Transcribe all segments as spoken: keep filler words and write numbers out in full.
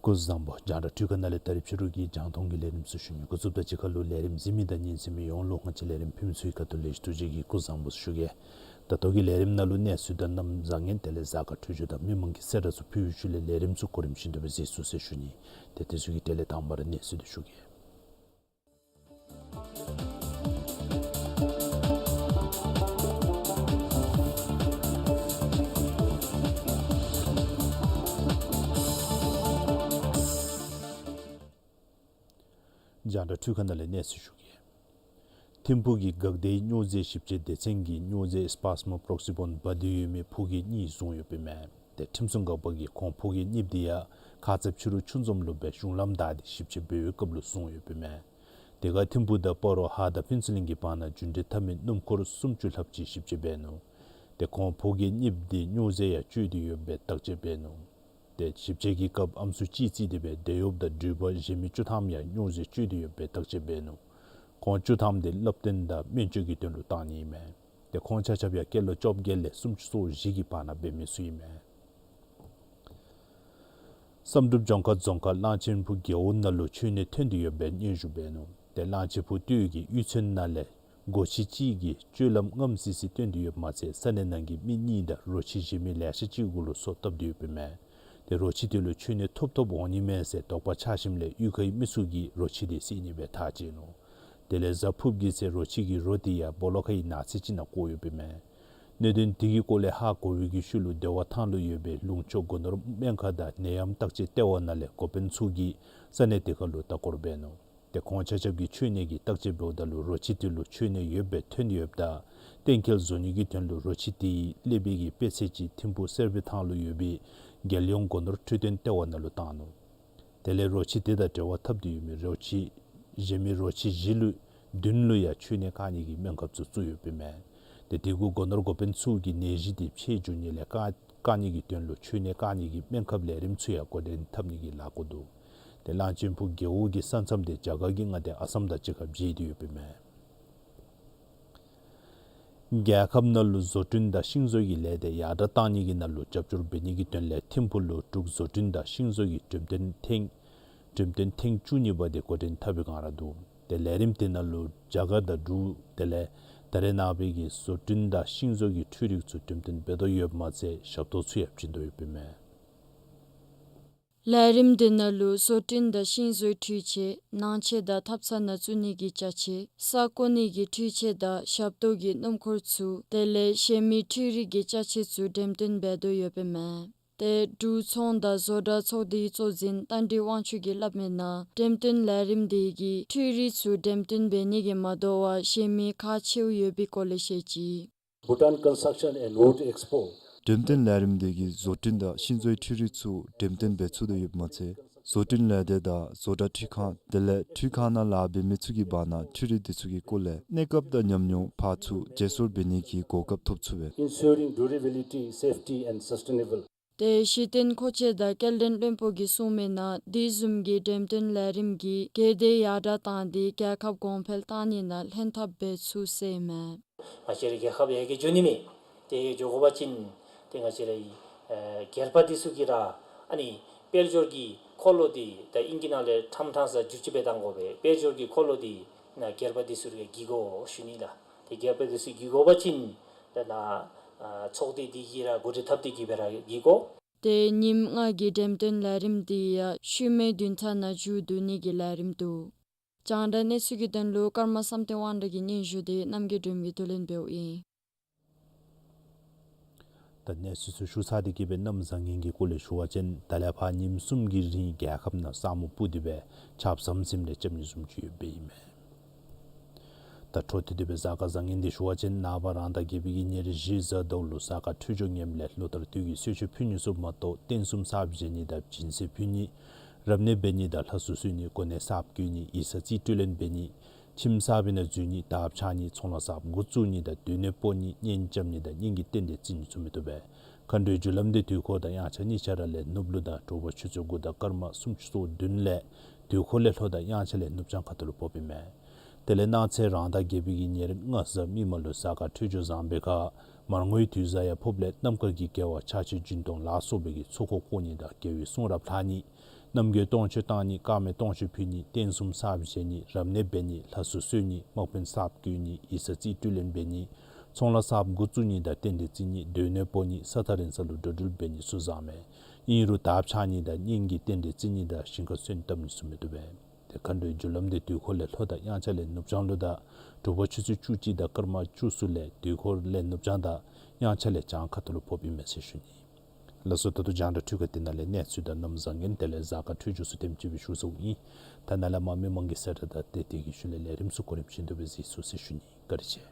སྐུ་གཟུགས་བཟང་པོ། རྒྱང་བསྒྲགས་འཕྲུལ་ཁང་ནང་ལས་ད་རིས་ཕྱི་རུ་གི་རྒྱང་མཐོང་གི་ལས་རིམ་ཚུ་ཞུ་ནི། འགོ་བཙུགས་དང་གཅིག་ཁར་ལུ་ལས་རིམ་གཟིགས་མི་དང་ཉན་གསན་མི་ཡོངས་ལུ་ང་བཅས་ལས་རིམ་ཕུལ་མི་ཚུ་གི་ཁ་ཐུག་ལས་ཐུགས་རྗེ་གི་སྐུ་གཟུགས་བཟང་པོ་ཞུ་གེ། ད་ལྟོ་གི་ལས་རིམ་ནང་ལུ་གནས་ཚུལ་དང་གནམ་བཟང་ངན་དེ་ལས་གཟའ་སྐར་འཕྲོད་སྦྱོར་དང་མི་མང་གི་གསལ་བསྒྲགས་ཚུ་ཕུལ་བའི་ཤུལ་ལས་ལས་རིམ་ཚུ་གོ་རིམ་བཞིན་དུ་སྦེ་གཟིགས་ཚུགས་ཟེར་ཞུ་ནི། ཏེ་དེ་ཚུ་གི་གྲས་ལས་དང་པ་ར་གནས་ཚུལ་འདི་ཞུ་གེ། རྒྱང་བསྒྲགས་འཕྲུལ་ཁང་ནང་ལས་གནས་ཚུལ་ཞུ་གེ། ཐིམ་ཕུག་གི་འགག་སྡེའི་སྨྱོ་རྫས་ཞིབ་དཔྱད་སྡེ་ཚན་གྱིས་སྨྱོ་རྫས་སྤཱས་མོ་པོ་རོག་སི་བཱོན་འབག་སྟེ་ཡོད་མི་ཕོ་སྐྱེས་གཉིས་བཟུང་ཡོདཔ་ཨིན་མས། ཏེ་ཁྲིམས་སྲུང་འགག་པ་གིས་ཁོང་ཕོ་སྐྱེས་གཉིས་འདི་ཡང་ཁ་ཙ་ཕྱི་རུ་ཆུ་འཛོམས་ལུ་སྦེ་གཞུང་ལམ་བདའ་སྟེ་ཞིབ་དཔྱད་འབད་བའི་སྐབས་ལུ་བཟུང་ཡོདཔ་ཨིན་མས། དེ་ཁར་ཐིམ་ཕུག་དང་སྤ་རོ་ཧཱ་དང་ཕུན་ཚོགས་གླིང་གི་བར་ན་རྒྱུན་འགྲུལ་འཐབ་མི་སྣུམ་འཁོར་སུམ་ཅུ་ལྷགཔ་ཅིག་ཞིབ་དཔྱད་འབད་ནུག། ཏེ་ཁོང་ཕོ་སྐྱེས་གཉིས་འདི་སྨྱོ་རྫས་ཡང་སྤྱོད་དེ་ཡོདཔ་སྦེ་བརྟག་དཔྱད་འབད་ནུག། ཏེ་ཞིབ་དཔྱད་ཀྱི་སྐབས་ཨམ་སྲུ་གཅིག་བརྩིས་ཏེ་སྦེ་དེད་གཡོགཔ་དང་འགྲུལ་པ་གཞན་མི་བཅུ་ཐམ་ཡང་སྨྱོ་རྫས་སྤྱོད་དེ་ཡོདཔ་སྦེ་བརྟག་དཔྱད་འབད་ནུག། ཁོང་བཅུ་ཐམ་འདི་བསླབ་སྟོན་དང་སྨན་བཅོས་ཀྱི་དོན་ལུ་བཏང་ནི་ཨིན་མས། ཏེ་ཁོང་ཆ་ཁྱབ་ཡང་སྐྱེས་ལོ་བཅོ་བརྒྱད་ལས་སུམ་ཅུ་སོ་བཞི་གི་བར་ན་འབད་མི་ཚུ་ཨིན་མས། བསམ་གྲུབ་ལྗོངས་མཁར་རྫོང་ཁག་གླང་ཆེན་ཕུ་རྒེད་འོག་ནང་ལུ་འཕྱོས་ནད་ཐོན་ཏེ་ཡོདཔ་སྦེ་སྙན་ཞུ་འབད་ནུག། ཏེ་གླང་ཆེན་ཕུ་སྟོད་ཀྱི་གཡུས་ཚན་ནང་ལས་སྒོ་ཁྱི་གཅིག་གིས་སྤྱོད་ལམ་རྔམ་སི་སི་སྟོན་ཏེ་ཡོདཔ་མ་ཚད་ས་གནས་ནང་གི་མི་གཉིས་དང་རོ་ཁྱི་གཞན་མི་ལེ་ཤ་ཅིག་གུ་ལུ་སོ་བཏབ་སྟེ་ཡོདཔ་ཨིན་མས། ཏེ་རོ་ཁྱི་དེ་ལུ་འཕྱོས་ནད་ཐོབ་ཐོབ་འོང་ནི་མས་ཟེར་དོགས་པ་ཆགས་ཞིནམ་ལས་གཡུས་ཁའི་མི་ཚུ་གིས་རོ་ཁྱི་དེ་བསད་ནི་སྦེ་ཐག་བཅད་ནུག། དེ་ལས་གཟའ་ཕུརཔ་གི་ཚེ་རོ་ཁྱི་གི་རོ་དེ་ཡང་སྦོ་ལོགས་ཁའི་ནགས་ཚལ་ཅིག་ནང་བཀོ་ཡོདཔ་ཨིན་མས། གནད་དོན་དེ་གི་སྐོར་ལས་ཧ་གོ་བའི་གི་ཤུལ་ལུ་བདེ་བ་ཐང་ལུ་ཡོད་པའི་ལུང་ཕྱོགས་སྒོ་ནོར་སྨན་ཁང་དང་ནད་ཡམས་བརྟག་དཔྱད་ལྟེ་བ་ནང་ལས་འགོ་དཔོན་ཚུ་གིས་ས་གནས་དེ་ཁར་ལུ་ལྟ་སྐོར་འབད་ནུག། ཏེ་ཁོང་ཆ་ཁྱབ་ཀྱིས་འཕྱོས་ནད་ཀྱི་བརྟག་དཔྱད་འབདཝ་ད་ལུ་རོ་ཁྱི་དེ་ལུ་འཕྱོས་ནད་ཡོདཔ་སྦེ་ཐོན་ཡོདཔ་ད་གཏན་འཁེལ་བཟོ་ནི་གི་དོན་ལུ་རོ་ཁྱི་དེའི་ཀླད་པའི་གི་དཔེ་ཚད་ཅིག་ཐིམ་ཕུ་གསེར་པའི་ཐང་ལུ་ཡོད་པའི་རྒྱལ་ཡོངས་སྒོ་ནོར་འཕྲོད་བསྟེན་ལྟེ་བ་ནང་ལུ་བཏང་ནུག། དེ་ལས་རོ་ཁྱི་དེ་དང་འབྲེལ་བ་འཐབ་སྟེ་ཡོད་མི་རོ་ཁྱི་གཞན་མི་རོ་ཁྱི་བཞི་ལུ་བདུན་ལུ་ཡང་འཕྱོས་ནད་བཀག་ནི་གི་སྨན་ཁབ་ཚུ་བཙུགས་ཡོདཔ་ཨིན་མས། ཏེ་དེ་གུ་སྒོ་ནོར་འགོ་དཔོན་ཚུ་གིས་ནད་གཞི་དེ་འཕེལ་འགྱོ་ནི་ལས་བཀག་བཀག་ནི་གི་དོན་ལུ་འཕྱོས་ནད་བཀག་ནི་གི་སྨན་ཁབ་ལས་རིམ་ཚུ་ཡང་འགོ་འདྲེན་འཐབ་ནི་གི་ལཱ་འགོ་འདུག། ཏེ་གླང་ཆེན་ཕུ་རྒེད་འོག་གི་ས་མཚམས་དེ་རྒྱ་གར་གྱི་མངའ་སྡེ་ཨ་སམ་དང་གཅིག་ཁར་འབྱེལ་ཏེ་ཡོདཔ་ཨིན་མས། རྒྱལ་ཁབ་ནང་ལུ་བཟོ་སྐྲུན་དང་ཤིང་བཟོ་གི་ལས་སྡེ་ཡར་དྲག་གཏང་ནི་གི་ནང་ལུ་རྒྱབ་སྐྱོར་འབད་ནི་གི་དོན་ལས་ཐིམ་ཕུ་ལུ་འབྲུག་བཟོ་སྐྲུན་དང་ཤིང་བཟོ་གི་འགྲེམས་སྟོན་ཐེངས་འགྲེམས་སྟོན་ཐེངས་བཅུ་གཉིས་པ་དེ་འགོ་འདྲེན་འཐབ་པའི་སྒང་ར་འདུག། ཏེ་ལས་རིམ་དེ་ནང་ལུ་རྒྱ་གར་དང་འབྲུག་དེ་ལས་ད་རེས་ནངས་པའི་གི་བཟོ་སྐྲུན་དང་ཤིང་བཟོ་གི་འཕྲུལ་རིག་ཚུ་འགྲེམས་སྟོན་འབད་དོ་ཡོདཔ་མ་ཚད་ཞབས་ཏོག་ཚུ་ཡང་བྱིན་དོ་ཡོདཔ་ཨིན་མས། ལས་རིམ་དེ་ནང་ལུ་བཟོ་སྐྲུན་དང་ཤིང་བཟོའི་འཕྲུལ་ཆས་ནང་ཆས་དང་ཐབ་ཚང་ནང་བཙུགས་ནི་གི་ཅ་ཆས་ས་བརྐོ་ནི་གི་འཕྲུལ་ཆས་དང་ཞབས་ཏོག་གི་སྣུམ་འཁོར་ཚུ་དེ་ལས་གཞན་མི་འཕྲུལ་རིག་གི་ཅ་ཆས་ཚུ་འགྲེམས་སྟོན་འབད་དོ་ཡོདཔ་ཨིན་མས། ཏེ་འབྲུག་ཚོང་དང་བཟོ་གྲྭ་ཚོགས་སྡེའི་གཙོ་འཛིན་རྟ་མགྲིན་དབང་ཕྱུག་གིས་སླབ་མིའི་ནང་འགྲེམས་སྟོན་ལས་རིམ་དེ་གིས་འཕྲུལ་རིག་ཚུ་འགྲེམས་སྟོན་འབད་ནི་གིས་མ་དོ་བར་གཞན་མི་ཁག་ཆེཝ་ཡོད་པའི་སྐོར་ལས་བཤད་ཅི། Bhutan Construction and Wood Expo འགྲེམས་སྟོན་ལས་རིམ་དེ་གིས་བཟོ་སྐྲུན་དང་ཤིང་བཟོའི་འཕྲུལ་རིག་ཚུ་འགྲེམས་སྟོན་འབད་ཚུགས་དོ་ཡོདཔ་མ་ཚད་བཟོ་སྐྲུན་ལས་སྡེ་དང་བཟོ་གྲྭ་འཕྲུལ་ཁང་དེ་ལས་འཕྲུལ་ཁང་ནང་ལཱ་འབད་མི་ཚུ་གི་བར་ན་འཕྲུལ་རིག་དེ་ཚུ་གི་སྐོར་ལས་གནས་སྐབས་དང་ཉམས་མྱོང་ཕར་ཚུར་བརྗེ་སོར་འབད་ནི་གི་གོ་སྐབས་ཐོབ་ཚུགས་པས། Ensuring durability, safety and sustainable ཏེ་གཞི་རྟེན་མཁོ་ཆས་དང་སྐྱེལ་འདྲེན་བློན་པོ་གིས་གསུངས་མིའི་ནང་དེ་བཟུམ་གྱི་འགྲེམས་སྟོན་ལས་རིམ་གྱིས་སྒེར་སྡེ་ཡར་དྲག་བཏང་སྟེ་རྒྱལ་ཁབ་གོང་འཕེལ་བཏང་ནི་ནང་ལྷན་ཐབས་འབད་ཚུགས་ཟེར་ཨིན་མས། ང་བཅས་རའི་རྒྱལ་ཁབ་ཡར་རྒྱས་འགྱོ་ནི་མས། ཏེ་ཡར་རྒྱས་འགྱོ་དགོ་པ་ཅིན་ཏེ་ང་བཅས་རའི་ཨེ་སྒེར་པ་འདི་ཚུ་གིས་ར་ཨ་ནི་དཔལ་འབྱོར་གྱི་འཁོར་ལོ་འདི་ད་ཨིང་སྐད་ནང་ལས་ཁྲམ་ཁྲང་ས་བསྒྱུར་བཅོས་འབད་བཏང་དགོ་པས། དཔལ་འབྱོར་གྱི་འཁོར་ལོ་འདི་ནང་སྒེར་པ་འདི་ཚུ་ར་བརྒྱུད་དགོ་ཞུ་ནི་ལགས། ཏེ་སྒེར་པ་འདི་ཚུ་བརྒྱུད་དགོ་པ་ཅིན་ད་ནཱ་ཨ་ཚོགས་སྡེ་འདི་གིས་ར་འགོ་ཁྲིད་འཐབ་སྟེ་གིས་སྦེ་ར་བརྒྱུད་དགོ། ཏེ་ཉིནམ་ལྔ་གི་འགྲེམས་སྟོན་ལས་རིམ་འདི་ཡང་ཤུལ་མའི་བདུན་ཕྲག་ནང་མཇུག་བསྡུ་ནི་གི་ལས་རིམ་འདུག། རྒྱང་བསྒྲགས་གནས་ཚུལ་གྱི་དོན་ལུ་ཀརྨ་བསམ་གཏན་དབང་གྲགས་ཀྱི་སྙན་ཞུ་དེ་རྣམ་རྒྱལ་སྒྲོལ་མ་གིས་བསྡུ་ལེན་འབདཝ་ཨིན། ད་གནས་ཚུལ་ཚུ་ཞུ་ཚར་ཏེ་གིས་སྦེ་གནམ་བཟང་ངན་གྱི་སྐོར་ལས་ཞུ་བ་ཅིན་ད་ལས་ཕར་ཉིནམ་གསུམ་གྱི་རིང་རྒྱལ་ཁབ་ནང་ས་སྨུག་སྤུབས་ཏེ་སྦེ་ཆརཔ་ཟམ་ཟིམ་རེ་རྐྱབ་ནི་བཟུམ་ཅིག་ཡོདཔ་ཨིན་མས། ད་འཕྲོ་མཐུད་དེ་སྦེ་གཟའ་སྐར་བཟང་ངན་འདི་ཞུ་བ་ཅིན་ནངས་པ་རང་ཟླ་བརྒྱད་པའི་གི་ཉེར་བཞི་གཟའ་ཟླཝ་ལུ་གཟའ་སྐར་འཕྲོད་སྦྱོར་ངནམ་ལས་ལོ་ལྟར་དུས་ཀྱི་གསོལ་མཆོད་ཕུལ་ནི་ཚུ་མ་གཏོགས་རྟེན་གསུམ་གསརཔ་བཞེངས་ནི་དང་སྦྱིན་སྲེག་ཕུལ་ནི་རབ་གནས་འབད་ནི་དང་ལྷ་གསོལ་གསོལ་ནི་གོ་གནས་གསརཔ་བསྐོ་ནི་ཡིག་ཚང་རྩིས་སྤྲོད་ལེན་འབད་ནི་ཁྱིམ་གསར་པའི་ནང་འཛུལ་ནི་དར་འཕྱར་ནི་ཚོང་ལཱ་གསརཔ་འགོ་བཙུགས་ནི་དང་སྡོད་གནས་སྤོ་ནི་གཉེན་རྐྱབ་ནི་དང་གཉེན་གྱི་རྟེན་འབྲེལ་བརྩི་ནི་ཚུ་མི་བཏུབ་པས། མཁའ་འགྲོའི་རྒྱུ་ལམ་འདི་དུས་འཁོར་དང་དབྱངས་འཆར་གཉིས་ཆ་ར་ལས་ནུབ་ལུ་དང་དྲོ་པ་ཆུ་ཚོད་དགུ་དང་སྐར་མ་སུམ་ཅུ་སོ་བདུན་ལས་དུས་འཁོར་ལས་ལྷོ་དང་དབྱངས་འཆར་ལས་ནུབ་བྱང་ཁ་ཐུག་ལུ་ཕོགཔ་ཨིན་མས། དེ་ལས་གནངས་ཚེ་རང་ཟླ་བརྒྱད་པའི་གི་ཉེར་ལྔ་གཟའ་མིག་དམར་ལུ་གཟའ་སྐར་འཕྲོད་སྦྱོར་བཟང་པའི་ཁར་མར་ངོའི་དུས་གཟའ་ཡང་ཕོགཔ་ལས་རྣམ་དཀར་གྱི་དགེ་བ་ཕྱག་ཕྱི་སྦྱིན་གཏོང་ལ་སོགས་པའི་གི་ཚོགས་འཁོར་བསྐོར་ནི་དང་དགེ་བའི་གསུང་རབ་ལྷག་ནི་ རྣམ་རྒྱལ་སྟོང་མཆོད་བཏང་ནི། དཀར་མེ་སྟོང་མཆོད་ཕུལ་ནི། རྟེན་གསུམ་གསརཔ་བཞེངས་ནི། རབ་གནས་འབད་ནི། ལྷ་གསོལ་གསོལ་ནི། དམག་དཔོན་གསརཔ་བསྐོ་ནི། ཡིག་ཚང་རྩིས་སྤྲོད་ལེན་འབད་ནི། ཚོང་ལཱ་གསརཔ་འགོ་བཙུགས་ནི་དང་རྟེན་འབྲེལ་བརྩི་ནི། སྡོད་གནས་སྤོ་ནི། ས་ཐག་རིང་ས་ལུ་འགྲོ་འགྲུལ་འབད་ནི་ཚུ་བཟང་མས། ཨིན་རུང་དར་འཕྱར་ནི་དང་གཉེན་གྱི་རྟེན་འབྲེལ་བརྩི་ནི་དང་ཞིང་ཁར་སོན་བཏབ་ནི་ཚུ་མི་བཏུབ་པས། ཏེ་མཁའ་འགྲོའི་རྒྱུ་ལམ་འདི་དུས་འཁོར་ལས་ལྷོ་དང་དབྱངས་འཆར་ལས་ནུབ་བྱང་ལུ་དང་དྲོ་པ་ཆུ་ཚོད་བཅུ་གཅིག་དང་སྐར་མ་བཅུ་གསུམ་ལས་དུས་འཁོར་ལས་ནུབ་བྱང་དང་དབྱངས་འཆར་ལས་བྱང་ཁ་ཐུག་ལུ་ཕོགཔ་ཨིན་མས་ཟེར་ཞུ་ནི། ལགས་སོ། ད་ལྟོ་རྒྱང་བསྒྲགས་འཕྲུལ་ཁང་འདི་ནང་ལས་གནས་ཚུལ་དང་གནམ་བཟང་ངན་དེ་ལས་གཟའ་སྐར་འཕྲོད་སྦྱོར་ཚུ་དེམ་ཅིག་སྦེ་ཞུ་ཚར་ཡི། ད་ནཱ་ལས་མར་མི་མང་གི་གསལ་བསྒྲགས་དང་ཏེ་དེ་གི་ཤུལ་ལས་ལས་རིམ་ཚུ་གོ་རིམ་བཞིན་དུ་སྦེ་གཟིགས་ཚུགས་ཟེར་ཞུ་ནི། བཀའ་དྲིན་ཆེ།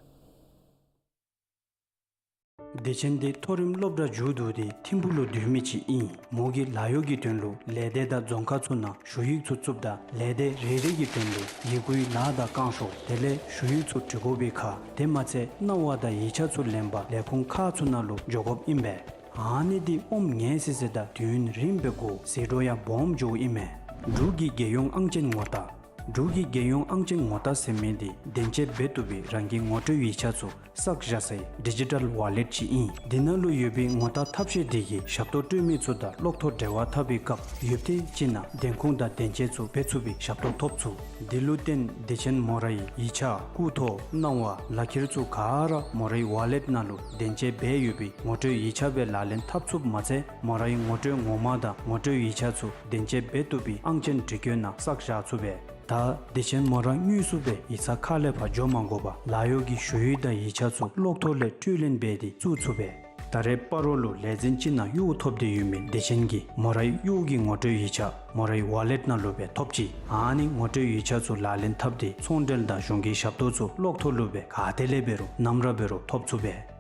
བདེ་ཆེན་འདི་མཐོ་རིམ་སློབ་གྲྭ་མཇུག་བསྡུ་སྟེ་ཐིམ་ཕུག་ལུ་སྡོད་མི་ཅིག་ཨིན། མོ་གིས་ལཱ་གཡོག་གི་དོན་ལུ་ལས་སྡེ་དང་རྫོང་ཁག་ཚུ་ནང་ཞུ་ཡིག་ཚུ་བཙུགསཔ་ད་ལས་སྡེ་རེ་རེ་གི་དོན་ལུ་ཡི་གུའི་ལཱ་དང་བསྐང་ཤོག་དེ་ལས་ཞུ་ཡིག་ཚུ་འབྲི་དགོ་པའི་ཁར་དེ་མ་ཚད་གནང་བ་དང་ཡིག་ཆ་ཚུ་ལེན་པར་ལས་ཁུངས་ཁག་ཚུ་ནང་ལུ་འགྱོ་དགོཔ་ཨིན་པས། ཨ་ནི་འདི་ཨོམ་ངལ་སི་སི་དང་དུས་ཡུན་རིངམོ་སྦེ་འགོར་ཟད་འགྲོ་ཡང་སྦོམ་འགྱོཝ་ཨིན་མས། འབྲུག་གི་རྒྱལ་ཡོངས་ཨང་ཅན་ངོ་རྟགས། འབྲུག་གི་རྒྱལ་ཡོངས་ཨང་ཅན་ངོ་རྟགས་ཟེར་མི་འདི་བདེན་དཔྱད་འབད་བཏུབ་པའི་རང་གི་ངོ་སྤྲོད་ཡིག་ཆ་ཚུ་བསགས་བཞག་སའི་ཌི་ཇི་ཊལ་ཝ་ལེཊ་ཅིག་ཨིན། འདི་ནང་ལུ་ཡོད་པའི་ངོ་རྟགས་ཐབས་ཤེས་འདི་གིས་ཞབས་ཏོག་སྤྲོད་མི་ཚུ་དང་གློག་ཐོག་འབྲེལ་བ་འཐབ་པའི་སྐབས་ཡུདཔ་ཐེངས་ཅིག་ནང་བདེན་ཁུངས་དང་བདེན་དཔྱད་ཚུ་འབད་ཚུགས་པའི་ཞབས་ཏོག་ཐོབ་ཚུགས། འདི་ལུ་བརྟེན་བདེ་ཆེན་མོ་རའི་ཡིག་ཆ་སྐུ་ཐོ་གནང་བ་ལག་ཁྱེར་ཚུ་ག་ར་མོ་རའི་ཝ་ལེཊ་ནང་ལུ་བདེན་དཔྱད་འབད་ཡོད་པའི་ངོ་སྤྲོད་ཡིག་ཆ་སྦེ་ལག་ལེན་འཐབ་ཚུགསཔ་མ་ཚད་མོ་རའི་ངོ་སྤྲོད་ངོ་མ་དང་ངོ་སྤྲོད་ཡིག་ཆ་ཚུ་བདེན་དཔྱད་འབད་བཏུབ་པའི་ཨང་ཅན་འབྲི་སྐྱོན་ནང་བསགས་བཞག་ཚུགས་པས། ད་བདེ་ཆེན་མོ་ར་དངོས་སུ་སྦེ་ཡིག་ཚང་ཁ་ལས་ཕར་འགྱོ་མ་དགོ་པར་ལཱ་གཡོག་གི་ཞུ་ཡིག་དང་ཡིག་ཆ་ཚུ་གློག་ཐོག་ལས་སྤྲོད་ལེན་འབད་དེ་བཙུགས་ཚུགས་པས། ད་རེས་སྤ་རོ་ལུ་ལས་འཛིན་ཅིག་ནང་གཡོག་ཐོབ་སྟེ་ཡོད་མི་བདེ་ཆེན་གྱིས་མོ་རའི་གཡོག་གི་ངོ་སྤྲོད་ཡིག་ཆ་མོ་རའི་ཝ་ལེཊ་ནང་ལུ་སྦེ་ཐོབ་ཅི། ཨ་ནི་ངོ་སྤྲོད་ཡིག་ཆ་ཚུ་ལག་ལེན་འཐབ་སྟེ་ཚོང་འབྲེལ་དང་གཞུང་གི་ཞབས་ཏོག་ཚུ་གློག་ཐོག་ལུ་སྦེ་ག་ཏེ་ལས་འབད་རུང་ནམ་ར་འབད་རུང་ཐོབ་ཚུགས་པས།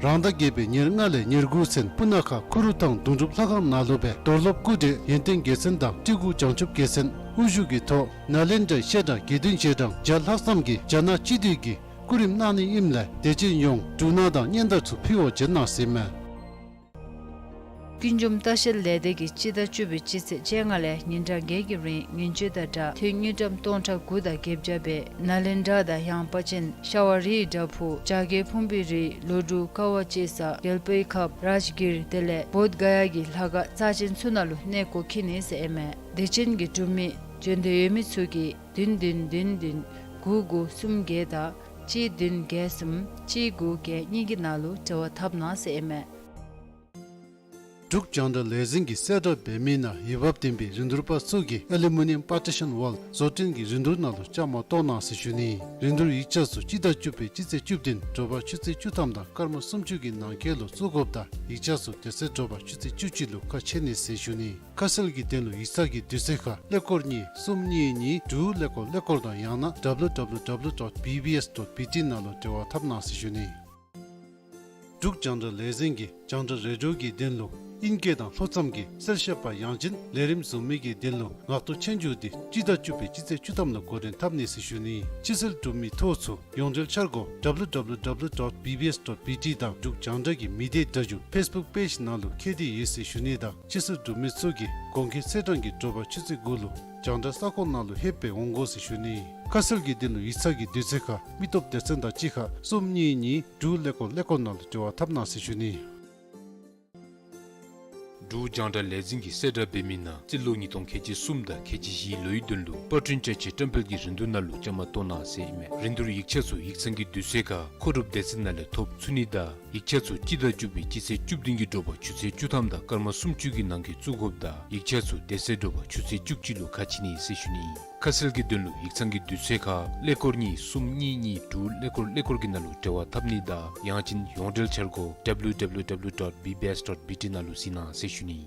རང་ཟླ་བརྒྱད་པའི་ཉེར་ལྔ་ལས་ཉེར་དགུ་ཚུན་སྤུ་ན་ཁ་ཁུ་རུ་ཐང་དུང་སྒྲུབ་ལྷ་ཁང་ནང་ལུ་སྦེ་རྡོར་སློབ་སྐུ་བགྲེས་ཡོན་ཏན་རྒྱལ་མཚན་དང་སྤྲུལ་སྐུ་བྱང་ཆུབ་རྒྱལ་མཚན་དབུ་བཞུགས་ཀྱི་ཐོག་ནཱ་ལེནྡྲའི་བཤད་གྲྭ་དགེ་འདུན་ཆོས་གྲྭ་བརྒྱ་ལྷག་ཙམ་གྱིས་རྒྱ་ནག་སྤྱི་འཐུས་ཀྱི་སྐུ་རིམ་གནང་ནི་ཨིནམ་ལས་དད་ཅན་ཡོངས་འབྲུ་སྣ་དང་སྙན་དར་ཚུ་ཕུལ་བར་བྱོན་གནང་ཟེར་མས། ཀུན་འབྱུང་ལྟ་བཤལ་ལས་སྡེ་གིས་སྤྱི་ཟླ་བཅུ་པའི་སྤྱི་ཚེས་བཅོ་ལྔ་ལས་ཉིན་གྲངས་བརྒྱད་ཀྱི་རིང་ཉིན་བཅུ་དང་སྦྲགས་ཐོན་དངུལ་ཀྲམ་སྟོང་ཕྲག་དགུ་དང་བརྒྱད་བརྒྱ་སྦེ་ནཱ་ལེནྡྲ་དང་ཡངས་པ་ཅན་ཤ་བ་རིའི་བྲག་ཕུག་བྱ་རྒོད་ཕུང་པོའི་རི་ལོ་འབྲུག་ཀ་བ་གཅེས་ས་རྒྱལ་པོའི་ཁབ་རཱཇ་གིར་དེ་ལས་བོདྷ་ག་ཡ་གི་ལྷ་ཁང་རྩ་ཅན་ཚུ་ནང་ལུ་གནས་སྐོར་འཁྱིད་ནི་ཟེར་ཨིན་མས། བདེ་ཆེན་གྱི་འབྲུ་མི་བྱོན་འདོད་ཡོད་མི་ཚུ་གིས་བདུན་བདུན་བདུན་བདུན་དགུ་དགུ་གསུམ་བརྒྱད་དང་གཅིག་བདུན་བརྒྱད་གསུམ་གཅིག་དགུ་བརྒྱད་གཉིས་ཀྱི་ནང་ལུ་འབྲེལ་བ་འཐབ་གནང་ཟེར་ཨིན་མས། འབྲུག་རྒྱང་བསྒྲགས་ལས་འཛིན་གྱིས་གསལ་བསྒྲགས་འབད་མི་ནང་འོས་འབབ་ལྡན་པའི་རིན་བསྡུར་པ་ཚུ་གིས་ཨེ་ལུ་མི་ནི་ཡམ་པར་ཊི་ཤཱན་ཝཱལ་བཟོ་སྐྲུན་གྱི་རིན་བསྡུར་ནང་ལུ་བཅའ་མར་གཏོགས་གནང་ཟེར་ཞུ་ནི། རིན་བསྡུར་ཡིག་ཆ་ཚུ་སྤྱི་ཟླ་བཅུ་པའི་སྤྱི་ཚེས་བཅུ་བདུན་དྲོ་པ་ཆུ་ཚོད་བཅུ་ཐམ་དང་སྐར་མ་སུམ་ཅུ་གི་ནང་འཁོད་ལུ་བཙུགས་དགོཔ་དང་ཡིག་ཆ་ཚུ་དེ་ཚེ་དྲོ་པ་ཆུ་ཚོད་བཅུ་གཅིག་ལུ་ཁ་ཕྱེ་ནི་ཟེར་ཞུ་ནི། ཁ་གསལ་གྱི་དོན་ལུ་ཡིག་ཚང་གི་དུས་ཚོད་ཁར་ཀླད་ཀོར་གཉིས་གསུམ་གཉིས་གཉིས་དྲུག་ཀླད་ཀོར་ཀླད་ཀོར་དང་ཡང་ན་ཌབ་ལུ་ཌབ་ལུ་ཌབ་ལུ་ཌོཊ་བི་བི་ཨེསི་ཌོཊ་བི་ཊི་ནང་ལུ་འབྲེལ་བ་འཐབ་གནང་ཟེར་ཞུ་ནི། འབྲུག་རྒྱང་བསྒྲགས་ལས་འཛིན་གྱིས་རྒྱང་བསྒྲགས་རེ་ཌི་ཡོ་གི་དོན་ལུ་ཨིང་སྐད་དང་ལྷོ་མཚམས་ཀྱི་གསལ་བཤད་པ་ཡང་ཅིན་ལས་རིམ་བཟོ་མི་གི་དོན་ལུ་ངག་ཐོག་ཆོས་རྒྱུགས་འདི་སྤྱི་ཟླ་བཅུ་པའི་སྤྱི་ཚེས་བཅུ་ཐམ་ལུ་འགོ་འདྲེན་འཐབ་ནི་ཟེར་ཞུ་ནི། ཕྱི་སེལ་གྲུབ་མི་ཐོ་ཚུ་ཡོངས་འབྲེལ་འཆར་སྒོ་ཌབ་ལུ་ཌབ་ལུ་ཌབ་ལུ་ཌོཊ་བི་བི་ཨེསི་ཌོཊ་བི་ཊི་དང་འབྲུག་རྒྱང་བསྒྲགས་ཀྱི་མི་སྡེ་སྒྲ་སྒྱུར་ཕེསི་བུཀ་པེཇ་ནང་ལུ་ཁྱེར་ཏེ་ཡོད་ཟེར་ཞུ་ནི་དང་ཕྱི་སེལ་གྲུབ་མི་ཚུ་གིས་དགོང་ཁའི་ཚེས་གྲངས་ཀྱི་དྲོ་པ་ཆུ་ཚོད་དགུ་ལུ་རྒྱང་བསྒྲགས་ས་ཁོངས་ནང་ལུ་ལྷོདཔ་སྦེ་འོང་དགོ་ཟེར་ཞུ་ནི། ཁ་གསལ་གྱི་དོན་ལུ་ཡིག་ཚང་གི་དུས་ཚོད་ཁར་མི་སྟོབས་སྡེ་ཚན་དང་གཅིག་ཁར་གསུམ་གཉིས་གཉིས་དྲུག་ཀླད་ཀོར་ཀླད་ཀོར་ནང་ལུ་འབྲེལ་བ་འཐབ་གནང་ཟེར་ཞུ་ནི། འབྲུག་རྒྱང་བསྒྲགས་ལས་འཛིན་གྱིས་གསལ་བསྒྲགས་འབད་མི་ནང་རྩིས་ལོ་ཉིས་སྟོང་ཁལ་གཅིག་གསུམ་དང་ཁལ་གཅིག་བཞིའི་ལོའི་དོན་ལུ་པར་སྐྲུན་བཅའ་ཆས་བཀྲམ་སྤེལ་གྱི་རིན་བསྡུར་ནང་ལུ་བཅའ་མར་གཏོགས་གནང་ཟེར་ཨིན་མས། རིན་བསྡུར་ཡིག་ཆ་ཚུ་ཡིག་ཚང་གི་དུས་ཚོད་ཁར་མཁོ་སྒྲུབ་སྡེ་ཚན་ནང་ལས་ཐོབ་ཚུགས་ནི་དང་ཡིག་ཆ་ཚུ་སྤྱི་ཟླ་བཅུ་པའི་སྤྱི་ཚེས་བཅུ་བདུན་གྱི་དྲོ་པ་ཆུ་ཚོད་བཅུ་ཐམ་དང་སྐར་མ་སུམ་ཅུ་གི་ནང་འཁོད་བཙུགས་དགོཔ་དང་ཡིག་ཆ་ཚུ་དེ་ཚེ་དྲོ་པ་ཆུ་ཚོད་བཅུ་གཅིག་ལུ་ཁ་ཕྱེ་ནི་ཟེར་ཞུ་ནི། ཁ་གསལ་གྱི་དོན་ལུ་ཡིག་ཚང་གི་དུས་ཚོད་ཁར་ཀླད་ཀོར་གཉིས་གསུམ་གཉིས་གཉིས་དྲུག་ཀླད་ཀོར་ཀླད་ཀོར་གྱི་ནང་ལུ་འབྲེལ་བ་འཐབ་ནི་དང་ཡང་ཅིན་ཡོངས་འབྲེལ་འཆར་སྒོ་ཌབ་ལུ་ཌབ་ལུ་ཌབ་ལུ་ཌོཊ་བི་བི་ཨེསི་ཌོཊ་བི་ཊི་ནང་ལུ་གཟིགས་གནང་ཟེར་ཞུ་ནི།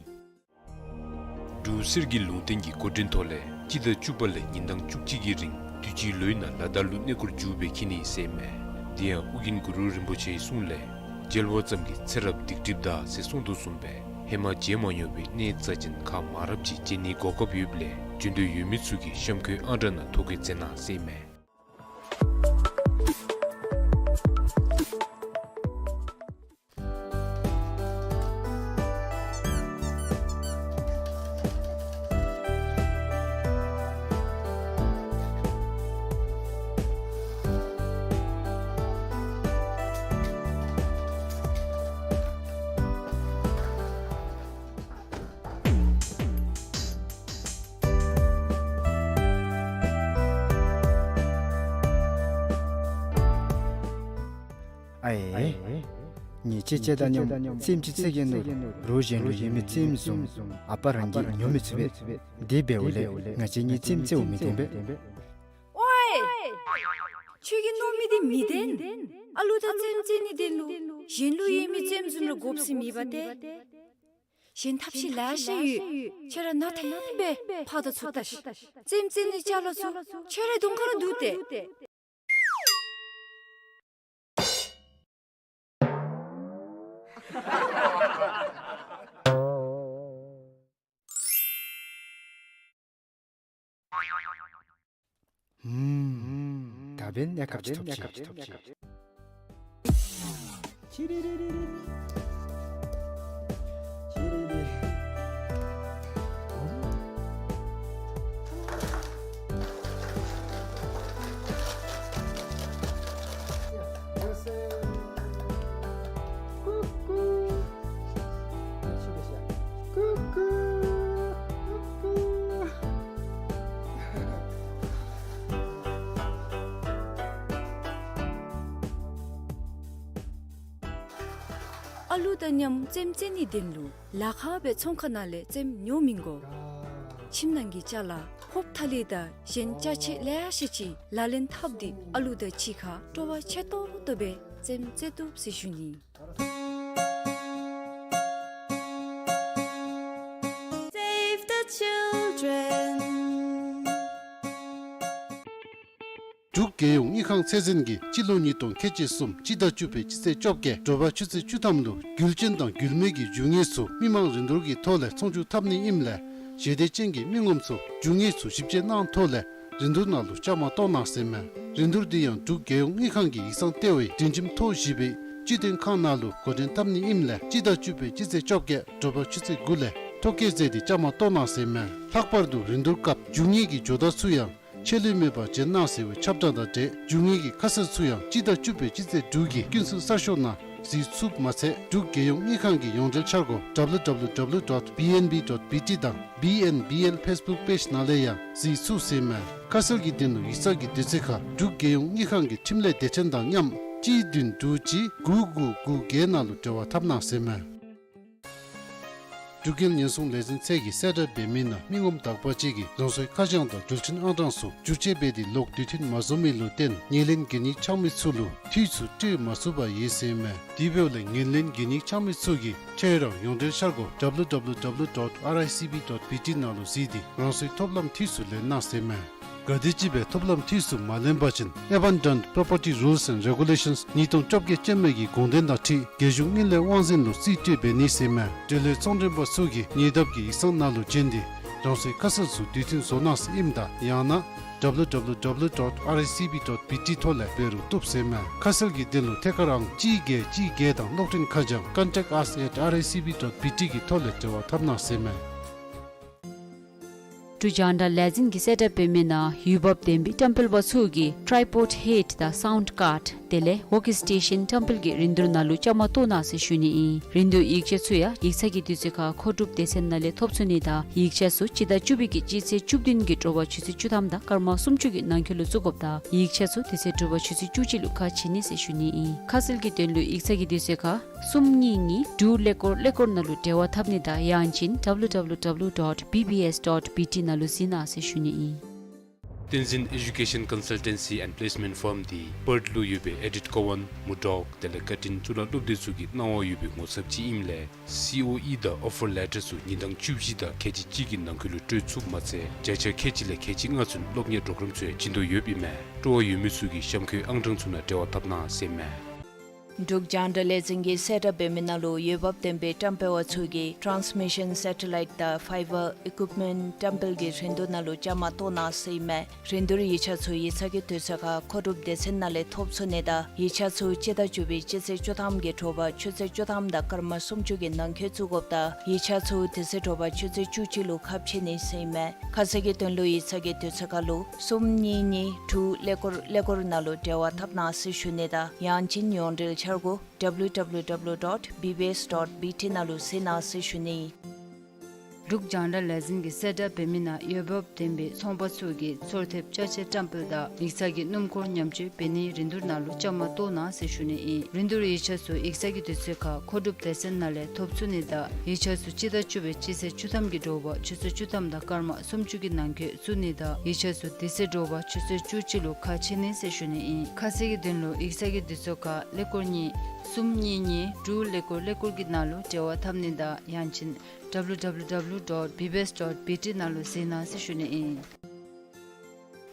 འབྲུག་གསེར་གྱི་ལུང་བསྟན་གྱི་འགོ་འདྲེན་ཐོག་ལས་སྤྱི་ཟླ་བཅུ་པ་ལས་ཉིན་གྲངས་བཅུ་གཅིག་གི་རིང་དུས་ཅི་ལོའི་ནང་ལ་དྭགས་ལུ་གནས་སྐོར་མཇུག་སྦེ་འཁྱིད་ནི་ཟེར་ཨིན་མས། དེ་ཡང་ཨོ་རྒྱན་གུ་རུ་རིན་པོ་ཆེའི་གསུང་ལས་མཇལ་བ་ཙམ་གྱིས་ཚེ་རབས་སྡིག་སྒྲིབ་དག་ཟེར་གསུངས་དོ་བཟུམ་སྦེ་ཧེ་མ་མཇལ་མ་མྱོང་བའི་གནས་རྩ་ཅན་ཁག་མང་རབས་ཅིག་མཇལ་ནིའི་གོ་སྐབས་ཡོདཔ་ལས་བྱོན་འདོད་ཡོད་མི་ཚུ་གིས་གཤམ་འཁོད་ཨང་གྲངས་ནང་ཐོ་བཀོད་མཛད་གནང་ཟེར་ཨིན་མས། ཨའེ། ངེའི་ཅེ་ཅེ་དང་མཉམ་རྩེདམོ་ཅིག་རྩེ་གེ་མནོ། རོགས་གཞན་ལུ་ཡོད་མི་རྩེདམོ་བཟུམ་ཨ་པ་རང་གིས་ཉོ་མི་ཚུགས་པས། དེ་འབདཝ་ལས་ང་བཅས་གཉིས་རྩེདམོ་རྩེཝ་མི་བཏུབ་པས། ཝའེ། ཁྱོད་ཀྱིས་མནོ་མི་དེ་མི་བདེན། ཨ་ལུ་དང་རྩེདམོ་རྩེ་ནིའི་དོན་ལུ་གཞན་ལུ་ཡོད་མི་རྩེདམོ་བཟུམ་ར་དགོཔ་ཟེར་མེད་པ་ཏེ། གཞན་ཐབས་ཤེས་ལེ་ཤ་ཡོད། ཁྱོད་ར་ནཱ་ཐེངས་སྦེ་ཕར་དང་ཚུར་བལྟ་ཤིག། རྩེདམོ་རྩེ་ནིའི་ཅ་ལ་ཚུ་ཁྱོད་རའི་གདོང་ཁར་འདུག་སྟེ། ཧུམ། ད་འབདན་གནས་སྐབས་ཅིག་ཐོབ་ཅི། ཨ་ལུ་དང་མཉམ་རྩེདམོ་རྩེ་ནིའི་དོན་ལུ་ལཱ་ཁག་སྦེ་ཚོང་ཁང་ནང་ལས་རྩེདམོ་ཉོ་མི་དགོ། ཁྱིམ་ནང་གི་ཅ་ལ་ཕོརཔ་ཐ་ལི་དང་གཞན་ཅ་ཆས་ལེ་ཤ་ཅིག་ལག་ལེན་འཐབ་སྟེ་ཨ་ལུ་དང་གཅིག་ཁར་སྤྲོ་བ་ཆེ་ཏོག་ཏོ་སྦེ་རྩེདམོ་རྩེ་བཏུབ་ཟེར་ཞུ་ནི། Save the children. འབྲུག་རྒྱལ་ཡོངས་དངུལ་ཁང་ཚད་འཛིན་གྱིས་སྤྱི་ལོ་ཉིས་སྟོང་ཁལ་གཅིག་གསུམ་སྤྱི་ཟླ་བཅུ་པའི་སྤྱི་ཚེས་བཅོ་བརྒྱད་དྲོ་པ་ཆུ་ཚོད་བཅུ་ཐམ་ལུ་རྒྱུ་རྐྱེན་དང་རྒྱུས་མེད་ཀྱི་རྒྱུ་དངོས་ཚུ་མི་མང་རིན་བསྡུར་གྱི་ཐོག་ལས་ཚོང་བསྒྱུར་འཐབ་ནི་ཨིནམ་ལས་ཞལ་འདེབས་ཅན་གྱི་མི་ངོམ་ཚུ་རྒྱུ་དངོས་ཚུ་ཞིབ་དཔྱད་གནང་ཐོག་ལས་རིན་བསྡུར་ནང་ལུ་བཅའ་མར་གཏོགས་གནང་ཟེར་མས། རིན་བསྡུར་འདི་ཡང་འབྲུག་རྒྱལ་ཡོངས་དངུལ་ཁང་གི་ཡིག་ཚང་ལྟེ་བའི་སྒྲིག་ཁྲིམས་ཐོ་བཞི་པའི་སྤྱི་དོན་ཁང་ནང་ལུ་འགོ་འདྲེན་འཐབ་ནི་ཨིནམ་ལས་སྤྱི་ཟླ་བཅུ་པའི་སྤྱི་ཚེས་བཅོ་བརྒྱད་དྲོ་པ་ཆུ་ཚོད་དགུ་ལས་ཐོ་བཀོད་མཛད་དེ་བཅའ་མར་གཏོགས་གནང་ཟེར་མས། ལྷག་པར་དུ་རིན་བསྡུར་སྐབས་རྒྱུ་དངོས་ཀྱི་ཇོ་བདག་ཚུ་ཡང་ཆད་ལུས་མེད་པར་བྱོན་གནང་ཟེར་བའི་ཁྱབ་བསྒྲགས་དང་འབྲེལ་རྒྱུ་དངོས་ཀྱི་ཁ་གསལ་ཚུ་ཡང་སྤྱི་ཟླ་བཅུ་པའི་སྤྱི་ཚེས་དྲུག་གི་ཀུན་གསལ་གསར་ཤོག་ནང་གཟིགས་ཚུགསཔ་མ་ཚད་འབྲུག་རྒྱལ་ཡོངས་དངུལ་ཁང་གི་ཡོངས་འབྲེལ་འཆར་སྒོ་W W W dot B N B dot B T དང་B N B L Facebook page ནང་ལས་ཡང་གཟིགས་ཚུགས་ཟེར་མས། ཁ་གསལ་གྱི་དོན་ལུ་ཡིག་ཚང་གི་དུས་ཚོད་ཁར་འབྲུག་རྒྱལ་ཡོངས་དངུལ་ཁང་གི་འཕྲིན་ལས་སྡེ་ཚན་དང་མཉམ་གཅིག་བདུན་དྲུག་གཅིག་དགུ་དགུ་དགུ་བརྒྱད་ནང་ལུ་འབྲེལ་བ་འཐབ་གནང་ཟེར་མས། འབྲུག་རྒྱལ་ཉེན་སྲུང་ལས་འཛིན་ཚད་ཀྱིས་གསལ་བསྒྲགས་འབད་མི་ནང་མི་ངོམ་དག་པ་ཅིག་གིས་རང་སོའི་ཁ་བྱང་དང་འགྲུལ་འཕྲིན་ཨང་གྲངས་ཚུ་བསྒྱུར་བཅོས་འབད་དེ་ལོག་དུས་མཐུན་མ་བཟོ་མི་ལུ་བརྟེན་ངོས་ལེན་གན་ཡིག་འཆང་མི་ཚུ་ལུ་འཐུས་ཚུ་སྤྲོད་མ་ཚུགས་པར་ཡོད་ཟེར་མས། དེ་འབདཝ་ལས་ངོས་ལེན་གན་ཡིག་འཆང་མི་ཚུ་གིས་ཁྱོད་རའི་ཡོངས་འབྲེལ་འཆར་སྒོ་W W W dot R I C B dot B T ནང་ལུ་གཟིགས་ཏེ་རང་སོའི་ཐོབ་ལམ་འཐུས་ཚུ་ལེན་གནང་ཟེར་མས། ག་དེམ་ཅིག་སྦེ་ཐོབ་ལམ་འཐུས་ཚུ་མ་ལེན་པ་ཅིན་Abandoned Property Rules and Regulations ཉིས་སྟོང་བཅོ་བརྒྱད་ཅན་མའི་གི་དགོངས་དོན་དང་འཁྲིལ་རྒྱལ་གཞུང་དངུལ་ལས་དབང་འཛིན་ལུ་རྩིས་སྤྲོད་འབད་ནི་ཟེར་མས། འབྲེལ་ཡོད་ཚོང་མགྲོན་པ་ཚུ་གིས་ཉེ་འདབས་ཀྱི་ཡིག་ཚང་ནང་ལུ་བྱོན་ཏེ་རང་སོའི་ཁ་གསལ་ཚུ་དུས་མཐུན་བཟོ་གནང་ཟེར་ཨིནམ་ད་ཡང་ན་W W W dot R I C B dot B T ཐོག་ལས་འབད་རུང་བཏུབ་ཟེར་མས། ཁ་གསལ་གྱི་དོན་ལུ་ཐད་ཀར་ཨང་གཅིག་བརྒྱད་གཅིག་བརྒྱད་དང་གློག་འཕྲིན་ཁ་བྱང་contact us at R I C B dot B T གི་ཐོག་ལས་འབྲེལ་བ་འཐབ་གནང་ཟེར་མས། འབྲུག་རྒྱང་བསྒྲགས་ལས་འཛིན་གྱིས་གསལ་བསྒྲགས་འབད་མི་ནང་འོས་འབབ་ལྡན་པའི་བཀྲམ་སྤེལ་པ་ཚུ་གིས་tripod head དང་sound card དེ་ལས་work station བཀྲམ་སྤེལ་གྱི་རིན་བསྡུར་ནང་ལུ་བཅའ་མར་གཏོགས་གནང་ཟེར་ཞུ་ནི་ཨིན། རིན་བསྡུར་ཡིག་ཆ་ཚུ་ཡང་ཡིག་ཚང་གི་དུས་ཚོད་ཁར་མཁོ་སྒྲུབ་སྡེ་ཚན་ནང་ལས་ཐོབ་ཚུགས་ནི་དང་ཡིག་ཆ་ཚུ་སྤྱི་ཟླ་བཅུ་པའི་གི་སྤྱི་ཚེས་བཅུ་བདུན་གྱི་དྲོ་པ་ཆུ་ཚོད་བཅུ་ཐམ་དང་སྐར་མ་སུམ་ཅུ་གི་ནང་འཁོད་ལུ་བཙུགས་དགོཔ་དང་ཡིག་ཆ་ཚུ་དེ་ཚེ་དྲོ་པ་ཆུ་ཚོད་བཅུ་གཅིག་ལུ་ཁ་ཕྱེ་ནི་ཟེར་ཞུ་ནི་ཨིན། ཁ་གསལ་གྱི་དོན་ལུ་ཡིག་ཚང་གི་དུས་ཚོད་ཁར་གསུམ་གཉིས་གཉིས་དྲུག་ཀླད་ཀོར་ཀླད་ཀོར་ནང་ལུ་འབྲེལ་བ་འཐབ་ནི་དང་ཡང་ཅིན་W W W dot B B S dot B T ནང་ལུ་གཟིགས་གནང་ཟེར་ཞུ་ནི་ཨིན། བསྟན་འཛིན་Education Consultancy and Placement Firm འདི་པརཐ་ལུ་ཡོད་པའི་ཨེ་ཌིཊ་ཀོ་ཝཱན་མུར་ཌོག་དེ་ལས་ཀར་ཊིན་གཙུག་ལག་སློབ་སྡེ་ཚུ་གི་གནང་བ་ཡོད་པའི་ངོ་ཚབ་ཅིག་ཨིནམ་ལས་སི་ཨོ་ཨི་དང་ཨོ་ཕར་ལེ་ཊར་ཚུ་ཉིན་གྲངས་བཅུ་བཞི་དང་ཁལ་གཅིག་གཅིག་གི་ནང་འཁོད་ལུ་སྤྲོད་ཚུགསཔ་མ་ཚད་བརྒྱ་ཆ་ཁལ་གཅིག་ལས་ཁལ་གཅིག་ལྔ་ཚུན་སློབ་གཉེར་པོརོ་གརམ་ཚུ་ཡང་བྱིན་དོ་ཡོདཔ་ཨིན་མས། སྤྲོ་བ་ཡོད་མི་ཚུ་གིས་གཤམ་འཁོད་ཨང་གྲངས་ཚུ་ནང་འབྲེལ་བ་འཐབ་གནང་ཟེར་མས། འབྲུག་རྒྱང་བསྒྲགས་ལས་འཛིན་གྱིས་གསལ་བསྒྲགས་འབད་མི་ནང་ལུ་འོས་འབབ་ལྡན་པའི་བཀྲམ་སྤེལ་པ་ཚུ་གིས་transmission satellite དང་fiber equipment བཀྲམ་སྤེལ་གྱི་རིན་བསྡུར་ནང་ལུ་བཅའ་མར་གཏོགས་གནང་ཟེར་ཨིན་མས། རིན་བསྡུར་ཡིག་ཆ་ཚུ་ཡིག་ཚང་གི་དུས་ཚོད་ཁར་མཁོ་སྒྲུབ་སྡེ་ཚན་ནང་ལས་ཐོབ་ཚུགས་ནི་དང་ཡིག་ཆ་ཚུ་སྤྱི་ཟླ་བཅུ་པའི་སྤྱི་ཚེས་བཅུ་ཐམ་གྱི་དྲོ་པ་ཆུ་ཚོད་བཅུ་ཐམ་དང་སྐར་མ་སུམ་ཅུ་གི་ནང་འཁོད་བཙུགས་དགོཔ་དང་ཡིག་ཆ་ཚུ་དེ་ཚེ་དྲོ་པ་ཆུ་ཚོད་བཅུ་གཅིག་ལུ་ཁ་ཕྱེ་ནི་ཟེར་ཨིན་མས། ཁ་གསལ་གྱི་དོན་ལུ་ཡིག་ཚང་གི་དུས་ཚོད་ཁར་ལུ་གསུམ་གཉིས་གཉིས་དྲུག་ཀླད་ཀོར་ཀླད་ཀོར་ནང་ལུ་འབྲེལ་བ་འཐབ་གནང་ཟེར་ཞུ་ནི་དང་ཡང་ཅིན་ཡོངས་འབྲེལ་འཆར་སྒོ་W W W dot B B S dot B T ནང་ལུ་གཟིགས་གནང་ཟེར་ཞུ་ནི། འབྲུག་རྒྱང་བསྒྲགས་ལས་འཛིན་གྱིས་གསལ་བསྒྲགས་འབད་མི་ནང་འོས་འབབ་ལྡན་པའི་ཚོང་པ་ཚུ་གིས་ཚོར་ཐེབས་ཅ་ཆས་བཀྲམ་སྤེལ་དང་ཡིག་ཚང་གི་སྣུམ་འཁོར་ཉམས་བཅོས་འབད་ནིའི་རིན་བསྡུར་ནང་ལུ་བཅའ་མར་གཏོགས་གནང་ཟེར་ཞུ་ནི་ཨིན། རིན་བསྡུར་ཡིག་ཆ་ཚུ་ཡིག་ཚང་གི་དུས་ཚོད་ཁར་མཁོ་སྒྲུབ་སྡེ་ཚན་ནང་ལས་ཐོབ་ཚུགས་ནི་དང་ཡིག་ཆ་ཚུ་སྤྱི་ཟླ་བཅུ་པའི་སྤྱི་ཚེས་བཅུ་ཐམ་གྱི་དྲོ་པ་ཆུ་ཚོད་བཅུ་ཐམ་དང་སྐར་མ་སུམ་ཅུ་གི་ནང་འཁོད་བཙུགས་ནི་དང་ཡིག་ཆ་ཚུ་དེ་ཚེ་དྲོ་པ་ཆུ་ཚོད་བཅུ་གཅིག་ལུ་ཁ་ཕྱེ་ནི་ཟེར་ཞུ་ནི་ཨིན། ཁ་གསལ་གྱི་དོན་ལུ་ཡིག་ཚང་གི་དུས་ཚོད་ཁར་ཀླད་ཀོར་གཉིས་གསུམ་གཉིས་གཉིས་དྲུག་ཀླད་ཀོར་ཀླད་ཀོར་གྱི་ནང་ལུ་འབྲེལ་བ་འཐབ་ནི་དང་ཡང་ཅིན་www dot bbs dot bt ནང་ལུ་གཟིགས་གནང་ཟེར་ཞུ་ནི་ཨིན།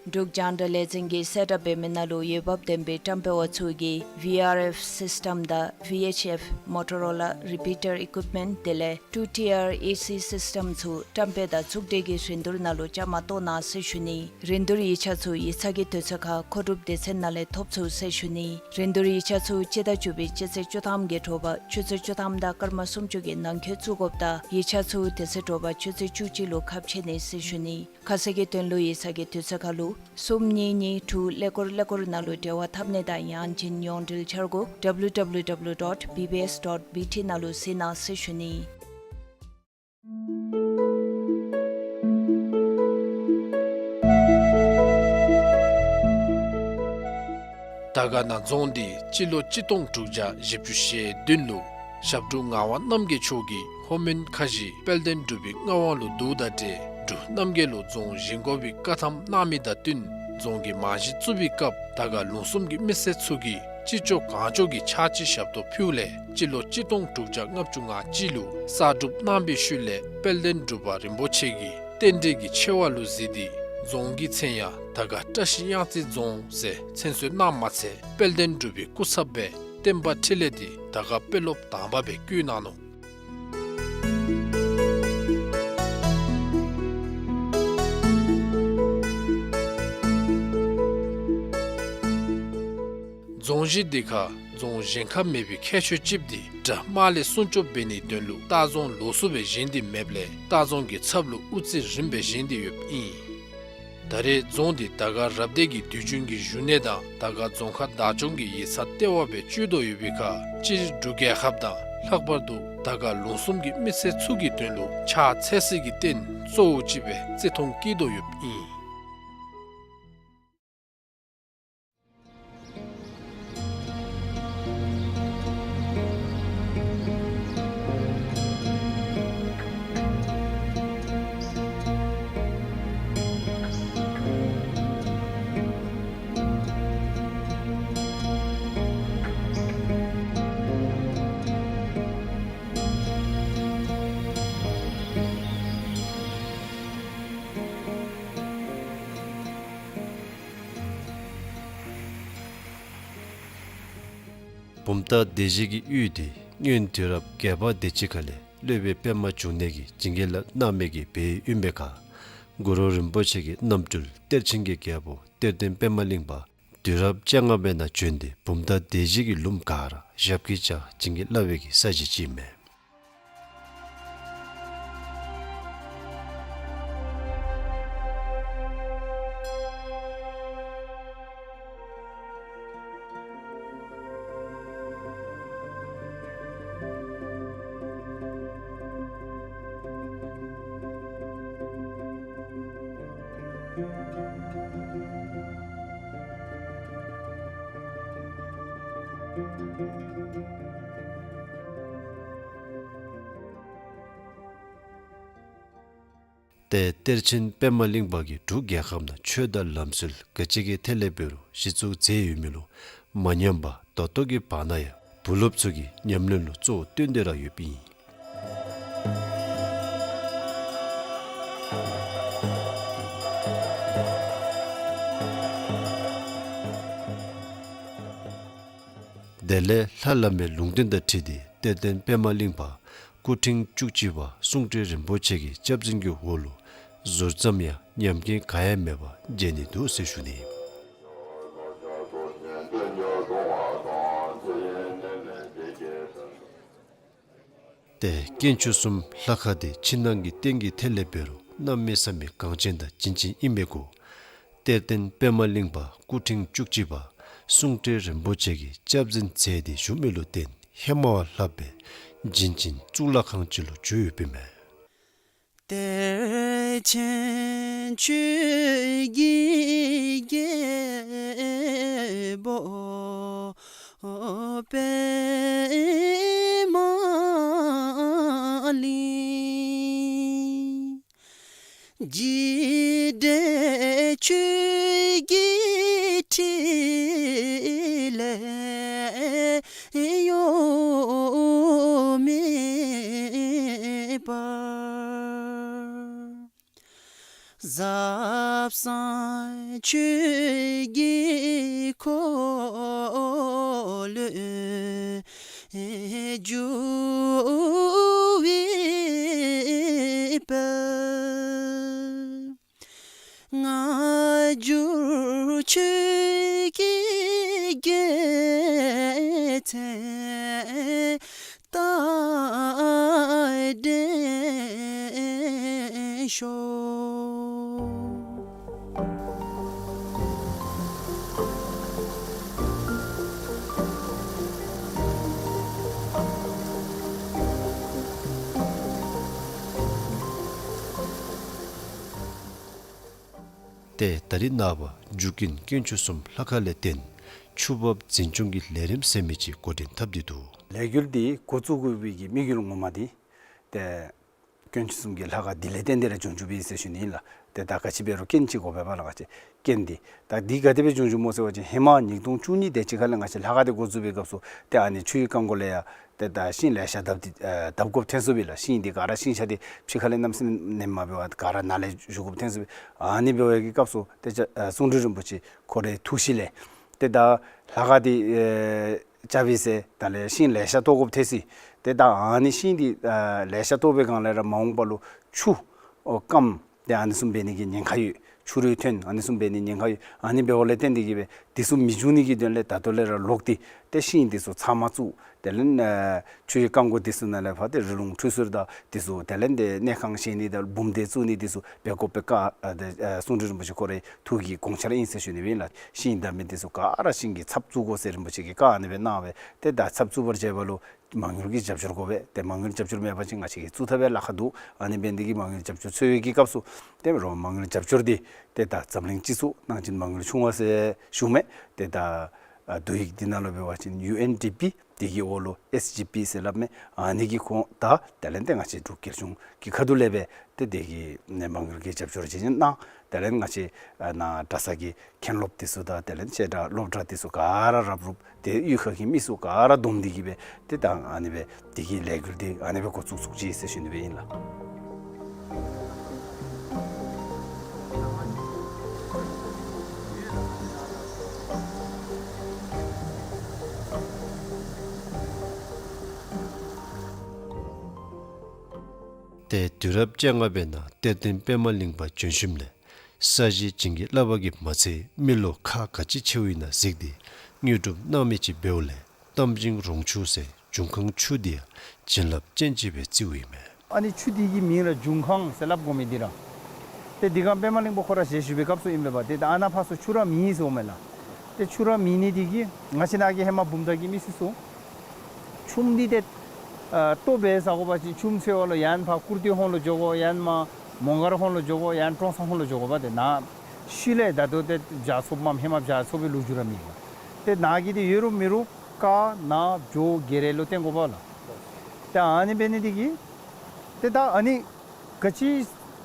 འབྲུག་རྒྱང་བསྒྲགས་ལས་འཛིན་གྱིས་གསལ་བསྒྲགས་འབད་མི་ནང་ལུ་འོས་འབབ་ལྡན་པའི་བཀྲམ་སྤེལ་བ་ཚུ་གིས་ཝི་ཨར་ཨེཕ་སིས་ཊམ་དང་ཝི་ཨེཆ་ཨེཕ་མོ་ཊོ་རོ་ལ་རི་པི་ཊར་ཨི་ཀུའིཔ་མེནཊ་དེ་ལས་ཊུ་ཊི་ཨར་ཨེ་སི་སིས་ཊམ་ཚུ་བཀྲམ་སྤེལ་དང་ཚོགས་སྒྲིག་གི་རིན་བསྡུར་ནང་ལུ་བཅའ་མར་གཏོགས་གནང་ཟེར་ཞུ་ནི། རིན་བསྡུར་ཡིག་ཆ་ཚུ་ཡིག་ཚང་གི་དུས་ཚོད་ཁར་མཁོ་སྒྲུབ་སྡེ་ཚན་ནང་ལས་ཐོབ་ཚུགས་ཟེར་ཞུ་ནི། རིན་བསྡུར་ཡིག་ཆ་ཚུ་སྤྱི་ཟླ་བཅུ་པའི་སྤྱི་ཚེས་བཅུ་ཐམ་གྱི་དྲོ་པ་ཆུ་ཚོད་བཅུ་ཐམ་དང་སྐར་མ་སུམ་ཅུ་གི་ནང་འཁོད་བཙུགས་དགོཔ་དང་ཡིག་ཆ་ཚུ་དེ་ཚེ་དྲོ་པ་ཆུ་ཚོད་བཅུ་གཅིག་ལུ་ཁ་ཕྱེ་ནི་ཟེར་ཞུ་ནི། ཁ་གསལ་གྱི་དོན་ལུ་ཡིག་ཚང་གི་དུས་ཚོད་ཁར་ལུ་གསུམ་གཉིས་གཉིས་དྲུག་ཀླད་ཀོར་ཀླད་ཀོར་ནང་ལུ་འབྲེལ་བ་འཐབ་ནི་དང་ཡང་ཅིན་ཡོངས་འབྲེལ་འཆར་སྒོ་www dot bbs dot bt ནང་ལུ་གཟིགས་གནང་ཟེར་ཞུ་ནི། དར་དཀར་ན་རྫོང་འདི་སྤྱི་ལོ་གཅིག་སྟོང་དྲུག་བརྒྱ་བཞི་བཅུ་ཞེ་བདུན་ལུ་ཞབས་དྲུང་ངག་དབང་རྣམ་རྒྱལ་མཆོག་གིས་ལྷོ་མོན་ཁ་བཞི་དཔལ་ལྡན་འབྲུག་པའི་མངའ་དབང་ལུ་བསྡུཝ་ད་ཏེ་འབྲུག་རྣམ་རྒྱལ་ལུ་རྫོང་བཞེངས་དགོ་པའི་བཀའ་ཐམ་གནང་མི་དང་བསྟུན་རྫོང་གི་རྨང་གཞི་བཙུགས་པའི་སྐབས་དར་དཀར་ལུང་གསུམ་གྱི་མི་སེར་ཚུ་གིས་ཅི་ལྕོགས་གང་ལྕོགས་ཀྱིས་ཕྱག་ཕྱིད་ཞབས་ཏོག་ཕུལཝ་ལས་སྤྱི་ལོ་གཅིག་སྟོང་དྲུག་བརྒྱ་ལྔ་བཅུ་ང་གཅིག་ལུ་གསར་སྒྲུབ་གནང་པའི་ཤུལ་ལས་དཔལ་ལྡན་འབྲུག་པ་རིན་པོ་ཆེ་གིས་རྟེན་འབྲེལ་གྱི་ཆེ་བ་ལུ་གཟིགས་ཏེ་རྫོང་གི་མཚན་ཡང་དར་དཀར་བཀྲ་ཤིས་གཡང་རྩེ་རྫོང་ཟེར་མཚན་གསོལ་གནངམ་མ་ཚད་དཔལ་ལྡན་འབྲུག་པའི་སྐུ་ཚབ་སྦེ་བསྟན་པ་འཕྲིན་ལས་འདི་དར་དཀར་དཔོན་སློབ་དང་པ་སྦེ་བསྐོས་གནང་ནུག། རྫོང་གཞི་འདི་ཁར་རྫོང་གཞན་ཁར་མེད་པའི་ཁྱད་ཆོས་ཅིག་འདི་དགྲ་དམག་ལས་སྲུང་སྐྱོབ་འབད་ནིའི་དོན་ལུ་ལྟ་རྫོང་ལོགས་སུ་སྦེ་བཞེངས་ཏེ་མེདཔ་ལས་ལྟ་རྫོང་གི་ཚབ་ལུ་དབུ་རྩེ་རིངམ་སྦེ་བཞེངས་ཏེ་ཡོདཔ་ཨིན། ད་རེས་རྫོང་འདི་དར་དཀར་རབ་སྡེ་གི་དུས་རྒྱུན་གྱི་བཞུགས་གནས་དང་དར་དཀར་རྫོང་ཁག་བདག་སྐྱོང་གི་ཡིག་ཚང་ལྟེ་བ་སྦེ་སྤྱོད་དོ་ཡོད་པའི་ཁར་སྤྱིར་འབྲུག་རྒྱལ་ཁབ་དང་ལྷག་པར་དུ་དར་དཀར་ལུང་གསུམ་གྱི་མི་སེར་ཚུ་གི་དོན་ལུ་ཕྱག་འཚལ་སའི་རྟེན་གཙོ་བོ་ཅིག་སྦེ་བརྩི་མཐོང་བསྐྱེད་དོ་ཡོདཔ་ཨིན། བུམ་ཐང་སྡེ་བཞི་གི་ཡུལ་འདི་སྔོན་དུས་རབས་བརྒྱད་པ་དེ་ཅིག་ཁ་ལས་སློབ་དཔོན་པདྨ་འབྱུང་གནས་ཀྱིས་བྱིན་གྱིས་བརླབས་གནང་མི་གི་སྦས་ཡུལ་ཨིན་པའི་ཁར་གུ་རུ་རིན་པོ་ཆེ་གི་རྣམ་སྤྲུལ་གཏེར་ཆེན་གྱི་རྒྱལ་པོ་གཏེར་སྟོན་པདྨ་གླིང་པ་དུས་རབས་བཅོ་ལྔ་པའི་ནང་བྱོན་ཏེ་བུམ་ཐང་སྡེ་བཞི་གི་ལུངམ་ག་ར་ཞབས་ཀྱིས་བཅགས་བྱིན་གྱིས་བརླབས་པའི་གི་ས་གཞི་ཅིག་ཨིན་མས། ཏེ་གཏེར་ཆེན་པདྨ་གླིང་པ་གིས་འབྲུག་རྒྱལ་ཁབ་ནང་ཆོས་དང་ལམ་སྲོལ་ག་ཅི་གི་ཐད་ལས་འབད་རུང་གཞི་བཙུགས་མཛད་ཡོད་མི་ལུ་མ་ཉམས་པར་ད་ལྟོ་གི་བར་ན་ཡང་བུ་སློབ་ཚུ་གི་ཉམས་ལེན་ལུ་གཙོ་བོ་བཏོན་ཏེ་ར་ཡོདཔ་ཨིན། དེ་ལས་ལྷ་བླ་མའི་ལུང་བསྟན་དང་འཁྲིལ་ཏེ་གཏེར་སྟོན་པདྨ་གླིང་པ་སྐུ་ཕྲེང་བཅུ་གཅིག་པ་གསུང་སྤྲུལ་རིན་པོ་ཆེ་གི་སྐྱབས་འཛིན་གྱི་འོག་ལུ་ཟུར་ཙམ་ཡང་ཉམས་རྐྱེན་ག་ཡང་མེད་པར་མཇལ་ནི་འདུག་ཟེར་ཞུ་ནི། ཏེ་དཀོན་མཆོག་གསུམ་ལྷ་ཁང་འདི་ཕྱི་ནང་གི་རྟེན་གྱི་ཐད་ལས་འབད་རུང་གནམ་མེད་ས་མེད་འགངས་ཆེན་དང་བྱིན་ཅན་ཨིན་མི་གུ་གཏེར་སྟོན་པདྨ་གླིང་པ་སྐུ་ཕྲེང་བཅུ་གཅིག་པ་གསུང་སྤྲུལ་རིན་པོ་ཆེ་གིས་སྐྱབས་འཛིན་མཛད་དེ་བཞུགས་མི་ལུ་བརྟེན་ཧེ་མ་བ་ལྷག་སྦེ་བྱིན་ཅན་གཙུག་ལག་ཁང་ཅིག་ལུ་གྱུར་ཡོདཔ་ཨིན་མས། གཏེར་ཆེན་ཆོས་ཀྱི་རྒྱལ་པོ་པདྨ་གླིང་། འཇིགས་བྲལ་ཆོས་ཀྱི་ཕྲིན་ལས་གཡོ་མེད་པར། ཟབ་གསང་ཆོས་ཀྱི་འཁོར་ལོའི་རྒྱུ་འོད་དཔལ། སྔ་འགྱུར་ཆོས་ཀྱི་རྒྱལ་མཚན་རྟག་བརྟན་ཤོག། ཏེ་ད་རིས་ནངས་པ་འཇུག་གིན་དཀོན་མཆོག་གསུམ་ལྷ་ཁང་ལས་བརྟེན་ཆུ་འབབ་འཛིན་སྐྱོང་གི་ལས་རིམ་ཟེར་མི་ཅིག་འགོ་འདྲེན་འཐབ་སྟེ་འདུག། ལས་འགུལ་འདི་འགོ་བཙུགས་དགོ་པའི་གི་དམིགས་ཡུལ་ངོ་མ་འདི་ཏེ་དཀོན་མཆོག་གསུམ་གྱི་ལྷ་ཁང་འདི་ལས་བརྟེན་ཏེ་ར་བྱུང་བྱུངམ་ཨིན་ཟེར་ཞུ་ནི་ཨིན་ལགས། ཏེ་ད་ག་ཅི་འབད་རུང་རྐྱེན་ཅིག་དགོ་པས་པ་ལགས། ང་བཅས་རྐྱེན་འདི་ད་འདི་ག་དེ་སྦེ་བྱུང་བྱུངམ་སྨོ་ཟེར་བ་ཅིན་ཧེ་མ་ཉིས་སྟོང་བཅུ་གཉིས་དེ་ཅིག་ཁ་ལས་ང་བཅས་ལྷ་ཁང་འདི་འགོ་བཙུགས་པའི་སྐབས་སུ་ཏེ་ཨ་ནི་ཆུའི་རྐང་མགོ་ལས་ཡང་ཏེ་ད་ཤིང་ལེ་ཤ་བརྡབ་སྟེ་ཨ་བརྡབ་དགོཔ་ཐོན་སོང་པས་ལགས། ཤིང་འདི་ག་ར་ཤིང་ཆ་འདི་ཕྱི་ཁ་ལས་གནམ་མེད་ས་མེད་མ་འབད་བར་ག་ར་ནང་ལས་བཞུགས་དགོཔ་ཐོན་སོང་པས། ཨ་ནི་འབད་བའི་གི་སྐབས་སུ་ཏེ་ཨ་གསུང་སྤྲུལ་རིན་པོ་ཆེ་ཁོ་རའི་ཐུགས་བཞེད་ལས་ཏེ་ད་ལྷ་ཁང་འདི་ཨེ་རྐྱབ་པའི་ཚེ་ད་ལས་ཤིང་ལེ་ཤ་བཏོག་དགོཔ་ཐོན་སོང་། ཏེ་ད་ཨ་ནི་ཤིང་འདི་ཨ་ལེ་ཤ་བཏོག་པའི་སྒང་ལས་ར་མ་འོངས་པ་ལུ་ཆུ་ཨོ་སྐམ་ཏེ་ཨ་ནི་བཟུམ་འབད་ནི་གི་ཉེན་ཁ་ཡོད། ཆུ་རུད་ཐོན་ཨ་ནི་བཟུམ་འབད་ནི་ཉེན་ཁ་ཡོད། ཨ་ནི་འབདཝ་ལས་བརྟེན་ཏེ་གིས་སྦེ་འདི་ཚུ་མི་འབྱུང་ནི་གི་དོན་ལས་ད་ལྟོ་ལས་ར་ལོག་སྟེ་ཏེ་ཤིང་འདི་ཚུ་ཚབ་མ་བཙུགས། དེ་ལས་ཨ་ཆུའི་རྐང་མགོ་འདི་ཚུ་ནང་ལས་ཕར་ཏེ་རི་ལུང་ཁྲུས་གསོལ་དང་འདི་ཚུ་དེ་ལས་ཏེ་གནས་ཁང་བཞེངས་ནི་དང་འབུམ་སྡེ་བཙུགས་ནི་འདི་ཚུ་འབད་དགོ་པའི་བཀའ་ཨ་ཏེ་ཨ་གསུང་སྤྲུལ་རིན་པོ་ཆེ་ཁོ་རའི་ཐུགས་ཀྱི་དགོངས་འཆར་ཨིན་ཟེར་ཞུ་ནི་སྦེ་ཨིན་ལགས། ཤིང་བརྡབ་མི་འདི་ཚུ་ག་ར་ཤིང་གི་ཚབ་བཙུགས་དགོ་ཟེར་རིན་པོ་ཆེ་གིས་བཀའ་ཨ་ནི་སྦེ་གནང་སྦེ་ཏེ་ད་ཚབ་བཙུགས་པར་བྱེད་པ་ལུ་མ་དངུལ་གྱི་རྒྱབ་སྐྱོར་དགོ་པས། ཏེ་མ་དངུལ་རྒྱབ་སྐྱོར་མེད་པ་ཅིན་ང་བཅས་ཀྱིས་བཙུགས་ཐབས་ཡང་ལཱ་ཁག་འདུག། ཨ་ནི་འབད་ནི་དེ་གིས་མ་དངུལ་རྒྱབ་སྐྱོར་འཚོལ་བའི་གི་སྐབས་སུ་ཏེ་རོགས་མ་དངུལ་རྒྱབ་སྐྱོར་འདི་ཏེ་ད་འཛམ་གླིང་སྤྱི་ཚོགས་གནང་སྦྱིན་མ་དངུལ་ཆུང་བ་ཟེར་ཞུཝ་མས། ཏེ་ད་ཨ་བསྡུ་ཡིག་འདི་ནང་ལུ་འབད་བ་ཅིན་ཡུ་ཨེན་ཌི་པི་དེ་གི་འོག་ལུ་ཨེས་ཇི་པི་ཟེར་སླབ་མས། ཨ་ནི་གི་ཁོངས་དང་དེ་ལས་ཏེ་ང་བཅས་འབྲུག་རྒྱལ་གཞུང་གི་ཁ་ཐུག་ལས་སྦེ་ཏེ་དེ་གི་ནང་མ་དངུལ་གྱི་རྒྱབ་སྐྱོར་བྱིན་གནང་། དེ་ལས་ང་བཅས་ཨ་ནཱ་གྲྭ་ཚང་གི་མཁན་སློབ་འདི་ཚུ་དང་དེ་ལས་བྱེ་བྲག་སློབ་གྲྭ་འདི་ཚུ་ག་ར་རབ་རུབ་ཏེ་གཡུས་ཁ་གི་མི་ཚུ་ག་ར་བསྡོམས་ཏེ་གིས་སྦེ་ཏེ་ད་ཨ་ནི་སྦེ་དེ་གི་ལས་འགུལ་འདི་ཨ་ནི་སྦེ་འགོ་བཙུགས་བཙུགས་ཅི་ཟེར་ཞུ་ནི་སྦེ་ཨིན་ལགས། ཏེ་དུས་རབས་བཅོ་ལྔ་པའི་ནང་གཏེར་སྟོན་པདྨ་གླིང་པ་བྱོན་ཞིནམ་ལས་ས་གཞི་བྱིན་གྱིས་བརླབས་པ་གིས་མ་ཚད་མི་ལོ་ཁག་ག་ཅི་ཆེཝ་ཨིན་ན་གཟིགས་ཏེ་དངོས་གྲུབ་གནང་མི་ཅིག་འབདཝ་ལས་རྟ་མགྲིན་རོང་ཆུ་ཟེར་འབྱུང་ཁང་ཆུ་འདི་ཡང་བྱིན་རླབས་ཅན་ཅིག་སྦེ་བརྩིཝ་ཨིན་མས། ཨ་ནི་ཆུ་འདི་གི་མིང་ར་འབྱུང་ཁང་ཟེར་སླབ་དགོ་མི་འདི་ར། ཏེ་འདི་སྒང་པདྨ་གླིང་པ་ཁོ་ར་ཞལ་བཞུགས་པའི་སྐབས་སུ་ཨིན་པས་པ། ཏེ་ད་ཨ་ནཱ་ཕར་ཚུར་ཆུ་ར་མེད་ཟེརཝ་མས་ལགས། ཏེ་ཆུ་ར་མེད་ནི་འདི་གིས་ང་བཅས་ནཱ་གི་ཧེ་མ་བུམ་ཐང་གི་མི་སེར་ཚུ་ཆུམ་འདི་ཏེ་ཨ་ལྟོ་འབད་ཟ་དགོ་པ་ཅིན་ཆུམ་འཚོལ་བ་ལུ་ཡང་ཕར་ཀུར་སྟོད་ཧོང་ལུ་འགྱོ་དགོ། ཡང་མར་མོང་སྒར་ཧོང་ལུ་འགྱོ་དགོ། ཡང་ཀྲོང་གསར་ཧོང་ལུ་འགྱོ་དགོ་པ། ཏེ་ནཱ་ཤུལ་ལས་ད་ལྟོ་ཏེ་བྱཱར་ཚོགསཔ་མས། ཧེ་མ་བྱཱར་ཚོགས་པའི་ལོ་རྒྱུས་ར་མེད་པ། ཏེ་ནཱ་གི་འདི་ཡོད་རུང་མེད་རུང་ཀ་ན་བྱོ་གེ་རེ་ལུ་བརྟེན་དགོ་པས་ལགས། ཏེ་ཨ་ནི་འབད་ནི་འདི་གིས་ཏེ་ད་ཨ་ནི་ག་ཅི་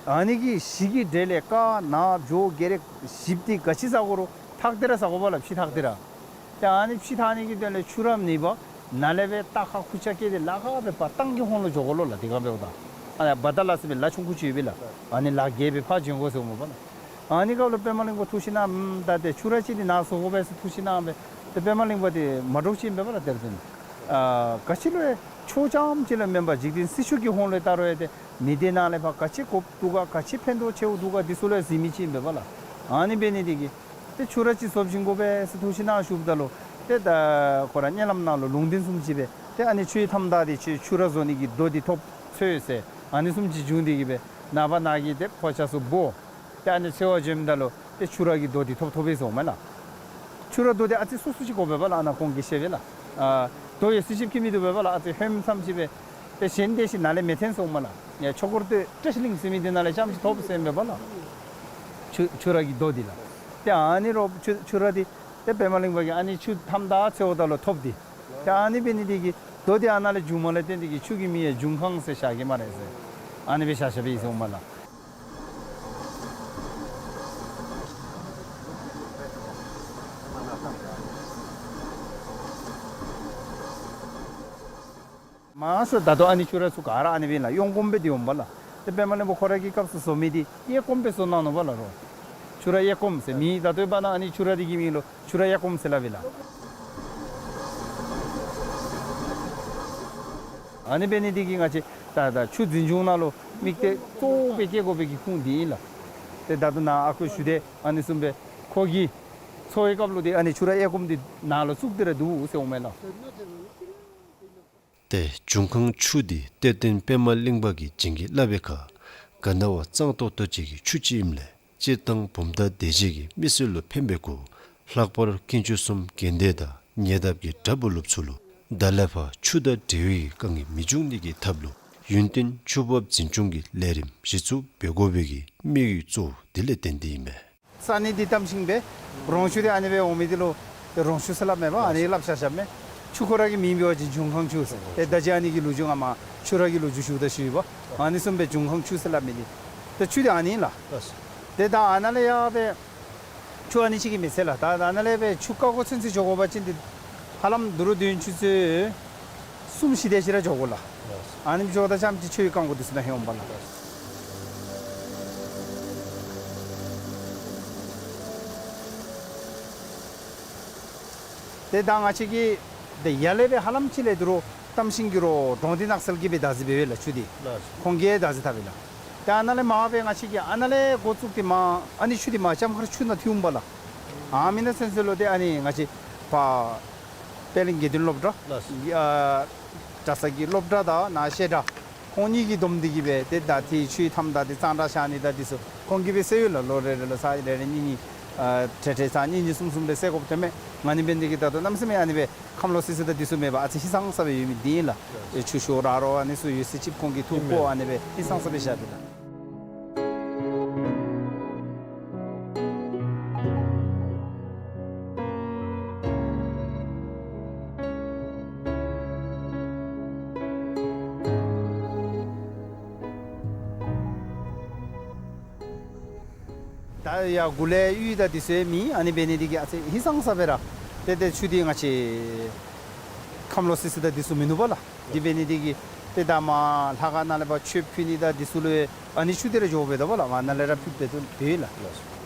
ཨ་ནི་གི་གཞི་གི་གྲས་ལས་ཀ་ན་བྱོ་གེ་རེ་བཞིཔོ་འདི་ག་ཅི་ཟ་དགོ་རུང་ཐག་སྟེ་ར་ཟ་དགོ་པས་ལགས། ཕྱེ་ཐག་སྟེ་ར། ཏེ་ཨ་ནི་ཕྱེ་ཐག་ནི་གི་དོན་ལས་ཆུ་ར་མེད་པར་ནཱ་ལས་སྦེ་རྟ་ཁག་ཁུར་ཆ་བཀལ་ཏེ་ལ་ཁ་སྦེ་ཕར་ཏང་གི་ཧོང་ལུ་འགྱོ་དགོ་ལོ་ལགས། དེ་སྒང་འབདཝ་ད་ཨ་ནི་བ་ད་ལ་ཟེར་བའི་ལ་ཆུང་ཀུ་ཅིག་ཡོད་པས་ལགས། ཨ་ནི་ལ་བརྒལ་སྦེ་ཕར་འབྱོན་དགོ་ཟེརཝ་མས་པ་ལགས། ཨ་ནི་སྐབས་ལུ་པདྨ་གླིང་པ་ཐུགས་ཞིབ་གནང་། ཨམ་ད་ཏེ་ཆུ་ར་ཅིག་འདི་ནཱ་བཟོ་དགོ་པས་ཟེར་ཐུགས་ཞིབ་གནང་སྦེ་ཏེ་པདྨ་གླིང་པ་འདི་མ་འདྲཝ་ཅིག་ཨིན་པས་པ་ལགས། དེར་ཐོན་ཨ་ག་ཅི་ལུ་ཡང་ཆོས་རྐྱངམ་ཅིག་ལུ་མེན་པར་འཇིག་རྟེན་སྲིད་ཕྱོགས་ཀྱི་ཧོང་ལུ་ད་རུང་ཡང་ཏེ་མི་སྡེ་ནང་ལས་ཕར་ག་ཅི་དགོཔ་འདུག་ག་ག་ཅི་ཕན་ཐོགས་ཆེཝ་འདུག་ག་འདི་ཚུ་ལུ་ཡང་གཟིགས་མི་ཅིག་ཨིན་པས་པ་ལགས། ཨ་ནི་འབད་ནི་འདི་གིས་ཏེ་ཆུ་ར་ཅིག་བཟོ་བྱིན་དགོ་པས་ཟེར་ཐུགས་ཞིབ་གནང་ཞུཝ་ད་ལུ་ཏེ་ད་ཁོ་ར་མནལ་ལམ་ནང་ལུ་ལུང་བསྟན་བཟུམ་ཅིག་སྦེ་ཏེ་ཨ་ནི་ཆུའི་མཐའམ་བདའ་སྟེ་ཆུ་ཆུ་ར་བཟོ་ནི་གི་རྡོ་འདི་ཐོབ་འཚོལ་ཟེར་ཨ་ནི་བཟུམ་ཅིག་བྱུང་སྟེ་གིས་སྦེ་ནངས་པ་ནཱ་གི་ཏེ་ཕོ་ཆ་ཚུ་འབོ། ཏེ་ཨ་ནི་འཚོལ་བར་འབྱོནམ་ད་ལུ་ཏེ་ཆུ་ར་གི་རྡོ་འདི་ཐོབ་ཐོབ་པས་ཟེརཝ་མས་ལགས། ཆུ་ར་རྡོ་འདི་ཨ་ཙི་སུ་སུ་ཅིག་དགོ་པས་པ་ལགས། ཨ་ནཱ་ཁོང་གིས་བཤད་པས་ལགས། ཨ་རྡོ་ཡོད་ཚད་ཅིག་ཁྱད་མིན་འདུག་པས་པ་ལགས། ཨ་ཙི་ཧོནམ་ཙམ་ཅིག་སྦེ་ཏེ་གཞན་དེ་ཅིག་ནཱ་ལས་མི་འཐོན་ཟེརཝ་མས་ལགས། ཡ་ཆོས་འཁོར་སྟོད་བཀྲ་ཤིས་གླིང་ཟེར་མི་འདི་ནང་ལས་རྐྱངམ་ཅིག་ཐོབ་ཟེར་མས་པ་ལགས། ཆུ་ཆུ་ར་གི་རྡོ་འདི་ལགས། ཏེ་ཨ་ནི་རོགས་ཆུ་ཆུ་ར་འདི་ཏེ་པདྨ་གླིང་པ་གིས་ཨ་ནི་ཆུ་མཐའམ་ད་འཚོལཝ་ད་ལུ་ཐོབ་འདི། ཏེ་ཨ་ནི་འབད་ནི་འདི་གིས་རྡོ་འདི་ཨ་ནཱ་ལས་བྱུངམ་ལས་བརྟེན་འདི་གིས་ཆུ་གི་མིང་ཡང་འབྱུང་ཁང་ཟེར་བཞག་གེ་སྨ་རེ་ཟེར། ཨ་ནི་སྦེ་བཞག་བཞགཔ་ཨིན་ཟེར་འོང་མས་ལགས། མང་ཤོས་ད་ལྟོ་ཨ་ནི་ཆུ་ར་ཚུ་ག་ར་ཨ་ནི་སྦེ་ལགས། གཡོན་སྐོརམ་སྦེ་འདི་འོང་པ་ལགས། ཏེ་པདྨ་གླིང་པ་ཁོ་ར་གི་སྐབས་སུ་བཟོ་མི་འདི་གཡས་སྐོརམ་སྦེ་བཟོ་གནང་ནུག་པ་ལགས་རོགས། ཆུ་ར་གཡས་སྐོརམ་ཟེར་མི་ད་ལྟོ་འབད་ན་ཨ་ནི་ཆུ་ར་འདི་གི་མིང་ལུ་ཆུ་ར་གཡས་སྐོརམ་ཟེར་སླབ་ཨིན་ལགས། ཨ་ནི་འབད་ནི་འདི་གིས་ང་བཅས་ད་ད་ཆུ་འཛིན་སྐྱོང་ནང་ལུ་དམིགས་གཏད་གཙོ་བོ་སྦེ་བསྐྱེད་དགོ་པའི་གི་ཁུངས་འདི་ཨིན་ལགས། ཏེ་ད་ལྟོ་ནཱ་ཨ་ཁུ་ཞུ་དེ་ཨ་ནི་བཟུམ་སྦེ་ཁོ་གིས་འཚོལ་བའི་སྐབས་ལུ་ཏེ་ཨ་ནི་ཆུ་ར་གཡས་སྐོརམ་འདི་ནང་ལུ་བཙུགས་ཏེ་ར་འདུག་ཟེར་འོང་མས་ལགས། ཏེ་འབྱུང་ཁང་ཆུ་འདི་གཏེར་སྟོན་པདྨ་གླིང་པ་གིས་བྱིན་གྱིས་བརླབས་པའི་ཁར་ག་ན་བ་གཙང་ཏོག་ཏོ་ཅིག་གི་ཆུ་ཅིག་ཨིནམ་ལས་སྤྱིར་བཏང་བུམ་ཐང་སྡེ་བཞི་གི་མི་སེར་ལུ་ཕན་པའི་གུ་ལྷག་པར་དཀོན་མཆོག་གསུམ་དགོན་སྡེ་དང་ཉེ་འདབས་ཀྱི་གྲྭ་པ་ལུ་ཚུ་ལུ་ད་ལས་ཕར་ཆུ་དང་འབྲེལ་བའི་དཀའ་ངལ་མི་འབྱུང་ནི་གི་ཐབས་ལུ་ཡུན་བརྟན་ཆུ་འབབ་འཛིན་སྐྱོང་གི་ལས་རིམ་གཞི་བཙུགས་འབད་དགོ་པའི་གི་དམིགས་ཡུལ་གཙོ་བོ་འདི་ལས་བརྟེན་ཏེ་ཨིན་མས། ས་གནས་འདི་གཏམ་ཤིང་སྦེ་རོང་ཆུ་འདི་ཨ་ནི་སྦེ་འོང་མི་འདི་ལུ་རོང་ཆུ་ཟེར་སླབ་མས་པ། ཨ་ནི་སླབ་བཞག་བཞགཔ་མས། ཆུ་ཁོ་ར་གི་མིང་འབད་བ་ཅིན་འབྱུང་ཁང་ཆུ་ཟེར། ཏེ་ད་ཅི་ཨ་ནི་གི་ལོ་རྒྱུས་ང་མ་ཆུ་ར་གི་ལོ་རྒྱུས་ཞུཝ་ད་ཞུ་ཡི་པ། ཨ་ནི་བཟུམ་སྦེ་འབྱུང་ཁང་ཆུ་ཟེར་སླབ་མི་འདི་ཏེ་ཆུ་འདི་ཨ་ནི་ལགས། ཏེ་ད་ཨ་ནཱ་ལས་ཡར་སྦེ་ཆུ་ཨ་ནི་ཅིག་གིས་མི་ཚད་ལགས། ད་ད་ནཱ་ལས་སྦེ་ཆུ་བཀག་དགོ་ཚུན་ཚོད་འགྱོ་དགོ་པ་ཅིན་འདི་ཧ་ལམ་དུ་རུ་དུས་ཡུན་ཆུ་ཚོད་གསུམ་བཞི་དེ་ཅིག་ར་འགྱོ་དགོ་ལགས། ཨ་ནི་འགྱོཝ་ད་རྐྱངམ་ཅིག་ཆུ་ཡི་རྐང་མགོ་འདི་ཚུ་ནང་ལྷོད་འོང་པ་ལགས། ཏེ་ད་ང་བཅས་ཀྱིས་ཏེ་ཡར་ལས་སྦེ་ཧ་ལམ་ཅིག་ལས་དུ་རུ་གཏམ་ཤིང་གི་རོ་གྲོང་སྡེ་ནགས་ཚལ་གྱིས་སྦེ་བདག་འཛིན་འབད་བས་ལགས་ཆུ་འདི། ཁོང་གིས་བདག་འཛིན་འཐབ་པས་ལགས། ཏེ་ཨ་ནཱ་ལས་མར་སྦེ་ང་བཅས་ཀྱིས་ཨ་ནཱ་ལས་འགོ་བཙུགས་ཏེ་མར་ཨ་ནི་ཆུ་འདི་མར་ལྕམ་མཁར་ཆུ་ནང་ཐིམ་པ་ལགས། ཨ་མི་ནང་ཚུན་ཚོད་ལུ་ཏེ་ཨ་ནི་ང་བཅས་ཕར་པད་གླིང་དགེ་འདུན་སློབ་གྲྭ་ལགས། ཨ་གྲྭ་ཚང་གི་སློབ་གྲྭ་དང་ནཱ་བཤད་གྲྭ་ཁོང་གཉིས་ཀྱིས་བསྡོམས་ཏེ་གིས་སྦེ་ཏེ་ད་ཏེ་ཆུའི་མཐའམ་ད་ཏེ་གཙང་སྦྲ་བཞག་ནི་དང་འདི་ཚུ་ཁོང་གིས་སྦེ་སེལ་ཡོད་ལགས། ལོ་རེ་རེ་ལུ་ཚར་རེ་རེ་གཉིས་གཉིས་ཨ་ཏེ་ཏེ་ཚར་གཉིས་གཉིས་གསུམ་གསུམ་སྦེ་སེལ་དགོཔ་ཐོནམ་མས། ཨ་ནི་འབད་ནི་འདི་གིས་ད་ལྟོ་གནམ་མེད་ས་མེད་ཨ་ནི་སྦེ་ཁམས་ལོག་སི་སི་དང་འདི་ཚུ་མེད་པར་ཨ་ཙི་ཧིང་སངས་ས་སྦེ་ཡོད་མི་འདི་ཨིན་ལགས། ཨེ་ཆུ་ཤོར་ར་རོ་ཨ་ནི་ཚུ་ཡོད་ཟེར་ཅིག་ཁོང་གིས་ཐུགས་ཁོ་ཨ་ནི་སྦེ་ཧིང་སངས་ས་སྦེ་བཞག་པས་ལགས། ད་ཡར་གུ་ལས་གཡུས་དང་འདི་ཚུ་ཡང་མེད། ཨ་ནི་འབད་ནི་འདི་གིས་ཨ་ཙི་ཧིང་སངས་ས་སྦེ་ར་ཏེ་ཏེ་ཆུ་འདི་ང་བཅས་ཁམས་ལོག་སི་སི་དང་འདི་ཚུ་མིན་ནུག་པ་ལགས། འདི་འབད་ནི་འདི་གིས་ཏེ་ད་མར་ལྷ་ཁང་ནང་ལས་ཕར་མཆོད་ཕུལ་ནི་དང་འདི་ཚུ་ལུ་ཨ་ནི་ཆུ་འདི་ར་འགྱོཝ་མས་ད་པ་ལགས། མར་ནཱ་ལས་ར་ཕུལ་སྦེ་འདུག་པས་ལགས།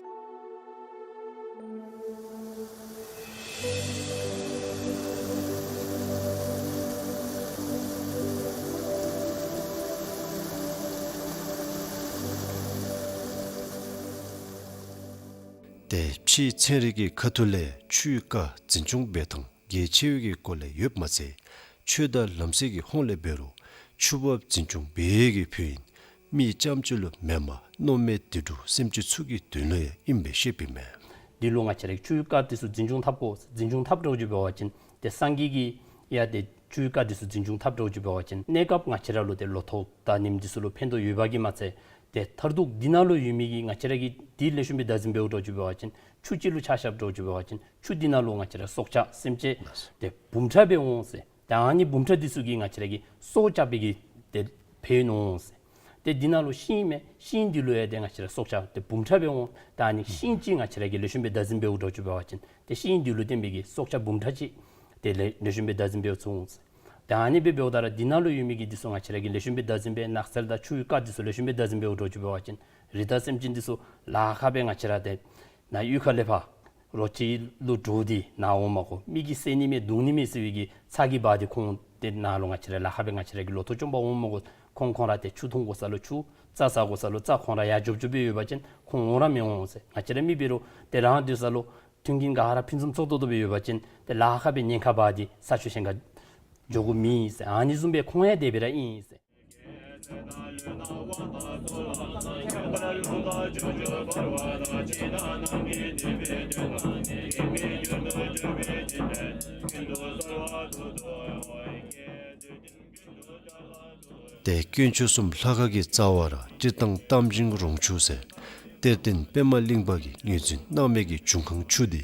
ཏེ་ཕྱིའི་ཚན་རིག་གི་ཁ་ཐུག་ལས་ཆུའི་རྐ་འཛིན་སྐྱོང་འབད་ཐངས་གལ་ཆེ་བའི་གི་སྐོར་ལས་ཡོདཔ་མ་ཚད་ཆོས་དང་ལམ་སྲོལ་གྱི་ཧོངས་ལས་འབད་རུང་ཆུ་འབབ་འཛིན་སྐྱོང་འབད་ཡས་ཀྱི་ཕུལ་ཨིན། མི་རྐྱངམ་ཅིག་ལུ་མེན་པར་མནོ་མེད་དུད་འགྲོ་སེམས་ཅན་ཚུ་གི་དོན་ལུ་ཡང་ཨིནམ་སྦེ་བཤདཔ་ཨིན་མས། འདི་ལུ་ང་བཅས་ར་གིས་ཆུའི་རྐ་འདི་ཚུ་འཛིན་སྐྱོང་འཐབ་དགོ། འཛིན་སྐྱོང་འཐབ་འགྱོ་བ་ཅིན་ཏེ་སངས་རྒྱས་ཀྱིས་ཡང་ཏེ་ཆུའི་རྐ་འདི་ཚུ་འཛིན་སྐྱོང་འཐབ་འགྱོ་བ་ཅིན་གནས་སྐབས་ང་བཅས་ར་ལུ་ཏེ་ལོ་ཐོག་དང་ཉིནམ་འདི་ཚུ་ལུ་ཕན་ཐོགས་ཡོདཔ་གིས་མ་ཚད་ཏེ་མཐར་ཐུག་འདི་ནང་ལུ་ཡོད་མི་གི་ང་བཅས་ར་གིས་འདི་ལེགས་ཤོམ་སྦེ་བདག་འཛིན་འབདཝ་འདྲཝ་ཅིག་འབད་བ་ཅིན་ཆུ་ཅིག་ལུ་ཆ་བཞགཔ་འདྲཝ་ཅིག་འབད་བ་ཅིན་ཆུ་འདི་ནང་ལུ་ང་བཅས་ར་སྲོག་ཆགས་སེམས་ཅན་ཏེ་འབུམ་ཕྲག་སྦེ་འོང་ཟེར། ད་ཨ་ནི་འབུམ་ཕྲག་འདི་ཚུ་གིས་ང་བཅས་ར་གི་སྲོག་སྐྱབས་པའི་གི་ཏེ་ཕན་འོང་ཟེར། ཏེ་འདི་ནང་ལུ་ཤིང་མས། ཤིང་འདི་ལུ་ཡང་ཏེ་ང་བཅས་ར་སྲོག་ཆགས་ཏེ་འབུམ་ཕྲག་སྦེ་འོང་། ད་ཨ་ནི་ཤིང་ཅིག་ང་བཅས་ར་གིས་ལེགས་ཤོམ་སྦེ་བདག་འཛིན་འབདཝ་འདྲཝ་ཅིག་འབད་བ་ཅིན་ཏེ་ཤིང་འདི་ལུ་བརྟེན་པའི་གི་སྲོག་ཆགས་འབུམ་ཕྲག་ཅིག་ཏེ་ལེགས་ལེགས་ཤོམ་སྦེ་བདག་འཛིན་འབདཝ་ཚུགས་འོང་ཟེར། ད་ཨ་ནི་སྦེ་འབདཝ་ད་ར་འདི་ནང་ལུ་ཡོད་མི་གི་འདི་ཚུ་ང་བཅས་ར་གིས་ལེགས་ཤོམ་སྦེ་བདག་འཛིན་འབད་ནགས་ཚལ་དང་ཆུའི་རྐ་འདི་ཚུ་ལེགས་ཤོམ་སྦེ་བདག་འཛིན་འབདཝ་འདྲཝ་ཅིག་འབད་བ་ཅིན་རི་དྭགས་སེམས་ཅན་འདི་ཚུ་ལཱ་ཁག་སྦེ་ང་བཅས་ར་ཏེ་ནཱ་གཡུས་ཁ་ལས་ཕར་རོ་ཁྱི་ལུ་འདྲོག་སྟེ་ནཱ་འོང་མ་དགོ། མི་གིས་བསད་ནི་མས་བརྡུང་ནི་མས་ཟེར་བའི་གི་ཚ་གྱང་འབག་སྟེ་ཁོང་ཏེ་ནཱ་ལུ་ང་བཅས་ར་ལཱ་ཁག་སྦེ་ང་བཅས་ར་གི་ལོ་ཐོག་བཅོམ་པར་འོང་མ་དགོ། ཁོང་ཁོང་ར་ཏེ་ཆུ་འཐུང་དགོ་ས་ལུ་ཆུ་རྩྭ་ཟ་དགོ་ས་ལུ་རྩྭ་ཁོང་ར་ཡར་འཇོབ་འཇོབ་སྦེ་ཡོད་པ་ཅིན་ཁོང་འོང་ར་མི་འོང་ཟེར། ང་བཅས་ར་མི་འབད་རུང་ཏེ་རང་སྡོད་ས་ལུ་མཐུན་རྐྱེན་ག་ར་ཕུན་སུམ་ཚོགས་ཏོག་ཏོ་སྦེ་ཡོད་པ་ཅིན་ཏེ་ལཱ་ཁག་སྦེ་ཉེན་ཁ་འབག་སྟེ་ས་ཆ་གཞན་ཁར་འགྱོ་དགོཔ་མེད་ཟེར། ཨ་ནི་བཟུམ་སྦེ་ཁོང་ཡང་དེ་སྦེ་ར་ཨིན་ཟེར། ཏེ་དཀོན་མཆོག་གསུམ་ལྷ་ཁང་གི་རྩ་བར་སྤྱིར་བཏང་གཏམ་ཆེན་རོང་ཆུ་ཟེར་གཏེར་སྟོན་པདྨ་གླིང་པ་གིས་ངོས་འཛིན་གནང་མི་གི་འབྱུང་ཁུངས་ཆུ་འདི་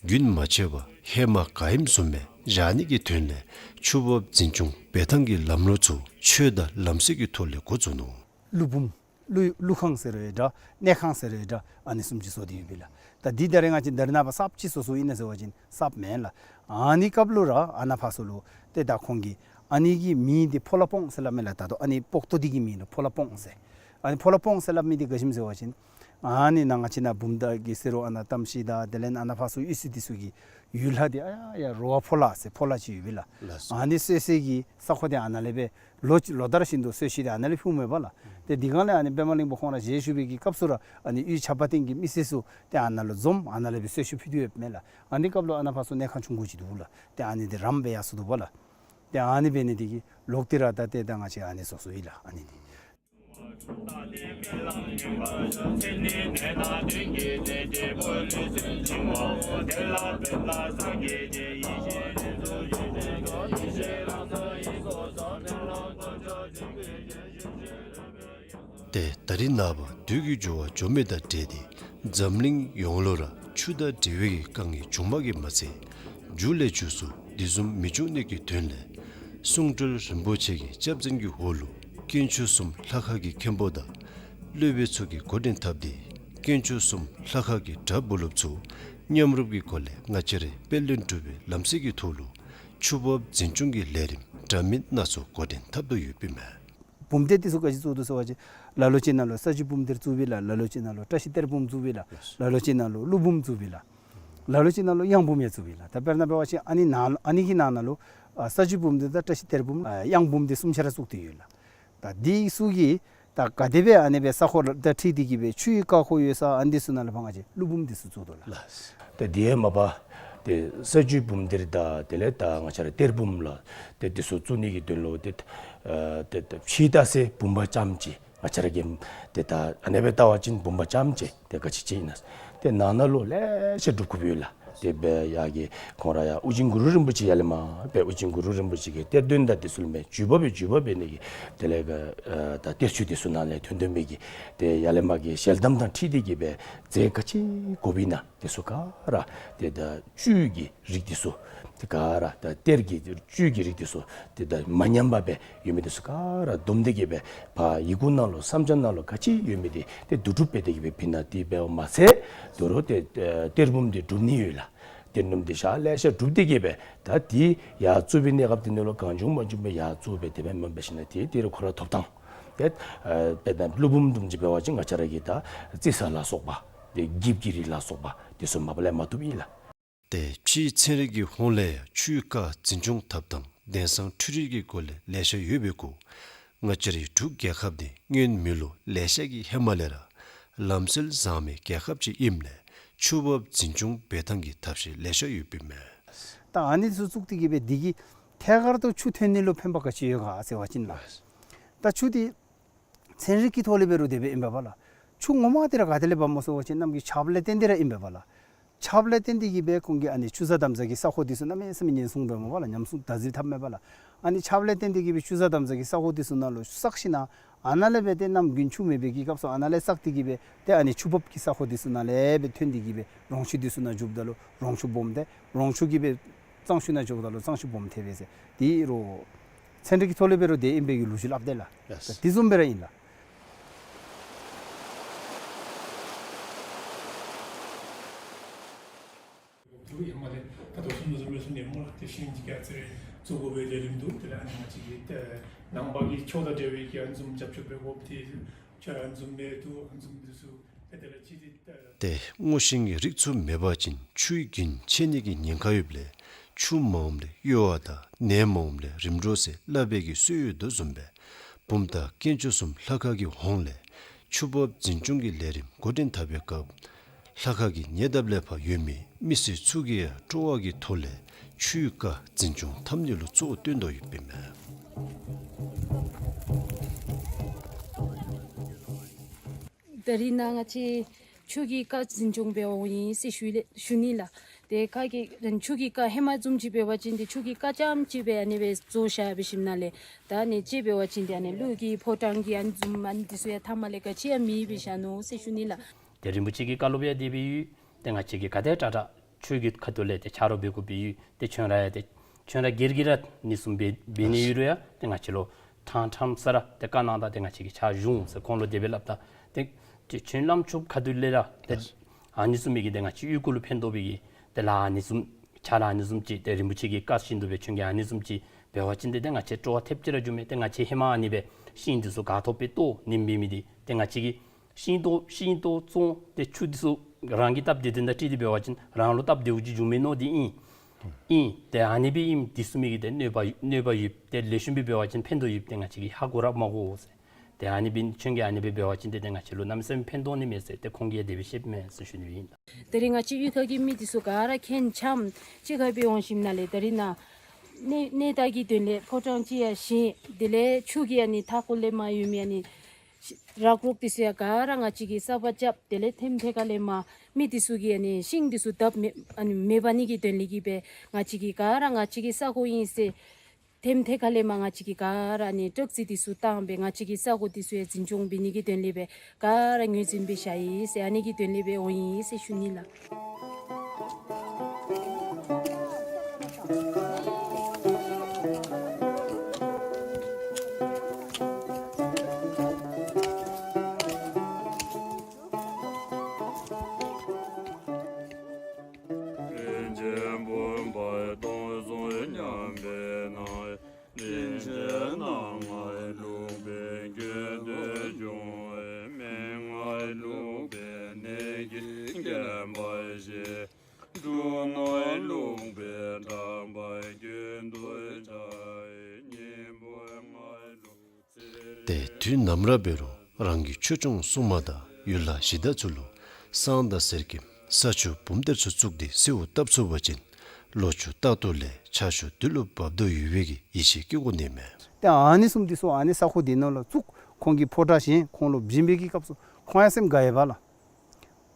རྒྱུན་མ་ཆད་པར་ཧེ་མ་ག་ཨིནམ་བཟུམ་སྦེ་བཞག་ནི་གི་དོན་ལས་ཆུ་འབབ་འཛིན་སྐྱོང་འབད་ཐངས་ཀྱི་ལམ་ལུགས་ཚུ་ཆོས་དང་ལམ་སྲོལ་གྱི་ཐོག་ལས་འགོ་བཙུགས་ནུག། ཀླུ་འབུམ། ཀླུ་ཀླུ་ཁང་ཟེར་རུང་འདྲ། གནས་ཁང་ཟེར་རུང་འདྲ། ཨ་ནི་བཟུམ་ཅིག་བཟོ་སྟེ་ཡོདཔ་ཨིན་ལགས། ད་འདི་ད་རེས་ང་བཅས་ད་རེས་ནངས་པ་གསརཔ་ཅིག་བཟོ་བཟོཝ་ཨིན་ན་ཟེར་བ་ཅིན་གསརཔ་མེན་ལགས། ཨ་ནི་སྐབས་ལུ་ར་ཨ་ནཱ་ཕར་ཚུ་ལུ་ཏེ་ད་ཁོང་གིས་ཨ་ནི་གི་མིང་འདི་ཕོ་ལྷ་སྤོང་ཟེར་སླབ་མས་ལགས། ད་ལྟོ་ཨ་ནི་སྤོག་ཏོ་འདི་གི་མིང་ལུ་ཕོ་ལྷ་སྤོང་ཟེར། ཨ་ནི་ཕོ་ལྷ་སྤོང་ཟེར་སླབ་མི་འདི་ག་ཅི་སྨོ་ཟེར་བ་ཅིན་ཨ་ནི་ནཱ་ང་བཅས་ནཱ་བུམ་ཐང་གི་ཟེར་རུང་ཨ་ནཱ་གཏམ་གཞི་དང་དེ་ལས་ཨ་ནཱ་ཕར་ཚུ་གཡུས་ཚན་འདི་ཚུ་གི་ཡུལ་ལྷ་འདི་ཨ་ཡ་ཡ་རོ་བ་ཕོ་ལྷ་ཟེར་ཕོ་ལྷ་ཅིག་ཡོདཔ་ཨིན་ལགས། ལགས་སོ། ཨ་ནི་གསོལ་སའི་གི་ས་ཁོངས་འདི་ཨ་ནཱ་ལས་སྦེ་ལོ་ལོ་ལྟར་བཞིན་དུ་གསོལ་ཤིང་འདི་ཨ་ནཱ་ལས་ཕུལཝ་མས་པ་ལགས། ཏེ་འདི་སྒང་ལས་ཨ་ནི་པདྨ་གླིང་པ་ཁོང་ར་མཇལ་བཞུགས་པའི་གི་སྐབས་སུ་ར་ཨ་ནི་གཡུས་ཆབ་དཔལ་སྟེང་གི་མི་སེར་ཚུ་ཏེ་ཨ་ནཱ་ལུ་འཛོམས་ཨ་ནཱ་ལས་སྦེ་གསོལ་ཤིང་ཕུལ་ཏེ་ཡོདཔ་མས་ལགས། ཨ་ནི་སྐབས་ལུ་ཨ་ནཱ་ཕར་ཚུ་གནས་ཁང་ཆུང་ཀུ་ཅིག་འདུག་ལགས། ཏེ་ཨ་ནི་འདི་རམ་སྦེ་ཡར་སོང་འདུག་པ་ལགས། ཏེ་ཨ་ནི་འབད་ནི་འདི་གིས་ལོག་སྟེ་ར་ད་ཏེ་ད་ང་བཅས་ཨ་ནི་བཟོ་བཟོཝ་ཨིན་ལགས། ཨ་ནི་འདི། ཏེ་ད་རེས་ནངས་པ་དུས་ཀྱི་འགྱུར་བ་འགྱོ་མི་དང་འབྲེལ་ཏེ་འཛམ་གླིང་ཡོངས་ལུ་ར་ཆུ་དང་འབྲེལ་བའི་གི་དཀའ་ངལ་བྱུངམ་གིས་མ་ཚད་མཇུག་ལས་མཇུག་སུ་དེ་བཟུམ་མི་འབྱུང་ནི་གི་དོན་ལས་གསུང་སྤྲུལ་རིན་པོ་ཆེ་གི་སྐྱབས་འཛིན་གྱི་འོག་ལུ་དཀོན་མཆོག་གསུམ་ལྷ་ཁང་གི་མཁན་པོ་དང་སློབ་དཔོན་ཚུ་གིས་འགོ་འདྲེན་འཐབ་སྟེ་དཀོན་མཆོག་གསུམ་ལྷ་ཁང་གི་གྲྭ་བུ་སློབ་ཚུ་མཉམ་རུབ་ཀྱི་སྒོ་ལས་ང་བཅས་རའི་དཔལ་ལྡན་འབྲུག་པའི་ལམ་སྲོལ་གྱི་ཐོག་ལུ་ཆུ་འབབ་འཛིན་སྐྱོང་གི་ལས་རིམ་འདྲ་མིན་སྣ་ཚོགས་འགོ་འདྲེན་འཐབ་དོ་ཡོདཔ་ཨིན་མས། བུམ་གཏེར་འདི་ཚུ་ག་ཅི་བཙུགས་དོ་ཟེར་བ་ཅིན་ལ་ལུ་ཅིག་ནང་ལུ་ས་བཅུད་བུམ་གཏེར་བཙུགསཔ་ཨིན་ལགས། ལ་ལུ་ཅིག་ནང་ལུ་བཀྲ་ཤིས་གཏེར་བུམ་བཙུགསཔ་ཨིན་ལགས། ལ་ལུ་ཅིག་ནང་ལུ་ཀླུ་བུམ་བཙུགསཔ་ཨིན་ལགས། ལ་ལུ་ཅིག་ནང་ལུ་གཡང་བུམ་ཡང་བཙུགསཔ་ཨིན་ལགས། ད་དཔེར་ན་འབད་བ་ཅིན་ཨ་ནི་ནང་ཨ་ནི་གི་ནང་ན་ལུ་ཨ་ས་བཅུད་བུམ་གཏེར་དང་བཀྲ་ཤིས་གཏེར་བུམ་ཨ་གཡང་བུམ་འདི་གསུམ་ཆ་ར་བཙུགས་ཏེ་ཡོད་ལགས། ད་འདི་ཚུ་གིས་ད་ག་དེ་སྦེ་ཨ་ནི་སྦེ་ས་ཁོངས་དང་འཁྲིལ་ཏེ་གི་སྦེ་ཆུའི་རྐ་ཁོག་ཡོད་ས་ཨ་ནི་འདི་ཚུ་ནང་ལུ་ཕར་ང་བཅས་ཀླུ་བུམ་འདི་ཚུ་བཙུགས་དོ་ལགས། ལགས། ད་དེ་ཡང་མ་པ་ཏེ་ས་བཅུད་བུམ་གཏེར་དང་དེ་ལས་ད་ང་བཅས་ར་གཏེར་བུམ་ལགས། ཏེ་འདི་ཚུ་བཙུགས་ནི་གི་དོན་ལུ་ཏེ་ཨ་ཏེ་ཏེ་ཕྱི་ལྟ་སའི་བུམ་པ་ཙམ་ཅིག་ང་བཅས་ར་གིས་ཏེ་ད་ཨ་ནི་སྦེ་བལྟ་བ་ཅིན་བུམ་པ་ཙམ་ཅིག་ཏེ་ག་ཅི་ཅིག་ཨིན་ན། ཏེ་ནང་ན་ལུ་ལེ་ཤ་སྒྲུབ་དགོཔ་ཡོད་ལགས། ཏེ་འབད་ཡར་གི་ཁོང་ར་ཡར་ཨོ་རྒྱན་གུ་རུ་རིན་པོ་ཆེ་ཡར་ལས་མར་འབད་ཨོ་རྒྱན་གུ་རུ་རིན་པོ་ཆེ་གི་གཏེར་སྟོན་དང་འདི་ཚུ་ལུ་མས་བརྒྱུད་པ་སྦེ་བརྒྱུད་པ་འབད་ནི་གི་དེ་ལས་ག་ཨ་ད་གཏེར་ཆོས་འདི་ཚུ་ནང་ལས་ཐོན་ཐོན་པའི་གི་ཏེ་ཡར་ལས་མར་གྱི་ཞལ་གདམས་དང་འཁྲིལ་ཏེ་གི་སྦེ་རྫས་ག་ཅི་དགོཔ་ཨིན་ན་འདི་ཚུ་ག་ར་ཏེ་ད་བཅུད་ཀྱི་རིགས་འདི་ཚུ་ཏེ་ག་ར་ད་གཏེར་གྱི་བཅུད་ཀྱི་རིགས་འདི་ཚུ་ཏེ་ད་མ་ཉམས་པ་སྦེ་ཡོད་མི་འདི་ཚུ་ག་ར་བསྡོམས་ཏེ་གི་སྦེ་ཕར་ཡི་གུ་ནང་ལུ་བསམ་འཆར་ནང་ལུ་ག་ཅི་ཡོད་མི་འདི་ཏེ་བསྡུ་སྒྲུབ་འབད་དེ་གི་སྦེ་ཕུལ་ནི་འདི་འབདཝ་མ་ཚད་དོ་རུང་ཏེ་ཨ་གཏེར་བུམ་འདི་སྒྲུབ་ནི་ཡོད་ལགས། གཏེར་བུམ་འདི་ཞག་ལེ་ཤ་སྒྲུབ་སྟེ་གི་སྦེ་ད་འདི་ཡར་བཙུགས་པའི་གནས་སྐབས་འདི་ནང་ལུ་གང་བྱུང་མང་བྱུང་སྦེ་ཡར་བཙུགས་སྦེ་དེ་སྦེ་མེན་པར་ཞིན་ན་ཏེ་དེ་རུང་ཁོ་ར་ཐོབ་ཐངས་ཏེ་ཨ་དཔེར་ན་ཀླུ་བུམ་བཟུམ་ཅིག་འབད་བ་ཅིན་ང་བཅས་ར་གི་ད་རྩི་ས་ལ་སོགས་པ་ཏེ་འགྱིབ་ཀྱི་རིགས་ལ་སོགས་པ་འདི་ཚུ་མ་པ་ལས་མ་ཐོབ་ཨིན་ལགས། ཏེ་ཕྱིའི་ཚན་རིག་གི་ཧོངས་ལས་ཡང་ཆུའི་རྐ་འཛིན་སྐྱོང་འཐབ་ཐངས་དེང་སང་འཕྲུལ་རིག་གི་སྒོ་ལས་ལེ་ཤ་ཡོད་པའི་གུ་ང་བཅས་རའི་འབྲུག་རྒྱལ་ཁབ་འདི་སྔོན་མི་ལོ་ལེ་ཤ་གི་ཧེ་མ་ལས་ར་ལམ་སྲོལ་བཟང་མི་རྒྱལ་ཁབ་ཅིག་ཨིནམ་ལས་ཆུ་འབབ་འཛིན་སྐྱོང་འབད་ཐངས་ཀྱི་ཐབས་ཤེས་ལེ་ཤ་ཡོདཔ་ཨིན་མས། ད་ཨ་ནི་ཚུ་བཙུགས་ཏེ་གི་སྦེ་འདི་གིས་ཐད་ཀར་དུ་ཆུ་ཐོན་ནི་ལུ་ཕན་པ་ག་ཅི་ཡོད་ག་ཟེར་བ་ཅིན་ལགས། ད་ཆུ་འདི་ཚན་རིག་གི་ཐོག་ལས་འབད་རུང་དེ་སྦེ་ཨིན་པས་པ་ལགས། ཆུ་ངོ་མ་འདི་ར་ག་ཏེ་ལས་འབབ་སྨོ་ཟེར་བ་ཅིན་གནམ་གྱི་ཆརཔ་ལས་བརྟེན་ཏེ་ར་ཨིན་པས་པ་ལགས། ཆརཔ་ལས་བརྟེན་ཏེ་གི་སྦེ་ཁོང་གིས་ཨ་ནི་ཆུ་ཟག་དམ་ཟག་གི་ས་ཁོངས་འདི་ཚུ་གནམ་མེད་ས་མེད་ཉེན་སྲུང་འབད་སྨོ་པ་ལགས། ཉམས་སྲུང་བདག་འཛིན་འཐབ་མས་པ་ལགས། ཨ་ནི་ཆརཔ་ལས་བརྟེན་ཏེ་གི་སྦེ་ཆུ་ཟག་དམ་ཟག་གི་ས་ཁོངས་འདི་ཚུ་ནང་ལུ་བསགས་ཞིན་ན་ཨ་ནཱ་ལས་སྦེ་ཏེ་གནམ་དགུན་ཆུ་མེད་པའི་གི་སྐབས་སུ་ཨ་ནཱ་ལས་བསགས་ཏེ་གི་སྦེ་ཏེ་ཨ་ནི་ཆུ་འབབ་ཀྱི་ས་ཁོངས་འདི་ཚུ་ནང་ལས་སྦེ་ཐོན་ཏེ་གི་སྦེ་རོང་ཆུ་འདི་ཚུ་ནང་འཇུགཔ་ད་ལུ་རོང་ཆུ་སྦོམ་ཏེ་རོང་ཆུ་གི་སྦེ་གཙང་ཆུ་ནང་འཇུགཔ་ད་ལུ་གཙང་ཆུ་སྦོམ་ཐལ་བས་ཟེར། དེ་རུང་ཚན་རིག་གི་ཐོག་ལས་འབད་རུང་དེ་ཨིན་པའི་གི་ལོ་རྒྱུས་སླབ་དེས་ལགས། ལགས། དེ་བཟུམ་སྦེ་ར་ཨིན་ལགས། ད་ལྟོ་གསུང་དོ་བཟུམ་སྦེ་གསུང་ནི་སྨོ་ལགས། ཏེ་ཤིང་ཅིག་ཀྱང་ཚེ་བཙུགས་དགོ་པའི་ལས་རིམ་འདུག། དེ་ལས་ཨ་ནི་ང་བཅས་ཀྱི་ཏེ་ནང་པ་གི་ཆོས་དང་འབྲེལ་བའི་གི་ཨ་ནི་བཟུམ་རྒྱབ་སྐྱོར་འབད་དགོཔ་དེ་ཆོས་ཨ་ནི་བཟུམ་མེད་དོ་ཨ་ནི་བཟུམ་འདི་ཚུ་ཏེ་དེ་ལས་ཅི་སྟེ་ཏེ་སྔོ་ཤིང་གི་རིགས་ཚུ་མེད་པ་ཅིན་ཆུའི་རྒྱུན་ཆད་ནི་གི་ཉེན་ཁ་ཡོདཔ་ལས་ཆུ་མང་བ་ལས་གཡོ་བ་དང་ནད་མང་བ་ལས་རིམས་འགྲོ་ཟེར་སླབ་པའི་གི་སྲོལ་ཡོད་དོ་བཟུམ་སྦེ་བུམ་ཐང་དཀོན་མཆོག་གསུམ་ལྷ་ཁང་གི་ཧོངས་ལས་ཆུ་འབབ་འཛིན་སྐྱོང་གི་ལས་རིམ་འགོ་འདྲེན་འཐབ་པའི་སྐབས་ལྷ་ཁང་གི་ཉེ་འདབས་ལས་ཕར་ཡོད་མི་མི་སེར་ཚུ་གིས་ཡང་སྤྲོ་བ་གི་ཐོག་ལས་ཆུའི་རྐ་འཛིན་སྐྱོང་འཐབ་ནི་ལུ་གཙོ་བོ་བཏོན་དོ་ཡོདཔ་ཨིན་མས། ད་རིས་ནཱ་ང་བཅས་ ཆོས་ཀྱི་བཀའ་འཛིན་སྐྱོང་འབད་བར་འོང་ཡི་ཟེར་ཞུ་ལེ་ཞུ་ནི་ལགས། ཏེ་ཁ་གི་ཆོས་ཀྱི་བཀའ་ཧེ་མ་བཟུམ་ཅིག་འབད་བ་ཅིན་ཏེ་ཆོས་ཀྱི་བཀའ་རྐྱངམ་ཅིག་སྦེ་ཨ་ནི་སྦེ་བཟོ་བཞག་འབད་ཞིནམ་ལས་ད་ཨ་ནི་ཅིག་འབད་བ་ཅིན་ཏེ་ཨ་ནི་ལུགས་ཀྱི་ཕོ་བྲང་གི་ཨ་ནི་བཟུམ་ཨ་ནི་འདི་ཚུ་ཡང་མཐའ་མ་ལས་ག་ཅི་ཡང་མེདཔ་སྦེ་བཞག་ནུག་ཟེར་ཞུ་ནི་ལགས། ཏེ་རིན་པོ་ཆེ་གི་བཀའ་སློབ་ཡང་དེ་སྦེ་ཡོད། ཏེ་ང་བཅས་ཀྱིས་ག་དེ་དྲག་དྲག་ཆོས་ཀྱི་ཁ་ཐུག་ལས་ཏེ་ཆ་རོགས་འབད་དགོཔ་སྦེ་ཡོད། ཏེ་ཁྱོད་ར་ཡང་ཏེ་ཁྱོད་ར་སྒེར་གྱིས་ར་ཨ་ནི་བཟུམ་སྦེ་འབད་ནི་ཡོད་རུང་ཡང་ཏེ་ང་བཅས་ལུ་ཕྲང་ཕྲང་ས་ར་ཏེ་བཀའ་གནང་ད་ཏེ་ང་བཅས་ཀྱིས་ཕྱག་ཞུ་འོང་ཟེར་ཁོང་ལུ་དེ་སྦེ་སླབ་ད། ཏེ་ཏེ་ཁྱོད་བླམ་ཆོསཔ་ཁ་ཐུག་ལས་ར་ཏེ་ཨ་ནི་བཟུམ་མའི་གི་ཏེ་ང་བཅས་གཡུས་སྒོ་ལུ་ཕན་ཐོགས་པའི་གི་ཏེ་ལཱ་ཨ་ནི་བཟུམ་ཕྱག་ལཱ་ཨ་ནི་བཟུམ་ཅིག་ཏེ་རིན་པོ་ཆེ་གི་བཀའ་བཞིན་དུ་སྦེ་ཁྱོད་ཀྱིས་ཨ་ནི་བཟུམ་ཅིག་འབད་བ་ཅིན་ཏེ་ཏེ་ང་བཅས་སྤྲོ་བ་ཐེབས་ཅིག་ར་འགྱོཝ་མས། ཏེ་ང་བཅས་ཧེ་མ་ཨ་ནི་སྦེ་ཤིང་འདི་ཚུ་ག་ཐོབ་སྦེ་བཏོག་ནི་འབད་མི་འདི་ཏེ་ང་བཅས་ཀྱིས་ཤིང་བཏོག་ཤིང་བཏོག་བཙོང་ཏེ་ཆུ་འདི་ཚུ་རང་གི་སྟབས་བདེ་དོན་དང་འཁྲིལ་ཏེ་འབད་བ་ཅིན་རང་ལུ་སྟབས་བདེཝ་ཅིག་འབྱུང་མས་མནོ་སྟེ་ཨིན། ཨིན། ཏེ་ཨ་ནི་སྦེ་ཨིནམ་འདི་བཟུམ་མའི་གི་ཏེ་གནོད་པ་གནོད་པ་ཡོདཔ་ཏེ་ལེགས་ཤོམ་སྦེ་འབད་བ་ཅིན་ཕན་ཐོགས་ཡོདཔ་ཏེ་ང་བཅས་ཀྱིས་ཧ་གོ་ར་མ་གོ་ཟེར། ཏེ་ཨ་ནི་སྦེ་ཁྱོད་ཀྱིས་ཨ་ནི་སྦེ་འབད་བ་ཅིན་ཏེ་ཏེ་ང་བཅས་ལུ་གནམ་མེད་ས་མེད་ཕན་ཐོགས་ནི་མས་ཟེར་ཏེ་ཁོང་གིས་དེ་སྦེ་བཤདཔ་མས་ཟེར་ཞུ་ནི་ཨིན། ད་རིས་ང་བཅས་གཡུས་ཁ་གི་མི་འདི་ཚུ་ག་ར་མཁྱེན་འཆམ་གཅིག་ཁར་སྦེ་འོང་ཞིནམ་ལས་ད་རིས་ནཱ་གནས་གནས་བདག་གི་དོན་ལས་ཕོ་བྲང་ཅིག་ཡང་བཞེངས། དེ་ལས་ཆུ་གི་ཨ་ནི་མཐའ་སྐོར་ལས་མར་ཡོད་མི་ཨ་ནི་ར་ལོག་འདི་ཚུ་ཡང་ག་ར་ང་བཅས་ཀྱིས་གསརཔ་རྐྱབ། དེ་ལས་ཐེམ་ཐེ་ཁ་ལས་མར་མི་འདི་ཚུ་གིས་ཨ་ནི་ཤིང་འདི་ཚུ་བརྡབ་མེད་ཨ་ནི་མེད་པ་ནི་གི་དོན་ལས་ཀྱི་སྦེ་ང་བཅས་ཀྱིས་ག་ར་ང་བཅས་ཀྱི་ས་གོ་ཨིན་ཟེར་ཐེམ་ཐེ་ཁ་ལས་མར་ང་བཅས་ཀྱིས་ག་ར་ཨ་ནི་ཏོག་ཙི་འདི་ཚུ་བཏང་སྦེ་ང་བཅས་ཀྱི་ས་གོ་འདི་ཚུ་ཡང་འཛིན་སྐྱོང་འབད་ནི་གི་དོན་ལས་སྦེ་ག་ར་ངོས་འཛིན་འབད་བཞག་ཡི་ཟེར་ཨ་ནི་གི་དོན་ལས་སྦེ་འོང་ཡི་ཟེར་ཞུ་ནི་ལགས། ཏེ་དུས་ནམ་ར་འབད་རུང་རང་གི་ཆོས་སྐྱོང་སྲུང་མ་དང་ཡུལ་ལྷ་གཞི་བདག་ཚུ་ལུ་བསང་དང་གསེར་སྐྱེམས་ས་ཆུ་བུམ་གཏེར་ཚུ་བཙུགས་ཏེ་གསོལཝ་བཏབ་ཚུགས་པ་ཅིན་ལོ་ཕྱུགས་རྟག་ཏུ་ལེགས་ཆར་ཆུ་དུས་ལུ་འབབ་དོ་ཡོད་པའི་གི་ཡིད་ཆེས་བསྐྱེད་དགོ་ནི་མས། ཏེ་ཨ་ནི་བཟུམ་འདི་ཚུ་ཨ་ནི་ས་གོ་འདི་ནང་ལུ་བཙུགས། ཁོང་གིས་ཕོ་བྲང་བཞེངས། ཁོང་ལུ་བྱིན་པའི་གི་སྐབས་སུ་ཁོང་ཡང་སེམས་དགའ་ཡི་པ་ལགས།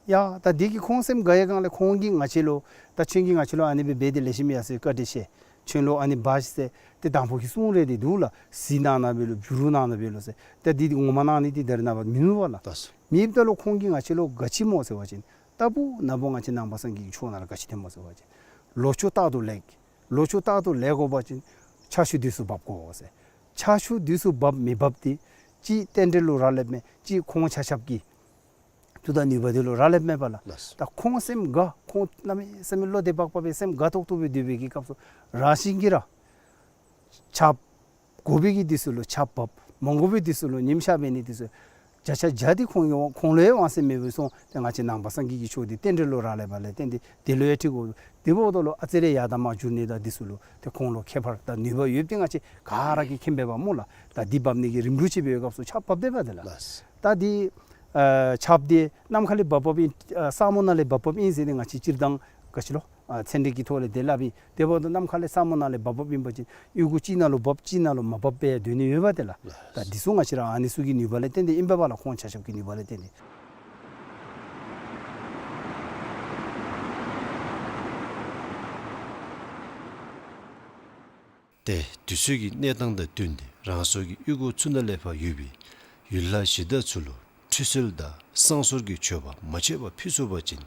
ཡ་ད་འདི་གིས་ཁོང་སེམས་དགའ་ཡི་སྒང་ལས་ཁོང་གིས་ང་བཅས་ལུ་ད་ཁྱོད་ཀྱིས་ང་བཅས་ལུ་ཨ་ནི་སྦེ་འབད་དེ་ལེགས་ཤོམ་ཡ་ཟེར་བཀའ་དྲིན་ཆེ། ཁྱོད་ལུ་ཨ་ནི་འབག་ཤིག་ཟེར་ཏེ་དང་ཕུ་གི་གསུང་རེ་འདི་འདུག་ལགས། གཟི་གནང་ནི་འབད་ལོ་བྱུ་རུ་གནང་ནི་འབད་ལོ་ཟེར་ཏེ་འདི་འདི་ངོ་མ་གནང་ནི་འདི་ད་རེས་ནངས་པ་མིན་འདུག་པ་ལགས། ལགས་སོ། མེདཔ་ད་ལུ་ཁོང་གིས་ང་བཅས་ལུ་ག་ཅི་སྨོ་ཟེར་བ་ཅིན་ད་བུ་ན་བུ་ང་བཅས་ནང་པ་སངས་རྒྱས་ཀྱི་ཆོས་ནང་ལུ་ག་ཅི་ཐོནམ་སྨོ་ཟེར་བ་ཅིན་ལོ་ཕྱུགས་རྟག་ཏུ་ལེགས། ལོ་ཕྱུགས་རྟག་ཏུ་ལེགས་དགོ་པ་ཅིན་ཆར་ཆུ་དུས་སུ་འབབ་དགོ་ཟེར། ཆར་ཆུ་དུས་སུ་འབབ་མི་འབབ་འདི་གཅིག་རྟེན་འབྲེལ་ལུ་རག་ལསཔ་མས། གཅིག་ཁོང་ཆ་ཁྱབ་ཀྱི་མཐུ་དང་ནུས་པ་འདི་ལུ་རག་ལསཔ་མས་པ་ལགས། ལགས། ད་ཁོང་སེམས་དགའ། ཁོང་གནམ་མེད་ས་མེད་བློ་བདེ་བག་ཕེབས་སྦེ་སེམས་དགའ་ཏོག་ཏོ་སྦེ་སྡོད་པའི་གི་སྐབས་སུ་རང་བཞིན་གྱིས་ར་ཆརཔ་དགོ་པའི་གི་དུས་སུ་ལུ་ཆརཔ་འབབ། མ་དགོ་པའི་དུས་སུ་ལུ་ཉིམ་ཤར་འབད་ནི་དུས་སུ་བརྒྱ་ཆ་བརྒྱ་འདི་ཁོང་གི་ཁོང་ལུ་ཡང་དབང་ཚད་མེད་པར་སོང་། ཏེ་ང་བཅས་ནང་པ་སངས་རྒྱས་ཀྱི་ཆོས་འདི་རྟེན་འབྲེལ་ལུ་རག་ལས་པ་ལས་བརྟེན་ཏེ་དེ་ལུ་ཡང་འགྲིག་གོ། དེ་འབདཝ་ད་ལུ་ཨ་ཙི་རེ་ཡར་དང་མར་འགྱུར་ནི་དང་འདི་ཚུ་ལུ་ཏེ་ཁོང་ལུ་ཁྱད་པར་དང་ནུས་པ་ཡོདཔ་འདི་ང་བཅས་ག་ར་གིས་མཁྱེན་པས་པ་སྨོ་ལགས། ད་འདི་འབབ་ནི་གི་རིམ་གྲོ་ཅིག་འབད་བའི་སྐབས་སུ་ཆརཔ་འབབ་སྡོདཔ་འདི་ལགས། ལགས། ད་འདི་ཨ་ཆརཔ་འདི་གནམ་ཁ་ལས་འབབ་འབབ་ཨིན། ཨ་ས་སྨུག་ནང་ལས་འབབ་འབབ་ཨིན་ཟེར་ཏེ་ང་བཅས་སྤྱིར་བཏང་ག་ཅི་ལོ་ཨ་ཚན་རིག་གི་ཐོག་ལས་དེ་སླབ་ཨིན། དེ་འབདཝ་ད་གནམ་ཁ་ལས་ས་སྨུག་ནང་ལས་འབབ་འབབ་ཨིན་པ་ཅིན་གཡུས་སྒོ་གཅིག་ནང་ལུ་འབབ་གཅིག་ནང་ལུ་མ་འབབ་པའི་སྡོད་ནི་ཡོད་པ་དེ་ལགས། ལགས། ད་འདི་ཚུ་ང་བཅས་ར་ཨ་ནི་ཚུ་གི་ནུས་པ་ལས་བརྟེན་ཏེ་ཨིན་པས་པ་ལགས། ཁོང་ཆ་ཁྱབ་ཀྱི་ནུས་པ་ལས་བརྟེན་ཏེ། ཏེ་དུས་ཚོད་ཀྱི་གནས་སྟངས་དང་བསྟུན་ཏེ་རང་སོའི་གི་གཡུས་སྒོ་ཚུ་ནང་ལས་ཕར་ཡོད་པའི་ཡུལ་ལྷ་གཞི་བདག་ཚུ་ལུ་ཁྲུས་གསོལ་དང་བསང་གསོལ་གྱི་མཆོད་པ་མ་ཆད་པར་ཕུལ་ཚུགས་པ་ཅིན་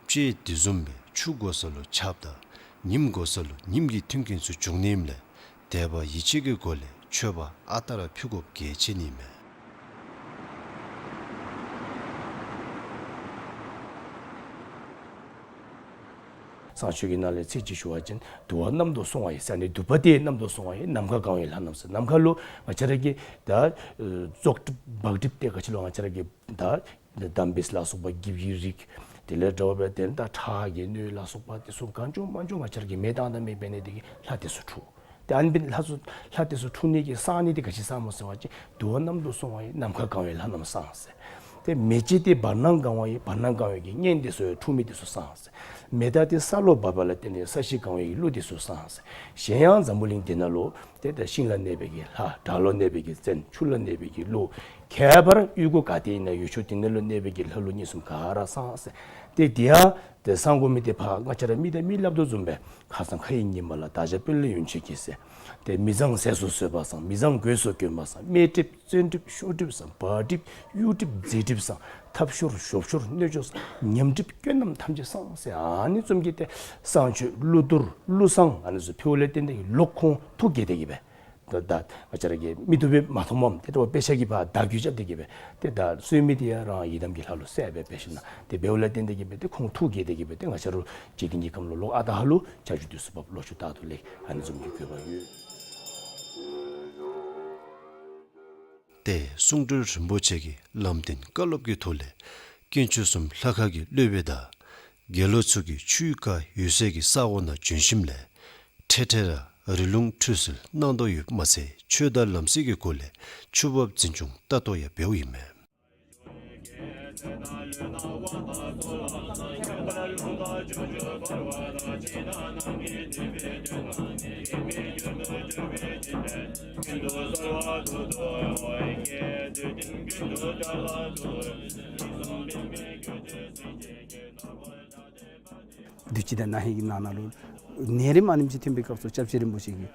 དཔྱེ་དེ་བཟུམ་སྦེ་ཆུ་དགོ་ས་ལུ་ཆརཔ་དང་ཉིམ་དགོ་ས་ལུ་ཉིམ་གྱི་མཐུན་རྐྱེན་ཚུ་འབྱུང་ནི་ཨིནམ་ལས་དད་པ་ཡིད་ཆེས་ཀྱི་སྒོ་ལས་མཆོད་པ་ཨ་རྟག་ར་ཕུལ་དགོཔ་གལ་ཆེ་ནི་མས། བསང་མཆོད་ཀྱི་ནང་ལས་ཚིག་གཅིག་ཞུ་བ་ཅིན་དུ་བ་གནམ་དུ་སོང་བ་ཡི་ཟེར་ནི། དུ་བ་དེ་གནམ་དུ་སོང་བ་ཡི། ནམ་མཁའ་གང་བའི་ལྷ་རྣམས་ཟེར། ནམ་མཁའ་ལུ་ང་བཅས་ར་གི་ད་ཨེ་བཙོག་གྲིབ་བག་གྲིབ་དེ་ག་ཅི་ལོ་ང་བཅས་ར་གི་ད་ད་འདམ་སྦེས་ལ་སོགས་པ་འགྱིབ་ཀྱི་རིགས་དེ་ལས་འདྲ་བ་སྦེ་དེ་ད་ཁྲག་གི་སྣོད་ལ་སོགས་པ་དེ་ཚུ་གང་བྱུང་མང་བྱུང་ང་བཅས་ར་གི་མེ་བཏང་དང་མེ་འབད་ནི་དེ་གིས་ལྷ་དེ་ཚུ་འཁྲུགས། ཏེ་ཨ་ནི་སྦེ་ལྷ་ཚུ་ལྷ་དེ་ཚུ་འཁྲུགས་ནི་གི་བསང་ནི་དེ་ག་ཅི་བསང་སྨོ་ཟེར་བ་ཅིན་དུ་བ་གནམ་དུ་སོང་བ་ཡི། ནམ་མཁའ་གང་བའི་ལྷ་རྣམས་བསང་ཟེར། ཏེ་མེ་ལྕེ་དེ་བར་སྣང་གང་བ་ཡི། བར་སྣང་གང་བའི་གི་གཉན་དེ་ཚུ་འཁྲུགས་མི་དེ་ཚུ་བསང་ཟེར། མེ་སྟག་དེ་ས་ལུ་བབས་པ་ལ་བརྟེན་ཏེ་ས་གཞི་གང་བའི་གི་ཀླུ་དེ་ཚུ་བསང་ཟེར། གཞན་ཡང་འཛམ་བུ་གླིང་འདི་ནང་ལུ་ ཏེ་ད་ཤིང་ལ་གནས་པའི་གི་ལྷ། བྲག་ལུ་གནས་པའི་གི་བཙན། ཆུ་ལ་གནས་པའི་གི་ཀླུ། ཁྱད་པར་གཡུས་སྒོ་ག་ཏེ་ཨིན་ན་ཡུལ་ཕྱོགས་དེ་ནང་ལུ་གནས་པའི་གི་ལྷ་ཀླུ་གཉན་གསུམ་ག་ར་བསང་ཟེར། ཏེ་དེ་ཡང་ཏེ་བསང་དགོ་མི་དེ་ཕར་ང་བཅས་ར་མི་དང་མི་སླབ་དོ་བཟུམ་སྦེ་ཁ་སང་ཁ་ཡི་ཉི་མ་ལ། བདག་ཅག་དཔོན་སློབ་ཡོན་མཆོད་ཀྱིས་ཟེར། ཏེ་མི་བཟང་ཟས་སུ་ཟོས་པ་བསང་། མི་བཟང་གོས་སུ་གྱོན་པ་བསང་། སྨད་གྲིབ་བཙན་གྲིབ་ཤོག་གྲིབ་བསང་། བག་གྲིབ་གཡུ་གྲིབ་རྫི་གྲིབ་བསང་། ཐབ་ཤོར་གཞོབ་ཤོར་སྣོད་སྦྱོར་བསང་། ཉམས་གྲིབ་སྐྱོན་རྣམས་ཐམས་ཅད་བསང་ཟེར། ཨ་ནི་བཟུམ་གྱི་ཏེ་བསང་མཆོད་ཀླུ་གཏོར་ཀླུ་བསང་ཨ་ནི་ཚུ་ཕུལཝ་ལས་བརྟེན་ཏེ་ལོག་ཁོང་ཐུགས་དགྱེས་ཏེ་གི་སྦེ། ད་ད་ང་བཅས་ར་གི་མིག་ཏོ་སྦེ་མ་མཐོངམ་ཏེ་ད་དཔེ་ཆ་གིས་ཕར་བརྡ་བརྒྱུད་རྐྱབ་སྟེ་གི་སྦེ་ཏེ་ད་གསོལ་མི་དེ་ཡང་རང་ཡི་དམ་གྱི་ལྷ་ལུ་གསལ་སྦེ་འབད་ཞིནམ་ཏེ་འབདཝ་ལས་བརྟེན་ཏེ་གི་སྦེ་ཏེ་ཁོང་ཐུགས་དགྱེས་ཏེ་གི་སྦེ་ཏེ་ང་བཅས་ར་འཇིག་རྟེན་གྱི་ཁམས་ལུ་ལོག་ཨ་རྟག་ཧ་ལུ་ཆར་ཆུ་དུས་སུ་བབ། ལོ་ཕྱུགས་རྟག་ཏུ་ལེགས། ཨ་ནི་བཟུམ་གྱི་དགོས་པ་ཡོད། ཏེ་གསུང་སྤྲུལ་རིན་པོ་ཆེ་གིས་ལམ་སྟོན་བཀའ་སློབ་ཀྱི་ཐོག་ལས་དཀོན་མཆོག་གསུམ་ལྷ་ཁང་གི་སློབ་དཔོན་དང་དགེ་སློང་ཚུ་གིས་ཆུའི་རྐ་ཡོད་སའི་གི་ས་གོ་ནང་བྱོན་ཞིནམ་ལས་འཕྲལ་འཕྲལ་ར་རི་ལུང་ཁྲུས་གསོལ་གནང་དོ་ཡོདཔ་མ་ཚད་ཆོས་དང་ལམ་སྲོལ་གྱི་སྒོ་ལས་ཆུ་འབབ་འཛིན་སྐྱོང་ལྟ་རྟོག་ཡང་འབདཝ་ཨིན་མས། དུས་ཅི་དང་ན་ཧིང་གི་ནང་ན་ལུ་ནད་རིམས་ཨ་ནེམ་ཅིག་ཐོན་པའི་སྐབས་སུ་སྐྱབས་རྗེ་རིན་པོ་ཆེ་གིས་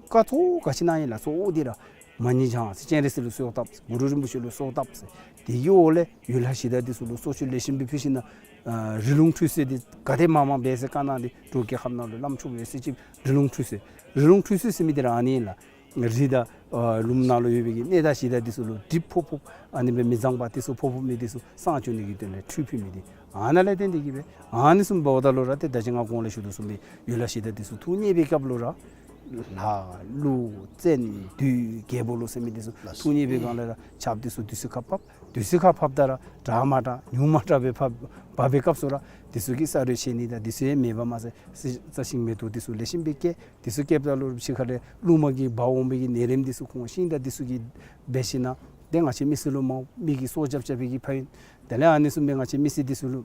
བཀའ་ཐོག་ག་ཅི་གནང་ཡི་ལགས་སོ། འོ་དེ་ར་མ་ཎི་བགྱང་ཟེར། སྤྱན་རས་གཟིགས་ལུ་གསོལཝ་བཏབ་ཟེར། གུ་རུ་རིན་པོ་ཆེ་ལུ་གསོལཝ་བཏབ་ཟེར། དེ་གི་འོག་ལས་ཡུལ་ལྷ་གཞི་བདག་འདི་ཚུ་ལུ་གསོལ་མཆོད་ལེགས་ཤོམ་སྦེ་ཕུལ་ཞིནམ་ཨ་རི་ལུང་ཁྲུས་གསོལ་འདི་ག་དེ་མང་མང་འབད་ཟེར་བཀའ་གནང་སྟེ་འབྲུག་རྒྱལ་ཁབ་ནང་ལུ་བླམ་ཆོསཔ་ཡོད་ཚད་ཅིག་རི་ལུང་ཁྲུས་གསོལ། རི་ལུང་ཁྲུས་གསོལ་ཟེར་མི་འདི་ར་ཨ་ནི་ཨིན་ལགས། རི་དང་ཨ་ལུངམ་ནང་ལུ་ཡོད་པའི་གི་གནས་བདག་གཞི་བདག་འདི་ཚུ་ལུ་གྲིབ་ཕོག་ཕོགཔ་ཨ་ནི་སྦེ་མི་བཟང་པ་འདི་ཚུ་ཕོག་ཕོག་མི་འདི་ཚུ་བསང་བྱོན་ནི་གི་དོན་ལས་ཁྲུས་ཕུལ་མི་འདི་ཨ་ནཱ་ལས་བརྟེན་ཏེ་གི་སྦེ་ཨ་ནི་བཟུམ་འབདཝ་ད་ལུ་ར་ཏེ་ད་ཅི་ང་གོང་ལས་ཞུ་དོ་བཟུམ་སྦེ་ཡུལ་ལྷ་གཞི་བདག་འདི་ཚུ་ཐུགས་མཉེས་པའི་སྐབས་ལུ་ར་ལྷ་ཀླུ་བཙན་བདུད་རྒྱལ་པོ་ལུ་ཟེར་མི་འདི་ཚུ་ཐུགས་མཉེས་པའི་སྒང་ལས་ར་ཆརཔ་འདི་ཚུ་དུས་ཚོད་ཁར་ཕབ། དུས་ཚོད་ཁར་ཕབ་ད་ར་དྲག་མ་དྲག་ཉུང་མ་དྲག་སྦེ་ཕབ་ཕབ་པའི་སྐབས་སུ་ར་འདི་ཚུ་གིས་ས་རོད་ཆད་ནི་དང་འདི་ཚུ་ཡང་མེད་པར་མ་ཚད་རྩྭ་ཤིང་མེ་ཏོག་འདི་ཚུ་ལེགས་ཤོམ་སྦེ་སྐྱེ། འདི་ཚུ་སྐྱེཝ་ད་ལུ་ཕྱི་ཁ་ལས་རླུང་མ་གིས་འབག་འོང་པའི་གི་ནད་རིམས་འདི་ཚུ་ཁོང་ཤིང་དང་འདི་ཚུ་གིས་འབད་ཞིནམ་ཏེ་ང་བཅས་མི་སེར་ལུ་མ་མི་གིས་སྲོག་སྐྱབས་རྐྱབ་པའི་གི་ཕན་ཡོན། དེ་ལས་ཨ་ནི་བཟུམ་སྦེ་ང་བཅས་མི་སེར་འདི་ཚུ་ལུ་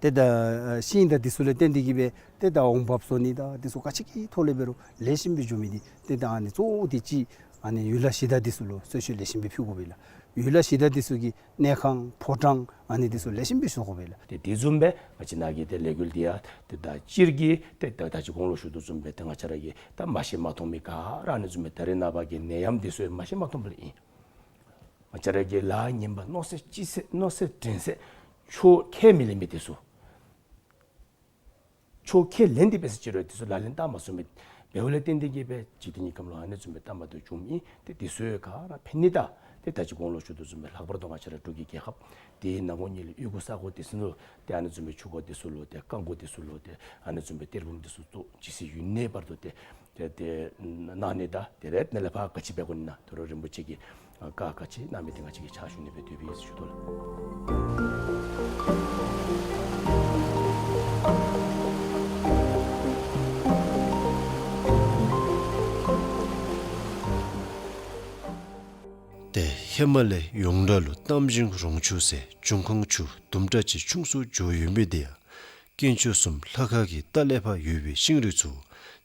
ཏེ་ད་ཤིང་དང་འདི་ཚུ་ལས་བརྟེན་ཏེ་གི་སྦེ་ཏེ་ད་འོང་འབབ་བཟོ་ནི་དང་འདི་ཚུ་ག་ཅི་གི་ཐོག་ལས་འབད་རུང་ལེགས་ཤོམ་སྦེ་འགྱོ་མི་འདི་ཏེ་ད་ཨ་ནི་གཙོ་བོ་འདི་ཅིག་ཨ་ནི་ཡུལ་ལྷ་གཞི་བདག་འདི་ཚུ་ལུ་གསོལ་མཆོད་ལེགས་ཤོམ་སྦེ་ཕུལ་དགོ་པས་ལགས། ཡུལ་ལྷ་གཞི་བདག་འདི་ཚུ་གི་གནས་ཁང་ཕོ་བྲང་ཨ་ནི་འདི་ཚུ་ལེགས་ཤོམ་སྦེ་བཟོ་དགོ་པས་ལགས། ཏེ་དེ་བཟུམ་སྦེ་ང་བཅས་ནཱ་གི་ཏེ་ལས་འགུལ་འདི་ཡང་ཏེ་ད་སྤྱིར་གྱི་ཏེ་ད་ད་ཅི་གོང་ལུ་ཞུ་དོ་བཟུམ་སྦེ་ཏེ་ང་བཅས་ར་གི་ད་མ་ཤེས་མ་མཐོང་མི་ག་ར་ཨ་ནི་བཟུམ་སྦེ་ད་རེས་ནངས་པ་གི་ནད་ཡམས་འདི་ཚུ་མ་ཤེས་མ་མཐོང་པ་ལས་ཨིན། ང་བཅས་ར་གི་ལཱ་ངན་པ་མནོ་ཚད་ཅི་ཚད་མནོ་ཚད་འགྲན་ཚད་ཆོས་ཁས་མི་ལེན་མི་འདི་ཚུ། ཆོས་ཁས་ལེན་ཏེ་འབད་ཟེར་ཅི་རུང་འདི་ཚུ་ལག་ལེན་བསྟར་མ་ཚུགས་མི་འབདཝ་ལས་བརྟེན་ཏེ་གི་སྦེ་འཇིག་རྟེན་གྱི་ཁམས་ལུ་ཨ་ནི་བཟུམ་སྦེ་བལྟམས་ཏེ་བྱུངམ་ཨིན། ཏེ་འདི་ཚུ་ག་ར་ཕན་ནི་དང་ཏེ་ད་ཅི་གོང་ལུ་ཞུ་དོ་བཟུམ་སྦེ་ལྷག་པར་དུ་ང་བཅས་ར་འབྲུག་གི་རྒྱལ་ཁབ་འདི་ནང་ཁོངས་ཉིད་ལུ་གཡུས་སྒོ་ས་གོ་འདི་ཚུ་ནང་ལུ་ཏེ་ཨ་ནི་བཟུམ་སྦེ་ཆུ་འགོ་འདི་ཚུ་ལུ་ཏེ་རྐང་མགོ་འདི་ཚུ་ལུ་ཏེ་ཨ་ནི་བཟུམ་སྦེ་གཏེར་བུམ་འདི་ཚུ་བཙུགས། ཇི་སྲིད་ཡུན་གནས་བར་དུ་ཏེ་ཏེ་ཏེ་གནང་ནི་དང་ཏེ་རེ་ནཱ་ལས་ཕར་ག་ཅི་འབད་དགོ་ནི་ན་ད་རུང་རིན་པོ་ཆེ་གིས་བཀའ་ག་ཅི་གནང་མི་འདི་ང་བཅས་ཀྱིས་ཕྱག་ཞུ་ནི་སྦེ་འདུག་པས་ཞུ་དོ་ལགས། ཏེ་ཧེ་མ་ལས་ཡོངས་གྲགས་ལུ་གཏམ་ཞིང་རོང་ཆུ་ཟེར་འབྱུང་ཁུངས་ཆུ་དུམ་གྲ་ཅིག་ཆུང་སུ་འགྱོ་ཡོད་མི་འདི་ཡང་དཀོན་མཆོག་གསུམ་ལྷ་ཁང་གི་ལྟག་ལས་ཕར་ཡོད་པའི་ཤིང་རིགས་ཚུ་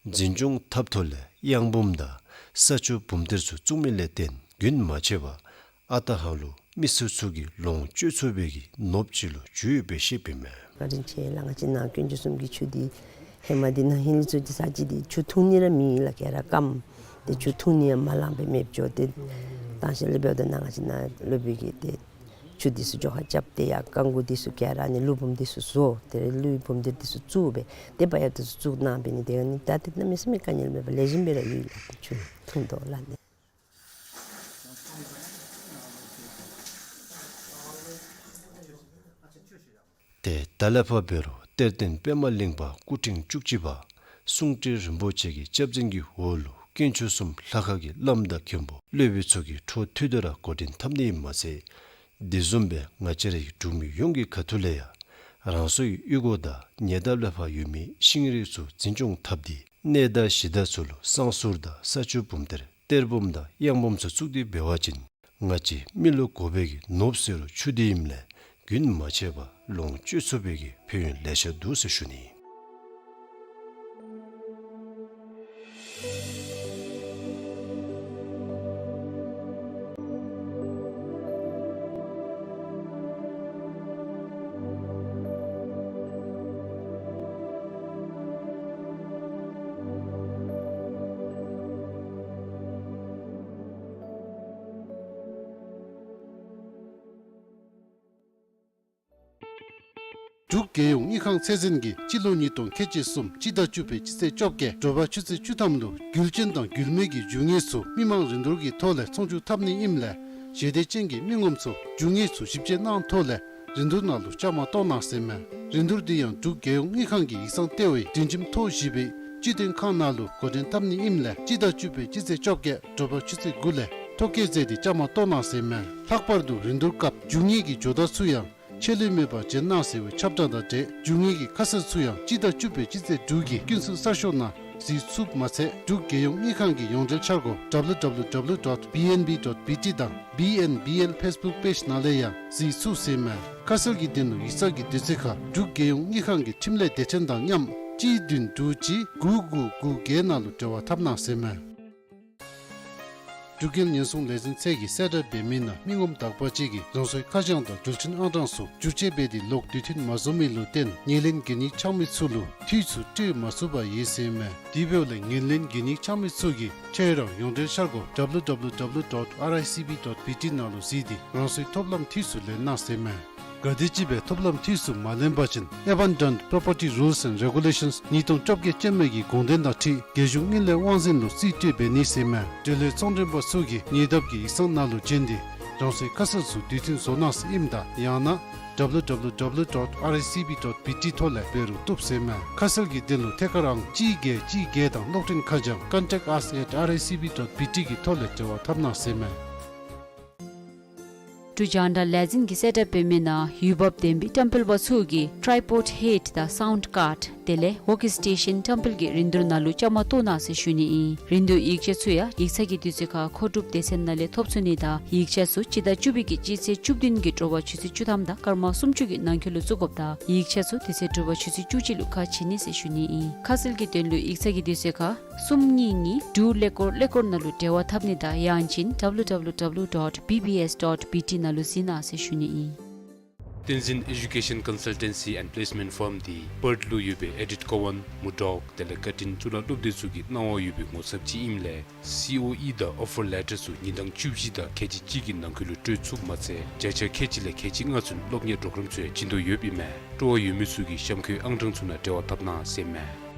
འཛིན་སྐྱོང་འཐབ་ཐོག་ལས་གཡང་འབུམ་དང་ས་ཆུ་འབུམ་གཏེར་ཚུ་བཙུགས་མི་ལས་བརྟེན་རྒྱུན་མ་ཆད་པར་ཨ་རྟག་ཧ་ལུ་མི་སེར་ཚུ་གིས་ལོངས་སྤྱོད་ཚུགས་པའི་གི་ནོར་བུ་ཅིག་ལུ་གྱུར་ཡོདཔ་སྦེ་བཤདཔ་ཨིན་མས། བཀའ་དྲིན་ཆེ་ལགས། ང་བཅས་ནཱ་དཀོན་མཆོག་གསུམ་གྱི་ཆུ་འདི་ཧེ་མ་འདི་ན་ཧིང་ལས་ཚུར་འདི་ས་ཅིག་འདི་ཆུ་འཐུང་ནི་ར་མེད་ལགས། ག་ར་སྐམ། ཏེ་ཆུ་འཐུང་ནི་ཡང་མ་ལང་པའི་མེདཔ་འགྱོ། ཏེ་དང་ཤེས་ལས་འབདཝ་ད་ནཱ་ང་བཅས་ནཱ་སློབ་དཔོན་གྱིས་ཏེ་ཆུ་འདི་ཚུ་འགྱོ་ཁ་རྐྱབ་སྟེ་ཡར་རྐང་མགོ་འདི་ཚུ་ག་ར་ནི་ཀླུ་འབུམ་འདི་ཚུ་བཟོ། ཏེ་ཀླུ་འབུམ་གཏེར་འདི་ཚུ་བཙུགས་སྦེ་ཏེ་བ་ཡ་འདི་ཚུ་བཙུགས་གནང་སྦེ་ནི་ཏེ་ནི་ད་ཏེ་གནམ་མེད་ས་མེད་དཀའ་ངལ་མེད་པར་ལེགས་ཤོམ་སྦེ་ར་ཡོད་ལགས། ཏེ་ཆུ་འཐུང་དོ་ལགས་ནི། ཏེ་ད་ལས་ཕར་འབད་རུང་གཏེར་སྟོན་པདྨ་གླིང་པ་སྐུ་ཕྲེང་བཅུ་གཅིག་པ་གསུང་སྤྲུལ་རིན་པོ་ཆེ་གི་སྐྱབས་འཛིན་གྱི་འོག་ལུ་དཀོན་མཆོག་གསུམ་ལྷ་ཁང་གི་བླམ་དང་མཁན་པོ་སློབ་དཔོན་ཚུ་གིས་འཕྲོ་མཐུད་དེ་ར་འགོ་འདྲེན་འཐབ་ནི་ཨིནམ་མ་ཚད་དེ་བཟུམ་སྦེ་ང་བཅས་རའི་འབྲུག་མི་ཡོངས་ཀྱི་ཁ་ཐུག་ལས་ཡང་རང་སོའི་གཡུས་སྒོ་དང་ཉེ་འདབས་ལས་ཕར་ཡོད་མི་ཤིང་རིགས་ཚུ་འཛིན་སྐྱོང་འཐབ་སྟེ་གནས་བདག་གཞི་བདག་ཚུ་ལུ་བསང་གསུར་དང་ས་ཆུ་འབུམ་གཏེར་གཏེར་བུམ་དང་གཡང་འབུམ་ཚུ་བཙུགས་ཏེ་འབད་བ་ཅིན་ང་བཅས་མི་ལུ་དགོ་པའི་གི་ནོར་བུ་ཟེར་རུང་ཆུ་འདི་ཨིནམ་ལས་རྒྱུན་མ་ཆད་པར་ལོངས་སྤྱོད་ཚུགས་པའི་གི་ཕན་ཡོན་ལེ་ཤ་འདུག་ཟེར་ཞུ་ནི། འབྲུག་རྒྱལ་ཡོངས་དངུལ་ཁང་ཚད་འཛིན་གྱིས་སྤྱི་ལོ་ཉིས་སྟོང་ཁལ་གཅིག་གསུམ་སྤྱི་ཟླ་བཅུ་པའི་སྤྱི་ཚེས་བཅོ་བརྒྱད་དྲོ་པ་ཆུ་ཚོད་བཅུ་ཐམ་ལུ་རྒྱུ་ཅན་དང་རྒྱུ་མེད་ཀྱི་རྒྱུ་དངོས་ཚུ་མི་མང་རིན་བསྡུར་གྱི་ཐོག་ལས་ཚོང་བསྒྱུར་འཐབ་ནི་ཨིནམ་ལས་ཞལ་འདེབས་ཅན་གྱི་མི་ངོམ་ཚུ་རྒྱུ་དངོས་ཚུ་ཞིབ་དཔྱད་གནང་ཐོག་ལས་རིན་བསྡུར་ནང་ལུ་བཅའ་མར་གཏོགས་གནང་ཟེར་མས། རིན་བསྡུར་འདི་ཡང་འབྲུག་རྒྱལ་ཡོངས་དངུལ་ཁང་གི་ཡིག་ཚང་ལྟེ་བའི་སྒྲིག་ཁྲིམས་ཐོ་བཞི་པའི་སྤྱི་དོན་ཁང་ནང་ལུ་འགོ་འདྲེན་འཐབ་ནི་ཨིནམ་ལས་སྤྱི་ཟླ་བཅུ་པའི་སྤྱི་ཚེས་བཅོ་བརྒྱད་དྲོ་པ་ཆུ་ཚོད་དགུ་ལས་ཐོ་བཀོད་མཛད་དེ་བཅའ་མར་གཏོགས་གནང་ཟེར་མས། ལྷག་པར་དུ་རིན་བསྡུར་སྐབས་རྒྱུ་དངོས་ཀྱི་ཇོ་བདག་ཚུ་ཡང་ཆད་ལུས་མེད་པར་བྱོན་གནང་ཟེར་བའི་ཁྱབ་བསྒྲགས་དང་འབྲེལ་རྒྱུ་དངོས་ཀྱི་ཁ་གསལ་ཚུ་ཡང་སྤྱི་ཟླ་བཅུ་པའི་སྤྱི་ཚེས་དྲུག་གི་ཀུན་གསལ་གསར་ཤོག་ནང་གཟིགས་ཚུགསཔ་མ་ཚད་འབྲུག་རྒྱལ་ཡོངས་དངུལ་ཁང་གི་ཡོངས་འབྲེལ་འཆར་སྒོ་W W W dot B N B dot B T དང་B N B L Facebook page ནང་ལས་ཡང་གཟིགས་ཚུགས་ཟེར་མས། ཁ་གསལ་གྱི་དོན་ལུ་ཡིག་ཚང་གི་དུས་ཚོད་ཁར་འབྲུག་རྒྱལ་ཡོངས་དངུལ་ཁང་གི་འཕྲིན་ལས་སྡེ་ཚན་དང་མཉམ་གཅིག་བདུན་དྲུག་གཅིག་དགུ་དགུ་དགུ་བརྒྱད་ནང་ལུ་འབྲེལ་བ་འཐབ་གནང་ཟེར་མས། འབྲུག་རྒྱལ་ཉེན་སྲུང་ལས་འཛིན་ཚད་ཀྱིས་གསལ་བསྒྲགས་འབད་མི་ནང་མི་ངོམ་དག་པ་ཅིག་གིས་རང་སོའི་ཁ་བྱང་དང་འགྲུལ་འཕྲིན་ཨང་གྲངས་ཚུ་བསྒྱུར་བཅོས་འབད་དེ་ལོག་དུས་མཐུན་མ་བཟོ་མི་ལུ་བརྟེན་ངོས་ལེན་གན་ཡིག་འཆང་མི་ཚུ་ལུ་འཐུས་ཚུ་སྤྲོད་མ་ཚུགས་པར་ཡོད་ཟེར་མས། དེ་འབདཝ་ལས་ངོས་ལེན་གན་ཡིག་འཆང་མི་ཚུ་གིས་ཁྱོད་རའི་ཡོངས་འབྲེལ་འཆར་སྒོ་W W W dot R I C B dot B T ནང་ལུ་གཟིགས་ཏེ་རང་སོའི་ཐོབ་ལམ་འཐུས་ཚུ་ལེན་གནང་ཟེར་མས། གལ་ཏེ་ཅིག་སྦེ་ཐོབ་ལམ་འཐུས་ཚུ་མ་ལེན་པ་ཅིན་Abandoned Property Rules and Regulations ཉིས་སྟོང་བཅོ་བརྒྱད་ཅན་མའི་གི་དགོངས་དོན་དང་འཁྲིལ་རྒྱལ་གཞུང་དངུལ་ལས་དབང་འཛིན་ལུ་རྩིས་སྤྲོད་འབད་ནི་ཟེར་མས། འབྲེལ་ཡོད་ཚོང་མགྲོན་པ་ཚུ་གིས་ཉེ་འདབས་ཀྱི་ཡིག་ཚང་ནང་ལུ་བྱོན་ཏེ་རང་སོའི་ཁ་གསལ་ཚུ་དུས་མཐུན་བཟོ་གནང་ཟེར་ཨིནམ་ད་ཡང་ན་W W W dot R I C B dot B T ཐོག་ལས་འབད་རུང་བཏུབ་ཟེར་མས། ཁ་གསལ་གྱི་དོན་ལུ་ཐད་ཀར་ཨང་གཅིག་བརྒྱད་གཅིག་བརྒྱད་དང་གློག་འཕྲིན་ཁ་བྱང་contact us at R I C B dot B T གི་ཐོག་ལས་འབྲེལ་བ་འཐབ་གནང་ཟེར་མས། འབྲུག་རྒྱང་བསྒྲགས་ལས་འཛིན་གྱིས་གསལ་བསྒྲགས་འབད་མི་ནང་འོས་འབབ་ལྡན་པའི་བཀྲམ་སྤེལ་པ་ཚུ་གིས་tripod head དང་sound card དེ་ལས་workstation བཀྲམ་སྤེལ་གྱི་རིན་བསྡུར་ནང་ལུ་བཅའ་མར་གཏོགས་གནང་ཟེར་ཞུ་ནི་ཨིན། རིན་བསྡུར་ཡིག་ཆ་ཚུ་ཡང་ཡིག་ཚང་གི་དུས་ཚོད་ཁར་མཁོ་སྒྲུབ་སྡེ་ཚན་ནང་ལས་ཐོབ་ཚུགས་ནི་དང་ཡིག་ཆ་ཚུ་སྤྱི་ཟླ་བཅུ་པའི་གི་སྤྱི་ཚེས་བཅུ་བདུན་གྱི་དྲོ་པ་ཆུ་ཚོད་བཅུ་ཐམ་དང་སྐར་མ་སུམ་ཅུ་གི་ནང་འཁོད་ལུ་བཙུགས་དགོཔ་ད་ཡིག་ཆ་ཚུ་དེ་ཚེ་དྲོ་པ་ཆུ་ཚོད་བཅུ་གཅིག་ལུ་ཁ་ཕྱེ་ནི་ཟེར་ཞུ་ནི་ཨིན། ཁ་གསལ་གྱི་དོན་ལུ་ཡིག་ཚང་གི་དུས་ཚོད་ཁར་གསུམ་གཉིས་གཉིས་དྲུག་ཀླད་ཀོར་ཀླད་ཀོར་ནང་ལུ་འབྲེལ་བ་འཐབ་ནི་དང་ཡང་ཅིན W W W dot B B S dot B T ནང་ལུ་གཟིགས་གནང་ཟེར་ཞུ་ནི་ཨིན། བསྟན་འཛིན་Education Consultancy and Placement Firm འདི་པརཐ་ལུ་ཡོད་པའི་Edith Cowan, Murdoch དེ་ལས་Curtin གཙུག་ལག་སློབ་སྡེ་ཚུ་གི་གནང་བ་ཡོད་པའི་ངོ་ཚབ་ཅིག་ཨིནམ་ལས་C O E དང་offer letter ཚུ་ཉིན་གྲངས་བཅུ་བཞི་དང་ཁལ་གཅིག་གཅིག་གི་ནང་འཁོད་ལུ་སྤྲོད་ཚུགསཔ་མ་ཚད་བརྒྱ་ཆ་ཁལ་གཅིག་ལས་ཁལ་གཅིག་ལྔ་ཚུན་སློབ་གཉེར་པོརོ་གརམ་ཚུ་ཡང་བྱིན་དོ་ཡོདཔ་ཨིན་མས། སྤྲོ་བ་ཡོད་མི་ཚུ་གིས་གཤམ་འཁོད་ཨང་གྲངས་ཚུ་ནང་འབྲེལ་བ་འཐབ་གནང་ཟེར་མས།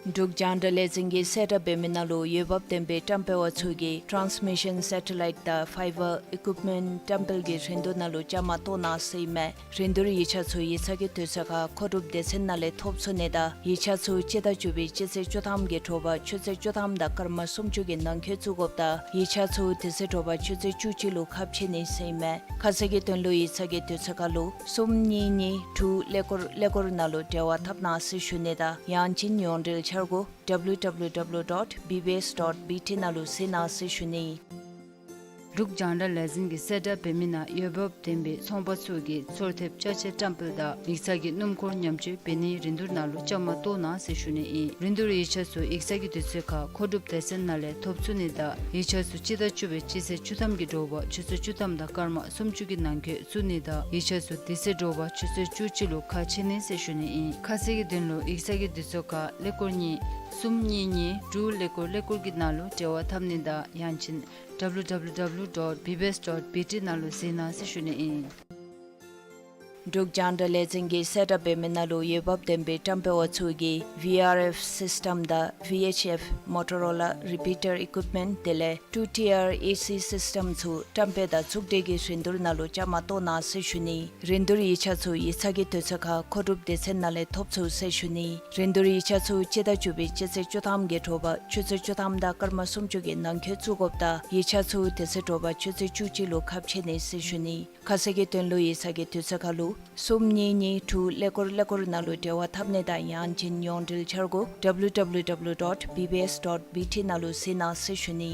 འབྲུག་རྒྱང་བསྒྲགས་ལས་འཛིན་གྱིས་གསལ་བསྒྲགས་འབད་མི་ནང་ལུ་འོས་འབབ་ལྡན་པའི་བཀྲམ་སྤེལ་པ་ཚུ་གིས་transmission satellite དང་fiber equipment བཀྲམ་སྤེལ་གྱི་རིན་བསྡུར་ནང་ལུ་བཅའ་མར་གཏོགས་གནང་ཟེར་ཨིན་མས། རིན་བསྡུར་ཡིག་ཆ་ཚུ་ཡིག་ཚང་གི་དུས་ཚོད་ཁར་མཁོ་སྒྲུབ་སྡེ་ཚན་ནང་ལས་ཐོབ་ཚུགས་ནི་དང་ཡིག་ཆ་ཚུ་སྤྱི་ཟླ་བཅུ་པའི་སྤྱི་ཚེས་བཅུ་ཐམ་གྱི་དྲོ་པ་ཆུ་ཚོད་བཅུ་ཐམ་དང་སྐར་མ་སུམ་ཅུ་གི་ནང་འཁོད་བཙུགས་དགོཔ་ད་ཡིག་ཆ་ཚུ་དེ་ཚེ་དྲོ་པ་ཆུ་ཚོད་བཅུ་གཅིག་ལུ་ཁ་ཕྱེ་ནི་ཟེར་ཨིན་མས། ཁ་གསལ་གྱི་དོན་ལུ་ཡིག་ཚང་གི་དུས་ཚོད་ཁར་ལུ་གསུམ་གཉིས་གཉིས་དྲུག་ཀླད་ཀོར་ཀླད་ཀོར་ནང་ལུ་འབྲེལ་བ་འཐབ་གནང་ཟེར་ཞུ་ནི་དང་ཡང་ཅིན་ཡོངས་འབྲེལ་འཆར་སྒོ་W W W dot B B S dot B T ནང་ལུ་གཟིགས་གནང་ཟེར་ཞུ་ནི། འབྲུག་རྒྱང་བསྒྲགས་ལས་འཛིན་གྱིས་གསལ་བསྒྲགས་འབད་མི་ནང་འོས་འབབ་ལྡན་པའི་ཚོང་པ་ཚུ་གིས་ཚོར་ཐེབས་ཅ་ཆས་བཀྲམ་སྤེལ་དང་ཡིག་ཚང་གི་སྣུམ་འཁོར་ཉམས་བཅོས་འབད་ནིའི་རིན་བསྡུར་ནང་ལུ་བཅའ་མར་གཏོགས་གནང་ཟེར་ཞུ་ནི་ཨིན། རིན་བསྡུར་ཡིག་ཆ་ཚུ་ཡིག་ཚང་གི་དུས་ཚོད་ཁར་མཁོ་སྒྲུབ་སྡེ་ཚན་ནང་ལས་ཐོབ་ཚུགས་ནི་དང་ཡིག་ཆ་ཚུ་སྤྱི་ཟླ་བཅུ་པའི་སྤྱི་ཚེས་བཅུ་ཐམ་གྱི་དྲོ་པ་ཆུ་ཚོད་བཅུ་ཐམ་དང་སྐར་མ་སུམ་ཅུ་གི་ནང་འཁོད་བཙུགས་ནི་དང་ཡིག་ཆ་ཚུ་དེ་ཚེ་དྲོ་པ་ཆུ་ཚོད་བཅུ་གཅིག་ལུ་ཁ་ཕྱེ་ནི་ཟེར་ཞུ་ནི་ཨིན། ཁ་གསལ་གྱི་དོན་ལུ་ཡིག་ཚང་གི་དུས་ཚོད་ཁར་ཀླད་ཀོར་གཉིས་གསུམ་གཉིས་གཉིས་དྲུག་ཀླད་ཀོར་ཀླད་ཀོར་གྱི་ནང་ལུ་འབྲེལ་བ་འཐབ་ནི་དང་ཡང་ཅིན W W W dot B B S dot B T ནང་ལུ་གཟིགས་གནང་ཟེར་ཞུ་ནི་ཨིན། འབྲུག་རྒྱང་བསྒྲགས་ལས་འཛིན་གྱིས་གསལ་བསྒྲགས་འབད་མི་ནང་ལུ་འོས་འབབ་ལྡན་པའི་བཀྲམ་སྤེལ་པ་ཚུ་གིས་V R F system དང་V H F Motorola repeater equipment དེ་ལས་two tier A C system ཚུ་བཀྲམ་སྤེལ་དང་བཙུགས་སྒྲིག་གི་རིན་བསྡུར་ནང་ལུ་བཅའ་མར་གཏོགས་གནང་ཟེར་ཞུ་ནི། རིན་བསྡུར་ཡིག་ཆ་ཚུ་ཡིག་ཚང་གི་དུས་ཚོད་ཁར་མཁོ་སྒྲུབ་སྡེ་ཚན་ནང་ལས་ཐོབ་ཚུགས་ཟེར་ཞུ་ནི། རིན་བསྡུར་ཡིག་ཆ་ཚུ་སྤྱི་ཟླ་བཅུ་པའི་སྤྱི་ཚེས་བཅུ་ཐམ་གྱི་དྲོ་པ་ཆུ་ཚོད་བཅུ་ཐམ་དང་སྐར་མ་སུམ་ཅུ་གི་ནང་འཁོད་བཙུགས་དགོཔ་ད་ཡིག་ཆ་ཚུ་དེ་ཚེ་དྲོ་པ་ཆུ་ཚོད་བཅུ་གཅིག་ལུ་ཁ་ཕྱེ་ནི་ཟེར་ཞུ་ནི། ཁ་གསལ་གྱི་དོན་ལུ་ཡིག་ཚང་གི་དུས་ཚོད་ཁར་ལུ་གསུམ་གཉིས་གཉིས་དྲུག་ཀླད་ཀོར་ཀླད་ཀོར་ནང་ལུ་འབྲེལ་བ་འཐབ་ནི་དང་ཡང་ཅིན་ཡོངས་འབྲེལ་འཆར་སྒོ W W W dot B B S dot B T ནང་ལུ་གཟིགས་གནང་ཟེར་ཞུ་ནི།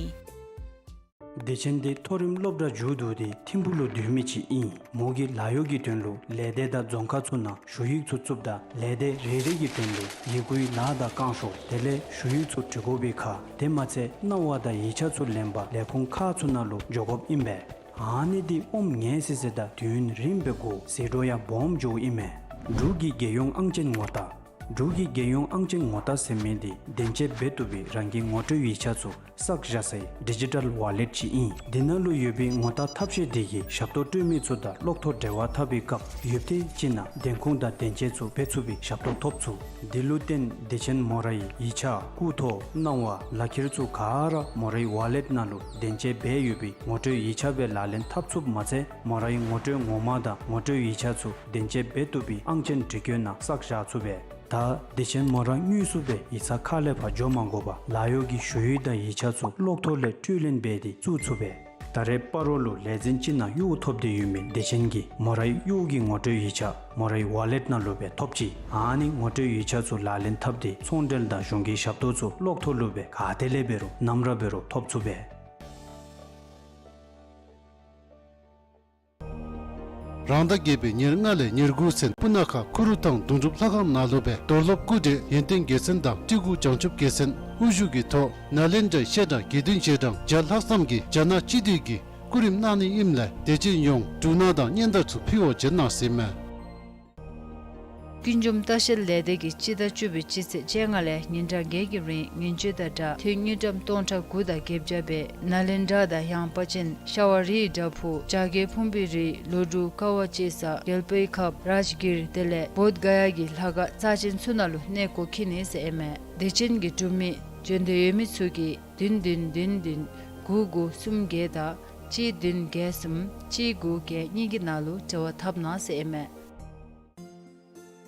བདེ་ཆེན་འདི་མཐོ་རིམ་སློབ་གྲྭ་མཇུག་བསྡུ་སྟེ་ཐིམ་ཕུག་ལུ་སྡོད་མི་ཅིག་ཨིན། མོ་གིས་ལཱ་གཡོག་གི་དོན་ལུ་ལས་སྡེ་དང་རྫོང་ཁག་ཚུ་ནང་ཞུ་ཡིག་ཚུ་བཙུགསཔ་ད་ལས་སྡེ་རེ་རེ་གི་དོན་ལུ་ཡི་གུའི་ལཱ་དང་བསྐང་ཤོག་དེ་ལས་ཞུ་ཡིག་ཚུ་འབྲི་དགོ་པའི་ཁར་དེ་མ་ཚད་གནང་བ་དང་ཡིག་ཆ་ཚུ་ལེན་པར་ལས་ཁུངས་ཁག་ཚུ་ནང་ལུ་འགྱོ་དགོཔ་ཨིན་པས། ཨ་ནི་འདི་ཨོམ་ངལ་སི་སི་དང་དུས་ཡུན་རིངམ་སྦེ་འགོར་ཟད་འགྲོ་ཡང་སྦོམ་འགྱོཝ་ཨིན་མས། འབྲུག་གི་རྒྱལ་ཡོངས་ཨང་ཅན་ངོ་རྟགས་ འབྲུག་གི་རྒྱལ་ཡོངས་ཨང་ཅན་ངོ་རྟགས་ཟེར་མི་འདི་བདེན་དཔྱད་འབད་བཏུབ་པའི་རང་གི་ངོ་སྤྲོད་ཡིག་ཆ་ཚུ་བསགས་བཞག་སའི་ཌི་ཇི་ཊལ་ཝ་ལེཊ་ཅིག་ཨིན། འདི་ནང་ལུ་ཡོད་པའི་ངོ་རྟགས་ཐབས་ཤེས་འདི་གིས་ཞབས་ཏོག་སྤྲོད་མི་ཚུ་དང་གློག་ཐོག་འབྲེལ་བ་འཐབ་པའི་སྐབས་ཡུདཔ་ཐེངས་ཅིག་ནང་བདེན་ཁུངས་དང་བདེན་དཔྱད་ཚུ་འབད་ཚུགས་པའི་ཞབས་ཏོག་ཐོབ་ཚུགས། འདི་ལུ་བརྟེན་བདེ་ཆེན་མོ་རའི་ཡིག་ཆ་སྐུ་ཐོག་གནང་བ་ལག་ཁྱེར་ཚུ་ག་ར་མོ་རའི་ཝ་ལེཊ་ནང་ལུ་བདེན་དཔྱད་འབད་ཡོད་པའི་ངོ་སྤྲོད་ཡིག་ཆ་སྦེ་ལག་ལེན་འཐབ་ཚུགསཔ་མ་ཚད་མོ་རའི་ངོ་སྤྲོད་ངོ་མ་དང་ངོ་སྤྲོད་ཡིག་ཆ་ཚུ་བདེན་དཔྱད་འབད་བཏུབ་པའི་ཨང་ཅན་འབྲི་བཀོད་ནང་བསགས་བཞག་ཚུགས་པས། ད་བདེ་ཆེན་མོ་ར་དངོས་སུ་སྦེ་ཡིག་ཚང་ཁ་ལས་ཕར་འགྱོ་མ་དགོ་པར་ལཱ་གཡོག་གི་ཞུ་ཡིག་དང་ཡིག་ཆ་ཚུ་གློག་ཐོག་ལས་སྤྲོད་ལེན་འབད་དེ་བཙུགས་ཚུགས་པས། ད་རེས་སྤ་རོ་ལུ་ལས་འཛིན་ཅིག་ནང་གཡོག་ཐོབ་སྟེ་ཡོད་མི་བདེ་ཆེན་གྱིས་མོ་རའི་གཡོག་གི་ངོ་སྤྲོད་ཡིག་ཆ་མོ་རའི་ཝ་ལེཊ་ནང་ལུ་སྦེ་ཐོབ་ཅི། ཨ་ནི་ངོ་སྤྲོད་ཡིག་ཆ་ཚུ་ལག་ལེན་འཐབ་སྟེ་ཚོང་འབྲེལ་དང་གཞུང་གི་ཞབས་ཏོག་ཚུ་གློག་ཐོག་ལུ་སྦེ་ག་ཏེ་ལས་འབད་རུང་ནམ་ར་འབད་རུང་ཐོབ་ཚུགས་པས། རང་ཟླ་བརྒྱད་པའི་ཉེར་ལྔ་ལས་ཉེར་དགུ་ཚུན་སྤུ་ན་ཁ་ཁུ་རུ་ཐང་དུང་སྒྲུབ་ལྷ་ཁང་ནང་ལུ་སྦེ་རྡོར་སློབ་སྐུ་བགྲེས་ཡོན་ཏན་རྒྱལ་མཚན་དང་སྤྲུལ་སྐུ་བྱང་ཆུབ་རྒྱལ་མཚན་དབུ་བཞུགས་ཀྱི་ཐོག་ནཱ་ལེནྡྲའི་བཤད་གྲྭ་དགེ་འདུན་ཆོས་གྲྭ་བརྒྱ་ལྷག་ཙམ་གྱིས་རྒྱ་ནག་སྤྱི་འཐུས་ཀྱི་སྐུ་རིམ་གནང་ནི་ཨིནམ་ལས་དད་ཅན་ཡོངས་འབྲུ་སྣ་དང་སྙན་དར་ཚུ་ཕུལ་བར་བྱོན་གནང་ཟེར་ཨིན་མས། ཀུན་འབྱུང་ལྟ་བཤལ་ལས་སྡེ་གིས་སྤྱི་ཟླ་བཅུ་པའི་སྤྱི་ཚེས་བཅོ་ལྔ་ལས་ཉིན་གྲངས་བརྒྱད་ཀྱི་རིང་ངན་བྱུས་དང་སྦྲགས་ཐོན་དངུལ་ཀྲམ་སྟོང་ཕྲག་དགུ་དང་བརྒྱད་བརྒྱ་སྦེ་ནཱ་ལེནྡྲ་དང་ཡངས་པ་ཅན་ཤ་བ་རིའི་བྲག་ཕུག་བྱ་རྒོད་ཕུང་པོའི་རི་ལོ་དྲུག་ཀ་བ་ཅེ་ས་རྒྱལ་པོའི་ཁབ་རཱཇ་གིར་དེ་ལས་བོདྷ་ག་ཡ་གི་ལྷ་ཁང་རྩ་ཅན་ཚུ་ནང་ལུ་གནས་སྐོར་འཁྱིད་ནི་ཟེར་ཨིན་མས། དད་ཅན་གྱི་འབྲུག་མི་བྱོན་འདོད་ཡོད་མི་ཚུ་གིས་བདུན་བདུན་བདུན་བདུན་དགུ་དགུ་གསུམ་བརྒྱད་དང་གཅིག་བདུན་བརྒྱད་གསུམ་གཅིག་དགུ་བརྒྱད་གཉིས་ཀྱི་ནང་ལུ་འབྲེལ་བ་འཐབ་གནང་ཟེར་ཨིན་མས།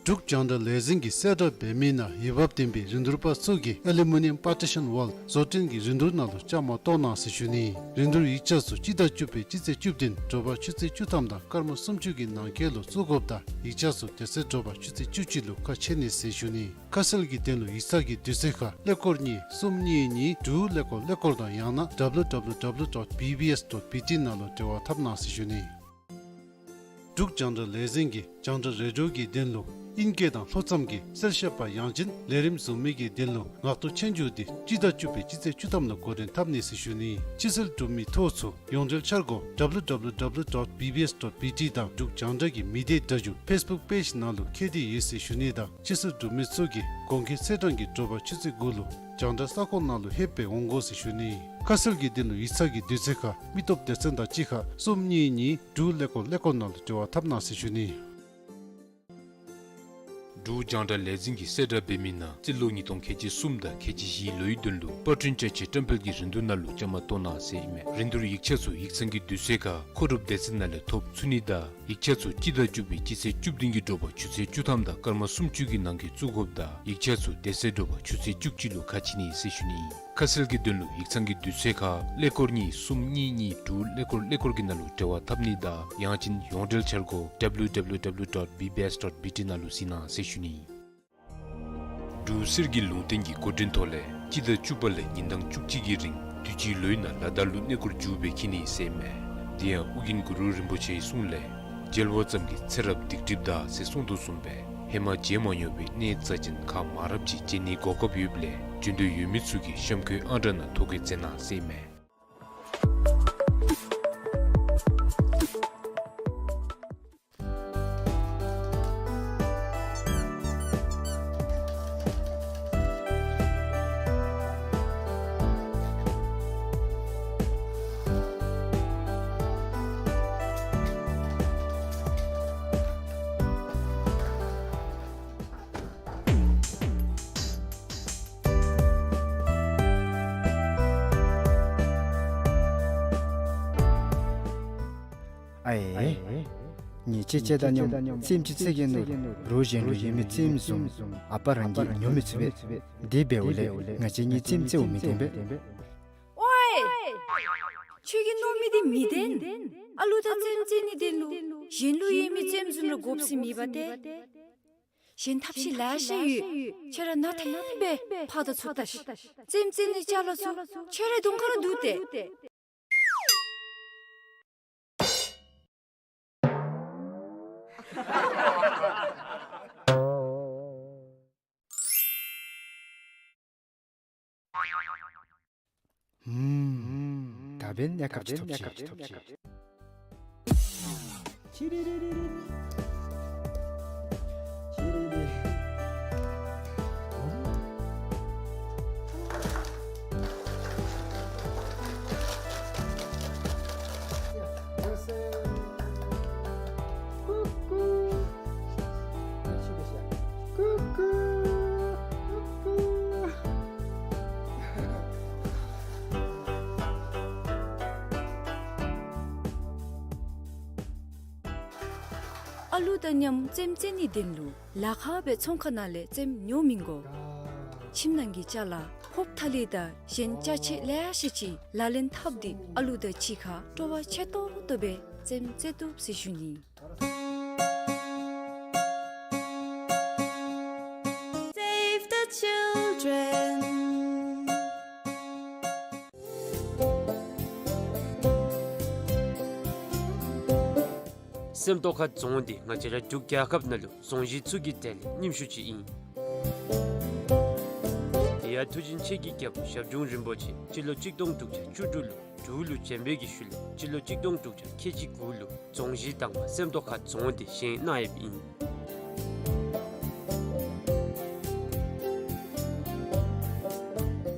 འབྲུག་རྒྱང་བསྒྲགས་ལས་འཛིན་གྱིས་གསལ་བསྒྲགས་འབད་མི་ནང་འོས་འབབ་ལྡན་པའི་རིན་བསྡུར་པ་ཚུ་གིས་ཨ་ལུ་མི་ནི་ཡམ་པར་ཊི་ཤཱན་ཝཱལ་བཟོ་སྐྲུན་གྱི་རིན་བསྡུར་ནང་ལུ་བཅའ་མར་གཏོགས་གནང་ཟེར་ཞུ་ནི། རིན་བསྡུར་ཡིག་ཆ་ཚུ་སྤྱི་ཟླ་བཅུ་པའི་སྤྱི་ཚེས་བཅུ་བདུན་དྲོ་པ་ཆུ་ཚོད་བཅུ་ཐམ་དང་སྐར་མ་སུམ་ཅུ་གི་ནང་འཁོད་ལུ་བཙུགས་དགོཔ་དང་ཡིག་ཆ་ཚུ་དེ་ཚེ་དྲོ་པ་ཆུ་ཚོད་བཅུ་གཅིག་ལུ་ཁ་ཕྱེ་ནི་ཟེར་ཞུ་ནི། ཁ་གསལ་གྱི་དོན་ལུ་ཡིག་ཚང་གི་དུས་ཚོད་ཁར་ཀླད་ཀོར་གཉིས་གསུམ་གཉིས་གཉིས་དྲུག་ཀླད་ཀོར་ཀླད་ཀོར་དང་ཡང་ན་W W W dot B B S dot B T ནང་ལུ་འབྲེལ་བ་འཐབ་གནང་ཟེར་ཞུ་ནི། འབྲུག་རྒྱང་བསྒྲགས་ལས་འཛིན་གྱིས་རྒྱང་བསྒྲགས་རེ་ཌི་ཡོ་གི་དོན་ལུ་ཨིང་སྐད་དང་ལྷོ་མཚམས་ཀྱི་གསལ་བཤད་པ་ཡང་ཅིན་ལས་རིམ་བཟོ་མི་གི་དོན་ལུ་ངག་ཐོག་ཆོས་རྒྱུགས་འདི་སྤྱི་ཟླ་བཅུ་པའི་སྤྱི་ཚེས་བཅུ་ཐམ་ལུ་འགོ་འདྲེན་འཐབ་ནི་ཟེར་ཞུ་ནི། ཕྱི་སེལ་འབྲུག་མི་ཐོ་ཚུ་ཡོངས་འབྲེལ་འཆར་སྒོ་W W W dot B B S dot B T དང་འབྲུག་རྒྱང་བསྒྲགས་ཀྱི་མི་སྡེ་སྒྲ་སྒྱུར་ཕེསི་བུཀ་པེཇ་ནང་ལུ་འཁོད་དེ་ཡོད་ཟེར་ཞུ་ནི་དང་ཕྱི་སེལ་འབྲུག་མི་ཚུ་གིས་དགོང་ཁའི་ཚེས་གྲངས་ཀྱི་དྲོ་པ་ཆུ་ཚོད་དགུ་ལུ་རྒྱང་བསྒྲགས་ས་ཁོངས་ནང་ལུ་ལྷོདཔ་སྦེ་འོང་དགོ་ཟེར་ཞུ་ནི། ཁ་གསལ་གྱི་དོན་ལུ་ཡིག་ཚང་གི་དུས་ཚོད་ཁར་མི་སྟོབས་སྡེ་ཚན་དང་གཅིག་ཁར་གསུམ་གཉིས་གཉིས་དྲུག་ཀླད་ཀོར་ཀླད་ཀོར་ནང་ལུ་འབྲེལ་བ་འཐབ་གནང་ཟེར་ཞུ་ནི། འབྲུག་རྒྱང་བསྒྲགས་ལས་འཛིན་གྱིས་གསལ་བསྒྲགས་འབད་མི་ནང་རྩིས་ལོ་ཉིས་སྟོང་ཁལ་གཅིག་གསུམ་དང་ཁལ་གཅིག་བཞི་ལོའི་དོན་ལུ་པར་སྐྲུན་བཅའ་ཆས་བཀྲམ་སྤེལ་གྱི་རིན་བསྡུར་ནང་ལུ་བཅའ་མར་གཏོགས་གནང་ཟེར་ཨིན་མས། རིན་བསྡུར་ཡིག་ཆ་ཚུ་ཡིག་ཚང་གི་དུས་ཚོད་ཁར་མཁོ་སྒྲུབ་སྡེ་ཚན་ནང་ལས་ཐོབ་ཚུགས་ནི་དང་ཡིག་ཆ་ཚུ་སྤྱི་ཟླ་བཅུ་པའི་སྤྱི་ཚེས་བཅུ་བདུན་གྱི་དྲོ་པ་ཆུ་ཚོད་བཅུ་ཐམ་དང་སྐར་མ་སུམ་ཅུ་གི་ནང་འཁོད་བཙུགས་དགོཔ་དང་ཡིག་ཆ་ཚུ་དེ་ཚེ་དྲོ་པ་ཆུ་ཚོད་བཅུ་གཅིག་ལུ་ཁ་ཕྱེ་ནི་ཟེར་ཞུ་ནི། ཁ་གསལ་གྱི་དོན་ལུ་ཡིག་ཚང་གི་དུས་ཚོད་ཁར་ཀླད་ཀོར་གཉིས་གསུམ་གཉིས་གཉིས་དྲུག་ཀླད་ཀོར་ཀླད་ཀོར་གྱི་ནང་ལུ་འབྲེལ་བ་འཐབ་ནི་དང་ཡང་ཅིན་ཡོངས་འབྲེལ་འཆར་སྒོ་W W W dot B B S dot B T ནང་ལུ་གཟིགས་གནང་ཟེར་ཞུ་ནི། འབྲུག་གསེར་གྱི་ལུང་བསྟན་གྱི་གོ་སྒྲིག་ཐོག་ལས་སྤྱི་ཟླ་བཅུ་པ་ལས་ཉིན་གྲངས་བཅུ་གཅིག་གི་རིང་དུས་ཅི་ལོའི་ནང་ལ་དྭགས་ལུ་གནས་སྐོར་མཇུག་སྦེ་འཁྱིད་ནི་ཟེར་ཨིན་མས། དེ་ཡང་ཨོ་རྒྱན་གུ་རུ་རིན་པོ་ཆེའི་གསུང་ལས་མཇལ་བ་ཙམ་གྱིས་ཚེ་རབས་སྡིག་སྒྲིབ་འདག་ཟེར་གསུངས་དོ་བཟུམ་སྦེ་ཧེ་མ་མཇལ་མ་མྱོང་བའི་གནས་རྩ་ཅན་ཁག་མང་རབས་ཅིག་མཇལ་ནིའི་གོ་སྐབས་ཡོདཔ་ལས་བྱོན་འདོད་ཡོད་མི་ཚུ་གིས་གཤམ་འཁོད་ཨང་གྲངས་ནང་ཐོ་བཀོད་མཛད་གནང་ཟེར་ཨིན་མས། ཨའེ། ངེའི་ཅེ་ཅེ་དང་མཉམ་རྩེདམོ་ཅིག་རྩེ་གེ་ནོ། རོགས་གཞན་ལུ་ཡོད་མི་རྩེདམོ་བཟུམ་ཨ་པ་རང་གིས་ཉོ་མི་ཚུགས་པས། དེ་འབདཝ་ལས་ང་བཅས་གཉིས་རྩེདམོ་རྩེཝ་མི་བཏུབ་པས། ཝའེ། ཁྱོད་ཀྱིས་མནོ་མི་དེ་མི་བདེན། ཨ་ལུ་དང་རྩེདམོ་རྩེ་ནི་དོན་ལུ་གཞན་ལུ་ཡོད་མི་རྩེདམོ་བཟུམ་ར་དགོཔ་ཟེར་མེད་པ་ཏེ། གཞན་ཐབས་ཤེས་ལེ་ཤ་ཡོད། ཁྱོད་ར་ནང་ཐེངས་སྦེ་ཕར་དང་ཚུར་ལྟ་ཤིག། རྩེདམོ་རྩེ་ནི་ཅ་ལ་ཚུ་ཁྱོད་རའི་གདོང་ཁར་ར་འདུག་སྟེ། ཧུམ། ད་འབདན་གནས་སྐབས་ཅིག་ཐོབ་ཅི། དང་མཉམ་རྩེདམོ་རྩེ་ནིའི་དོན་ལུ་ལཱ་ཁག་སྦེ་ཚོང་ཁང་ནང་ལས་རྩེདམོ་ཉོ་མི་དགོ། ཁྱིམ་ནང་གི་ཅ་ལ་ཕོརཔ་ཐ་ལི་དང་གཞན་ཅ་ཆས་ལེ་ཤ་ཅིག་ལག་ལེན་འཐབ་སྟེ་ཨ་ལུ་དང་གཅིག་ཁར་སྤྲོ་བ་ཆེ་ཏོག་ཏོ་སྦེ་རྩེདམོ་རྩེ་བཏུབ་ཟེར་ཞུ་ནི། Save the children. སེམས་རྟོགས་ཁ་རྫོང་འདི་ང་བཅས་ར་འབྲུག་རྒྱལ་ཁབ་ནང་ལུ་རྫོང་གཞི་ཚུ་གི་གྲས་ལས་རྙིངམ་ཤོས་ཅིག་ཨིན། དེ་ཡང་མཐུ་ཆེན་ཆེ་གི་རྒྱལ་པོ་ཞབས་དྲུང་རིན་པོ་ཆེ་སྤྱི་ལོ་གཅིག་སྟོང་དྲུག་བརྒྱ་བཅུ་དྲུག་ལུ་འབྲུག་ལུ་བྱོན་པའི་གི་ཤུལ་ལས་སྤྱི་ལོ་གཅིག་སྟོང་དྲུག་བརྒྱ་ཁལ་གཅིག་དགུ་ལུ་རྫོང་གཞི་དང་པ་སེམས་རྟོགས་ཁ་རྫོང་འདི་བཞེངས་གནང་ཡོདཔ་ཨིན།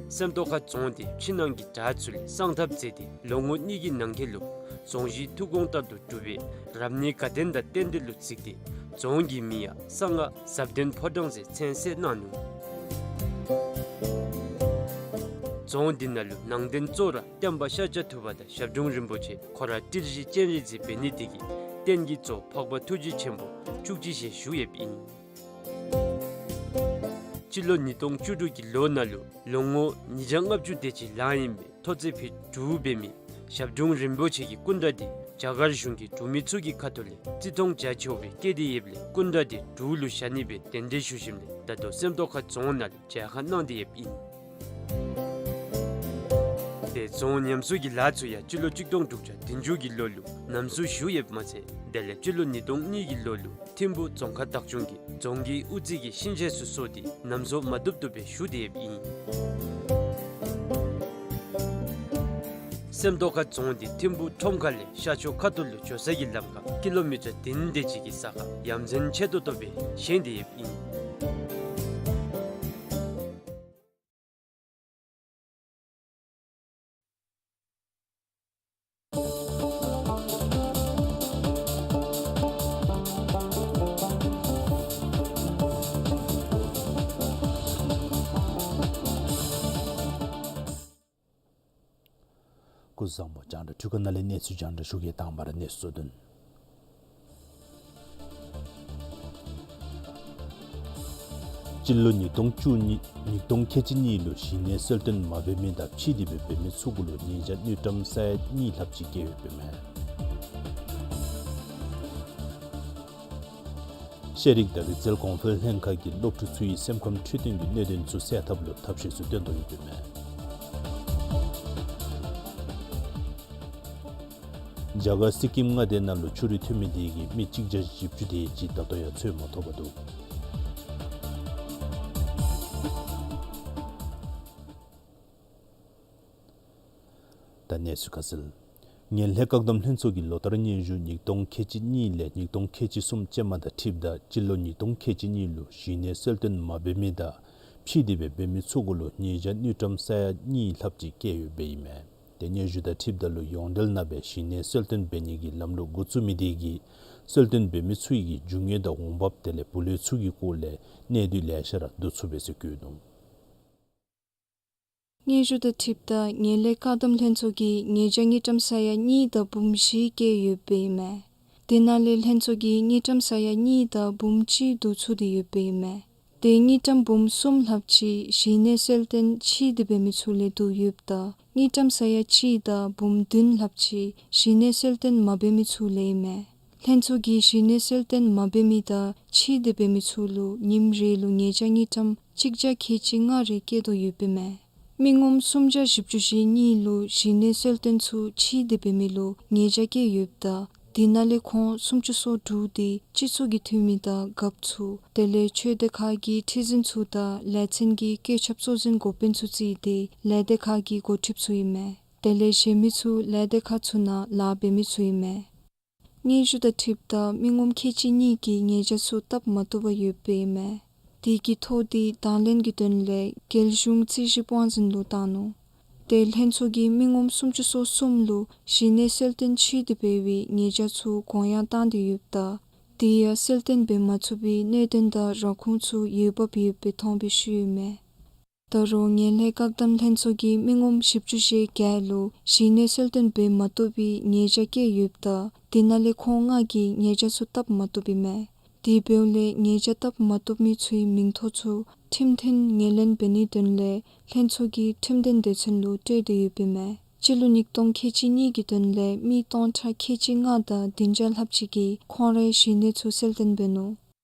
སེམས་རྟོགས་ཁ་རྫོང་འདི་ཕྱི་ནང་གི་བྲག་ཚུ་ལས་གསང་ཐབས་མཛད་དེ་ལོ་ངོ་གཉིས་ཀྱི་ནང་འཁོད་ལུ་རྫོང་གཞི་ཐུགས་དགོངས་ལྟར་དུ་གྲུབ་པའི་རབ་གནས་དགའ་ལྡན་དང་རྟེན་འབྲེལ་ལུ་གཟིགས་ཏེ་རྫོང་གི་མིང་ཡང་གསང་སྔགས་ཟབ་ལྡན་ཕོ་བྲང་ཟེར་མཚན་གསོལ་གནང་ནུག། རྫོང་འདི་ནང་ལུ་ནང་རྟེན་གཙོ་བོ་ར་བསྟན་པ་ཤཱཀྱ་ཐུབ་པ་དང་ཞབས་དྲུང་རིན་པོ་ཆེ་ཁོ་ར་ཏིལ་བཞི་སྤྱན་རས་གཟིགས་འབད་ནི་དེ་གིས་རྟེན་གྱི་གཙོ་བོ་འཕགས་པ་ཐུགས་རྗེ་ཆེན་པོ་བཅུ་གཅིག་ཞལ་བཞུགས་ཡོདཔ་ཨིན། སྤྱི་ལོ་ཉིས་སྟོང་བཅུ་དྲུག་གི་ལོ་ནང་ལུ་ལོ་ངོ་ཉིས་བརྒྱ་ལྔ་བཅུ་དེ་ཅིག་ལང་ཡི་ཨིན་པའི་ཐོག་བརྩེགས་ཕུད་དྲུག་འབད་མི་ཞབས་དྲུང་རིན་པོ་ཆེ་གི་སྐུ་འདྲ་འདི་རྒྱ་གར་གཞུང་གིས་འབྲུག་མི་ཚུ་གི་ཁ་ཐུག་ལས་བརྩི་མཐོང་རྒྱ་ཆེཝ་སྦེ་བསྐྱེད་དེ་ཡོདཔ་ལས་སྐུ་འདྲ་འདི་འབྲུག་ལུ་བཞག་ནི་སྦེ་གདན་འདྲེན་ཞུ་ཞིནམ་ལས་ད་ལྟོ་སེམས་རྟོགས་ཁ་རྫོང་ནང་ལུ་མཇལ་ཁ་གནང་སྟེ་ཡོདཔ་ཨིན། དེ་རྫོང་ཉམས་གསོ་གི་ལཱ་ཚུ་ཡང་སྤྱི་ལོ་གཅིག་སྟོང་དྲུག་བརྒྱ་བདུན་ཅུ་གི་ལོ་ལུ་ལམ་བཟོ་ཞུ་ཡོདཔ་མ་ཚད་དེ་ལས་སྤྱི་ལོ་ཉིས་སྟོང་གཉིས་ཀྱི་ལོ་ལུ་ཐིམ་ཕུ་རྫོང་ཁག་བདག་སྐྱོང་གིས་རྫོང་གི་དབུ་རྩེ་གི་ཤིང་ཆས་ཚུ་བཟོ་སྟེ་ལམ་བཟོ་མ་བཏུབ་བཏུབ་སྦེ་ཞུ་སྟེ་ཡོདཔ་ཨིན། སེམས་རྟོགས་ཁ་རྫོང་འདི་ཐིམ་ཕུ་ཁྲོམ་ཁ་ལས་ཤར་ཕྱོགས་ཁ་ཐུག་ལུ་འགྱོ་ས་གི་ལམ་ཁར་ཀི་ལོ་མི་ཊར་བདུན་དེ་ཅིག་གི་ས་ཁར་ཡ་མཚན་ཆེ་ཏོག་ཏོ་སྦེ་བཞེངས་ཏེ་ཡོདཔ་ཨིན། སྐུ་གཟུགས་བཟང་པོ། རྒྱང་བསྒྲགས་འཕྲུལ་ཁང་ནང་ལས་གནས་ཚུལ་རྒྱང་བསྒྲགས་ཞུ་གེ། དང་པ་ར་གནས་ཚུལ་གཙོ་དོན། སྤྱི་ལོ་ཉིས་སྟོང་བཅུ་གཉིས་ཉིས་སྟོང་ཁལ་གཅིག་གཉིས་ལུ་གཞིས་གནས་གསལ་སྟོན་མ་འབད་མི་དང་ཕྱིས་ཏེ་སྦེ་འབད་མི་ཚུ་གུ་ལུ་ཉེས་བྱ་དངུལ་ཀྲམ་ས་ཡ་གཉིས་ལྷགཔ་ཅིག་བཀལ་ཡོདཔ་ཨིན་མས། ཤེས་རིག་དང་རིག་རྩལ་གོང་འཕེལ་ལྷན་ཁག་གིས་སློབ་ཕྲུག་ཚུ་གི་སེམས་ཁམས་འཕྲོད་བསྟེན་གྱི་གནད་དོན་ཚུ་སེལ་ཐབས་ལུ་ཐབས་ཤེས་ཚུ་བཏོན་དོ་ཡོདཔ་ཨིན་མས། རྒྱ་གར་སི་ཀིམ་མངའ་སྡེ་ནང་ལུ་ཆུ་རུད་ཐོན་མི་དེ་གིས་མི་གཅིག་བརྒྱ་བཞི་བཅུ་དེ་ཅིག་ད་ལྟོ་ཡང་འཚོལ་མ་ཐོབ་པར་འདུག། ད་གནས་ཚུལ་ཁ་གསལ། ངན་ལྷད་བཀག་སྡོམ་ལྷན་ཚོགས་ཀྱི་ལོ་བསྟར་སྙན་ཞུ་ཉིས་སྟོང་ཁལ་གཅིག་གཉིས་ལས་ཉིས་སྟོང་ཁལ་གཅིག་གསུམ་ཅན་མ་དང་འཁྲིལཝ་ད་སྤྱི་ལོ་ཉིས་སྟོང་ཁལ་གཅིག་གཉིས་ལུ་གཞིས་གནས་གསལ་སྟོན་མ་འབད་མི་དང་ཕྱིས་ཏེ་སྦེ་འབད་མི་ཚུ་གུ་ལུ་ཉེས་བྱ་དངུལ་ཀྲམ་ས་ཡ་གཉིས་ལྷགཔ་ཅིག་བཀལ་ཡོདཔ་ཨིན་མས། དེ་སྙན་ཞུ་དང་འཁྲིལཝ་ད་ལུ་ཡོངས་འབྲེལ་ནང་སྦེ་གཞིས་གནས་གསལ་སྟོན་འབད་ནི་གི་ལམ་ལུགས་འགོ་བཙུགས་མི་དེ་གིས་གསལ་སྟོན་འབད་མི་ཚུ་གི་རྒྱུ་དངོས་དང་འོང་འབབ་དེ་ལས་བུ་ལོན་ཚུ་གི་སྐོར་ལས་གནད་སྡུད་ལེ་ཤ་ར་བསྡུ་ཚུགས་པས་ཟེར་བཀོད་ནུག། སྙན་ཞུ་དང་འཁྲིལཝ་ད་ངན་ལྷད་བཀག་སྡོམ་ལྷན་ཚོགས་ཀྱིས་ཉེས་བྱ་དངུལ་ཀྲམ་ས་ཡ་གཉིས་དང་འབུམ་བཞི་བཀལ་ཡོདཔ་ཨིན་མས། དེ་ནང་ལས་ལྷན་ཚོགས་ཀྱིས་དངུལ་ཀྲམ་ས་ཡ་གཉིས་དང་འབུམ་གཅིག་བསྡུ་ཚུགས་ཏེ་ཡོདཔ་ཨིན་མས། དེ་དངུལ་ཀྲམ་འབུམ་གསུམ་ལྷགཔ་ཅིག་གཞིས་གནས་གསལ་སྟོན་ཕྱིས་ཏེ་འབད་མི་ཚུ་ལས་བསྡུ་ཡོདཔ་ད་དངུལ་ཀྲམ་ས་ཡ་གཅིག་དང་འབུམ་བདུན་ལྷགཔ་ཅིག་གཞིས་གནས་གསལ་སྟོན་མ་འབད་མི་ཚུ་ལས་ཨིན་མས། ལྷན་ཚོགས་ཀྱིས་གཞིས་གནས་གསལ་སྟོན་མ་འབད་མི་དང་ཕྱིས་ཏེ་འབད་མི་ཚུ་ལུ་ཉིནམ་རེ་ལུ་ཉེས་བྱ་དངུལ་ཀྲམ་གཅིག་བརྒྱ་ཁལ་གཅིག་ལྔ་རེ་བཀལ་དོ་ཡོདཔ་ཨིན་མས། མི་ངོམ་སུམ་བརྒྱ་བཞི་བཅུ་ཞེ་གཉིས་ལུ་གཞིས་གནས་གསལ་སྟོན་ཚུ་ཕྱིས་ཏེ་འབད་མི་ལུ་ཉེས་བྱ་བཀལ་ཡོདཔ་ད་དེ་ནང་ལས་ཁོང་སུམ་ཅུ་སོ་དྲུག་དེ་སྤྱི་ཚོགས་ཀྱི་འཐུས་མི་དང་རྒཔོ་ཚུ་དེ་ལས་ཆོས་སྡེ་ཁག་གི་ཁྲི་འཛིན་ཚུ་དང་ལས་ཚན་གྱི་བཀོད་ཁྱབ་གཙོ་འཛིན་འགོ་དཔོན་ཚུ་བརྩིས་ཏེ་ལས་སྡེ་ཁག་གི་འགོ་ཁྲིདཔ་ཚུ་ཨིན་མས། དེ་ལས་གཞན་མི་ཚུ་ལས་སྡེ་ཁག་ཚུ་ནང་ལཱ་འབད་མི་ཚུ་ཨིན་མས། སྙན་ཞུ་དང་འཁྲིལཝ་ད་མི་ངོམ་ཁལ་གཅིག་གཉིས་ཀྱིས་ཉེས་བྱ་ཚུ་བཏབ་མ་བཏུབ་པར་ཡོདཔ་ཨིན་མས། དེ་གི་ཐོ་དེ་དང་ལེན་གྱི་དོན་ལས་རྒྱལ་གཞུང་རྩིས་ཞིབ་དབང་འཛིན་ལུ་བཏང་ནུག། དེ་ལྷན་ཚོགས་ཀྱིས་མི་ངོམ་སུམ་ཅུ་སོ་གསུམ་ལུ་གཞིས་གནས་གསལ་སྟོན་ཕྱིས་ཏེ་འབད་བའི་ཉེས་བྱ་ཚུ་དགོངས་ཡངས་བཏང་སྟེ་ཡོདཔ་ད་དེ་ཡང་གསལ་སྟོན་འབད་མ་ཚུགས་པའི་གནད་དོན་དང་ར་ཁུངས་ཚུ་འོས་འབབ་ཡོདཔ་སྦེ་མཐོང་པའི་ཤུལ་ཨིན་མས། ད་རུང་ངན་ལྷད་བཀག་སྡོམ་ལྷན་ཚོགས་ཀྱིས་མི་ངོམ་བཞི་བཅུ་ཞེ་བརྒྱད་ལུ་གཞི་གནས་གསལ་སྟོན་འབད་མ་བཏུབ་པའི་ཉེས་བྱ་བཀལ་ཡོདཔ་ད་དེ་ནང་ལས་ཁོང་ལྔ་གིས་ཉེས་བྱ་ཚུ་བཏབ་མ་བཏུབ་ཨིན་མས། དེ་འབདཝ་ལས་ཉེས་བྱ་བཏབ་མ་བཏུབ་མི་ཚུའི་མིང་ཐོ་ཚུ་ཁྲིམས་མཐུན་ངོས་ལེན་འབད་ནིའི་དོན་ལས་ལྷན་ཚོགས་ཀྱིས་ཁྲིམས་དོན་སྡེ་ཚན་ལུ་སྤྲོད་དེ་ཡོདཔ་ཨིན་མས། སྤྱི་ལོ་ཉིས་སྟོང་ཁལ་གཅིག་གཉིས་ཀྱི་དོན་ལས་མི་སྟོང་ཕྲག་ཁལ་གཅིག་ལྔ་དང་བདུན་བརྒྱ་ལྷགཔ་ཅིག་གིས་ཁོང་རའི་གཞི་གནས་ཚུ་གསལ་སྟོན་འབད་ནུག།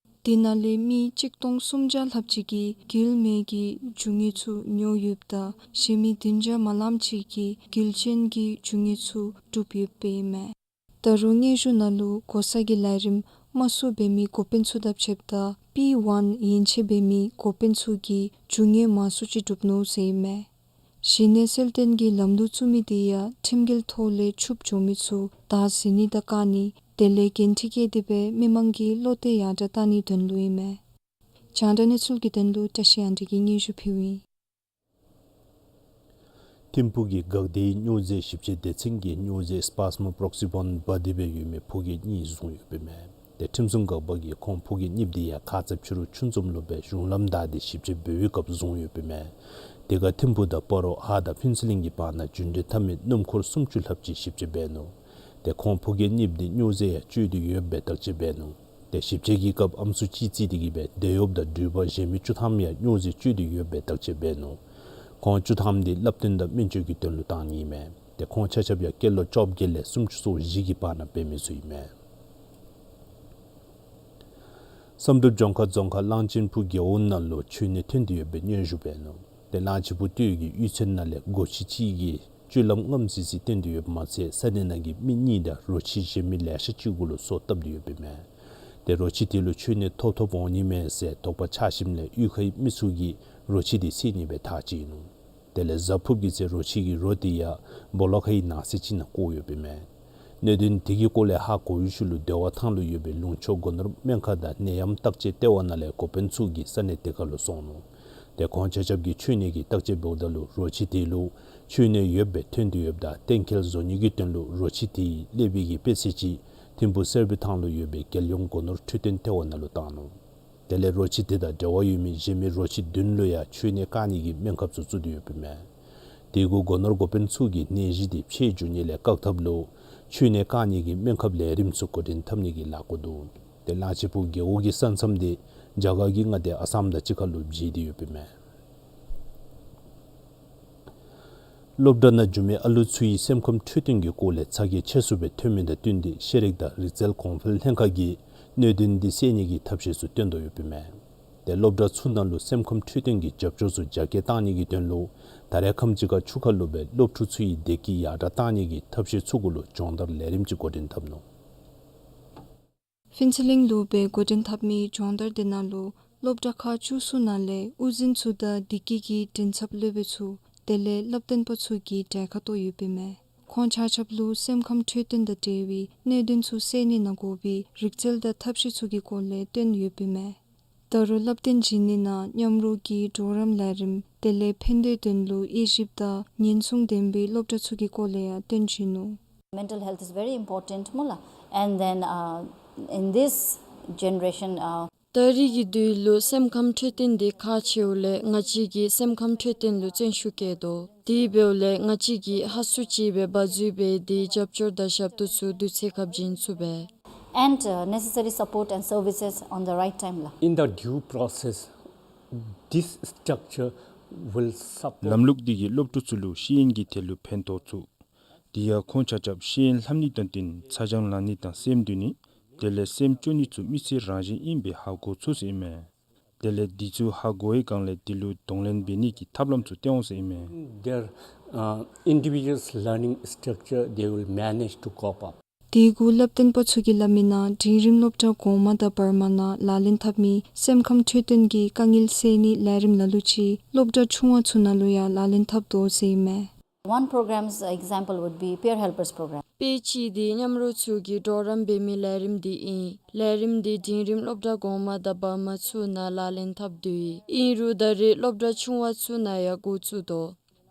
དེ་ནང་ལས་མི་གཅིག་སྟོང་སུམ་བརྒྱ་ལྷགཔ་ཅིག་གིས་འགུལ་མེད་ཀྱི་རྒྱུ་དངོས་ཚུ་ཉོ་ཡོདཔ་ད་གཞན་མི་བདུན་བརྒྱ་མ་ལངམ་ཅིག་གིས་འགུལ་ཅན་གྱི་རྒྱུ་དངོས་ཚུ་བསྒྲུབས་ཡོདཔ་ཨིན་མས། ད་རུང་སྙན་ཞུ་ནང་ལུ་གོ་ས་གི་ལས་རིམ་དམའ་སུ་འབད་མི་འགོ་དཔོན་ཚུ་དང་ཕྱདཔ་ད་པི་ཝན་ཡན་ཆད་འབད་མི་འགོ་དཔོན་ཚུ་གིས་རྒྱུ་དངོས་མང་སུ་ཅིག་བསྒྲུབས་ནུག་ཟེར་ཨིན་མས། གཞི་གནས་གསལ་སྟོན་གྱི་ལམ་ལུགས་བཙུགས་མི་དེ་ཡང་ཁྲིམས་འགལ་ཐོག་ལས་ཕྱུགཔོ་འགྱོ་མི་ཚུ་བདའ་ཟུན་ནི་དང་བཀག་ནི་དེ་ལས་འགན་འཁྲི་བཀལ་ཏེ་སྦེ་མི་མང་གི་བློ་གཏད་ཡར་དྲགས་གཏང་ནིའི་དོན་ལུ་ཨིན་མས། རྒྱང་བསྒྲགས་གནས་ཚུལ་གྱི་དོན་ལུ་བཀྲ་ཤིས་དབང་འདུས་ཀྱིས་སྙན་ཞུ་ཕུལཝ་ཨིན། ཐིམ་ཕུག་གི་འགག་སྡེའི་སྨྱོ་རྫས་ཞིབ་དཔྱད་སྡེ་ཚན་གྱིས་སྨྱོ་རྫས་སྤར་སྨོ་པོརོག་སི་བཱན་འབག་སྟེ་སྦེ་ཡོད་མི་ཕོ་སྐྱེས་གཉིས་བཟུང་ཡོདཔ་ཨིན་མས། ཏེ་ཁྲིམས་སྲུང་འགག་པ་གིས་ཁོང་ཕོ་སྐྱེས་གཉིསཔོ་དེ་ཡང་ཁ་ཙ་ཕྱི་རུ་ཆུ་འཛོམས་ལུ་སྦེ་གཞུང་ལམ་བདའ་སྟེ་ཞིབ་དཔྱད་འབད་བའི་སྐབས་བཟུང་ཡོདཔ་ཨིན་མས། དེ་ཁར་ཐིམ་ཕུག་དང་སྤ་རོ་ཧཱ་དང་ཕུན་ཚོགས་གླིང་གི་བར་ན་རྒྱུན་འགྲུལ་འཐབ་མི་སྣུམ་འཁོར་སུམ་ཅུ་ལྷགཔ་ཅིག་ཞིབ་དཔྱད་འབད་ནུག། ཏེ་ཁོང་ཕོ་སྐྱེས་གཉིསཔོ་དེ་སྨྱོ་རྫས་ཡང་སྤྱོད་དེ་ཡོདཔ་སྦེ་བརྟག་དཔྱད་འབད་ནུག། ཏེ་ཞིབ་དཔྱད་ཀྱི་སྐབས་ཨམ་སྲུ་གཅིག་བརྩིས་ཏེ་གིས་སྦེ་དེད་གཡོགཔ་དང་འགྲུལ་པ་གཞན་མི་བཅུ་ཐམ་ཡང་སྨྱོ་རྫས་སྤྱོད་དེ་ཡོདཔ་སྦེ་བརྟག་དཔྱད་འབད་ནུག། ཁོང་བཅུ་ཐམ་དེ་བསླབ་སྟོན་དང་སྨན་བཅོས་ཀྱི་དོན་ལུ་བཏང་ནི་ཨིན་མས། ཏེ་ཁོང་ཆ་ཁྱབ་ཡང་སྐྱེས་ལོ་བཅོ་བརྒྱད་ལས་སུམ་ཅུ་སོ་བཞི་གི་བར་ན་འབད་མི་ཚུ་ཨིན་མས། བསམ་གྲུབ་ལྗོངས་མཁར་རྫོང་ཁག་གླང་ཆེན་ཕུག་རྒེད་འོག་ནང་ལུ་ཆོས་ནད་ཐོན་ཏེ་ཡོདཔ་སྦེ་སྙན་ཞུ་འབད་ནུག། ཏེ་གླང་ཆེན་ཕུག་སྟོད་ཀྱི་གཡུས་ཚན་ནང་ལས་སྒོ་ཁྱི་ཅིག་གིས་སྤྱོད་ལམ་རྔམ་སི་སི་སྟོན་ཏེ་ཡོདཔ་མ་ཚད་ས་གནས་ནང་གི་མི་གཉིས་དང་རོ་ཁྱི་གཞན་མི་ལེ་ཤ་ཅིག་གུ་ལུ་སོ་བཏབ་སྟེ་ཡོདཔ་ཨིན་མས། ཏེ་རོ་ཁྱི་དེ་ལུ་ཆོས་ནད་ཐོབ་ཐོབ་འོང་ནི་མས་ཟེར་དོགས་པ་ཆགས་ཞིནམ་ལས་གཡུས་ཁའི་མི་ཚུ་གིས་རོ་ཁྱི་དེ་བསད་ནི་སྦེ་ཐག་བཅད་ནུག། དེ་ལས་གཟའ་ཕུརཔ་གི་ཚེ་རོ་ཁྱི་གི་རོ་དེ་ཡང་སྦོ་ལོགས་ཁའི་ནང་གསེས་ཅིག་ནང་བཀོ་ཡོདཔ་ཨིན་མས། གནད་དོན་དེ་གི་སྐོར་ལས་ཧ་གོ་བའི་ཤུལ་ལུ་སྡེ་བ་ཐང་ལུ་ཡོད་པའི་ལུང་ཕྱོགས་སྒོ་ནོར་སྨན་ཁང་དང་ནད་ཡམས་བརྟག་དཔྱད་ལྟེ་བ་ནང་ལས་འགོ་དཔོན་ཚུ་གིས་ས་གནས་དེ་ཁར་ལུ་སོང་ནུག། ཏེ་ཁོང་ཆ་ཁྱབ་ཀྱིས་ཆོས་ནད་ཀྱི་བརྟག་དཔྱད་འབདཝ་ད་ལུ་རོ་ཁྱི་དེ་ལུ་ཆོས་ནད་ཡོདཔ་སྦེ་ཐོན་ཏེ་ཡོདཔ་ད་གཏན་འཁེལ་བཟོ་ནི་གི་དོན་ལུ་རོ་ཁྱི་དེ་ཡི་ཀླད་པའི་གི་དཔེ་ཚད་ཅིག་ཐིམ་ཕུག་གསེར་པའི་ཐང་ལུ་ཡོད་པའི་རྒྱལ་ཡོངས་སྒོ་ནོར་འཕྲོད་བསྟེན་ལྟེ་བ་ནང་ལུ་བཏང་ནུག། དེ་ལས་རོ་ཁྱི་དེ་དང་འབྲེལ་བ་ཡོད་མི་གཞན་མི་རོ་ཁྱི་བདུན་ལུ་ཡང་ཆོས་ནད་བཀག་ནི་གི་སྨན་ཁབ་ཚུ་བཙུགས་ཏེ་ཡོདཔ་ཨིན་མས། དེ་གུ་སྒོ་ནོར་འགོ་དཔོན་ཚུ་གིས་ནད་གཞི་དེ་ཕྱེད་འགྱོ་ནི་ལས་བཀག་ཐབས་ལུ་ཆོས་ནད་བཀག་ནི་གི་སྨན་ཁབ་ལས་རིམ་ཚུ་འགོ་འདྲེན་འཐབ་ནི་གི་ལཱ་འགོ་འདུག། ཏེ་གླང་ཆེན་ཕུག་རྒེད་འོག་གི་ས་མཚམས་དེ་རྒྱ་གར་གྱི་མངའ་སྡེ་ཨ་སམ་དང་གཅིག་ཁར་ལུ་བརྩིས་ཏེ་ཡོདཔ་ཨིན་མས། སློབ་གྲྭ་ནང་འགྱོ་མི་ཨ་ལུ་ཚུ་ཡི་སེམས་ཁམས་འཕྲོད་བསྟེན་གྱི་སྐོར་ལས་ཚ་གྱང་ཆེ་སུ་སྦེ་ཐོན་མི་དང་བསྟུན་ཏེ་ཤེས་རིག་དང་རིག་རྩལ་གོང་འཕེལ་ལྷན་ཁག་གིས་གནད་དོན་འདི་སེལ་ནི་གི་ཐབས་ཤེས་ཚུ་བཏོན་དོ་ཡོདཔ་ཨིན་མས། ཏེ་སློབ་གྲྭ་ཚུ་ནང་ལུ་སེམས་ཁམས་འཕྲོད་བསྟེན་གྱི་རྒྱབ་སྐྱོར་ཚུ་རྒྱ་སྐྱེད་གཏང་ནི་གི་དོན་ལུ་ད་རེས་ཁམས་ཅིག་ཁར་ཆུ་ཁ་ལུ་སྦེ་སློབ་ཕྲུག་ཚུ་ཡི་བདེ་སྐྱིད་ཡར་དྲགས་གཏང་ནི་གི་ཐབས་ཤེས་ཚུ་གུ་ལུ་སྦྱོང་བརྡར་ལས་རིམ་ཅིག་འགོ་འདྲེན་འཐབ་ནུག། ཕུན་ཚོགས་གླིང་ལུ་སྦེ་འགོ་འདྲེན་འཐབ་མི་སྦྱོང་བརྡར་དེ་ནང་ལུ་སློབ་གྲྭ་ཁག་བཅུ་གསུམ་ནང་ལས་དབུ་འཛིན་ཚུ་དང་བདེ་སྐྱིད་ཀྱི་མགྲིན་ཚབ་སློབ་དཔོན་ཚུ་དེ་ལས་བསླབ་སྟོན་པ་ཚུ་གིས་གྲལ་ཁར་གཏོགས་ཡོདཔ་ཨིན་མས། ཁོང་ཆ་ཁྱབ་ལུ་སེམས་ཁམས་འཕྲོད་བསྟེན་དང་འབྲེལ་བའི་གནད་དོན་ཚུ་སེལ་ནི་ནང་དགོ་པའི་རིག་རྩལ་དང་ཐབས་ཤེས་ཚུ་གི་སྐོར་ལས་སྟོན་ཡོདཔ་ཨིན་མས། ད་རུང་བསླབ་སྟོན་བྱིན་ནི་ནང་མཉམ་རོགས་ཀྱི་གྲོགས་རམ་ལས་རིམ་དེ་ལས་ཕན་བདེའི་དོན་ལུ་དབྱེ་ཞིབ་དང་ཉེན་སྲུང་ལྡན་པའི་སློབ་གྲྭ་ཚུ་གི་སྐོར་ལས་ཡང་སྟོན་བྱིན་ནུག། Mental health is very important སྨོ་ལགས། And then, uh, in this generation, uh, ད་རེས་ཀྱི་དུས་ལུ་སེམས་ཁམས་འཕྲོད་བསྟེན་འདི་ཁག་ཆེཝ་ལས་ང་བཅས་ཀྱིས་སེམས་ཁམས་འཕྲོད་བསྟེན་ལུ་བརྩོན་ཤུགས་བསྐྱེད་དོ། དེ་འབདཝ་ལས་ང་བཅས་ཀྱིས་ཧ་སུ་ཅིག་སྦེ་འབག་འཛུལ་འབད་དེ་རྒྱབ་སྐྱོར་དང་ཞབས་ཏོག་ཚུ་དུས་ཚོད་ཁར་བྱིན་ཚུགས་པས། And, uh, necessary support and services on the right time ལགས། In the due process, this structure will support. ལམ་ལུགས་འདི་གིས་སློབ་ཕྲུག་ཚུ་ལུ་ཤེས་ཡོན་གྱི་ཐད་ལུ་ཕན་ཐོགས་ཚུགས། དེ་ཡང་ཁོང་ཆ་ཁྱབ་ཤེས་ཡོན་ལྷབ་ནི་དང་བསྟུན་ཚ་གྱང་ལང་ནི་དང་སེམས་སྡུག་ནི་དེ་ལས་སེམས་སྐྱོ་ནི་ཚུ་མི་ཚེ་རང་བཞིན་ཨིན་པའི་ཧ་གོ་ཚུགས་ཟེར་ཨིན་མས། དེ་ལས་འདི་ཚུ་ཧ་གོ་བའི་སྒང་ལས་དེ་ལུ་གདོང་ལེན་འབད་ནི་གི་ཐབས་ལམ་ཚུ་སྟོན་འོང་ཟེར་ཨིན་མས། Their, uh, individual's learning structure they will manage to cope up. དེ་གུ་བསླབ་སྟོན་པ་ཚུ་གིས་སླབ་མི་ནང་འབྲིང་རིམ་སློབ་གྲྭ་གོང་མ་དང་བར་མ་ནང་ལག་ལེན་འཐབ་མི་སེམས་ཁམས་འཕྲོད་བསྟེན་གྱི་དཀའ་ངལ་སེལ་ནི་ལས་རིམ་ལ་ལུ་ཅིག་སློབ་གྲྭ་ཆུང་བ་ཚུ་ནང་ལུ་ཡང་ལག་ལེན་འཐབ་དོ་ཟེར་ཨིན་མས། One program's example would be Peer Helpers program. དཔེ་ཅིག་འདི་མཉམ་རོགས་ཚུ་གིས་གྲོགས་རམ་འབད་མི་ལས་རིམ་འདི་ཨིན། ལས་རིམ་འདི་འབྲིང་རིམ་སློབ་གྲྭ་གོང་མ་དང་བར་མ་ཚུ་ནང་ལག་ལེན་འཐབ་དོ་ཡོད། ཨིན་རུང་ད་རེས་སློབ་གྲྭ་ཆུང་བ་ཚུ་ནང་ཡང་འགོ་བཙུགས་དོ།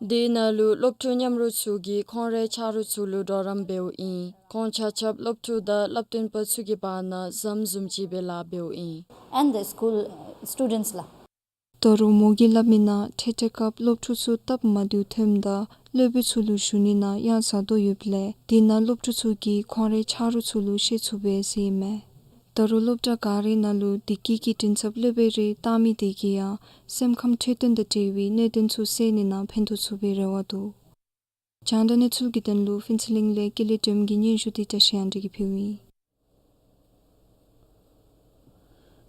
དེ་ནང་ལུ་སློབ་ཕྲུག་མཉམ་རོགས་ཚུ་གིས་ཁོང་རའི་ཆ་རོགས་ཚུ་ལུ་གྲོགས་རམ་འབདཝ་ཨིན། ཁོང་ཆ་ཁྱབ་སློབ་ཕྲུག་དང་བསླབ་སྟོན་པ་ཚུ་གི་བར་ན་ཟམ་བཟུམ་ཅིག་སྦེ་ལཱ་འབདཝ་ཨིན། And the school, uh, students ལགས། ད་རུང་མོ་གིས་སླབ་མི་ནང་ཐེངས་ཐེངས་སྐབས་སློབ་ཕྲུག་ཚུ་སྟབས་མ་བདེཝ་ཐོནམ་ད་སློབ་དཔོན་ཚུ་ལུ་ཞུ་ནི་ནང་ཡང་ཟ་དོ་ཡོདཔ་ལས་དེ་ནང་སློབ་ཕྲུག་ཚུ་གིས་ཁོང་རའི་ཆ་རོགས་ཚུ་ལུ་བཤད་ཚུགས་པས་ཟེར་ཨིན་མས། ད་རུང་སློབ་གྲྭ་ག་རའི་ནང་ལུ་བདེ་སྐྱིད་ཀྱི་མགྲིན་ཚབ་སློབ་དཔོན་རེ་བཏང་མི་དེ་གིས་ཡང་སེམས་ཁམས་འཕྲོད་བསྟེན་དང་འབྲེལ་བའི་གནད་དོན་ཚུ་སེལ་ནི་ནང་ཕན་ཐོགས་ཚུགས་པའི་རེ་བ་འདུག། རྒྱང་བསྒྲགས་གནས་ཚུལ་གྱི་དོན་ལུ་ཕུན་ཚོགས་གླིང་ལས་ཀུན་ལེགས་སྒྲོལམ་གྱི་སྙན་ཞུ་དེ་བཀྲ་ཤིས་དབང་འདུས་ཀྱིས་ཕུལཝ་ཨིན།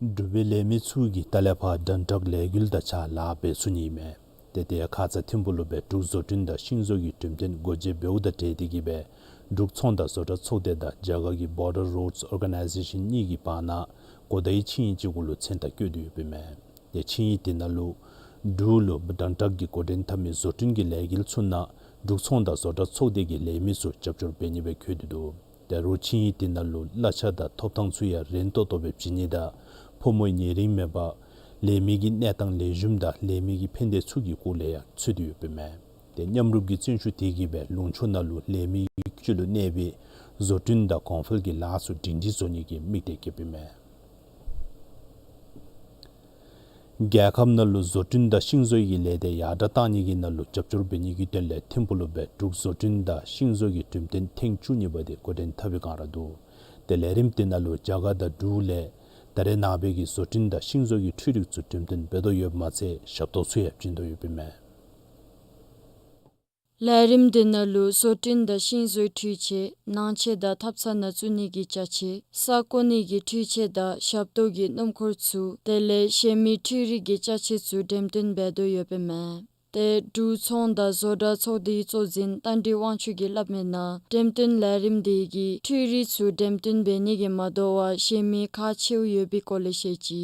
འབྲུག་པའི་ལས་མི་ཚུ་གིས་ཏ་ལས་ཕར་དྲན་དྲག་ལས་འགུལ་དང་གཅིག་ཁར་ལཱ་འབད་ཚུགས་ནི་ཨིན་མས། ཏེ་དེ་ཡང་ཁ་ཙ་ཐིམ་ཕུག་ལུ་སྦེ་འབྲུག་བཟོ་སྐྲུན་དང་ཤིང་བཟོ་གི་འགྲེམས་སྟོན་སྒོ་འབྱེད་འབདཝ་དང་འབྲེལ་ཏེ་གིས་སྦེ་འབྲུག་ཚོང་དང་བཟོ་གྲྭ་ཚོགས་སྡེ་དང་རྒྱ་གར་གྱི་Border Roads Organisation གཉིས་ཀྱི་བར་ན་གོ་བརྡའི་ཆིངས་ཡིག་ཅིག་གུ་ལུ་མཚན་རྟགས་བཀོད་དེ་ཡོདཔ་ཨིན་མས། ཏེ་ཆིངས་ཡིག་དེ་ནང་ལུ་འབྲུག་ལུ་དྲན་དྲག་གིས་འགོ་འདྲེན་འཐབ་མི་བཟོ་སྐྲུན་གྱི་ལས་འགུལ་ཚུ་ནང་འབྲུག་ཚོང་དང་བཟོ་གྲྭ་ཚོགས་སྡེ་གི་ལས་མི་ཚུ་རྒྱབ་སྐྱོར་འབད་ནི་སྦེ་བཀོད་དེ་འདུག། ཏེ་རུང་ཆིངས་ཡིག་དེ་ནང་ལུ་གླ་ཆ་དང་ཐོབ་ཐང་ཚུ་ཡང་རན་ཏོག་ཏོ་སྦེ་བྱིན་ནི་དང་ཕོ་མོ་ཉེ་རིང་མེད་པར་ལས་མི་གི་གནས་སྟངས་ལེགས་ཤོམ་དང་ལས་མི་གི་ཕན་བདེ་ཚུ་གི་སྐོར་ལས་ཡང་འཚོལ་དེ་ཡོདཔ་ཨིན་མས། ཏེ་མཉམ་རུབ་ཀྱི་བརྩོན་ཤུགས་དེ་གིས་སྦེ་ལུང་ཕྱོགས་ནང་ལུ་ལས་མི་གི་ཁྱིམ་ལུ་གནས་པའི་བཟོ་སྐྲུན་དང་གོང་འཕེལ་གྱི་ལཱ་ཚུ་སྒྲིང་སྒྲིང་བཟོ་ནི་གི་དམིགས་གཏད་བསྐྱེདཔ་ཨིན་མས། རྒྱལ་ཁབ་ནང་ལུ་བཟོ་སྐྲུན་དང་ཤིང་བཟོ་གི་ལས་སྡེ་ཡར་དྲག་གཏང་ནི་གི་ནང་ལུ་རྒྱབ་སྐྱོར་འབད་ནི་གི་དོན་ལས་ཐིམ་ཕུག་ལུ་སྦེ་འབྲུག་བཟོ་སྐྲུན་དང་ཤིང་བཟོ་གི་འགྲེམས་སྟོན་ཐེངས་བཅུ་གཉིས་པ་དེ་འགོ་འདྲེན་འཐབ་པའི་བསྒང་ར་འདུག། ཏེ་ལས་རིམ་དེ་ནང་ལུ་རྒྱ་གར་དང་འབྲུག་ལས་ད་རེས་ནངས་པའི་གི་བཟོ་སྐྲུན་དང་ཤིང་བཟོ་གི་འཕྲུལ་རིག་ཚུ་འགྲེམས་སྟོན་འབད་དོ་ཡོདཔ་མ་ཚད་ཞབས་ཏོག་ཚུ་ཡང་བྱིན་དོ་ཡོདཔ་ཨིན་མས། ལས་རིམ་དེ་ནང་ལུ་བཟོ་སྐྲུན་དང་ཤིང་བཟོའི་འཕྲུལ་ཆས་ནང་ཆས་དང་ཐབ་ཚང་ནང་བཙུགས་ནི་གི་ཅ་ཆས་ས་བརྐོ་ནི་གི་འཕྲུལ་ཆས་དང་ཞབས་ཏོག་གི་སྣུམ་འཁོར་ཚུ་དེ་ལས་གཞན་མི་འཕྲུལ་རིག་གི་ཅ་ཆས་ཚུ་འགྲེམས་སྟོན་འབད་དོ་ཡོདཔ་ཨིན་མས། ཏེ་འབྲུག་ཚོང་དང་བཟོ་གྲྭ་ཚོགས་སྡེའི་གཙོ་འཛིན་རྟ་མགྲིན་དབང་ཕྱུག་གིས་སླབ་མིའི་ནང་འགྲེམས་སྟོན་ལས་རིམ་དེ་གིས་འཕྲུལ་རིག་ཚུ་འགྲེམས་སྟོན་འབད་ནི་གིས་མ་དོ་བར་གཞན་མི་ཁག་ཆེཝ་ཡོད་པའི་སྐོར་ལས་བཤད་ཅི།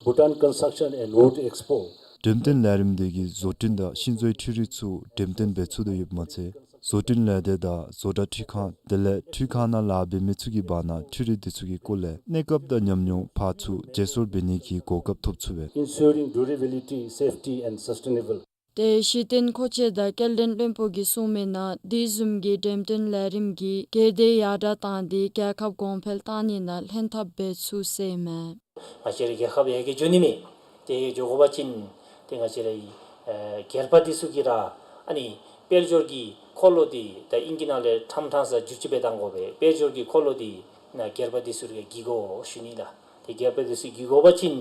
Bhutan Construction and Wood Expo། འགྲེམས་སྟོན་ལས་རིམ་དེ་གིས་བཟོ་སྐྲུན་དང་ཤིང་བཟོའི་འཕྲུལ་རིག་ཚུ་འགྲེམས་སྟོན་འབད་ཚུགས་དོ་ཡོདཔ་མ་ཚད་བཟོ་སྐྲུན་ལས་སྡེ་དང་བཟོ་གྲྭ་འཕྲུལ་ཁང་དེ་ལས་འཕྲུལ་ཁང་ནང་ལཱ་འབད་མི་ཚུ་གི་བར་ན་འཕྲུལ་རིག་དེ་ཚུ་གི་སྐོར་ལས་གནས་སྐབས་དང་ཉམས་མྱོང་ཕར་ཚུར་བརྗེ་སོར་འབད་ནི་གི་གོ་སྐབས་ཐོབ་ཚུགས་པས། Ensuring durability, safety and sustainable། ཏེ་གཞི་རྟེན་མཁོ་ཆས་དང་སྐྱེལ་འདྲེན་བློན་པོ་གིས་གསུངས་མིའི་ནང་དེ་བཟུམ་གྱི་འགྲེམས་སྟོན་ལས་རིམ་གྱིས་སྒེར་སྡེ་ཡར་དྲག་བཏང་སྟེ་རྒྱལ་ཁབ་གོང་འཕེལ་བཏང་ནི་ནང་ལྷན་ཐབས་འབད་ཚུགས་ཟེར་ཨིན་མས། ང་བཅས་རའི་རྒྱལ་ཁབ་ཡར་རྒྱས་འགྱོ་ནི་མས། དེ་འགྱོ་དགོ་པ་ཅིན་དེ་ང་བཅས་རའི་ཨེ་སྒེར་པ་འདི་ཚུ་གིས་ར་ཨ་ནི་དཔལ་འབྱོར་གྱི་འཁོར་ལོ་འདི་ད་ཨིང་སྐད་ནང་ལས་ཁྲམ་ཁྲང་ས་བསྒྱུར་བཅོས་འབད་བཏང་དགོ་པས། དཔལ་འབྱོར་གྱི་འཁོར་ལོ་འདི་ནང་སྒེར་པ་འདི་ཚུ་གིས་ར་བརྒྱུད་དགོ་ཞུ་ནི་ལགས། དེ་སྒེར་པ་འདི་ཚུ་བརྒྱུད་དགོ་པ་ཅིན་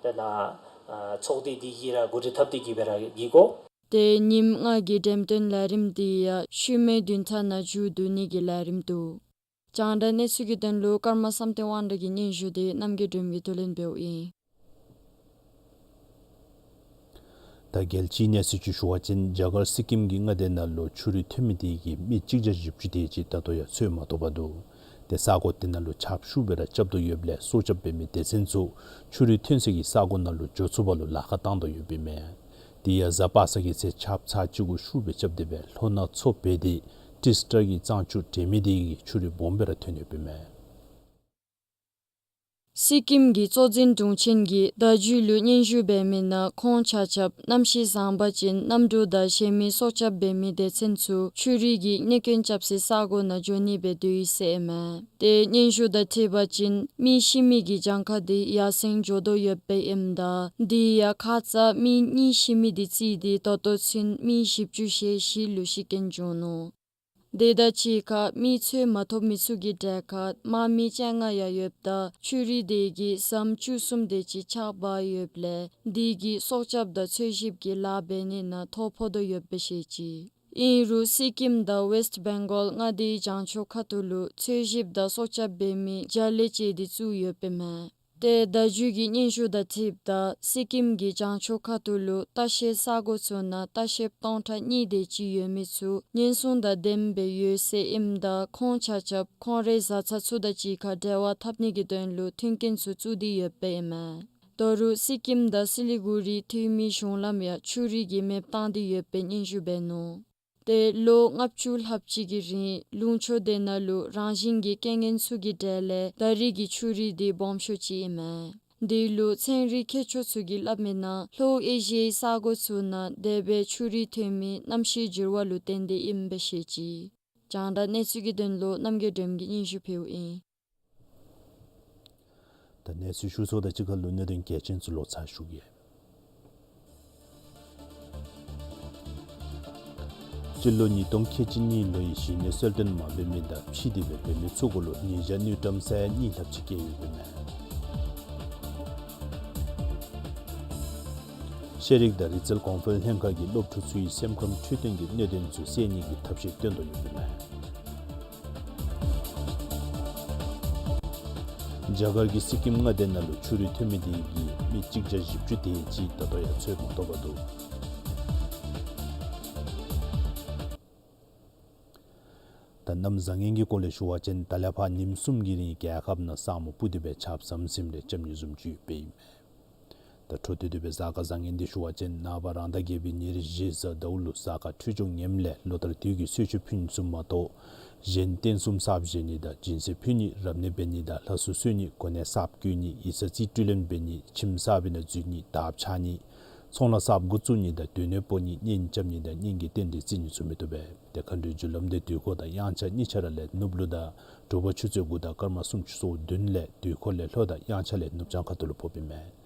ད་ནཱ་ཨ་ཚོགས་སྡེ་འདི་གིས་ར་འགོ་འདྲེན་འཐབ་སྟེ་གིས་སྦེ་ར་བརྒྱུད་དགོ། ཏེ་ཉིནམ་ལྔ་གི་འགྲེམས་སྟོན་ལས་རིམ་འདི་ཡང་ཤུལ་མའི་བདུན་ཕྲག་ནང་མཇུག་བསྡུ་ནི་གི་ལས་རིམ་འདུག། རྒྱང་བསྒྲགས་གནས་ཚུལ་གྱི་དོན་ལུ་ཀརྨ་བསམ་གཏན་དབང་གྲགས་ཀྱི་སྙན་ཞུ་དེ་རྣམ་རྒྱལ་སྒྲོལ་མ་གིས་བསྡུ་ལེན་འབདཝ་ཨིན། ད་རྒྱལ་སྤྱིའི་གནས་ཚུལ་ཅིག་ཞུ་བ་ཅིན་རྒྱ་གར་སི་ཀིམ་གྱི་མངའ་སྡེ་ནང་ལུ་ཆུ་རུད་ཐོན་མི་དེ་གིས་མི་གཅིག་བརྒྱ་བཞི་བཅུ་དེ་ཅིག་ད་ལྟོ་ཡང་འཚོལ་མ་ཐོབ་པར་འདུག། ཏེ་ས་གོ་དེ་ནང་ལུ་ཆརཔ་ཤུགས་སྦེ་ར་རྐྱབ་དོ་ཡོདཔ་ལས་སྲོག་སྐྱབས་འབད་མི་སྡེ་ཚན་ཚུ་ཆུ་རུད་ཐོན་སའི་གི་ས་གོ་ནང་ལུ་འགྱོ་ཚུགས་པ་ལུ་ལཱ་ཁག་བཏང་དོ་ཡོདཔ་ཨིན་མས། དེ་ཡང་གཟའ་པ་སངས་ཀྱི་ཚེ་ཆརཔ་ཚར་གཅིག་གུ་ཤུགས་སྦེ་རྐྱབ་སྟེ་སྦེ་ལྷོ་ནུབ་མཚོ་བལ་ཏེ་ཏི་སི་ཊ་གི་གཙང་ཆུ་འདྲེས་མ་དེ་གིས་ཆུ་རུད་སྦོམ་སྦེ་ར་ཐོན་ཡོདཔ་ཨིན་མས། སི་ཀིམ་གྱི་གཙོ་འཛིན་དྲུང་ཆེན་གྱིས་བརྡ་བརྒྱུད་ལུ་སྙན་ཞུ་འབད་མིའི་ནང་ཁོང་ཆ་ཁྱབ་གནམ་གཤིས་བཟང་པ་ཅིན་གནམ་གྲུ་དང་གཞན་མི་སྲོག་སྐྱབས་འབད་མི་སྡེ་ཚན་ཚུ་ཆུ་རུད་ཀྱིས་གནོད་སྐྱོན་རྐྱབ་སའི་ས་གོ་ནང་འགྱོ་ནི་སྦེ་འདུག་ཟེར་ཨིན་མས། ཏེ་སྙན་ཞུ་དང་འཁྲིལ་བ་ཅིན་མི་ཤི་མི་གི་གྱངས་ཁ་དེ་ཡར་སེང་འགྱོ་དོ་ཡོདཔ་ཨིནམ་ད་དེ་ཡང་ཁ་ཙ་མི་གཉིས་ཤི་མི་དེ་བརྩིས་ཏེ་ད་ལྟོ་ཚུན་མི་བཞི་བཅུ་ཞེ་བཞི་ལུ་ཤི་རྐྱེན་བྱུང་ནུག། དེ་དང་གཅིག་ཁར་མི་འཚོལ་མ་ཐོབ་མི་ཚུ་གི་གྲལ་ཁར་དམག་མི་བཅོ་ལྔ་ཡང་ཡོདཔ་ད་ཆུ་རུད་དེ་གིས་ཟམ་བཅུ་གསུམ་དེ་ཅིག་ཆག་འབག་ཡོདཔ་ལས་དེ་གིས་སྲོག་སྐྱབས་དང་འཚོལ་ཞིབ་ཀྱི་ལཱ་འབད་ནི་ནང་ཐོ་ཕོག་དོ་ཡོདཔ་སྦེ་བཤད་ཅི། ཨིན་རུང་སི་ཀིམ་དང་ཝེསཊ་བེང་གཱོལ་མངའ་སྡེའི་བྱང་ཕྱོགས་ཁ་ཐུག་ལུ་འཚོལ་ཞིབ་དང་སྲོག་སྐྱབས་འབད་མི་བརྒྱ་ལས་བཅད་དེ་བཙུགས་ཡོདཔ་ཨིན་མས། ཏེ་བརྡ་བརྒྱུད་ཀྱི་སྙན་ཞུ་དང་འཁྲིལཝ་ད་སི་ཀིམ་གྱི་བྱང་ཕྱོགས་ཁ་ཐུག་ལུ་ལྟ་བཤལ་ས་གོ་ཚུ་ནང་ལྟ་བཤལཔ་སྟོང་ཕྲག་གཉིས་དེ་ཅིག་ཡོད་མི་ཚུ་ཉེན་སྲུང་དང་ལྡནམ་སྦེ་ཡོད་ཟེར་ཨིནམ་ད་ཁོང་ཆ་ཁྱབ་ཁོང་རའི་བཟའ་ཚང་ཚུ་དང་གཅིག་ཁར་འབྲེལ་བ་འཐབ་ནི་གི་དོན་ལུ་མཐུན་རྐྱེན་ཚུ་བཙུགས་ཏེ་ཡོདཔ་ཨིན་མས། ད་རུང་སི་ཀིམ་དང་སི་ལི་གུ་རིའི་འཐུས་མིའི་གཞུང་ལམ་ཡང་ཆུ་རུད་ཀྱིས་མེདཔ་བཏང་སྟེ་ཡོདཔ་སྦེ་སྙན་ཞུ་འབད་ནུག། ཏེ་ལོ་ལྔ་བཅུ་ལྷགཔ་ཅིག་གི་རིང་ལུང་ཕྱོགས་དེ་ནང་ལུ་རང་བཞིན་གྱི་རྐྱེན་ངན་ཚུ་གི་གྲས་ལས་ད་རེས་ཀྱི་ཆུ་རུད་དེ་སྦོམ་ཤོས་ཅིག་ཨིན་མས། དེ་ལུ་ཚན་རིག་མཁས་མཆོག་ཚུ་གིས་སླབ་མིའི་ནང་ལྷོ་ཨེ་ཤི་ཡའི་ས་གོ་ཚུ་ནང་དེ་སྦེ་ཆུ་རུད་ཐོན་མི་གནམ་གཤིས་འགྱུར་བ་ལུ་བརྟེན་ཏེ་ཨིནམ་སྦེ་བཤད་ཅི། རྒྱང་བསྒྲགས་གནས་ཚུལ་གྱི་དོན་ལུ་རྣམ་རྒྱལ་སྒྲོལ་མ་གིས་སྙན་ཞུ་ཕུལཝ་ཨིན། ད་གནས་ཚུལ་ཞུ་ཚརཝ་དང་གཅིག་ཁར་ལུ་གནད་དོན་གལ་ཆེན་ཚུ་ལོག་ཚར་ཞུ་གེ། སྤྱི་ལོ་ཉིས་སྟོང་ཁལ་གཅིག་གཉིས་ལོའི་གཞེས་ནིང་གསལ་སྟོན་མ་འབད་མི་དང་ཕྱི་དེ་སྦེ་འབད་མི་ཚུ་གུ་ལུ་ཉེས་བྱ་དངུལ་ཀྲམ་ས་ཡ་གཉིས་ལྷགཔ་ཅིག་བཀལ་ཡོདཔ་ཨིན་མས། ཤེས་རིག་དང་རིག་རྩལ་གོང་འཕེལ་ལྷན་ཁག་གིས་སློབ་ཕྲུག་ཚུའི་སེམས་ཁམས་འཕྲོད་བསྟེན་གྱི་གནད་དོན་ཚུ་སེལ་ནི་གི་ཐབས་ཤེས་བཏོན་དོ་ཡོདཔ་ཨིན་མས། རྒྱ་གར་གྱི་སི་ཀིམ་མངའ་སྡེ་ནང་ལུ་ཆུ་རུད་ཐོན་མི་དེ་གིས་མི་གཅིག་བརྒྱ་བཞི་བཅུ་དེ་ཅིག་ད་ལྟོ་ཡང་འཚོལ་མ་ཐོབ་པར་འདུག། ད་གནམ་བཟང་ངན་གྱི་སྐོར་ལས་ཞུ་བ་ཅིན་ད་ལས་ཕར་ཉིནམ་གསུམ་གྱི་རིང་རྒྱལ་ཁབ་ནང་ས་སྨུག་སྤུབས་ཏེ་སྦེ་ཆརཔ་ཟམ་ཟིམ་རེ་རྐྱབ་ནི་བཟུམ་ཅིག་ཡོདཔ་ཨིན་མས། ད་འཕྲོ་མཐུད་དེ་སྦེ་གཟའ་སྐར་བཟང་ངན་འདི་ཞུ་བ་ཅིན་ནངས་པ་རང་ཟླ་བརྒྱད་པའི་ཉེར་བཞི་གཟའ་ཟླཝ་ལུ་གཟའ་སྐར་འཕྲོད་སྦྱོར་ངནམ་ལས་ལོ་ལྟར་དུས་ཀྱི་གསོལ་མཆོད་ཕུལ་ནི་ཚུ་མ་གཏོགས་གཞན་རྟེན་གསུམ་གསརཔ་བཞེངས་ནི་དང་སྦྱིན་སྲེག་ཕུལ་ནི་རབ་གནས་འབད་ནི་དང་ལྷ་གསོལ་གསོལ་ནི་གོ་གནས་གསརཔ་བསྐོ་ནི་ཡིག་ཚང་རྩིས་སྤྲོད་ལེན་འབད་ནི་ཁྱིམ་གསར་པའི་ནང་འཛུལ་ནི་དར་འཕྱར་ནི་ཚོང་ལཱ་གསརཔ་འགོ་བཙུགས་ནི་དང་སྡོད་གནས་སྤོ་ནི་གཉེན་རྐྱབ་ནི་དང་གཉེན་གྱི་རྟེན་འབྲེལ་བརྩི་ནི་ཚུ་མི་བཏུབ་པས། ཏེ་མཁའ་འགྲོའི་རྒྱུ་ལམ་དེ་དུས་འཁོར་དང་དབྱངས་འཆར་གཉིས་ཆ་ར་ལས་ནུབ་ལུ་དང་དྲོ་པ་ཆུ་ཚོད་དགུ་དང་སྐར་མ་སུམ་ཅུ་སོ་བདུན་ལས་དུས་འཁོར་ལས་ལྷོ་དང་དབྱངས་འཆར་ལས་ནུབ་བྱང་ཁ་ཐུག་ལུ་ཕོགཔ་ཨིན་མས།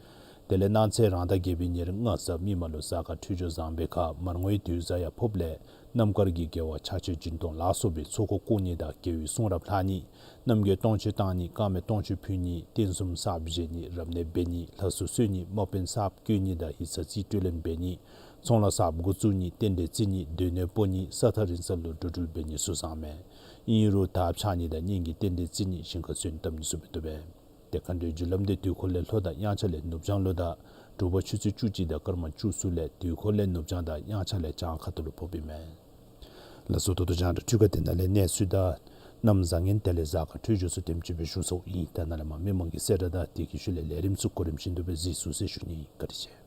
དེ་ལས་གནངས་ཚེ་རང་ཟླ་བརྒྱད་པའི་ཉེར་ལྔ་གཟའ་མིག་དམར་ལུ་གཟའ་སྐར་འཕྲོད་སྦྱོར་བཟང་པའི་ཁར་མར་ངོའི་དུས་གཟའ་ཡང་ཕོགཔ་ལས་རྣམ་དཀར་གྱི་དགེ་བ་ཕྱག་མཆོད་སྦྱིན་གཏོང་ལ་སོགས་པའི་ཚོགས་འཁོར་བསྐོར་ནི་དང་དགེ་བའི་གསུང་རབ་ལྷག་ནི་རྣམ་རྒྱལ་སྟོང་མཆོད་བཏང་ནི་དཀར་མེ་སྟོང་མཆོད་ཕུལ་ནི་རྟེན་གསུམ་གསརཔ་བཞེངས་ནི་རབ་གནས་འབད་ནི་ལྷ་གསོལ་གསོལ་ནི་དམག་དཔོན་གསརཔ་བསྐོ་ནི་དང་ཡིག་ཚང་རྩིས་སྤྲོད་ལེན་འབད་ནི་ཚོང་ལཱ་གསརཔ་འགོ་བཙུགས་ནི་རྟེན་འབྲེལ་བརྩི་ནི་སྡོད་གནས་སྤོ་ནི་ས་ཐག་རིང་ས་ལུ་འགྲོ་འགྲུལ་འབད་ནི་ཚུ་བཟང་མས། ཨིན་རུང་དར་འཕྱར་ནི་དང་གཉེན་གྱི་རྟེན་འབྲེལ་བརྩི་ནི་ཞིང་ཁར་སོན་བཏབ་ནི་ཚུ་མི་བཏུབ་པས། ཏེ་མཁའ་འགྲོའི་རྒྱུ་ལམ་དེ་དུས་འཁོར་ལས་ལྷོ་དང་དབྱངས་འཆར་ལས་ནུབ་བྱང་ལུ་དང་དྲོ་པ་ཆུ་ཚོད་བཅུ་གཅིག་དང་སྐར་མ་བཅུ་གསུམ་ལས་དུས་འཁོར་ལས་ནུབ་བྱང་དང་དབྱངས་འཆར་ལས་བྱང་ཁ་ཐུག་ལུ་ཕོགཔ་ཨིན་མས། ལགས་སོ། ད་ལྟོ་རྒྱང་བསྒྲགས་འཕྲུལ་ཁང་འདི་ནང་ལས་གནས་ཚུལ་དང་གནམ་བཟང་ངན་དེ་ལས་གཟའ་སྐར་འཕྲོད་སྦྱོར་ཚུ་དེམ་ཅིག་སྦེ་ཞུ་ཚརཝ་ཨིན། ད་ནཱ་ལས་མར་མི་མང་གི་གསལ་བསྒྲགས་དང་དེ་གི་ཤུལ་ལས་ལས་རིམ་ཚུ་གོ་རིམ་བཞིན་དུ་སྦེ་གཟིགས་ཚུགས་ཟེར་ཞུ་ནི། བཀའ་དྲིན་ཆེ།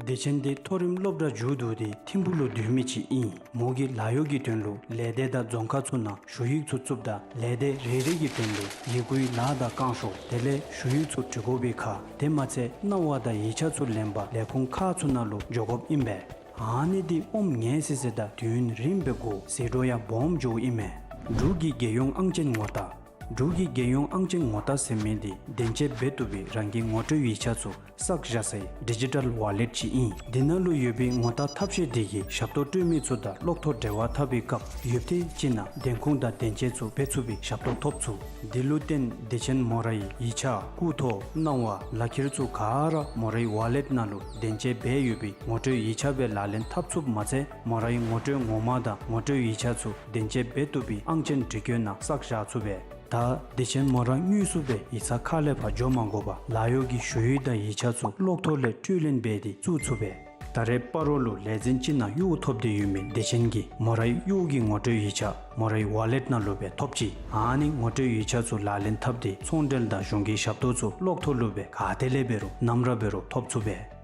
བདེ་ཆེན་འདི་མཐོ་རིམ་སློབ་གྲྭ་མཇུག་བསྡུ་སྟེ་ཐིམ་ཕུག་ལུ་སྡོད་མི་ཅིག་ཨིན། མོ་གིས་ལཱ་གཡོག་གི་དོན་ལུ་ལས་སྡེ་དང་རྫོང་ཁག་ཚུ་ནང་ཞུ་ཡིག་ཚུ་བཙུགསཔ་ད་ལས་སྡེ་རེ་རེ་གི་དོན་ལུ་ཡི་གུའི་ལཱ་དང་བསྐང་ཤོག་དེ་ལས་ཞུ་ཡིག་ཚུ་འབྲི་དགོ་པའི་ཁར་དེ་མ་ཚད་གནང་བ་དང་ཡིག་ཆ་ཚུ་ལེན་པར་ལས་ཁུངས་ཁག་ཚུ་ནང་ལུ་འགྱོ་དགོཔ་ཨིན་པས། ཨ་ནི་འདི་ཨོམ་ངལ་སི་སི་དང་དུས་ཡུན་རིངམོ་སྦེ་འགོར་ཟད་འགྲོ་ཡང་སྦོམ་འགྱོཝ་ཨིན་མས། འབྲུག་གི་རྒྱལ་ཡོངས་ཨང་ཅན་ངོ་རྟགས། འབྲུག་གི་རྒྱལ་ཡོངས་ཨང་ཅན་ངོ་རྟགས་ཟེར་མི་འདི་བདེན་དཔྱད་འབད་བཏུབ་པའི་རང་གི་ངོ་སྤྲོད་ཡིག་ཆ་ཚུ་བསགས་བཞག་སའི་ཌི་ཇི་ཊལ་ཝ་ལེཊ་ཅིག་ཨིན། འདི་ནང་ལུ་ཡོད་པའི་ངོ་རྟགས་ཐབས་ཤེས་འདི་གིས་ཞབས་ཏོག་སྤྲོད་མི་ཚུ་དང་གློག་ཐོག་འབྲེལ་བ་འཐབ་པའི་སྐབས་ཡུདཔ་ཐེངས་ཅིག་ནང་བདེན་ཁུངས་དང་བདེན་དཔྱད་ཚུ་འབད་ཚུགས་པའི་ཞབས་ཏོག་ཐོབ་ཚུགས། འདི་ལུ་བརྟེན་བདེ་ཆེན་མོ་རའི་ཡིག་ཆ་སྐུ་ཐོ་གནང་བ་ལག་ཁྱེར་ཚུ་ག་ར་མོ་རའི་ཝ་ལེཊ་ནང་ལུ་བདེན་དཔྱད་འབད་ཡོད་པའི་ངོ་སྤྲོད་ཡིག་ཆ་སྦེ་ལག་ལེན་འཐབ་ཚུགསཔ་མ་ཚད་མོ་རའི་ངོ་སྤྲོད་ངོ་མ་དང་ངོ་སྤྲོད་ཡིག་ཆ་ཚུ་བདེན་དཔྱད་འབད་བཏུབ་པའི་ཨང་ཅན་འབྲི་བཀོད་ནང་བསགས་བཞག་ཚུགས་པས། ད་བདེ་ཆེན་མོ་ར་དངོས་སུ་སྦེ་ཡིག་ཚང་ཁ་ལས་ཕར་འགྱོ་མ་དགོ་པར་ལཱ་གཡོག་གི་ཞུ་ཡིག་དང་ཡིག་ཆ་ཚུ་གློག་ཐོག་ལས་སྤྲོད་ལེན་འབད་དེ་བཙུགས་ཚུགས་པས། ད་རེས་སྤ་རོ་ལུ་ལས་འཛིན་ཅིག་ནང་གཡོག་ཐོབ་སྟེ་ཡོད་མི་བདེ་ཆེན་གྱིས་མོ་རའི་གཡོག་གི་ངོ་སྤྲོད་ཡིག་ཆ་མོ་རའི་ཝ་ལེཊ་ནང་ལུ་སྦེ་ཐོབ་ཅི། ཨ་ནི་ངོ་སྤྲོད་ཡིག་ཆ་ཚུ་ལག་ལེན་འཐབ་སྟེ་ཚོང་འབྲེལ་དང་གཞུང་གི་ཞབས་ཏོག་ཚུ་གློག་ཐོག་ལུ་སྦེ་ག་ཏེ་ལས་འབད་རུང་ནམ་ར་འབད་རུང་ཐོབ་ཚུགས་པས།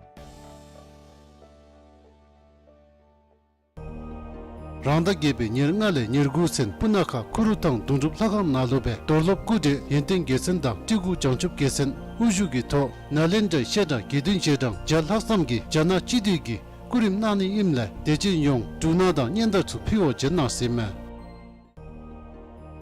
རང་ཟླ་བརྒྱད་པའི་ཉེར་ལྔ་ལས་ཉེར་དགུ་ཚུན་སྤུ་ན་ཁ་ཁུ་རུ་ཐང་དོན་གྲུབ་ལྷ་ཁང་ནང་ལུ་སྦེ་རྡོར་སློབ་སྐུ་བགྲེས་ཡོན་ཏན་རྒྱལ་མཚན་དང་སྤྲུལ་སྐུ་བྱང་ཆུབ་རྒྱལ་མཚན་དབུ་བཞུགས་ཀྱི་ཐོག་ནཱ་ལེནྡྲའི་བཤད་གྲྭ་དགེ་འདུན་ཆོས་གྲྭ་བརྒྱ་ལྷག་ཙམ་གྱིས་རྒྱ་ནག་སྤྱི་འཐུས་ཀྱི་སྐུ་རིམ་གནང་ནི་ཨིནམ་ལས་དད་ཅན་ཡོངས་འབྲུ་སྣ་དང་སྙན་དར་ཚུ་ཕུལ་བར་བྱོན་གནང་ཟེར་མས།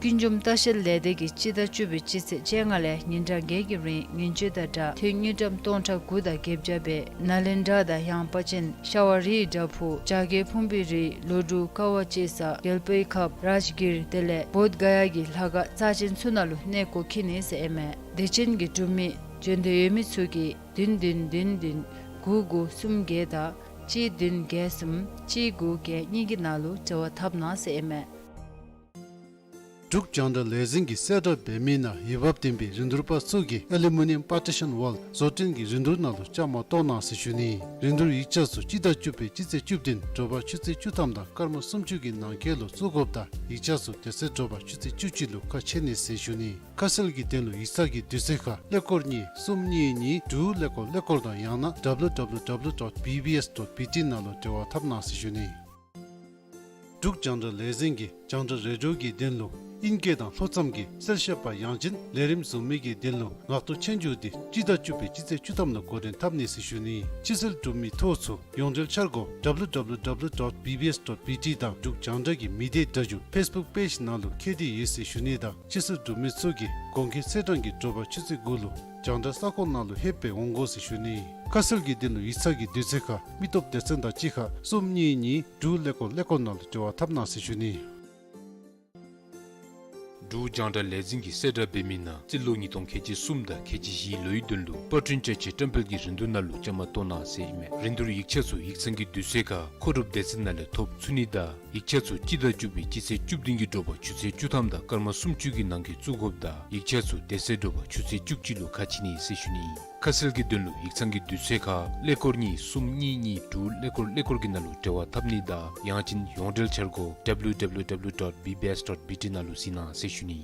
ཀུན་འབྱུང་ལྟ་བཤལ་ལས་སྡེ་གིས་སྤྱི་ཟླ་བཅུ་པའི་སྤྱི་ཚེས་བཅོ་ལྔ་ལས་ཉིན་གྲངས་བརྒྱད་ཀྱི་རིང་ངན་བྱུས་དང་སྦྲགས་ཐོན་དངུལ་ཀྲམ་སྟོང་ཕྲག་དགུ་དང་བརྒྱད་བརྒྱ་སྦེ་ནཱ་ལེནྡྲ་དང་ཡངས་པ་ཅན་ཤ་བ་རིའི་བྲག་ཕུག་བྱ་རྒོད་ཕུང་པོའི་རི་ལོ་འབྲུག་ཀ་བ་ལྕེ་ས་རྒྱལ་པོའི་ཁབ་རཱཇ་གིར་དེ་ལས་བོདྷ་ག་ཡ་གི་ལྷ་ཁང་རྩ་ཅན་ཚུ་ནང་ལུ་གནས་སྐོར་འཁྱིད་ནི་ཟེར་ཨིན་མས། དད་ཅན་གྱི་འབྲུག་མི་འབྱོན་འདོད་ཡོད་མི་ཚུ་གིས་བདུན་བདུན་བདུན་བདུན་དགུ་དགུ་གསུམ་བརྒྱད་དང་ གཅིག་བདུན་བརྒྱད་གསུམ་གཅིག་དགུ་བརྒྱད་གཉིས་ཀྱི་ནང་ལུ་འབྲེལ་བ་འཐབ་གནང་ཟེར་ཨིན་མས། འབྲུག་རྒྱང་བསྒྲགས་ལས་འཛིན་གྱིས་གསལ་བསྒྲགས་འབད་མི་ནང་འོས་འབབ་ལྡན་པའི་རིན་བསྡུར་པ་ཚུ་གིས་ཨེ་ལུ་མི་ནི་ཡམ་པར་ཊི་ཤཱན་ཝཱལ་བཟོ་སྐྲུན་གྱི་རིན་བསྡུར་ནང་ལུ་བཅའ་མར་གཏོགས་གནང་ཟེར་ཞུ་ནི། རིན་བསྡུར་ཡིག་ཆ་ཚུ་སྤྱི་ཟླ་བཅུ་པའི་སྤྱི་ཚེས་བཅུ་བདུན་དྲོ་པ་ཆུ་ཚོད་བཅུ་ཐམ་དང་སྐར་མ་སུམ་ཅུ་གི་ནང་འཁོད་ལུ་བཙུགས་དགོཔ་དང་ཡིག་ཆ་ཚུ་དེ་ཚེ་དྲོ་པ་ཆུ་ཚོད་བཅུ་གཅིག་ལུ་ཁ་ཕྱེ་ནི་ཟེར་ཞུ་ནི། ཁ་གསལ་གྱི་དོན་ལུ་ཡིག་ཚང་གི་དུས་ཚོད་ཁར་ཀླད་ཀོར་གཉིས་གསུམ་གཉིས་གཉིས་དྲུག་ཀླད་ཀོར་ཀླད་ཀོར་དང་ཡང་ན་W W W dot B B S dot B T ནང་ལུ་འབྲེལ་བ་འཐབ་གནང་ཟེར་ཞུ་ནི། འབྲུག་རྒྱང་བསྒྲགས་ལས་འཛིན་གྱིས་རྒྱང་བསྒྲགས་རེ་ཌིའོ་གི་དོན་ལུ་ཨིང་སྐད་དང་ལྷོ་མཚམས་ཀྱི་གསལ་བཤད་པ་ཡང་ཅིན་ལས་རིམ་བཟོ་མི་གི་དོན་ལུ་ངག་ཐོག་ཆོས་རྒྱུགས་འདི་སྤྱི་ཟླ་བཅུ་པའི་སྤྱི་ཚེས་བཅུ་ཐམ་ལུ་འགོ་འདྲེན་འཐབ་ནི་ཟེར་ཞུ་ནི། ཕྱིར་སེལ་གྲུབ་མི་ཐོ་ཚུ་ཡོངས་འབྲེལ་འཆར་སྒོ་W W W dot B B S dot B T དང་འབྲུག་རྒྱང་བསྒྲགས་ཀྱི་མི་སྡེ་སྒྲ་སྒྱུར་ཕེསི་བུཀ་པེཇ་ནང་ལུ་ཁྱེར་ཏེ་ཡོད་ཟེར་ཞུ་ནི་དང་ཕྱིར་སེལ་གྲུབ་མི་ཚུ་གིས་དགོངས་འགལ་ཚེས་གྲངས་ཀྱི་དྲོ་པ་ཆུ་ཚོད་དགུ་ལུ་རྒྱང་བསྒྲགས་ས་ཁོངས་ནང་ལུ་ལྷོད་སྦེ་འོང་དགོ་ཟེར་ཞུ་ནི། ཁ་གསལ་གྱི་དོན་ལུ་ཡིག་ཚང་གི་དུས་ཚོད་ཁར་མི་སྟོབས་སྡེ་ཚན་དང་གཅིག་ཁར་གསུམ་གཉིས་གཉིས་དྲུག་ཀླད་ཀོར་ཀླད་ཀོར་ནང་ལུ་འབྲེལ་བ་འཐབ་གནང་ཟེར་ཞུ་ནི། འབྲུག་རྒྱང་བསྒྲགས་ལས་འཛིན་གྱིས་གསལ་བསྒྲགས་འབད་མི་ནང་རྩིས་ལོ་ཉིས་སྟོང་ཁལ་གཅིག་གསུམ་དང་ཁལ་གཅིག་བཞི་ལོའི་དོན་ལུ་པར་སྐྲུན་ཅ་ཆས་བཀྲམ་སྤེལ་གྱི་རིན་བསྡུར་ནང་ལུ་བཅའ་མར་གཏོགས་གནང་ཟེར་ཨིན་མས། རིན་བསྡུར་ཡིག་ཆ་ཚུ་ཡིག་ཚང་གི་དུས་ཚོད་ཁར་མཁོ་སྒྲུབ་སྡེ་ཚན་ནང་ལས་ཐོབ་ཚུགས་ནི་དང་ཡིག་ཆ་ཚུ་སྤྱི་ཟླ་བཅུ་པའི་སྤྱི་ཚེས་བཅུ་བདུན་གྱི་དྲོ་པ་ཆུ་ཚོད་བཅུ་ཐམ་དང་སྐར་མ་སུམ་ཅུ་གི་ནང་འཁོད་བཙུགས་དགོཔ་དང་ཡིག་ཆ་ཚུ་དེ་ཚེ་དྲོ་པ་ཆུ་ཚོད་བཅུ་གཅིག་ལུ་ཁ་ཕྱེ་ནི་ཟེར་ཞུ་ནི། ཁ་གསལ་གྱི་དོན་ལུ་ཡིག་ཚང་གི་དུས་ཚོད་ཁར་ཀླད་ཀོར་གཉིས་གསུམ་གཉིས་གཉིས་དྲུག་ཀླད་ཀོར་ཀླད་ཀོར་གྱི་ནང་ལུ་འབྲེལ་བ་འཐབ་ནི་དང་ཡང་ཅིན་ཡོངས་འབྲེལ་འཆར་སྒོ་W W W dot B B S dot B T ནང་ལུ་གཟིགས་གནང་ཟེར་ཞུ་ནི།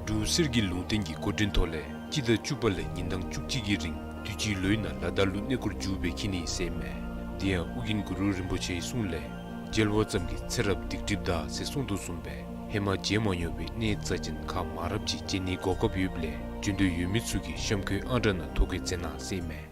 འབྲུག་གསེར་གྱི་ལུང་བསྟན་གྱི་སྐུ་དྲིན་ཐོག་ལས་སྤྱི་ཟླ་བཅུ་པ་ལས་ཉིན་གྲངས་བཅུ་གཅིག་གི་རིང་དུས་ཅི་ལོའི་ནང་ལ་དྭགས་ལུ་གནས་སྐོར་མཇུག་སྦེ་འཁྱིད་ནི་ཟེར་ཨིན་མས། དེ་ཡང་ཨོ་རྒྱན་གུ་རུ་རིན་པོ་ཆེའི་གསུང་ལས་མཇལ་བ་ཙམ་གྱིས་ཚེ་རབས་སྡིག་སྒྲིབ་འདག་ཟེར་གསུངས་དོ་བཟུམ་སྦེ་ཧེ་མ་མཇལ་མ་མྱོང་བའི་གནས་རྩ་ཅན་ཁག་མང་རབས་ཅིག་མཇལ་ནིའི་གོ་སྐབས་ཡོདཔ་ལས་འབྱོན་འདོད་ཡོད་མི་ཚུ་གིས་གཤམ་འཁོད་ཨང་གྲངས་ནང་ཐོ་བཀོད་མཛད་གནང་ཟེར་ཨིན་མས།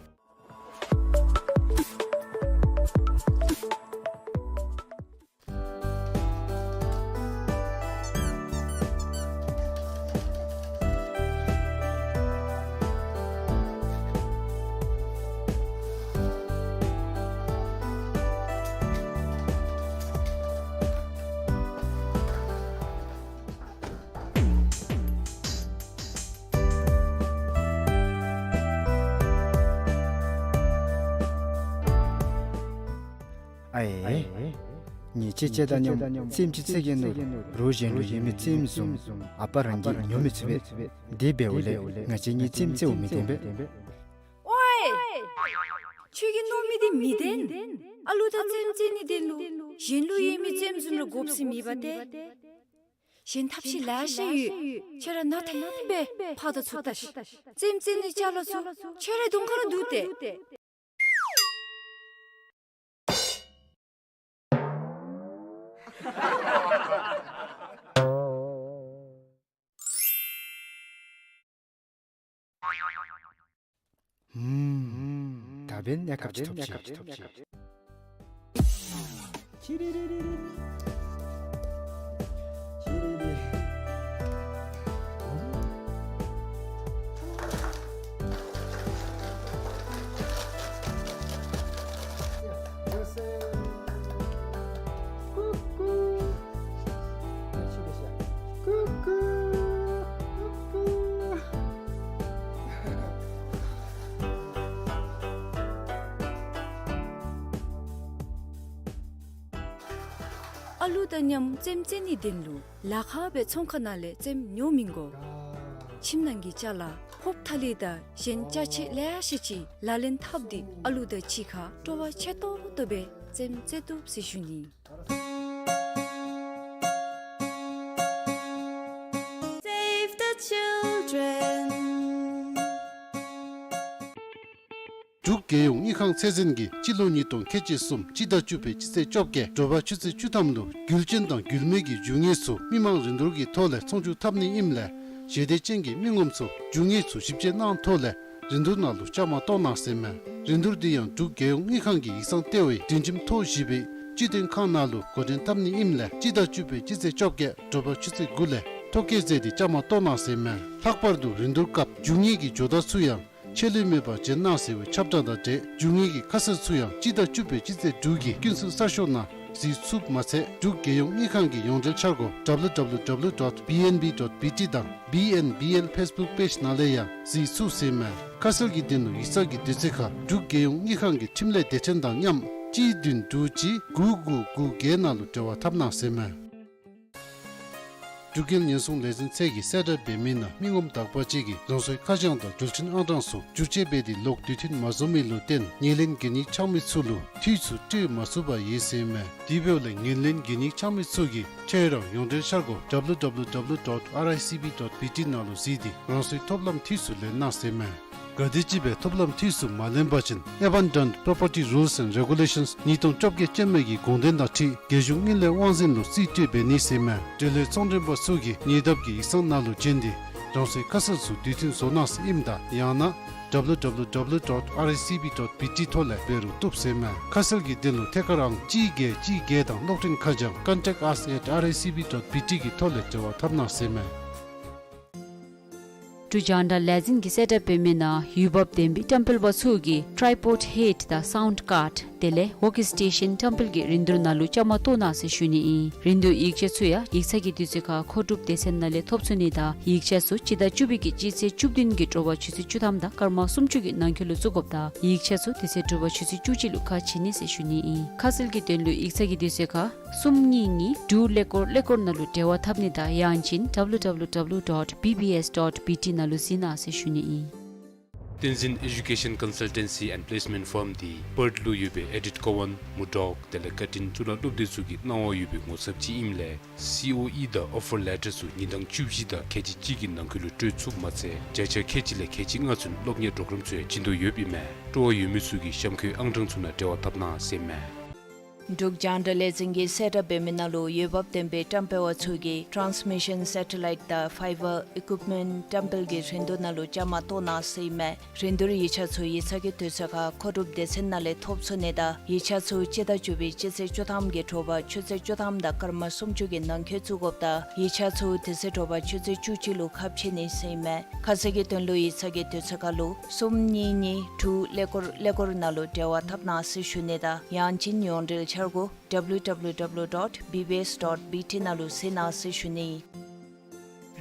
ཨའེ། ཉེས་ཅན་ཅིག་དང་མཉམ་རྩེདམོ་ཅིག་རྩེ་གེ་ནོ། རོགས་གཞན་ལུ་ཡོད་མི་རྩེདམོ་བཟུམ་ཨ་པ་རང་གིས་ཉོ་མི་ཚུགས་པས། དེ་འབདཝ་ལས་ང་བཅས་གཉིས་རྩེདམོ་རྩེཝ་མི་བདེན་པས། ཨོའེ། ཁྱོད་ཀྱིས་མནོ་མི་འདི་མི་བདེན། ཨ་ལུ་དང་རྩེདམོ་རྩེ་ནིའི་དོན་ལུ་གཞན་ལུ་ཡོད་མི་རྩེདམོ་བཟུམ་ར་དགོཔ་ཟེར་མེད་པ་ཏེ། གཞན་ཐབས་ཤེས་ལེ་ཤ་ཡོད། ཁྱོད་ར་ནང་འཐེན་སྦེ་ཕར་དང་ཚུར་བལྟ་ཤིག། རྩེདམོ་རྩེ་ནིའི་ཅ་ལ་ཚུ་ཁྱོད་རའི་གདོང་ཁར་ར་འདུག་སྟེ། ཧུམ། ད་འབདན་གནས་སྐབས་ཅིག་ཐོབ་ཅི། ཅི་རི་རི་རི་རི། ཅི་རི་རི། ཀུ་ཀུ། ཀུ་ཀུ། ཀུ་ཀུ། ཨ་ལུ་དང་མཉམ་རྩེདམོ་རྩེ་ནིའི་དོན་ལུ་ལཱ་ཁག་སྦེ་ཚོང་ཁང་ནང་ལས་རྩེདམོ་ཉོ་མི་དགོ། ཁྱིམ་ནང་གི་ཅ་ལ་ཧོབ་ཐ་ལི་དང་གཞན་ཅ་ཆས་ལེ་ཤ་ཅིག་ལག་ལེན་འཐབ་སྟེ་ཨ་ལུ་དང་གཅིག་ཁར་སྤྲོ་བ་ཆེ་ཏོག་ཏོ་སྦེ་རྩེདམོ་རྩེ་བཏུབ་ཟེར་ཞུ་ནི། Save the children. འབྲུག་རྒྱལ་ཡོངས་དངུལ་ཁང་ཚད་འཛིན་གྱིས་སྤྱི་ལོ་ཉིས་སྟོང་ཁལ་གཅིག་གསུམ་སྤྱི་ཟླ་བཅུ་པའི་སྤྱི་ཚེས་བཅོ་བརྒྱད་དྲོ་པ་ཆུ་ཚོད་བཅུ་ཐམ་ལུ་རྒྱུ་ཅན་དང་རྒྱུ་མེད་ཀྱི་རྒྱུ་དངོས་ཚུ་མི་མང་རིན་བསྡུར་གྱི་ཐོག་ལས་ཚོང་བསྒྱུར་འཐབ་ནི་ཨིནམ་ལས་ཞལ་འདེབས་ཅན་གྱི་མི་ངོམ་ཚུ་རྒྱུ་དངོས་ཚུ་ཞིབ་དཔྱད་གནང་ཐོག་ལས་རིན་བསྡུར་ནང་ལུ་བཅའ་མར་གཏོགས་གནང་ཟེར་མས། རིན་བསྡུར་འདི་ཡང་འབྲུག་རྒྱལ་ཡོངས་དངུལ་ཁང་གི་ཡིག་ཚང་ལྟེ་བའི་སྒྲིག་ཁྲིམས་ཐོ་བཞི་པའི་སྤྱི་དོན་ཁང་ནང་ལུ་འགོ་འདྲེན་འཐབ་ནི་ཨིནམ་ལས་སྤྱི་ཟླ་བཅུ་པའི་སྤྱི་ཚེས་བཅོ་བརྒྱད་དྲོ་པ་ཆུ་ཚོད་དགུ་ལས་ཐོ་བཀོད་མཛད་དེ་བཅའ་མར་གཏོགས་གནང་ཟེར་མས། ལྷག་པར་དུ་རིན་བསྡུར་སྐབས་རྒྱུ་དངོས་ཀྱི་ཇོ་བདག་ཚུ་ཡང་ཆད་ལུས་མེད་པར་བྱོན་གནང་ཟེར་བའི་ཁྱབ་བསྒྲགས་དང་འབྲེལ་རྒྱུ་དངོས་ཀྱི་ཁ་གསལ་ཚུ་ཡང་སྤྱི་ཟླ་བཅུ་པའི་སྤྱི་ཚེས་དྲུག་གི་ཀུན་གསལ་གསར་ཤོག་ནང་གཟིགས་ཚུགསཔ་མ་ཚད་འབྲུག་རྒྱལ་ཡོངས་དངུལ་ཁང་གི་ཡོངས་འབྲེལ་འཆར་སྒོ་W W W dot B N B dot B T དང་B N B L Facebook page ནང་ལས་ཡང་གཟིགས་ཚུགས་ཟེར་མས། ཁ་གསལ་གྱི་དོན་ལུ་ཡིག་ཚང་གི་དུས་ཚོད་ཁར་འབྲུག་རྒྱལ་ཡོངས་དངུལ་ཁང་གི་ཁྲིམས་ལས་སྡེ་ཚན་དང་མཉམ་གཅིག་བདུན་དྲུག་གཅིག་དགུ་དགུ་དགུ་བརྒྱད་ནང་ལུ་འབྲེལ་བ་འཐབ་གནང་ཟེར་མས། འབྲུག་རྒྱལ་ཉེན་སྲུང་ལས་འཛིན་ཚད་ཀྱིས་གསལ་བསྒྲགས་འབད་མི་ནང་མི་ངོམ་དག་པ་ཅིག་གིས་རང་སོའི་ཁ་བྱང་དང་འགྲུལ་འཕྲིན་ཨང་གྲངས་སོགས་བསྒྱུར་བཅོས་འབད་དེ་ལོག་དུས་མཐུན་མ་བཟོ་མི་ལུ་བརྟེན་ཉེར་ལེན་གན་ཡིག་འཆང་མི་ཚུ་ལུ་འཐུས་ཚུ་སྤྲོད་མ་ཚུགས་པར་ཡོད་ཟེར་མས། དེ་འབདཝ་ལས་ཉེར་ལེན་གན་ཡིག་འཆང་མི་ཚུ་གིས་ཁྱོད་རའི་ཡོངས་འབྲེལ་འཆར་སྒོ་W W W dot R I C B dot B T ནང་ལུ་གཟིགས་ཏེ་རང་སོའི་ཐོབ་ལམ་འཐུས་ཚུ་ལེན་གནང་ཟེར་མས། གལ་ཏེ་ཅིག་སྦེ་ཐོབ་ལམ་འཐུས་ཚུ་མ་ལེན་པ་ཅིན་Abandoned Property Rules and Regulations ཉིས་སྟོང་བཅོ་བརྒྱད་ཅན་མའི་གི་དགོངས་དོན་དང་འཁྲིལ་རྒྱལ་གཞུང་དངུལ་ལས་དབང་འཛིན་ལུ་རྩིས་སྤྲོད་འབད་ནི་ཟེར་མས། འབྲེལ་ཡོད་ཚོང་མགྲོན་པ་ཚུ་གིས་ཉེ་འདབས་ཀྱི་ཡིག་ཚང་ནང་ལུ་བྱོན་ཏེ་རང་སོའི་ཁ་གསལ་ཚུ་དུས་མཐུན་བཟོ་གནང་ཟེར་ཨིནམ་ད་ཡང་ན་W W W dot R I C B dot B T ཐོག་ལས་འབད་རུང་བཏུབ་ཟེར་མས། ཁ་གསལ་གྱི་དོན་ལུ་ཐད་ཀར་ཨང་གཅིག་བརྒྱད་གཅིག་བརྒྱད་དང་གློག་འཕྲིན་ཁ་བྱང་contact us at R I C B dot B T གི་ཐོག་ལས་འབྲེལ་བ་འཐབ་གནང་ཟེར་མས། འབྲུག་རྒྱང་བསྒྲགས་ལས་འཛིན་གྱིས་གསལ་བསྒྲགས་འབད་མི་ནང་འོས་འབབ་ལྡན་པའི་བཀྲམ་སྤེལ་པ་ཚུ་གིས་tripod head དང་sound card དེ་ལས་walkie station བཀྲམ་སྤེལ་གྱི་རིན་བསྡུར་ནང་ལུ་བཅའ་མར་གཏོགས་གནང་ཟེར་ཞུ་ནི་ཨིན། རིན་བསྡུར་ཡིག་ཆ་ཚུ་ཡང་ཡིག་ཚང་གི་དུས་ཚོད་ཁར་མཁོ་སྒྲུབ་སྡེ་ཚན་ནང་ལས་ཐོབ་ཚུགས་ནི་དང་ཡིག་ཆ་ཚུ་སྤྱི་ཟླ་བཅུ་པའི་གི་སྤྱི་ཚེས་བཅུ་བདུན་གྱི་དྲོ་པ་ཆུ་ཚོད་བཅུ་ཐམ་དང་སྐར་མ་སུམ་ཅུ་གི་ནང་འཁོད་ལུ་བཙུགས་དགོཔ་དང་ཡིག་ཆ་ཚུ་དེ་ཚེ་དྲོ་པ་ཆུ་ཚོད་བཅུ་གཅིག་ལུ་ཁ་ཕྱེ་ནི་ཟེར་ཞུ་ནི་ཨིན། ཁ་གསལ་གྱི་དོན་ལུ་ཡིག་ཚང་གི་དུས་ཚོད་ཁར་གསུམ་གཉིས་གཉིས་དྲུག་ཀླད་ཀོར་ཀླད་ཀོར་ནང་ལུ་འབྲེལ་བ་འཐབ་ནི་དང་ཡང་ཅིན་W W W dot B B S dot B T ནང་ལུ་གཟིགས་གནང་ཟེར་ཞུ་ནི་ཨིན། བསྟན་འཛིན་Education Consultancy and Placement Firm འདི་པརཐ་ལུ་ཡོད་པའི་ཨེ་ཌིཐ་ཀོ་ཝན་མུར་ཌོག་དེ་ལས་ཀར་ཊིན་གཙུག་ལག་སློབ་སྡེ་ཚུ་གི་གནང་བ་ཡོད་པའི་ངོ་ཚབ་ཅིག་ཨིནམ་ལས་སི་ཨོ་ཨི་དང་ཨོ་ཕར་ལེ་ཊར་ཚུ་ཉིན་གྲངས་བཅུ་བཞི་དང་ཁལ་གཅིག་གཅིག་གི་ནང་འཁོད་ལུ་སྤྲོད་ཚུགསཔ་མ་ཚད་བརྒྱ་ཆ་ཁལ་གཅིག་ལས་ཁལ་གཅིག་ལྔ་ཚུན་སློབ་གཉེར་པོརོ་གརམ་ཚུ་ཡང་བྱིན་དོ་ཡོདཔ་ཨིན་མས། སྤྲོ་བ་ཡོད་མི་ཚུ་གིས་གཤམ་འཁོད་ཨང་གྲངས་ཚུ་ནང་འབྲེལ་བ་འཐབ་གནང་ཟེར་མས། འབྲུག་རྒྱང་བསྒྲགས་ལས་འཛིན་གྱིས་གསལ་བསྒྲགས་འབད་མི་ནང་ལུ་འོས་འབབ་ལྡན་པའི་བཀྲམ་སྤེལ་བ་ཚུ་གིས་transmission satellite དང་fiber equipment བཀྲམ་སྤེལ་གྱི་རིན་བསྡུར་ནང་ལུ་བཅའ་མར་གཏོགས་གནང་ཟེར་ཨིན་མས། རིན་བསྡུར་ཡིག་ཆ་ཚུ་ཡིག་ཚང་གི་དུས་ཚོད་ཁར་མཁོ་སྒྲུབ་སྡེ་ཚན་ནང་ལས་ཐོབ་ཚུགས་ནི་དང་ཡིག་ཆ་ཚུ་སྤྱི་ཟླ་བཅུ་པའི་སྤྱི་ཚེས་བཅུ་ཐམ་གྱི་དྲོ་པ་ཆུ་ཚོད་བཅུ་ཐམ་དང་སྐར་མ་སུམ་ཅུ་གི་ནང་འཁོད་བཙུགས་དགོཔ་དང་ཡིག་ཆ་ཚུ་དེ་ཚེ་དྲོ་པ་ཆུ་ཚོད་བཅུ་གཅིག་ལུ་ཁ་ཕྱེ་ནི་ཟེར་ཨིན་མས། ཁ་གསལ་གྱི་དོན་ལུ་ཡིག་ཚང་གི་དུས་ཚོད་ཁར་ལུ་གསུམ་གཉིས་གཉིས་དྲུག་ཀླད་ཀོར་ཀླད་ཀོར་ནང་ལུ་འབྲེལ་བ་འཐབ་གནང་ཟེར་ཞུ་ནི་དང་ཡང་ཅིན་ཡོངས་འབྲེལ་འཆར་སྒོ་W W W dot B B S dot B T ནང་ལུ་གཟིགས་གནང་ཟེར་ཞུ་ནི།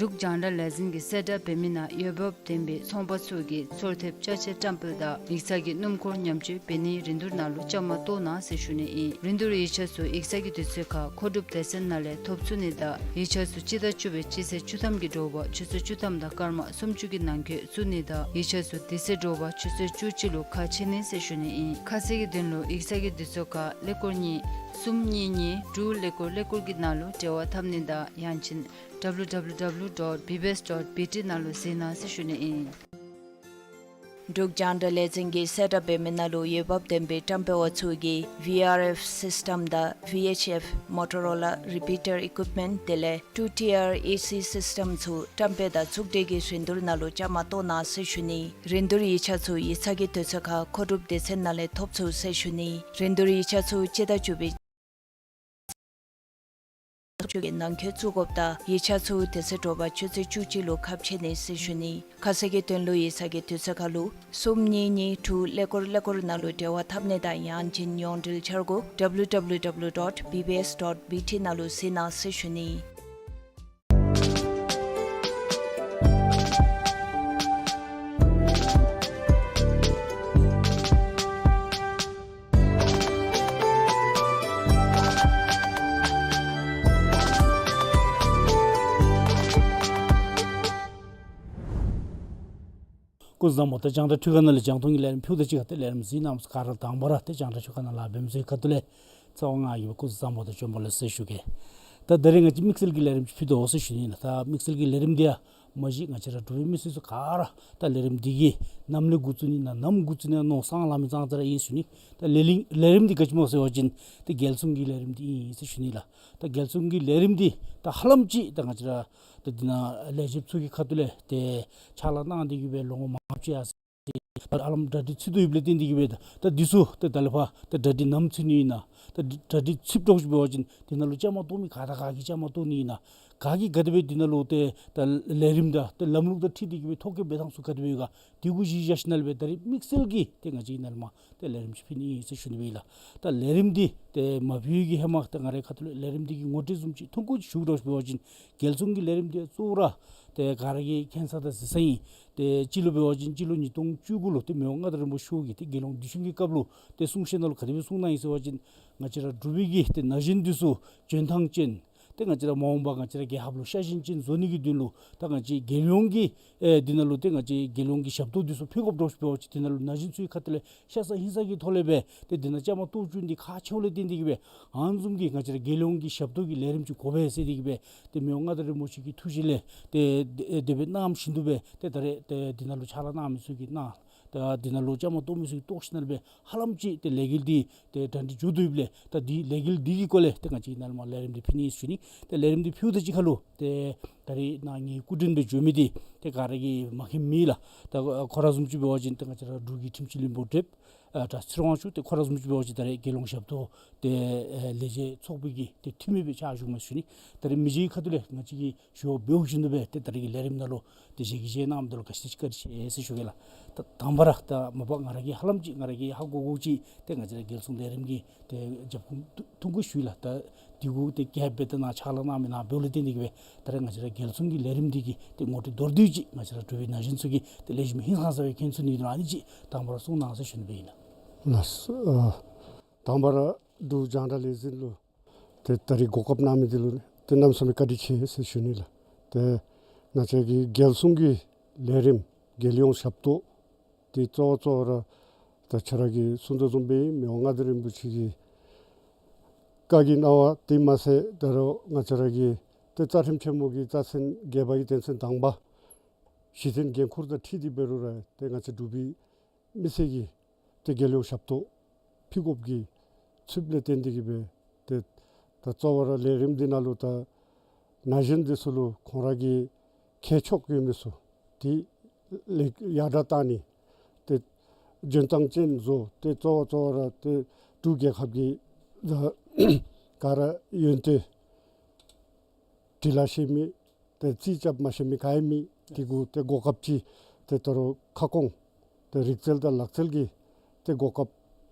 འབྲུག་རྒྱང་བསྒྲགས་ལས་འཛིན་གྱིས་གསལ་བསྒྲགས་འབད་མི་ནང་འོས་འབབ་ལྡན་པའི་ཚོང་པ་ཚུ་གིས་ཚོར་ཐེབས་ཅ་ཆས་བཀྲམ་སྤེལ་དང་ཡིག་ཚང་གི་སྣུམ་འཁོར་ཉམས་བཅོས་འབད་ནིའི་རིན་བསྡུར་ནང་ལུ་བཅའ་མར་གཏོགས་གནང་ཟེར་ཞུ་ནི་ཨིན། རིན་བསྡུར་ཡིག་ཆ་ཚུ་ཡིག་ཚང་གི་དུས་ཚོད་ཁར་མཁོ་སྒྲུབ་སྡེ་ཚན་ནང་ལས་ཐོབ་ཚུགས་ནི་དང་ཡིག་ཆ་ཚུ་སྤྱི་ཟླ་བཅུ་པའི་སྤྱི་ཚེས་བཅུ་ཐམ་གྱི་དྲོ་པ་ཆུ་ཚོད་བཅུ་ཐམ་དང་སྐར་མ་སུམ་ཅུ་གི་ནང་འཁོད་བཙུགས་ནི་དང་ཡིག་ཆ་ཚུ་དེ་ཚེ་དྲོ་པ་ཆུ་ཚོད་བཅུ་གཅིག་ལུ་ཁ་ཕྱེ་ནི་ཟེར་ཞུ་ནི་ཨིན། ཁ་གསལ་གྱི་དོན་ལུ་ཡིག་ཚང་གི་དུས་ཚོད་ཁར་ཀླད་ཀོར་གཉིས་གསུམ་གཉིས་གཉིས་དྲུག་ཀླད་ཀོར་ཀླད་ཀོར་གྱི་ནང་ལུ་འབྲེལ་བ་འཐབ་ནི་དང་ཡང་ཅིན་W W W dot B B S dot B T ནང་ལུ་གཟིགས་གནང་ཟེར་ཞུ་ནི་ཨིན། འབྲུག་རྒྱང་བསྒྲགས་ལས་འཛིན་གྱིས་གསལ་བསྒྲགས་འབད་མི་ནང་ལུ་འོས་འབབ་ལྡན་པའི་བཀྲམ་སྤེལ་བ་ཚུ་གིས་V R F system དང་V H F Motorola repeater equipment དེ་ལས་two tier A C system ཚུ་བཀྲམ་སྤེལ་དང་བཙུགས་སྤྲོད་ཀྱི་རིན་བསྡུར་ནང་ལུ་བཅའ་མར་གཏོགས་གནང་ཟེར་ཞུ་ནི། རིན་བསྡུར་ཡིག་ཆ་ཚུ་ཡིག་ཚང་གི་དུས་ཚོད་ཁར་མཁོ་སྒྲུབ་སྡེ་ཚན་ནང་ལས་ཐོབ་ཚུགས་ཟེར་ཞུ་ནི། རིན་བསྡུར་ཡིག་ཆ་ཚུ་སྤྱི་ཟླ་བཅུ་པའི་ནང་འཁོད་བཙུགས་དགོཔ་དང་ཡིག་ཆ་ཚུ་དེ་ཚེ་དྲོ་པ་ཆུ་ཚོད་བཅུ་གཅིག་ལུ་ཁ་ཕྱེ་ནི་ཟེར་ཞུ་ནི། ཁ་གསལ་གྱི་དོན་ལུ་ཡིག་ཚང་གི་དུས་ཚོད་ཁར་ལུ་གསུམ་གཉིས་གཉིས་དྲུག་ཀླད་ཀོར་ཀླད་ཀོར་ནང་ལུ་འབྲེལ་བ་འཐབ་ནི་དང་ཡང་ཅིན་ཡོངས་འབྲེལ་འཆར་སྒོ་W W W dot B B S dot B T ནང་ལུ་གཟིགས་གནང་ཟེར་ཞུ་ནི། སྐུ་གཟུགས་བཟང་པོ། ད་རྒྱང་བསྒྲགས་ཐོག་ཁ་ནང་ལས་རྒྱང་མཐོང་གི་ལས་རིམ་ཕུལཝ་ད་གཅིག་ཁར་ཏེ་ལས་རིམ་གཟིགས་གནང་མི་ཚུ་ག་ར་དང་པ་ར་ཏེ་རྒྱང་བསྒྲགས་ཐོག་ཁ་ནང་ལཱ་འབད་མི་ཚུ་གི་ཁ་ཐུག་ལས་ཚེ་དབང་ང་ཡོད་པའི་སྐུ་གཟུགས་བཟང་པོ་དང་བྱོན་པ་ལེགས་ཟེར་ཞུ་གེ། ད་ད་རིས་ང་བཅས་དམིགས་བསལ་གྱི་ལས་རིམ་ཅིག་ཕུལ་དོ་ཟེར་ཞུ་ནི་ལགས། ད་དམིགས་བསལ་གྱི་ལས་རིམ་འདི་ཡང་མ་གཞི་ང་བཅས་ར་འབྲུག་པའི་མི་སེར་ཚུ་ག་ར་ད་ལས་རིམ་འདི་གི་ནམ་ལས་འགོ་བཙུགས་ནི་ཨིན་ན་ནམ་འགོ་བཙུགས་ནི་ཨིན་ན་མནོ་བསམ་ལང་མི་ཙང་ཙ་ར་ཨིན་ཞུ་ནི། ད་ལས་རིམ་ལས་རིམ་འདི་ག་ཅི་སྨོ་ཟེར་བ་ཅིན་ཏེ་རྒྱལ་སྲུང་གི་ལས་རིམ་འདི་ཨིན་ཟེར་ཞུ་ནི་ལགས། ད་རྒྱལ་སྲུང་གི་ལས་རིམ་འདི་ད་ཧ་ལམ་ཅིག་ད་ང་བཅས་ར་ད་འདི་ནང་ལས་བྱེདཔ་ཚུ་གི་ཁ་ཐུག་ལས་ཏེ་ཕྱག་ལཱ་གནང་སྟེ་གི་སྦེ་ལོ་ངོ་མང་ཆེ་ཡང་ཧ་ལམ་གྲ་སྒྲིག་ཚུད་དོ་ཡོདཔ་ལས་བརྟེན་ཏེ་གི་སྦེ་ད་ད་འདི་ཚུ་ད་ད་ལས་ཕར་ད་གྲ་སྒྲིག་ནམ་ཚུད་ནི་ཨིན་ན་ད་གྲ་སྒྲིག་ཚུདཔ་འདྲཝ་ཅིག་འབད་བ་ཅིན་འདི་ནང་ལུ་བཅའ་མར་གཏོགས་མི་ག་དང་ག་གིས་བཅའ་མར་གཏོགས་ནི་ཨིན་ན་ག་གིས་ག་དེ་སྦེ་འདི་ནང་ལུ་ཏེ་ད་ལས་རིམ་དང་ཏེ་ལམ་ལུགས་དང་འཁྲིལ་ཏེ་གི་སྦེ་ཐོ་བཀོད་འབད་ཐངས་ཚུ་ག་དེ་སྦེ་ཡོད་ག་དེ་གུ་གཞི་བཞག་ཞིནམ་ལས་སྦེ་ད་རིས་དམིགས་བསལ་གྱི་ཏེ་ང་བཅས་ནཱ་ལས་མར་ཏེ་ལས་རིམ་ཅིག་ཕུལ་ནི་ཨིན་ཟེར་ཞུ་ནི་སྦེ་ལགས། ད་ལས་རིམ་འདི་ཏེ་མ་ཕུལ་གྱི་ཧེ་མ་ཏེ་ང་རའི་ཁ་ཐུག་ལས་ལས་རིམ་འདི་གི་ངོ་སྤྲོད་བཟུམ་ཅིག་ཐུང་ཀུ་ཅིག་ཞུ་དགོཔ་འབད་བ་ཅིན་རྒྱལ་སྲུང་གི་ལས་རིམ་འདི་གཙོ་བོ་ར་ ཏེ་ག་ར་གིས་མཁྱེན་ས་དང་གཟིགས་ས་ཨིན། ཏེ་སྤྱི་ལོ་འབད་བ་ཅིན་སྤྱི་ལོ་ཉིས་སྟོང་བཅུ་དགུ་ལུ་ཏེ་མི་དབང་མངའ་བདག་རིན་པོ་ཆེ་མཆོག་གིས་ཏེ་རྒྱལ་ཡོངས་དུས་ཆེན་གྱི་སྐབས་ལུ་ཏེ་གསུང་བཤད་ནང་ལུ་ག་དེ་སྦེ་གསུངས་གནང་ཡི་ཟེར་བ་ཅིན་ང་བཅས་ར་འབྲུག་པའི་གི་ཏེ་ན་གཞོན་འདི་ཚུ་འཇོན་ཐང་ཅན་ཏེ་ང་བཅས་ར་མ་འོངས་པ་ང་བཅས་ར་རྒྱལ་ཁབ་ལུ་ཤ་ཞེན་ཅན་བཟོ་ནི་གི་དོན་ལུ་ད་ང་བཅས་རྒྱལ་ཡོངས་ཀྱི་ཨེ་འདི་ནང་ལུ་ཏེ་ང་བཅས་རྒྱལ་ཡོངས་ཀྱི་ཞབས་ཏོག་འདི་ཚུ་ཕུལ་དགོཔ་འདྲཝ་ཅིག་འབད་བ་ཅིན་འདི་ནང་ལུ་ན་གཞོན་ཚུ་གི་ཁ་ཐུག་ལས་ཤ་ཚ་ཧིང་ཚ་གི་ཐོག་ལས་སྦེ་ཏེ་འདི་ནང་བཅའ་མར་གཏོགས་བཅུག་ནི་ཁག་ཆེཝ་ལས་བརྟེན་ཏེ་གིས་སྦེ་ཨ་ནི་བཟུམ་གྱི་ང་བཅས་ར་རྒྱལ་ཡོངས་ཀྱི་ཞབས་ཏོག་གི་ལས་རིམ་ཅིག་དགོ་པས་ཟེར་ཏེ་གིས་སྦེ་ཏེ་མི་དབང་མངའ་བདག་རིན་པོ་ཆེ་གི་ཐུགས་བཞེད་ལས་ཏེ་དེ་དེ་སྦེ་གནང་བཞིན་དུ་སྦེ་ཏེ་ད་རེས་ཏེ་འདི་ནང་ལུ་ཕྱག་ལཱ་གནང་མི་ཚུ་གིས་གནང་། ད་འདི་ནང་ལུ་བཅའ་མར་གཏོགས་མི་ཚུ་གིས་གཏོགས་ཞིནམ་ལས་སྦེ་ཧ་ལམ་ཅིག་ཏེ་ལས་འགུལ་འདི་ཏེ་གྲ་སྒྲིག་འགྱོ་དོ་ཡོདཔ་ལས་ད་འདི་ལས་འགུལ་འདི་གི་སྐོར་ལས་ཏེ་ང་བཅས་ནཱ་ལས་མར་ལས་རིམ་འདི་ཕུལ་ནི་ཨིན་ཟེར་ཞུ་ནི། ཏེ་ལས་རིམ་འདི་ཕུལཝ་ད་གཅིག་ཁར་ལུ་ཏེ་ད་རེས་ནཱ་ངེའི་སྐུ་མགྲོན་སྦེ་འབྱོན་མི་འདི་ཏེ་ག་ར་གིས་མ་མཁྱེན་མེད་ལགས། ད་ཁོ་ར་བཟུམ་ཅིག་འབད་བ་ཅིན་ཏེ་ང་བཅས་ར་འབྲུག་གི་ཁྲིམས་སྤྱི་བློན་པོ་བགྲེསཔ་ཨ་གྲྭ་ཚེ་རིང་དབང་ཕྱུག་ཏེ་ཁོ་ར་བཟུམ་ཅིག་འབད་བ་ཅིན་ད་རེས་རྒྱལ་ཡོངས་ཞབས་ཏོག་ཏེ་ཨེ་ལས་བྱེད་ཚོགས་པའི་གི་ཏེ་འཐུས་མི་སྦེ་ཕྱག་ཞུཝ་མས་ཟེར་ཞུ་ནི། ད་རེས་མི་རྗེའི་ཁ་ཐུག་ལས་ང་བཅས་ཀྱིས་ཞུ་བ་འབདཝ་བཞིན་དུ་སྦེ་ཏེ་ད་རེས་ཀྱི་ལས་རིམ་ནང་ལུ་ཏེ་ཞལ་གྱིས་བཞེས་གནང་མི་འདི་ལུ་ག་ཅི་ཅིག་བཀའ་དྲིན་ཆེ་ཟེར་ཞུ་གེ་ལགས། ད་དང་པ་ར་ད་མ་པ་ང་ར་གིས་ཧ་ལམ་ཅིག་ང་ར་གིས་ཧ་གོ་དགོཔ་ཅིག་ཏེ་ང་བཅས་ར་རྒྱལ་སྲུང་ལས་རིམ་གྱི་ཏེ་རྒྱབ་ཁུངས་ཐུང་ཀུ་ཞུ་ཡི་ལགས། ད་འདི་གུ་ཏེ་རྒྱབ་སྦེ་ཏེ་ནཱ་ཕྱག་ལཱ་གནང་མི་ནང་འབདཝ་ལས་བརྟེན་ཏེ་གིས་སྦེ་ད་རེས་ང་བཅས་ར་རྒྱལ་སྲུང་གི་ལས་རིམ་འདི་གི་ཏེ་ངོ་སྤྲོད་མདོར་བསྡུས་ཅིག་ང་བཅས་ར་འབྲུག་པའི་ན་གཞོན་ཚུ་གིས་ཏེ་ལེགས་ཤོམ་ཧིང་སངས་ས་སྦེ་མཁྱེན་ཚུགས་ནི་གི་དོན་ལུ་ཨ་ནི་ཅིག་དང་པ་ར་གསུང་གནང་ཟེར་ཞུ་ནི་སྦེ་ཨིན་ལགས། ལགས་སོ། ཨ་དང་པ་ར་འབྲུག་རྒྱང་བསྒྲགས་ལས་འཛིན་ལུ་ཏེ་ད་རེས་གོ་སྐབས་གནང་མི་འདི་ལུ་ཏེ་གནམ་མེད་ས་མེད་བཀའ་དྲིན་ཆེ་ཟེར་ཞུ་ནི་ལགས། ཏེ་ང་བཅས་ཀྱི་རྒྱལ་སྲུང་གི་ལས་རིམ་རྒྱལ་ཡོངས་ཞབས་ཏོག་འདི་གཙོ་བོ་གཙོ་བོ་ར་ད་ཁྱོད་ར་གིས་གསུང་དོ་བཟུམ་སྦེ་མི་དབང་མངའ་བདག་རིན་པོ་ཆེ་གི་བཀའ་གི་གནང་བ་དེ་མ་ཚད་ད་རུང་ང་བཅས་ར་གི་ཏེ་རྩ་ཁྲིམས་ཆེན་མོ་གི་རྩ་ཚན་བརྒྱད་པ་གི་དོན་ཚན་དང་པ་གཞི་རྟེན་འགན་ཁུར་དང་འཁྲིལ་ཏེ་འབད་རུང་ར་ཏེ་ང་བཅས་འབྲུག་པའི་མི་སེར་གྱིས་ཏེ་རྒྱལ་ཡོངས་ཞབས་ཏོག་ཕུལ་དགོཔ་གི་ཚུལ་ལས་བརྟེན་ཏེ་གིས་སྦེ་ཏེ་ད་གཙོ་བོ་ར་ལས་རིམ་འདི་ནང་ལུ་ད་ན་གཞོན་འདི་ཚུ་ལུ་ཁོང་ར་གི་ཁྱད་ཆོས་ཡོད་མི་ཚུ་ཏེ་ལེགས་ཡར་དྲག་བཏང་ནི་ཏེ་འཇོན་ཐང་ཅན་བཟོ་ཏེ་གཙོ་བོ་གཙོ་བོ་ར་ཏེ་འབྲུག་རྒྱལ་ཁབ་ཀྱི་ག་ར་ཡོན་ཏན་འབྲི་ལ་ཤེས་མི་ཏེ་རྩིས་རྐྱབ་མ་ཤེས་མི་ག་ཡང་མེད། དེ་གུ་ཏེ་གོ་སྐབས་ཅིག་ཏེ་ད་རུང་ཁ་སྐོང་ཏེ་རིག་རྩལ་དང་ལག་རྩལ་གྱི་ཏེ་གོ་སྐབས་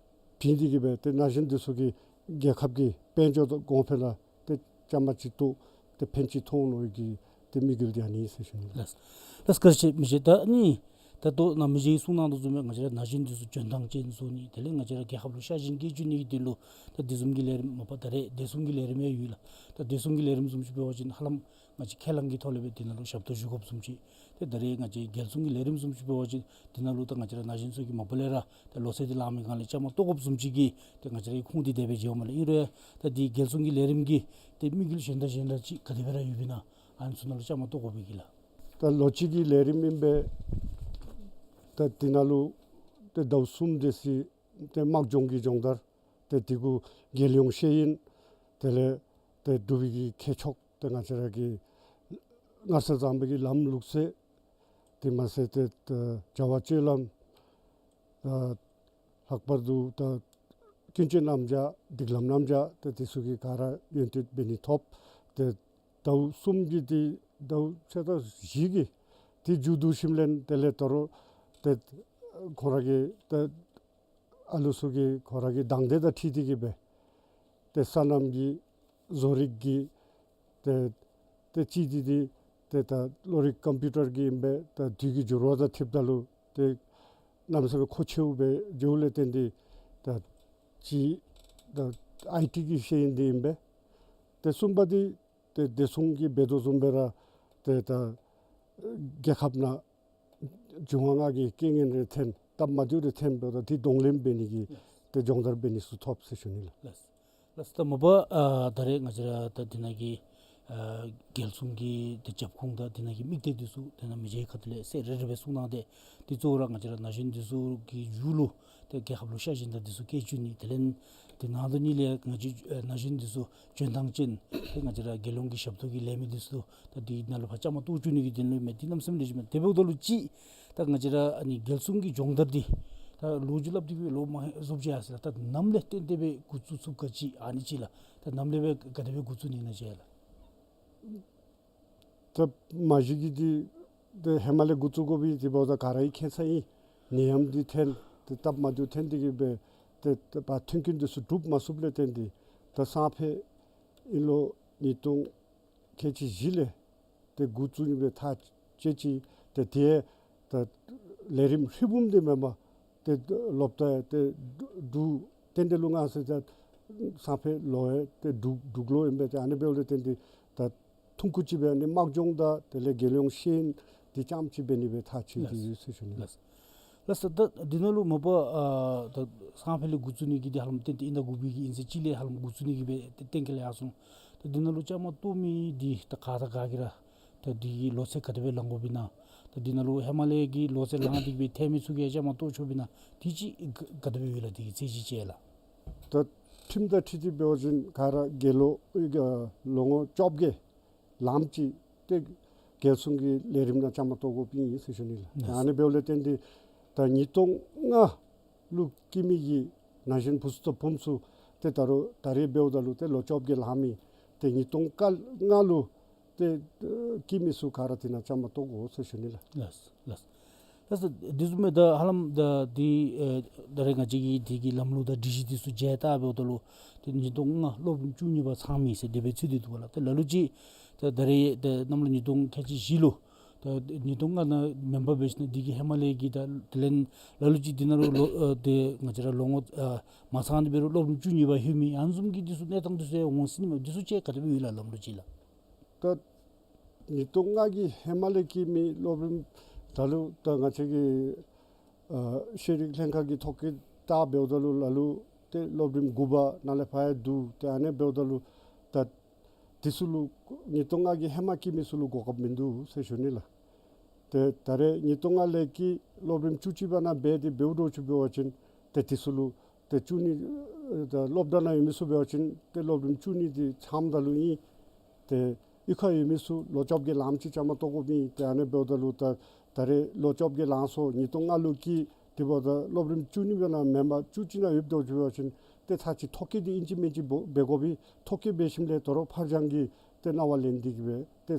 བྱིན་ཏེ་གིས་སྦེ་ཏེ་ན་གཞོན་འདི་ཚུ་གིས་རྒྱལ་ཁབ་ཀྱི་དཔལ་འབྱོར་དང་གོང་འཕེལ་ལུ་ཏེ་བཅའ་མར་ཅིག་གཏོགས་ཏེ་ཕན་ཅིག་ཐོགས་ནི་གི་ཏེ་དམིགས་ཡུལ་འདི་ཨ་ནི་ཨིན་ཟེར་ཞུ་ནི། ལགས་ལགས། བཀའ་དྲིན་ཆེ་མི་རྗེ། ད་ནི་ད་ལྟོ་ནཱ་མི་རྗེ་གིས་གསུང་གནང་དོ་བཟུམ་སྦེ་ང་བཅས་ར་ན་གཞོན་འདི་ཚུ་འཇོན་ཐང་ཅན་བཟོ་ནི་དེ་ལས་ང་བཅས་ར་རྒྱལ་ཁབ་ལུ་ཤ་ཞེན་སྐྱེ་བཅུག་ནི་གི་དོན་ལུ་ད་འདི་བཟུམ་གྱི་ལས་རིམ་མ་པ་ད་རེས་བདེ་སྲུང་གི་ལས་རིམ་ཡང་ཡོད་ལགས། ད་བདེ་སྲུང་གི་ལས་རིམ་བཟུམ་ཅིག་འབད་བ་ཅིན་ཧ་ལམ་ང་བཅས་ཁས་བླངས་ཀྱི་ཐོག་ལས་སྦེ་འདི་ནང་ལུ་ཞབས་ཏོག་ཞུ་དགོཔ་བཟུམ་ཅིག། ཏེ་ད་རེས་ང་བཅས་རྒྱལ་སྲུང་གི་ལས་རིམ་བཟུམ་ཅིག་འབད་བ་ཅིན་འདི་ནང་ལུ་ད་ང་བཅས་ར་ན་གཞོན་ཚུ་གིས་མ་པ་ལས་ར་ད་ལོ་ཚད་འདི་ལང་མི་སྒང་ལས་བཅའ་མར་གཏོགས་དགོཔ་བཟུམ་ཅིག་གི་ཏེ་ང་བཅས་རའི་ཁུངས་འདི་དེ་སྦེ་མཇལཝ་མས་ལགས། ཨིན་རུང་ད་འདི་རྒྱལ་སྲུང་གི་ལས་རིམ་གྱི་ཏེ་དམིགས་ཡུལ་གཞན་དང་གཞན་ར་ཅིག་ག་དེ་སྦེ་ར་ཡོདཔ་ཨིན་ན་ཨ་ནི་ཚུ་ནང་ལུ་བཅའ་མར་གཏོགས་དགོ་པའི་གི་ལགས། ད་ལོ་གཅིག་གི་ལས་རིམ་ཨིན་པས། ད་འདི་ནང་ལུ་ཏེ་ཟླཝ་གསུམ་དེ་ཅིག་ཏེ་དམག་སྦྱོང་གི་སྦྱོང་བརྡར་ཏེ་དེ་གུ་རྒྱལ་ཡོངས་ཤེས་ཡོན་དེ་ལས་ཏེ་འབྲུག་པའི་གི་ཁྱད་ཆོས་ཏེ་ང་བཅས་ར་གི་སྔར་སྲོལ་བཟང་པོའི་གི་ལམ་ལུགས་སྲོལ་དེ་མ་ཚད་ཏེ་ཏེ་བྱ་བ་སྤྱོད་ལམ་ཨ་ལྷག་པར་དུ་ད་ཀུན་སྤྱོད་རྣམ་གཞག་སྒྲིག་ལམ་རྣམ་གཞག་ཏེ་དེ་ཚུ་གི་ག་ར་ཡོན་ཏན་འབད་ནི་ཐོབ། ཏེ་ཟླཝ་གསུམ་གྱི་ཏེ་ཟླཝ་ཕྱེད་དང་བཞི་གི་ཏེ་མཇུག་བསྡུ་ཞིནམ་ལས་དེ་ལས་ད་རུང་ཏེ་ཁོང་ར་གི་ཏེ་ཨ་ལུ་ཚུ་གི་ཁོང་ར་གི་དང་འདོད་དང་འཁྲིལ་ཏེ་གིས་སྦེ་ཏེ་སོ་ནམ་གྱི་བཟོ་རིག་གི་ཏེ་ཏེ་ཅིག་འདི་འདི་ཏེ་ད་གློག་རིག་ཀམ་པིའུ་ཊར་གྱི་ཨིན་པས། ད་དུས་ཀྱི་འགྱུར་བ་དང་འཁྲིལཝ་ད་ལུ་ཏེ་གནམ་མེད་ས་མེད་མཁོ་ཆེཝ་སྦེ་འགྱོཝ་ལས་བརྟེན་ཏེ་ད་ཅིག་ད་ཨའི་ཊི་གི་ཤེས་ཡོན་འདི་ཨིན་པས། ཏེ་གསུམ་པ་འདི་ཏེ་བདེ་སྲུང་གིས་འབད་དོ་བཟུམ་སྦེ་ར་ཏེ་ད་རྒྱལ་ཁབ་ནང་འབྱུང་བ་ལྔ་གི་རྐྱེན་ངན་རེ་ཐོན་སྟབས་མ་བདེཝ་རེ་ཐོན་འབདཝ་ད་དེ་གདོང་ལེན་འབད་ནི་གི་ཏེ་སྦྱོང་བརྡར་འབད་ནི་ཚུ་ཐོབ་ཟེར་ཞུ་ནི་ལགས། ལགས་ལགས། ད་མ་པ་ཨ་ད་རེས་ང་བཅས་ར་ད་འདི་ནང་གི་ཨ་རྒྱལ་སྲུང་གི་ཏེ་རྒྱབ་ཁུངས་དང་འདི་ནང་གི་དམིགས་གཏད་འདི་ཚུ་ཏེ་ནཱ་མི་རྗེའི་ཁ་ཐུག་ལས་གསལ་རི་རི་སྦེ་གསུང་གནང་སྟེ་ཏེ་གཙོ་བོ་ར་ང་བཅས་ར་ན་གཞོན་འདི་ཚུ་གི་མཇུག་ལུ་ཏེ་རྒྱལ་ཁབ་ལུ་ཤ་ཞེན་དང་འདི་ཚུ་སྐྱེ་བཅུག་ནི་དེ་ལས་ཏེ་ནང་དོན་གཉིས་ལས་ང་བཅས་ཨ་ན་གཞོན་འདི་ཚུ་འཇོན་ཐང་ཅན་ཏེ་ང་བཅས་ར་རྒྱལ་ཡོངས་ཀྱི་ཞབས་ཏོག་གི་ལས་མི་འདི་ཚུ་ད་འདི་ནང་ལུ་ཕར་བཅའ་མར་གཏོགས་བཅུག་ནི་གི་དོན་ལུ་མས། འདི་གནམ་མེད་ས་མེད་ལེགས་ཤོམ་མས། དེ་འབདཝ་ད་ལུ་ཅིག་ད་ང་བཅས་ར་ཨ་ནི་རྒྱལ་སྲུང་གི་སྦྱོང་བརྡར་འདི་ད་ལོ་རྒྱུས་སླབ་སྟེ་སྦེ་ལོ་མང་རྫོགས་ཅི་ཡར་སོ་ཡི་ལགས། ད་ནམ་ལས་བརྟེན་ཏེ་སྦེ་འགོ་བཙུགས་ཚུགས་ག་ཅི་ཨ་ནི་ཅིག་ལགས། ད་ནམ་ལས་སྦེ་ག་དེ་སྦེ་འགོ་བཙུགས་ནི་ཨིན་ན་ཅིག་ལགས། ད་མ་གཞི་གི་འདི་ཏེ་ཧེ་མ་ལས་འགོ་བཙུགས་དགོ་པའི་འདི་འབདཝ་ད་ག་ར་གིས་མཁྱེན་ས་ཨིན། ནད་ཡམས་འདི་ཐོན་ཏེ་སྟབས་མ་བདེཝ་ཐོན་ཏེ་གིས་སྦེ་ཏེ་ཏེ་ཕར་མཐུན་རྐྱེན་འདི་ཚུ་སྒྲུབ་མ་ཚུགསཔ་ལས་བརྟེན་ཏེ་ད་སང་ཕོད་ཨིན་ལོ་ཉིས་སྟོང་ཁལ་གཅིག་བཞི་ལས་ ཏེ་འགོ་བཙུགས་ནི་སྦེ་ཐག་བཅད་ཅི། ཏེ་དེ་ད་ལས་རིམ་ཧྲིལ་བུམ་འདི་མེན་པར་ཏེ་སློབ་གྲྭ་ཏེ་འབྲུག་བསྟན་འགྲོའི་ལུང་ང་ཟེར་ད་སང་ཕོད་ལོ་ཡང་ཏེ་འབྲུག་འབྲུག་ལོ་ཨིན་པས། ཏེ་ཨ་ནི་འབདཝ་ལས་བརྟེན་ཏེ་ད་ཐུང་ཀུ་ཅིག་སྦེ་ཨ་ནི་དམག་སྦྱོང་དང་དེ་ལས་རྒྱལ་ཡོངས་ཤེས་ཡོན་འདི་རྐྱངམ་ཅིག་འབད་ནི་སྦེ་ཐག་བཅད་དེ་ཡོད་ཟེར་ཞུ་ནི། ལགས། ལགས་སོ། ད་འདི་ནང་ལུ་མ་པ་ཨ་ད་སང་ཕོད་ལས་འགོ་བཙུགས་ནི་གི་འདི་ཧ་ལམ་ཏན་ཏན་ཨིན་ད་འགོ་པའི་གི་ཨིན་ཟེར་ཅིག་ལས་ཧ་ལམ་འགོ་བཙུགས་ནི་གི་སྦེ་ཏེ་གཏན་འཁེལ་ཡར་སོང་། ད་འདི་ནང་ལུ་བཅའ་མར་གཏོགས་མི་འདི་ད་ག་དང་ག་གིས་ར་ད་འདི་གི་ལོ་ཚད་ག་དེ་སྦེ་ལང་དགོཔ་ཨིན་ན། ད་འདི་ནང་ལུ་ཧེ་མ་ལས་ཀྱི་ལོ་ཚད་ལང་སྟེ་གི་སྦེ་ཐལ་མི་ཚུ་གིས་ཡང་བཅའ་མར་གཏོགས་ཆོགཔ་ཨིན་ན། དེ་ཅིག་ག་ག་དེ་སྦེ་ཡོད་ལགས། འདི་གི་ཚད་གཞི་ཅིག་ལགས། ད་ཁྲིམས་དང་འཁྲིལ་ཏེ་འབད་བ་ཅིན་ག་ར་རྒེད་ལོ་ཨ་ལོ་ངོ་བཅོ་བརྒྱད་ལངམ་ཅིག་ཏེ་རྒེད་སྲུང་གི་ལས་རིམ་ནང་བཅའ་མར་གཏོགས་དགོཔ་ཨིན་ཟེར་ཞུ་ནི་ལགས། ལགས། ཨ་ནི་འབདཝ་ལས་བརྟེན་ཏེ་ད་ཉིས་སྟོང་ལྔ་ལུ་སྐྱེས་མི་གི་ན་གཞོན་བུ་ཚུ་དང་བུམོ་ཚུ་ཏེ་ད་རུང་ད་རེས་འབདཝ་ད་ལུ་ཏེ་ལོ་བཅོ་བརྒྱད་ལང་མི་ཏེ་ཉིས་སྟོང་ལྔ་ལུ་ཏེ་སྐྱེས་མི་ཚུ་ག་ར་དེ་ནང་བཅའ་མར་གཏོགས་དགོ་ཟེར་ཞུ་ནི་ལགས། ལགས་ལགས། ལགས་སོ། དེ་བཟུམ་སྦེ་ད་ཧ་ལམ་ད་འདི་ཨེ་ད་རེས་ང་བཅས་ཀྱི་འདི་གི་ལམ་ལུགས་དང་སྒྲིག་གཞི་འདི་ཚུ་མཇལ་བལྟ་འབདཝ་ད་ལུ་ཏེ་ཉིས་སྟོང་ལྔ་སློབ་རིམ་བཅུ་གཉིས་པ་ཚང་མི་ཟེར་དེ་སྦེ་ཚུད་དེ་འདུག་པ་ལགས། ཏེ་ལ་ལུ་ཅིག་ད་ད་རེས་ད་གནམ་ལོ་ཉིས་སྟོང་ཁལ་གཅིག་བཞི་ལུ་ད་ཉིས་སྟོང་ལྔ་ནང་མེན་པར་འབད་ཞིནམ་ལས་འདི་གི་ཧེ་མ་ལས་ཀྱི་ད་དེ་ལས་ལ་ལུ་ཅིག་འདི་ནང་ལུ་ལོ་ཨ་ཏེ་ང་བཅས་ར་ལོ་ངོ་ཨ་མ་ཚང་སྟེ་འབད་རུང་སློབ་རིམ་བཅུ་གཉིས་པ་ལྷོད་མི་ཨ་ནི་བཟུམ་གྱི་འདི་ཚུ་གནས་སྟངས་འདི་ཚུ་ཡང་འོང་སྲིད་ནི་མས། འདི་ཚུ་ཅིག་ག་དེ་སྦེ་ཡོད་ལགས་ལམ་ལུགས་ཅིག་ལགས། ད་ཉིས་སྟོང་ལྔ་གི་ཧེ་མ་ལས་སྐྱེས་མི་སློབ་རིམ་ད་ལུ་ད་ང་བཅས་ཀྱི་ཨ་ཤེས་རིག་ལྷན་ཁག་གི་ཐོ་བཀོད་བལྟ་འབདཝ་ད་ལུ་ལ་ལུ་ཏེ་སློབ་རིམ་དགུ་པ་ནང་ལས་ཕར་ཡང་བསྡུ། ཏེ་ཨ་ནི་འབདཝ་ད་ལུ་ད་དེ་ཚུ་ལུ་ཉིས་སྟོང་ལྔ་གི་ཧེ་མ་སྐྱེས་མི་ཚུ་ལུ་གོ་སྐབས་མིན་འདུག་ཟེར་ཞུ་ནི་ལགས། ཏེ་ད་རེས་ཉིས་སྟོང་ལྔ་ལས་སྐྱེས་སློབ་རིམ་བཅུ་གཅིག་པ་ནང་འབད་དེ་འབདཝ་འདྲཝ་ཅིག་འབད་བ་ཅིན་ཏེ་དེ་ཚུ་ལུ་ཏེ་བཅུ་གཉིས་ཨེ་ད་སློབ་གྲྭ་ནང་ཡོད་མི་ཚུ་འབད་བ་ཅིན་ཏེ་སློབ་རིམ་བཅུ་གཉིས་འདི་ཚངམ་ད་ལུ་ཨིན། ཏེ་གཡུས་ཁར་ཡོད་མི་ཚུ་ལོ་བཅོ་བརྒྱད་ལངམ་ཅིག་བཅའ་མར་གཏོགས་དགོཔ་ཨིན། ཏེ་ཨ་ནི་འབདཝ་ད་ལུ་ད་ད་རེས་ལོ་བཅོ་བརྒྱད་ལང་སོང་། ཉིས་སྟོང་ལྔ་ལུ་སྐྱེས། དེ་འབདཝ་ད་སློབ་རིམ་བཅུ་གཉིས་པ་ནང་མེན་པར་བཅུ་གཅིག་ནང་ཡོདཔ་འདྲཝ་ཅིག་འབད་བ་ཅིན་ཏེ་ཚར་གཅིག་ཐོ་བཀོད་འདི་ཨིན་ཅི་མིན་ཅི་འབད་འབད་དགོཔ་ཨིན། ཐོ་བཀོད་འབད་ཞིནམ་ལས་དོ་རུང་ཕར་འགྱངས་ཀྱི་ཏེ་གནང་བ་ལེན་ཏེ་གི་སྦེ་ཏེ་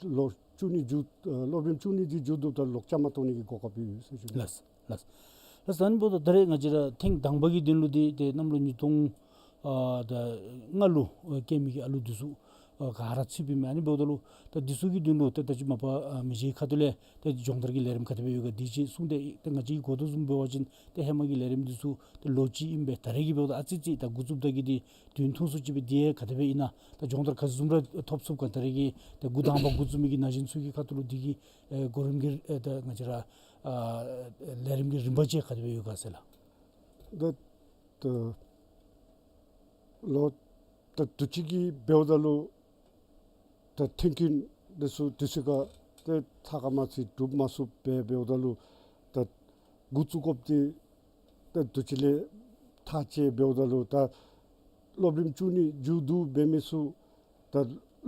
ལོ་བཅུ་གཉིས་མཇུག་ཨ་སློབ་རིམ་བཅུ་གཉིས་འདི་མཇུག་བསྡུཝ་ད་ལོག་བཅའ་མར་གཏོགས་ནི་གི་གོ་སྐབས་ཡོད་ཟེར་ཞུ་ནི། ལགས་ལགས། ལགས་སོ། ཨ་ནི་འབདཝ་ད་ད་རེས་ང་བཅས་ར་ཐེངས་དང་པ་གི་དོན་ལུ་འདི་ཏེ་གནམ་ལོ་ཉིས་སྟོང་ཨ་ད་ལྔ་ལུ་ཨ་སྐྱེས་མི་གི་ཨ་ལུ་འདི་ཚུ་ཨ་ག་ར་ཚུདཔ་ཨིན་མས། ཨ་ནི་འབདཝ་ད་ལུ་ད་འདི་ཚུ་གི་དོན་ལུ་ཏེ་ད་ཅི་མ་པ་ཨ་མི་རྗེའི་ཁ་ཐུག་ལས་ཏེ་སྦྱོང་བརྡར་གྱི་ལས་རིམ་ག་དེ་སྦེ་ཡོད་ག་འདི་ཅིག་གསུངས་ཏེ། ཏེ་ང་བཅས་ཀྱིས་གོ་དོ་བཟུམ་འབད་བ་ཅིན་ཏེ་ཧེ་མ་གི་ལས་རིམ་འདི་ཚུ་ཏེ་ལོ་གཅིག་ཨིན་པས། ད་རེས་ཀྱི་འབདཝ་ད་ཨ་ཙི་ཙི་ད་འགོ་བཙུགསཔ་ད་གི་འདི་དུས་ཐུང་སུ་ཅིག་སྦེ་འདི་ཡང་ག་དེ་སྦེ་ཨིན་ན། ད་སྦྱོང་བརྡར་ག་ཅི་བཟུམ་ར་ཐོབ་ཚུགས་ག། ད་རེས་ཀྱི་ད་འགོ་དང་པ་འགོ་བཙུགས་མི་གི་ན་གཞོན་ཚུ་གི་ཁ་ཐུག་ལུ་འདི་གི་ཨེ་གོ་རིམ་གྱི་ཨེ་ད་ང་བཅས་ར་ཨ་ལས་རིམ་གྱི་རིམ་པ་ཅིག་ག་དེ་སྦེ་ཡོད་ག་ཟེར་ལགས། ད་ད་ལོ་ད་དུས་ཅི་གི་འབདཝ་ད་ལུ་ད་ཐོན་སྐྱེད་འདི་ཚུ་དུས་ཅི་ཁར་ཏེ་ཚ་ཁ་མ་ཚིག་གྲུབ་མ་ཚུགསཔ་སྦེ་འབདཝ་ད་ལུ་ད་འགོ་བཙུགས་དགོཔ་འདི་ད་དུས་ཅི་ལས་ཐག་བཅད་འབདཝ་ད་ལུ་ད་སློབ་རིམ་བཅུ་གཉིས་མཇུག་བསྡུ་འབད་མི་ཚུ་ད་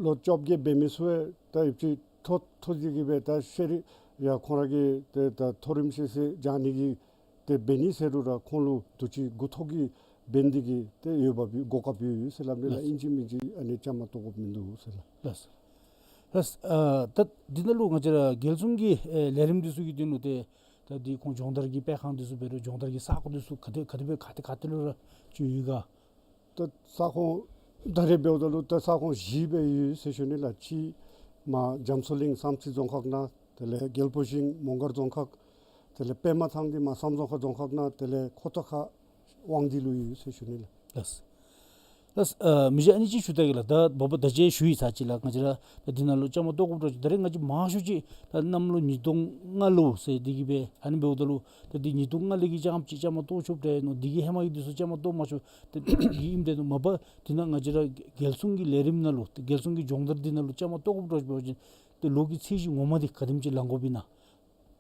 ལོ་བཅོ་བརྒྱད་འབད་མི་ཚུ་ཡང་ད་ཡོདཔ་ཅིག་མཐོ་མཐོ་ཅིག་གི་སྦེ་ད་ཤེས་རིག་ཡང་ཁོང་ར་གི་ཏེ་ད་མཐོ་རིམ་ཤེས་ཚད་སྦྱང་ནི་གི་ཏེ་འབད་ནི་ཟེར་རུང་ར་ཁོང་ལུ་དུས་ཅི་འགོ་ཐོག་གི་འབད་ནི་འདི་གིས་ཏེ་འོས་འབབ་ཡོད་གོ་སྐབས་ཡོད་ཟེར་སླབ་ནི་ལགས། ལགས། ཨིན་ཅི་མིན་ཅི་ཨ་ནི་བཅའ་མར་གཏོགས་དགོཔ་མིན་འདུག་ཟེར་ལགས། ལགས། ལགས། ཨ་ད་འདི་ནང་ལུ་ང་བཅས་ར་རྒྱལ་སྲུང་གི་ཨེ་ལས་རིམ་འདི་ཚུ་གི་དོན་ལུ་ཏེ་ད་འདི་ཁོང་སྦྱོང་བརྡར་གྱི་སྤེལ་ཁང་འདི་ཚུ་འབད་རུང་སྦྱོང་བརྡར་གྱི་ས་ཁོངས་འདི་ཚུ་ག་ཏེ་ག་ཏེ་སྦེ་ག་ཏེ་ག་ཏེ་ལུ་ར་ཅིག་ཡོད་ག། ད་ས་ཁོངས་ད་རེས་འབདཝ་ད་ལུ་ད་ས་ཁོངས་བཞི་སྦེ་ཡོད་ཟེར་ཞུ་ནི་ལགས། གཅིག་མར་རྒྱ་མཚོ་གླིང་བསམ་རྩེ་རྫོང་ཁག་ནང་། དེ་ལས་རྒྱལ་པོ་ཤིང་མོང་སྒར་རྫོང་ཁག། དེ་ལས་པདྨ་ཐང་འདི་མར་བསམ་རྫོང་ཁག་རྫོང་ཁག་ནང་། དེ་ལས་ཁོ་ཐང་ཁ་དབང་འདུས་ལུ་ཡོད་ཟེར་ཞུ་ནི་ལགས། ལགས། ལགས། ཨ་མི་རྗེ་ཨ་ནི་ཅིག་ཞུ་ད་གེ་ལགས། ད་འབདཝ་ད་ཅི་ཞུ་ཡི་ཚར་ཅིག་ལགས། ང་བཅས་ར་ད་འདི་ནང་ལུ་བཅའ་མར་གཏོགས་དགོཔ་འདྲཝ་ཅིག་ད་རེས་ང་བཅས་མང་ཤོས་ཅིག་ད་གནམ་ལོ་ཉིས་སྟོང་ལྔ་ལུ་ཟེར་འདི་གིས་སྦེ་ཨ་ནི་འབདཝ་ད་ལུ་ད་འདི་ཉིས་སྟོང་ལྔ་ལས་ཀྱི་རྐྱངམ་ཅིག་བཅའ་མར་གཏོགས་ཆོགཔ་འདྲཝ་མནོ། འདི་གི་ཧེ་མ་གི་འདི་ཚུ་བཅའ་མར་གཏོགས་མ་ཆོགཔ་ད་འདི་གི་ཨིནམ་འདྲཝ་མནོ། མ་པ་འདི་ནང་ང་བཅས་ར་རྒྱལ་སྲུང་གི་ལས་རིམ་ནང་ལུ་རྒྱལ་སྲུང་གི་སྦྱོང་བརྡར་འདི་ནང་ལུ་བཅའ་མར་གཏོགས་དགོཔ་འདྲཝ་ཅིག་འབད་བ་ཅིན་ཏེ་ལོ་གི་ཚད་གཞི་ངོ་མ་འདི་ག་དེམ་ཅིག་ལང་དགོཔ་ཨིན་ན།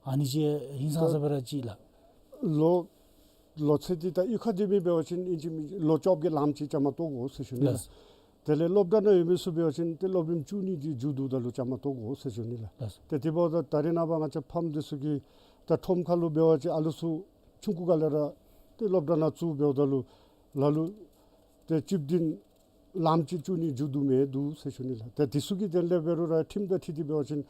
ཨ་ནི་ཅིག་ཧིང་སངས་ས་སྦེ་ར་ཅིག་ལགས། ལོ་ལོ་ཚད་འདི་ད་གཡུས་ཁར་སྡོད་མི་འབད་བ་ཅིན་ཨིན་ཅི་མིན་ཅི་ལོ་བཅོ་བརྒྱད་ལངམ་ཅིག་བཅའ་མར་གཏོགས་དགོ་ཟེར་ཞུ་ནི་ལགས། ལགས། དེ་ལས་སློབ་གྲྭ་ནང་ཡོད་མི་ཚུ་འབད་བ་ཅིན་ཏེ་སློབ་རིམ་བཅུ་གཉིས་འདི་མཇུག་བསྡུཝ་ད་ལུ་བཅའ་མར་གཏོགས་དགོ་ཟེར་ཞུ་ནི་ལགས། ལགས། ཏེ་དེ་འབདཝ་ད་ད་རེས་ནངས་པ་ང་བཅས་ཕམ་འདི་ཚུ་གིས་ད་ཁྲོམ་ཁ་ལུ་འབད་བ་ཅིན་ཨ་ལུ་ཚུ་ཆུང་ཀུ་སྒང་ལས་ར་ཏེ་སློབ་གྲྭ་ནང་བཙུགས་འབདཝ་ད་ལུ་ལ་ལུ་ཏེ་བཅུ་བདུན་ལངམ་ཅིག་བཅུ་གཉིས་མཇུག་བསྡུ་མི་འདུག་ཟེར་ཞུ་ནི་ལགས། ཏེ་དེ་ཚུ་གི་དོན་ལས་འབད་རུང་ར་ཁྲིམས་དང་འཁྲིལ་ཏེ་འབད་བ་ཅིན་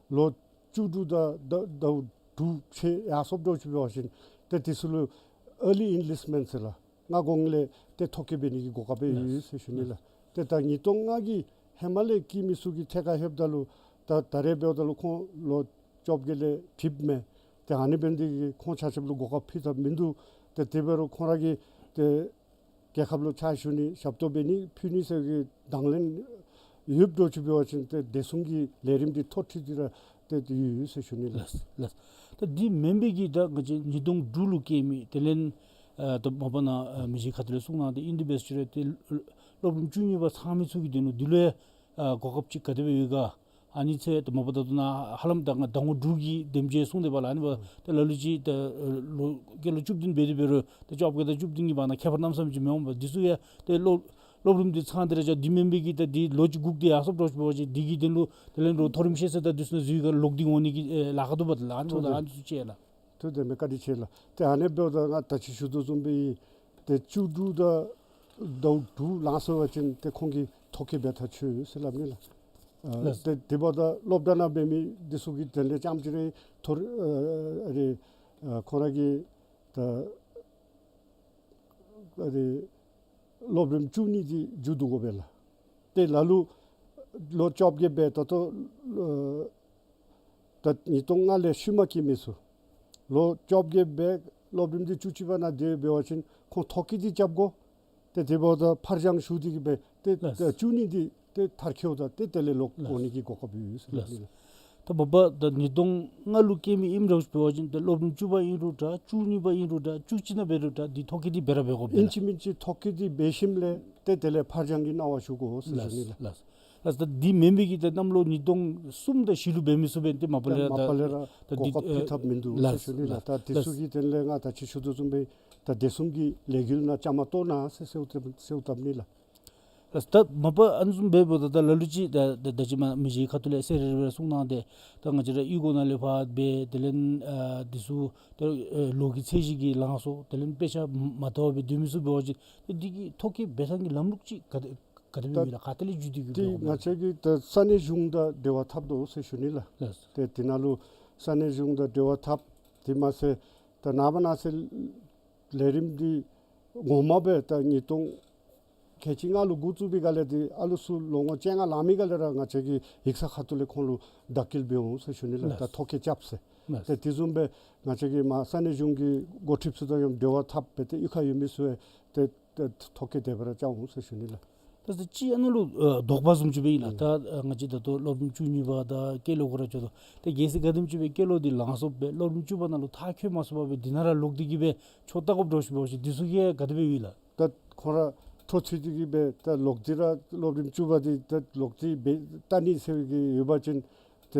ལོ་བཅུ་དྲུག་དང་ཟླཝ་དྲུག་ཚུན་ཡར་སོངམ་འདྲཝ་ཅིག་འབད་བ་ཅིན་ཏེ་དེ་ཚུ་ལུ་early enlistment ཟེར་ལགས། སྔ་གོང་ལས་ཏེ་ཐོ་བཀོད་འབད་ནི་གི་གོ་སྐབས་ཡོད་ཟེར་ཞུ་ནི་ལགས། ཏེ་ད་ཉིས་སྟོང་ལྔ་གི་ཧེ་མ་ལས་སྐྱེས་མི་ཚུ་གི་ཐད་ཁར་ལྷོདཔ་ད་ལུ་ ད་ད་རེས་འབདཝ་ད་ལུ་ཁོང་ལོ་བཅོ་བརྒྱད་ལས་འགྲིབ་མས། ཏེ་ཨ་ནི་འབད་ནི་འདི་གིས་ཁོང་ཆ་ཁྱབ་ལུ་གོ་སྐབས་ཕུལ་ཐབས་མིན་འདུག། ཏེ་དེ་འབད་རུང་ཁོང་ར་གིས་ཏེ་རྒྱལ་ཁབ་ལུ་ཕྱག་ཞུ་ནི་ཞབས་ཏོག་འབད་ནི་ཕུལ་ནི་ཟེར་གྱི་དང་ལེན་ཡོདཔ་འདྲཝ་ཅིག་འབད་བ་ཅིན་ཏེ་དེ་བཟུམ་གྱི་ལས་རིམ་འདི་ཐོ་ཁྲིད་དེ་ར་ཏེ་ཡོད་ཡོད་ཟེར་ཞུ་ནི་ལགས། ལགས་ལགས། ད་འདི་མེན་པའི་གི་ད་ང་བཅས་ཉིས་སྟོང་དྲུག་ལུ་སྐྱེས་མི་དེ་ལས་ཨ་ད་མ་པ་ནཱ་ཨ་མི་རྗེ་ཁ་ཐུག་ལས་གསུང་གནང་སྟེ་ཨིན་དེ་འབད་ཟེར་ཏེ་སློབ་རིམ་བཅུ་གཉིས་པ་ཚང་མི་ཚུ་གི་དོན་ལུ་འདི་ལུ་ཡང་ཨ་གོ་སྐབས་ཅིག་ག་དེ་སྦེ་ཡོད་ག། ཨ་ནི་ཚུ་ད་མ་པ་ད་ལྟོ་ནཱ་ཧ་ལམ་ད་ང་ཟླ་ངོ་དྲུག་གི་དེམ་ཅིག་སོང་སྟེ་འབདཝ་ལས་ཨ་ནི་འབདཝ་ད་ལ་ལུ་ཅིག་ད་ལོ་སྐྱེས་ལོ་བཅུ་བདུན་འབད་དེ་འབད་རུང་ད་བཅོ་བརྒྱད་དང་བཅུ་བདུན་གྱི་བར་ན་ཁྱད་པར་གནམ་མེད་ས་མེད་ཅིག་མི་འོང་པས། འདི་ཚུ་ཡང་ད་སློབ་སློབ་རིམ་འདི་ཚང་སྟེ་ར་ཅིག་འདི་མེན་པའི་གི་ད་འདི་ལོ་གཅིག་སྒུག་སྟེ་ཡར་སོངམ་འདྲཝ་ཅིག་འབད་བ་ཅིན་འདི་གི་དོན་ལུ་དེ་ལས་རོགས་མཐོ་རིམ་ཤེས་ཚད་དང་འདི་ཚུ་ནང་འཛུལ་ག་ལོག་སྟེ་འོང་ནི་གི་ཨེ་ལཱ་ཁག་འདུག་པ་ལགས། ཨ་ནི་འབདཝ་ད་ཨ་ནི་ཚུ་ཅིག་ལགས། ཐུགས་དེ་མེད་བཀའ་དྲིན་ཆེ་ལགས། ཏེ་ཨ་ནི་འབདཝ་ད་ང་ད་ཅི་ཞུ་དོ་བཟུམ་སྦེ་ཏེ་བཅུ་དྲུག་དང་ཟླཝ་དྲུག་ལང་སོང་པ་ཅིན་ཏེ་ཁོང་གིས་ཐོ་བཀོད་འབད་ཐག་ཆོད་ཟེར་སླབ་ནི་ལགས། ཨ་ལགས། ཏེ་དེ་འབདཝ་ད་སློབ་གྲྭ་ནང་འབད་མི་འདི་ཚུ་གི་དོན་ལས་རྐྱངམ་ཅིག་རེ་ཐོ་རེ་ཨ་རེ་ཨ་ཁོང་ར་གིས་ད་ཨ་རེ་སློབ་རིམ་བཅུ་གཉིས་འདི་མཇུག་བསྡུ་དགོ་པས་ལགས། ཏེ་ལ་ལུ་ལོ་བཅོ་བརྒྱད་འབད་ད་ལྟོ་ཨ་ད་ཉིས་སྟོང་ལྔ་ལས་ཤུལ་མ་སྐྱེས་མི་ཚུ་ལོ་བཅོ་བརྒྱད་འབད་སློབ་རིམ་འདི་བཅུ་གཅིག་པ་ནང་དེ་འབད་བ་ཅིན་ཁོང་ཐོ་བཀོད་འདི་རྐྱབ་དགོ། ཏེ་དེ་འབདཝ་ད་ཕར་འགྱངས་ཞུ་སྟེ་གི་སྦེ་ཏེ་ལགས། ཏེ་བཅུ་གཉིས་འདི་ཏེ་མཐར་འཁྱོལཝ་ད་ཏེ་དེ་ལས་ལོག་ལགས། འོང་ནི་གི་གོ་སྐབས་ཡོད་ཟེར་ལགས། ལགས། ད་མ་པ་ད་ཉིས་སྟོང་ལྔ་ལུ་སྐྱེས་མི་ཨིནམ་འདྲཝ་ཅིག་འབད་བ་ཅིན་ད་སློབ་རིམ་བཅུ་པ་ཨིན་རུང་འདྲ་བཅུ་གཉིས་པ་ཨིན་རུང་འདྲ་བཅུ་གཅིག་ནང་འབད་རུང་འདྲ་འདི་ཐོ་བཀོད་འདི་འབད་ར་འབད་དགོ་པས་ཨིན་ལགས། ཅི་མིན་ཅི་ཐོ་བཀོད་འདི་འབད་ཞིནམ་ལས་ཏེ་དེ་ལས་ཕར་འགྱངས་ཀྱི་གནང་བ་ཞུ་དགོ་ཟེར་ཞུ་ནི་ལགས། ལགས། ལགས། ད་འདི་མེན་པའི་གི་ད་གནམ་ལོ་ཉིས་སྟོང་གསུམ་དང་བཞི་ལུ་འབད་མི་ཚུ་འབད་ཏེ་མ་པ་ལས་ར་མ་པ་ལས་ར་ད་གོ་འདི་སྐབས་ཕུལ་ཐབས་མིན་འདུག་ལགས། ཟེར་ཞུ་ནི་ལགས། ལགས། ད་དེ་ལགས། ཚུ་གི་དོན་ལས་ང་ད་ཅི་ཞུ་དོ་བཟུམ་སྦེ་ད་དེ་བཟུམ་གྱི་ལས་འགུལ་ནང་བཅའ་མར་གཏོགས་གནང་ཟེར་ཟེརཝ་ད་ཟེརཝ་ད་ནི་ལགས། ལགས། ད་མ་པ་ཨ་ནི་བཟུམ་འབདཝ་ད་ད་ལ་ལུ་ཅིག་ད་ད་ད་ཅི་མ་མི་རྗེ་ཁ་ཐུག་ལས་ཟེར་རེ་རེ་གསུང་གནང་སྟེ་ད་ང་བཅས་ར་གཡུས་སྒོ་ནང་ལས་ཕར་འབད་དེ་ལས་ཨ་འདི་ཚུ་ད་ཨེ་ལོ་གི་ཚད་གཞི་གིས་ལང་སོང་དེ་ལས་དཔེ་ཆ་མ་མཐོང་བར་སྡོད་མི་ཚུ་འབད་བ་ཅིན་ད་འདི་གི་ཐོ་བཀོད་འབད་ཐངས་ཀྱི་ལམ་ལུགས་ཅིག་ག་དེ་ག་དེ་སྦེ་ད་ཡོད་ལགས། ག་ཏེ་ལས་བརྒྱུད་དེ་གི་འདི་འབད་དགོཔ་ང་ལགས། བཅས་ཀྱིས་ད་ས་གནས་གཞུང་དང་འབྲེལ་བ་འཐབ་དོ་ཟེར་ཞུ་ནི་ལགས། ལགས། ཏེ་དེ་ནང་ལུ་ས་གནས་གཞུང་དང་འབྲེལ་བ་འཐབ། དེ་མ་ཚད་ད་ནངས་པ་གནངས་ཚེ་ལས་རིམ་འདི་ངོ་མ་སྦེ་ད་ཉིས་སྟོང་ཁལ་གཅིག་ལྔ་ལུ་འགོ་བཙུགས་པའི་སྒང་ལས་ཏེ་ཨ་ལུ་ཚུ་ལོ་ངོ་བཅོ་ལྔ་ལང་མི་སྒང་ལས་ར་ང་བཅས་ཀྱིས་ཡིག་ཚང་ཁ་ཐུག་ལས་ཁོང་ལུ་བདག་སྐྱེལ་འབད་འོང་ཟེར་ཞུ་ནི་ལགས། ལགས། ད་ཐོ་བཀོད་རྐྱབ་ཟེར། ལགས། ཏེ་དེ་བཟུམ་སྦེ་ང་བཅས་ཀྱིས་མར་ས་གནས་གཞུང་གི་འགོ་ཁྲིདཔ་ཚུ་དང་ཡང་འབྲེལ་བ་འཐབ་སྦེ་ཏེ་གཡུས་ཁར་ཡོད་མི་ཚུ་ཡང་ཏེ་ཏེ་ཐོ་བཀོད་དེ་སྦེ་ར་རྐྱབ་འོང་ཟེར་ཞུ་ནི་ལགས། ད་ད་ཅི་ཨ་ནཱ་ལུ་ཨ་དོགས་པ་བཟུམ་ཅིག་སྦེ་ཨིན་ལགས། ཨུམ། ད་ཨ་ང་བཅས་ད་ལྟོ་སློབ་རིམ་བཅུ་གཉིས་པ་དང་སྐྱེས་ལོ་གུ་ར་འགྱོ་དོ། ད་གལ་སྲིད་ག་དེམ་ཅིག་སྦེ་སྐྱེས་ལོ་འདི་ལང་སོངམ་སྦེ་སློབ་རིམ་བཅུ་པ་ནང་ལུ་མཐར་འཁྱོལ་མ་ཚུགས་པར་སྦེ་འདི་ནང་ར་ལོག་སྟེ་གི་སྦེ་ཆོས་ལྟ་དགོཔ་འདྲཝ་ཅིག་འབད་བ་ཅིན་འདི་ཚུ་གིས་ག་དེ་སྦེ་ཡོད་ལགས། ད་ཁོང་ར་འཕྲོ་མཐུད་དེ་གི་སྦེ་ད་ལོག་སྟེ་ར་སློབ་རིམ་བཅུ་པ་འདི་ད་ལོག་སྟེ་སྦེ་ལྟ་ནི་ཟེར་བའི་གི་ཡོད་པ་ཅིན་ཏེ་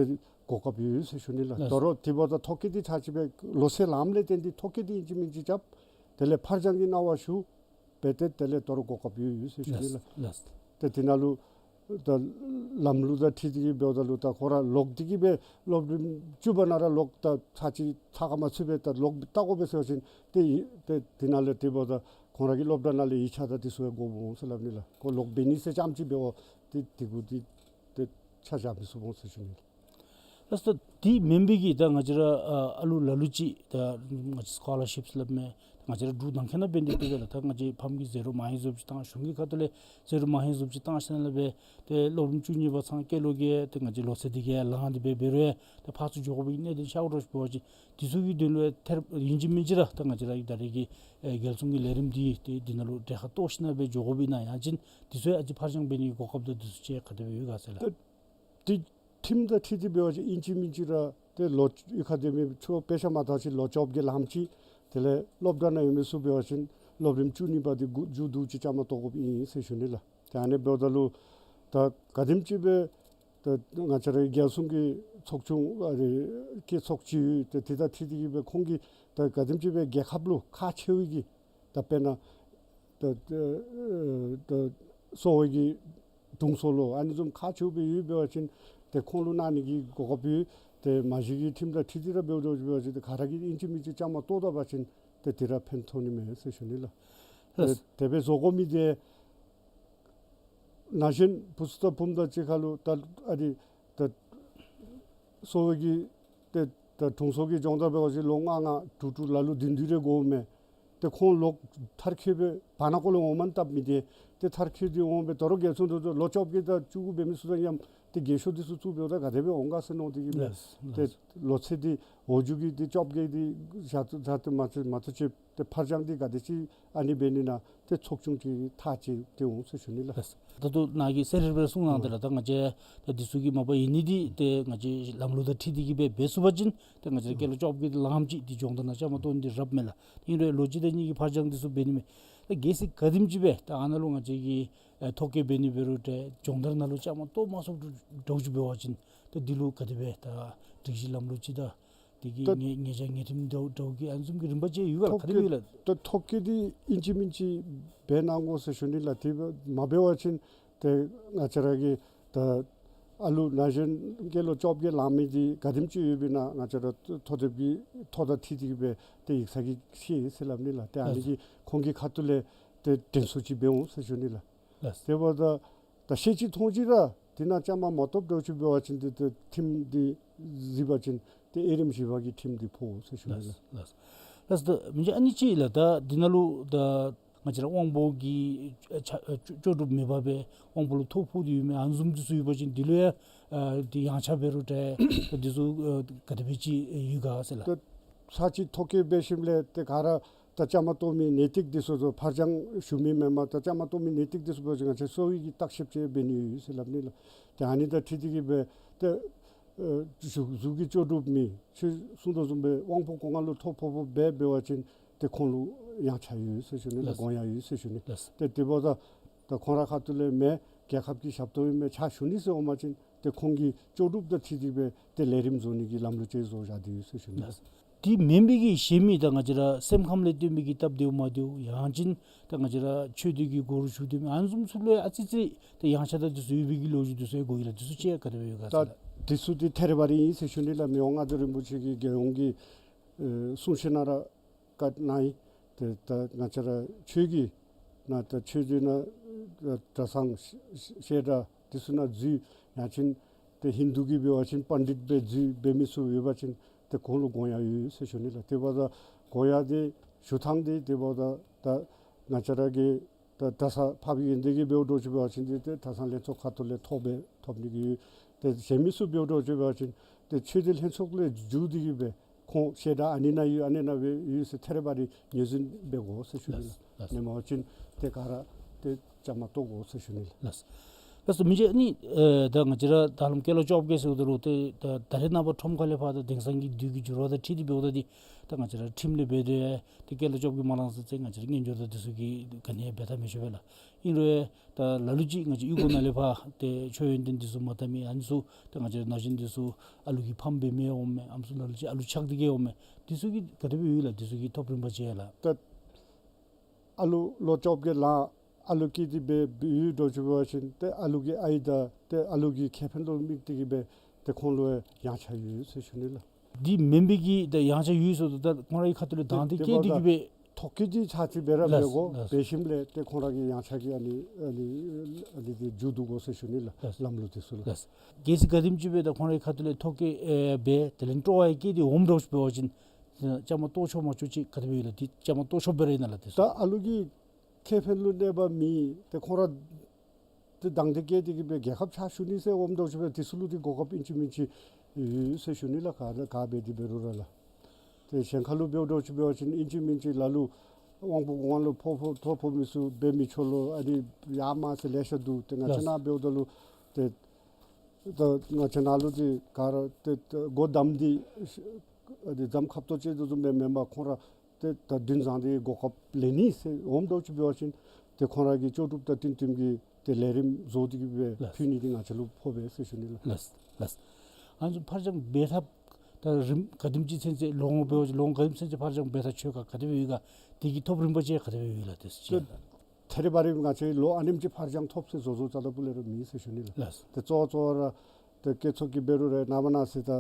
གོ་སྐབས་ཡོད་ཟེར་ཞུ་ནི་ལགས། ལགས། དོ་རུང་དེ་འབདཝ་ད་ཐོ་བཀོད་འདི་ཚར་ཅིག་སྦེ་ལོ་ཚད་ལངམ་ལས་བརྟེན་ཏེ་ཐོ་བཀོད་འདི་ཨིན་ཅི་མིན་ཅི་རྐྱབ། དེ་ལས་ཕར་འགྱངས་ཀྱི་གནང་བ་ཞུ། འབད་དེ་དེ་ལས་དོ་རུང་གོ་སྐབས་ཡོད་ཡོད་ཟེར་ཞུ་ནི་ལགས། ལགས། ཏེ་དེ་ནང་ལུ་ད་ལམ་ལུགས་དང་འཁྲིལ་ཏེ་གི་འབདཝ་ད་ལུ་ད་ཁོ་ར་ལོག་སྟེ་གི་སྦེ་སློབ་རིམ་བཅུ་པ་ནང་ར་ལོག་ད་ཚར་ཅིག་ཚར་ཁ་མ་ཚུད་པར་ད་ལོག་ལྟ་དགོ་པས་ཟེར་བ་ཅིན་ཏེ་ཡི་ཏེ་དེ་ནང་ལས་དེ་འབདཝ་ད་ཁོང་ར་གི་སློབ་གྲྭ་ནང་ལས་ཡིག་ཆ་དང་དེ་ཚུ་ཡང་དགོཔ་འོང་ཟེར་སླབ་ནི་ལགས། ཁོ་ལོག་འབད་ནི་ཟེར་རྐྱངམ་ཅིག་འབདཝ་ཏེ་དེ་གུ་ཏེ་ཏེ་ཆ་བཞག་མི་ཚུགསཔ་འོང་ཟེར་ཞུ་ནི་ལགས། ལགས་སོ། ད་དེ་མེན་པའི་གི་ད་ང་བཅས་ར་ཨ་ཨ་ལུ་ལ་ལུ་ཅིག་ད་ང་བཅས་སི་ཀོ་ལར་ཤིཔ་སླབ་མས། ང་བཅས་ར་འབྲུག་ནང་འཁོད་ནང་འབད་ནི་འདི་ཏེ་ལགས། ད་ང་བཅས་ཕམ་གྱིས་ཟད་འགྲོ་མང་ཡོདཔ་ཅིག་བཏང་གཞུང་གི་ཁ་ཐུག་ལས་ཟད་འགྲོ་མང་ཡོདཔ་ཅིག་བཏང་ཞིནམ་ལས་སྦེ་ཏེ་སློབ་རིམ་བཅུ་གཉིས་པ་ཚང་སྐྱེས་ལོ་གིས་ཏེ་ང་བཅས་ལོ་ཚད་འདི་གིས་ལང་སྟེ་སྦེ་འབད་རུང་ཏེ་ཕར་ཚུར་འགྱོ་དགོ་པའི་གནད་དོན་ཤརཝ་འདྲཝ་ཅིག་འབད་བ་ཅིན་འདི་ཚུ་གི་དོན་ལུ་ཐེར་ཨིན་ཅི་མིན་ཅི་ར་ད་ང་བཅས་ར་གི་ད་རེས་ཀྱི་ཨེ་རྒྱལ་སྲུང་གི་ལས་རིམ་འདི་ཏེ་འདི་ནང་ལུ་གྲལ་ཁར་གཏོགས་ཞིནམ་སྦེ་འགྱོ་དགོ་པའི་ན་ཡང་ཅིན་འདི་ཚུ་ཡང་ཨ་ཙི་ཕར་འགྱངས་འབད་ནི་གི་གོ་སྐབས་དང་འདི་ཚུ་ཅིག་ག་དེ་སྦེ་ཡོད་ག་ཟེར་ལགས། ཏེ་ཏེ་ཁྲིམས་དང་འཁྲིལ་ཏེ་འབད་བ་ཅིན་ཨིན་ཅི་མིན་ཅི་ར་ཏེ་ལོ་གཡུས་ཁར་སྡོད་མི་ཚུ་དཔེ་ཆ་མ་མཐོང་ཅིག་ལོ་བཅོ་བརྒྱད་ལངམ་ཅིག་དེ་ལས་སློབ་གྲྭ་ནང་ཡོད་མི་ཚུ་འབད་བ་ཅིན་སློབ་རིམ་བཅུ་གཉིས་པ་འདི་མགུ་མཇུག་བསྡུ་ཅིག་བཅའ་མར་གཏོགས་དགོཔ་ཨིན་ཟེར་ཞུ་ནི་ལགས། ཏེ་ཨ་ནི་འབདཝ་ད་ལུ་ད་ག་དེམ་ཅིག་སྦེ་ད་ང་བཅས་རའི་རྒྱལ་སྲུང་གི་ཚོགས་ཆུང་ཨ་རེ་ཀྱི་ཚོགས་སྤྱི་ཡོད། ཏེ་དེ་དང་འཁྲིལ་ཏེ་གི་སྦེ་ཁོང་གིས་ད་ག་དེམ་ཅིག་སྦེ་རྒྱལ་ཁབ་ལུ་ཁག་ཆེ་བའི་གི་ད་དཔེར་ན་ད་ད་ཨེ་ད་གསོ་བའི་གི་དྲུང་འཚོ་ལུ་ཨ་ནི་བཟུམ་ཁག་ཆེཝ་སྦེ་ཡོད་འབད་བ་ཅིན་ཏེ་ཁོང་ལུ་གནང་ནི་གི་གོ་སྐབས་ཡོད། ཏེ་མ་གཞི་གི་ཁྲིམས་དང་འཁྲིལ་ཏེ་ར་འབདཝ་འདྲཝ་ཅིག་འབད་བ་ཅིན་ཏེ་ག་ར་གིས་ཨིན་ཅི་མིན་ཅི་བཅའ་མར་གཏོགས་ད་པ་ཅིན་ཏེ་དེ་ར་ཕན་ཐོགས་ནི་མས་ཟེར་ཞུ་ནི་ལགས། ལགས། ཏེ་དེ་སྦེ་བཟོ་དགོ་མི་འདི་ན་གཞོན་བུ་ཚུ་དང་བུམོ་དང་གཅིག་ཁར་ལུ་ད་ཨ་རེ་ད་གསོ་བའི་གི་ཏེ་ད་དྲུང་འཚོ་གི་སྦྱོང་བརྡར་འབད་བ་ཅིན་ལོ་ལྔ་ལྔ་དྲུག་དྲུག་ལ་ལུ་བདུན་བདུན་རེ་དགོ་མས། ཏེ་ཁོང་ལོག་མཐར་འཁྱོལ་སྦེ་བར་ན་ཀོ་ལས་འོང་མ་བཏུབ་མི་འདི་ཏེ་མཐར་འཁྱོལ་ཏེ་འོང་སྦེ་དོ་རུང་རྒྱལ་སྲུང་དོ་རུང་ལོ་བཅོ་བརྒྱད་དང་བཅུ་དགུ་འབད་མི་ཚུ་དང་ཡང་ ཏེ་རྒས་ཤོས་འདི་ཚུ་བཙུགས་འབདཝ་ད་ག་དེ་སྦེ་འོང་ག་ཟེར་མནོ་སྟེ་གིས་སྦེ། ལགས། ཏེ་ལགས། ལོ་ཚད་འདི་འོག་འཇུག་གི་འདི་བཅོ་བརྒྱད་འདི་བཞག་བཞག་སྟེ་མ་ཚད་མ་ཚད་ཅིག་ཏེ་ཕར་འགྱངས་འདི་ག་དེ་ཅིག་ཨ་ནི་འབད་ནི་ན་ཏེ་ཚོགས་ཆུང་ཅིག་ཐག་བཅད་དེ་འོང་ཟེར་ཞུ་ནི་ལགས། ད་ལྟོ་ནཱ་གིས་གསལ་རི་རི་སྦེ་གསུངས་གནང་སྟེ་ལགས། ད་ང་བཅས་ད་འདི་ཚུ་གི་མ་པ་ཡིག་གནས་འདི་ཏེ་ང་བཅས་ལམ་ལུགས་དང་འཁྲིལ་ཏེ་གིས་སྦེ་འབད་ཚུགས་པ་ཅིན་ཏེ་ང་བཅས་ར་སྐྱེས་ལོ་བཅོ་བརྒྱད་འདི་ལངམ་ཅིག་འདི་སྦྱོང་བརྡར་ནང་བཅའ་མར་གཏོགས་ནི་འདི་རབ་མས་ལགས། ཨིན་རུང་ལོ་གཅིག་དང་གཉིས་ཀྱི་ཕར་འགྱངས་འདི་ཚུ་འབད་ནི་མས། ད་གལ་སྲིད་ག་དེམ་ཅིག་སྦེ་ད་ཨ་ནཱ་ལུ་ང་བཅས་ཀྱིས་ཨེ་ཐོ་བཀོད་འབད་ནི་འབད་རུང་འདྲ་སྦྱོང་བརྡར་ནང་ལུ་བཅའ་མར་གཏོགས་མ་ཚུགསཔ་འདྲཝ་ཅིག་འབད་བ་ཅིན་ད་འདི་ལུ་ག་དེ་སྦེ་ད་སྒྲིག་གཞི་ལམ་ལུགས་ཅིག་དང་དེ་གི་ད་ཉེས་ཉེས་བྱ་ཉེས་ཁྲིམས་འདྲཝ་འདྲཝ་གི་ཨ་ནི་བཟུམ་གྱི་རིམ་པ་ཅིག་ཡོད་ག་ལགས། ཐོ་ག་དེ་སྦེ་ཡོད་ལགས། བཀོད་ད་ཐོ་བཀོད་འདི་ཨིན་ཅི་མིན་ཅི་འབད་གནང་དགོ་ཟེར་ཞུ་ནི་ལགས། དེ་སྦེ་མ་འབད་བ་ཅིན་ཏེ་ང་བཅས་ར་གི་ད་ཨ་ལུ་ན་གཞོན་སྐྱེས་ལོ་བཅོ་བརྒྱད་ལང་མི་འདི་ག་དེམ་ཅིག་ཡོདཔ་ཨིན་ན་ང་བཅས་ར་ཐོ་དེབ་ཀྱི་ཐོ་དང་འཁྲིལ་ཏེ་གིས་སྦེ་ཏེ་ཡིག་ཚང་གིས་ཤེས་ཟེར་སླབ་ནི་ལགས། ཏེ་ཨ་ནི་གིས་ཁོང་གི་ཁ་ཐུག་ལས་ཏེ་དྲན་གསོ་ཅིག་འབད་འོང་ཟེར་ཞུ་ནི་ལགས། ལགས། དེ་འབདཝ་ད་ད་ཤེས་ཅི་མཐོང་ཅི་ར་དེ་ནང་བཅའ་མར་མ་གཏོགསཔ་འདྲཝ་ཅིག་འབད་བ་ཅིན་ཏེ་ཏེ་ཁྲིམས་འདི་གཟིགས་པ་ཅིན་ཏེ་དབྱེ་རིམ་བཞི་པ་གི་ཁྲིམས་འདི་ཕོག་ཟེར་ཞུ་ནི་ལགས། ལགས། ལགས། ལགས་ད་མི་རྗེ་ཨ་ནི་ཅིག་ལགས། ད་འདི་ནང་ལུ་ད་ང་བཅས་ར་དབང་པོ་གི་ཨ་ཆ་ཨ་ལྕོགས་ལྕོགས་གྲུབ་མེད་པར་སྦེ་དབང་པོ་ལུ་ཐོ་ཕོག་སྟེ་ཡོད་མི་ཨ་ནི་བཟུམ་འདི་ཚུ་ཡོད་པ་ཅིན་འདི་ལུ་ཡང་ཨ་འདི་ཡངས་ཆག་འབད་རུང་འདྲ་ད་འདི་ཚུ་ཨ་ག་དེ་སྦེ་ཅིག་ཡོད་ག་ཟེར་ལགས། ད་ཚར་གཅིག་ཐོ་བཀོད་འབད་ཞིནམ་ལས་ཏེ་ག་ར་ད་བཅའ་མར་གཏོགས་མི་ནད་དུག་འདི་ཚུ་ཚུ་ཕར་འགྱངས་ཞུ་མི་མེན་པར་ད་བཅའ་མར་གཏོགས་མི་ནད་དུག་འདི་ཚུ་འབད་བ་ཅིན་ང་བཅས་གསོ་བའི་གི་བརྟག་ཞིབ་ཅིག་འབད་ནི་ཡོད་ཟེར་སླབ་ནི་ལགས། ཏེ་ཨ་ནི་དང་འཁྲིལ་ཏེ་གིས་སྦེ་ཏེ་ཨ་གཟུགས་གཟུགས་ཀྱི་ལྕོགས་གྲུབ་མེད་ཁྱོད་གསུངས་དོ་བཟུམ་སྦེ་དབང་པོ་སྒོ་ལྔ་ལུ་ཐོ་ཕོག་ཕོགཔ་སྦེ་འབད་བ་ཅིན་ཏེ་ཁོང་ལུ་ཡངས་ཆག་ཡོད་ཟེར་ཞུ་ནི་ལགས། ལགས། དགོངས་ཡངས་ཡོད་ཟེར་ཞུ་ནི། ལགས། ཏེ་དེ་འབདཝ་ད་ད་ཁོང་ར་ཁ་ཐུག་ལས་མེན་རྒྱལ་ཁབ་ཀྱི་ཞབས་ཏོག་ཨིན་མས་ཕྱག་ཞུ་ནི་ཟེར་འོང་པ་ཅིན་ཏེ་ཁོང་གི་ལྕོགས་གྲུབ་དང་འཁྲིལ་ཏེ་སྦེ་ཏེ་ལས་རིམ་བཟོ་ནི་གི་ལམ་ལུགས་ཅིག་བཟོ་བཞག་སྟེ་ཡོད་ཟེར་ཞུ་ནི། ལགས། དེ་མེན་པའི་གི་གཞན་མི་ད་ང་བཅས་ར་སེམས་ཁམས་ལས་བརྟེན་པའི་གི་སྟབས་བདེཝ་མ་བདེཝ་ཡང་ཅིན་ད་ང་བཅས་ར་ཆོས་སྡེ་གི་སྒོ་རུ་ཞུགས་སྡོད་མི་ཨ་ནི་བཟུམ་ཚུ་ལུ་ཡང་ཨ་ཙི་ཙི་ད་ཡངས་ཆག་དང་འདི་ཚུ་ཡོད་པའི་གི་ལོ་རྒྱུས་འདི་ཚུ་ཡང་གོ་ཡི་ལགས། འདི་ཚུ་ཅིག་ག་དེ་སྦེ་ཡོད་ག་ཟེར་ལགས། ད་འདི་ཚུ་འདི་ཐད་རི་བ་རི་ཨིན་ཟེར་ཞུ་ནི་ལགས། མི་དབང་མངའ་བདག་རིན་པོ་ཆེ་གིས་རྒྱལ་ཡོངས་ཀྱི་ཨེ་གསུང་བཤད་ནང་ར་བཀའ་གནང་ཡི། ཏེ་ད་ང་བཅས་ར་ཆོས་ཀྱི་ནང་ད་ཆོས་སྡེ་ནང་གྲྭ་ཚང་བཤད་གྲྭ་འདི་ཚུ་ནང་འཛུལ་ཡང་ཅིན་ཏེ་ཧིན་དུ་གི་འབད་བ་ཅིན་པཎྜི་ཏ་སྦེ་འཛུལ་འབད་མི་ཚུ་ཡོད་པ་ཅིན་ཏེ་ཁོང་ལུ་དགོངས་ཡངས་ཡོད་ཟེར་ཞུ་ནི་ལགས། དེ་འབདཝ་ད་དགོངས་ཡངས་འདི་ཞུ་ཐངས་འདི་དེ་འབདཝ་ད་ད་ང་བཅས་ར་གི་ད་གྲྭ་ཚང་འཕགས་པའི་དགེ་འདུན་གྱི་འབདཝ་འདྲཝ་ཅིག་འབད་བ་ཅིན་འདི་ཏེ་གྲྭ་ཚང་ལྷན་ཚོགས་ཁ་ཐུག་ལས་ཐོབ་སྦེ་ཐོབ་ནི་གི་ཡོད། ཏེ་གཞན་མི་ཚུ་འབདཝ་འདྲཝ་ཅིག་འབད་བ་ཅིན་ཏེ་ཆོས་སྡེ་ལྷན་ཚོགས་ལས་བརྒྱུད་དེ་གིས་སྦེ་ཁོང་བཤད་གྲྭ་ཨ་ནི་ནང་ཡོད་ཨ་ནི་ནང་སྦེ་ཡོད་ཟེར་ཐད་རི་བ་རི་ངོས་འཛིན་འབད་དགོ་ཟེར་ཞུ་ནི་ལགས། ལགས། མེན་པ་ཅིན་ཏེ་ག་ར་ཏེ་བཅའ་མར་གཏོགས་དགོ་ཟེར་ཞུ་ནི་ལགས། ལགས། ལགས་སོ། མི་རྗེ་ཨ་ནི་ཨེ་ད་ང་བཅས་ར་ད་ལམ་སྐྱེས་ལོ་བཅོ་བརྒྱད་ཟེརཝ་ད་ལུ་ཏེ་ད་ད་རེས་ནངས་པ་ཁྲོམ་ཁ་ལས་ཕར་ད་དེང་སང་གི་དུས་ཀྱི་འགྱུར་བ་དང་འཁྲིལ་ཏེ་འབདཝ་ད་འདི་ད་ང་བཅས་ར་ཁྲིམས་ལས་འབད་དེ་ཏེ་སྐྱེས་ལོ་བཅོ་བརྒྱད་མ་ལང་ཟེར་ཚེ་ང་བཅས་ར་སྔོན་འགྱུར་དང་འདི་ཚུ་གིས་ག་ནི་ཡང་འབད་ཐབས་མི་ཆོག་པས་ལགས། ཨིན་རུང་ད་ལ་ལུ་ཅིག་ང་བཅས་གཡུས་སྒོ་ནང་ལས་ཕར་ཏེ་ཆོས་ཡོན་ཏན་འདི་ཚུ་མ་བལྟ་མི་ཨ་ནི་ཚུ་ད་ང་བཅས་ར་ན་གཞོན་འདི་ཚུ་ཨ་ལུ་གིས་ཕམ་འབད་མི་འོང་མས། ཨམ་སྲུ་ལ་ལུ་ཅིག་ཨ་ལུ་ཆགས་ཏེ་གིས་འོང་མས། འདི་ཚུ་གི་ག་དེ་སྦེ་ཡོད་ལགས། འདི་ཚུ་གི་ཐོབ་རིམ་པ་ཅིག་ཡང་ལགས། ད་ཨ་ལུ་ལོ་བཅོ་བརྒྱད་ལང་ཨ་ལུ་སྐྱེས་ཏེ་སྦེ་ཡོད་འདྲཝ་ཅིག་འབད་བ་ཅིན་ཏེ་ཨ་ལུ་གི་ཨའི་དང་ཏེ་ཨ་ལུ་གི་ཁེ་ཕན་ལུ་དམིགས་ཏེ་གིས་སྦེ་ཏེ་ཁོང་ལུ་ཡངས་ཆག་ཡོད་ཟེར་ཞུ་ནི་ལགས། འདི་མེན་པའི་གི་ད་ཡངས་ཆག་ཡོད་ཟེརཝ་ད་ཁོང་ར་གི་ཁ་ཐུག་ལས་དང་འདོད་བསྐྱེད་དེ་གིས་སྦེ་ཐོ་བཀོད་འདི་ཚར་གཅིག་འབད་ར་འབད་དགོ། ལགས། འབད་ཞིནམ་ལས་ཏེ་ཁོང་ར་གི་ཡངས་ཆག་གི་ཨ་ནི་ཨ་ནི་ཨ་ནི་འདི་མཇུག་བསྡུ་དགོ་ཟེར་ཞུ་ནི་ལགས། ལགས། ལམ་ལུགས་འདི་ཚུ་ལགས། ལགས། གལ་སྲིད་ག་དེམ་ཅིག་སྦེ་ད་ཁོང་ར་གི་ཁ་ཐུག་ལས་ཐོ་བཀོད་ཨེ་འབད་དེ་ལས་སྤྲོ་བ་ཡང་བསྐྱེད་དེ་འོངམ་འདྲཝ་ཅིག་འབད་བ་ཅིན་བཅའ་མར་གཏོགས་ཆོག་མ་ཆོག་ཅིག་ག་དེ་སྦེ་ཡོད་ལགས། འདི་བཅའ་མར་གཏོགས་ཆོག་པ་ར་ཨིན་ན་ལགས། འདི་ད་ཨ་ལུ་གི་ཁེ་ཕན་ལུ་གནོད་པ་མེད། ཏེ་ཁོང་ར་ཏེ་དང་འདོད་བསྐྱེད་དེ་གིས་སྦེ་རྒྱལ་ཁབ་ཕྱག་ཞུ་ནི་ཟེར་འོངམ་འདྲཝ་ཅིག་འབད་དེ་ཚུ་ལུ་ཏེ་གོ་སྐབས་ཨིན་ཅི་མིན་ཅི་ཡོད་ཟེར་ཞུ་ནི་ལགས། ག་ག་འབད་དེ་འབད་རུང་ར་ལགས། ཏེ་གཞན་ཁ་ལུ་འབདཝ་འདྲཝ་ཅིག་འབད་བ་ཅིན་ཨིན་ཅི་མིན་ཅི་ལ་ལུ་དབང་པོ་སྒོ་ལྔ་ལུ་ཕོག་ཕོག་ཐོ་ཕོག་མི་ཚུ་འབད་མི་ཆོག་ལོ་ཨ་ནི་ཡར་མར་ཟེར་ལེ་ཤ་འདུག། ཏེ་ང་བཅས་ནཱ་འབདཝ་ད་ལུ་ཏེ་ད་ང་བཅས་ནཱ་ལུ་ཏེ་ག་ར་ཏེ་ཏེ་སྒོ་བསྡམས་ཏེ་ཨ་ནི་རྫམ་ཁབ་ཏོ་ཅིག་དེ་བཟུམ་སྦེ་མེན་པར་ཁོང་ར་ཏེ་ད་འདུན་བཟང་སྟེ་གོ་སྐབས་ལེན་ནི་ཟེར་འོངམ་འདྲཝ་ཅིག་འབད་བ་ཅིན་ཏེ་ཁོང་ར་གི་ལྕོགས་གྲུབ་དང་བསྟུན་བསྟུན་གྱི་ཏེ་ལས་རིམ་བཟོ་སྟེ་གིས་སྦེ་ལགས། ཕུལ་ནི་འདི་ང་བཅས་ལུ་ཕོག་པས་ཟེར་ཞུ་ནི་ལགས། ལགས། ལགས། ཨ་ནི་ཚུ་ཕར་འགྱངས་འབད་ཐབས་ད་རིམ་ག་དེམ་ཅིག་ཚུན་ཚོད་ལོ་ངོ་འབད་བ་ཅིན་ལོ་ངོ་ག་དེམ་ཅིག་ཚུན་ཚོད་ཕར་འགྱངས་འབད་ཐག་ཆོད་ག་ག་དེ་སྦེ་ཡོད་ག། དེ་གི་ཐོབ་རིམ་པ་ཅིག་ག་དེ་སྦེ་ཡོད་ལགས། དེ་ཚུ་ཅིག་ད་ཐད་རི་བ་རི་ང་བཅས་ལོ་ཨ་ནེམ་ཅིག་ཕར་འགྱངས་ཐོབ་ཟེར་བཟོ་བཟོཝ་རྩ་དང་ཕུ་ལས་ར་མེད་ཟེར་ཞུ་ནི་ལགས། ལགས། ཏེ་གཙོ་གཙོ་བོ་ར་ཏེ་སྐྱེད་ཚོགས་ཀྱིས་འབད་རུང་ར་ནངས་པ་གནངས་ཚེ་ད་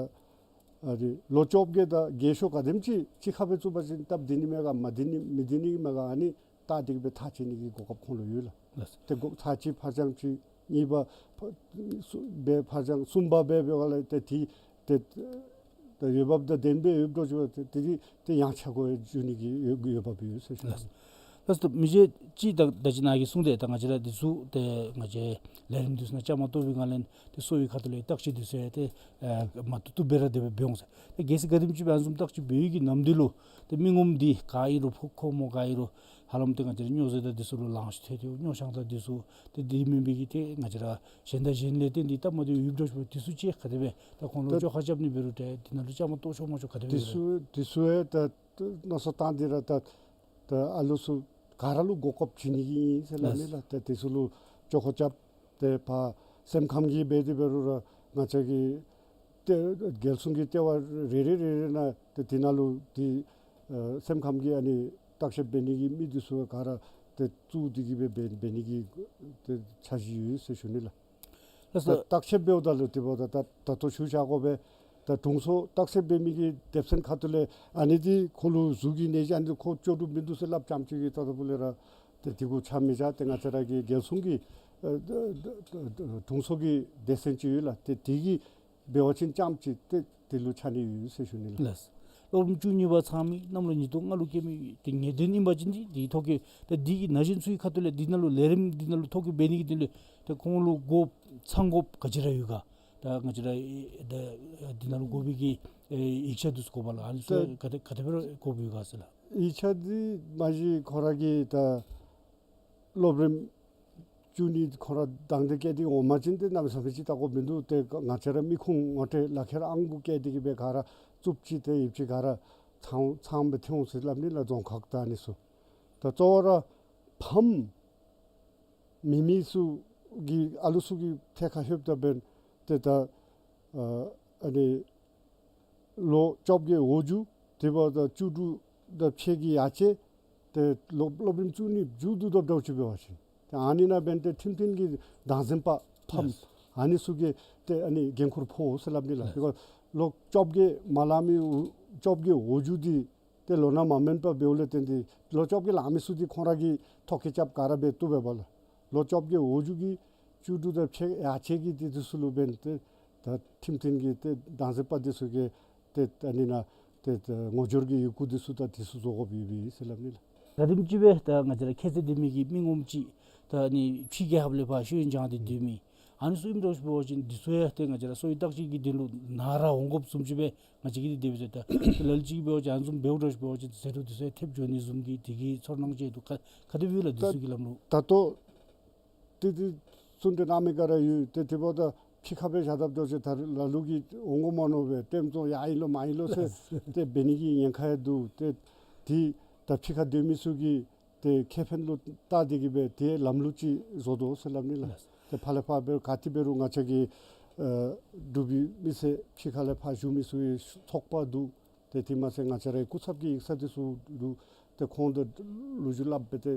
ཨ་ནི་ལོ་བཅོ་བརྒྱད་དང་རྒས་ཤོས་ག་དེམ་ཅིག་གཅིག་ཁར་སྦེ་བཙུགས་པ་ཅིན་སྟབས་བདེ་ནི་མས་ག་མ་བདེ་ནི་མི་བདེ་ནི་མས་ག་ཨ་ནི་བལྟ་སྟེ་གིས་སྦེ་ཐག་བཅད་ནི་གི་གོ་སྐབས་ཁོང་ལུ་ཡོད་ལགས། ལགས། ཏེ་གོ་ཚར་གཅིག་ཕར་འགྱངས་ཅིག་གཉིས་པ་ཕ་གསུམ་སྦེ་ཕར་འགྱངས་གསུམ་པ་སྦེ་འབད་བ་ལས་ཏེ་དེ་ཏེ་ད་འོས་འབབ་དང་ལྡནམ་སྦེ་ཡོདཔ་འདྲཝ་ཅིག་འབད་དེ་དེ་ཡང་ཆ་བགོས་འགྱོ་ནི་གི་འོས་འབབ་ཡོད་ཟེར་ཞུ་ནི། ལགས། ལགས་སོ། མི་རྗེ་ཅིག་ད་ད་ཅི་ནཱ་གིས་གསུངས་ཏེ་ད་ང་བཅས་ར་འདི་ཚུ་ཏེ་ང་བཅས་ལས་རིམ་འདི་ཚུ་ནང་བཅའ་མར་གཏོགས་པའི་སྒང་ལས་ཏེ་གསོ་བའི་ཁ་ཐུག་ལས་བརྟག་དཔྱད་འདི་ཚུ་ཡང་ཏེ་ཨ་མ་བཏུབ་བཏུབ་སྦེ་ར་དེ་སྦེ་འབད་འོང་ཟེར། ཏེ་གལ་སྲིད་ག་དེམ་ཅིག་སྦེ་ཨ་ནི་བཟུམ་བརྟག་དཔྱད་འབད་བའི་གི་ནམ་དུས་ལུ་ཏེ་མི་ངོམ་འདི་ག་ཨིན་རུང་ཕོ་ཁོག་མོ་ག་ཨིན་རུང་ཧ་ལམ་ཏེ་ང་བཅས་ར་སྨྱོ་རྫས་དང་འདི་ཚུ་ལུ་ལང་ཤོར་ཏེ་ཏེ་སྨྱོ་ཆང་དང་འདི་ཚུ་ཏེ་དེ་མེན་པའི་གི་ཏེ་ང་བཅས་ར་གཞན་དང་གཞན་ལས་ཏེ་འདི་སྟབས་མ་བདེཝ་ཡོདཔ་འདྲཝ་ཅིག་འབད་འདི་ཚུ་ཅིག་ག་དེ་སྦེ་ད་ཁོང་ལུ་ད་བཅོ་ཁ་རྐྱབ་ནི་འབད་རུང་ཏེ་འདི་ནང་ལུ་བཅའ་མར་གཏོགས་ཆོག་མ་ཆོག་ག་དེ་སྦེ་འདི་ཡོད་ལགས། ཚུ་འདི་ཚུ་ཡང་ད་མནོ་བསམ་བཏང་སྟེ་ར་ད་ད་ཨ་ལུ་ཚུ་ག་ར་ལུ་གོ་སྐབས་བྱིན་ནི་གི་ཨིན་ཟེར་སླབ་ནི་ལགས། ད་འདི་ཚུ་ལུ་བཅོ་ཁ་རྐྱབ་སྟེ་ཕར་སེམས་ཁམས་ཀྱི་འབད་དེ་འབད་རུང་ར་ང་བཅས་ཀྱི་ཏེ་རྒྱལ་སྲུང་གི་ལྟེ་བ་རེ་རེ་རེ་རེ་ནང་ཏེ་འདི་ནང་ལུ་འདི་ཨ་སེམས་ཁམས་ཀྱི་ཨ་ནི་བརྟག་དཔྱད་འབད་ནི་གི་མི་འདི་ཚུ་ག་ར་ཏེ་བཙུགས་ཏེ་གི་སྦེ་འབད་འབད་ནི་གི་ཏེ་འཆར་གཞི་ཡོད་ཟེར་ཞུ་ནི་ལགས། ལགས་སོ། ད་བརྟག་དཔྱད་འབདཝ་ད་ལུ་དེ་འབདཝ་ད་ད་ད་ལྟོ་ཞུ་བཞག་དགོ་པས། ད་དྲུང་འཚོ་བརྟག་དཔྱད་འབད་མི་གི་དེབ་ཚན་ཁ་ཐུག་ལས་ཨ་ནི་འདི་ཁོ་ལུ་གཟུགས་ཀྱི་ནད་གཞི་ཨ་ནི་ཁོ་བཅོས་སྒྲུབ་མིན་འདུག་ཟེར་སླབ་ཙམ་ཅིག་གིས་ད་ལྟོ་བུ་ལས་ར་ཏེ་དེ་གུ་ཆ་མི་བཞག། ཏེ་ང་བཅས་ར་གི་རྒྱལ་སྲུང་གི་ཨ་དྲུང་འཚོ་གི་སྡེ་ཚན་ཅིག་ཡོད་ལགས། ཏེ་དེ་གིས་འབད་བ་ཅིན་རྐྱངམ་ཅིག་ཏེ་དེ་ལུ་ཆ་ནི་ཡོད་ཟེར་ཞུ་ནི་ལགས། ལགས། སློབ་རིམ་བཅུ་གཉིས་པ་ཚང་མི་གནམ་ལོ་ཉིས་སྟོང་ལྔ་ལུ་སྐྱེས་མི་ཏེ་ངེས་གཏན་ཨིན་པ་ཅིན་འདི་འདི་ཐོ་བཀོད་ད་འདི་གི་ན་གཞོན་ཚུའི་ཁ་ཐུག་ལས་འདི་ནང་ལུ་ལས་རིམ་འདི་ནང་ལུ་ཐོ་བཀོད་འབད་ནི་གི་དོན་ལུ་ཏེ་ཁོང་ལུ་དགོཔ་ཚང་དགོཔ་ག་ཅི་ར་ཡོད་ག། ད་ང་བཅས་ར་ད་འདི་ནང་ལུ་དགོ་པའི་གི་ཡིག་ཆ་འདི་ཚུ་དགོ་པས་ལགས། ཨ་ནི་ཚུ་ད་ག་དེ་ག་དེ་སྦེ་ར་དགོཔ་ཡོད་ག་ཟེར་ལགས། ཡིག་ཆ་འདི་མ་གཞི་ཁོ་ར་གི་ད་སློབ་རིམ་བཅུ་གཉིས་ཁོ་ར་དང་འདོད་བསྐྱེད་དེ་འོང་པ་ཅིན་ཏེ་གནམ་མེད་ས་མེད་ཅིག་བལྟ་དགོཔ་མིན་འདུག། ཏེ་ང་བཅས་ར་མི་ཁུངས་ངོ་སྤྲོད་ལག་ཁྱེར་ཨང་དགུ་བཀལ་ཏེ་གི་སྦེ་ག་ར་བཙུགས་ཅི། ཏེ་ཡོདཔ་ཅིག་ག་ར་ཚང་ཚངམ་སྦེ་ཐོན་འོང་ཟེར་སླབ་ནི་ལགས། རྫོང་ཁག་དང་ཨ་ནི་ཚུ་ད་གཙོ་བོ་ར་ཕམ་མེད་མི་ཚུ་གི་ཨ་ལུ་ཚུ་གི་ཐད་ཁར་ལྷོདཔ་ད་འབདན་ཏེ་ད་ཨ་ཨ་ནི་ལོ་བཅོ་བརྒྱད་འོག་འཇུག་དེ་འབདཝ་ད་བཅུ་དྲུག་དང་ཕྱེད་ཀྱི་ཡར་ཆད་ཏེ་ལོ་སློབ་རིམ་བཅུ་གཉིས་མཇུག་བསྡུ་དོ་འདྲཝ་ཅིག་འབད་བ་ཅིན་ཏེ་ཨ་ནི་ནང་འབདན་ཏེ་ཁྲིམས་མཐུན་གྱི་བདག་འཛིན་པ་ཕམ་ལགས། ཨ་ནི་ཚུ་གིས་ཏེ་ཨ་ནི་འགན་ཁུར་ཕོག་འོང་ཟེར་སླབ་ནི་ལགས། ལགས། དེ་ག་ལོ་བཅོ་བརྒྱད་མ་ལང་མི་བཅོ་བརྒྱད་འོག་འཇུག་འདི་ཏེ་ལོ་ན་མ་མནན་པར་འབདཝ་ལས་བརྟེན་ཏེ་ལོ་བཅོ་བརྒྱད་ལང་མི་ཚུ་འདི་ཁོང་ར་གིས་ཐོ་བཀོད་རྐྱབ་ག་ར་འབད་བཏུབ་པས་ལགས། ལོ་བཅོ་བརྒྱད་འོག་འཇུག་གི་བཅུ་དྲུག་དང་ཕྱེད་ཡར་ཆད་ཀྱི་འདི་འདི་ཚུ་ལུ་འབདན་ཏེ་ད་ཁྲིམས་མཐུན་གྱི་ཏེ་བདག་འཛིན་པ་འདི་ཚུ་གིས་ཏེ་ད་ཨ་ནི་ནང་ཏེ་ད་ངོ་སྦྱོར་གྱི་ཡི་གུ་འདི་ཚུ་དང་འདི་ཚུ་བཟོ་དགོཔ་ཡོདཔ་ཨིན་ཟེར་སླབ་ནི་ལགས། ག་དེམ་ཅིག་སྦེ་ད་ང་བཅས་ར་ཁྱད་ཚད་ལྡན་མི་གི་མི་ངོམ་ཅིག་ད་ཨ་ནི་ཕྱི་རྒྱལ་ཁབ་ལས་ཕར་ཤེས་ཡོན་སྦྱང་སྟེ་སྡོད་མི་ཨ་ནི་ཚུ་ཨིནམ་འདྲཝ་ཅིག་འབད་བ་ཅིན་འདི་ཚུ་ཡང་ཏེ་ང་བཅས་ར་གསོ་བའི་བརྟག་དཔྱད་ཀྱི་དོན་ལུ་ནཱ་ར་འོང་དགོཔ་བཟུམ་ཅིག་སྦེ་ང་བཅས་ཀྱིས་འདི་དེ་སྦེ་ཟེར། ད་ལ་ལུ་ཅིག་འབད་བ་ཅིན་ཨ་ནི་བཟུམ་འབདཝ་འདྲཝ་ཅིག་འབད་བ་ཅིན་ཟད་འགྲོ་འདི་ཚུ་ཡང་ཐེབས་འགྱོ་ནི་བཟུམ་གྱི་དེ་གི་ཚོར་སྣང་ཅིག་འདུག། ག་ག་དེ་སྦེ་ཡོད་ལགས་འདི་ད་ཚུ་གི་ལམ་ལུགས། ད་ལྟོ་ཏེ་ཏེ་གསུང་གྲོས་གནང་མི་ག་ར་ཡོད། ཏེ་དེ་འབདཝ་ད་ཕྱི་ཁར་སྦེ་བཞག་དཔ་འདྲཝ་ཅིག་ད་ལ་ལུ་གིས་འོང་དགོ་མ་མནོ་བར་ལྟདམོ་ཡར་ཨིན་ལོ་མར་ཨིན་ལོ་ཟེར་ཏེ་འབད་ནི་གི་ཉེན་ཁ་ཡང་འདུག། ཏེ་དེ་ད་ཕྱི་ཁར་སྡོད་མི་ཚུ་གིས་ཏེ་ཁེ་ཕན་ལུ་བལྟ་སྟེ་གི་སྦེ་ཏེ་ལམ་ལུགས་ཅིག་བཟོ་དོ་ཟེར་སླབ་ནི་ལགས། ལགས། ཏེ་ཕར་ལས་ཕར་འབད་ག་ཏེ་འབད་རུང་ང་བཅས་ཀྱི་ཨ་འབྲུག་པའི་མི་སེར་ཕྱི་ཁ་ལས་ཕར་བཞུགས་མི་ཚུ་གི་ཚོགས་པ་འདུག། ཏེ་དེ་མ་ཚད་ང་བཅས་རའི་སྐུ་ཚབ་ཀྱི་ཡིག་ཚང་འདི་ཚུ་འདུག། ཏེ་ཁོང་དང་ལོ་རྒྱུས་སླབ་སྦེ་ཏེ་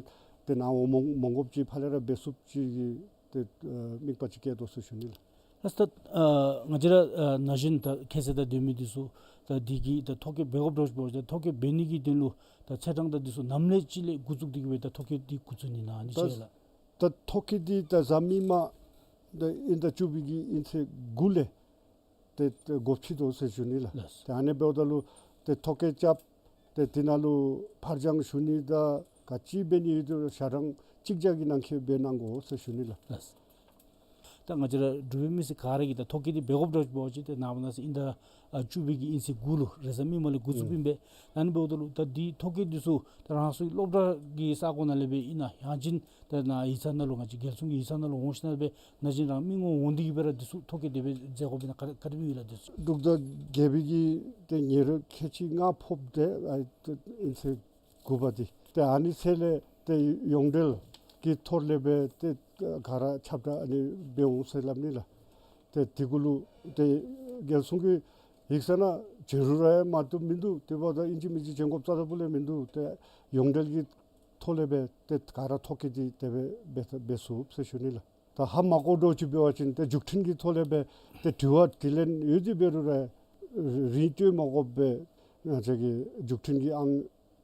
ཏེ་ནཱ་འོང་མ་མ་དགོཔ་ཅིག་ཕར་ལས་ར་འབད་ཚུགསཔ་ཅིག་གི་ཏེ་ཨ་དམིགས་པ་ཅིག་བསྐྱེད་དོ་ཟེར་ཞུ་ནི་ལགས། ལགས་སོ། ད་ཨ་ང་བཅས་ར་ཨ་ན་གཞོན་ད་ཁྱད་ཚད་དང་ལྡན་མི་འདི་ཚུ་ད་འདི་གི་ད་ཐོ་བཀོད་འབད་དགོཔ་འདྲཝ་ཅིག་འབད་བ་ཅིན་ཐོ་བཀོད་འབད་ནི་གི་དོན་ལུ་ད་ཚེས་གྲངས་དང་འདི་ཚུ་ནམ་ལས་ཅིག་ལས་འགོ་བཙུགས་ཏེ་གི་སྦེ་ད་ཐོ་བཀོད་འདི་འགོ་བཙུགས་ནི་ན་ཨ་ནི་ཅིག་ལགས། ད་ཐོ་བཀོད་འདི་ད་གཟའ་མིག་དམར་ད་དབྱིན་ཟླ་བཅུ་པའི་གི་དབྱིན་ཚེས་དགུ་ལས་ཏེ་ཏེ་འགོ་ཁྲིད་དོ་ཟེར་ཞུ་ནི་ལགས། ལགས། ཏེ་ཨ་ནི་འབདཝ་ད་ལུ་ཏེ་ཐོ་བཀོད་རྐྱབ་སྟེ་དེ་ནང་ལུ་ཕར་འགྱངས་ཞུ་ནི་དང་ག་ཅི་འབད་ནི་ཡོད་དེ་ཞག་གྲངས་གཅིག་བརྒྱ་གི་ནང་འཁོད་འབད་གནང་དགོ་ཟེར་ཞུ་ནི་ལགས། ལགས། ད་ང་བཅས་ར་འབྲུག་པའི་མི་སེར་ག་ར་གིས་ད་ཐོ་བཀོད་འདི་འབད་དགོཔ་འདྲཝ་ཅིག་འབད་བ་ཅིན་ཏེ་ནངས་པ་གནངས་ཚེ་དབྱིན་ཟླ་ཨ་བཅུ་པའི་གི་དབྱིན་ཚེས་དགུ་ལུ་རེས་གཟའ་མིག་དམར་ལས་འགོ་བཙུགསཔ་ཨིན་པས། ཨ་ནི་འབདཝ་ད་ལུ་ད་འདི་ཐོ་བཀོད་འདི་ཚུ་ད་རང་སོའི་སློབ་གྲྭ་གི་ས་གོ་ནང་ལས་སྦེ་ཨིན་ན་ཡང་ཅིན་ད་ནཱ་ཡིག་ཚང་ནང་ལུ་ང་བཅས་རྒྱལ་སྲུང་གི་ཡིག་ཚང་ནང་ལུ་འོང་ཞིནམ་སྦེ་ན་གཞོན་རང་མི་ངོམ་འོང་སྟེ་གི་སྦེ་ར་འདི་ཚུ་ཐོ་བཀོད་དེ་སྦེ་མཛད་དགོཔ་ཨིན་ན་ག་ག་དེ་སྦེ་ཡོད་ལགས་འདི་ཚུ། འབྲུག་ཟླ་བརྒྱད་པའི་གི་ཏེ་ཉེར་ཁལ་གཅིག་ལྔ་ཕོགཔ་ཏེ་ཨ་ཏེ་དབྱིན་ཚེས་དགུ་པ་འདི་ཏེ་ཨ་ནི་ཚེ་ལས་ཏེ་ཡོངས་འབྲེལ་གྱི་ཐོག་ལས་སྦེ་ཏེ་ག་ར་ཁྱབ་བསྒྲགས་ཨ་ནི་འབད་འོང་ཟེར་སླབ་ནི་ལགས། ཏེ་དེ་གུ་ལུ་ཏེ་རྒྱལ་སྲུང་གི་ཡིག་ཚང་ནང་བྱོན་རུང་ར་མ་བཏུབ་མིན་འདུག། དེ་འབདཝ་ད་ཨིན་ཅི་མིན་ཅི་བྱོན་དགོཔ་རྩ་དང་པོ་ལས་མིན་འདུག། ཏེ་ཡོངས་འབྲེལ་གྱི་ཐོག་ལས་སྦེ་ཏེ་ག་ར་ཐོ་བཀོད་འདི་དེ་སྦེ་འབད་འབད་ཚུགས་ཟེར་ཞུ་ནི་ལགས། ད་ཧ་མ་གོ་འདྲཝ་ཅིག་འབད་བ་ཅིན་ཏེ་འཛུགས་སྐྲུན་གྱི་ཐོག་ལས་སྦེ་ཏེ་དྲི་བ་དྲིས་ལན་ཡོད་དེ་འབད་རུང་ར་རིན་སྤྲོད་མ་དགོཔ་སྦེ་ང་བཅས་ཀྱི་འཛུགས་སྐྲུན་གྱི་ཨང་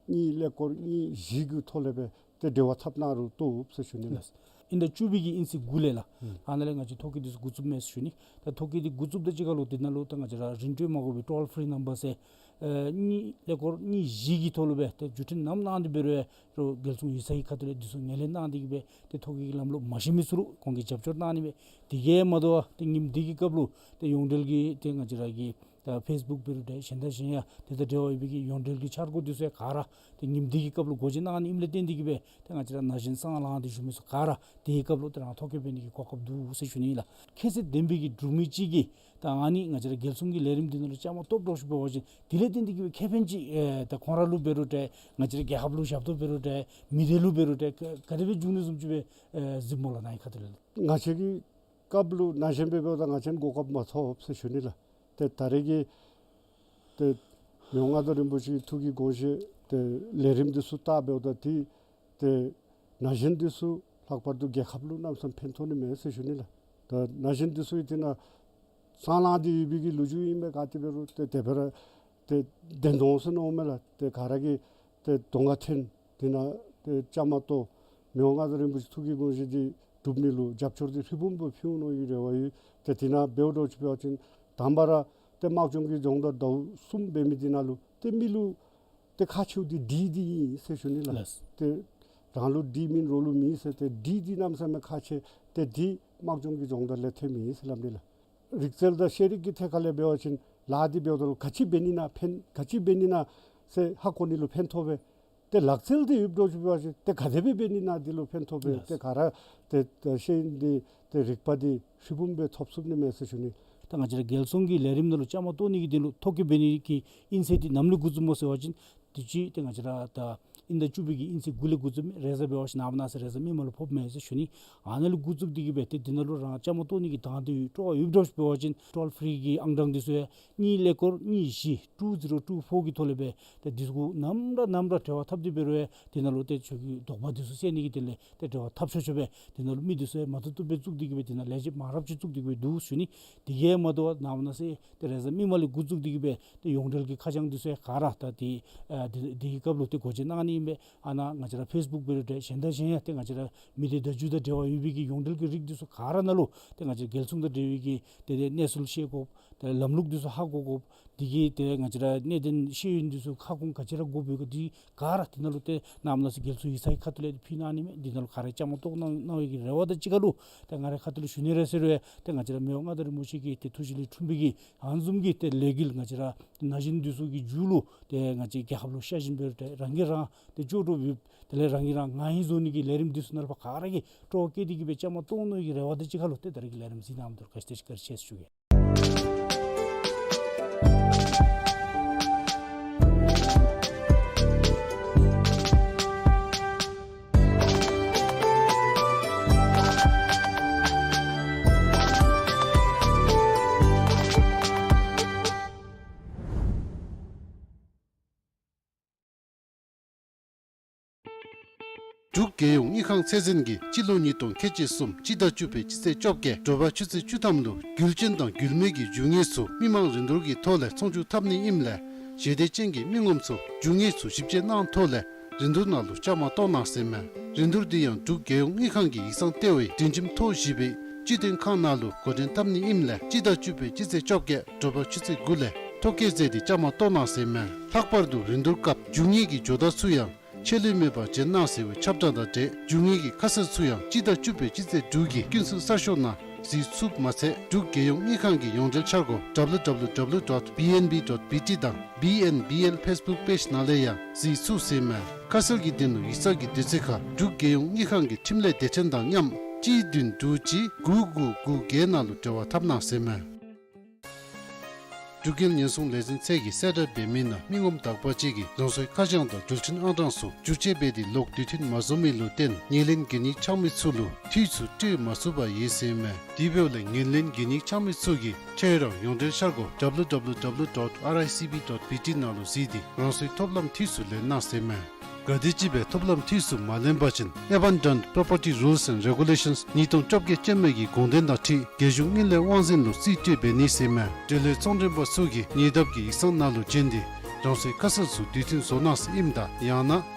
གཉིས་ཀླད་ཀོར་གཉིས་བཞི་གི་ཐོག་ལས་སྦེ་ཏེ་འབྲེལ་བ་འཐབ་གནང་རུང་བཏུབ་ཟེར་ཞུ་ནི་ལགས། ཨིན་ཟླ་བཅུ་པའི་གི་དབྱིན་ཚེས་དགུ་ལས་ལགས། ཨ་ནཱ་ལས་ང་བཅས་ཐོ་བཀོད་འདི་ཚུ་འགོ་བཙུགསཔ་མས་ཟེར་ཞུ་ནི། ད་ཐོ་བཀོད་འདི་འགོ་བཙུགསཔ་དང་གཅིག་ཁར་ལུ་དེ་ནང་ལུ་ད་ང་བཅས་ར་རིན་སྤྲོད་མ་དགོ་པའི་ཊོལ་ཕི་རི་ནམ་བར་ཟེར་ ཨེ་གཉིས་ཀླད་ཀོར་གཉིས་བཞི་གི་ཐོག་ལུ་སྦེ་ཏེ་བརྒྱུད་འཕྲིན་ནམ་གནང་སྟེ་འབད་རུང་ཡང་རོགས་རྒྱལ་སྲུང་ཡིག་ཚང་གི་ཁ་ཐུག་ལས་འདི་ཚུ་ངོས་ལེན་གནང་སྟེ་གི་སྦེ་ཏེ་ཐོ་བཀོད་ཀྱི་ལམ་ལུགས་མ་ཤེས་མི་ཚུ་ལུ་ཁོང་གིས་རྒྱབ་སྐྱོར་གནང་ནི་མས། དེ་གིས་མ་དོ་བར་ཏེ་ཉིནམ་འདི་གི་སྐབས་ལུ་ཏེ་ཡོངས་འབྲེལ་གྱི་ཏེ་ང་བཅས་ར་གི་ད་ཕེསི་བུཀ་འབད་རུང་འདྲ་གཞན་དང་གཞན་ཡང་དེ་དང་འབྲེལ་བ་ཡོད་པའི་གི་ཡོངས་འབྲེལ་གྱི་འཆར་སྒོ་འདི་ཚུ་ཡང་ག་ར་ཏེ་ཉིནམ་འདི་གི་སྐབས་ལུ་འགོ་འབྱེད་གནང་ནི་ཨིནམ་ལས་བརྟེན་ཏེ་གི་སྦེ་ཏེ་ང་བཅས་ར་ན་གཞོན་སྲང་ལང་སྟེ་བཞུགས་མི་ཚུ་ག་ར་དེའི་སྐབས་ལུ་ཏེ་རང་ཐོ་བཀོད་འབད་ནི་གི་གོ་སྐབས་འདུག་ཟེར་ཞུ་ནི་ལགས། ཁྱད་ཚད་ལྡན་པའི་གི་འབྲུག་མི་ཅིག་གིས་ད་ཨ་ནི་ང་བཅས་ར་རྒྱལ་སྲུང་གི་ལས་རིམ་འདི་ནང་ལུ་བཅའ་མར་གཏོགས་དོ་ཞུ་བ་ཅིན་དེ་ལས་བརྟེན་ཏེ་གི་སྦེ་ཁེ་ཕན་ཅིག་ཨེ་ད་ཁོང་ར་ལུ་འབད་རུང་འདྲ་ང་བཅས་ར་རྒྱལ་ཁབ་ལུ་ཞབས་ཏོག་འབད་རུང་འདྲ་མི་སྡེ་ལུ་འབད་རུང་འདྲ་ག་ག་དེ་སྦེ་འབྱུང་ནི་བཟུམ་ཅིག་སྦེ་ཨེ་གཟིགསཔ་སྨོ་ལགས་ནཱ་གི་ཁ་ཐུག་ལས། ང་བཅས་ཀྱི་སྐབས་ལུ་ནང་བཞིན་འབད་འབདཝ་ད་ང་བཅས་གོ་སྐབས་མ་ཐོབ་ཟེར་ཞུ་ནི་ལགས། ཏེ་ད་རེས་ཀྱི་ཏེ་མི་དབང་མངའ་བདག་རིན་པོ་ཆེའི་ཐུགས་ཀྱི་དགོངས་བཞེད་ཏེ་ལས་རིམ་འདི་ཚུ་བལྟ་འབདཝ་ད་ཏེ་ཏེ་ན་གཞོན་འདི་ཚུ་ལྷག་པར་དུ་རྒྱལ་ཁབ་ལུ་གནམ་མེད་ས་མེད་ཕན་ཐོགས་ནི་མས་ཟེར་ཞུ་ནི་ལགས། ད་ན་གཞོན་འདི་ཚུ་ཡང་དེ་ནང་སྲང་ལང་སྟེ་ཡོད་པའི་གི་ལོ་རྒྱུས་ཨིན་པས། ག་ཏེ་འབད་རུང་ཏེ་དེ་སྦེ་ར་ཏེ་བདེན་དོན་ཟེར་མནོཝ་མས་ལགས། ཏེ་ག་ར་གིས་ཏེ་གདོང་ཁར་འཐོན་དེ་ནང་ཏེ་བཅའ་མར་གཏོགས་མི་དབང་མངའ་བདག་རིན་པོ་ཆེ་ཐུགས་ཀྱི་དགོངས་བཞེད་འདི་འགྲུབ་ནི་ལུ་རྒྱབ་སྐྱོར་འདི་ཧྲིལ་བུམ་སྦེ་ཕུལ་འོང་མནོ་བའི་རེ་བ་ཡོད། ཏེ་དེ་ནང་འབདཝ་འདྲཝ་ཅིག་འབད་བ་ཅིན་དང་པ་ར་ཏེ་དམག་སྦྱོང་གི་སྦྱོང་བརྡར་ཟླཝ་གསུམ་འབད་མི་འདི་ནང་ལུ་ཏེ་མི་ལུ་ཏེ་ཁག་ཆེཝ་འདི་སྒྲིག་འདི་ཨིན་ཟེར་ཞུ་ནི་ལགས། ལགས། ཏེ་རང་ལུ་སྒྲིག་མིན་རོགས་ལུ་མེད་ཟེར། ཏེ་སྒྲིག་འདི་གནམ་མེད་ས་མེད་ཁག་ཆེ། ཏེ་འདི་དམག་སྦྱོང་གི་སྦྱོང་བརྡར་ལས་ཐོནམ་ཨིན་ཟེར་སླབ་ནི་ལགས། རིག་རྩལ་དང་ཤེས་རིག་གི་ཐད་ཁར་ལས་འབད་བ་ཅིན་ལཱ་འདི་འབདཝ་ད་ལུ་ག་ཅི་འབད་ནི་ན་ཕན་ག་ཅི་འབད་ནི་ན་ཟེར་ཧ་གོ་ནི་ལུ་ཕན་ཐོགས་པས། ཏེ་ལག་རྩལ་འདི་ཡོདཔ་འདྲཝ་ཅིག་འབད་བ་ཅིན་ཏེ་ག་དེ་སྦེ་འབད་ནི་ན་འདི་ལུ་ཕན་ཐོགས་པས། ལགས། ཏེ་ག་ར་ཏེ་ཏེ་ཤེས་ཡོན་འདི་ཏེ་རིག་པ་འདི་ཧྲིལ་བུམ་སྦེ་ཐོབ་ཚུགས་ནི་མས་ཟེར་ཞུ་ནི། ད་ང་བཅས་ར་རྒྱལ་སྲུང་གི་ལས་རིམ་ནང་ལུ་བཅའ་མར་གཏོགས་ནི་གི་དོན་ལུ་ཐོ་བཀོད་འབད་ནི་གི་དབྱིན་ཚེས་འདི་ནམ་ལས་འགོ་བཙུགསཔ་སྨོ་ཟེར་བ་ཅིན་དུས་ཅི་ཏེ་ང་བཅས་ར་ད་དབྱིན་ཟླ་བཅུ་པའི་གི་དབྱིན་ཚེས་དགུ་ལས་འགོ་བཙུགསཔ་མས། རེས་གཟའ་འབད་བ་ཅིན་ནངས་པ་གནངས་ཚེ་རེས་གཟའ་མིག་དམར་ལུ་ཕོགཔ་མས་ཟེར་ཞུ་ནི། ཨ་ནཱ་ལས་འགོ་བཙུགས་ཏེ་གི་སྦེ་ཏེ་འདི་ནང་ལུ་རང་བཅའ་མར་གཏོགས་ནི་གི་དང་འདོད་ཡོད་སྤྲོ་བ་ཡོདཔ་འདྲཝ་ཅིག་འབད་བ་ཅིན་ཊོལ་ཕི་རི་གི་ཨང་གྲངས་འདི་ཚུ་ཡང་གཉིས་ཀླད་ཀོར་གཉིས་བཞི་ཊུ་ཛི་རོ་ཊུ་ཕོར་གི་ཐོག་ལས་སྦེ་ཏེ་འདི་ཚུ་ནམ་ར་ནམ་ར་འབྲེལ་བ་འཐབ་སྟེ་འབད་རུང་ཡང་དེ་ནང་ལུ་ཏེ་ཁྱོད་ཀྱི་དོགས་པ་འདི་ཚུ་སེལ་ནི་གི་དོན་ལས་ཏེ་འབྲེལ་བ་འཐབ་ཆོག་ཆོག་སྦེ་དེ་ནང་ལུ་མི་འདི་ཚུ་ཡང་མ་ཐུབ་ཐུབ་སྦེ་བཙུགས་ཏེ་གི་སྦེ་དེ་ནང་ལས་བྱེདཔ་མང་རབས་ཅིག་བཙུགས་ཏེ་གི་སྦེ་འདུག་ཞུ་ནི། དེ་གིས་མ་དོ་བར་ནངས་པ་གནངས་ཚེ་ཏེ་རེས་གཟའ་མིག་དམར་ལས་འགོ་བཙུགས་ཏེ་གི་སྦེ་ཏེ་ཡོངས་འབྲེལ་གྱི་ཁ་བྱང་འདི་ཚུ་ཡང་ག་ར་ད་ཏེ་ཨ་དེ་དེ་གི་སྐབས་ལུ་ཏེ་འགོ་འབྱེད་གནང་ནི་ཨིན་པས། ཨ་ནཱ་ང་བཅས་ར་ཕེསི་བུཀ་འབད་རུང་འདྲ་གཞན་དང་གཞན་ཡང་ཏེ་ང་བཅས་ར་མི་སྡེ་བརྡ་བརྒྱུད་དང་འབྲེལ་བ་ཡོད་པའི་གི་ཡོངས་འབྲེལ་གྱི་རིགས་འདི་ཚུ་ག་ར་ནང་ལུ་ཏེ་ང་བཅས་རྒྱལ་སྲུང་དང་འབྲེལ་བའི་གི་ཏེ་ཏེ་གནས་ཚུལ་ཤེས་དགོཔ། ཏེ་ལམ་ལུགས་འདི་ཚུ་ཧ་གོ་དགོཔ། དེ་གིས་ཏེ་ང་བཅས་ར་གནད་དོན་ཤེས་ཡོན་འདི་ཚུ་ཁ་སྐོང་ག་ཅི་ར་དགོཔ་ཡོད་ག་འདི་ག་ར་དེ་ནང་ལུ་ཏེ་ནངས་པ་གནངས་ཚེ་རྒྱལ་སྲུང་ཡིག་ཚང་གི་ཁ་ཐུག་ལས་ཕུལ་གནང་ནི་མས། འདི་ནང་ལུ་ག་ར་བཅའ་མར་གཏོགས་གནང་གནང་བའི་གི་རེ་བ་དང་གཅིག་ཁར་ལུ་ཏེ་ང་རའི་ཁ་ཐུག་ལུ་ཞུ་ནི་རེ་ཟེར་རུང་ཡང་ཏེ་ང་བཅས་ར་མི་དབང་མངའ་བདག་རིན་པོ་ཆེ་གི་ཏེ་ཐུགས་བཞེད་ལས་འཁྲུངས་པའི་གི་ཨ་ནི་བཟུམ་གྱི་ཏེ་ལས་འགུལ་ང་བཅས་ར་ན་གཞོན་འདི་ཚུ་གི་མཇུག་ལུ་ཏེ་ང་བཅས་རྒྱལ་ཁབ་ལུ་ཤ་ཞེན་འབད་རུང་འདྲ་རང་གིས་རང་ཏེ་ལྕོགས་གྲུབ་ཡོདཔ། དེ་ལས་རང་གིས་རང་ང་ཨིན་བཟོ་ནི་གི་ལས་རིམ་འདི་ཚུ་ནང་ལུ་ཕར་ག་ར་གིས་སྤྲོ་བ་བསྐྱེད་དེ་གི་སྦེ་བཅའ་མར་གཏོགས་གནང་བའི་གི་རེ་བ་དང་གཅིག་ཁར་ལུ་ཏེ་ད་རེས་ཀྱི་ལས་རིམ་གཟིགས་གནང་མི་འདི་ལུ་བཀྲིན་ཆེ་ཞུ་གེ། འབྲུག་རྒྱལ་ཡོངས་དངུལ་ཁང་ཚད་འཛིན་གྱིས་སྤྱི་ལོ་ཉིས་སྟོང་ཁལ་གཅིག་གསུམ་སྤྱི་ཟླ་བཅུ་པའི་སྤྱི་ཚེས་བཅོ་བརྒྱད་དྲོ་པ་ཆུ་ཚོད་བཅུ་ཐམ་ལུ་རྒྱུ་ཅན་དང་རྒྱུ་མེད་ཀྱི་རྒྱུ་དངོས་ཚུ་མི་མང་རིན་བསྡུར་གྱི་ཐོག་ལས་ཚོང་བསྒྱུར་འཐབ་ནི་ཨིནམ་ལས་ཞལ་འདེབས་ཅན་གྱི་མི་ངོམ་ཚུ་རྒྱུ་དངོས་ཚུ་ཞིབ་དཔྱད་གནང་ཐོག་ལས་རིན་བསྡུར་ནང་ལུ་བཅའ་མར་གཏོགས་གནང་ཟེར་མས། རིན་བསྡུར་འདི་ཡང་འབྲུག་རྒྱལ་ཡོངས་དངུལ་ཁང་གི་ཡིག་ཚང་ལྟེ་བའི་སྒྲིང་ཁྱིམ་ཐོག་བཞི་པའི་སྤྱི་དོན་ཁང་ནང་ལུ་འགོ་འདྲེན་འཐབ་ནི་ཨིནམ་ལས་སྤྱི་ཟླ་བཅུ་པའི་སྤྱི་ཚེས་བཅོ་བརྒྱད་དྲོ་པ་ཆུ་ཚོད་དགུ་ལས་ཐོ་བཀོད་མཛད་དེ་བཅའ་མར་གཏོགས་གནང་ཟེར་མས། ལྷག་པར་དུ་རིན་བསྡུར་སྐབས་རྒྱུ་དངོས་ཀྱི་ཇོ་བདག་ཚུ་ཡང་ཆད་ལུས་མེད་པར་བྱོན་གནང་ཟེར་བའི་ཁྱབ་བསྒྲགས་དང་འབྲེལ་རྒྱུ་དངོས་ཀྱི་ཁ་གསལ་ཚུ་ཡང་སྤྱི་ཟླ་བཅུ་པའི་སྤྱི་ཚེས་དྲུག་གི་ཀུན་གསལ་གསར་ཤོག་ནང་གཟིགས་ཚུགསཔ་མ་ཚད་འབྲུག་རྒྱལ་ཡོངས་དངུལ་ཁང་གི་ཡོངས་འབྲེལ་འཆར་སྒོ་W W W dot B N B dot B T དང་B N B L Facebook page ནང་ལས་ཡང་གཟིགས་ཚུགས་ཟེར་མས། ཁ་གསལ་གྱི་དོན་ལུ་ཡིག་ཚང་གི་དུས་ཚོད་ཁར་འབྲུག་རྒྱལ་ཡོངས་དངུལ་ཁང་གི་འཕྲིན་ལས་སྡེ་ཚན་དང་མཉམ་གཅིག་བདུན་དྲུག་གཅིག་དགུ་དགུ་དགུ་བརྒྱད་ནང་ལུ་འབྲེལ་བ་འཐབ་གནང་ཟེར་མས། འབྲུག་རྒྱལ་ཉེན་སྲུང་ལས་འཛིན་ཚད་ཀྱིས་གསལ་བསྒྲགས་འབད་མི་ནང་མི་ངོམ་དག་པ་ཅིག་གིས་རང་སོའི་ཁ་བྱང་དང་འགྲུལ་འཕྲིན་ཨང་གྲངས་ཚུ་བསྒྱུར་བཅོས་འབད་དེ་ལོག་དུས་མཐུན་མ་བཟོ་མི་ལུ་བརྟེན་ངོས་ལེན་གན་ཡིག་འཆང་མི་ཚུ་ལུ་འཐུས་ཚུ་སྤྲོད་མ་ཚུགས་པར་ཡོད་ཟེར་མས། དེ་འབདཝ་ལས་ངོས་ལེན་གན་ཡིག་འཆང་མི་ཚུ་གིས་ཁྱོད་རའི་ཡོངས་འབྲེལ་འཆར་སྒོ་W W W dot R I C B dot B T ནང་ལུ་གཟིགས་ཏེ་རང་སོའི་ཐོབ་ལམ་འཐུས་ཚུ་ལེན་གནང་ཟེར་མས། ག་དེམ་ཅིག་སྦེ་ཐོབ་ལམ་འཐུས་ཚུ་མ་ལེན་པ་ཅིན་Abandoned Property Rules and Regulations ཉིས་སྟོང་བཅོ་བརྒྱད་ཅན་མའི་གི་དགོངས་དོན་དང་འཁྲིལ་རྒྱལ་གཞུང་དངུལ་ལས་དབང་འཛིན་ལུ་རྩིས་སྤྲོད་འབད་ནི་ཟེར་མས། འབྲེལ་ཡོད་ཚོང་མགྲོན་པ་ཚུ་གིས་ཉེ་འདབས་ཀྱི་ཡིག་ཚང་ནང་ལུ་བྱོན་ཏེ་རང་སོའི་ཁ་གསལ་ཚུ་དུས་མཐུན་བཟོ་གནང་ཟེར་ཨིནམ་ད་ཡང་ན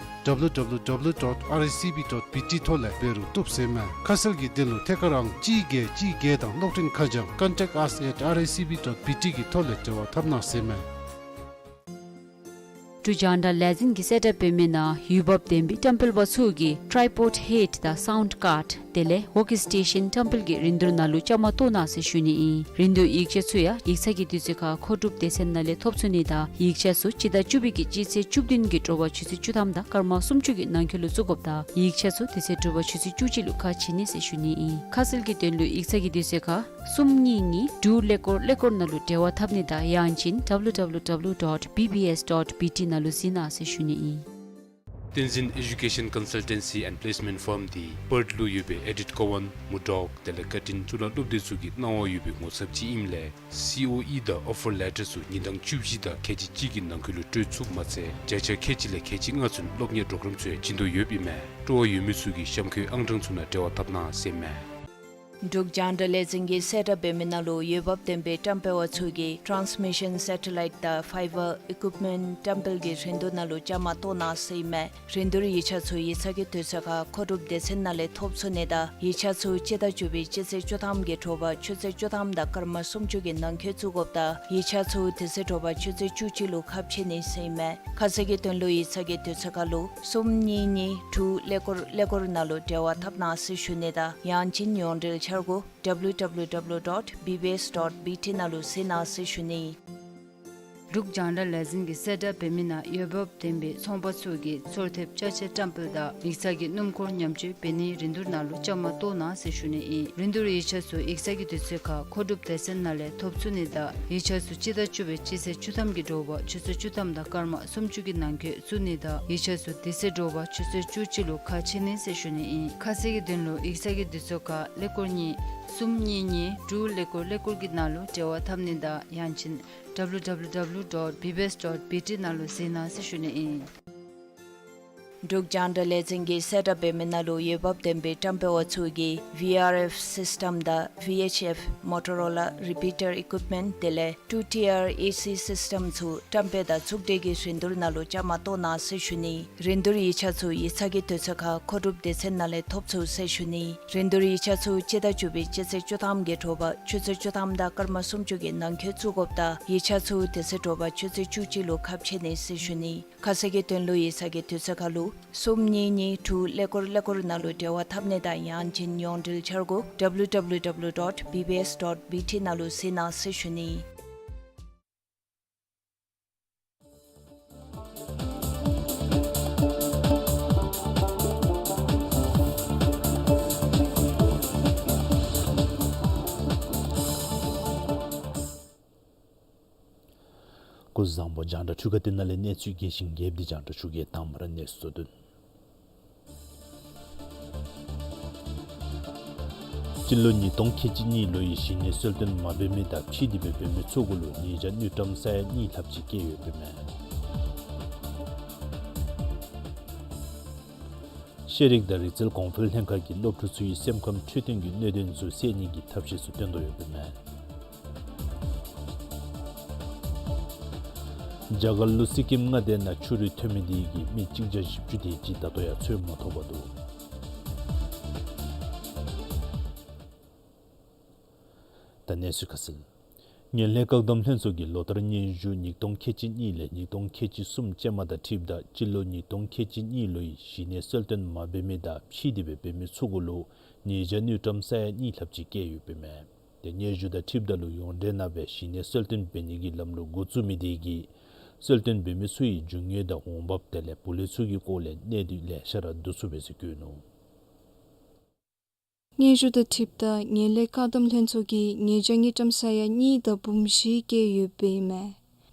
W W W dot R I C B dot B T ཐོག་ལས་འབད་རུང་བཏུབ་ཟེར་མས། ཁ་གསལ་གྱི་དོན་ལུ་ཐད་ཀར་ཨང་གཅིག་བརྒྱད་གཅིག་བརྒྱད་དང་གློག་འཕྲིན་ཁ་བྱང་contact us at R I C B dot B T གི་ཐོག་ལས་འབྲེལ་བ་འཐབ་གནང་ཟེར་མས། འབྲུག་རྒྱང་བསྒྲགས་ལས་འཛིན་གྱིས་གསལ་བསྒྲགས་འབད་མི་ནང་འོས་འབབ་ལྡན་པའི་བཀྲམ་སྤེལ་པ་ཚུ་གིས་ཊའི་པོཌ་ཧེཌ་དང་སའུནཌ་ཀཱརཌ་དེ་ལས་ཝོརྐ་སི་ཊེ་ཤཱན་བཀྲམ་སྤེལ་གྱི་རིན་བསྡུར་ནང་ལུ་བཅའ་མར་གཏོགས་གནང་ཟེར་ཞུ་ནི་ཨིན། རིན་བསྡུར་ཡིག་ཆ་ཚུ་ཡང་ཡིག་ཚང་གི་དུས་ཚོད་ཁར་མཁོ་སྒྲུབ་སྡེ་ཚན་ནང་ལས་ཐོབ་ཚུགས་ནི་དང་ཡིག་ཆ་ཚུ་སྤྱི་ཟླ་བཅུ་པའི་གི་སྤྱི་ཚེས་བཅུ་བདུན་གྱི་དྲོ་པ་ཆུ་ཚོད་བཅུ་ཐམ་དང་སྐར་མ་སུམ་ཅུ་གི་ནང་འཁོད་ལུ་བཙུགས་དགོཔ་དང་ཡིག་ཆ་ཚུ་དེ་ཚེ་དྲོ་པ་ཆུ་ཚོད་བཅུ་གཅིག་ལུ་ཁ་ཕྱེ་ནི་ཟེར་ཞུ་ནི་ཨིན། ཁ་གསལ་གྱི་དོན་ལུ་ཡིག་ཚང་གི་དུས་ཚོད་ཁར་གསུམ་གཉིས་གཉིས་དྲུག་ཀླད་ཀོར་ཀླད་ཀོར་ནང་ལུ་འབྲེལ་བ་འཐབ་ནི་དང་ཡང་ཅིན་ཌབ་ལུ་ཌབ་ལུ་ཌབ་ལུ་ཌོཊ་བི་བི་ཨེསི་ཌོཊ་བི་ཊི་ནང་ལུ་གཟིགས་གནང་ཟེར་ཞུ་ནི་ཨིན། བསྟན་འཛིན་ཨེ་ཌུ་ཀེ་ཤཱན་ཀོན་སལ་ཊེན་སི་ཨེནཌ་པི་ལེསི་མེནཊ་ཕརམ་འདི་པརཐ་ལུ་ཡོད་པའི་ཨེ་ཌིཐ་ཀོ་ཝཱན་མུར་ཌོག་དེ་ལས་ཀར་ཊིན་གཙུག་ལག་སློབ་སྡེ་ཚུ་གི་གནང་བ་ཡོད་པའི་ངོ་ཚབ་ཅིག་ཨིནམ་ལས་སི་ཨོ་ཨི་དང་ཨོ་ཕར་ལེ་ཊར་ཚུ་ཉིན་གྲངས་བཅུ་བཞི་དང་ཁལ་གཅིག་གཅིག་གི་ནང་འཁོད་ལུ་སྤྲོད་ཚུགསཔ་མ་ཚད་བརྒྱ་ཆ་ཁལ་གཅིག་ལས་ཁལ་གཅིག་ལྔ་ཚུན་སློབ་གཉེར་པོ་རོ་གརམ་ཚུ་ཡང་བྱིན་དོ་ཡོདཔ་ཨིན་མས། སྤྲོ་བ་ཡོད་མི་ཚུ་གིས་གཤམ་འཁོད་ཨང་གྲངས་ཚུ་ནང་འབྲེལ་བ་འཐབ་གནང་ཟེར་ཨིན་མས། འབྲུག་རྒྱང་བསྒྲགས་ལས་འཛིན་གྱིས་གསལ་བསྒྲགས་འབད་མི་ནང་ལུ་འོས་འབབ་ལྡན་པའི་བཀྲམ་སྤེལ་པ་ཚུ་གིས་ཊཱནསི་མི་ཤཱན་སེ་ཊ་ལའིཊ་དང་ཕའི་བར་ཨི་ཀུཡིཔ་མེནཊ་བཀྲམ་སྤེལ་གྱི་རིན་བསྡུར་ནང་ལུ་བཅའ་མར་གཏོགས་གནང་ཟེར་ཨིན་མས། རིན་བསྡུར་ཡིག་ཆ་ཚུ་ཡིག་ཚང་གི་དུས་ཚོད་ཁར་མཁོ་སྒྲུབ་སྡེ་ཚན་ནང་ལས་ཐོབ་ཚུགས་ནི་དང་ཡིག་ཆ་ཚུ་སྤྱི་ཟླ་བཅུ་པའི་སྤྱི་ཚེས་བཅུ་ཐམ་གྱི་དྲོ་པ་ཆུ་ཚོད་བཅུ་ཐམ་དང་སྐར་མ་སུམ་ཅུ་གི་ནང་འཁོད་བཙུགས་དགོཔ་དང་ཡིག་ཆ་ཚུ་དེ་ཚེ་དྲོ་པ་ཆུ་ཚོད་བཅུ་གཅིག་ལུ་ཁ་ཕྱེ་ནི་ཟེར་ཨིན་མས། ཁ་གསལ་གྱི་དོན་ལུ་ཡིག་ཚང་གི་དུས་ཚོད་ཁར་ལུ་གསུམ་གཉིས་གཉིས་དྲུག་ཀླད་ཀོར་ཀླད་ཀོར་ནང་ལུ་འབྲེལ་བ་འཐབ་གནང་ཟེར་ཞུ་ནི་དང་ཡང་ཅིན་ཡོངས་འབྲེལ་འཆར་སྒོ་ཌབ་ལུ་ཌབ་ལུ་ཌབ་ལུ་ཌོཊ་བི་བི་ཨེསི་ཌོཊ་བི་ཊི་ནང་ལུ་གཟིགས་གནང་ཟེར་ཞུ་ནི། འབྲུག་རྒྱང་བསྒྲགས་ལས་འཛིན་གྱིས་གསལ་བསྒྲགས་འབད་མི་ནང་འོས་འབབ་ལྡན་པའི་ཚོང་པ་ཚུ་གིས་སོར་ཐེབས་ཅ་ཆས་བཀྲམ་སྤེལ་དང་ཡིག་ཚང་གི་སྣུམ་འཁོར་ཉམས་བཅོས་འབད་ནིའི་རིན་བསྡུར་ནང་ལུ་བཅའ་མར་གཏོགས་གནང་ཟེར་ཞུ་ནི་ཨིན། རིན་བསྡུར་ཡིག་ཆ་ཚུ་ཡིག་ཚང་གི་དུས་ཚོད་ཁར་མཁོ་སྒྲུབ་སྡེ་ཚན་ནང་ལས་ཐོབ་ཚུགས་ནི་དང་ཡིག་ཆ་ཚུ་སྤྱི་ཟླ་བཅུ་པའི་སྤྱི་ཚེས་བཅུ་ཐམ་གྱི་དྲོ་པ་ཆུ་ཚོད་བཅུ་ཐམ་དང་སྐར་མ་སུམ་ཅུ་གི་ནང་འཁོད་བཙུགས་ནི་དང་ཡིག་ཆ་ཚུ་དེ་ཚེ་དྲོ་པ་ཆུ་ཚོད་བཅུ་གཅིག་ལུ་ཁ་ཕྱེ་ནི་ཟེར་ཞུ་ནི་ཨིན། ཁ་གསལ་གྱི་དོན་ལུ་ཡིག་ཚང་གི་དུས་ཚོད་ཁར་ཀླད་ཀོར་གཉིས་གསུམ་གཉིས་གཉིས་དྲུག་ཀླད་ཀོར་ཀླད་ཀོར་གྱི་ནང་ལུ་འབྲེལ་བ་འཐབ་ནི་དང་ཡང་ཅིན་ཌབ་ལུ་ཌབ་ལུ་ཌབ་ལུ་ཌོཊ་བི་བི་ཨེསི་ཌོཊ་བི་ཊི་ནང་ལུ་གཟིགས་གནང་ཟེར་ཞུ་ནི་ཨིན། འབྲུག་རྒྱང་བསྒྲགས་ལས་འཛིན་གྱིས་གསལ་བསྒྲགས་འབད་མི་ནང་ལུ་འོས་འབབ་ལྡན་པའི་བཀྲམ་སྤེལ་པ་ཚུ་གིས་ཝི་ཨར་ཨེཕ་སིསི་ཊམ་དང་ཝི་ཨེཆ་ཨེཕ་མོ་ཊོ་རོ་ལ་རི་པི་ཊར་ཨི་ཀུཡིཔ་མེནཊ་དེ་ལས་ཊུ་ཊི་ཨར་ཨེ་སི་སིསི་ཊམ་ཚུ་བཀྲམ་སྤེལ་དང་ཚོང་འབྲེལ་གྱི་རིན་བསྡུར་ནང་ལུ་བཅའ་མར་གཏོགས་གནང་ཟེར་ཞུ་ནི། རིན་བསྡུར་ཡིག་ཆ་ཚུ་ཡིག་ཚང་གི་དུས་ཚོད་ཁར་མཁོ་སྒྲུབ་སྡེ་ཚན་ནང་ལས་ཐོབ་ཚུགས་ཟེར་ཞུ་ནི། རིན་བསྡུར་ཡིག་ཆ་ཚུ་སྤྱི་ཟླ་བཅུ་པའི་སྤྱི་ཚེས་བཅུ་ཐམ་གྱི་དྲོ་པ་ཆུ་ཚོད་བཅུ་ཐམ་དང་སྐར་མ་སུམ་ཅུ་གི་ནང་འཁོད་བཙུགས་དགོཔ་དང་ཡིག་ཆ་ཚུ་དེ་ཚེ་དྲོ་པ་ཆུ་ཚོད་བཅུ་གཅིག་ལུ་ཁ་ཕྱེ་ནི་ཟེར་ཞུ་ནི། ཁ་གསལ་གྱི་དོན་ལུ་ཡིག་ཚང་གི་དུས་ཚོད་ཁར་ལུ་གསུམ་གཉིས་གཉིས་དྲུག་ཀླད་ཀོར་ཀླད་ཀོར་ནང་ལུ་འབྲེལ་བ་འཐབ་ནི་དང་ཡང་ཅིན་ཡོངས་འབྲེལ་འཆར་སྒོ་ཌབ་ལུ་ཌབ་ལུ་ཌབ་ལུ་ཌོཊ་བི་བི་ཨེསི་ཌོཊ་བི་ཊི་ནང་ལུ་གཟིགས་གནང་ཟེར་ཞུ་ནི། སྐུ་གཟུགས་བཟང་པོ། རྒྱང་བསྒྲགས་འཕྲུལ་ཁང་འདི་ནང་ལས་གནས་ཚུལ་རྒྱས་ཤིང་རྒྱསཔ་འདི་རྒྱང་བསྒྲགས་ཞུ་གེ། དང་པ་ར་གནས་ཚུལ་གཙོ་དོན། སྤྱི་ལོ་ཉིས་སྟོང་ཁལ་གཅིག་གཉིས་ལོའི་གཞི་གནས་གསོལ་སྟོན་མ་འབད་མི་དང་ཕྱིས་ཏེ་སྦེ་འབད་མི་ཚུ་གུ་ལུ་ཉེས་བྱ་དངུལ་ཀྲམ་ས་ཡ་གཉིས་ལྷགཔ་ཅིག་བཀལ་ཡོདཔ་ཨིན་མས། ཤེས་རིག་དང་རིག་རྩལ་གོང་འཕེལ་ལྷན་ཁག་གིས་སློབ་ཕྲུག་ཚུའི་སེམས་ཁམས་འཕྲོད་བསྟེན་གྱི་གནད་དོན་ཚུ་སེལ་ནི་གི་ཐབས་ཤེས་ཚུ་སྟོན་དོ་ཡོདཔ་ཨིན་མས། རྒྱ་གར་ལུ་སི་ཀིམ་མངའ་སྡེ་ནང་ཆུ་རུད་ཐོན་མི་དེ་གིས་མི་གཅིག་བརྒྱ་བཞི་བཅུ་དེ་ཅིག་ད་ལྟོ་ཡང་འཚོལ་མ་ཐོབ་པར་འདུག། ད་གནས་ཚུལ་ཁ་གསལ། ངན་ལྷད་བཀག་སྡོམ་ལྷན་ཚོགས་ཀྱིས་ལོ་ལྟར་སྙན་ཞུ་ཉིས་སྟོང་ཁལ་གཅིག་གཉིས་ལས་ཉིས་སྟོང་ཁལ་གཅིག་གསུམ་ཅན་མ་དང་འཁྲིལཝ་ད་སྤྱི་ལོ་ཉིས་སྟོང་ཁལ་གཅིག་གཉིས་ལོའི་གཞི་གནས་གསོལ་སྟོན་མ་འབད་མི་དང་ཕྱིས་ཏེ་སྦེ་འབད་མི་ཚུ་གུ་ལུ་ཉེས་བྱ་དངུལ་ཀྲམ་ས་ཡ་གཉིས་ལྷགཔ་ཅིག་བཀལ་ཡོདཔ་ཨིན་མས། ཏེ་སྙན་ཞུ་དང་འཁྲིལཝ་ད་ལུ་ཡོངས་འབྲེལ་ནང་སྦེ་གཞི་གནས་གསོལ་སྟོན་འབད་ནི་གི་ལམ་ལུགས་འགོ་བཙུགས་མི་དེ་གིས་གསོལ་སྟོན་འབད་མི་ཚུའི་རྒྱུ་དངོས་དང་འོང་འབབ་དེ་ལས་བུ་ལོན་ཚུ་གི་སྐོར་ལས་གནད་དོན་ལེ་ཤ་ར་བསྡུ་ཚུགས་པས་ཟེར་བཀོད་ནུག། སྙན་ཞུ་དང་འཁྲིལཝ་ད་ངན་ལྷད་བཀག་སྡོམ་ལྷན་ཚོགས་ཀྱིས་ཉེས་བྱ་དངུལ་ཀྲམ་ས་ཡ་གཉིས་དང་འབུམ་བཞི་བཀལ་ཡོདཔ་ཨིན་མས།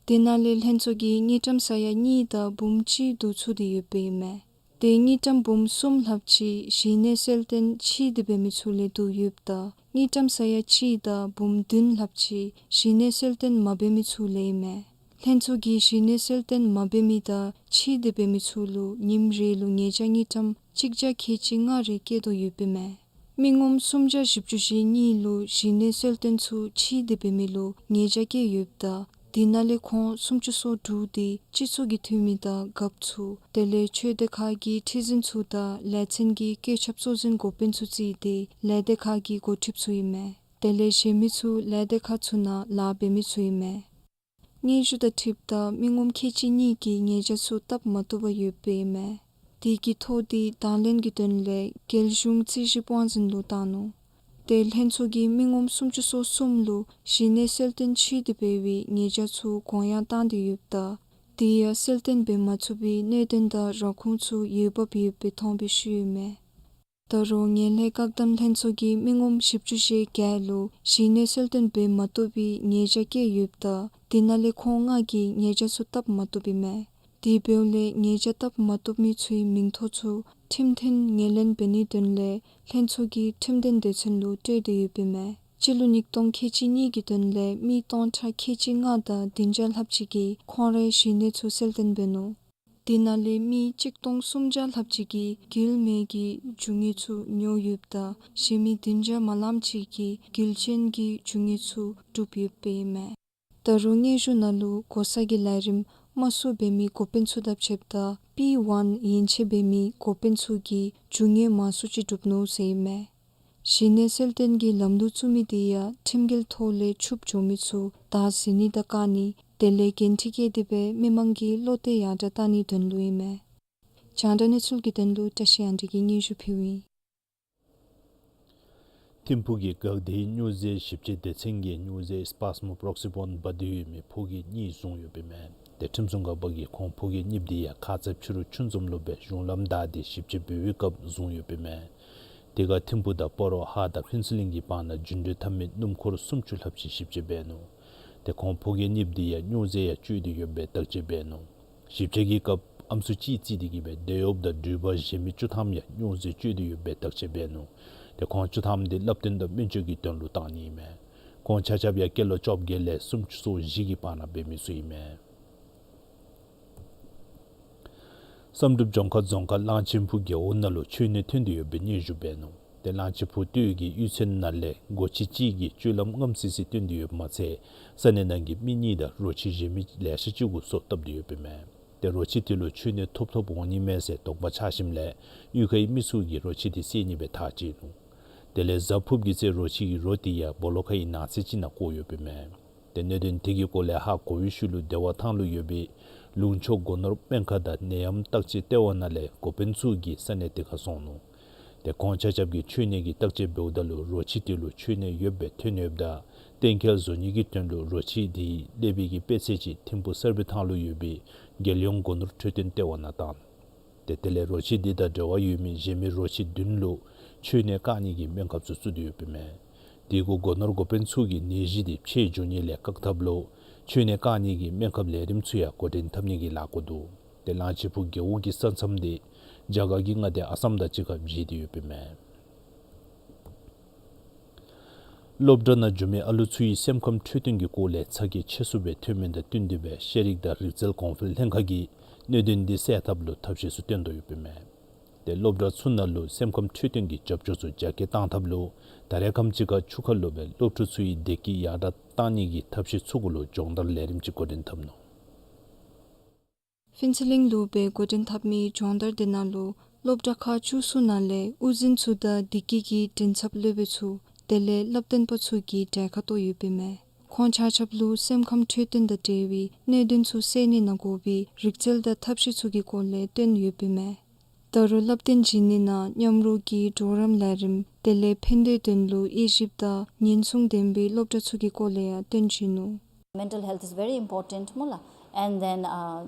དེ་ནང་ལས་ལྷན་ཚོགས་ཀྱིས་དངུལ་ཀྲམ་ས་ཡ་གཉིས་དང་འབུམ་གཅིག་བསྡུ་ཚུགས་ཏེ་ཡོདཔ་ཨིན་མས། ཏེ་དངུལ་ཀྲམ་འབུམ་གསུམ་ལྷགཔ་ཅིག་གཞི་གནས་གསོལ་སྟོན་ཕྱིས་ཏེ་འབད་མི་ཚུ་ལས་བསྡུ་ཡོདཔ་ད་དངུལ་ཀྲམ་ས་ཡ་གཅིག་དང་འབུམ་བདུན་ལྷགཔ་ཅིག་གཞི་གནས་གསོལ་སྟོན་མ་འབད་མི་ཚུ་ལས་ཨིན་མས། ལྷན་ཚོགས་ཀྱིས་གཞི་གནས་གསོལ་སྟོན་མ་འབད་མི་དང་ཕྱིས་ཏེ་འབད་མི་ཚུ་ལུ་ཉིནམ་རེ་ལུ་ཉེས་བྱ་དངུལ་ཀྲམ་གཅིག་བརྒྱ་ཁལ་གཅིག་ལྔ་རེ་བཀལ་དོ་ཡོདཔ་ཨིན་མས། མི་ངོམ་སུམ་བརྒྱ་བཞི་བཅུ་ཞེ་གཉིས་ལུ་གཞི་གནས་གསོལ་སྟོན་ཚུ་ཕྱིས་ཏེ་འབད་མི་ལུ་ཉེས་བྱ་བཀལ་ཡོདཔ་ད་དེ་ནང་ལས་ཁོང་སུམ་ཅུ་སོ་དྲུག་དེ་སྤྱི་ཚོགས་ཀྱི་འཐུས་མི་དང་རྒཔོ་ཚུ་དེ་ལས་ཆོས་སྡེ་ཁག་གི་ཁྲི་འཛིན་ཚུ་དང་ལས་ཚན་གྱི་བཀོད་ཁྱབ་གཙོ་འཛིན་འགོ་དཔོན་ཚུ་བརྩིས་ཏེ་ལས་སྡེ་ཁག་གི་འགོ་ཁྲིདཔ་ཚུ་ཨིན་མས། དེ་ལས་གཞན་མི་ཚུ་ལས་སྡེ་ཁག་ཚུ་ནང་ལཱ་འབད་མི་ཚུ་ཨིན་མས། སྙན་ཞུ་དང་འཁྲིལཝ་ད་མི་ངོམ་ཁལ་གཅིག་གཉིས་ཀྱིས་ཉེས་བྱ་ཚུ་བཏབ་མ་བཏུབ་པར་ཡོདཔ་ཨིན་མས། དེ་གི་ཐོ་དེ་དང་ལེན་གྱི་དོན་ལས་རྒྱལ་གཞུང་རྩིས་ཞིབ་དབང་འཛིན་ལུ་བཏང་ནུག། ཏེ་ལྷན་ཚོགས་ཀྱིས་མི་ངོམ་སུམ་ཅུ་སོ་གསུམ་ལུ་གཞི་གནས་གསལ་སྟོན་ཆེད་དུ་འབད་བའི་ཉེས་བྱ་ཚུ་དགོངས་ཡངས་བཏང་སྟེ་ཡོདཔ་ད་དེ་ཡང་གསལ་སྟོན་འབད་མ་ཚུགས་པའི་གནད་དོན་དང་ར་ཁུངས་ཚུ་འོས་འབབ་ཡོདཔ་སྦེ་མཐོང་པའི་ཤུལ་ཨིན་མས། ད་རུང་ངན་ལྷད་བཀག་སྡོམ་ལྷན་ཚོགས་ཀྱིས་མི་ངོམ་བཞི་བཅུ་ཞེ་བརྒྱད་ལུ་གཞི་གནས་གསལ་སྟོན་འབད་མ་བཏུབ་པའི་ཉེས་བྱ་བཀལ་ཡོདཔ་ད་དེ་ནང་ལས་ཁོང་ལྔ་གིས་ཉེས་བྱ་ཚུ་བཏབ་མ་བཏུབ་ཨིན་མས། དེ་འབདཝ་ལས་ཉེས་བྱ་བཏབ་མ་བཏུབ་མི་ཚུའི་མིང་ཐོ་ཚུ་ཁྲིམས་མཐུན་ངོས་ལེན་འབད་ནིའི་དོན་ལས་ལྷན་ཚོགས་ཀྱིས་ཁྲིམས་དོན་སྡེ་ཚན་ལུ་སྤྲོད་དེ་ཡོདཔ་ཨིན་མས། སྤྱི་ལོ་ཉིས་སྟོང་ཁལ་གཅིག་གཉིས་ཀྱི་དོན་ལས་མི་སྟོང་ཕྲག་ཁལ་གཅིག་ལྔ་དང་བདུན་བརྒྱ་ལྷགཔ་ཅིག་གིས་ཁོང་རའི་གཞི་གནས་ཚུ་གསལ་སྟོན་འབད་ནུག། དེ་ནང་ལས་མི་གཅིག་སྟོང་སུམ་བརྒྱ་ལྷགཔ་ཅིག་གིས་འགུལ་མེད་ཀྱི་རྒྱུ་དངོས་ཚུ་ཉོ་ཡོདཔ་ད་གཞན་མི་བདུན་བརྒྱ་མ་ལངམ་ཅིག་གིས་འགུལ་ཅན་གྱི་རྒྱུ་དངོས་ཚུ་བསྒྲུབས་ཡོདཔ་ཨིན་མས། ད་རུང་སྙན་ཞུ་ནང་ལུ་གོ་ས་གི་ལས་རིམ་དམའ་སུ་འབད་མི་འགོ་དཔོན་ཚུ་དང་ཕྱདཔ་ད་པི་ཝན་ཡན་ཆད་འབད་མི་འགོ་དཔོན་ཚུ་གིས་རྒྱུ་དངོས་མང་སུ་ཅིག་བསྒྲུབས་ནུག་ཟེར་ཨིན་མས། གཞི་གནས་གསལ་སྟོན་གྱི་ལམ་ལུགས་བཙུགས་མི་དེ་ཡང་ཁྲིམས་འགལ་ཐོག་ལས་ཕྱུགཔོ་འགྱོ་མི་ཚུ་བདའ་ཟིན་ནི་དང་བཀག་ནི་དེ་ལས་འགན་འཁྲི་བཀལ་ཏེ་སྦེ་མི་མང་གི་བློ་གཏད་ཡར་དྲགས་བཏང་ནིའི་དོན་ལུ་ཨིན་མས། རྒྱང་བསྒྲགས་གནས་ཚུལ་གྱི་དོན་ལུ་བཀྲ་ཤིས་དབང་འདུས་ཀྱིས་སྙན་ཞུ་ཕུལཝ་ཨིན། ཐིམ་ཕུག་གི་འགག་སྡེའི་སྨྱོ་རྫས་ཞིབ་དཔྱད་སྡེ་ཚན་གྱིས་སྨྱོ་རྫས་སྤཱས་མོ་པོ་རོག་སི་བཱོན་འབག་སྟེ་ཡོད་མི་ཕོ་སྐྱེས་གཉིས་བཟུང་ཡོདཔ་ཨིན་མས། ཏེ་ཁྲིམས་སྲུང་འགག་པ་གིས་ཁོང་ཕོ་སྐྱེས་གཉིསཔོ་དེ་ཡང་ཁ་ཙ་ཕྱི་རུ་ཆུ་འཛོམས་ལུ་སྦེ་གཞུང་ལམ་བདའ་སྟེ་ཞིབ་དཔྱད་འབད་བའི་སྐབས་བཟུང་ཡོདཔ་ཨིན་མས། དེ་ཁར་ཐིམ་ཕུག་དང་སྤ་རོ་ཧཱ་དང་ཕུན་ཚོགས་གླིང་གི་བར་ན་རྒྱུན་འགྲུལ་འཐབ་མི་སྣུམ་འཁོར་སུམ་ཅུ་ལྷགཔ་ཅིག་ཞིབ་དཔྱད་འབད་ནུག། ཏེ་ཁོང་ཕོ་སྐྱེས་གཉིསཔོ་དེ་ཡང་སྨྱོ་རྫས་ཡང་སྤྱོད་དེ་ཡོདཔ་སྦེ་བརྟག་དཔྱད་འབད་ནུག། ཞིབ་དཔྱད་ཀྱི་སྐབས་ཨམ་སྲུ་གཅིག་བརྩིས་ཏེ་གི་སྦེ་སྡོད་ཡོདཔ་ད་འགྲུལ་པ་གཞན་མི་བཅུ་ཐམ་ཡང་སྨྱོ་རྫས་སྤྱོད་དེ་ཡོདཔ་སྦེ་བརྟག་དཔྱད་འབད་ནུག། ཏེ་ཁོང་བཅུ་ཐམ་དེ་བསླབ་སྟོན་དང་སྨན་བཅོས་ཀྱི་དོན་ལུ་བཏང་ནི་ཨིན་མས། ཁོང་ཆ་ཁྱབ་ཡང་སྐྱེས་ལོ་བཅོ་བརྒྱད་ལས་སུམ་ཅུ་སོ་བཞི་གི་བར་ན་འབད་མི་ཚུ་ཨིན་མས། བསམ་གྲུབ་ལྗོངས་མཁར་རྫོང་ཁག་གླང་ཆེན་ཕུག་རྒེད་འོག་ནང་ལུ་མཆོད་གནས་ཐོན་ཏེ་ཡོདཔ་སྦེ་སྙན་ཞུ་འབད་ནུག། ཏེ་གླང་ཆེན་ཕུག་སྟོད་ཀྱི་གཡུས་ཚན་ནང་ལས་སྒོ་ཁྱི་གཅིག་གིས་སྤྱོད་ལམ་རྔམ་སི་སི་སྟོན་ཏེ་ཡོདཔ་མ་ཚད་ས་གནས་ནང་གི་མི་གཉིས་དང་རོ་ཁྱི་གཞན་མི་ལེ་ཤ་ཅིག་གུ་སོ་བཏབ་སྟེ་ཡོདཔ་ཨིན་མས། ཏེ་རོ་ཁྱི་དེ་ལུ་མཆོད་གནས་ཐོབ་ཐོབ་འོང་ནི་མས་ཟེར་དོགས་པ་ཆགས་ཞིནམ་ལས་གཡུས་ཁའི་མི་ཚུ་གིས་རོ་ཁྱི་དེ་བསད་ནི་སྦེ་ཐག་བཅད་ནུག། དེ་ལས་གཟའ་ཕུརཔ་གི་ཚེ་རོ་ཁྱི་གི་རོ་དེ་ཡང་སྦོ་ལོགས་ཁའི་ནགས་ཚལ་ཅིག་ནང་བཀོ་ཡོདཔ་ཨིན་མས། ཏེ་གནད་དོན་དེ་གི་སྐོར་ལས་ཧ་གོ་བའི་ཤུལ་ལུ་བདེ་བ་ཐང་ལུ་ཡོད་པའི་ལུང་ཕྱོགས་སྒོ་ནོར་སྨན་ཁང་དང་ནད་ཡམས་བརྟག་དཔྱད་ལྟེ་བ་ནང་ལས་འགོ་དཔོན་ཚུ་གིས་ས་གནས་དེ་ཁར་སོང་ནུག། ཏེ་ཁོང་ཆ་ཁྱབ་ཀྱིས་མཆོད་གནས་ཀྱི་བརྟག་དཔྱད་འབདཝ་ད་ལུ་རོ་ཁྱི་དེ་ལུ་མཆོད་གནས་ཡོདཔ་སྦེ་ཐོན་ཡོདཔ་ད་གཏན་འཁེལ་བཟོ་ནི་གི་དོན་ལུ་རོ་ཁྱི་དེའི་ཀླད་པའི་གི་དཔེ་ཚད་ཅིག་ཐིམ་ཕུག་སར་བེ་ཐང་ལུ་ཡོད་པའི་རྒྱལ་ཡོངས་སྒོ་ནོར་འཕྲོད་བསྟེན་ལྟེ་བ་ནང་བཏང་ནུག། ཏེ་དེ་ལས་རོ་ཁྱི་དེ་དང་འབྲེལ་བ་ཡོད་མི་གཞན་མི་རོ་ཁྱི་བདུན་ལུ་མཆོད་གནས་བཀག་ནི་གི་སྨན་ཁབ་ཚུ་བཙུགས་ཏེ་ཡོདཔ་ཨིན་མས། དེ་གུ་སྒོ་ནོར་འགོ་དཔོན་ཚུ་གིས་ནད་གཞི་དེ་ཕྱེད་འགྱོ་ནི་ལས་བཀག་ཐབས་ལུ་མཆོད་གནས་བཀག་ནི་གི་སྨན་ཁབ་ལས་རིམ་ཚུ་ཡང་འགོ་འདྲེན་འཐབ་ནི་གི་ལཱ་འགོ་འདུག། ཏེ་གླང་ཆེན་ཕུག་རྒེད་འོག་གི་ས་མཚམས་དེ་རྒྱ་གར་གྱི་མངའ་སྡེ་ཨ་སམ་དང་གཅིག་ཁར་འབྱེལ་ཏེ་ཡོདཔ་ཨིན་མས། སློབ་གྲྭ་ནང་འགྱོ་མི་ཨ་ལུ་ཚུའི་སེམས་ཁམས་འཕྲོད་བསྟེན་གྱི་སྐོར་ལས་ཚ་གྱང་ཆེ་སུ་སྦེ་ཐོན་མི་དང་བསྟུན་ཏེ་སྦེ་ཤེས་རིག་དང་རིག་རྩལ་གོང་འཕེལ་ལྷན་ཁག་གིས་གནད་དོན་འདི་སེལ་ཐབས་ལུ་ཐབས་ཤེས་ཚུ་བཏོན་དོ་ཡོདཔ་ཨིན་མས། ཏེ་སློབ་གྲྭ་ཚུ་ནང་ལུ་སེམས་ཁམས་འཕྲོད་བསྟེན་གྱི་རྒྱབ་སྐྱོར་ཚུ་རྒྱ་སྐྱེད་གཏང་ཐབས་ལུ་ད་རེས་ཁམས་ཅིག་ཁར་ཆུ་ཁ་ལུ་སྦེ་སློབ་ཕྲུག་ཚུའི་བདེ་སྐྱིད་ཡར་དྲགས་གཏང་ནི་གི་ཐབས་ཤེས་ཚུ་གུ་ལུ་སྦྱོང་བརྡར་ལས་རིམ་ཅིག་འགོ་འདྲེན་འཐབ་ནུག། ཕུན་ཚོགས་གླིང་ལུ་སྦེ་འགོ་འདྲེན་འཐབ་མི་སྦྱོང་བརྡར་དེ་ནང་ལུ་སློབ་གྲྭ་ཁག་བཅུ་གསུམ་ནང་ལས་དབུ་འཛིན་ཚུ་དང་བདེ་སྐྱིད་ཀྱི་མགྲིན་ཚབ་སློབ་དཔོན་ཚུ་དེ་ལས་བསླབ་སྟོན་པ་ཚུ་གིས་གྲལ་ཁར་གཏོགས་ཡོདཔ་ཨིན་མས། ཁོང་ཆ་ཁྱབ་ལུ་སེམས་ཁམས་འཕྲོད་བསྟེན་དང་འབྲེལ་བའི་གནད་དོན་ཚུ་སེལ་ནི་ནང་དགོ་པའི་རིག་རྩལ་དང་ཐབས་ཤེས་ཚུ་གི་སྐོར་ལས་སྟོན་ཡོདཔ་ཨིན་མས། ད་རུང་བསླབ་སྟོན་བྱིན་ནི་ནང་མཉམ་རོགས་ཀྱི་གྲོགས་རམ་ལས་རིམ་དེ་ལས་ཕན་བདེའི་དོན་ལུ་དབྱེ་ཞིབ་དང་ཉེན་སྲུང་ལྡན་པའི་སློབ་གྲྭ་ཚུ་གི་སྐོར་ལས་ཡང་སྟོན་བྱིན་ནུག། Mental health is very important སྨོ་ལགས། And then, uh,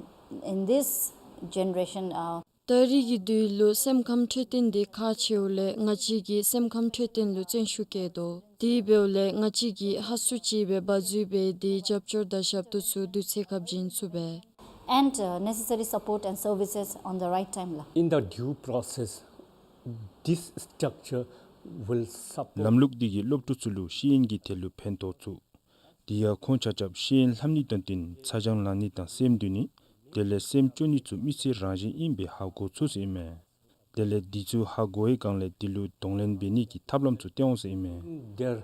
in this generation, uh, ད་རེས་ཀྱི་དུས་ལུ་སེམས་ཁམས་འཕྲོད་བསྟེན་འདི་ཁག་ཆེཝ་ལས་ང་བཅས་ཀྱིས་སེམས་ཁམས་འཕྲོད་བསྟེན་ལུ་བརྩོན་ཤུགས་བསྐྱེད་དོ། དེ་འབདཝ་ལས་ང་བཅས་ཀྱིས་ཧ་སུ་ཅིག་སྦེ་འབག་འཛུལ་འབད་དེ་རྒྱབ་སྐྱོར་དང་ཞབས་ཏོག་ཚུ་དུས་ཚོད་ཁར་བྱིན་ཚུགས་པས། And, uh, necessary support and services on the right time ལགས། In the due process, this structure will support. ལམ་ལུགས་འདི་གིས་སློབ་ཕྲུག་ཚུ་ལུ་ཤེས་ཡོན་གྱི་ཐད་ལུ་ཕན་ཐོགས་ཚུགས། དེ་ཡང་ཁོང་ཆ་ཁྱབ་ཤེས་ཡོན་ལྷབ་ནི་དང་བསྟུན་ཚ་གྱང་ལང་ནི་དང་སེམས་སྡུག་ནི་དེ་ལས་སེམས་སྐྱོ་ནི་ཚུ་མི་ཚེ་རང་བཞིན་ཨིན་པའི་ཧ་གོ་ཚུགས་ཟེར་ཨིན་མས། དེ་ལས་འདི་ཚུ་ཧ་གོ་བའི་སྒང་ལས་འདི་ལུ་གདོང་ལེན་འབད་ནི་གི་ཐབས་ལམ་ཚུ་སྟོན་འོང་ཟེར་ཨིན་མས། Their,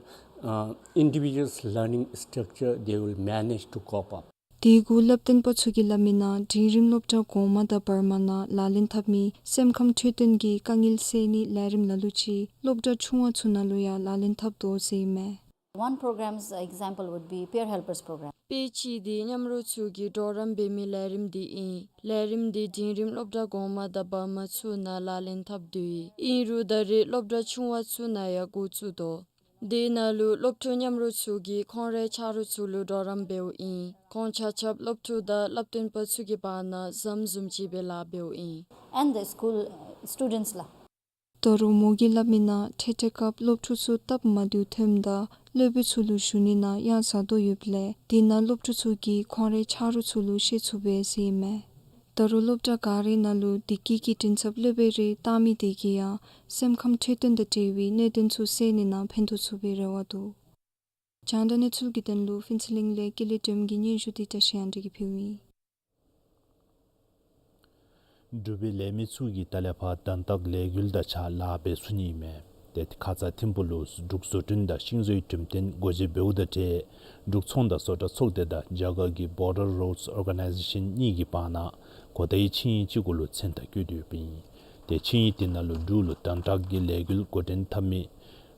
uh, individual's learning structure, they will manage to cope up. དེ་གུ་བསླབ་སྟོན་པ་ཚུ་གིས་སླབ་མི་ནང་འབྲིང་རིམ་སློབ་གྲྭ་གོང་མ་དང་བར་མ་ནང་ལག་ལེན་འཐབ་མི་སེམས་ཁམས་འཕྲོད་བསྟེན་གྱི་དཀའ་ངལ་སེལ་ནི་ལས་རིམ་ལ་ལུ་ཅིག་སློབ་གྲྭ་ཆུང་བ་ཚུ་ནང་ལུ་ཡང་ལག་ལེན་འཐབ་དོ་ཟེར་ཨིན་མས། One program's example would be Peer Helpers program. དཔེ་ཅིག་འདི་མཉམ་རོགས་ཚུ་གིས་གྲོགས་རམ་འབད་མི་ལས་རིམ་འདི་ཨིན། ལས་རིམ་འདི་འབྲིང་རིམ་སློབ་གྲྭ་གོང་མ་དང་བར་མ་ཚུ་ནང་ལག་ལེན་འཐབ་དོ་ཡོད། ཨིན་རུང་ད་རེས་སློབ་གྲྭ་ཆུང་བ་ཚུ་ནང་ཡང་འགོ་བཙུགས་དོ། དེ་ནང་ལུ་སློབ་ཕྲུག་མཉམ་རོགས་ཚུ་གིས་ཁོང་རའི་ཆ་རོགས་ཚུ་ལུ་གྲོགས་རམ་འབདཝ་ཨིན། ཁོང་ཆ་ཁྱབ་སློབ་ཕྲུག་དང་བསླབ་སྟོན་པ་ཚུ་གི་བར་ན་ཟམ་བཟུམ་ཅིག་སྦེ་ལཱ་འབདཝ་ཨིན། And the school, uh, students ལགས། ད་རུང་མོ་གིས་སླབ་མི་ནང་འཕྲལ་འཕྲལ་སྐབས་སློབ་ཕྲུག་ཚུ་སྟབས་མ་བདེཝ་ཐོནམ་ད་སློབ་དཔོན་ཚུ་ལུ་ཞུ་ནི་ནང་ཡང་ཟ་དོ་ཡོདཔ་ལས་དེ་ནང་སློབ་ཕྲུག་ཚུ་གིས་ཁོང་རའི་ཆ་རོགས་ཚུ་ལུ་བཤད་ཚུགས་པས་ཟེར་ཨིན་མས། ད་རུང་སློབ་གྲྭ་ག་རའི་ནང་ལུ་བདེ་སྐྱིད་ཀྱི་མགྲིན་ཚབ་སློབ་དཔོན་རེ་བཏང་མི་དེ་གིས་ཡང་སེམས་ཁམས་འཕྲོད་བསྟེན་དང་འབྲེལ་བའི་གནད་དོན་ཚུ་སེལ་ནི་ནང་ཕན་ཐོགས་ཚུགས་པའི་རེ་བ་འདུག། རྒྱང་བསྒྲགས་གནས་ཚུལ་གྱི་དོན་ལུ་ཕུན་ཚོགས་གླིང་ལས་ཀུན་ལེགས་སྒྲོལམ་གྱི་སྙན་ཞུ་འདི་བཀྲ་ཤིས་དབང་འདུས་ཀྱིས་ཕུལཝ་ཨིན། འབྲུག་པའི་ལས་མི་ཚུ་གིས་ད་ལས་ཕར་དོན་དག་ལས་འགུལ་དང་གཅིག་ཁར་ལཱ་འབད་ཚུགས་ནི་ཨིན་མས། ཏེ་ཁ་ཙ་ཐིམ་ཕུག་ལུ་འབྲུག་བཟོ་སྐྲུན་དང་ཤིང་བཟོའི་འགྲེམས་སྟོན་སྒོ་འབྱེད་འབདཝ་དང་འབྲེལ་འབྲུག་ཚོང་དང་བཟོ་གྲྭ་ཚོགས་སྡེ་དང་རྒྱ་གར་གྱི་Border Roads Organization གཉིས་ཀྱི་བར་ན་གོ་བརྡའི་ཆིངས་ཡིག་ཅིག་གུ་ལུ་མཚན་རྟགས་བཀོད་དེ་ཡོདཔ་ཨིན། ཏེ་ཆིངས་ཡིག་དེ་ནང་ལུ་འབྲུག་ལུ་དོན་དག་གི་ལས་འགུལ་འགོ་འདྲེན་འཐབ་མི་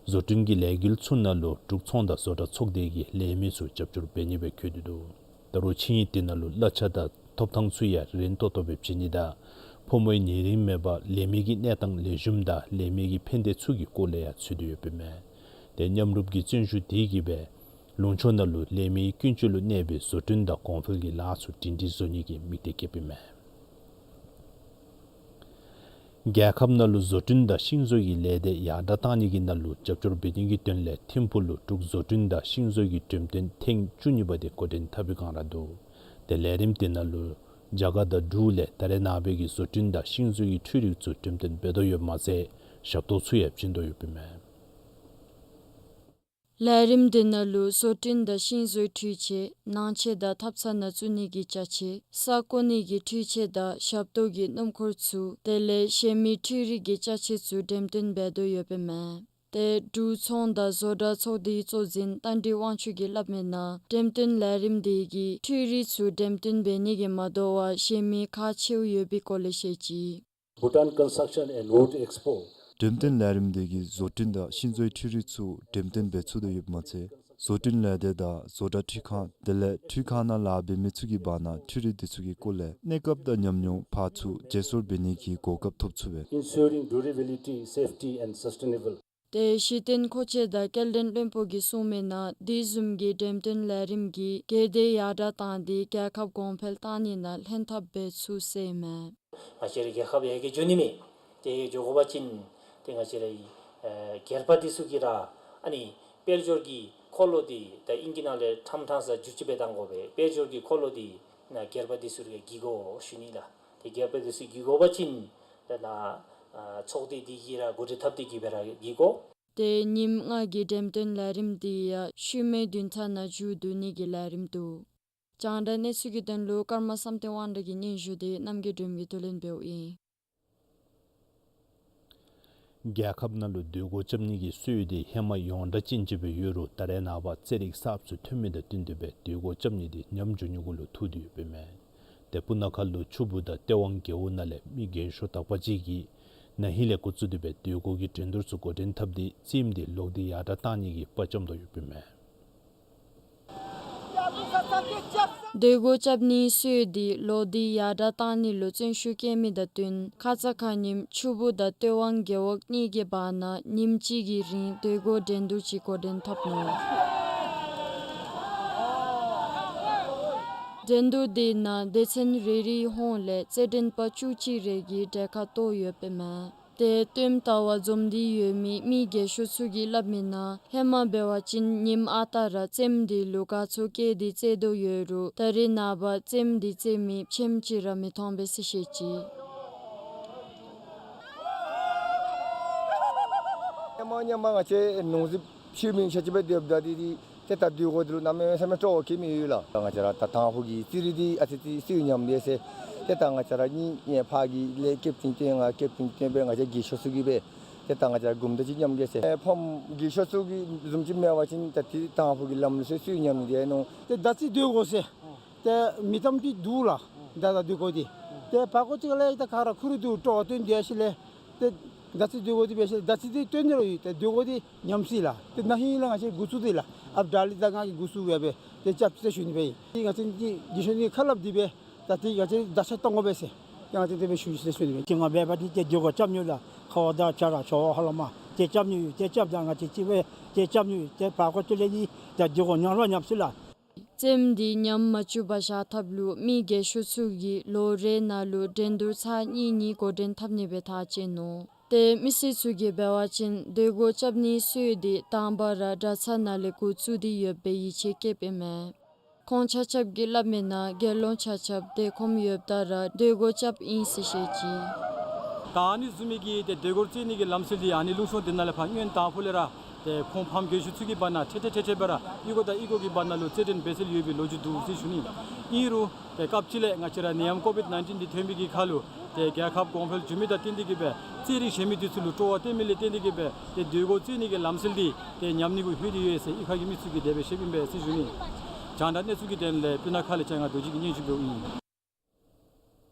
བཟོ་སྐྲུན་གྱི་ལས་འགུལ་ཚུ་ནང་ལུ་འབྲུག་ཚོང་དང་བཟོ་གྲྭ་ཚོགས་སྡེ་གི་ལས་མི་ཚུ་རྒྱབ་སྐྱོར་འབད་ནི་སྦེ་བཀོད་དེ་འདུག། ད་རུང་ཆིངས་ཡིག་དེ་ནང་ལུ་གླ་ཆ་དང་ཐོབ་ཐང་ཚུ་ཡང་རན་ཏོག་ཏོ་སྦེ་བྱིན་ནི་དང་ཕོ་མོའི་ཉེ་རིང་མེད་པར་ལས་མི་གི་གནས་སྟངས་ལེགས་ཤོམ་དང་ལས་མི་གི་ཕན་བདེ་ཚུ་གི་སྐོར་ལས་ཡང་འཚོལ་དོ་ཡོདཔ་ཨིན་མས། ཏེ་མཉམ་རུབ་ཀྱི་བརྩོན་ཤུགས་དེ་གིས་སྦེ་ལུང་ཕྱོགས་ནང་ལུ་ལས་མི་ཀུན་སྤྱོད་ལུ་གནས་པའི་བཟོ་སྐྲུན་དང་གོང་འཕེལ་གྱི་ལཱ་ཚུ་སྒྲིང་སྒྲི་བཟོ་ནི་གི་དམིགས་གཏད་བསྐྱེདཔ་ཨིན་མས། རྒྱལ་ཁབ་ནང་ལུ་བཟོ་སྐྲུན་དང་ཤིང་བཟོ་གི་ལས་སྡེ་ཡར་དྲག་གཏང་ནི་གི་ནང་ལུ་རྒྱབ་སྐྱོར་འབད་ནི་གི་དོན་ལས་ཐིམ་ཕུག་ལུ་འབྲུག་བཟོ་སྐྲུན་དང་ཤིང་བཟོ་གི་འགྲེམས་སྟོན་ཐེངས་བཅུ་གཉིས་པ་དེ་འགོ་འདྲེན་འཐབ་པའི་བསྒང་ར་འདུག། ཏེ་ལས་རིམ་དེ་ནང་ལུ་རྒྱ་གར་དང་འབྲུག་ལས་ད་རེས་ནངས་པའི་གི་བཟོ་སྐྲུན་དང་ཤིང་བཟོ་གི་འཕྲུལ་རིག་ཚུ་འགྲེམས་སྟོན་འབད་དོ་ཡོདཔ་མ་ཚད་ཞབས་ཏོག་ཚུ་ཡང་བྱིན་དོ་ཡོདཔ་ཨིན་མས། ལས་རིམ་དེ་ནང་ལུ་བཟོ་སྐྲུན་དང་ཤིང་བཟོའི་འཕྲུལ་ཆས་ནང་ཆས་དང་ཐབ་ཚང་ནང་བཙུགས་ནི་གི་ཅ་ཆས་ས་བརྐོ་ནི་གི་འཕྲུལ་ཆས་དང་ཞབས་ཏོག་གི་སྣུམ་འཁོར་ཚུ་དེ་ལས་གཞན་མི་འཕྲུལ་རིག་གི་ཅ་ཆས་ཚུ་འགྲེམས་སྟོན་འབད་དོ་ཡོདཔ་ཨིན་མས། ཏེ་འབྲུག་ཚོང་དང་བཟོ་གྲྭ་ཚོགས་སྡེའི་གཙོ་འཛིན་རྟ་མགྲིན་དབང་ཕྱུག་གིས་སླབ་མི་ནང་འགྲེམས་སྟོན་ལས་རིམ་དེ་གིས་འཕྲུལ་རིག་ཚུ་འགྲེམས་སྟོན་འབད་ནི་གིས་མ་དོ་བར་གཞན་མི་ཁག་ཆེཝ་ཡོད་པའི་སྐོར་ལས་བཤད་ཅི། Bhutan Construction and Wood Expo. འགྲེམས་སྟོན་ལས་རིམ་དེ་གིས་བཟོ་སྐྲུན་དང་ཤིང་བཟོའི་འཕྲུལ་རིག་ཚུ་འགྲེམས་སྟོན་འབད་ཚུགས་དོ་ཡོདཔ་མ་ཚད་བཟོ་སྐྲུན་ལས་སྡེ་དང་བཟོ་གྲྭ་འཕྲུལ་ཁང་དེ་ལས་འཕྲུལ་ཁང་ནང་ལཱ་འབད་མི་ཚུ་གི་བར་ན་འཕྲུལ་རིག་དེ་ཚུ་གི་སྐོར་ལས་གནས་སྐབས་དང་ཉམས་མྱོང་ཕར་ཚུར་བརྗེ་སོར་འབད་ནི་གི་གོ་སྐབས་ཐོབ་ཚུགས་པས། Ensuring durability, safety and sustainable. ཏེ་གཞི་རྟེན་མཁོ་ཆས་དང་སྐྱེལ་འདྲེན་བློན་པོ་གིས་གསུངས་མི་ནང་དེ་བཟུམ་གྱི་འགྲེམས་སྟོན་ལས་རིམ་གྱིས་སྒེར་སྡེ་ཡར་དྲག་བཏང་སྟེ་རྒྱལ་ཁབ་གོང་འཕེལ་བཏང་ནི་ནང་ལྷན་ཐབས་འབད་ཚུགས་ཟེར་ཨིན་མས། ང་བཅས་རའི་རྒྱལ་ཁབ་ཡར་རྒྱས་འགྱོ་ནི་མས། དེ་ཡར་རྒྱས་འགྱོ་དགོ་པ་ཅིན་ཏེ་ང་བཅས་རའི་ཨེ་སྒེར་པ་འདི་ཚུ་གིས་ར་ཨ་ནི་དཔལ་འབྱོར་གྱི་འཁོར་ལོ་འདི་ད་ཨིང་སྐད་ནང་ལས་ཁྲམ་ཁྲང་ས་འགྱུར་བཅོས་འབད་བཏང་དགོ་པས། དཔལ་འབྱོར་གྱི་འཁོར་ལོ་འདི་ནཱ་སྒེར་པ་འདི་ཚུ་གིས་བསྒྱིར་དགོ་ཞུ་ནི་ལགས། ཏེ་སྒེར་པ་འདི་ཚུ་བསྒྱིར་དགོ་པ་ཅིན་ད་ནཱ་ཨ་ཚོགས་སྡེ་འདི་གིས་ར་འགོ་ཁྲིད་འཐབ་སྟེ་གིས་སྦེ་ར་བསྒྱིར་དགོ། ཏེ་ཉིནམ་ལྔ་གི་འགྲེམས་སྟོན་ལས་རིམ་འདི་ཡང་ཤུལ་མའི་བདུན་ཕྲག་ནང་མཇུག་བསྡུ་ནི་གི་ལས་རིམ་འདུག། རྒྱང་བསྒྲགས་གནས་ཚུལ་གྱི་དོན་ལུ་ཀརྨ་བསམ་གཏན་དབང་གྲགས་ཀྱི་སྙན་ཞུ་དེ་རྣམ་རྒྱལ་སྒྲོལ་མ་གིས་བསྡུ་ལེན་འབདཝ་ཨིན། རྒྱལ་ཁབ་ནང་ལུ་སྡོད་སྒོ་རྐྱབ་ནི་གི་སྲོལ་འདི་ཧེ་མ་ཡོངས་གྲགས་ཅན་ཅིག་སྦེ་ཡོད་རུང་ད་རེས་ནངས་པ་ཚན་རིག་གསརཔ་ཚུ་ཐོན་མི་དང་བསྟུན་ཏེ་སྦེ་སྡོད་སྒོ་རྐྱབ་ནི་འདི་ཉམས་འགྱོ་ནི་གུ་ལུ་ཐུག་སྟེ་ཡོདཔ་ཨིན་མས། ཏེ་སྤུ་ན་ཁ་ལུ་ཆུ་སྦུག་དང་སྟོད་དབང་རྒེད་འོག་ནང་ལས་མི་རྒན་ཤོས་དག་པ་ཅིག་གིས་ན་ཧིང་ལས་འགོ་བཙུགས་ཏེ་སྦེ་སྡོད་སྒོ་གི་འགྲན་བསྡུར་ཚུ་འགོ་འདྲེན་འཐབ་སྟེ་རྩེདམོ་འདི་ལོག་སྟེ་ཡར་དྲག་བཏང་ནི་གི་དཔའ་བཅམ་དོ་ཡོདཔ་ཨིན་མས། སྡོད་སྒོ་རྐྱབ་ནིའི་སྲོལ་འདི་ལོག་སྟེ་ཡར་དྲག་བཏང་ནི་ལུ་བརྩོན་ཤུགས་བསྐྱེད་མི་དང་བསྟུན་ཁ་ཙ་ཁ་ཉིནམ་ཆུ་སྦུག་དང་སྟོད་དབང་རྒེད་འོག་གཉིས་ཀྱི་བར་ན་ཉིནམ་གཅིག་གི་རིང་སྡོད་སྒོ་འགྲན་བསྡུར་ཅིག་འགོ་འདྲེན་འཐབ་ནུག། འགྲན་བསྡུར་དེ་ནང་སྡེ་ཚན་རེ་རེའི་ཧོངས་ལས་རྩེད་འགྲན་པ་བཅུ་གཅིག་རེ་གིས་གྲལ་ཁར་གཏོགས་ཡོདཔ་ཨིན་མས། ཏེ་བསྟུན་ཟླ་བ་འཛོམས་ཏེ་ཡོད་མི་མི་རྒས་ཤོས་ཚུ་གིས་སླབ་མི་ནང་ཧེ་མ་འབད་བ་ཅིན་ཉིནམ་ཨ་རྟག་ར་རྩེདམོ་འདི་ལུ་དགའ་ཚོར་བསྐྱེད་དེ་རྩེད་དོ་ཡོད་རུང་ད་རེས་ནངས་པ་རྩེདམོ་འདི་རྩེད་མི་ཕྱེདམ་ཅིག་ར་མི་མཐོང་པས་ཟེར་བཤད་ཅི། ཧེ་མ་ཧེ་མ་ང་བཅས་ནོར་རྫི་ཤུལ་མི་ཤ་ཅིག་སྦེ་སྡོདཔ་ད་འདི་འདི་ཏེ་ད་སྡོད་སྒོ་འདི་ལུ་གནམ་མེད་ས་མེད་སྤྲོ་བ་བསྐྱེད་མི་ཡོད་ལགས། ང་བཅས་ར་ད་དང་ཕུ་གི་རྩེད་རིགས་འདི་ཨ་ཙི་ཅིག་སུ་ཉམས་ཏེ་ཟེར། ཏེ་ད་ང་བཅས་ར་གཉིས་ཡང་ཕར་གི་ལས་ཀེབ་ཊིན་སྟོན་ང་ཀེབ་ཊིན་སྟོན་སྦེ་ང་བཅས་རྒས་ཤོས་ཚུ་གིས་སྦེ་ཏེ་ད་ང་བཅས་ར་གུམ་ད་ཅིག་ཉམས་གེ་ཟེར། ཨེ་ཕམ་རྒས་ཤོས་ཚུ་གི་བཟུམ་ཅིག་མེད་པ་ཅིན་ད་ཏེ་དང་ཕུ་གི་ལམ་ལུགས་སྲོལ་སུ་ཉམས་ནི་དེ་ཨིན་ནོ། ཏེ་ད་རྩེད་སྡོད་དགོ་ཟེར། ཏེ་མི་གཏམ་ཅིག་འདུག་ལགས། ད་ད་སྡོད་དགོ་དེ། ཏེ་བར་སྐོར་ཅིག་ལས་ད་ག་ར་ཁུ་རུ་འདུག་སྤྲོ་བ་སྟོན་དེ་ཡ་ཤི་ལས། ཏེ་ ད་ཅི་དུས་འགོ་འདི་འབད་ཞིནམ་ད་ཅི་འདི་སྟོན་ནི་ར་ཡོད། ཏེ་དུས་འགོ་འདི་ཉམས་སི་ལགས། ཏེ་ན་ཧིང་ལས་ང་བཅས་འགོ་བཙུགས་ཏེ་ལགས། ཨཔ་དྲག་ལི་དང་ང་གིས་འགོ་བཙུགས་སྦེ་ཏེ་རྐྱབ་ཟེར་ཞུ་ནི་སྦེ་ཨིན། ང་བཅས་ཀྱིས་རྒྱུན་སྲོལ་ནི་ཁ་སླབ་སྟེ་སྦེ་ད་ཏེ་ང་བཅས་བརྡ་ཆད་གཏང་དགོ་པས་ཟེར་ཏེ་ང་བཅས་དེ་སྦེ་ཞུ་ཟེར་ཞུ་ནི་སྦེ། ཏེ་ང་འབད་བ་ཅིན་ཏེ་དུས་འགོ་རྐྱབ་ནི་ལགས། ཁ་བ་དང་ཆ་ར་ཆོ་བ་ཧ་ལམ་ཏེ་རྐྱབ་ནི་ཡོད། ཏེ་རྐྱབ་ད་ང་བཅས་ཅིག་སྦེ་ཏེ་རྐྱབ་ནི་ཡོད། ཏེ་བར་སྐོར་ཅིག་ལས་ནི་ཏེ་དུས་འགོ་ཉམས་ར་ཉམས་སི་ལགས། རྩེདམོ་འདི་ཉམས་མ་བཅུག་པར་བཞག་ཐབས་ལུ་མི་རྒས་ཤོས་ཚུ་གིས་ལོ་རེ་ནང་ལུ་འགྲན་བསྡུར་ཚར་གཉིས་གཉིས་འགོ་འདྲེན་འཐབ་ནི་སྦེ་ཐག་བཅད་ནུག། ཏེ་མི་སེར་ཚུ་གིས་འབད་བ་ཅིན་དུས་འགོ་རྐྱབ་ནི་སྲོལ་འདི་དང་པ་ར་གྲྭ་ཚང་ནང་ལས་འགོ་བཙུགས་ཏེ་ཡོད་པའི་ཡིད་ཆེས་བསྐྱེདཔ་ཨིན་མས། ཁོང་ཆ་ཁྱབ་ཀྱིས་སླབ་མིའི་ནང་དགེ་སློང་ཆ་ཁྱབ་དེ་ཁོམ་ཡོདཔ་ད་ར་དུས་འགོ་རྐྱབ་ཨིན་ཟེར་བཤད་ཅི། ད་ཨ་ནི་བཟུམ་མའི་གི་ཏེ་དུས་འགོ་རྩེད་ནི་གི་ལམ་སྲོལ་འདི་ཨ་ནི་ལུང་གཤོང་འདི་ནང་ལས་ཕར་སྔོན་དང་ཕུ་ལས་ར་ཏེ་ཁོང་ཕམ་རྒས་ཤོས་ཚུ་གི་བར་ན་འཕྲལ་འཕྲལ་འཕྲལ་འཕྲལ་སྦེ་ར་ཨི་གོ་དང་ཨི་གོ་གི་བར་ན་ལུ་རྩེད་འགྲན་འབད་སྲོལ་ཡོད་པའི་ལོ་རྒྱུས་འདུག་ཟེར་ཞུ་ནི། ཨིན་རུང་ཏེ་སྐབས་ཅིག་ལས་ང་བཅས་ར་ནད་ཡམས་ཀོ་བིཌ་ནའིན་ཊིན་འདི་ཐོན་པའི་གི་ཁར་ལུ་ཏེ་རྒྱལ་ཁབ་གོང་འཕེལ་འགྱོ་མི་དང་བསྟུན་ཏེ་གིས་སྦེ་རྩེད་རིགས་གཞན་མི་འདི་ཚུ་ལུ་སྤྲོ་བ་བཏོན་མི་ལས་བརྟེན་ཏེ་གིས་སྦེ་ཏེ་དུས་འགོ་རྩེད་ནི་གི་ལམ་སྲོལ་འདི་ཏེ་ཉམས་ནི་གུ་ལྷོད་དེ་ཡོད་ཟེར་ཨི་ཁ་གི་མི་ཚུ་གིས་དེ་སྦེ་བཤདཔ་ཨིན་པས་ཟེར་ཞུ་ནི། རྒྱང་བསྒྲགས་གནས་ཚུལ་གྱི་དོན་ལས་སྤུ་ན་ཁ་ལས་ལྕང་ང་རྡོ་རྗེ་གིས་སྙན་ཞུ་འབདཝ་ཨིན།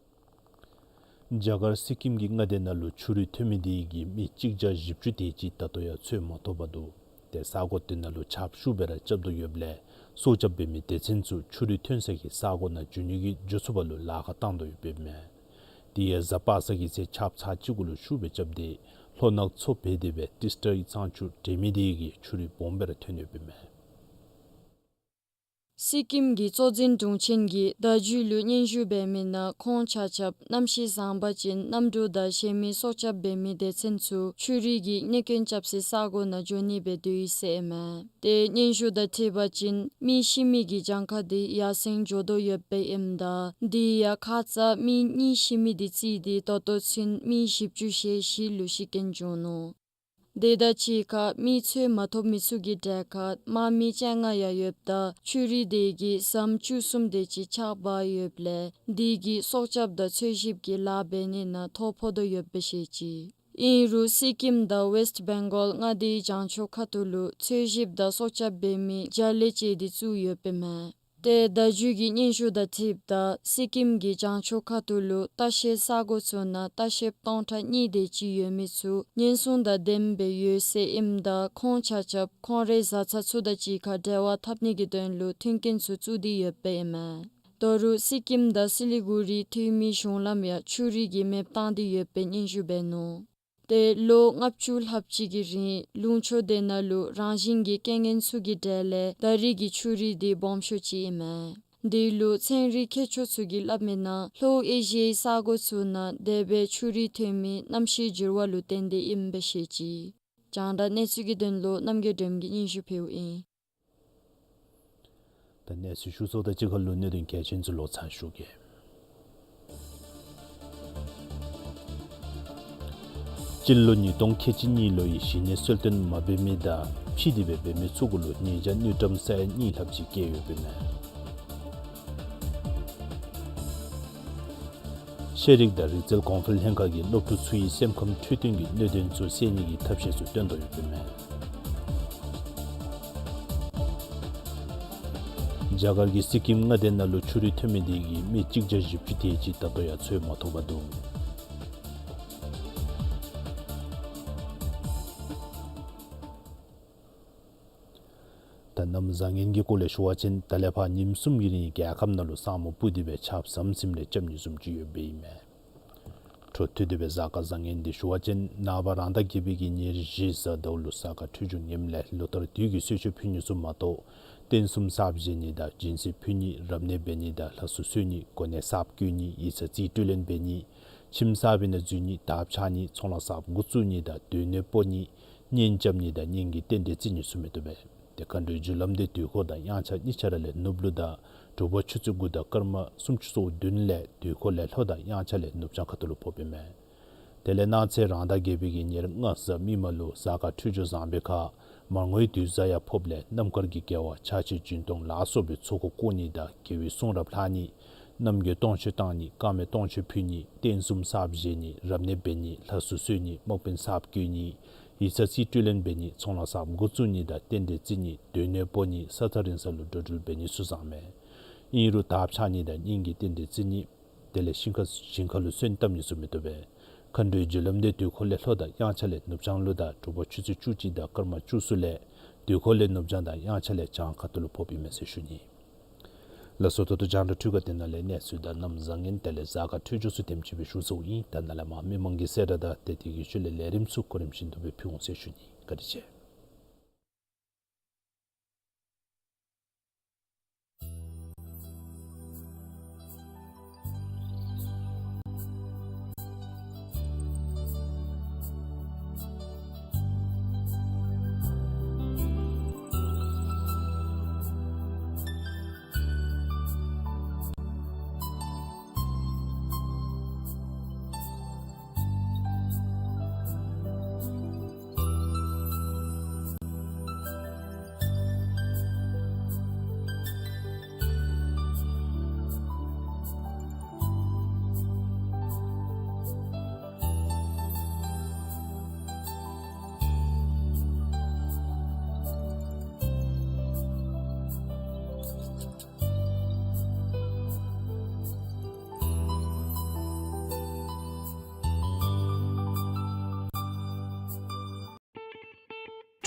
རྒྱ་གར་སི་ཀིམ་གྱི་མངའ་སྡེ་ནང་ལུ་ཆུ་རུད་ཐོན་མི་དེ་གིས་མི་གཅིག་བརྒྱ་བཞི་བཅུ་དེ་ཅིག་ད་ལྟོ་ཡང་འཚོལ་མ་ཐོབ་པར་འདུག། ཏེ་ས་གོ་དེ་ནང་ལུ་ཆརཔ་ཤུགས་སྦེ་ར་རྐྱབ་དོ་ཡོདཔ་ལས་སྲོག་སྐྱབས་འབད་མི་སྡེ་ཚན་ཚུ་ཆུ་རུད་ཐོན་ས་གི་ས་གོ་ནང་འགྱོ་ནི་གི་འགྱོ་ཚུགས་པ་ལུ་ལཱ་ཁག་བཏང་དོ་ཡོདཔ་ཨིན་མས། དེ་ཡང་གཟའ་པ་སངས་ཀྱི་ཚེ་ཆརཔ་ཚར་གཅིག་གུ་ལུ་ཤུགས་སྦེ་རྐྱབ་སྟེ་ལྷོ་ནག་མཚོ་འབད་དེ་སྦེ་ཊི་སི་ཊ་གི་གཙང་ཆུ་འདྲེས་མི་དེ་གིས་ཆུ་རུད་སྦོམ་སྦེ་ར་ཐོན་ཡོདཔ་ཨིན་མས། སི་ཀིམ་གྱི་གཙོ་འཛིན་དྲུང་ཆེན་གྱིས་བརྡ་བརྒྱུད་ལུ་སྙན་ཞུ་འབད་མིའི་ནང་ཁོང་ཆ་ཁྱབ་གནམ་གཤིས་བཟང་པ་ཅིན་གནམ་གྲུ་དང་གཞན་མི་སྲོག་སྐྱབས་འབད་མི་སྡེ་ཚན་ཚུ་ཆུ་རུད་ཀྱི་གནོད་སྐྱོན་རྐྱབ་སའི་ས་གོ་ནང་འགྱོ་ནི་སྦེ་འདུག་ཟེར་ཨིན་མས། ཏེ་སྙན་ཞུ་དང་འཁྲིལ་བ་ཅིན་མི་ཤི་མི་གི་གྱངས་ཁ་དེ་ཡར་སེང་འགྱོ་དོ་ཡོདཔ་ཨིནམ་ད་དེ་ཡང་ཁ་ཙ་མི་གཉིས་ཤི་མི་དེ་བརྩིས་ཏེ་ད་ལྟོ་ཚུན་མི་བཞི་བཅུ་ཞེ་བཞི་ལུ་ཤི་རྐྱེན་བྱུང་ནུག། དེ་དང་གཅིག་ཁར་མི་འཚོལ་མ་ཐོབ་མི་ཚུ་གི་གྲལ་ཁར་དམག་མི་བཅོ་ལྔ་ཡང་ཡོདཔ་ད་ཆུ་རུད་དེ་གིས་ཟམ་བཅུ་གསུམ་དེ་ཅིག་ཆག་འབག་ཡོདཔ་ལས་དེ་གིས་སྲོག་སྐྱབས་དང་འཚོལ་ཞིབ་ཀྱི་ལཱ་འབད་ནི་ནང་ཐོ་ཕོག་དོ་ཡོདཔ་སྦེ་བཤད་ཅི། ཨིན་རུང་སི་ཀིམ་དང་ཝེསཊ་བེང་གཱོལ་མངའ་སྡེའི་བྱང་ཕྱོགས་ཁ་ཐུག་ལུ་འཚོལ་ཞིབ་དང་སྲོག་སྐྱབས་འབད་མི་བརྒྱ་ལས་བཅད་དེ་བཙུགས་ཡོདཔ་ཨིན་མས། ཏེ་བརྡ་བརྒྱུད་ཀྱི་སྙན་ཞུ་དང་འཁྲིལཝ་ད་སི་ཀིམ་གྱི་བྱང་ཕྱོགས་ཁ་ཐུག་ལུ་ལྟ་བཤལ་ས་གོ་ཚུ་ནང་ལྟ་བཤལཔ་སྟོང་ཕྲག་གཉིས་དེ་ཅིག་ཡོད་མི་ཚུ་ཉེན་སྲུང་དང་ལྡནམ་སྦེ་ཡོད་ཟེར་ཨིནམ་ད་ཁོང་ཆ་ཁྱབ་ཁོང་རའི་བཟའ་ཚང་ཚུ་དང་གཅིག་ཁར་འབྲེལ་བ་འཐབ་ནི་གི་དོན་ལུ་མཐུན་རྐྱེན་ཚུ་བཙུགས་ཏེ་ཡོདཔ་ཨིན་མས། ད་རུང་སི་ཀིམ་དང་སི་ལི་གུ་རི་མཐུད་མི་གཞུང་ལམ་ཡང་ཆུ་རུད་ཀྱིས་མེདཔ་བཏང་སྟེ་ཡོདཔ་སྦེ་སྙན་ཞུ་འབད་ནུག། ཏེ་ལོ་ལྔ་བཅུ་ལྷགཔ་ཅིག་གི་རིང་ལུང་ཕྱོགས་དེ་ནང་ལུ་རང་བཞིན་གྱི་རྐྱེན་ངན་ཚུ་གི་གྲས་ལས་ད་རིས་ཀྱི་ཆུ་རུད་དེ་སྦོམ་ཤོས་ཅིག་ཨིན་མས། དེ་ལུ་ཚན་རིག་མཁས་མཆོག་ཚུ་གིས་སླབ་མིའི་ནང་ལྷོ་ཨེ་ཤི་ཡའི་ས་གོ་ཚུ་ནང་དེ་སྦེ་ཆུ་རུད་ཐོན་མི་གནམ་གཤིས་འགྱུར་བ་ལུ་བརྟེན་ཏེ་ཨིནམ་སྦེ་བཤད་ཅི། རྒྱང་བསྒྲགས་གནས་ཚུལ་གྱི་དོན་ལུ་རྣམ་རྒྱལ་སྒྲོལམ་གྱིས་སྙན་ཞུ་ཕུལཝ་ཨིན། ད་གནས་ཚུལ་ཞུ་ཚརཝ་དང་གཅིག་ཁར་ལུ་གནད་དོན་གལ་ཆེན་ཚུ་ལོག་ཚར་ཞུ་གེ། སྤྱི་ལོ་ཉིས་སྟོང་ཁལ་གཅིག་གཉིས་ལོའི་གཞི་ནས་གསོལ་སྟོན་མ་འབད་མི་དང་ཕྱི་དེ་སྦེ་འབད་མི་ཚུ་གུ་ལུ་ཉེས་བྱ་དངུལ་ཀྲམ་ས་ཡ་གཉིས་ལྷགཔ་ཅིག་བཀལ་ཡོདཔ་ཨིན་མས། ཤེས་རིག་དང་རིག་རྩལ་གོང་འཕེལ་ལྷན་ཁག་གིས་སློབ་ཕྲུག་ཚུ་གི་སེམས་ཁམས་འཕྲོད་བསྟེན་གྱི་གནད་དོན་ཚུ་སེལ་ནི་གི་ཐབས་ཤེས་ཚུ་སྟོན་དོ་ཡོདཔ་ཨིན་མས། རྒྱ་གར་གྱི་སི་ཀིམ་མངའ་སྡེ་ནང་ལུ་ཆུ་རུད་ཐོན་མི་དེ་གིས་མི་གཅིག་བརྒྱ་བཞི་བཅུ་དེ་ཅིག་ད་ལྟོ་ཡང་འཚོལ་མ་ཐོབ་པར་འདུག། ད་གནམ་བཟང་ངན་གྱི་སྐོར་ལས་ཞུ་བ་ཅིན་ད་ལས་ཕར་ཉིནམ་གསུམ་གྱི་རིང་རྒྱལ་ཁབ་ནང་ལུ་ས་སྨུག་སྤུབས་ཏེ་སྦེ་ཆརཔ་ཟམ་ཟིམ་རེ་རྐྱབ་ནི་བཟུམ་ཅིག་ཡོདཔ་ཨིན་མས། འཕྲོ་མཐུད་དེ་སྦེ་གཟའ་སྐར་བཟང་ངན་འདི་ཞུ་བ་ཅིན་ནངས་པ་རང་ཟླ་བརྒྱད་པའི་གི་ཉེར་བཞི་གཟའ་ཟླཝ་ལུ་གཟའ་སྐར་འཕྲོད་སྦྱོར་ངནམ་ལས་ལོ་ལྟར་དུས་ཀྱི་གསོལ་མཆོད་ཕུལ་ནི་ཚུ་མ་གཏོགས་རྟེན་གསུམ་གསརཔ་བཞེངས་ནི་དང་སྦྱིན་སྲེག་ཕུལ་ནི་རབ་གནས་འབད་ནི་དང་ལྷ་གསོལ་གསོལ་ནི་གོ་གནས་གསརཔ་བསྐོ་ནི་ཡིག་ཚང་རྩིས་སྤྲོད་ལེན་འབད་ནི་ཁྱིམ་གསརཔ་ནང་འཛུལ་ནི་དར་ཕྱར་ནི་ཚོང་ལཱ་གསརཔ་འགོ་བཙུགས་ནི་དང་སྡོད་གནས་སྤོ་ནི་གཉེན་རྐྱབ་ནི་དང་གཉེན་གྱི་རྟེན་འབྲེལ་བརྩི་ནི་ཚུ་མི་བཏུབ་པས། ཏེ་མཁའ་འགྲོའི་རྒྱུ་ལམ་དེ་དུས་འཁོར་དང་དབྱངས་འཆར་གཉིས་ཆ་ར་ལས་ནུབ་ལུ་དང་དྲོ་པ་ཆུ་ཚོད་དགུ་དང་སྐར་མ་སུམ་ཅུ་སོ་བདུན་ལས་དུས་འཁོར་ལས་ལྷོ་དང་དབྱངས་འཆར་ལས་ནུབ་བྱང་ཁ་ཐུག་ལུ་ཕོགཔ་ཨིན་མས། དེ་ལས་གནངས་ཚེ་རང་ཟླ་བརྒྱད་པའི་གི་ཉེར་ལྔ་གཟའ་མིག་དམར་ལུ་གཟའ་སྐར་འཕྲོད་སྦྱོར་བཟང་པའི་ཁར་མར་ངོའི་དུས་གཟའ་ཡང་ཕོགཔ་ལས་རྣམ་དཀར་གྱི་དགེ་བ་ཕྱག་ཕྱི་སྦྱིན་གཏོང་ལ་སོགས་པའི་ཚོགས་འཁོར་བསྐོར་ནི་དང་དགེ་བའི་གསུང་རབ་ལྷག་ནི་རྣམ་རྒྱལ་སྟོང་མཆོད་བཏང་ནི་དཀར་མེ་སྟོང་མཆོད་ཕུལ་ནི་རྟེན་གསུམ་གསརཔ་བཞེངས་ནི་རབ་གནས་འབད་ནི་ལྷ་གསོལ་གསོལ་ནི་དམག་དཔོན་གསརཔ་བསྐོ་ནི་ཡིག་ཚང་རྩིས་སྤྲོད་ལེན་འབད་ནི་ཚོང་ལཱ་གསརཔ་འགོ་བཙུགས་ནི་དང་རྟེན་འབྲེལ་བརྩི་ནི་སྡོད་གནས་སྤོ་ནི་ས་ཐག་རིང་ས་ལུ་འགྲོ་འགྲུལ་འབད་ནི་ཚུ་བཟང་མས། ཨིན་རུང་དར་ཕྱར་ནི་དང་གཉེན་གྱི་རྟེན་འབྲེལ་བརྩི་ནི་དེ་ལས་ཞིང་ཁ་ཞིང་ཁ་ལུ་སོན་བཏབ་ནི་ཚུ་མི་བཏུབ་པས། མཁའ་འགྲོའི་རྒྱུ་ལམ་འདི་དུས་འཁོར་ལས་ལྷོ་དང་དབྱངས་འཆར་ལས་ནུབ་བྱང་ལུ་དང་དྲོ་པ་ཆུ་ཚོད་བཅུ་གཅིག་དང་སྐར་མ་བཅུ་གསུམ་ལས་དུས་འཁོར་ལས་ནུབ་བྱང་དང་དབྱངས་འཆར་ལས་བྱང་ཁ་ཐུག་ལུ་ཕོགཔ་ཨིན་མས་ཟེར་ཞུ་ནི། ལགས་སོ། ད་ལྟོ་རྒྱང་བསྒྲགས་འཕྲུལ་ཁང་འདི་ནང་ལས་གནས་ཚུལ་དང་གནམ་བཟང་ངན་དེ་ལས་གཟའ་སྐར་འཕྲོད་སྦྱོར་ཚུ་དེམ་ཅིག་སྦེ་ཞུ་ཚརཝ་ཨིན། ད་ནཱ་ལས་མར་མི་མང་གི་གསལ་བསྒྲགས་དང་དེ་དེ་གི་ཤུལ་ལས་ལས་རིམ་ཚུ་གོ་རིམ་བཞིན་དུ་སྦེ་ཕུལ་འོང་ཟེར་ཞུ་ནི། བཀའ་དྲིན་ཆེ།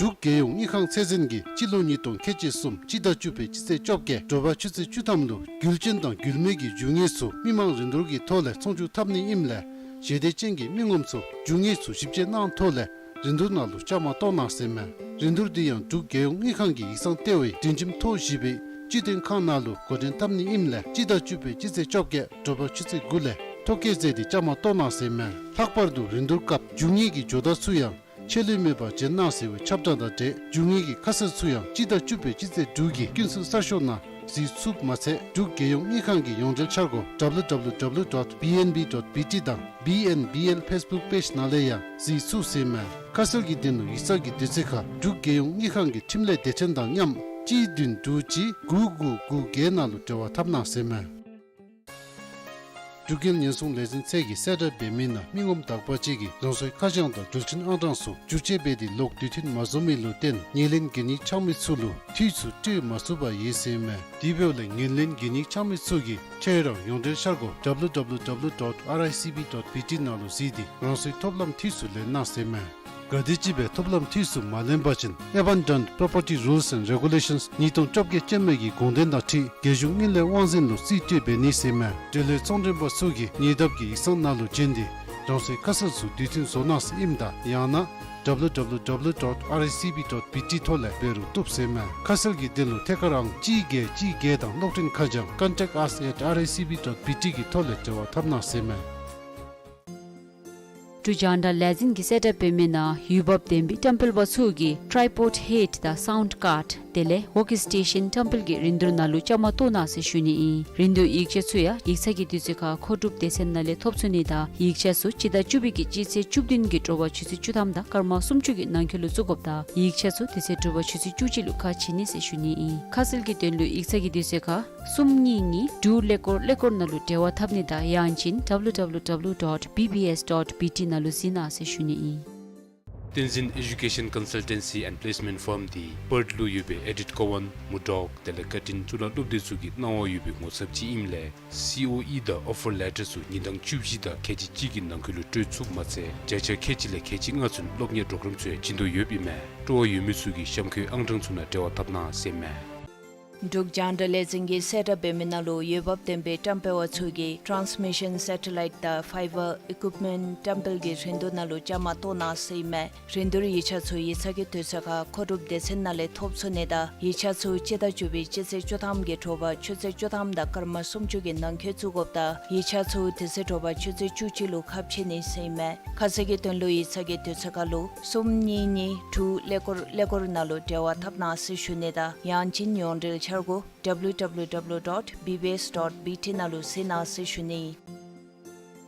འབྲུག་རྒྱལ་ཡོངས་དངུལ་ཁང་ཚད་འཛིན་གྱིས་སྤྱི་ལོ་ཉིས་སྟོང་ཁལ་གཅིག་གསུམ་སྤྱི་ཟླ་བཅུ་པའི་སྤྱི་ཚེས་བཅོ་བརྒྱད་དྲོ་པ་ཆུ་ཚོད་བཅུ་ཐམ་ལུ་རྒྱུ་རྐྱེན་དང་རྒྱུ་མེད་ཀྱི་རྒྱུ་དངོས་ཚུ་མི་མང་རིན་བསྡུར་གྱི་ཐོག་ལས་ཚོང་བསྒྱུར་འཐབ་ནི་ཨིནམ་ལས་ཞི་བདེ་ཅན་གྱི་མི་ངོམ་ཚུ་རྒྱུ་དངོས་ཚུ་ཞིབ་དཔྱད་གནང་ཐོག་ལས་རིན་བསྡུར་ནང་ལུ་བཅའ་མར་གཏོགས་གནང་ཟེར་མས། རིན་བསྡུར་འདི་ཡང་འབྲུག་རྒྱལ་ཡོངས་དངུལ་ཁང་གི་ཡིག་ཚང་ལྟེ་བའི་སྒྲིང་ཁྱིམ་ཐོག་བཞི་པའི་སྤྱི་དོན་ཁང་ནང་ལུ་འགོ་འདྲེན་འཐབ་ནི་ཨིནམ་ལས་སྤྱི་ཟླ་བཅུ་པའི་སྤྱི་ཚེས་བཅོ་བརྒྱད་དྲོ་པ་ཆུ་ཚོད་དགུ་ལས་ཐོ་བཀོད་མཛད་དེ་བཅའ་མར་གཏོགས་གནང་ཟེར་མས། ལྷག་པར་དུ་རིན་བསྡུར་སྐབས་རྒྱུ་དངོས་ཀྱི་ཇོ་བདག་ཚུ་ཡང་ཆད་ལུས་མེད་པར་བྱོན་གནང་ཟེར་བའི་ཁྱབ་བསྒྲགས་དང་འབྲེལ་རྒྱུ་དངོས་ཀྱི་ཁ་གསལ་ཚུ་ཡང་སྤྱི་ཟླ་བཅུ་པའི་སྤྱི་ཚེས་དྲུག་གི་ཀུན་གསལ་གསར་ཤོག་ནང་གཟིགས་ཚུགསཔ་མ་ཚད་འབྲུག་རྒྱལ་ཡོངས་དངུལ་ཁང་གི་ཡོངས་འབྲེལ་འཆར་སྒོ་W W W dot B N B dot B T དང་B N B L Facebook page ནང་ལས་ཡང་གཟིགས་ཚུགས་ཟེར་མས། ཁ་གསལ་གྱི་དོན་ལུ་ཡིག་ཚང་གི་དུས་ཚོད་ཁར་འབྲུག་རྒྱལ་ཡོངས་དངུལ་ཁང་གི་འཕྲིན་ལས་སྡེ་ཚན་དང་མཉམ་གཅིག་བདུན་དྲུག་གཅིག་དགུ་དགུ་དགུ་བརྒྱད་ནང་ལུ་འབྲེལ་བ་འཐབ་གནང་ཟེར་མས། འབྲུག་རྒྱལ་ཉེན་སྲུང་ལས་འཛིན་ཚད་ཀྱིས་གསལ་བསྒྲགས་འབད་མི་ནང་མི་ངོམ་དག་པ་ཅིག་གིས་རང་སོའི་ཁ་བྱང་དང་འགྲུལ་འཕྲིན་ཨང་གྲངས་ཚུ་བསྒྱུར་བཅོས་འབད་དེ་ལོག་དུས་མཐུན་མ་བཟོ་མི་ལུ་བརྟེན་ངོས་ལེན་གན་ཡིག་འཆང་མི་ཚུ་ལུ་འཐུས་ཚུ་སྤྲོད་མ་ཚུགས་པར་ཡོད་ཟེར་མས། དེ་འབདཝ་ལས་ངོས་ལེན་གན་ཡིག་འཆང་མི་ཚུ་གིས་ཁྱོད་རའི་ཡོངས་འབྲེལ་འཆར་སྒོ་W W W dot R I C B dot B T ནང་ལུ་གཟིགས་ཏེ་རང་སོའི་ཐོབ་ལམ་འཐུས་ཚུ་ལེན་གནང་ཟེར་མས། ག་དེམ་ཅིག་སྦེ་ཐོབ་ལམ་འཐུས་ཚུ་མ་ལེན་པ་ཅིན་Abandoned Property Rules and Regulations ཉིས་སྟོང་བཅོ་བརྒྱད་ཅན་མའི་གི་དགོངས་དོན་དང་འཁྲིལ་རྒྱལ་གཞུང་དངུལ་ལས་དབང་འཛིན་ལུ་རྩིས་སྤྲོད་འབད་ནི་ཟེར་མས། འབྲེལ་ཡོད་ཚོང་མགྲོན་པ་ཚུ་གིས་ཉེ་འདབས་ཀྱི་ཡིག་ཚང་ནང་ལུ་བྱོན་ཏེ་རང་སོའི་ཁ་གསལ་ཚུ་དུས་མཐུན་བཟོ་གནང་ཟེར་ཨིནམ་ད་ཡང་ན་W W W dot R I C B dot B T ཐོག་ལས་འབད་རུང་བཏུབ་ཟེར་མས། ཁ་གསལ་གྱི་དོན་ལུ་ཐད་ཀར་ཨང་གཅིག་བརྒྱད་གཅིག་བརྒྱད་དང་གློག་འཕྲིན་ཁ་བྱང་contact us at R I C B dot B T གི་ཐོག་ལས་འབྲེལ་བ་འཐབ་གནང་ཟེར་མས། འབྲུག་རྒྱང་བསྒྲགས་ལས་འཛིན་གྱིས་གསལ་བསྒྲགས་འབད་མི་ནང་འོས་འབབ་ལྡན་པའི་བཀྲམ་སྤེལ་པ་ཚུ་གིས་tripod head དང་sound card དེ་ལས་walkie station བཀྲམ་སྤེལ་གྱི་རིན་བསྡུར་ནང་ལུ་བཅའ་མར་གཏོགས་གནང་ཟེར་ཞུ་ནི་ཨིན། རིན་བསྡུར་ཡིག་ཆ་ཚུ་ཡང་ཡིག་ཚང་གི་དུས་ཚོད་ཁར་མཁོ་སྒྲུབ་སྡེ་ཚན་ནང་ལས་ཐོབ་ཚུགས་ནི་དང་ཡིག་ཆ་ཚུ་སྤྱི་ཟླ་བཅུ་པའི་གི་སྤྱི་ཚེས་བཅུ་བདུན་གྱི་དྲོ་པ་ཆུ་ཚོད་བཅུ་ཐམ་དང་སྐར་མ་སུམ་ཅུ་གི་ནང་འཁོད་ལུ་བཙུགས་དགོཔ་དང་ཡིག་ཆ་ཚུ་དེ་ཚེ་དྲོ་པ་ཆུ་ཚོད་བཅུ་གཅིག་ལུ་ཁ་ཕྱེ་ནི་ཟེར་ཞུ་ནི་ཨིན། ཁ་གསལ་གྱི་དོན་ལུ་ཡིག་ཚང་གི་དུས་ཚོད་ཁར་གསུམ་གཉིས་གཉིས་དྲུག་ཀླད་ཀོར་ཀླད་ཀོར་ནང་ལུ་འབྲེལ་བ་འཐབ་ནི་དང་ཡང་ཅིན W W W dot B B S dot B T ནང་ལུ་གཟིགས་གནང་ཟེར་ཞུ་ནི་ཨིན། བསྟན་འཛིན་Education Consultancy and Placement Firm འདི་པརཐ་ལུ་ཡོད་པའི་ཨེ་ཌིཐ་ཀོ་ཝཱན་མུར་ཌོག་དེ་ལས་ཀར་ཊིན་གཙུག་ལག་སློབ་སྡེ་ཚུ་གི་གནང་བ་ཡོད་པའི་ངོ་ཚབ་ཅིག་ཨིནམ་ལས་སི་ཨོ་ཨི་དང་ཨོ་ཕར་ལེ་ཊར་ཚུ་ཉིན་གྲངས་བཅུ་བཞི་དང་ཁལ་གཅིག་གཅིག་གི་ནང་འཁོད་ལུ་སྤྲོད་ཚུགསཔ་མ་ཚད་བརྒྱ་ཆ་ཁལ་གཅིག་ལས་ཁལ་གཅིག་ལྔ་ཚུན་སློབ་གཉེར་པོརོ་གརམ་ཚུ་ཡང་བྱིན་དོ་ཡོདཔ་ཨིན་མས། སྤྲོ་བ་ཡོད་མི་ཚུ་གིས་གཤམ་འཁོད་ཨང་གྲངས་ཚུ་ནང་འབྲེལ་བ་འཐབ་གནང་ཟེར་མས། འབྲུག་རྒྱང་བསྒྲགས་ལས་འཛིན་གྱིས་གསལ་བསྒྲགས་འབད་མི་ནང་ལུ་འོས་འབབ་ལྡན་པའི་བཀྲམ་སྤེལ་པ་ཚུ་གིས་ཊཱནསི་མི་ཤཱན་སེ་ཊ་ལའིཊ་དང་ཕའི་བར་ཨི་ཀུཡིཔ་མེནཊ་བཀྲམ་སྤེལ་གྱི་རིན་བསྡུར་ནང་ལུ་བཅའ་མར་གཏོགས་གནང་ཟེར་ཨིན་མས། རིན་བསྡུར་ཡིག་ཆ་ཚུ་ཡིག་ཚང་གི་དུས་ཚོད་ཁར་མཁོ་སྒྲུབ་སྡེ་ཚན་ནང་ལས་ཐོབ་ཚུགས་ནི་དང་ཡིག་ཆ་ཚུ་སྤྱི་ཟླ་བཅུ་པའི་སྤྱི་ཚེས་བཅུ་ཐམ་གྱི་དྲོ་པ་ཆུ་ཚོད་བཅུ་ཐམ་དང་སྐར་མ་སུམ་ཅུ་གི་ནང་འཁོད་བཙུགས་དགོཔ་དང་ཡིག་ཆ་ཚུ་དེ་ཚེ་དྲོ་པ་ཆུ་ཚོད་བཅུ་གཅིག་ལུ་ཁ་ཕྱེ་ནི་ཟེར་ཨིན་མས། ཁ་གསལ་གྱི་དོན་ལུ་ཡིག་ཚང་གི་དུས་ཚོད་ཁར་ལུ་གསུམ་གཉིས་གཉིས་དྲུག་ཀླད་ཀོར་ཀླད་ཀོར་ནང་ལུ་འབྲེལ་བ་འཐབ་གནང་ཟེར་ཞུ་ནི་དང་ཡང་ཅིན་ཡོངས་འབྲེལ་འཆར་སྒོ་W W W dot B B S dot B T ནང་ལུ་གཟིགས་གནང་ཟེར་ཞུ་ནི།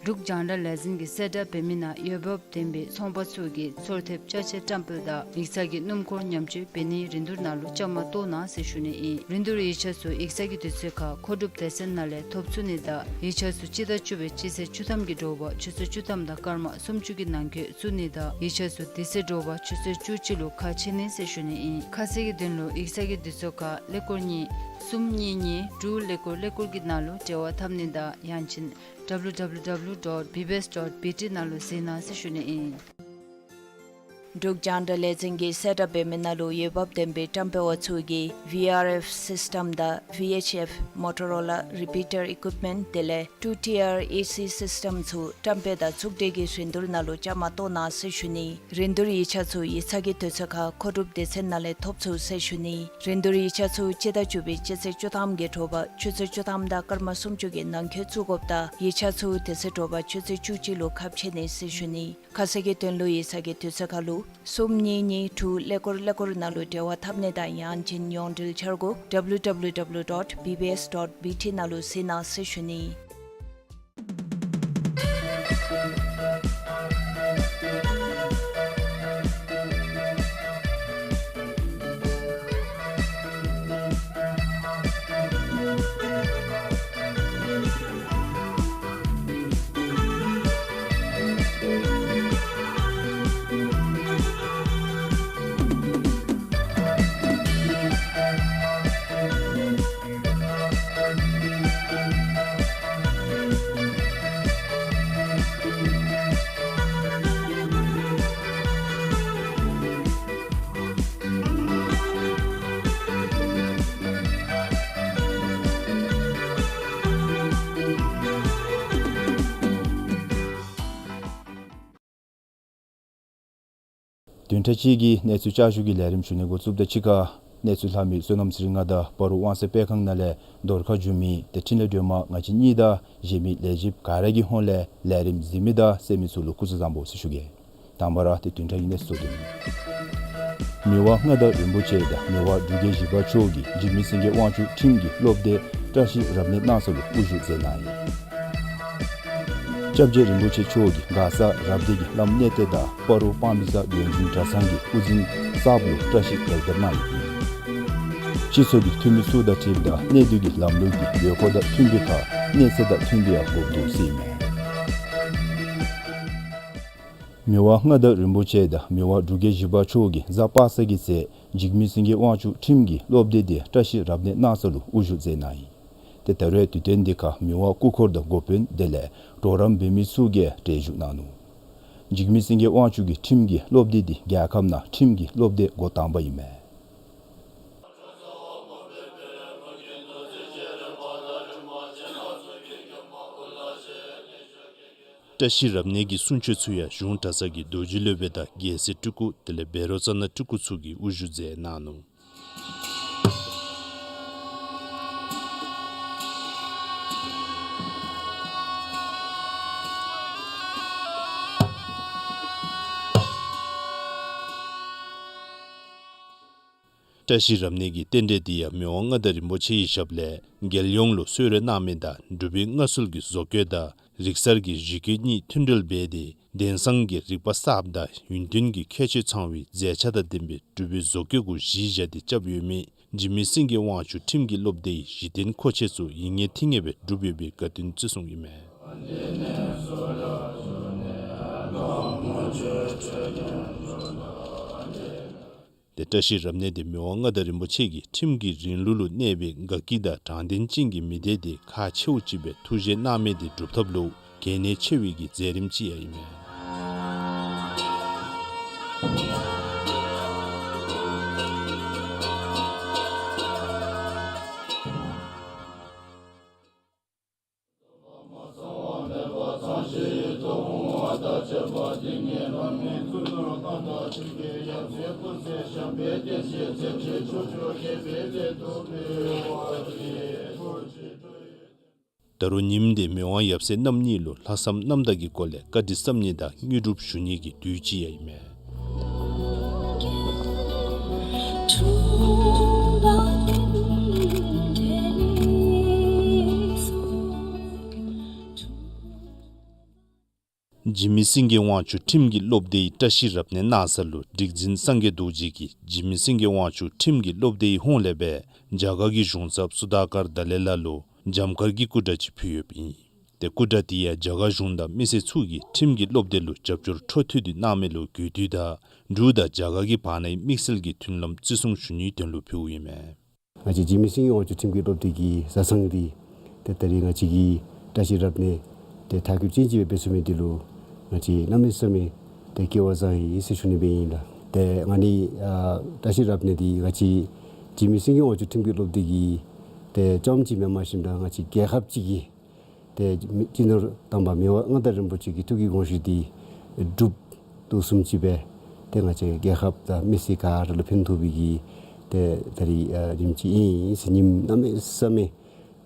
འབྲུག་རྒྱང་བསྒྲགས་ལས་འཛིན་གྱིས་གསལ་བསྒྲགས་འབད་མི་ནང་འོས་འབབ་ལྡན་པའི་ཚོང་པ་ཚུ་གིས་ཚོར་ཐེབས་ཅ་ཆས་བཀྲམ་སྤེལ་དང་ཡིག་ཚང་གི་སྣུམ་འཁོར་ཉམས་བཅོས་འབད་ནིའི་རིན་བསྡུར་ནང་ལུ་བཅའ་མར་གཏོགས་གནང་ཟེར་ཞུ་ནི་ཨིན། རིན་བསྡུར་ཡིག་ཆ་ཚུ་ཡིག་ཚང་གི་དུས་ཚོད་ཁར་མཁོ་སྒྲུབ་སྡེ་ཚན་ནང་ལས་ཐོབ་ཚུགས་ནི་དང་ཡིག་ཆ་ཚུ་སྤྱི་ཟླ་བཅུ་པའི་སྤྱི་ཚེས་བཅུ་ཐམ་གྱི་དྲོ་པ་ཆུ་ཚོད་བཅུ་ཐམ་དང་སྐར་མ་སུམ་ཅུ་གི་ནང་འཁོད་བཙུགས་ནི་དང་ཡིག་ཆ་ཚུ་དེ་ཚེ་དྲོ་པ་ཆུ་ཚོད་བཅུ་གཅིག་ལུ་ཁ་ཕྱེ་ནི་ཟེར་ཞུ་ནི་ཨིན། ཁ་གསལ་གྱི་དོན་ལུ་ཡིག་ཚང་གི་དུས་ཚོད་ཁར་ཀླད་ཀོར་གཉིས་གསུམ་གཉིས་གཉིས་དྲུག་ཀླད་ཀོར་ཀླད་ཀོར་གྱི་ནང་ལུ་འབྲེལ་བ་འཐབ་ནི་དང་ཡང་ཅིན་ W W W dot B B S dot B T ནང་ལུ་གཟིགས་གནང་ཟེར་ཞུ་ནི་ཨིན། འབྲུག་རྒྱང་བསྒྲགས་ལས་འཛིན་གྱིས་གསལ་བསྒྲགས་འབད་མི་ནང་ལུ་འོས་འབབ་ལྡན་པའི་བཀྲམ་སྤེལ་བ་ཚུ་གིས་V R F system དང་V H F Motorola repeater equipment དེ་ལས་two tier A C system ཚུ་བཀྲམ་སྤེལ་དང་ཚོགས་སྒྲིག་གི་རིན་བསྡུར་ནང་ལུ་བཅའ་མར་གཏོགས་གནང་ཟེར་ཞུ་ནི། རིན་བསྡུར་ཡིག་ཆ་ཚུ་ཡིག་ཚང་གི་དུས་ཚོད་ཁར་མཁོ་སྒྲུབ་སྡེ་ཚན་ནང་ལས་ཐོབ་ཚུགས་ཟེར་ཞུ་ནི། རིན་བསྡུར་ཡིག་ཆ་ཚུ་སྤྱི་ཟླ་བཅུ་པའི་སྤྱི་ཚེས་བཅུ་ཐམ་གྱི་དྲོ་པ་ཆུ་ཚོད་བཅུ་ཐམ་དང་སྐར་མ་སུམ་ཅུ་གི་ནང་འཁོད་བཙུགས་དགོཔ་དང་ཡིག་ཆ་ཚུ་དེ་ཚེ་དྲོ་པ་ཆུ་ཚོད་བཅུ་གཅིག་ལུ་ཁ་ཕྱེ་ནི་ཟེར་ཞུ་ནི། ཁ་གསལ་གྱི་དོན་ལུ་ཡིག་ཚང་གི་དུས་ཚོད་ཁར་ལུ་གསུམ་གཉིས་གཉིས་དྲུག་ཀླད་ཀོར་ཀླད་ཀོར་ནང་ལུ་འབྲེལ་བ་འཐབ་ནི་དང་ཡང་ཅིན་ཡོངས་འབྲེལ་འཆར་སྒོ W W W dot B B S dot B T ནང་ལུ་གཟིགས་གནང་ཟེར་ཞུ་ནི། བདུན་ཕྲག་གཅིག་གི་གནས་ཚུལ་བསྐྱར་ཞུ་གི་ལས་རིམ་ཞུ་ནི་འགོ་བཙུགསཔ་དང་གཅིག་ཁར་གནས་ཚུལ་ལྷག་མི་བསོད་ནམས་ཚེ་རིང་ང་དང་སྤ་རོ་དབང་གསལ་སྤེལ་ཁང་ནང་ལས་འདོར་ཁ་བསྒྱུར་མི་ཏེ་འཕྲིན་ལས་སྒྲོལ་མ་ང་བཅས་གཉིས་དང་གཞན་མི་ལས་བྱེདཔ་ག་ར་གི་ཧོངས་ལས་ལས་རིམ་གཟིགས་མི་དང་གསན་མི་ཚུ་ལུ་སྐུ་གཟུགས་བཟང་པོ་ཟེར་ཞུ་གེ། དང་པ་ར་ཏེ་བདུན་ཕྲག་གི་གནས་ཚུལ་ཚུ། མི་དབང་མངའ་བདག་རིན་པོ་ཆེ་དང་མི་དབང་འབྲུག་རྒྱལ་བཞི་པ་མཆོག་གིས་འཇིགས་མེད་སེང་གེ་དབང་ཕྱུག་ཁྲིམས་ཀྱི་སློབ་སྡེ་བཀྲ་ཤིས་རབ་གནས་གནང་ས་ལུ་དབུ་བཞུགས་མཛད་གནང་ཡི། སྐྱབས་རྗེ་རིན་པོ་ཆེ་མཆོག་གིས་མགར་ས་རབ་སྡེ་གི་བླམ་གནས་བརྟན་དང་སྤ་རོ་སྤང་སྦིས་ས་བདེན་རྫུན་གྲྭ་ཚང་གི་དབུ་འཛིན་གསརཔ་ལུ་བཀྲ་ཤིས་ལེགས་དར་གནང་ཡི། སྤྱི་ཚོགས་ཀྱི་འཐུས་མི་ཚུ་དང་འཁྲིལཝ་ད་གནས་སྡུད་ཀྱི་ལམ་ལུགས་ཀྱི་དགོས་མཁོ་དང་མཐུན་པའི་ཁར་གནས་ཚད་དང་མཐུན་པའི་ཡང་དགོཔ་འདུག་ཟེར་ཨིན་མས། མི་དབང་མངའ་བདག་རིན་པོ་ཆེ་དང་མི་དབང་འབྲུག་རྒྱལ་བཞི་པ་མཆོག་གིས་གཟའ་པ་སངས་ཀྱི་ཚེ་འཇིགས་མེད་སེང་གེ་དབང་ཕྱུག་ཁྲིམས་ཀྱི་སློབ་སྡེ་དེ་བཀྲ་ཤིས་རབ་གནས་གནང་ས་ལུ་དབུ་བཞུགས་མཛད་གནང་ཡི། ཏེ་ད་རེས་དུས་སྟོན་འདི་ཁར་མི་དབང་སྐུ་འཁོར་དང་འགོ་དཔོན་དེ་ལས་གྲོགས་རམ་འབད་མི་ཚུ་གིས་གྲལ་བཞུགས་གནང་ནུག། འཇིགས་མེད་སེང་གེ་དབང་ཕྱུག་གི་ཁྲིམས་ཀྱི་སློབ་སྡེ་འདི་རྒྱལ་ཁབ་ནང་ཁྲིམས་ཀྱི་སློབ་སྡེ་འགོ་དང་པ་ཨིན་མས། བཀྲ་ཤིས་རབ་གནས་ཀྱི་གསུང་ཆོག་ཚུ་ཡང་གཞུང་གྲྭ་ཚང་གི་རྡོ་རྗེ་སློབ་དཔོན་དང་རྒྱལ་སྲས་སྤྲུལ་སྐུ་དེ་ལས་བཻ་རོ་ཙ་ན་སྤྲུལ་སྐུ་ཚུ་གིས་དབུ་བཞུགས་མཛད་གནང་ནུག། བཀྲ་ཤིས་རབ་གནས་ཀྱི་རྟེན་འབྲེལ་འདི་ཡང་མི་དབང་མངའ་བདག་རིན་པོ་ཆེ་ཡི་ཞབས་ལས་རྒྱལ་ཡོངས་ལུ་གསོལ་རས་གནང་མི་དང་འབྲུག་པའི་མངའ་གསོལ་གྱི་བཟོ་བཀོད་དང་རིག་གསར་གྱི་གཞི་བཀོད་གཉིས་མཐུན་འབྲེལ་འབད་དེ་གདན་བཟང་གི་རིག་པ་གསརཔ་དང་ཡུན་བརྟན་གྱི་ཁྱད་ཆོས་ཚང་བའི་མཛེས་ཆ་དང་ལྡན་པའི་འབྲུག་པའི་བཟོ་བཀོད་གུ་གཞི་བཞག་སྟེ་རྐྱབ་ཡོད་མི་འཇིགས་མེད་སེང་གེ་དབང་ཕྱུག་ཁྲིམས་ཀྱི་སློབ་སྡེའི་གཞི་རྟེན་མཁོ་ཆས་ཚུ་ཡིད་ངེས་ཐིང་ངེས་སྦེ་གྲུབ་ཡོད་པའི་དགའ་སྟོན་བརྩི་སྲུང་ཨིན་མས། ཏེ་བཀྲ་ཤིས་རབ་གནས་འདི་མི་དབང་མངའ་བདག་རིན་པོ་ཆེ་གིས་ཁྲིམས་ཀྱི་རིང་ལུགས་ལུ་གནས་པའི་དགའ་སྐྱིད་དང་དྲང་བདེན་ཅན་གྱི་མི་སྡེ་འདི་ཁག་ཆེཝ་ཅིག་སྦེ་ཐུགས་བཞེད་གནང་མི་འདི་སྒྲུབ་ཐབས་ལུ་གལ་གནད་ཆེ་བའི་གི་མཛད་རིམ་ཅིག་ཡང་ཨིན་མས། ད་རུང་ཉིནམ་འདི་མི་དབང་ཡབ་སྲས་རྣམ་གཉིས་ལུ་ལྷག་བསམ་རྣམ་དག་གི་སྒོ་ལས་བཀའ་དྲིན་བསམ་ནི་དང་དངོས་གྲུབ་ཞུ་ནི་གི་དུས་ཅིག་ཡང་ཨིན་མས། འཇིགས་མེད་སེང་གེ་དབང་ཕྱུག་ཁྲིམས་ཀྱི་སློབ་སྡེའི་བཀྲ་ཤིས་རབ་གནས་གནང་ས་ལུ་སྒྲིག་འཛིན་སངས་རྒྱས་རྡོ་རྗེ་གིས་འཇིགས་མེད་སེང་གེ་དབང་ཕྱུག་ཁྲིམས་ཀྱི་སློབ་སྡེའི་ཧོངས་ལས་སྦེ་རྒྱ་གར་གྱི་གཞུང་ཚབ་སུ་དཱ་ཀར་དཱ་ལའི་ལ་ལུ་འཇམ་དཀར་གྱི་སྐུ་འདྲ་ཅིག་ཕུལ་ཡོདཔ་ཨིན། ཏེ་སྐུ་འདྲ་འདི་ཡང་རྒྱ་གར་གཞུང་དང་མི་སེར་ཚུ་གིས་ཁྲིམས་ཀྱི་སློབ་སྡེ་ལུ་རྒྱབ་སྐྱོར་འཕྲོ་མཐུད་དེ་གནང་མི་ལུ་གུས་བཏུད་དང་འབྲུག་དང་རྒྱ་གར་གྱི་བར་ནའི་དམིགས་བསལ་གྱི་མཐུན་ལམ་བརྩི་སྲུང་ཞུ་ནིའི་དོན་ལུ་ཕུལཝ་ཨིན་མས། ང་བཅས་འཇིགས་མེད་སེང་གེ་དབང་ཕྱུག་ཁྲིམས་ཀྱི་སློབ་སྡེ་གི་བཟའ་ཚང་འདི་ཏེ་ད་རེས་ང་བཅས་ཀྱི་བཀྲ་ཤིས་རབ་གནས་ ཏེ་ཐག་གཅོད་ཅན་ཅིག་སྦེ་འབད་ཚུགས་མི་འདི་ལུ་ང་བཅས་གནམ་མེད་ས་མེད་ཏེ་སྐལ་བ་བཟང་ཡི་ཟེར་ཞུ་ནི་སྦེ་ཨིན་ལགས། ཏེ་ང་ནི་ཨ་བཀྲ་ཤིས་རབ་གནས་འདི་ང་བཅས་འཇིགས་མེད་སེང་གེ་དབང་ཕྱུག་ཁྲིམས་ཀྱི་སློབ་སྡེ་གི་ཏེ་ལྕམ་ཅིག་སྦེ་མ་ཤེས་ད་ང་བཅས་རྒྱལ་ཁབ་ཅིག་གི་ཏེ་སྤྱི་ནོར་དམ་པ་མི་དབང་མངའ་བདག་རིན་པོ་ཆེ་གི་ཐུགས་ཀྱི་དགོངས་གཞི་འདི་སྒྲུབ་དོ་བཟུམ་ཅིག་སྦེ་ཏེ་ང་བཅས་རྒྱལ་ཁབ་དང་མི་སེར་ག་ར་ལུ་ཕན་ཐོགས་པའི་གི་ཏེ་ད་རིས་ཨ་ཉིནམ་ཅིག་ཨིན་ཟེར་ཉིནམ་གནམ་མེད་ས་མེད་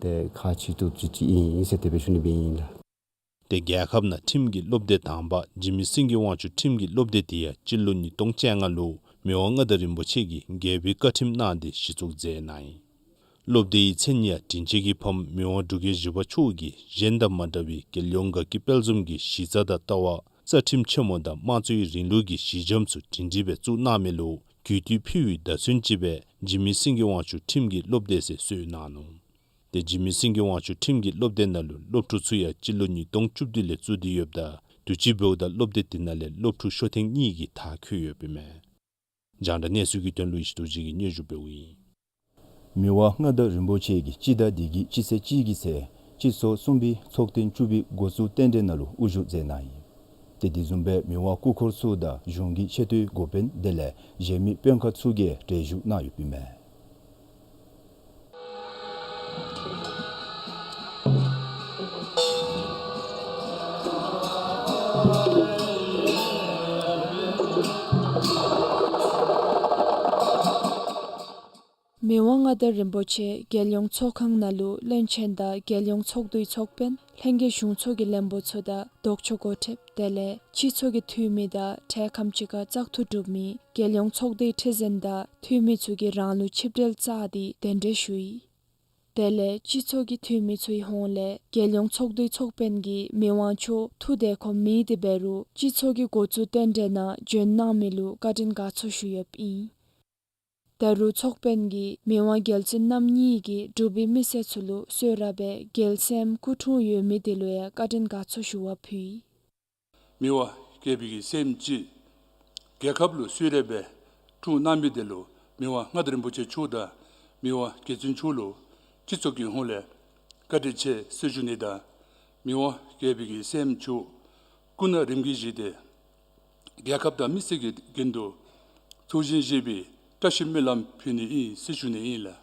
ཏེ་ཁག་ཆེ་ཏོག་ཏོ་ཅིག་ཨིན་ཟེར་དེ་སྦེ་ཞུ་ནི་སྦེ་ཨིན་ལགས། ཏེ་རྒྱལ་ཁབ་ནང་ཁྲིམས་ཀྱི་སློབ་སྡེ་དང་པ་འཇིགས་མེད་སེང་གེ་དབང་ཕྱུག་ཁྲིམས་ཀྱི་སློབ་སྡེ་འདི་ཡང་སྤྱི་ལོ་ཉིས་སྟོང་བཅོ་ལྔ་ལུ་མི་དབང་མངའ་བདག་རིན་པོ་ཆེ་གིས་རྒྱལ་པོའི་བཀའ་ཁྲིམས་གནང་སྟེ་གཞི་བཙུགས་མཛད་གནང་ཡི། སློབ་སྡེའི་མཚན་ཡང་དྲིན་ཅན་གྱི་ཕམ་མི་དབང་འབྲུག་རྒྱལ་བཞི་པ་མཆོག་གིས་གཞན་དང་མ་འདྲ་བའི་རྒྱལ་ཡོངས་དགའ་སྐྱིད་དཔལ་འཛོམས་ཀྱི་གཞི་རྩ་དང་ལྟ་བ་རྩ་ཁྲིམས་ཆེན་མོ་དང་དམངས་གཙོའི་རིང་ལུགས་ཀྱི་གཞི་འགྱམ་ཚུ་སྒྲིང་སྒྲིང་སྦེ་བཙུགས་གནང་མི་ལུ་གུས་བཏུད་ཕུལ་བའི་བརྡ་མཚོན་ཅིག་སྦེ་འཇིགས་མེད་སེང་གེ་དབང་ཕྱུག་ཁྲིམས་ཀྱི་སློབ་སྡེ་ཟེར་གསོལ་གནང་ནུག། ཏེ་འཇིགས་མེད་སེང་གེ་དབང་ཕྱུག་ཁྲིམས་ཀྱི་སློབ་སྡེ་ནང་ལུ་སློབ་ཕྲུག་ཚུ་ཡང་སྤྱི་ལོ་ཉིས་སྟོང་བཅུ་བདུན་ལས་བཙུགས་ཏེ་ཡོདཔ་ད་དུས་ཅི་འབདཝ་ད་སློབ་སྡེ་འདི་ནང་ལས་སློབ་ཕྲུག་ཤོ་ཐེངས་གཉིས་ཀྱིས་མཐར་འཁྱོལ་ཡོདཔ་ཨིན་མས། རྒྱང་བསྒྲགས་གནས་ཚུལ་གྱི་དོན་ལུ་ཡེ་ཤེས་རྡོ་རྗེ་གིས་སྙན་ཞུ་འབདཝ་ཨིན། མི་དབང་མངའ་བདག་རིན་པོ་ཆེ་གིས་སྤྱི་ཟླ་འདི་གི་སྤྱི་ཚེས་གཅིག་གི་ཚེ་སྤྱི་ཚོགས་གསུམ་པའི་ཚོགས་ཐེངས་བཅུ་པའི་འགོ་བཙུགས་རྟེན་འབྲེལ་ནང་ལུ་དབུ་བཞུགས་མཛད་གནང་ཡི། ཏེ་དེ་བཟུམ་སྦེ་མི་དབང་སྐུ་འཁོར་ཚུ་དང་གཞུང་གི་ཆེ་མཐོའི་འགོ་དཔོན་དེ་ལས་གཞན་མི་དཔོན་ཁག་ཚུ་གིས་གྲལ་བཞུགས་གནང་ཡོདཔ་ཨིན་མས། མི་དབང་མངའ་བདག་རིན་པོ་ཆེ་རྒྱལ་ཡོངས་ཚོགས་ཁང་ནང་ལུ་བློན་ཆེན་དང་རྒྱལ་ཡོངས་ཚོགས་འདུའི་ཚོགས་དཔོན་ལྷན་རྒྱས་གཞུང་ཚོགས་ཀྱི་བློན་པོ་ཚུ་དང་ལྡོག་ཕྱོགས་འགོ་ཁྲིདཔ་དེ་ལས་སྤྱི་ཚོགས་ཀྱི་འཐུས་མི་དང་གྲལ་ཁམས་ཅིག་ཁར་བཙག་འཐུ་གྲུབ་མི་རྒྱལ་ཡོངས་ཚོགས་སྡེའི་ཁྲི་འཛིན་དང་འཐུས་མི་ཚུ་གིས་རང་ལུགས་ཆིབས་གྲལ་བཅར་ཏེ་གདན་འདྲེན་ཞུ་ཡི། དེ་ལས་སྤྱི་ཚོགས་ཀྱི་འཐུས་མི་ཚུའི་ཧོངས་ལས་རྒྱལ་ཡོངས་ཚོགས་འདུའི་ཚོགས་དཔོན་གྱིས་མི་དབང་མཆོག་ཐུགས་བདེ་ཁོམ་མེད་དེ་འབད་རུང་སྤྱི་ཚོགས་ཀྱི་འགོ་བཙུགས་རྟེན་འབྲེལ་ནང་བྱོན་གནང་མི་ལུ་བཀའ་དྲིན་དགའ་ཚོར་ཞུ་ཡོདཔ་ཨིན། ད་རུང་ཚོགས་དཔོན་གྱིས་མི་དབང་རྒྱལ་བཙུན་རྣམ་གཉིས་ཀྱིས་འབྲུག་པའི་མི་སེར་ཚུ་ལུ་གསོལ་རས་སྦེ་རྒྱལ་སྲསམོ་སྐུ་འཁྲུངས་ཡོད་མི་དེ་ལུ་ཡང་བཀའ་དྲིན་དགའ་ཚོར་ཞུ་བ་ཕུལ་ཡི། མི་དབང་རྒྱལ་པོའི་གི་སྲསམོ་ཅིག་རྒྱལ་ཁབ་ལུ་གསོལ་རས་སྦེ་འཁྲུངས་གནང་མི་དེ་ལུ་མི་དབང་མངའ་བདག་རིན་པོ་ཆེ་མཆོག་དང་མི་དབང་རྒྱལ་བཙུན་མཆོག་ལུ་སྤྱི་ཚོགས་ཀྱི་ཧོངས་ལས་བཀའ་དྲིན་ཆེ་ཟེར་ཞུ་ནི་དང་མི་དབང་རྒྱལ་པོའི་གི་སྲསམོ་མཆོག་སྐུ་ན་རིམ་གྱིས་བཞེས་ཏེ་རྒྱལ་ཁབ་དང་མི་སེར་གྱི་དོན་དུ་ཚོགས་ཞིང་བཞེས་པའི་བཀྲ་ཤིས་སྨོན་ལམ་ཕུལ་ནི་ཨིན་ཟེར་ཞུ་ནི་ཨིན་ལགས།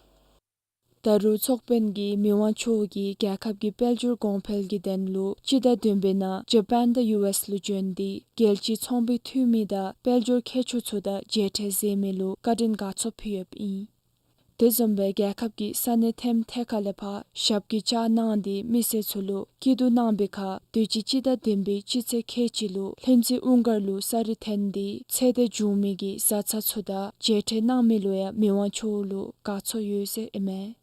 ད་རུང་ཚོགས་དཔོན་གྱིས་མི་དབང་མཆོག་གིས་རྒྱལ་ཁབ་ཀྱི་དཔལ་འབྱོར་གོང་འཕེལ་གྱི་དོན་ལུ་སྤྱི་ཟླ་བདུན་པའི་ནང་ཇ་པཱན་དང་ཡུ་ཨེསི་ལུ་བྱོན་ཏེ་རྒྱལ་སྤྱིའི་ཚོང་པའི་འཐུས་མི་དང་དཔལ་འབྱོར་མཁས་མཆོག་ཚུ་དང་མཇལ་འཕྲད་མཛད་མི་ལུ་བཀའ་དྲིན་དགའ་ཚོར་ཕུལ་ཡོདཔ་ཨིན། དེ་བཟུམ་སྦེ་རྒྱལ་ཁབ་ཀྱི་ས་གནས་ཐེམ་ཐེ་ཁ་ལས་ཕར་ཞབས་ཀྱིས་བཅགས་གནང་སྟེ་མི་སེར་ཚུ་ལུ་སྐྱིད་སྡུག་གནང་པའི་ཁར་དུས་ཅི་སྤྱི་ཟླ་བདུན་པའི་སྤྱི་ཚེས་ཁལ་གཅིག་ལུ་ལྷུན་རྩེ་དབུ་མགར་ལུ་ས་རུད་འཐོན་ཏེ་ཚེ་འདས་བྱུང་མི་གི་བཟའ་ཚང་ཚུ་དང་མཇལ་འཕྲད་གནང་མི་ལུ་ཡང་མི་དབང་མཆོག་ལུ་དགའ་ཚོར་ཡོད་ཟེར་ཨིན་མས།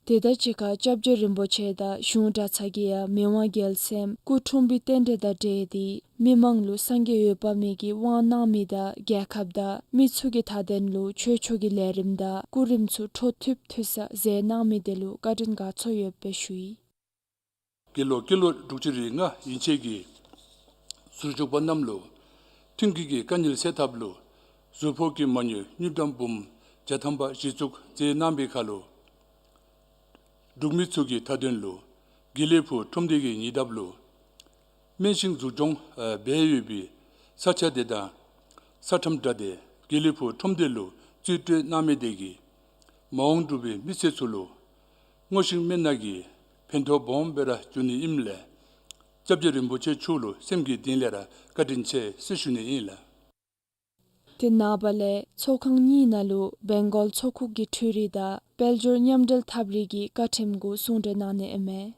དེ་དང་གཅིག་ཁར་སྐྱབས་རྗེ་རིན་པོ་ཆེ་དང་གཞུང་གྲྭ་ཚང་གིས་ཡང་མི་དབང་རྒྱལ་མཚན་སྐུ་འཁྲུངས་པའི་རྟེན་འབྲེལ་དང་འབྲེལ་ཏེ་མི་མང་ལུ་སངས་རྒྱས་འོད་དཔག་མེད་ཀྱི་དབང་གནང་མི་དང་རྒྱལ་ཁབ་དང་མི་ཚུ་གི་མཐའ་དོན་ལུ་ཆོས་ཕྱོགས་ཀྱི་ལས་རིམ་དང་སྐུ་རིམ་ཚུ་འཕྲོ་མཐུད་མཐུད་ས་མཛད་གནང་མི་དེ་ལུ་བཀའ་དྲིན་དགའ་ཚོར་ཡོདཔ་སྦེ་ཞུ་ཡི། དགེ་སློང་སྐྱེས་ལོ་དྲུག་ཅུ་རེ་ལྔ་ཡན་ཆད་ཀྱི་ཟུར་འཇོག་པ་རྣམས་ལུ་མཐུན་རྐྱེན་གྱི་དཀའ་ངལ་སེལ་ཐབས་ལུ་གཟུགས་ཕོག་གི་མ་དངུལ་དངུལ་ཀྲམ་འབུམ་བརྒྱ་ཐམ་པ་གཞི་བཙུགས་མཛད་གནང་བའི་ཁར་ལུ་འབྲུག་མི་ཚུ་གི་མཐའ་དོན་ལུ་དགེ་ལེགས་ཕུག་ཁྲོམ་སྡེ་གི་ཉེ་འདབས་ལུ་སྨན་ཞིང་འཛུགས་སྐྱོང་འབད་ཡོད་པའི་ས་ཆ་དེ་དང་ས་ཁྲམ་འདྲ་སྟེ་དགེ་ལེགས་ཕུག་ཁྲོམ་སྡེ་ལུ་རྩིས་སྤྲོད་གནང་མི་དེ་གིས་མ་འོངས་འབྲུག་པའི་མི་སེར་ཚུ་ལུ་སྔོ་ཤིང་སྨན་སྣ་གི་ཕན་ཐོགས་སྦོམ་སྦེ་ར་འབྱུང་ནི་ཨིནམ་ལས་སྐྱབས་རྗེ་རིན་པོ་ཆེ་མཆོག་ལུ་སེམས་ཀྱི་གཏིང་ལས་ར་བཀའ་དྲིན་ཆེ་ཟེར་ཞུ་ནི་ཨིན་ལགས། དེ་ནངས་པ་ལས་ཚོགས་ཁང་གཉིས་ནང་ལུ་བེང་གོལ་ཚོགས་ཁུག་གི་འཕྲུལ་རིག་དང་དཔལ་འབྱོར་མཉམ་འབྲེལ་ཐབས་རིག་གི་བཀའ་ཁྲིམས་གུ་གསུང་གྲོས་གནང་ནི་ཨིན་མས།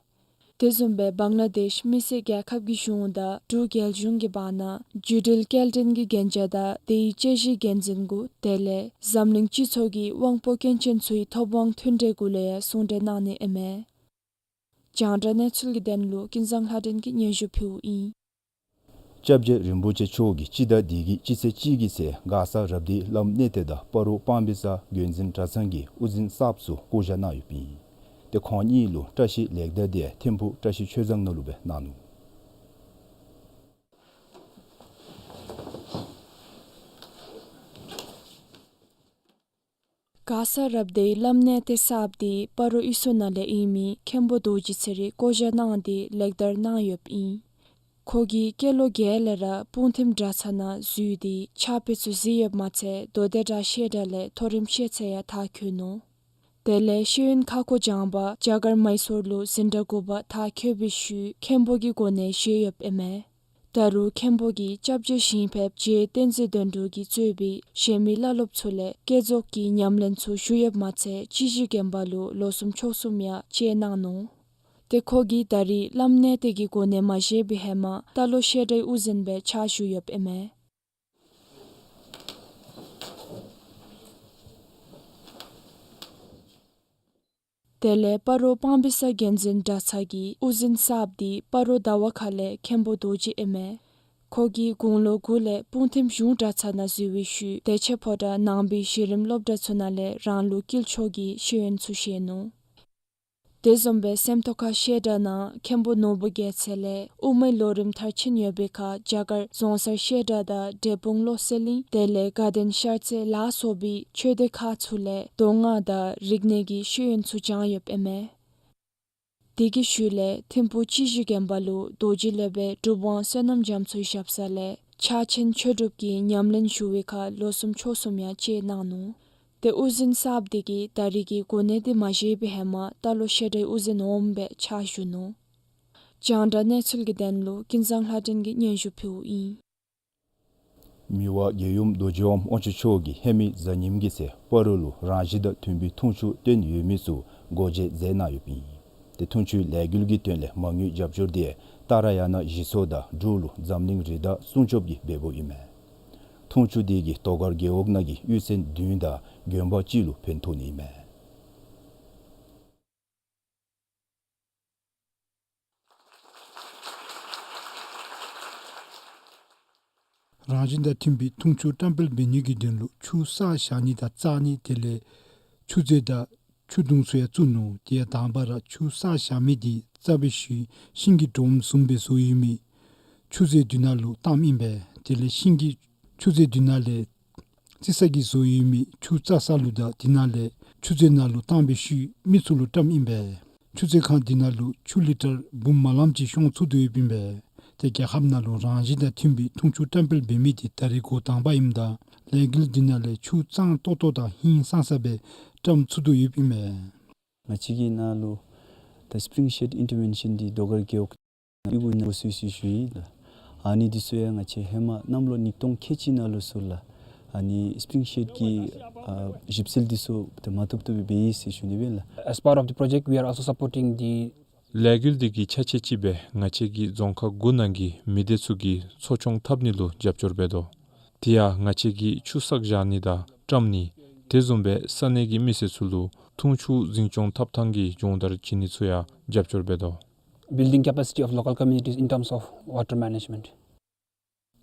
དེ་བཟུམ་སྦེ་བང་ལ་དེཤ་མི་སེར་རྒྱལ་ཁབ་ཀྱི་གཞུང་དང་འབྲུག་རྒྱལ་གཞུང་གི་བར་ན་བརྒྱུད་འབྲེལ་སྐྱེལ་འདྲེན་གྱི་གན་རྒྱ་དང་དེའི་དཔྱད་གཞིའི་འགན་འཛིན་གུ་དེ་ལས་འཛམ་གླིང་སྤྱི་ཚོགས་ཀྱི་དབང་པོ་སྐྱོན་ཅན་ཚུའི་ཐོབ་དབང་མཐུན་འབྲེལ་གུ་ལུ་ཡང་གསུང་གྲོས་གནང་ནི་ཨིན་མས། རྒྱང་བསྒྲགས་གནས་ཚུལ་གྱི་དོན་ལུ་ཀུན་བཟང་ལྷ་སྒྲོན་གྱིས་སྙན་ཞུ་ཕུལཝ་ཨིན། སྐྱབས་རྗེ་རིན་པོ་ཆེ་མཆོག་གིས་སྤྱི་ཟླ་འདི་གི་སྤྱི་ཚེས་གཅིག་གི་ཚེ་མགར་ས་རབ་སྡེའི་བླམ་གནས་བརྟན་དང་སྤ་རོ་སྤང་སྦིས་ས་དགོན་འཛིན་གྲྭ་ཚང་གི་དབུ་འཛིན་གསརཔ་ཚུ་བསྐོ་བཞག་གནང་ཡོདཔ་ཨིན། ཏེ་ཁོང་གཉིས་ལུ་བཀྲ་ཤིས་ལེགས་དར་དེ་ཐིམ་ཕུག་བཀྲ་ཤིས་ཆོས་བཟང་ནང་ལུ་སྦེ་གནང་ནུག། མགར་ས་རབ་སྡེའི་བླམ་གནས་བརྟན་གསརཔ་འདི་སྤ་རོ་གཡུས་ཚན་ནང་ལས་ཨིན་མི་མཁན་པོ་རྡོ་རྗེ་ཚེ་རིང་བསྐོ་བཞག་གནང་སྟེ་ལེགས་དར་གནང་ཡོདཔ་ཨིན། ཁོ་གིས་སྐྱེས་ལོ་བརྒྱད་ལས་ར་སྤུངས་ཐིམ་གྲྭ་ཚང་ནང་འཛུལ་ཏེ་ཕྱག་དཔེ་ཚུ་གཟིགས་ཡོདཔ་མ་ཚད་མདོ་སྡེ་སྒྲ་བཤད་གྲྭ་ལས་མཐོ་རིམ་ཤེས་ཚད་ཡང་མཐར་འཁྱོལ་ནུག། དེ་ལས་ཤེས་ཡོན་ཁ་སྐོང་སྦྱངས་པ་རྒྱ་གར་མཱི་སུར་ལུ་འཛིན་གྲྭ་དགུ་པ་མཐར་འཁྱོལ་བའི་ཤུལ་མཁན་པོ་གི་གོ་གནས་བཞེས་ཡོདཔ་ཨིན་མས། ད་རུང་མཁན་པོ་གིས་སྐྱབས་རྗེ་ཞིང་ཕེབས་རྗེ་བསྟན་འཛིན་དོན་གྲུབ་ཀྱིས་གཙོས་པའི་གཞན་མི་བླ་སློབ་ཚུ་ལས་བསྐྱེད་རྫོགས་ཀྱི་ཉམས་ལེན་ཚུ་ཞུ་ཡོདཔ་མ་ཚད་སྤྱི་གཞི་དགོན་པ་ལུ་ལོ་གསུམ་ཕྱོགས་གསུམ་ཡང་བཅད་གནང་ནུག། ཏེ་ཁོ་གིས་ད་རེས་བླམ་གནས་བརྟན་གྱི་གོ་གནས་མ་བཞེས་པའི་ཧེ་མ་རྟ་ལོག་བཤད་གྲྭའི་དབུ་འཛིན་སྦེ་ཕྱག་ཞུ་ཡོདཔ་ཨིན་མས། དེ་ལས་སྤ་རོ་སྤང་སྦིས་ས་དགོན་འཛིན་གྲྭ་ཚང་གི་དབུ་འཛིན་གསརཔ་འདི་སྤ་རོ་ཟླ་བ་ཁ་ལས་མཁན་པོ་རྡོ་རྗེ་ཨིན་མས། ཁོ་གིས་དགུང་ལོ་དགུ་ལས་སྤུངས་ཐིམ་གཞུང་གྲྭ་ཚང་ནང་འཛུལ་བའི་ཤུལ་བདེ་ཆེན་ཕོ་བྲང་ནང་པའི་གཞི་རིམ་སློབ་གྲྭ་ཚུ་ནང་ལས་རང་ལུགས་དཀྱིལ་ཆོག་གི་ཤེས་ཡོན་ཚུ་བཞེས་ནུག། དེ་བཟུམ་སྦེ་སེམས་རྟོགས་ཁ་བཤད་གྲྭ་ནང་མཁན་པོ་ནོར་བུ་རྒྱལ་མཚན་ལས་དབུ་མའི་ལོ་རིམ་མཐར་ཕྱིན་ཡོད་པའི་ཁར་རྒྱ་གར་རྫོང་སར་བཤད་གྲྭ་དང་འབྲས་སྤུངས་བློ་གསལ་གླིང་དེ་ལས་དགའ་ལྡན་ཤར་རྩེ་ལ་སོགས་པའི་ཆོས་སྡེ་ཁག་ཚུ་ལས་མདོ་སྔགས་དང་རིག་གནས་ཀྱི་ཤེས་ཡོན་ཚུ་སྦྱངས་ཡོདཔ་ཨིན་མས། དེ་གི་ཤུལ་ལས་ཐིམ་ཕུག་སྤྱི་གཞི་དགོན་པ་ལུ་རྡོ་རྗེ་སློབ་དཔོན་གྲུབ་དབང་བསོད་ནམས་རྒྱ་མཚོའི་ཞབས་ས་ལས་ཕྱག་ཆེན་ཆོས་སྒྲུབ་ཀྱི་ཉམས་ལེན་ཞུ་བའི་ཁར་ལོ་གསུམ་ཕྱོགས་གསུམ་ཡང་བཅད་གནང་ནུག། ཏེ་དབུ་འཛིན་གསརཔ་འདི་གིས་ད་རེས་ཀྱི་གོ་གནས་འདི་མ་བཞེས་པའི་ཧེ་མ་རྟ་ལོག་བཤད་གྲྭའི་དབུ་འཛིན་འོགམ་སྦེ་ཕྱག་ཞུ་ནུག། རྒྱང་བསྒྲགས་གནས་ཚུལ་གྱི་དོན་ལུ་ཀུན་བཟང་ལྷ་སྒྲོན་གྱིས་སྙན་ཞུ་ཕུལཝ་ཨིན། མི་དབང་རྒྱལ་ཡུམ་རྡོ་རྗེ་དབང་དབང་ཕྱུག་མཆོག་གིས་ཧེ་མའི་གཟའ་ཉིམ་གི་ཚེ་སྤ་རོ་ལུ་རང་བཞིན་དང་མཐུན་པའི་འཐུང་ཆུ་བཏོན་ཡོད་མི་ཚུ་སྒོ་འབྱེད་མཛད་གནང་ཡོདཔ་ཨིན། ཏེ་འཐུང་ཆུའི་ལས་འགུལ་གྱི་དོན་ལས་མ་དངུལ་རྒྱབ་སྐྱོར་འདི་ཏཱ་ར་ཡ་ན་གཞི་ཚོགས་དང་འབྲུག་ལུ་འཛམ་གླིང་རི་དྭགས་སྲུང་སྐྱོབ་ཀྱིས་འབདཝ་ཨིན་མས། འཐུང་ཆུ་འདི་གིས་དོ་སྒར་རྒེད་འོག་ནང་གི་གཡུས་ཚན་བདུན་དང་དགོན་པ་གཅིག་ལུ་ཕན་ཐོགས་ནི་ཨིན་མས། རང་བཞིན་དང་མཐུན་པའི་འཐུང་ཆུ་བཀྲམ་སྤེལ་འབད་ནི་གི་དོན་ལུ་ཆུ་བསགས་བཞག་ནི་དང་བཙག་ནི་དེ་ལས་ཆུ་མཛོད་དང་ཆུ་དུང་ཚུ་ཡང་བཙུགས་ནུག། དེ་ཡང་དང་པ་ར་ཆུ་བསགས་བཞག་མི་འདི་རྩ་བའི་ཤིང་ཤིང་གི་སྒྲོམ་བཟུམ་སྦེ་བཟོ་ཡོད་མི་ཆུ་མཛོད་མདུན་ན་ལུ་བཏངམ་ཨིན་པས། དེ་ལས་ཤིང་གི་ཆུ་མཛོད་མདུན་ན་ལས་རྩི་ས་གིས་བཟོ་ཡོད་མི་ཆུ་བཙག་ས་ལུ་དང་དེ་ནང་ལས་ཆུ་མཛོད་ནང་ལུ་བཏང་བའི་ཤུལ་མི་ཚུ་ལུ་བཀྲམ་ཨིན་པས། ཆུ་མཛོད་ཁང་འདི་ནང་ལུ་ཆུ་ལི་ཊར་འབུམ་མ་ལམ་ཅིག་ཤོང་ཚུགས་དོ་ཡོདཔ་ཨིན་པས། ཏེ་རྒྱལ་ཁབ་ནང་ལུ་རང་བཞིན་དང་མཐུན་པའི་འཐུང་ཆུ་བཀྲམ་སྤེལ་འབད་མི་འདི་ད་རིས་འགོ་དང་པ་ཨིནམ་ད་ལས་འགུལ་འདི་ནང་ལས་ཆུ་གཙང་ཏོག་ཏོ་དང་ཧིང་སངས་ས་སྦེ་བཀྲམ་ཚུགས་དོ་ཡོདཔ་ཨིན་པས། ང་བཅས་ཀྱི་ནང་ལུ་ད་སི་པི་རིང་ཤེཌ་ཨིན་ཊར་ཝེན་ཤཱན་འདི་ཟློས་གར་རྒེད་འོག་ཨི་གུ་ནང་འགོ་བཙུགས་ཡི་ཟེར་ཞུ་ཡི་ལགས། ཨ་ནི་འདི་ཚུ་ཡང་ང་བཅས་ཧེ་མ་གནམ་ལོ་ཉིས་སྟོང་ཁལ་གཅིག་ནང་ལུ་ཚུ་ལགས། ཨ་ནི་སི་པི་རིང་ཤེཌ་ཀྱི་ཨ་ཞིབ་འཚོལ་འདི་ཚུ་ཏེ་མ་བཏུབ་བཏུབ་སྦེ་འབད་ཡི་ཟེར་ཞུ་ནི་སྦེ་ལགས། As part of the project, we are also supporting the ལས་འགུལ་འདི་གི་ཆ་ཤས་ཅིག་སྦེ་ང་བཅས་ཀྱིས་རྫོང་ཁག་དགུ་ནང་གི་མི་སྡེ་ཚུ་གི་འཚོ་སྐྱོང་འཐབ་ནི་ལུ་རྒྱབ་སྐྱོར་འབད་དོ། དེ་ཡང་ང་བཅས་ཀྱིས་ཆུ་བསགས་བཞག་ནི་དང་བཀྲམ་ནི་དེ་བཟུམ་སྦེ་ས་གནས་ཀྱི་མི་སེར་ཚུ་ལུ་འཐུང་ཆུ་འཛིན་སྐྱོང་འཐབ་ཐངས་ཀྱི་སྦྱོང་བརྡར་བྱིན་ནི་ཚུ་ཡང་རྒྱབ་སྐྱོར་འབད་དོ། Building capacity of local communities in terms of water management.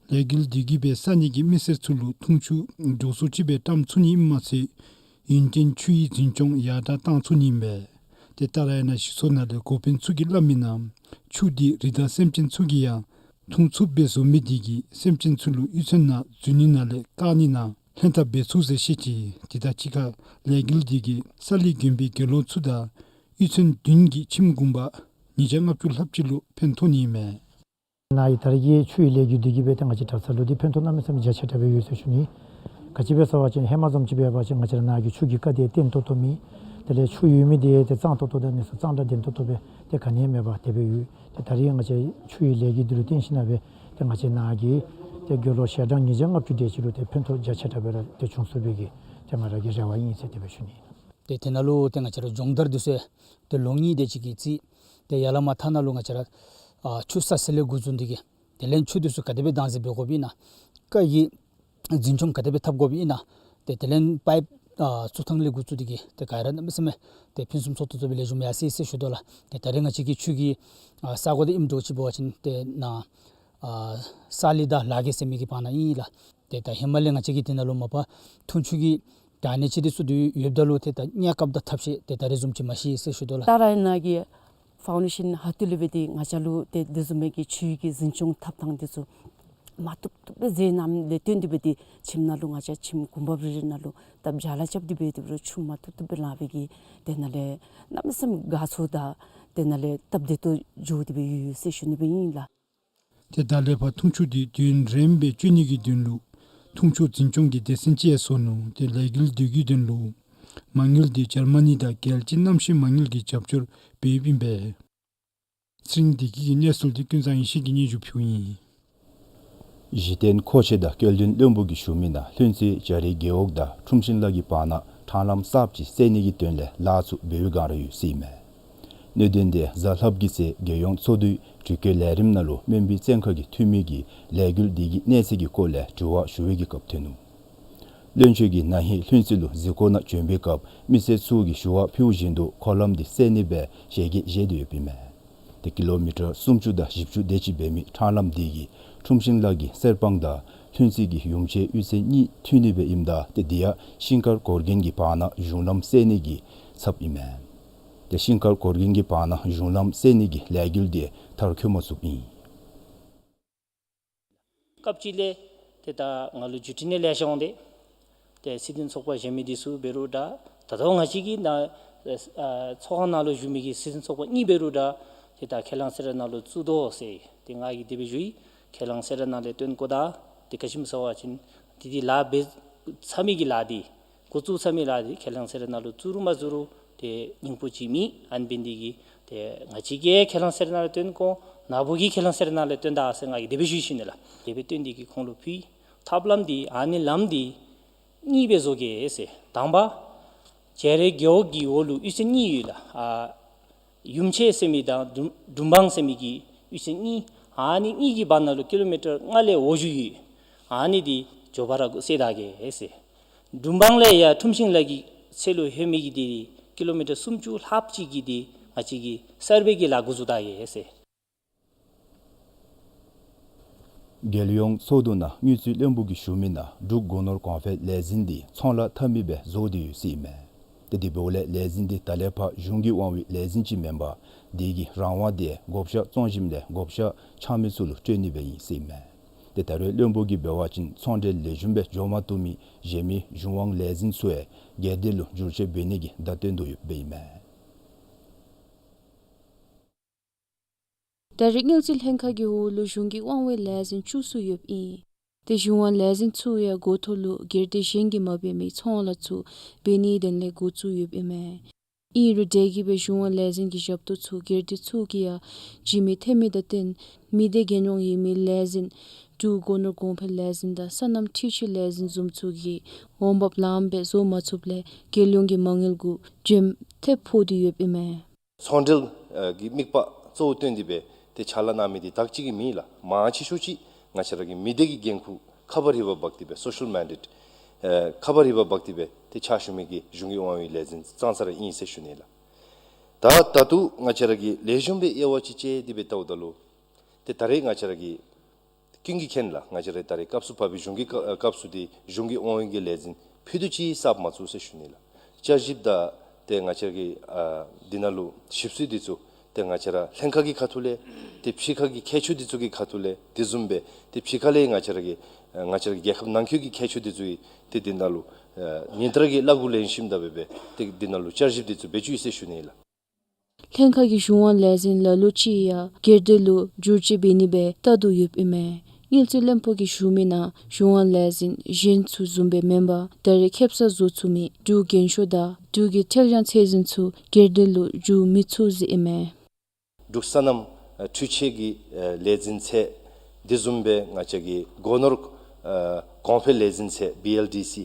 ལས་འགུལ་འདི་གིས་སྦེ་ས་གནས་ཀྱི་མི་སེར་ཚུ་ལུ་འཐུང་ཆུ་མགྱོགས་སུ་ཅིག་སྦེ་བཀྲམ་ཚུགས་ནི་ཨིནམ་མ་ཚད་ཡུན་བརྟན་ཆུའི་འཛིན་སྐྱོང་ཡར་དྲག་བཏང་ཚུགས་ནི་ཨིན་པས། ཏེ་ཏཱ་ར་ཡ་ན་གཞི་ཚོགས་ནང་ལས་འགོ་དཔོན་ཚུ་གིས་སླབ་མི་ནང་ཆུ་འདི་རི་དྭགས་སེམས་ཅན་ཚུ་གིས་ཡང་འཐུང་ཚུགསཔ་སྦེ་བཟོ་མི་འདི་གིས་སེམས་ཅན་ཚུ་ལུ་གཡུས་ཚན་ནང་འཛུལ་ནི་ནང་ལས་བཀག་ནི་ནང་ལྷན་ཐབས་འབད་ཚུགས་ཟེར་བཤད་ཅི། དེ་དང་གཅིག་ཁར་ལས་འགུལ་འདི་གིས་ས་གླིང་དགོན་པའི་དགེ་སློང་ཚུ་དང་གཡུས་ཚན་བདུན་གྱི་ཁྱིམ་གུང་པ་ཉིས་བརྒྱ་ལྔ་བཅུ་ལྷགཔ་ཅིག་ལུ་ཕན་ཐོགས་ནི་ཨིན་མས། ནཱ་གི་ད་རེས་ཀྱི་ཆུའི་ལས་འགུལ་འདི་གིས་སྦེ་ཏེ་ང་བཅས་གྲྭ་ཚང་ལུ་འདི་ཕན་ཐོགས་གནམ་མེད་ས་མེད་རྒྱ་ཆེ་དྲགས་སྦེ་ཡོད་ཟེར་ཞུ་ནི། ག་ཅི་སྦེ་ཟེར་བ་ཅིན་ཧེ་མ་བཟུམ་ཅིག་འབད་བ་ཅིན་ང་བཅས་ར་ནཱ་གི་ཆུ་གི་དཀའ་སྡུག་བརྟན་ཏོག་ཏོ་མེད། དེ་ལས་ཆུ་ཡོད་མི་འདི་ཏེ་གཙང་ཏོག་ཏོ་དང་གནས་ཚུལ་གཙང་སྦྲ་ལྡན་ཏོག་ཏོ་སྦེ་ཏེ་ག་ནི་ཡང་མེད་པར་དེ་སྦེ་ཡོད། ཏེ་ད་རེས་ང་བཅས་ཆུའི་ལས་འགུལ་འདི་ལུ་བརྟེན་ཞིན་ན་སྦེ་ཏེ་ང་བཅས་ནཱ་གི་ཏེ་དགེ་སློང་ཞལ་གྲངས་ཉིས་བརྒྱ་ལྔ་བཅུ་དེ་ཅིག་ལུ་ཏེ་ཕན་ཐོགས་རྒྱ་ཆེ་དྲགས་སྦེ་ར་ཏེ་བྱུང་ཚུགས་པའི་གི་ཏེ་ང་ར་གི་རེ་བ་ཨིན་ཟེར་དེ་སྦེ་ཞུ་ནི། ཏེ་དེ་ནང་ལུ་ཏེ་ང་བཅས་ར་སྦྱོང་བརྡར་འདི་ཚུ་ཏེ་ལོ་གཉིས་དེ་ཅིག་གི་རྩིས་ཏེ་ཡར་ལས་མར་མཐའ་ནང་ལུ་ང་བཅས་ར་ཨ་ཆུ་བསགས་ས་ལས་འགོ་བཙུགས་ཏེ་གི་དེ་ལས་ཆུ་འདི་ཚུ་ག་དེ་སྦེ་བདག་འཛིན་འབད་དགོཔ་ཨིན་ན། ཀ་གི་འཛིན་སྐྱོང་ག་དེ་སྦེ་འཐབ་དགོཔ་ཨིན་ན། ཏེ་དེ་ལས་པའིཔ་ཨ་བཙུགས་ཐངས་ལས་འགོ་བཙུགས་ཏེ་གི་ཏེ་ག་ར་གནམ་མེད་ས་མེད་ཏེ་ཕུན་སུམ་ཚོགས་ཏོག་ཏོ་སྦེ་ལེགས་ཤོམ་ཡར་སོང་ཡི་ཟེར་ཞུ་དོ་ལགས། ཏེ་ད་རེས་ང་བཅས་ཀྱི་ཆུ་གི་ཨ་ས་གོ་འདི་ཨིནམ་འདྲཝ་ཅིག་འབད་བ་ཅིན་ཏེ་ནཱ་ཨ་ས་གླིང་དང་ལ་དགེ་ཟེར་མི་གི་བར་ན་ཨིན་ལགས། ཏེ་ད་ཧེ་མ་ལས་ང་བཅས་ཀྱི་དེ་ནང་ལུ་མ་པ་འཐུང་ཆུ་གི་ད་ཨ་ནི་ཅིག་འདི་ཚུ་འདི་ཡོདཔ་ད་ལུ་ཏེ་ད་གནས་སྐབས་དང་ཐབས་ཤེས་ཏེ་ད་རེས་བཟུམ་ཅིག་མ་ཤེས་ཟེར་ཞུ་དོ་ལགས། ཏཱ་ར་ཡ་ན་གི་ཕའུན་ཌེ་ཤཱན་ཧ་ཏི་ལུ་སྦེ་ཏེ་ང་བཅས་ལུ་ཏེ་དེ་བཟུམ་མའི་གི་ཆུའི་གི་འཛིན་སྐྱོང་འཐབ་ཐངས་འདི་ཚུ་ མ་བཏུབ་བཏུབ་སྦེ་མཛད་གནངམ་ལས་བརྟེན་ཏེ་སྦེ་ཏེ་ཁྱིམ་ནང་ལུ་ང་བཅས་ཁྱིམ་གུང་པ་རེ་རེ་ནང་ལུ་ད་བྱཱ་ལ་རྐྱབ་སྟེ་སྦེ་ཏེ་འབད་རུང་ཆུ་མ་བཏུབ་བཏུབ་སྦེ་ལང་བའི་གི་དེ་ནང་ལས་གནམ་མེད་ས་མེད་དགའ་ཚོར་དང་དེ་ནང་ལས་སྟབས་བདེ་ཏོག་ཏོ་འགྱོ་སྟེ་སྦེ་ཡོད་ཡོད་ཟེར་ཞུ་ནི་སྦེ་ཨིན་ལགས། ཏེ་ད་ལས་ཕར་འཐུང་ཆུ་འདི་དུས་ཡུན་རིངམོ་སྦེ་སྤྱོད་ནི་གི་དོན་ལུ་འཐུང་ཆུ་འཛིན་སྐྱོང་གི་སྡེ་ཚན་ཅིག་ཡང་བཟོ་ནུག། ཏེ་ལས་འགུལ་འདི་གི་དོན་ལུ་མ་དངུལ་འདི་འཇར་མ་ནི་དང་རྒྱལ་སྤྱིའི་གནམ་གཤིས་མ་དངུལ་གྱིས་རྒྱབ་སྐྱོར་འབདཝ་ཨིན་པས། ཚེ་རིང་བདེ་སྐྱིད་ཀྱི་གནས་ཚུལ་འདི་ཀུན་བཟང་ཡེ་ཤེས་ཀྱིས་སྙན་ཞུ་ཕུལཝ་ཨིན། གཞི་རྟེན་མཁོ་ཆེ་དང་སྐྱེ་ལྡན་བློན་པོ་གིས་ཞུ་མི་ནང་ལྷུན་རྩེ་བྱ་རི་རྒེད་འོག་དང་ཁྲུམས་ཤིང་ལ་གི་བར་ན་ཁྲང་ལམ་གསརཔ་ཅིག་བསལ་ནི་གི་དོན་ལས་ལཱ་ཚུ་འབད་བའི་བསྒང་ར་ཡོད་ཟེར་ཨིན་མས། གནད་དོན་དེ་གཟའ་ལྷགཔ་གི་ཚེ་རྒྱལ་ཡོངས་ཚོགས་འདུའི་དྲི་བཀོད་ལས་རིམ་ནང་ལུ་སྨན་པའི་བཙོན་ཁང་གི་འཐུས་མི་གིས་ལས་འགུལ་འདི་གི་གནས་ཚད་ཀྱི་སྐོར་ལས་དྲི་བ་ཞུ་བའི་གི་སྐབས་ཐོན་ནུག། བློན་ཆེན་གྱིས་ན་ཧིང་ལྷུན་རྩེ་ལུ་གཟིགས་སྐོར་ནང་བྱོན་པའི་སྐབས་མི་སེར་ཚུ་གིས་ཞུ་བ་ཕུལཝ་བཞིན་དུ་འཁོར་ལམ་འདི་བསལ་ནི་སྦེ་ཞལ་གྱིས་བཞེས་ཏེ་ཡོདཔ་ཨིན་མས། ཏེ་ཀི་ལོ་མི་ཊར་སུམ་ཅུ་དང་བཞི་བཅུ་དེ་ཅིག་འབད་མི་ཁྲང་ལམ་འདི་གིས་ཁྲུམས་ཤིང་ལ་གི་གསེར་སྤང་དང་ལྷུན་རྩེ་གི་ཡུམ་ཆེན་གཡུས་ཚན་གཉིས་མཐུད་ནི་སྦེ་ཨིནམ་ད་ཏེ་འདི་ཡང་ཤིང་དཀར་གོར་གིན་གྱི་བར་ན་གཞུང་ལམ་བསལ་ནི་གི་ཚབ་ཨིན་མས། ཏེ་ཤིང་དཀར་གོར་གིན་གྱི་བར་ན་གཞུང་ལམ་བསལ་ནི་གི་ལས་འགུལ་འདི་མཐར་འཁྱོལ་མ་ཚུགསཔ་ཨིན། སྐབས་ཅིག་ལས་ཏེ་ད་ང་ལུ་བརྒྱུད་འཕྲིན་ནང་ལེ་ཤ་འོང་སྟེ་ཏེ་སྲིད་དོན་ཚོགས་པ་གཞན་མི་འདི་ཚུ་འབད་རུང་འདྲ། ད་ལྟོ་ང་བཅས་ཀྱི་ནང་ཨ་ཚོགས་ཁང་ནང་ལུ་བཞུགས་མི་གི་སྲིད་དོན་ཚོགས་པ་གཉིས་འབད་རུང་འདྲ། ཏེ་ད་ཁས་བླངས་གསེར་ར་ནང་ལུ་བཙུགས་དོ་ཟེར་ཏེ་ང་གིས་དེ་སྦེ་ཞུ་ཡི། ཁས་བླངས་གསེར་ར་ནང་ལས་བཏོན་དགོ་ད། ཏེ་ག་ཅི་སྨོ་ཟེར་བ་ཅིན་ཏེ་འདི་ལཱ་འབད་ཚར་མི་གི་ལཱ་འདི་འགོ་བཙུགས་ཚར་མི་ལཱ་འདི་ཁས་བླངས་གསེར་ར་ནང་ལུ་བཙུགས་རུང་མ་བཙུགས་རུང་ཏེ་སྙིང་པོ་ཅིག་མེད། ཨ་ནི་འབད་ནི་འདི་གིས་ཏེ་ང་བཅས་ཀྱིས་ཁས་བླངས་གསེར་ར་ནང་ལས་བཏོན་དགོ། ནཱ་བུ་གིས་ཁས་བླངས་གསེར་ར་ནང་ལས་བཏོན་ད་ཟེར་ང་གིས་དེ་སྦེ་ཞུ་ཞུ་ནི་ལགས། དེ་སྦེ་བཏོན་ཏེ་གིས་ཁོང་ལུ་ཕུལ། ཐབས་ལམ་འདི་ཨ་ནི་ལམ་འདི་གཉིས་སྦེ་བཟོ་གེ་ཟེར། དང་པ་བྱ་རི་རྒེད་འོག་གི་འོག་ལུ་གཡུས་ཚན་གཉིས་ཡོད་ལགས། ཨ་ཡུམ་ཆེན་ཟེར་མི་དང་དུམ་དུམ་བང་ཟེར་མི་གི་གཡུས་ཚན་གཉིས། ཨ་ནི་གཉིས་ཀྱི་བར་ན་ལུ་ཀི་ལོ་མི་ཊར་ལྔ་ལས་འོག་བཞུགས་ཡོད། ཨ་ནི་འདི་མགྱོགས་པ་ར་འགོ་བཙུགས་ད་གེ་ཟེར། དུམ་བང་ལས་ཡར་ཁྲུམས་ཤིང་ལ་གི་ཚད་ལུ་ལྷོད་མི་གི་འདི་ཀི་ལོ་མི་ཊར་སུམ་ཅུ་ལྷགཔ་ཅིག་གི་འདི་ང་བཅས་ཀྱིས་གསར་པའི་གི་ལཱ་འགོ་བཙུགས་ད་གེ་ཟེར། རྒྱལ་ཡོངས་ཚོགས་འདུ་ནང་དངུལ་རྩིས་བློན་པོ་གིས་ཞུ་མི་ནང་འབྲུག་སྒོ་ནོར་གོང་འཕེལ་ལས་འཛིན་འདི་ཚོང་ལཱ་འཐབ་མི་སྦེ་བཟོ་སྟེ་ཡོད་ཟེར་ཨིན་མས། ཏེ་དེ་འབདཝ་ལས་ལས་འཛིན་འདི་ད་ལས་ཕར་གཞུང་གིས་དབང་བའི་ལས་འཛིན་ཅིག་མེན་པར་དེ་གི་རང་དབང་འདི་བགོ་བཤའ་བཙོང་ཞིནམ་ལས་བགོ་བཤའ་འཆང་མི་ཚུ་ལུ་སྤྲོད་ནི་སྦེ་ཨིན་ཟེར་ཨིན་མས། ཏེ་ད་རེས་བློན་པོ་གིས་འབད་བ་ཅིན་ཚོང་འབྲེལ་ལེགས་ཤོམ་སྦེ་འགྱོ་མ་བཏུབ་མི་གཞན་མི་གཞུང་དབང་ལས་འཛིན་ཚུ་ཡང་སྒེར་སྡེ་ལུ་བསྒྱུར་བཅོས་འབད་ནི་གི་བརྡ་སྟོན་དོ་ཡོདཔ་ཨིན་མས། ད་རེས་དངུལ་རྩིས་ལྷན་ཁག་གི་འོག་ལུ་གཞུང་གི་དབང་བའི་ལས་འཛིན་བཅུ་གསུམ་ཡོདཔ་ཨིན། ཏེ་གཞུང་དབང་ལས་འཛིན་ཚུ་ཡང་འགོ་ཐོག་ལུ་སྒེར་སྡེ་གཞན་གྱིས་མ་འབད་མི་ཚོང་ལཱ་ཚུ་འབད་ནིའི་དོན་ལས་འགོ་བཙུགས་ཡོདཔ་ཨིན་མས། ཨིན་རུང་དེ་གིས་སྦེ་གཞུང་དབང་ལས་འཛིན་གྱི་ཞབས་ཏོག་ཚུ་སྒེར་སྡེ་ཚུ་གིས་ཡང་བྱིན་མི་ཐོན་མི་དང་བསྟུན་མི་སྡེ་རྒྱལ་ཡོངས་ཡོད་མི་ལས་འཛིན་འབྲུག་སྒོ་ནོར་གོང་འཕེལ་ལས་འཛིན་དང་སོ་ནམ་འཕྲུལ་ཆས་ལས་འཛིན་བཟུམ་ཚུ་གིས་འོང་འབབ་ལངམ་སྦེ་བཟོ་མ་ཚུགསཔ་ལས་རྒྱལ་ཡོངས་ཀྱི་མ་དངུལ་གུ་འཇོན་ཐེབས་ཕོག་སྟེ་ཡོདཔ་ཨིན་མས། ཚོང་འབྲེལ་ཨ་གི་དམིགས་པ་གཙོ་བོ་བཏོན་ཏེ་སྦེ་ཏེ་ཕྱག་ལཱ་གནང་མི་འདི་དག་ཅིག་གི་མེད་ལགས། མང་ཆེ་ཤོས་ཅིག་ང་བཅས་ར་གི་མི་སྡེ་གི་འགན་ཁུར་ཁ་པར་རིག་པ་འབག་སྟེ་སྦེ་སོ་ཤལ་མཱའིན་ཌེཌ་ཨེ་ཁ་པར་རིག་པ་འབག་སྟེ་སྦེ་ཏེ་ཕྱག་ཞུ་མི་གི་གཞུང་གི་དབང་བའི་ལས་འཛིན་ཙང་ཙ་ར་ཨིན་ཟེར་ཞུ་ནི་ལགས། ད་ད་ལྟོ་ང་བཅས་ར་གིས་ལེགས་ཤོམ་སྦེ་དབྱེ་བ་ཅིག་དཔྱད་དེ་སྦེ་བལྟཝ་ད་ལུ་ཏེ་ད་རེས་ང་བཅས་ར་གི་ཀུན་གྱིས་མཁྱེན་ལགས། ང་བཅས་ར་ད་རེས་སྐབས་སུ་བབས་པའི་གཞུང་གི་སྐབས་སུ་འདི་གཞུང་གི་དབང་བའི་གི་ལས་འཛིན་ཕུད་རྡོག་ཅིག་གསརཔ་མ་བཙུགས་ཟེར་ཞུ་ནི་ལགས། བསྐྱར་ཞིབ་དང་ཏེ་ང་བཅས་ར་གི་ཨ་འདི་ནང་ལུ་ཞིབ་འཚོལ་འདི་ཚུ་ཏེ་ང་བཅས་ར་ལྷན་ཁག་གི་ཁ་ཐུག་ལས་ཏེ་ཕྱི་ཁ་གི་མཁས་མཆོག་འདི་ཚུ་གི་ཁ་ཐུག་ལས་དེ་བཟུམ་སྦེ་ཏེ་ཕྱི་ཁ་ལས་ང་བཅས་ར་གི་ཨ་ང་བཅས་ར་གི་རྒྱལ་ཁབ་ནང་འཁོད་ཀྱི་མཁས་མཆོག་འདི་ཚུ་གིས་ཏེ་འདི་ནང་ལུ་ཨ་ཉིན་ལྟར་གྱི་བློ་འགུག་ལེན་ཞིནམ་ད་སྦེ་སྦེ་ཏེ་འདི་ནང་ལུ་བསྐྱར་ཞིབ་འདི་ཚུ་འབད་བཅུག་ཡི་ཟེར་ཞུ་ནི་ལགས། ལྷན་ཁག་གི་གཞུང་དབང་ལས་འཛིན་ལ་ལུ་ཅིག་ཡང་སྒེར་སྡེ་ལུ་བསྒྱུར་བཅོས་འབད་ནི་སྦེ་བལྟ་དོ་ཡོདཔ་ཨིན་མས། དངུལ་རྩིས་བློན་པོ་གིས་ཞུ་མི་ནང་གཞུང་དབང་ལས་འཛིན་གཞན་ཚུ་བཟུམ་སྦེ་མེན་པར་ད་རེས་ཁེ་སང་བཟོ་ཚུགས་མི་འབྲུག་རྒྱན་ཤོག་དང་འབྲུག་གི་ཁྲེལ་ཡང་ཚད་འཛིན་ཚུ་སྒེར་སྡེ་ལུ་བསྒྱུར་མི་ཚུགས་ཟེར་ཨིན་མས། འབྲུག་སོ་ནམ་ཨ་འཕྲུལ་ཆས་ཀྱི་ཨ་ལས་འཛིན་ཚད་དེ་བཟུམ་སྦེ་ང་བཅས་ཀྱི་སྒོ་ནོར་ཨ་གོང་འཕེལ་ལས་འཛིན་ཚད་བི་ཨེལ་ཌི་སི་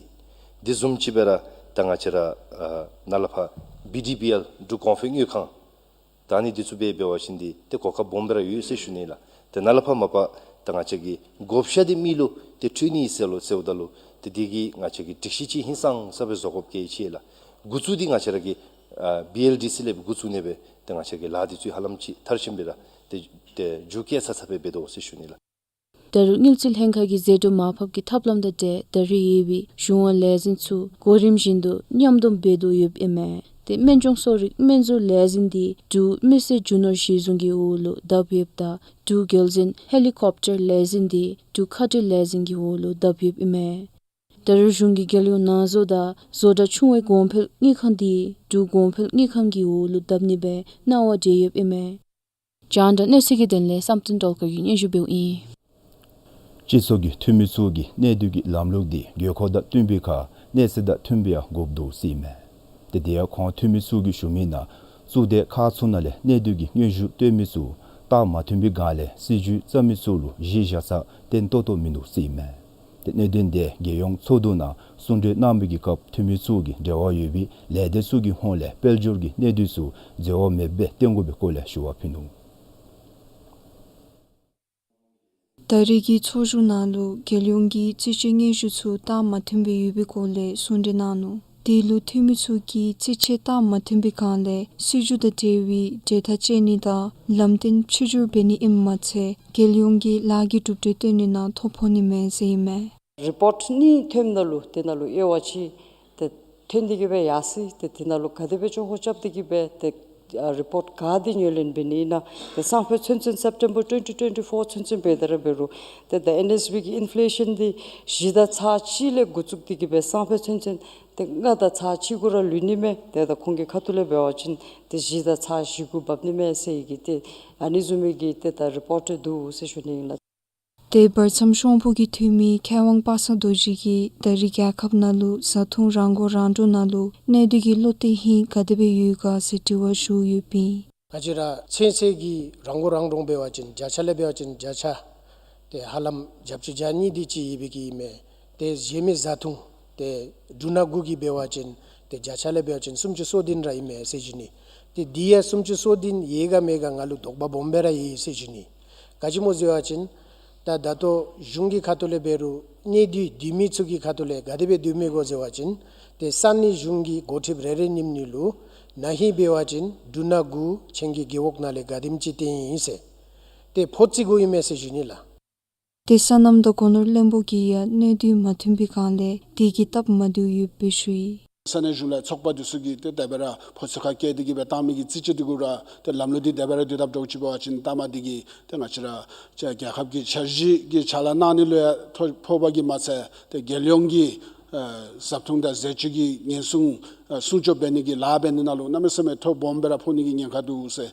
དེ་བཟུམ་ཅིག་སྦེ་ར་ད་ང་བཅས་ར་ཨ་ནཱ་ལས་ཕར་བི་ཌི་བི་ཨེལ་འབྲུག་གོང་འཕེལ་དངུལ་ཁང་ད་ཨ་ནི་འདི་ཚུ་སྦེ་འབད་བ་ཅིན་འདི་ཏེ་གོ་སྐབས་སྦོམ་སྦེ་ར་ཡོད་ཟེར་ཞུ་ནི་ལགས། ཏེ་ནཱ་ལས་ཕར་མ་པ་ད་ང་བཅས་ཀྱི་བགོ་བཤའ་འདི་མི་ལུ་ཏེ་འཕྲོད་ནི་ཟེར་ལོ་ཟེརཝ་ད་ལུ་ཏེ་འདི་གིས་ང་བཅས་ཀྱིས་སྒྲིག་གཞི་ཅིག་ཧིང་སངས་ས་སྦེ་བཟོ་དགོཔ་གལ་ཆེ་ལགས། འགོ་བཙུགས་འདི་ང་བཅས་ར་གི་ཨ་བི་ཨེལ་ཌི་སི་ལས་སྦེ་འགོ་བཙུགས་ནི་སྦེ་ཏེ་ང་བཅས་ཀྱི་ལཱ་འདི་ཚུ་ཧ་ལམ་ཅིག་མཐར་ཕྱིནམ་སྦེ་ར་ཏེ་ཏེ་མཇུག་བསྐྱལ་ཚར་ཚར་སྦེ་འབད་དོ་ཟེར་ཞུ་ནི་ལགས། ད་རུང་དངུལ་རྩིས་ལྷན་ཁག་གིས་ཟད་འགྲོ་མར་ཕབ་ཀྱི་ཐབས་ལམ་དང་འབྲེལ་ད་རེས་ཡོད་པའི་གཞུང་དབང་ལས་འཛིན་ཚུ་གོ་རིམ་བཞིན་དུ་མཉམ་སྡོམ་འབད་དོ་ཡོདཔ་ཨིན་མས། ཏེ་སྨན་ལྗོངས་གསོ་རིག་སྨན་རྫས་ལས་འཛིན་འདི་འབྲུག་མི་སེར་རྒྱུ་ནོར་གཞི་བཟུང་གི་འོག་ལུ་བསྡབས་ཡོདཔ་ད་འབྲུག་རྒྱལ་འཛིན་ཧེ་ལི་ཀོབ་ཊར་ལས་འཛིན་འདི་འབྲུག་མཁའ་འགྲུལ་ལས་འཛིན་གྱི་འོག་ལུ་བསྡབས་ཡོདཔ་ཨིན་མས། ད་རུང་གཞུང་གིས་རྒྱལ་ཡོངས་ནང་བཟོ་དང་བཟོ་གྲྭ་ཆུང་བའི་གོང་འཕེལ་དངུལ་ཁང་འདི་འབྲུག་གོང་འཕེལ་དངུལ་ཁང་གི་འོག་ལུ་བསྡབ་ནི་སྦེ་གནང་བ་བྱིན་ཡོདཔ་ཨིན་མས། རྒྱང་བསྒྲགས་གནས་ཚུལ་གྱི་དོན་ལས་བསམ་གཏན་སྒྲོལ་དཀར་གྱིས་སྙན་ཞུ་འབདཝ་ཨིན། སྤྱི་ཚོགས་ཀྱི་འཐུས་མི་ཚུ་གིས་གནས་སྡུད་ཀྱི་ལམ་ལུགས་འདི་དགོས་མཁོ་དང་བསྟུན་པའི་ཁར་གནས་ཚད་དང་མཐུན་པའི་ཡང་དགོཔ་འདུག་ཟེར་ཨིན་མས། ཏེ་དེ་ཡང་ཁོང་འཐུས་མི་ཚུ་གིས་ཞུ་མི་ནང་གཙུག་སྡེ་ཁག་ཚུ་ནང་ལས་གནས་སྡུད་ཀྱི་སྙན་ཞུ་བཏོན་མི་ཚུ་རྟགས་མ་མཐུན་པའི་སྒང་ལས་སྲིད་བྱུས་བརྩམ་མི་ཚུ་ལུ་གཞི་བཞག་ས་བརྟན་ཏོག་ཏོ་མིན་འདུག་ཟེར་ཨིན་མས། ཏེ་གནད་དོན་དེ་རྒྱལ་ཡོངས་ཚོགས་འདུ་ནང་གསུང་གྲོས་གནང་བའི་གི་སྐབས་འཐུས་མི་ཚུ་གིས་འབྲེལ་བ་ཡོད་པའི་ལས་སྡེ་ཚུ་གི་ཧོངས་ལས་དཔལ་འབྱོར་གྱི་གནས་སྡུད་ཚུ་འཛོལ་བ་མེདཔ་སྦེ་བཏོན་དགོ་པའི་སྐོར་ལས་ཞུ་བ་ཕུལ་ནུག། ད་རེས་ཀྱི་ཚོགས་བཞུགས་ནང་ལུ་རྒྱལ་ཡོངས་ཀྱི་རྩིས་དཔྱད་སྙན་ཞུ་ཚུ་རྟགས་མ་མཐུན་པའི་ཡོད་པའི་སྐོར་ལས་གསུང་གྲོས་གནང་ནུག། དེ་ལུ་འཐུས་མི་ཚུ་གིས་རྩིས་དཔྱད་རྟགས་མ་མཐུན་པའི་སྒང་ལས་སྲིད་བྱུས་དང་འབྲེལ་བའི་གྲོས་ཐག་བཅད་ནི་དང་ལམ་སྟོན་ཕྱིར་བསྒྱུར་འབད་ནི་ཨིནམ་མ་ཚད་རྒྱལ་ཡོངས་ཀྱི་ལཱ་གི་གྲུབ་འབྲས་སྟོན་ནི་ནང་ཐོ་ཕོག་ནི་མས་ཟེར་ཨིན་མས། རི་པོཊ་གཉིས་ཐོནམ་ད་ལུ་དེ་ནང་ལུ་དབྱེ་བ་ཕྱེ་སྟེ་ཐོན་ཏེ་གི་སྦེ་ཡར་སོ་ཡི། ཏེ་དེ་ནང་ལུ་ག་དེ་སྦེ་ཆོ་ག་རྐྱབ་སྟེ་གི་སྦེ་ཏེ་ཨ་རི་པོཊ་ག་དེ་ངོས་ལེན་འབད་ནི་ཨིན་ན། ཏེ་སང་ཕོད་ཚུན་ཚོད་སེབ་ཊེམ་བར་ཊུ་ཝེན་ཊི་ཊུ་ཝེན་ཊི་ཕོར་ཚུན་ཚོད་འབད་དེ་ར་འབད་རུང་ཏེ་ད་ཨེན་ཨེསི་བི་གི་ཨིན་ཕི་ལེ་ཤཱན་འདི་བཞི་དང་ཚག་གཅིག་ལས་འགོ་བཙུགས་ཏེ་གི་སྦེ་སང་ཕོད་ཚུན་ཚོད་ཏེ་ལྔ་དང་ཚག་གཅིག་གུ་ར་ལུས་ནི་མས། ཏེ་ད་ཁོང་གི་ཁ་ཐུག་ལས་འབད་བ་ཅིན་ཏེ་བཞི་དང་ཚག་བཞི་གུ་འབབ་ནི་མས་ཟེར་གི་ཏེ་ཨ་ནི་བཟུམ་མའི་གི་ཏེ་ད་རི་པོཊ་འདུག་ཟེར་ཞུ་ནི་ཨིན་ལགས། ཏེ་བར་མཚམས་ཤོང་ཕུ་གི་འཐུས་མི་མཁས་དབང་པ་སངས་རྡོ་རྗེ་གིས་ད་རེས་རྒྱལ་ཁབ་ནང་ལུ་བཟའ་འཐུང་རང་མགོ་རང་འདྲོངས་ནང་ལུ་གནས་སྡུད་ཀྱི་བློ་གཏད་ཧིང་ག་དེ་སྦེ་ཡོད་ག་ཟེར་དྲི་བ་ཞུ་ཡོདཔ་ཨིན། ང་བཅས་ར་ཚུན་ཚོད་ཀྱི་རང་མགོ་རང་འདྲོངས་འབད་བ་ཅིན་བརྒྱ་ཆ་ལས་འབད་བ་ཅིན་བརྒྱ་ཆ་ཏེ་ཧ་ལམ་བརྒྱད་ཅུ་གྱ་གཉིས་དེ་ཅིག་ཡོད་པའི་གི་ཨིན་མས། ཏེ་གཞན་མི་བཟའ་འཐུང་ཏེ་འབྲུ་སྣ་དགུ་གི་འབད་བ་ཅིན་ཏེ་བརྒྱ་ཆ་ལས་འབད་བ་ཅིན་སུམ་ཅུ་སོ་བདུན་ར་ཨིན་མས་ཟེར་ཞུ་ནི། ཏེ་དེ་ཡང་སུམ་ཅུ་སོ་བདུན་ཡོད་ག་མེད་ག་ང་ལུ་དོགས་པ་སྦོམ་སྦེ་ར་ཡོད་ཟེར་ཞུ་ནི། ག་ཅི་སྨོ་ཟེར་བ་ཅིན་ད་ད་ལྟོ་གཞུང་གི་ཁ་ཐུག་ལས་འབད་རུང་གནས་སྡུད་སྡོད་མི་ཚུ་གི་ཁ་ཐུག་ལས་ག་དེ་སྦེ་སྡོད་མི་གོ་ཟེར་བ་ཅིན་ཏེ་ས་གནས་གཞུང་གི་འགོ་ཁྲིདཔ་རེ་རེ་གཉིསམ་གཉིས་ལུ་ན་ཧིང་འབད་བ་ཅིན་འབྲུ་སྣ་དགུ་ཁྱེད་ཀྱི་རྒེད་འོག་ནང་ལས་ག་དེམ་ཅིག་བཏོན་ཡི་ཟེར། ཏེ་ཕོག་རྩིས་དགོ་ཨིན་མས་ཟེར་ཞུ་ནི་ལགས། ཏེ་སོ་ནམ་དང་སྒོ་ནོར་བློན་པོ་གིས་ཡང་གནས་སྡུད་མ་མཐུན་པའི་སྒང་ལས་དེ་གི་སྟབས་མ་བདེཝ་ཡོདཔ་སྦེ་ཞུ་ཡི། ས་གནས་གཞུང་ལས་ཚོགས་པ་འདི་ཚུ་གིས་ཏེ་ད་འབད་ར་ཕོག་རྩིས་ཁ་བཀལ་ཏེ་གི་སྦེ་བཏང་མི་གི་རྩིས་དཔྱད་འདི་གུ་ར་ཏེ་ལམ་ལུགས་འདི་ད་འབད་ར་སྡོད་དཔ་འདྲཝ་ཅིག་འབད་བ་ཅིན་ལྟ་མ་འདི་གིས་ཏེ་ང་བཅས་ར་རྒྱལ་ཁབ་ཀྱི་འཆར་གཞི་གི་ཕྱག་ལཱ་གནང་ནི་ལུ་ཡང་ཐོ་ཕོག་པ་གིས་མ་ཚད་ཏེ་རྒྱལ་ཡོངས་ཀྱི་ཨ་བཟའ་འཐུང་དང་ཟས་བཅུད་ཀྱི་ཉེན་སྲུང་ཨ་སྲུང་སྐྱོབ་འབད་ནི་གི་ལཱ་འབད་ནི་ནང་ལུ་གནམ་མེད་ས་མེད་ཐོ་སྦོམ་སྦེ་ར་ཕོག་ནི་གི་ཉེན་ཁ་འདུག་ཟེར།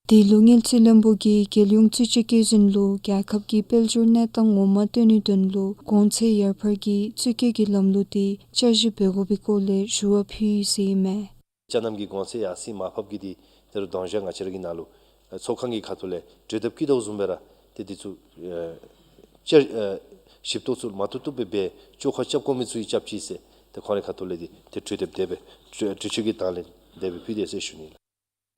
དེ་ལུ་དངུལ་རྩིས་བློན་པོ་གིས་རྒྱལ་ཡོངས་རྩིས་དཔྱད་བཀོད་འཛིན་ལུ་རྒྱལ་ཁབ་ཀྱི་དཔལ་འབྱོར་གནས་སྟངས་ངོ་མ་སྟོན་ནིའི་དོན་ལུ་གོང་ཚད་ཡར་འཕར་གྱི་རྩིས་བཀོད་ཀྱི་ལམ་ལུགས་འདི་བསྐྱར་ཞིབ་འབད་དགོ་པའི་སྐོར་ལས་ཞུ་བ་ཕུལ་ཡི་ཟེར་ཨིན་མས། ཅ་རྣམ་གྱི་གོང་ཚད་ཡར་སེང་མར་ཕབ་ཀྱི་འདི་ད་རུང་དོན་དག་ང་བཅས་ར་གི་ནང་ལུ་ཨ་ཚོགས་ཁང་གི་ཁ་ཐུག་ལས་གྲོས་འདེབས་བཀོད་དོ་བཟུམ་སྦེ་ར་ཏེ་འདི་ཚུ་ཨ་བསྐྱར་ཨ་ཞིབ་ཏོག་ཚུ་མ་བཏུབ་བཏུབ་སྦེ་འབད་ཆོ་ག་རྐྱབ་དགོ་མི་ཚུ་ཡང་རྐྱབ་ཅི་ཟེར་ཏེ་ཁོང་རའི་ཁ་ཐུག་ལས་འདི་ཏེ་གྲོས་འདེབས་དེ་སྦེ་གྲོས་གྲོས་ཆོད་ཀྱི་དང་ལེན་དེ་སྦེ་ཕུལ་དེས་ཟེར་ཞུ་ནི་ལགས།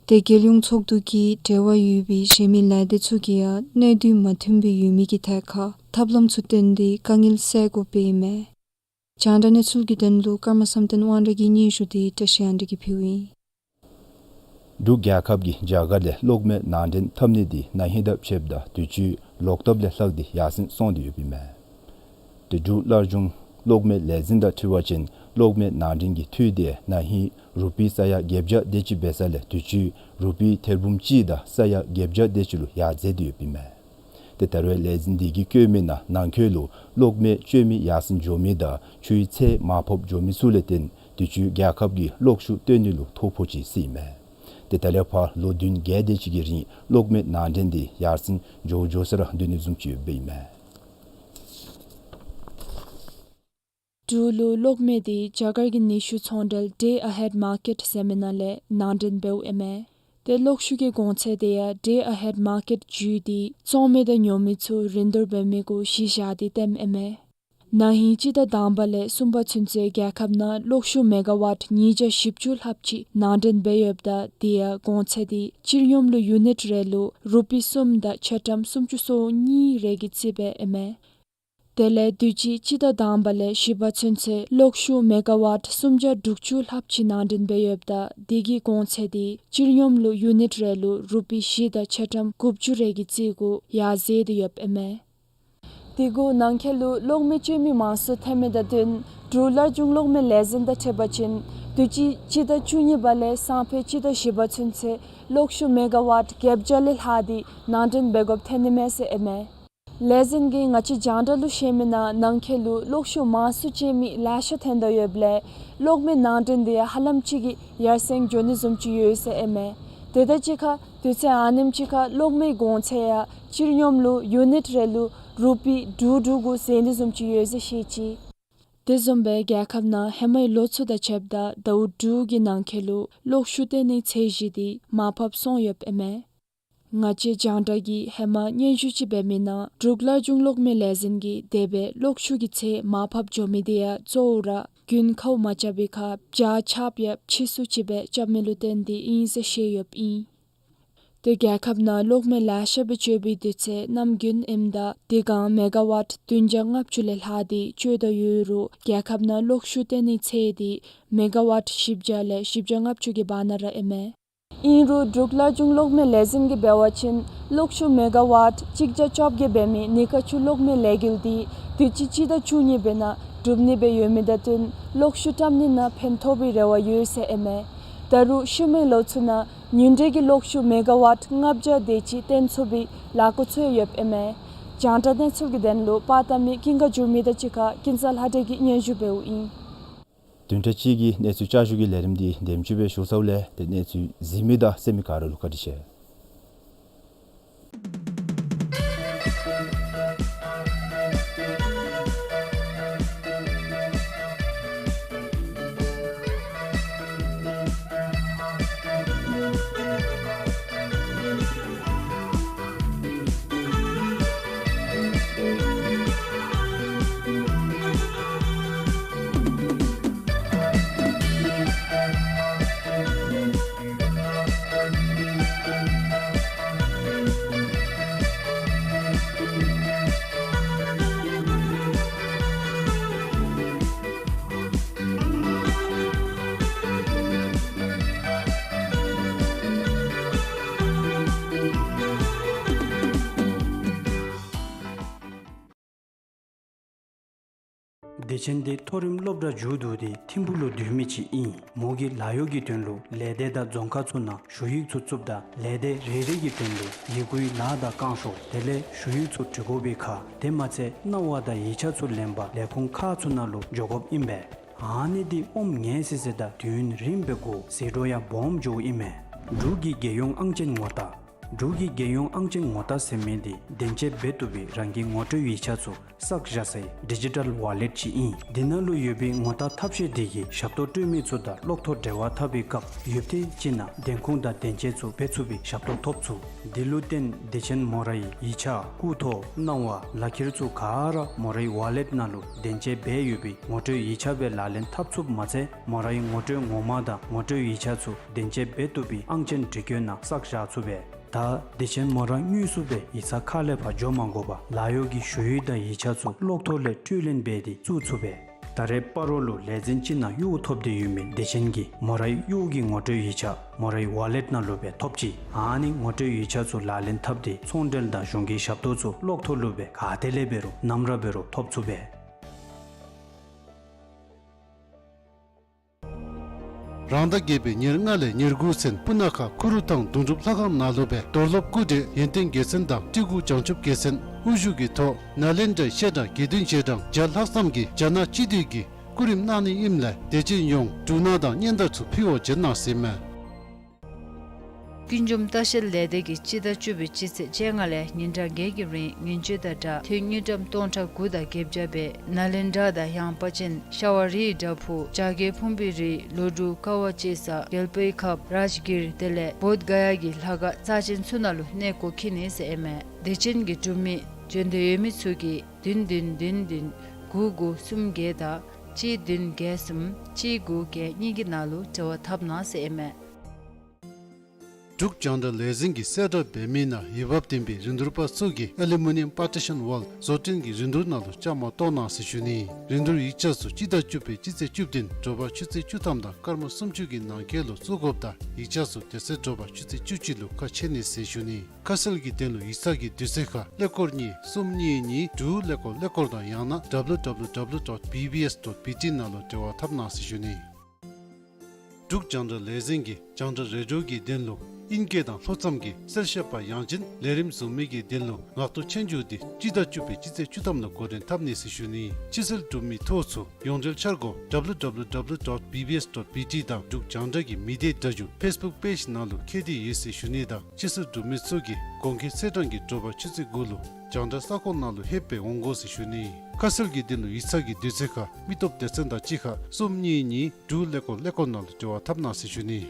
ཏེ་རྒྱལ་ཡོངས་ཚོགས་འདུ་གིས་འབྲེལ་བ་ཡོད་པའི་གཞན་མི་ལས་སྡེ་ཚུ་གིས་ཡང་གནས་སྡུད་མ་མཐུན་པའི་ཡོད་མི་གི་ཐད་ཁར་ཐབས་ལམ་ཚུ་བཏོན་ཏེ་དཀའ་ངལ་སེལ་དགོཔ་ཨིན་མས། རྒྱང་བསྒྲགས་གནས་ཚུལ་གྱི་དོན་ལུ་ཀརྨ་བསམ་གཏན་དབང་གྲགས་ཀྱི་སྙན་ཞུ་འདི་བཀྲ་ཤིས་དབང་གྲགས་ཀྱིས་ཕུལཝ་ཨིན། འབྲུག་རྒྱལ་ཁབ་ཀྱིས་རྒྱ་གར་ལས་གློག་མེ་ནང་འདྲེན་འཐབ་ནི་འདི་ན་ཧིང་དང་ཕྱདཔ་ད་དུས་ཅི་ལོག་སྟབས་ལས་ལྷག་སྟེ་ཡར་སེང་སོང་སྟེ་ཡོདཔ་ཨིན་མས། ཏེ་འབྲུག་སླར་འབྱུང་གློག་མེ་ལས་འཛིན་དང་འཁྲིལ་བ་ཅིན་གློག་མེ་ནང་འདྲེན་གྱི་འཐུས་དེ་ན་ཧིང་རུ་པི་ས་ཡ་བརྒྱད་བརྒྱ་དེ་ཅིག་འབད་ས་ལས་དུས་ཅི་རུ་པི་ཐེར་འབུམ་གཅིག་དང་ས་ཡ་བརྒྱད་བརྒྱ་དེ་ཅིག་ལུ་ཡར་འཛེགས་ཏེ་ཡོདཔ་ཨིན་མས། ཏེ་ད་རུང་ལས་འཛིན་འདི་གིས་བཀོད་མི་ནང་ནང་འཁོད་ལུ་གློག་མེ་སྤྱོད་མི་ཡར་སེང་འགྱོ་མི་དང་ཆུའི་ཚད་མར་ཕབ་འགྱོ་མི་ཚུ་ལས་བརྟེན་དུས་ཅི་རྒྱལ་ཁབ་ཀྱིས་གློག་ཤུགས་བཏོན་ནི་ལུ་ཐོ་ཕོག་ཅི་ཟེར་ཨིན་མས། ཏེ་ད་ལས་ཕར་ལོ་བདུན་བརྒྱད་དེ་ཅིག་གི་རིང་གློག་མེ་ནང་འདྲེན་འདི་ཡར་སེང་འགྱོ་འགྱོ་ས་ར་སྡོད་ནི་བཟུམ་ཅིག་ཡོདཔ་ཨིན་མས། འབྲུག་ལུ་གློག་མེ་འདི་རྒྱ་གར་གྱི་ནུས་ཤུགས་ཚོང་འབྲེལ་Day Ahead Market ཟེར་མི་ནང་ལས་ནང་འདྲེན་འབདཝ་ཨིན་མས། ཏེ་གློག་ཤུགས་ཀྱི་གོང་ཚད་དེ་ཡང་Day Ahead Market བརྒྱུད་དེ་བཙོང་མི་དང་ཉོ་མི་ཚུ་རིན་བསྡུར་འབད་མི་གུ་གཞི་བཞག་སྟེ་བཏོནམ་ཨིན་མས། ན་ཧིང་སྤྱི་ཟླ་དང་པ་ལས་གསུམ་པ་ཚུན་ཚོད་རྒྱལ་ཁབ་ནང་གློག་ཤུགས་མེ་ག་ཝཊ་ཉིས་བརྒྱ་བཞི་བཅུ་ལྷགཔ་ཅིག་ནང་འདྲེན་འབད་ཡོདཔ་ད་དེ་ཡང་གོང་ཚད་དེ་སྤྱིར་སྙོམས་ལུ་ཡུ་ནིཊ་རེ་ལུ་རུ་པི་གསུམ་དང་ཆ་ཀྲམ་སུམ་ཅུ་སོ་གཉིས་རེ་གི་རྩིས་སྦེ་ཨིན་མས། དེ་ལས་དུས་ཅི་སྤྱི་ཟླ་དང་པ་ལས་བཞི་པ་ཚུན་ཚོད་གློག་ཤུགས་མེ་ག་ཝཊ་སུམ་བརྒྱ་དྲུག་ཅུ་ལྷགཔ་ཅིག་ནང་འདྲེན་འབད་ཡོདཔ་ད་དེ་གི་གོང་ཚད་དེ་སྤྱིར་སྙོམས་ལུ་ཡུ་ནིཊ་རེ་ལུ་རུ་པི་བཞི་དང་ཆ་ཀྲམ་དགུ་བཅུ་རེ་གི་རྩིས་གུ་ཡར་འཛེགས་ཏེ་ཡོདཔ་ཨིན་མས། དེ་གུ་ནང་འཁོད་ལུ་གློག་མེ་སྤྱོད་མི་མང་སུ་ཐོན་མི་དང་བསྟུན་འབྲུག་སླར་འབྱུང་གློག་མེ་ལས་འཛིན་དང་འཁྲིལ་བ་ཅིན་ དུས་ཅི་སྤྱི་ཟླ་བཅུ་གཉིས་པ་ལས་སང་ཕོད་སྤྱི་ཟླ་བཞི་པ་ཚུན་ཚོད་གློག་ཤུགས་མེ་ག་ཝཊ་བརྒྱད་བརྒྱ་ལས་ལྷག་སྟེ་ནང་འདྲེན་འབད་དགོཔ་ཐོན་ནི་མས་ཟེར་ཨིན་མས། ལས་འཛིན་གྱིས་ང་བཅས་རྒྱང་བསྒྲགས་ལུ་ཤེས་མི་ནང་ནང་འཁོད་ལུ་གློག་ཤུགས་མང་སུ་བཙུགས་མི་ལེ་ཤ་ཐོན་དོ་ཡོདཔ་ལས་གློག་མེ་ནང་འདྲེན་དེ་ཡང་ཧ་ལམ་ཅིག་གིས་ཡར་སེང་འགྱོ་ནི་བཟུམ་ཅིག་ཡོད་ཟེར་ཨིན་མས། དེ་དང་གཅིག་ཁར་དུས་ཚོད་ཨ་ནེམ་ཅིག་ཁར་གློག་མེའི་གོང་ཚད་ཡང་སྤྱིར་སྙོམས་ལུ་ཡུ་ནིཊ་རེ་ལུ་རུ་པི་དྲུག་དྲུག་དགུ་ཟད་ནི་བཟུམ་ཅིག་ཡོད་ཟེར་བཤད་ཅི། དེ་བཟུམ་སྦེ་རྒྱལ་ཁབ་ནང་ཧེ་མའི་ལོ་ཚུ་དང་ཕྱདཔ་ད་ཟླཝ་དྲུག་གི་ནང་འཁོད་ལུ་གློག་ཤུགས་བཏོན་ནིའི་ཚད་གཞི་དེ་མར་ཕབ་སོང་ཡོདཔ་ཨིན་མས། ང་བཅས་རྒྱང་བསྒྲགས་ཀྱིས་ཧེ་མ་སྙན་ཞུ་ཅིག་འབད་མི་ནང་འབྲུག་རླབས་ཆེན་གློག་མེ་ལས་འཛིན་གྱིས་དེ་སྦེ་གློག་ཤུགས་ཀྱི་ཚད་མར་ཕབ་འགྱོ་མི་དེ་ཡང་གཙོ་བོ་ར་རྒྱུན་ཁར་མ་རྐྱབ་པའི་ཁར་བརྒྱ་ཆ་ཡང་ཕྱིས་སུ་ཅིག་སྦེ་རྐྱབ་མི་ལུ་བརྟེན་ཏེ་ཨིན་ཟེར་བཤད་ཡོདཔ་ཨིན། དེ་རྒྱལ་ཁབ་ནང་གློག་མེ་ལེ་ཤ་སྦེ་སྤྱོད་པའི་དུས་ཚོད་གནམ་དགུན་ཨིནམ་ད་དེ་སྒང་མེ་ག་ཝཊ་བདུན་བརྒྱ་ལྔ་བཅུ་ལས་ལྷག་སྟེ་སྤྱོད་དོ་ཡོད་རུང་རྒྱལ་ཁབ་ནང་གློག་ཤུགས་བཏོན་ནིའི་ཚད་དེ་མེ་ག་ཝཊ་བཞི་བརྒྱ་ལས་བཞི་བརྒྱ་ལྔ་བཅུ་གི་བར་ན་ར་ཨིན་མས། ཨིན་རུང་འབྲུག་རླབས་ཆེན་གློག་མེ་ལས་འཛིན་གྱིས་འབད་བ་ཅིན་གློག་ཤུགས་མེ་ག་ཝཊ་གཅིག་བརྒྱ་བཅོ་བརྒྱད་འབད་མི་ཉི་ཤུ་རྩ་གཅིག་གློག་མེ་ལས་འགུལ་དེ་དུས་ཅི་སྤྱི་ཟླ་བཅུ་གཉིས་པའི་ནང་གྲུབ་ནི་སྦེ་ཡོད་མི་དང་བསྟུན་གློག་ཤུགས་བཀྲམ་ནི་ནང་ཕན་ཐོགས་པའི་རེ་བ་ཡོད་ཟེར་ཨིན་མས། ད་རུང་ཤུལ་མའི་ལོ་ཚུ་ནང་ཉིན་དྲོད་ཀྱི་གློག་ཤུགས་མེ་ག་ཝཊ་ལྔ་བརྒྱ་དེ་ཅིག་བཏོན་ཚུགས་པའི་ལས་འགུལ་ཚུ་ཡོདཔ་ཨིན་མས། རྒྱང་བསྒྲགས་གནས་ཚུལ་གྱི་དོན་ལུ་པར་བཏབ་མི་ཀུན་དགའ་འགྱུར་མེད་དང་གཅིག་ཁར་ཀུན་བཟང་ལྷ་སྒྲོན་གྱིས་སྙན་ཞུ་འབདཝ་ཨིན། བདུན་ཕྲག་གཅིག་གི་གནས་ཚུལ་བསྐྱར་ཞུ་གི་ལས་རིམ་འདི་འདེམས་ཅིག་སྦེ་ཞུ་ཚརཝ་ལས་ཏེ་གནས་ཚུལ་གཟིགས་མི་དང་གསན་མི་ག་ར་ལུ་བཀའ་དྲིན་ཆེ། བདེ་ཆེན་འདི་མཐོ་རིམ་སློབ་གྲྭ་མཇུག་བསྡུ་སྟེ་ཐིམ་ཕུག་ལུ་སྡོད་མི་ཅིག་ཨིན། མོ་གིས་ལཱ་གཡོག་གི་དོན་ལུ་ལས་སྡེ་དང་རྫོང་ཁག་ཚུ་ནང་ཞུ་ཡིག་ཚུ་བཙུགསཔ་ད་ལས་སྡེ་རེ་རེ་གི་དོན་ལུ་ཡི་གུའི་ལཱ་དང་བསྐང་ཤོག་དེ་ལས་ཞུ་ཡིག་ཚུ་འབྲི་དགོ་པའི་ཁར་དེ་མ་ཚད་གནང་བ་དང་ཡིག་ཆ་ཚུ་ལེན་པར་ལས་ཁུངས་ཁག་ཚུ་ནང་ལུ་འགྱོ་དགོཔ་ཨིན་པས། ཨ་ནི་འདི་ཨོམ་ངན་སི་སི་དང་དུས་ཡུན་རིངམོ་སྦེ་འགོར་ཟད་འགྲོ་ཡང་སྦོམ་འགྱོཝ་ཨིན་མས། འབྲུག་གི་རྒྱལ་ཡོངས་ཨང་ཅན་ངོ་རྟགས། འབྲུག་གི་རྒྱལ་ཡོངས་ཨང་ཅན་ངོ་རྟགས་ཟེར་མི་འདི་བདེན་དཔྱད་འབད་བཏུབ་པའི་རང་གི་ངོ་སྤྲོད་ཡིག་ཆ་ཚུ་བསགས་བཞག་སའི་ཌི་ཇི་ཊལ་ཝ་ལེཊ་ཅིག་ཨིན། འདི་ནང་ལུ་ཡོད་པའི་ངོ་རྟགས་ཐབས་ཤེས་འདི་གིས་ཞབས་ཏོག་སྤྲོད་མི་ཚུ་དང་གློག་ཐོག་འབྲེལ་བ་འཐབ་པའི་སྐབས་ཡུདཔ་ཐེངས་ཅིག་ནང་བདེན་ཁུངས་དང་བདེན་དཔྱད་ཚུ་འབད་ཚུགས་པའི་ཞབས་ཏོག་ཐོབ་ཚུགས། འདི་ལུ་བརྟེན་བདེ་ཆེན་མོ་རའི་ཡིག་ཆ་སྐུ་ཐོག་གནང་བ་ལག་ཁྱེར་ཚུ་ག་ར་མོ་རའི་ཝ་ལེཊ་ནང་ལུ་བདེན་དཔྱད་འབད་ཡོད་པའི་ངོ་སྤྲོད་ཡིག་ཆ་སྦེ་ལག་ལེན་འཐབ་ཚུགསཔ་མ་ཚད་མོ་རའི་ངོ་སྤྲོད་ངོ་མ་དང་ངོ་སྤྲོད་ཡིག་ཆ་ཚུ་བདེན་དཔྱད་འབད་བཏུབ་པའི་ཨང་ཅན་འབྲི་བཀོད་ནང་བསགས་བཞག་ཚུགས་པས། ད་བདེ་ཆེན་མོ་ར་དངོས་སུ་སྦེ་ཡིག་ཚང་ཁ་ལས་ཕར་འགྱོ་མ་དགོ་པར་ལཱ་གཡོག་གི་ཞུ་ཡིག་དང་ཡིག་ཆ་ཚུ་གློག་ཐོག་ལས་སྤྲོད་ལེན་འབད་དེ་བཙུགས་ཚུགས་པས། ད་རེས་སྤ་རོ་ལུ་ལས་འཛིན་ཅིག་ནང་གཡོག་ཐོབ་སྟེ་ཡོད་མི་བདེ་ཆེན་གྱིས་མོ་རའི་གཡོག་གི་ངོ་སྤྲོད་ཡིག་ཆ་མོ་རའི་ཝ་ལེཊ་ནང་ལུ་སྦེ་ཐོབ་ཅི། ཨ་ནི་ངོ་སྤྲོད་ཡིག་ཆ་ཚུ་ལག་ལེན་འཐབ་སྟེ་ཚོང་འབྲེལ་དང་གཞུང་གི་ཞབས་ཏོག་ཚུ་གློག་ཐོག་ལུ་སྦེ་ག་ཏེ་ལས་འབད་རུང་ནམ་ར་འབད་རུང་ཐོབ་ཚུགས་པས། རང་ཟླ་བརྒྱད་པའི་ཉེར་ལྔ་ལས་ཉེར་དགུ་ཚུན་སྤུ་ན་ཁ་ཁུ་རུ་ཐང་དུང་སྒྲུབ་ལྷ་ཁང་ནང་ལུ་སྦེ་རྡོར་སློབ་སྐུ་བགྲེས་ཡོན་ཏན་རྒྱལ་མཚན་དང་སྤྲུལ་སྐུ་བྱང་ཆུབ་རྒྱལ་མཚན་དབུ་བཞུགས་ཀྱི་ཐོག་ནཱ་ལེནྡྲའི་བཤད་གྲྭ་དགེ་འདུན་ཆོས་གྲྭ་བརྒྱ་ལྷག་ཙམ་གྱིས་རྒྱ་ནག་སྤྱི་འཐུས་ཀྱི་སྐུ་རིམ་གནང་ནི་ཨིནམ་ལས་བདེ་ཆེན་ཡོངས་འབྲུ་སྣ་དང་སྙན་དར་ཚུ་ཕུལ་བར་བྱོན་གནང་ཟེར་ཨིན་མས། ཀུན་འབྱུང་ལྟ་བཤལ་ལས་སྡེ་གིས་སྤྱི་ཟླ་བཅུ་པའི་སྤྱི་ཚེས་བཅོ་ལྔ་ལས་ཉིན་གྲངས་བརྒྱད་ཀྱི་རིང་ཉིན་བཅུ་དང་སྦྲགས་ཐོན་དངུལ་ཀྲམ་སྟོང་ཕྲག་དགུ་དང་བརྒྱད་བརྒྱ་སྦེ་ནཱ་ལེནྡྲ་དང་ཡངས་པ་ཅན་ཤ་བ་རིའི་བྲག་ཕུག་བྱ་རྒོད་ཕུང་པོའི་རི་ལོ་དྲུག་ཀ་བ་ལྕེ་ས་རྒྱལ་པོའི་ཁབ་རཱཇ་གིར་དེ་ལས་བོདྷ་ག་ཡ་གི་ལྷ་ཁང་རྩ་ཅན་ཚུ་ནང་ལུ་གནས་སྐོར་འཁྱིད་ནི་ཟེར་ཨིན་མས། བདེ་ཆེན་གྱི་འབྲུ་མི་བྱོན་འདོད་ཡོད་མི་ཚུ་གིས་བདུན་བདུན་བདུན་བདུན་དགུ་དགུ་གསུམ་བརྒྱད་དང་གཅིག་བདུན་བརྒྱད་གསུམ་གཅིག་དགུ་བརྒྱད་གཉིས་ཀྱི་ནང་ལུ་འབྲེལ་བ་འཐབ་གནང་ཟེར་ཨིན་མས། འབྲུག་རྒྱང་བསྒྲགས་ལས་འཛིན་གྱིས་གསལ་བསྒྲགས་འབད་མི་ནང་འོས་འབབ་ལྡན་པའི་རིན་བསྡུར་པ་ཚུ་གིས་ཨ་ལུ་མི་ནི་ཡམ་པར་ཊི་ཤཱན་ཝཱལ་བཟོ་སྐྲུན་གྱི་རིན་བསྡུར་ནང་ལུ་བཅའ་མར་གཏོགས་གནང་ཟེར་ཞུ་ནི། རིན་བསྡུར་ཡིག་ཆ་ཚུ་སྤྱི་ཟླ་བཅུ་པའི་སྤྱི་ཚེས་བཅུ་བདུན་དྲོ་པ་ཆུ་ཚོད་བཅུ་ཐམ་དང་སྐར་མ་སུམ་ཅུ་གི་ནང་འཁོད་ལུ་བཙུགས་དགོཔ་དང་ཡིག་ཆ་ཚུ་དེ་ཚེ་དྲོ་པ་ཆུ་ཚོད་བཅུ་གཅིག་ལུ་ཁ་ཕྱེ་ནི་ཟེར་ཞུ་ནི། ཁ་གསལ་གྱི་དོན་ལུ་ཡིག་ཚང་གི་དུས་ཚོད་ཁར་ཀླད་ཀོར་གཉིས་གསུམ་གཉིས་གཉིས་དྲུག་ཀླད་ཀོར་ཀླད་ཀོར་དང་ཡང་ན་W W W dot B B S dot B T ནང་ལུ་འབྲེལ་བ་འཐབ་གནང་ཟེར་ཞུ་ནི། འབྲུག་རྒྱང་བསྒྲགས་ལས་འཛིན་གྱིས་རྒྱང་བསྒྲགས་རེ་ཌི་ཡོ་གི་དོན་ལུ་ཨིང་སྐད་དང་ལྷོ་མཚམས་ཀྱི་གསལ་བཤད་པ་ཡང་ཅིན་ལས་རིམ་བཟོ་མི་གི་དོན་ལུ་ངག་ཐོག་ཆོས་རྒྱུགས་འདི་སྤྱི་ཟླ་བཅུ་པའི་སྤྱི་ཚེས་བཅུ་ཐམ་ལུ་འགོ་འདྲེན་འཐབ་ནི་ཟེར་ཞུ་ནི། ཕྱི་སེལ་གྲུབ་མི་ཐོ་ཚུ་ཡོངས་འབྲེལ་འཆར་སྒོ་W W W dot B B S dot B T དང་འབྲུག་རྒྱང་བསྒྲགས་ཀྱི་མི་སྡེ་སྒྲ་སྒྱུར་Facebook page ནང་ལུ་མཁྱེན་ཏེ་ཡོད་ཟེར་ཞུ་ནི་དང་ཕྱི་སེལ་གྲུབ་མི་ཚུ་གིས་གོང་འཁོད་ཚེས་གྲངས་ཀྱི་དྲོ་པ་ཆུ་ཚོད་དགུ་ལུ་རྒྱང་བསྒྲགས་ས་ཁོངས་ནང་ལུ་ལྷོད་པའི་འོང་དགོ་ཟེར་ཞུ་ནི། ཁ་གསལ་གྱི་དོན་ལུ་ཡིག་ཚང་གི་དུས་ཚོད་ཁར་མི་སྟོབས་སྡེ་ཚན་དང་གཅིག་ཁར་གསུམ་གཉིས་གཉིས་དྲུག་ཀླད་ཀོར་ཀླད་ཀོར་ནང་ལུ་འབྲེལ་བ་འཐབ་གནང་ཟེར་ཞུ་ནི།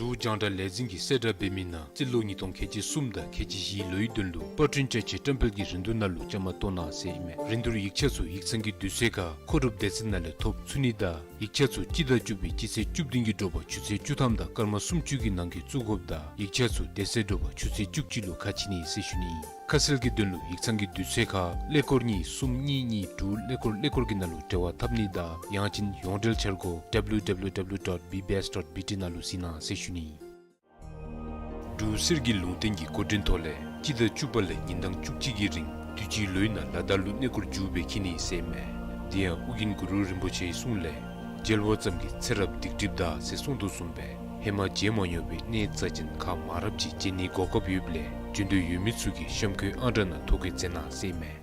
འབྲུག་རྒྱང་བསྒྲགས་ལས་འཛིན་གྱིས་གསལ་བསྒྲགས་འབད་མི་ནང་རྩིས་ལོ་ཉིས་སྟོང་ཁལ་གཅིག་གསུམ་དང་ཁལ་གཅིག་བཞིའི་ལོའི་དོན་ལུ་པར་སྐྲུན་བཅའ་ཆས་བཀྲམ་སྤེལ་གྱི་རིན་བསྡུར་ནང་ལུ་བཅའ་མར་གཏོགས་གནང་ཟེར་ཨིན་མས། རིན་བསྡུར་ཡིག་ཆ་ཚུ་ཡིག་ཚང་གི་དུས་ཚོད་ཁར་མཁོ་སྒྲུབ་སྡེ་ཚན་ནང་ལས་ཐོབ་ཚུགས་ནི་དང་ཡིག་ཆ་ཚུ་སྤྱི་ཟླ་བཅུ་པའི་སྤྱི་ཚེས་བཅུ་བདུན་གྱི་དྲོ་པ་ཆུ་ཚོད་བཅུ་ཐམ་དང་སྐར་མ་སུམ་ཅུ་གི་ནང་འཁོད་བཙུགས་དགོཔ་དང་ཡིག་ཆ་ཚུ་དེ་ཚེ་དྲོ་པ་ཆུ་ཚོད་བཅུ་གཅིག་ལུ་ཁ་ཕྱེ་ནི་ཟེར་ཞུ་ནི། ཁ་གསལ་གྱི་དོན་ལུ་ཡིག་ཚང་གི་དུས་ཚོད་ཁར་ཀླད་ཀོར་གཉིས་གསུམ་གཉིས་གཉིས་དྲུག་ཀླད་ཀོར་ཀླད་ཀོར་གྱི་ནང་ལུ་འབྲེལ་བ་འཐབ་ནི་དང་ཡང་ཅིན་ཡོངས་འབྲེལ་འཆར་སྒོ་W W W dot B B S dot B T ནང་ལུ་གཟིགས་གནང་ཟེར་ཞུ་ནི། འབྲུག་གསེར་གྱི་ལུང་བསྟན་གྱི་འགོ་འདྲེན་ཐོག་ལས་སྤྱི་ཟླ་བཅུ་པ་ལས་ཉིན་གྲངས་བཅུ་གཅིག་གི་རིང་དུས་ཅི་ལོའི་ནང་ལ་དྭགས་ལུ་གནས་སྐོར་མཇུག་སྦེ་འཁྱིད་ནི་ཟེར་ཨིན་མས། དེ་ཡང་ཨོ་རྒྱན་གུ་རུ་རིན་པོ་ཆེའི་གསུང་ལས་མཇལ་བ་ཙམ་གྱིས་ཚེ་རབས་སྡིག་སྒྲིབ་དག་ཟེར་གསུངས་དོ་བཟུམ་སྦེ་ཧེ་མ་མཇལ་མ་མྱོང་བའི་གནས་རྩ་ཅན་ཁག་མང་རབས་ཅིག་མཇལ་ནིའི་གོ་སྐབས་ཡོདཔ་ལས་འབྱོན་འདོད་ཡོད་མི་ཚུ་གིས་གཤམ་འཁོད་ཨང་གྲངས་ནང་ཐོ་བཀོད་མཛད་གནང་ཟེར་ཨིན་མས།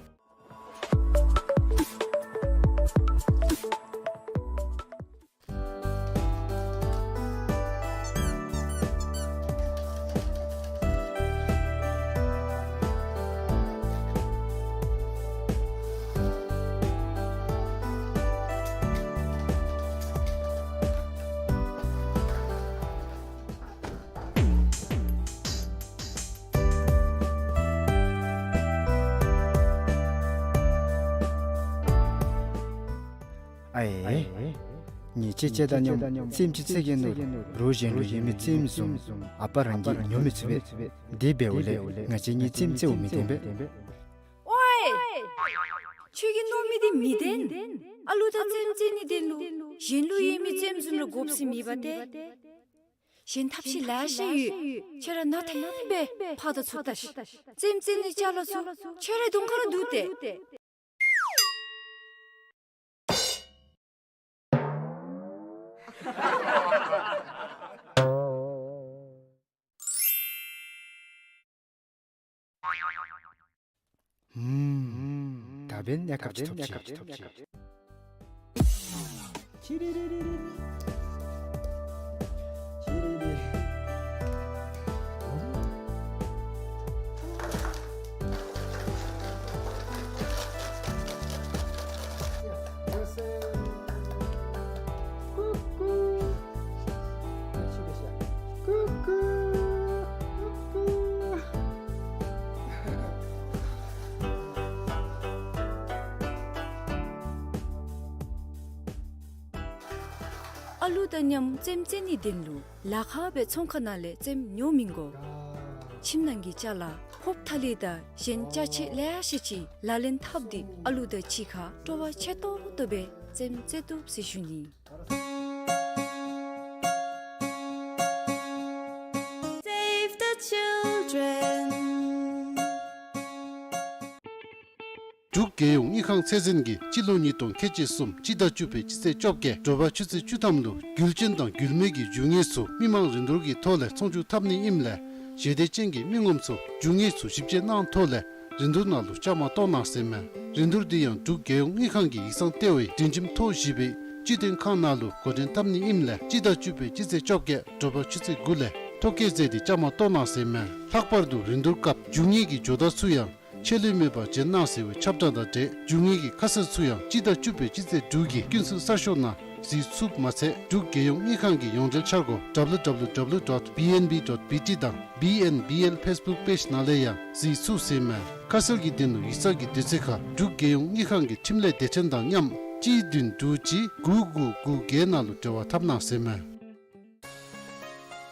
ཨའེ། ཉེས་ཅན་བཅས་དང་མཉམ་རྩེདམོ་ཅིག་རྩེ་གེ་མནོ་རུང་གཞན་ལུ་ཡོད་མི་རྩེདམོ་བཟུམ་ཨ་པ་རང་གིས་ཉོ་མི་ཚུགས་པས། དེ་འབདཝ་ལས་ང་བཅས་གཉིས་རྩེདམོ་རྩེཝ་མི་བཏུབ་པས། ཨོའེ། ཁྱོད་ཀྱིས་མནོ་མི་དེ་མི་བདེན། ཨ་ལུ་དང་རྩེདམོ་རྩེ་ནིའི་དོན་ལུ་གཞན་ལུ་ཡོད་མི་རྩེདམོ་བཟུམ་ར་དགོཔ་ཟེར་མེད་པ་ཏེ། གཞན་ཐབས་ཤེས་ལེ་ཤ་ཡོད། ཁྱོད་ར་ནང་ཐེངས་སྦེ་ཕར་དང་ཚུར་བལྟ་ཤིག། རྩེདམོ་རྩེ་ནིའི་ཅ་ལ་ཚུ་ཁྱོད་རའི་གདོང་ཁར་ར་འདུག་སྟེ། ཧུམ། ད་འབདན་གནས་སྐབས་ཅིག་ཐོབ་ཅི། ཨ་ལུ་དང་མཉམ་རྩེདམོ་རྩེ་ནིའི་དོན་ལུ་ལཱ་ཁག་སྦེ་ཚོང་ཁང་ནང་ལས་རྩེདམོ་ཉོ་མི་དགོ། ཁྱིམ་ནང་གི་ཅ་ལ་ཕོརཔ་ཐ་ལི་དང་གཞན་ཅ་ཆས་ལེ་ཤ་ཅིག་ལག་ལེན་འཐབ་སྟེ་ཨ་ལུ་དང་གཅིག་ཁར་སྤྲོ་བ་ཆེ་ཏོག་ཏོ་སྦེ་རྩེདམོ་རྩེ་བཏུབ་ཟེར་ཞུ་ནི། Save the children. འབྲུག་རྒྱལ་ཡོངས་དངུལ་ཁང་ཚད་འཛིན་གྱིས་སྤྱི་ལོ་ཉིས་སྟོང་ཁལ་གཅིག་གསུམ་སྤྱི་ཟླ་བཅུ་པའི་སྤྱི་ཚེས་བཅོ་བརྒྱད་དྲོ་པ་ཆུ་ཚོད་བཅུ་ཐམ་ལུ་རྒྱུ་ཅན་དང་རྒྱུ་མེད་ཀྱི་རྒྱུ་དངོས་ཚུ་མི་མང་རིན་བསྡུར་གྱི་ཐོག་ལས་ཚོང་བསྒྱུར་འཐབ་ནི་ཨིནམ་ལས་ཞལ་འདེབས་ཅན་གྱི་མི་ངོམ་ཚུ་རྒྱུ་དངོས་ཚུ་ཞིབ་དཔྱད་གནང་ཐོག་ལས་རིན་བསྡུར་ནང་ལུ་བཅའ་མར་གཏོགས་གནང་ཟེར་མས། རིན་བསྡུར་འདི་ཡང་འབྲུག་རྒྱལ་ཡོངས་དངུལ་ཁང་གི་ཡིག་ཚང་ལྟེ་བའི་སྒྲིག་ཁྲིམས་ཐོ་བཞི་པའི་སྤྱི་དོན་ཁང་ནང་ལུ་འགོ་འདྲེན་འཐབ་ནི་ཨིནམ་ལས་སྤྱི་ཟླ་བཅུ་པའི་སྤྱི་ཚེས་བཅོ་བརྒྱད་དྲོ་པ་ཆུ་ཚོད་དགུ་ལས་ཐོ་བཀོད་མཛད་དེ་བཅའ་མར་གཏོགས་གནང་ཟེར་མས། ལྷག་པར་དུ་རིན་བསྡུར་སྐབས་རྒྱུ་དངོས་ཀྱི་ཇོ་བདག་ཚུ་ཡང་ཆད་ལུས་མེད་པར་བྱོན་གནང་ཟེར་བའི་ཁྱབ་བསྒྲགས་དང་འབྲེལ་རྒྱུ་དངོས་ཀྱི་ཁ་གསལ་ཚུ་ཡང་སྤྱི་ཟླ་བཅུ་པའི་སྤྱི་ཚེས་དྲུག་གི་ཀུན་གསལ་གསར་ཤོག་ནང་གཟིགས་ཚུགསཔ་མ་ཚད་འབྲུག་རྒྱལ་ཡོངས་དངུལ་ཁང་གི་ཡོངས་འབྲེལ་འཆར་སྒོ་W W W dot B N B dot B T དང་B N B L Facebook page ནང་ལས་ཡང་གཟིགས་ཚུགས་ཟེར་མས། ཁ་གསལ་གྱི་དོན་ལུ་ཡིག་ཚང་གི་དུས་ཚོད་ཁར་འབྲུག་རྒྱལ་ཡོངས་དངུལ་ཁང་གི་འཕྲིན་ལས་སྡེ་ཚན་དང་མཉམ་གཅིག་བདུན་དྲུག་གཅིག་དགུ་དགུ་དགུ་བརྒྱད་ནང་ལུ་འབྲེལ་བ་འཐབ་གནང་ཟེར་མས།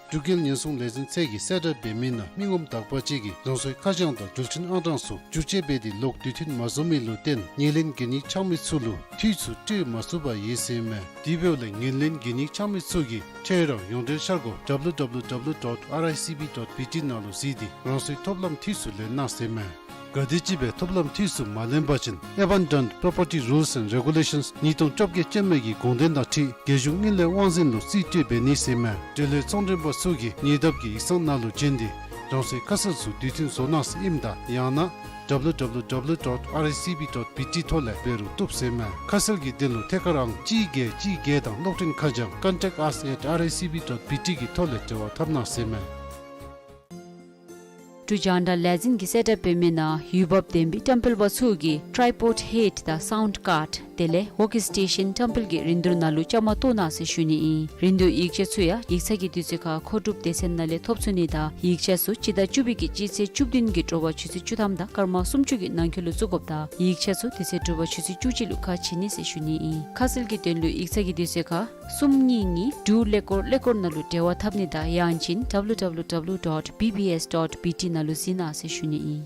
འབྲུག་རྒྱལ་ཉེན་སྲུང་ལས་འཛིན་ཚད་ཀྱིས་གསལ་བསྒྲགས་འབད་མི་ནང་མི་ངོམ་དག་པ་ཅིག་གིས་རང་སོའི་ཁ་བྱང་དང་འགྲུལ་འཕྲིན་ཨང་གྲངས་ཚུ་བསྒྱུར་བཅོས་འབད་དེ་ལོག་དུས་མཐུན་མ་བཟོ་མི་ལུ་བརྟེན་ངོས་ལེན་གན་ཡིག་འཆང་མི་ཚུ་ལུ་འཐུས་ཚུ་སྤྲོད་མ་ཚུགས་པར་ཡོད་ཟེར་མས། དེ་འབདཝ་ལས་ངོས་ལེན་གན་ཡིག་འཆང་མི་ཚུ་གིས་ཁྱོད་རའི་ཡོངས་འབྲེལ་འཆར་སྒོ་W W W dot R I C B dot B T ནང་ལུ་གཟིགས་ཏེ་རང་སོའི་ཐོབ་ལམ་འཐུས་ཚུ་ལེན་གནང་ཟེར་མས། ག་དེམ་ཅིག་སྦེ་ཐོབ་ལམ་འཐུས་སུ་མ་ལེན་པ་ཅིན་Abandoned Property Rules and Regulations ཉིས་སྟོང་བཅོ་བརྒྱད་ཅན་མའི་གི་དགོངས་དོན་དང་འཁྲིལ་རྒྱལ་གཞུང་དངུལ་ལས་དབང་འཛིན་ལུ་རྩིས་སྤྲོད་འབད་ནི་ཟེར་མས། འབྲེལ་ཡོད་ཚོང་མགྲོན་པ་ཚུ་གིས་ཉེ་འདབས་ཀྱི་ཡིག་ཚང་ནང་ལུ་བྱོན་ཏེ་རང་སོའི་ཁ་གསལ་ཚུ་དུས་མཐུན་བཟོ་གནང་ཟེར་ཨིནམ་ད་ཡང་ན་W W W dot R I C B dot B T ཐོག་ལས་འབད་རུང་བཏུབ་ཟེར་མས། ཁ་གསལ་གྱི་དོན་ལུ་ཐད་ཀར་ཨང་གཅིག་བརྒྱད་གཅིག་བརྒྱད་དང་གློག་འཕྲིན་ཁ་བྱང་contact us at R I C B dot B T གི་ཐོག་ལས་འབྲེལ་བ་འཐབ་གནང་ཟེར་མས། འབྲུག་རྒྱང་བསྒྲགས་ལས་འཛིན་གྱིས་གསལ་བསྒྲགས་འབད་མི་ནང་འོས་འབབ་ལྡན་པའི་བཀྲམ་སྤེལ་པ་ཚུ་གིས་tripod head དང་sound card དེ་ལས་walkie station བཀྲམ་སྤེལ་གྱི་རིན་བསྡུར་ནང་ལུ་བཅའ་མར་གཏོགས་གནང་ཟེར་ཞུ་ནི་ཨིན། རིན་བསྡུར་ཡིག་ཆ་ཚུ་ཡང་ཡིག་ཚང་གི་དུས་ཚོད་ཁར་མཁོ་སྒྲུབ་སྡེ་ཚན་ནང་ལས་ཐོབ་ཚུགས་ནི་དང་ཡིག་ཆ་ཚུ་སྤྱི་ཟླ་བཅུ་པའི་གི་སྤྱི་ཚེས་བཅུ་བདུན་གྱི་དྲོ་པ་ཆུ་ཚོད་བཅུ་ཐམ་དང་སྐར་མ་སུམ་ཅུ་གི་ནང་འཁོད་ལུ་བཙུགས་དགོཔ་དང་ཡིག་ཆ་ཚུ་དེ་ཚེ་དྲོ་པ་ཆུ་ཚོད་བཅུ་གཅིག་ལུ་ཁ་ཕྱེ་ནི་ཟེར་ཞུ་ནི་ཨིན། ཁ་གསལ་གྱི་དོན་ལུ་ཡིག་ཚང་གི་དུས་ཚོད་ཁར་གསུམ་གཉིས་གཉིས་དྲུག་ཀླད་ཀོར་ཀླད་ཀོར་ནང་ལུ་འབྲེལ་བ་འཐབ་ནི་དང་ཡང་ཅིན་W W W dot B B S dot B T ནང་ལུ་གཟིགས་གནང་ཟེར་ཞུ་ནི་ཨིན།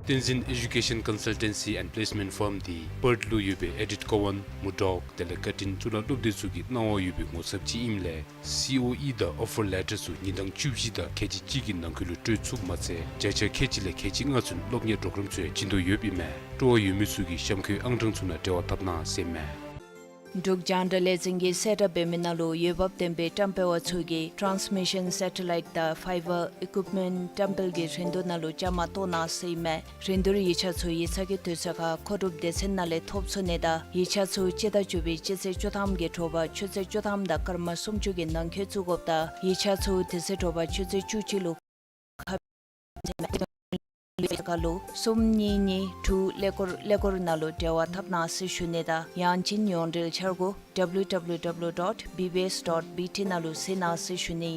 བསྟན་འཛིན་Education Consultancy and Placement Firm འདི་པརཐ་ལུ་ཡོད་པའི་ཨེ་ཌིཐ་ཀོ་ཝན་མུར་ཌོག་དེ་ལས་ཀར་ཊིན་གཙུག་ལག་སློབ་སྡེ་ཚུ་གི་གནང་བ་ཡོད་པའི་ངོ་ཚབ་ཅིག་ཨིནམ་ལས་སི་ཨོ་ཨི་དང་ཨོ་ཕར་ལེ་ཊར་ཚུ་ཉིན་གྲངས་བཅུ་བཞི་དང་ཁལ་གཅིག་གཅིག་གི་ནང་འཁོད་ལུ་སྤྲོད་ཚུགསཔ་མ་ཚད་བརྒྱ་ཆ་ཁལ་གཅིག་ལས་ཁལ་གཅིག་ལྔ་ཚུན་སློབ་གཉེར་པོརོ་གརམ་ཚུ་ཡང་བྱིན་དོ་ཡོདཔ་ཨིན་མས། སྤྲོ་བ་ཡོད་མི་ཚུ་གིས་གཤམ་འཁོད་ཨང་གྲངས་ཚུ་ནང་འབྲེལ་བ་འཐབ་གནང་ཟེར་མས། འབྲུག་རྒྱང་བསྒྲགས་ལས་འཛིན་གྱིས་གསལ་བསྒྲགས་འབད་མི་ནང་ལུ་འོས་འབབ་ལྡན་པའི་བཀྲམ་སྤེལ་བ་ཚུ་གིས་transmission satellite དང་fiber equipment བཀྲམ་སྤེལ་གྱི་རིན་བསྡུར་ནང་ལུ་བཅའ་མར་གཏོགས་གནང་ཟེར་ཨིན་མས། རིན་བསྡུར་ཡིག་ཆ་ཚུ་ཡིག་ཚང་གི་དུས་ཚོད་ཁར་མཁོ་སྒྲུབ་སྡེ་ཚན་ནང་ལས་ཐོབ་ཚུགས་ནི་དང་ཡིག་ཆ་ཚུ་སྤྱི་ཟླ་བཅུ་པའི་སྤྱི་ཚེས་བཅུ་ཐམ་གྱི་དྲོ་པ་ཆུ་ཚོད་བཅུ་ཐམ་དང་སྐར་མ་སུམ་ཅུ་གི་ནང་འཁོད་བཙུགས་དགོཔ་དང་ཡིག་ཆ་ཚུ་དེ་ཚེ་དྲོ་པ་ཆུ་ཚོད་བཅུ་གཅིག་ལུ་ཁ་ཁ་ལུ་གསུམ་གཉིས་གཉིས་དྲུག་ཀླད་ཀོར་ཀླད་ཀོར་ནང་ལུ་འབྲེལ་བ་འཐབ་གནང་ཟེར་ཞུ་ནི་དང་ཡང་ཅིན་ཡོངས་འབྲེལ་འཆར་སྒོ་W W W dot B B S dot B T ནང་ལུ་གཟིགས་གནང་ཟེར་ཞུ་ནི།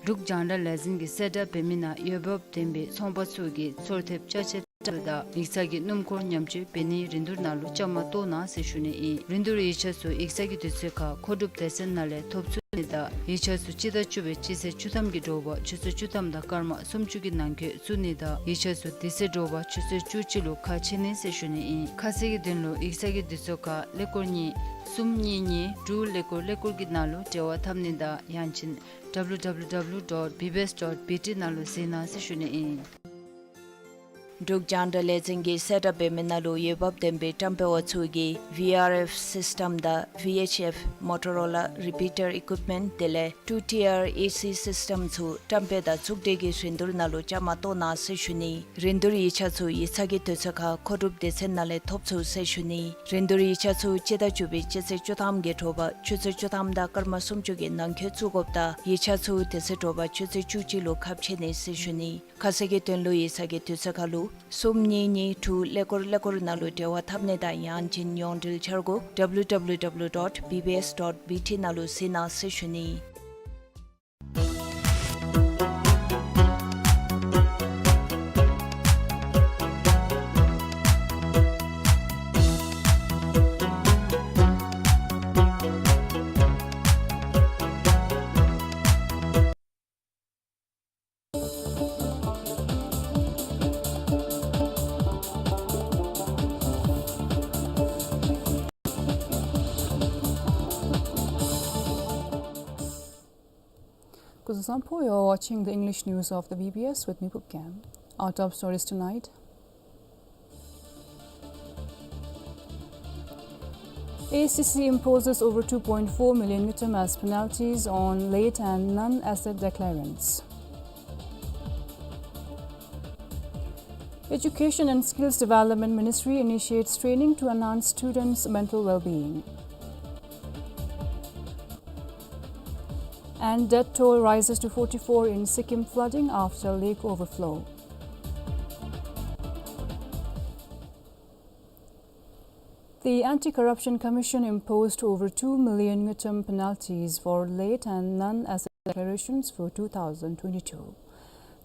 འབྲུག་རྒྱང་བསྒྲགས་ལས་འཛིན་གྱིས་གསལ་བསྒྲགས་འབད་མི་ནང་འོས་འབབ་ལྡན་པའི་ཚོང་པ་ཚུ་གིས་ཚོར་ཐེབས་ཅ་ཆས་བཀྲམ་སྤེལ་དང་ཡིག་ཚང་གི་སྣུམ་འཁོར་ཉམས་བཅོས་འབད་ནིའི་རིན་བསྡུར་ནང་ལུ་བཅའ་མར་གཏོགས་གནང་ཟེར་ཞུ་ནི་ཨིན། རིན་བསྡུར་ཡིག་ཆ་ཚུ་ཡིག་ཚང་གི་དུས་ཚོད་ཁར་མཁོ་སྒྲུབ་སྡེ་ཚན་ནང་ལས་ཐོབ་ཚུགས་ནི་དང་ཡིག་ཆ་ཚུ་སྤྱི་ཟླ་བཅུ་པའི་སྤྱི་ཚེས་བཅུ་ཐམ་གྱི་དྲོ་པ་ཆུ་ཚོད་བཅུ་ཐམ་དང་སྐར་མ་སུམ་ཅུ་གི་ནང་འཁོད་བཙུགས་ནི་དང་ཡིག་ཆ་ཚུ་དེ་ཚེ་དྲོ་པ་ཆུ་ཚོད་བཅུ་གཅིག་ལུ་ཁ་ཕྱེ་ནི་ཟེར་ཞུ་ནི་ཨིན། ཁ་གསལ་གྱི་དོན་ལུ་ཡིག་ཚང་གི་དུས་ཚོད་ཁར་ཀླད་ཀོར་གཉིས་གསུམ་གཉིས་གཉིས་དྲུག་ཀླད་ཀོར་ཀླད་ཀོར་གྱི་ནང་ལུ་འབྲེལ་བ་འཐབ་ནི་དང་ཡང་ཅིན་W W W dot B B S dot B T ནང་ལུ་གཟིགས་གནང་ཟེར་ཞུ་ནི་ཨིན། འབྲུག་རྒྱང་བསྒྲགས་ལས་འཛིན་གྱིས་གསལ་བསྒྲགས་འབད་མི་ནང་ལུ་འོས་འབབ་ལྡན་པའི་བཀྲམ་སྤེལ་བ་ཚུ་གིས་V R F system དང་V H F Motorola repeater equipment དེ་ལས་two tier A C system ཚུ་བཀྲམ་སྤེལ་དང་བཙུགས་སྤྲོད་ཀྱི་རིན་བསྡུར་ནང་ལུ་བཅའ་མར་གཏོགས་གནང་ཟེར་ཞུ་ནི། རིན་བསྡུར་ཡིག་ཆ་ཚུ་ཡིག་ཚང་གི་དུས་ཚོད་ཁར་མཁོ་སྒྲུབ་སྡེ་ཚན་ནང་ལས་ཐོབ་ཚུགས་ཟེར་ཞུ་ནི། རིན་བསྡུར་ཡིག་ཆ་ཚུ་སྤྱི་ཟླ་བཅུ་པའི་སྤྱི་ཚེས་བཅུ་ཐམ་གྱི་དྲོ་པ་ཆུ་ཚོད་བཅུ་ཐམ་དང་སྐར་མ་སུམ་ཅུ་གི་ནང་འཁོད་བཙུགས་དགོཔ་དང་ཡིག་ཆ་ཚུ་དེ་ཚེ་དྲོ་པ་ཆུ་ཚོད་བཅུ་གཅིག་ལུ་ཁ་ཕྱེ་ནི་ཟེར་ཞུ་ནི། ཁ་གསལ་གྱི་དོན་ལུ་ཡིག་ཚང་གི་དུས་ཚོད་ཁར་ལུ་གསུམ་གཉིས་གཉིས་དྲུག་ཀླད་ཀོར་ཀླད་ཀོར་ནང་ལུ་འབྲེལ་བ་འཐབ་ནི་དང་ཡང་ཅིན་ཡོངས་འབྲེལ་འཆར་སྒོ་W W W dot B B S dot B T ནང་ལུ་གཟིགས་གནང་ཟེར་ཞུ་ནི། Kuzuzangpo, you're watching the English news of the B B S with me, Pupkang. Our top stories tonight. A C C imposes over two point four million ngultrum as penalties on late and non-asset declarants. Education and Skills Development Ministry initiates training to enhance students' mental well-being. And death toll rises to forty-four in Sikkim flooding after lake overflow. The Anti-Corruption Commission imposed over two million ngultrum penalties for late and non-asset declarations for two thousand twenty-two.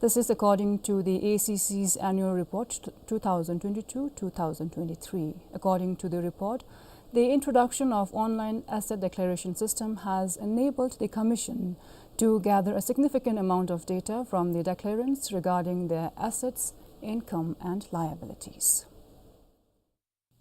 This is according to the A C C's annual report t-, two thousand twenty-two two thousand twenty-three. According to the report, the introduction of online asset declaration system has enabled the commission to gather a significant amount of data from the declarants regarding their assets, income and liabilities.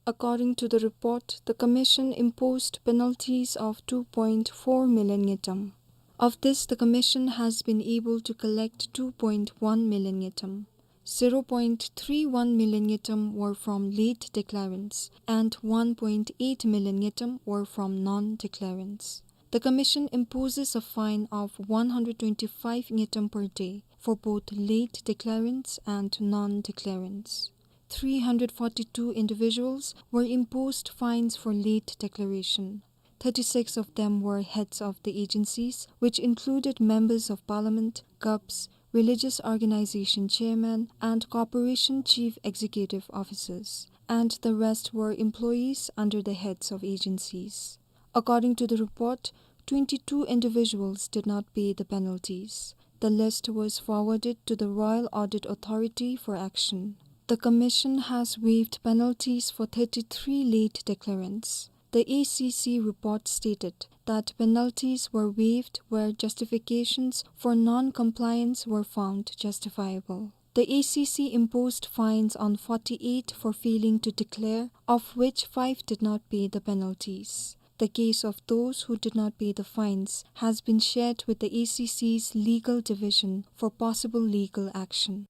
According to the report, the commission imposed penalties of two point four million ngultrum. Of this, the commission has been able to collect two point one million ngultrum. Zero point three one million ngultrum were from late declarants and one point eight million ngultrum were from non-declarants. The commission imposes a fine of one hundred twenty-five ngultrum per day for both late declarants and non-declarants. Three hundred forty-two individuals were imposed fines for late declaration. Thirty-six of them were heads of the agencies, which included members of parliament, gups, religious organization chairman, and corporation chief executive officers, and the rest were employees under the heads of agencies. According to the report, twenty-two individuals did not pay the penalties. The list was forwarded to the Royal Audit Authority for action. The commission has waived penalties for thirty-three late declarants. The A C C report stated that penalties were waived where justifications for non-compliance were found justifiable. The A C C imposed fines on forty-eight for failing to declare, of which five did not pay the penalties. The case of those who did not pay the fines has been shared with the A C C's legal division for possible legal action.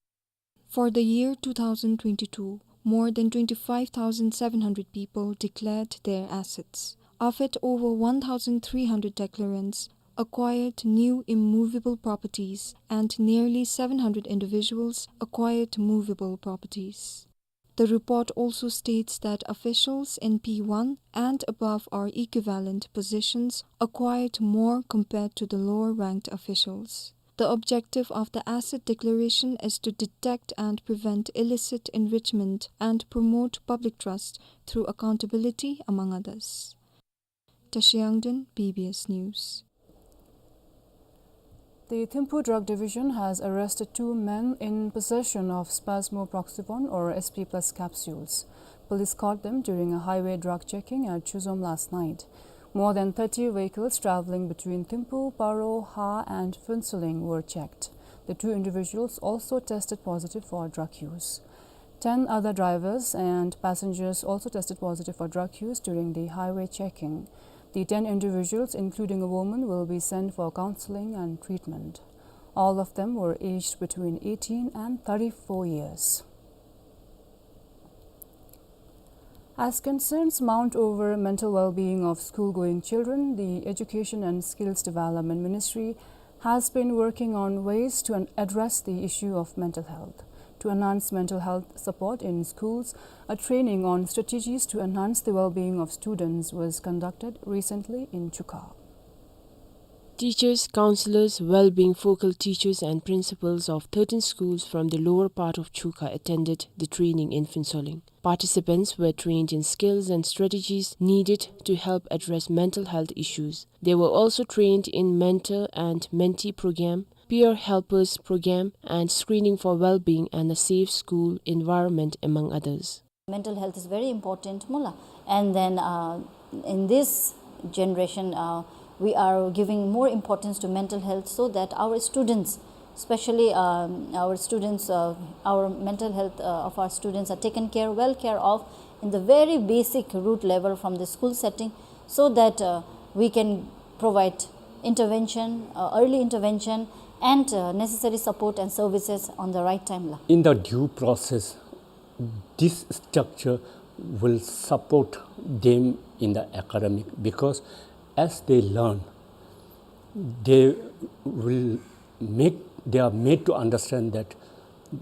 For the year two thousand twenty-two, more than twenty-five thousand seven hundred people declared their assets. Of it, over one thousand three hundred declarants acquired new immovable properties and nearly seven hundred individuals acquired movable properties. The report also states that officials in P one and above or equivalent positions acquired more compared to the lower ranked officials. The objective of the asset declaration is to detect and prevent illicit enrichment and promote public trust through accountability, among others. Tashi Yangden, B B S News. The Thimphu Drug Division has arrested two men in possession of Spasmo Proxipon or S P plus capsules. Police caught them during a highway drug checking at Chuzom last night. More than thirty vehicles traveling between Thimphu, Paro, Ha and Phuentsholing were checked. The two individuals also tested positive for drug use. Ten other drivers and passengers also tested positive for drug use during the highway checking. The ten individuals, including a woman, will be sent for counseling and treatment. All of them were aged between eighteen and thirty-four years. As concerns mount over mental well-being of school-going children, the Education and Skills Development Ministry has been working on ways to an-, address the issue of mental health. To enhance mental health support in schools, a training on strategies to enhance the well-being of students was conducted recently in Chuka. Teachers, counselors, well-being focal teachers and principals of thirteen schools from the lower part of Chuka attended the training in Phuentsholing. Participants were trained in skills and strategies needed to help address mental health issues. They were also trained in mentor and mentee program, peer helpers program, and screening for well-being and a safe school environment, among others. Mental health is very important, mula. And then, uh, in this generation, uh, we are giving more importance to mental health so that our students, especially, um, our students, uh, our mental health, uh, of our students are taken care, well care of in the very basic root level from the school setting, so that, uh, we can provide intervention, uh, early intervention, and, uh, necessary support and services on the right time, la. In the due process, this structure will support them in the academic, because as they learn, they will make, they are made to understand that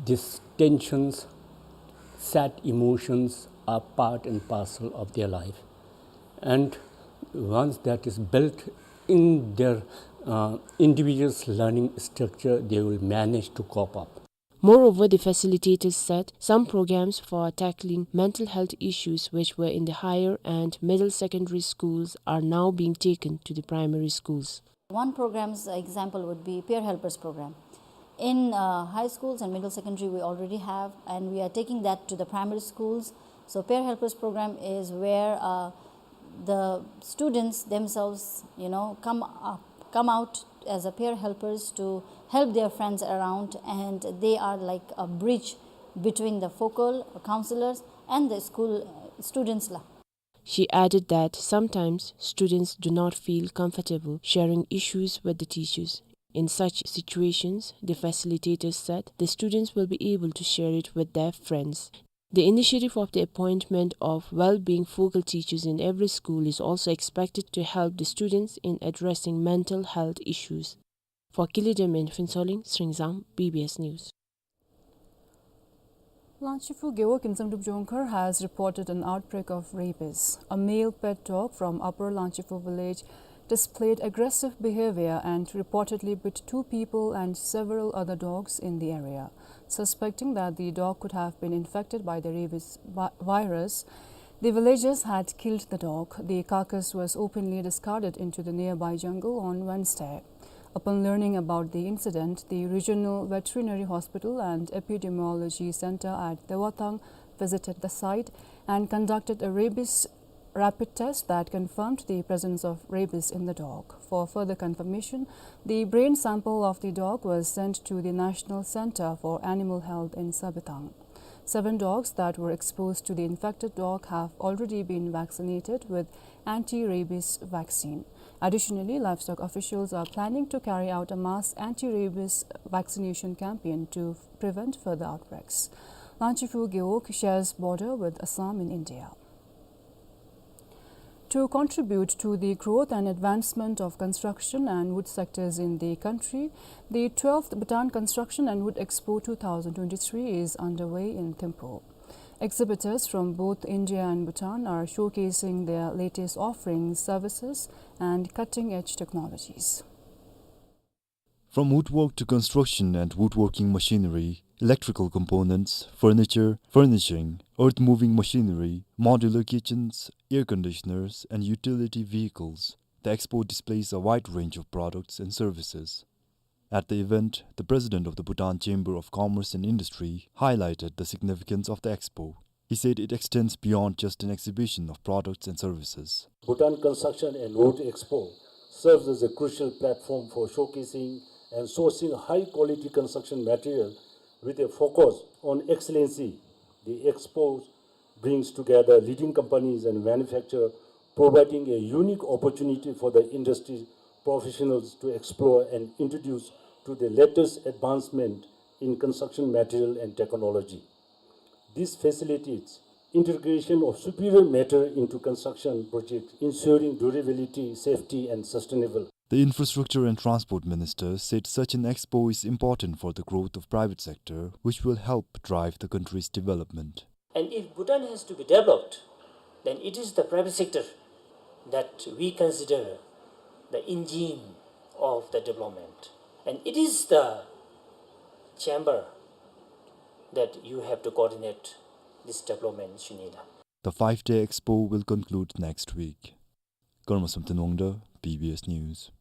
these tensions, sad emotions are part and parcel of their life. And once that is built in their, uh, individual's learning structure, they will manage to cope up. Moreover, the facilitators said some programs for tackling mental health issues which were in the higher and middle secondary schools are now being taken to the primary schools. One program's example would be Peer Helpers program. In, uh, high schools and middle secondary, we already have, and we are taking that to the primary schools. So Peer Helpers program is where, uh, the students themselves, you know, come up, come out as a peer helpers to help their friends around, and they are like a bridge between the focal counselors and the school, uh, students, la. She added that sometimes students do not feel comfortable sharing issues with the teachers. In such situations, the facilitators said, the students will be able to share it with their friends. The initiative of the appointment of well-being focal teachers in every school is also expected to help the students in addressing mental health issues. For Kilidem in Phuentsholing, Sringzang, B B S News. Langchiphu Gewog in Zangtrup Jongkhar has reported an outbreak of rabies. A male pet dog from Upper Langchiphu village displayed aggressive behavior and reportedly bit two people and several other dogs in the area. Suspecting that the dog could have been infected by the rabies vi-, virus, the villagers had killed the dog. The carcass was openly discarded into the nearby jungle on Wednesday. Upon learning about the incident, the Regional Veterinary Hospital and Epidemiology Center at Dewathang visited the site and conducted a rabies rapid test that confirmed the presence of rabies in the dog. For further confirmation, the brain sample of the dog was sent to the National Center for Animal Health in Sabetang. Seven dogs that were exposed to the infected dog have already been vaccinated with anti-rabies vaccine. Additionally, livestock officials are planning to carry out a mass anti-rabies vaccination campaign to prevent further outbreaks. Langchiphu Gewog shares border with Assam in India. To contribute to the growth and advancement of construction and wood sectors in the country, the twelfth Bhutan Construction and Wood Expo two thousand twenty-three is underway in Thimphu. Exhibitors from both India and Bhutan are showcasing their latest offerings, services, and cutting-edge technologies. From woodwork to construction and woodworking machinery, electrical components, furniture, furnishing, earth-moving machinery, modular kitchens, air conditioners, and utility vehicles, the expo displays a wide range of products and services. At the event, the president of the Bhutan Chamber of Commerce and Industry highlighted the significance of the expo. He said it extends beyond just an exhibition of products and services. Bhutan Construction and Wood Expo serves as a crucial platform for showcasing and sourcing high-quality construction material with a focus on excellency. The expo brings together leading companies and manufacturers, providing a unique opportunity for the industry professionals to explore and introduce to the latest advancement in construction material and technology. This facilitates integration of superior matter into construction projects, ensuring durability, safety, and sustainable. The Infrastructure and Transport Minister said such an expo is important for the growth of private sector, which will help drive the country's development. And if Bhutan has to be developed, then it is the private sector that we consider the engine of the development. And it is the chamber that you have to coordinate this development, Shinila. The five-day expo will conclude next week. Karma Samten Wangda, B B S News.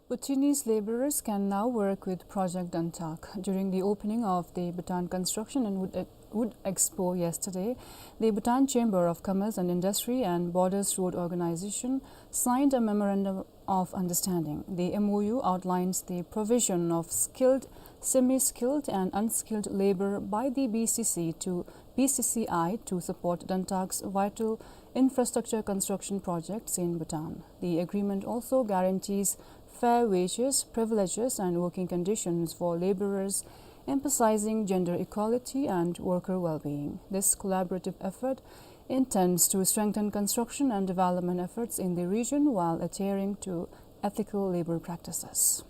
Bhutanese laborers can now work with Project Dantak. During the opening of the Bhutan Construction and Wood, Wood Expo yesterday, the Bhutan Chamber of Commerce and Industry and Borders Road Organization signed a memorandum of understanding. The M O U outlines the provision of skilled, semi-skilled and unskilled labor by the B C C to, B C C I to support Dantak's vital infrastructure construction projects in Bhutan. The agreement also guarantees fair wages, privileges and working conditions for laborers, emphasizing gender equality and worker well-being. This collaborative effort intends to strengthen construction and development efforts in the region while adhering to ethical labor practices.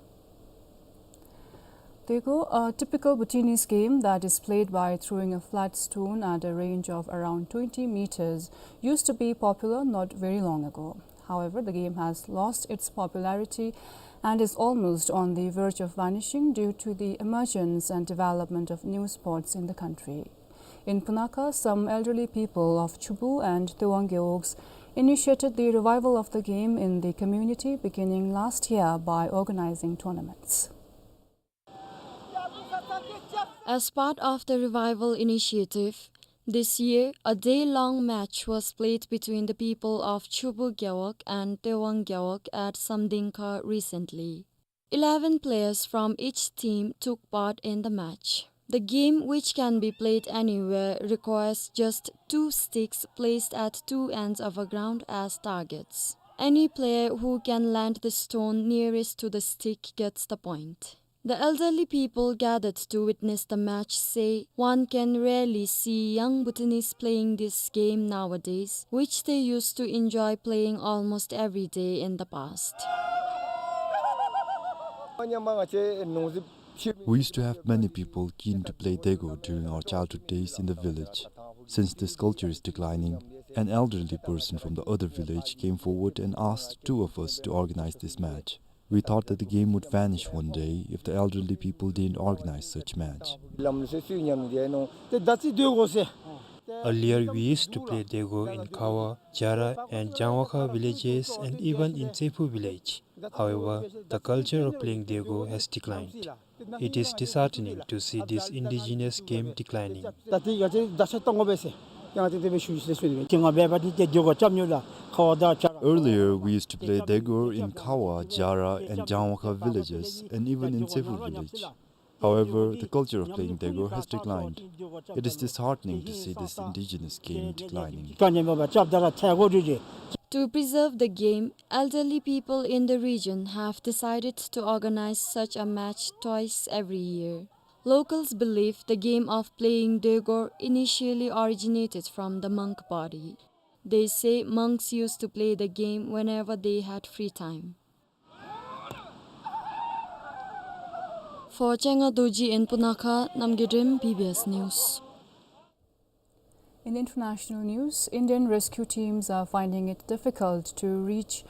Tego, a typical Bhutanese game that is played by throwing a flat stone at a range of around twenty meters, used to be popular not very long ago. However, the game has lost its popularity and is almost on the verge of vanishing due to the emergence and development of new sports in the country. In Punakha, some elderly people of Chubu and Tewang Gewogs initiated the revival of the game in the community beginning last year by organizing tournaments. As part of the revival initiative, this year, a day-long match was played between the people of Chubu Gewog and Tewang Gewog at Samdingkha recently. Eleven players from each team took part in the match. The game, which can be played anywhere, requires just two sticks placed at two ends of a ground as targets. Any player who can land the stone nearest to the stick gets the point. The elderly people gathered to witness the match say one can rarely see young Bhutanese playing this game nowadays, which they used to enjoy playing almost every day in the past. We used to have many people keen to play Dego during our childhood days in the village. Since this culture is declining, an elderly person from the other village came forward and asked two of us to organize this match. We thought that the game would vanish one day if the elderly people didn't organize such match. Earlier, we used to play Dego in Khawa, Jara, and Jangwakha villages, and even in Tsephu village. However, the culture of playing Dego has declined. It is disheartening to see this indigenous game declining. Earlier, we used to play Dego in Khawa, Jara, and Jangwakha villages, and even in Tsephu village. However, the culture of playing Dego has declined. It is disheartening to see this indigenous game declining. To preserve the game, elderly people in the region have decided to organize such a match twice every year. Locals believe the game of playing Dego initially originated from the monk body. They say monks used to play the game whenever they had free time. For Chenga Dorji in Punakha, Namgay Rim, B B S News. In international news, Indian rescue teams are finding it difficult to reach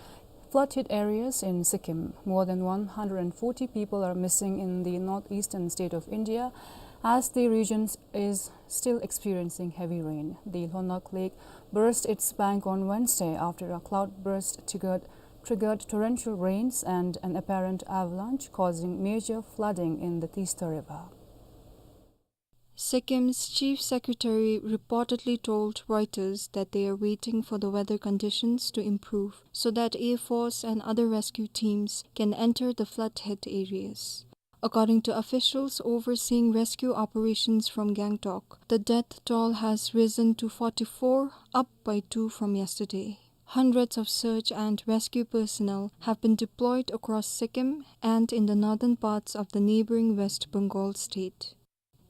flood-hit areas in Sikkim. More than one hundred and forty people are missing in the northeastern state of India, as the region is still experiencing heavy rain. The Lhonak Lake burst its bank on Wednesday after a cloudburst triggered, triggered torrential rains and an apparent avalanche, causing major flooding in the Teesta River. Sikkim's chief secretary reportedly told Reuters that they are waiting for the weather conditions to improve so that Air Force and other rescue teams can enter the flood-hit areas. According to officials overseeing rescue operations from Gangtok, the death toll has risen to forty-four, up by two from yesterday. Hundreds of search and rescue personnel have been deployed across Sikkim and in the northern parts of the neighboring West Bengal state.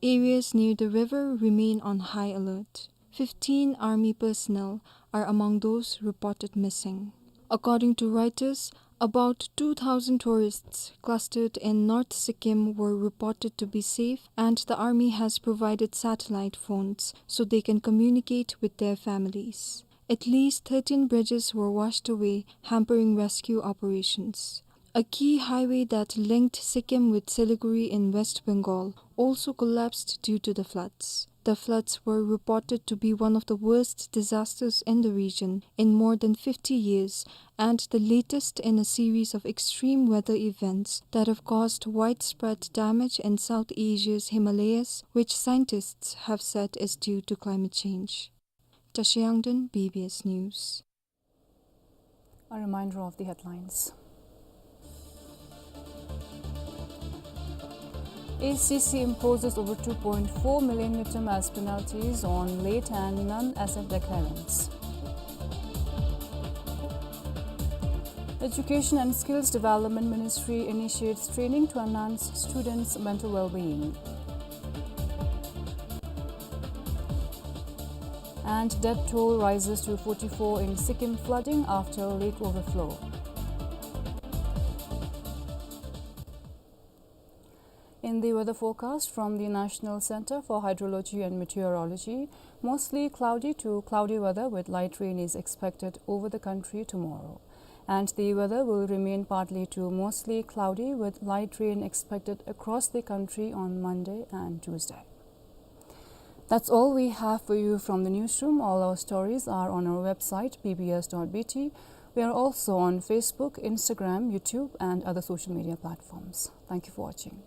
Areas near the river remain on high alert. Fifteen army personnel are among those reported missing. According to Reuters, about two thousand tourists clustered in North Sikkim were reported to be safe, and the army has provided satellite phones so they can communicate with their families. At least thirteen bridges were washed away, hampering rescue operations. A key highway that linked Sikkim with Siliguri in West Bengal also collapsed due to the floods. The floods were reported to be one of the worst disasters in the region in more than fifty years, and the latest in a series of extreme weather events that have caused widespread damage in South Asia's Himalayas, which scientists have said is due to climate change. Tashi Yangden, B B S News. A reminder of the headlines. A C C imposes over two point four million ngultrum as penalties on late and non-assent declarants. Education and Skills Development Ministry initiates training to enhance students' mental well-being. And death toll rises to forty-four in Sikkim flooding after lake overflow. In the weather forecast from the National Centre for Hydrology and Meteorology, mostly cloudy to cloudy weather with light rain is expected over the country tomorrow. And the weather will remain partly to mostly cloudy with light rain expected across the country on Monday and Tuesday. That's all we have for you from the newsroom. All our stories are on our website, B B S dot B T. We are also on Facebook, Instagram, YouTube, and other social media platforms. Thank you for watching.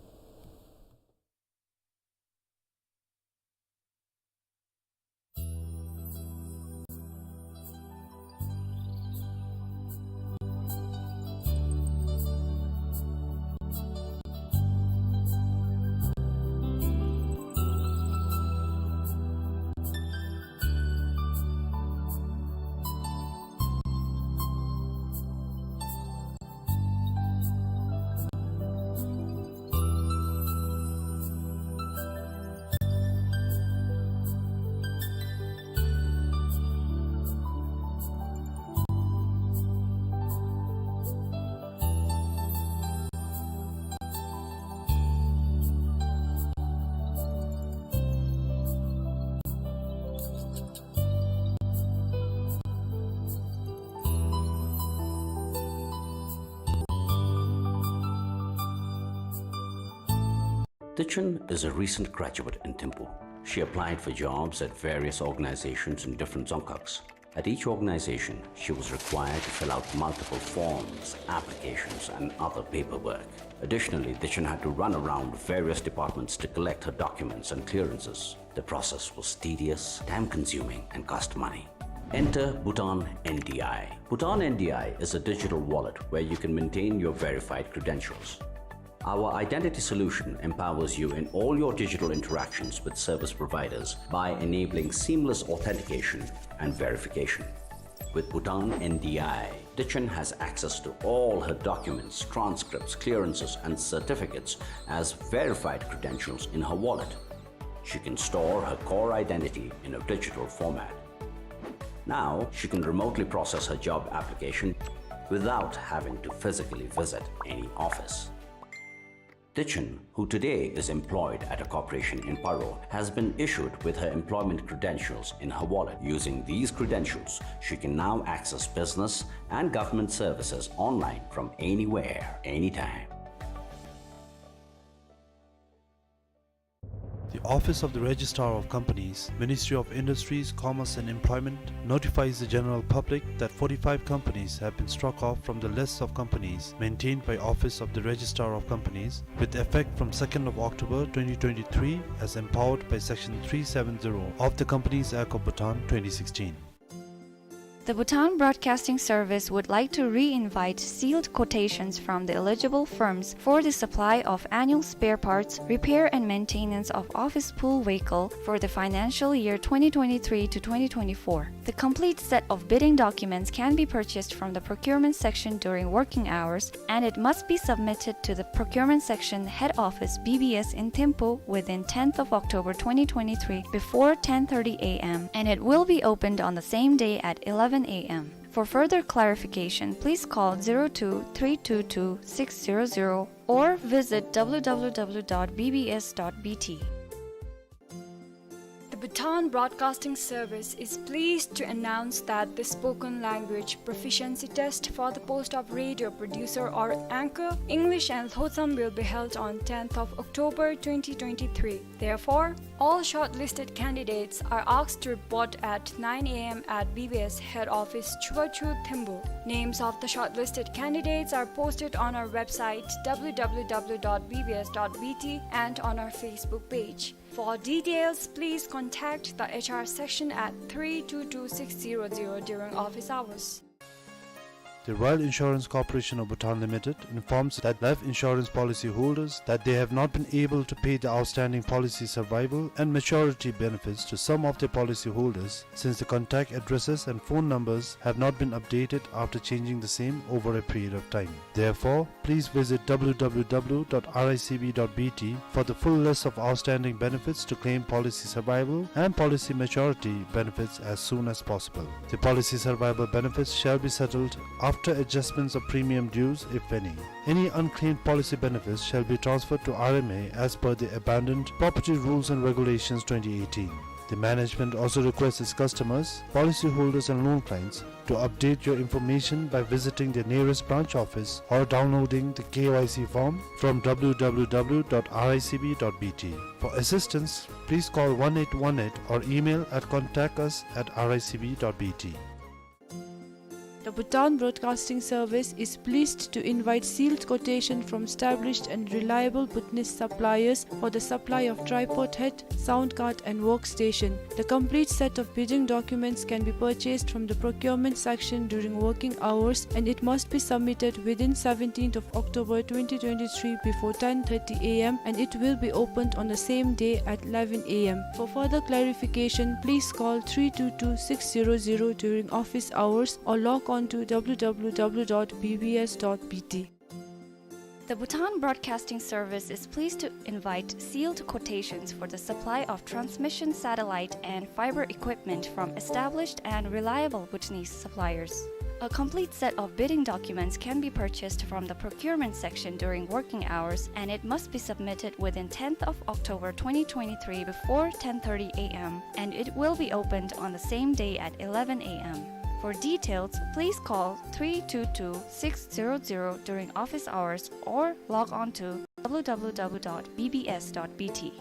Tichen is a recent graduate in Thimphu. She applied for jobs at various organizations in different dzongkhags. At each organization, she was required to fill out multiple forms, applications, and other paperwork. Additionally, Tichen had to run around various departments to collect her documents and clearances. The process was tedious, time-consuming, and cost money. Enter Bhutan N D I. Bhutan N D I is a digital wallet where you can maintain your verified credentials. Our identity solution empowers you in all your digital interactions with service providers by enabling seamless authentication and verification. With Bhutan N D I, Tichen has access to all her documents, transcripts, clearances, and certificates as verified credentials in her wallet. She can store her core identity in a digital format. Now, she can remotely process her job application without having to physically visit any office. Tichen, who today is employed at a corporation in Paro, has been issued with her employment credentials in her wallet. Using these credentials, she can now access business and government services online from anywhere, anytime. The Office of the Registrar of Companies, Ministry of Industries, Commerce and Employment, notifies the general public that forty-five companies have been struck off from the list of companies maintained by Office of the Registrar of Companies with effect from second of October twenty twenty-three as empowered by Section three seven zero of the Companies Act of Bhutan twenty sixteen. The Bhutan Broadcasting Service would like to re-invite sealed quotations from the eligible firms for the supply of annual spare parts, repair and maintenance of office pool vehicle for the financial year twenty twenty-three to twenty twenty-four. The complete set of bidding documents can be purchased from the procurement section during working hours, and it must be submitted to the procurement section head office B B S in Thimphu within tenth of October twenty twenty-three before ten thirty A M, and it will be opened on the same day at eleven A M. For further clarification, please call zero two three two two six zero zero or visit W W W dot B B S dot B T. The Bhutan Broadcasting Service is pleased to announce that the spoken language proficiency test for the post of radio producer or anchor, English and Lhotsam, will be held on tenth of October twenty twenty-three. Therefore, all shortlisted candidates are asked to report at nine A M at B B S head office, Chubachu, Thembu. Names of the shortlisted candidates are posted on our website, W W W dot B B S dot B T, and on our Facebook page. For details, please contact the H R section at three two two six zero zero during office hours. The Royal Insurance Corporation of Bhutan Limited informs that life insurance policy holders that they have not been able to pay the outstanding policy survival and maturity benefits to some of their policy holders, since the contact addresses and phone numbers have not been updated after changing the same over a period of time. Therefore, please visit W W W dot R I C B dot B T for the full list of outstanding benefits to claim policy survival and policy maturity benefits as soon as possible. The policy survival benefits shall be settled after adjustments of premium dues, if any. Any unclaimed policy benefits shall be transferred to R M A as per the Abandoned Property Rules and Regulations twenty eighteen. The management also requests its customers, policyholders and loan clients to update your information by visiting their nearest branch office or downloading the K Y C form from W W W dot R I C B dot B T. For assistance, please call one eight one eight or email at contact us at R I C B dot B T. The Bhutan Broadcasting Service is pleased to invite sealed quotation from established and reliable Bhutanese suppliers for the supply of tripod head, sound card and workstation. The complete set of bidding documents can be purchased from the procurement section during working hours, and it must be submitted within seventeenth of October twenty twenty-three before ten thirty A M, and it will be opened on the same day at eleven A M. For further clarification, please call three two two six zero zero during office hours or log on to W W W dot B B S dot B T. The Bhutan Broadcasting Service is pleased to invite sealed quotations for the supply of transmission satellite and fiber equipment from established and reliable Bhutanese suppliers. A complete set of bidding documents can be purchased from the procurement section during working hours, and it must be submitted within tenth of October twenty twenty-three before ten thirty A M, and it will be opened on the same day at eleven A M. For details, please call three two two six zero zero during office hours or log on to W W W dot B B S dot B T.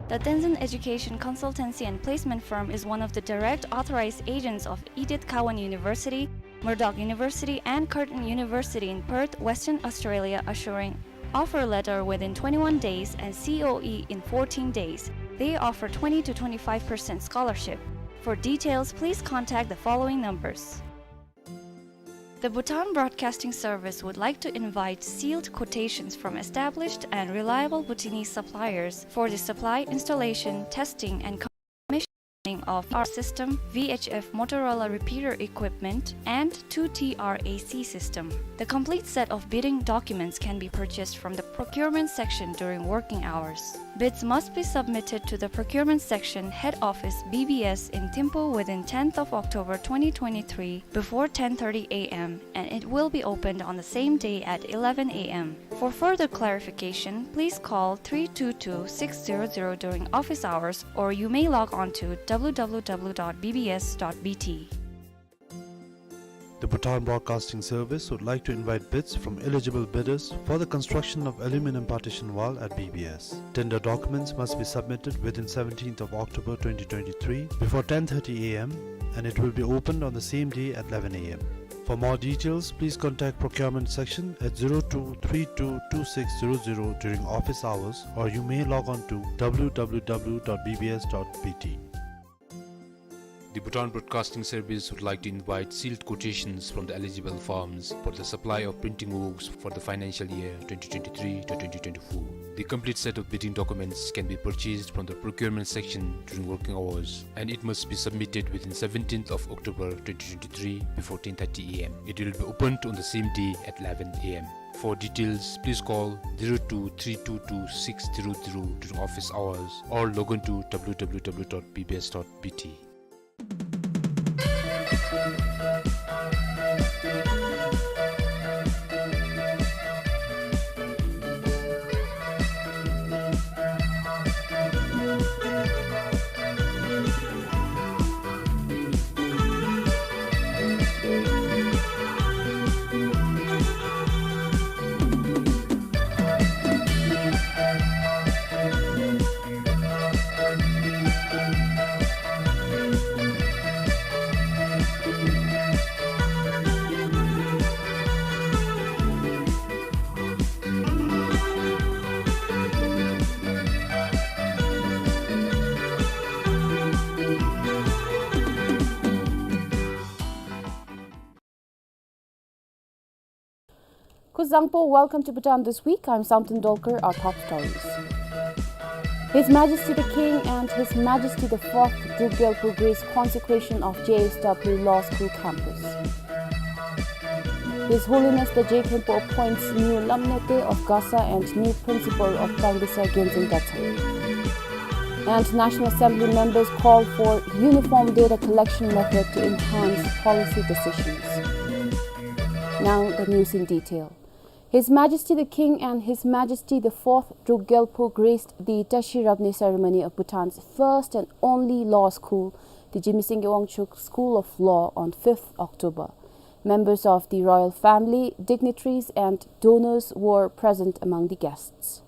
The Tenzin Education Consultancy and Placement Firm is one of the direct authorized agents of Edith Cowan University, Murdoch University, and Curtin University in Perth, Western Australia, assuring offer letter within twenty-one days and C O E in fourteen days. They offer twenty to twenty-five percent scholarship. For details, please contact the following numbers. The Bhutan Broadcasting Service would like to invite sealed quotations from established and reliable Bhutanese suppliers for the supply, installation, testing, and commissioning of our system, V H F Motorola repeater equipment, and two T R A C system. The complete set of bidding documents can be purchased from the procurement section during working hours. Bids must be submitted to the procurement section, head office, B B S in Thimphu within tenth of October twenty twenty-three before ten thirty A M, and it will be opened on the same day at eleven A M. For further clarification, please call three two two six zero zero during office hours, or you may log on to W W W dot B B S dot B T. The Bhutan Broadcasting Service would like to invite bids from eligible bidders for the construction of aluminum partition wall at B B S. Tender documents must be submitted within seventeenth of October twenty twenty-three before ten thirty A M, and it will be opened on the same day at eleven A M. For more details, please contact procurement section at zero two three two two six zero zero during office hours, or you may log on to W W W dot B B S dot B T. The Bhutan Broadcasting Service would like to invite sealed quotations from the eligible firms for the supply of printing works for the financial year twenty twenty-three to twenty twenty-four. The complete set of bidding documents can be purchased from the procurement section during working hours, and it must be submitted within seventeenth of October twenty twenty-three before ten thirty A M. It will be opened on the same day at eleven A M. For details, please call zero two three two two six zero zero during office hours or log on to W W W dot B B S dot B T. Kuzuzangpo, welcome to Bhutan This Week. I'm Samten Dolkar. Our top stories. His Majesty the King and His Majesty the Fourth Druk Gyalpo grace consecration of J S W Law School campus. His Holiness the Je Khenpo appoints new Lamnete of Gasa and new principal of Tangdesa Genzin Datsang. And National Assembly members call for uniform data collection method to enhance policy decisions. Now the news in detail. His Majesty the King and His Majesty the Fourth Druk Gyalpo graced the Tashi Rabne ceremony of Bhutan's first and only law school, the Jigme Singye Wangchuck School of Law, on fifth October. Members of the royal family, dignitaries, and donors were present among the guests.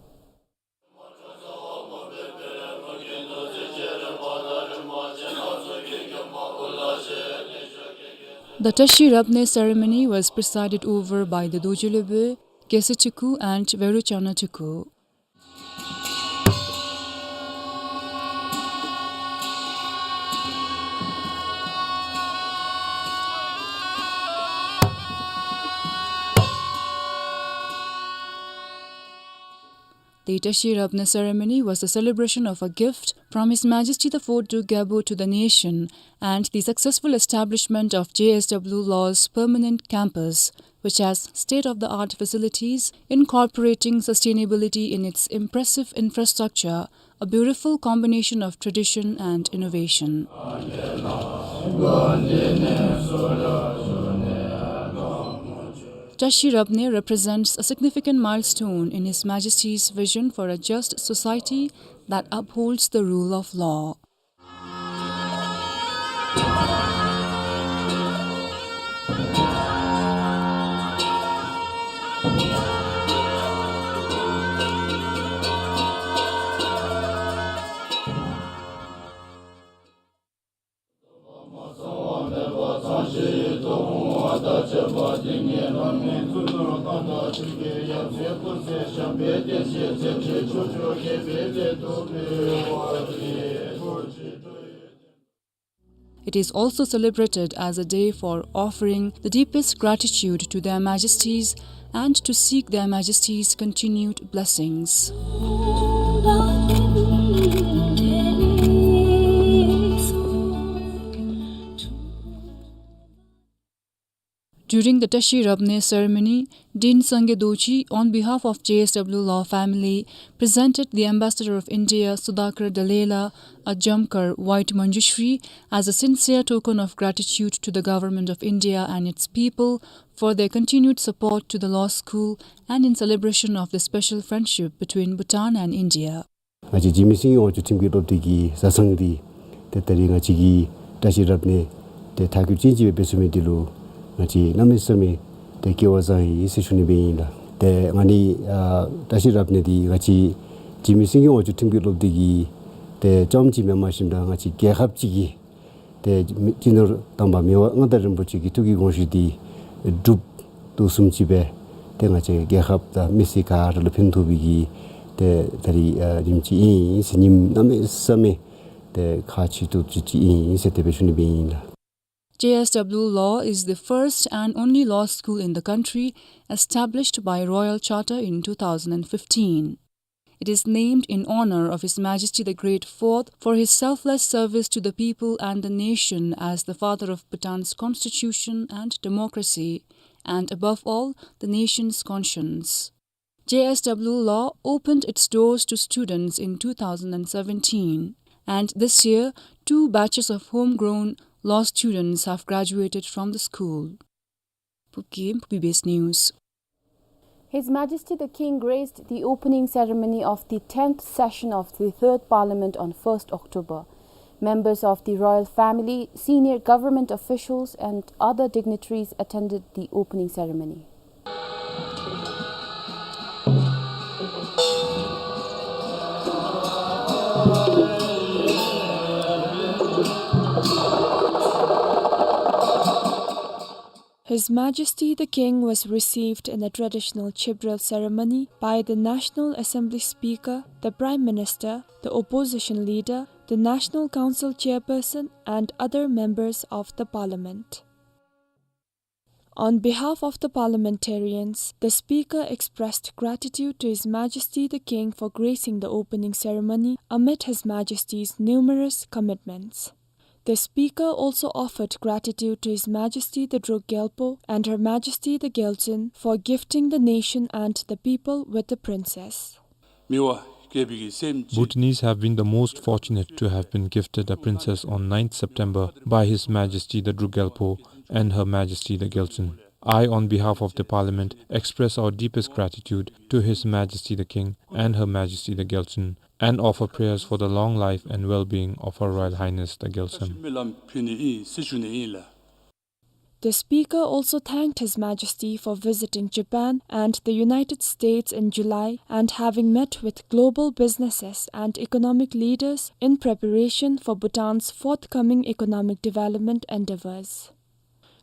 The Tashi Rabne ceremony was presided over by the Dorje Lobö, Geshe Teku and Verochana Teku. The Tashi Rabne ceremony was the celebration of a gift from His Majesty the Fourth Druk Gyalpo to the nation and the successful establishment of J S W Law's permanent campus, which has state-of-the-art facilities incorporating sustainability in its impressive infrastructure, a beautiful combination of tradition and innovation. Tashi Rabne represents a significant milestone in His Majesty's vision for a just society that upholds the rule of law. It is also celebrated as a day for offering the deepest gratitude to Their Majesties and to seek Their Majesties' continued blessings. During the Tashi Rabne ceremony, Dean Sangay Dorji, on behalf of J S W Law family, presented the Ambassador of India, Sudhakar Dallela, a Jamkar white Manjushri as a sincere token of gratitude to the Government of India and its people for their continued support to the law school and in celebration of the special friendship between Bhutan and India. ང་བཅས་འཇིགས་མེད་སེང་གེ་དབང་ཕྱུག་ཁྲིམས་ཀྱི་སློབ་སྡེ་གི་བཟའ་ཚང་འདི་ཏེ་ད་རིས་ང་བཅས་ཀྱི་བཀྲ་ཤིས་རབ་གནས་ཏེ་མཐའ་འཁྱོལ་ཅན་ཅིག་སྦེ་འབད་ཚུགས་མི་འདི་ལུ་ང་བཅས་གནམ་མེད་ས་མེད་ཏེ་སྐལ་བ་བཟང་ཡི་ཟེར་ཞུ་ནི་སྦེ་ཨིན་ལགས། ཏེ་ང་ནི་ཨ་བཀྲ་ཤིས་རབ་གནས་འདི་ང་བཅས་འཇིགས་མེད་སེང་གེ་དབང་ཕྱུག་ཁྲིམས་ཀྱི་སློབ་སྡེ་གི་ཏེ་རྐྱངམ་གཅིག་མེན་པར་ཞིནམ་ད་ང་བཅས་རྒྱལ་ཁབ་ཅིག་གི་ཏེ་སྤྱི་ནོར་དམ་པ་མི་དབང་མངའ་བདག་རིན་པོ་ཆེ་གི་ཐུགས་ཀྱི་དགོངས་གཞི་འདི་འགྲུབ་དོ་བཟུམ་ཅིག་སྦེ་ཏེ་ང་བཅས་རྒྱལ་ཁབ་དང་མི་སེར་ག་ར་ལུ་ཕན་ཐོགས་པའི་གི་ཏེ་ད་རིས་ཨ་ཉིནམ་ཅིག་ཨིན་ཟེར། ཉིནམ་གནམ་མེད་ས་མེད་ཏེ་ཁག་ཆེ་ཏོག་ཏོ་ཅིག་ཨིན་ཟེར་དེ་སྦེ་ཞུ་ནི་སྦེ་ཨིན་ལགས། J S W Law is the first and only law school in the country established by Royal Charter in two thousand and fifteen. It is named in honor of His Majesty the Great Fourth for his selfless service to the people and the nation as the father of Bhutan's constitution and democracy, and above all, the nation's conscience. J S W Law opened its doors to students in two thousand and seventeen, and this year, two batches of homegrown law students have graduated from the school. Phuket, B B S News. His Majesty the King graced the opening ceremony of the tenth session of the Third Parliament on first October. Members of the royal family, senior government officials, and other dignitaries attended the opening ceremony. His Majesty the King was received in a traditional Chibrel ceremony by the National Assembly Speaker, the Prime Minister, the Opposition Leader, the National Council Chairperson, and other members of the Parliament. On behalf of the parliamentarians, the Speaker expressed gratitude to His Majesty the King for gracing the opening ceremony amid His Majesty's numerous commitments. The Speaker also offered gratitude to His Majesty the Druk Gyalpo and Her Majesty the Gyaltsuen for gifting the nation and the people with the princess. Bhutanese have been the most fortunate to have been gifted a princess on ninth September by His Majesty the Druk Gyalpo and Her Majesty the Gyaltsuen. I, on behalf of the Parliament, express our deepest gratitude to His Majesty the King and Her Majesty the Gyaltsuen and offer prayers for the long life and well-being of Her Royal Highness the Gyaltsuen. The Speaker also thanked His Majesty for visiting Japan and the United States in July and having met with global businesses and economic leaders in preparation for Bhutan's forthcoming economic development endeavors.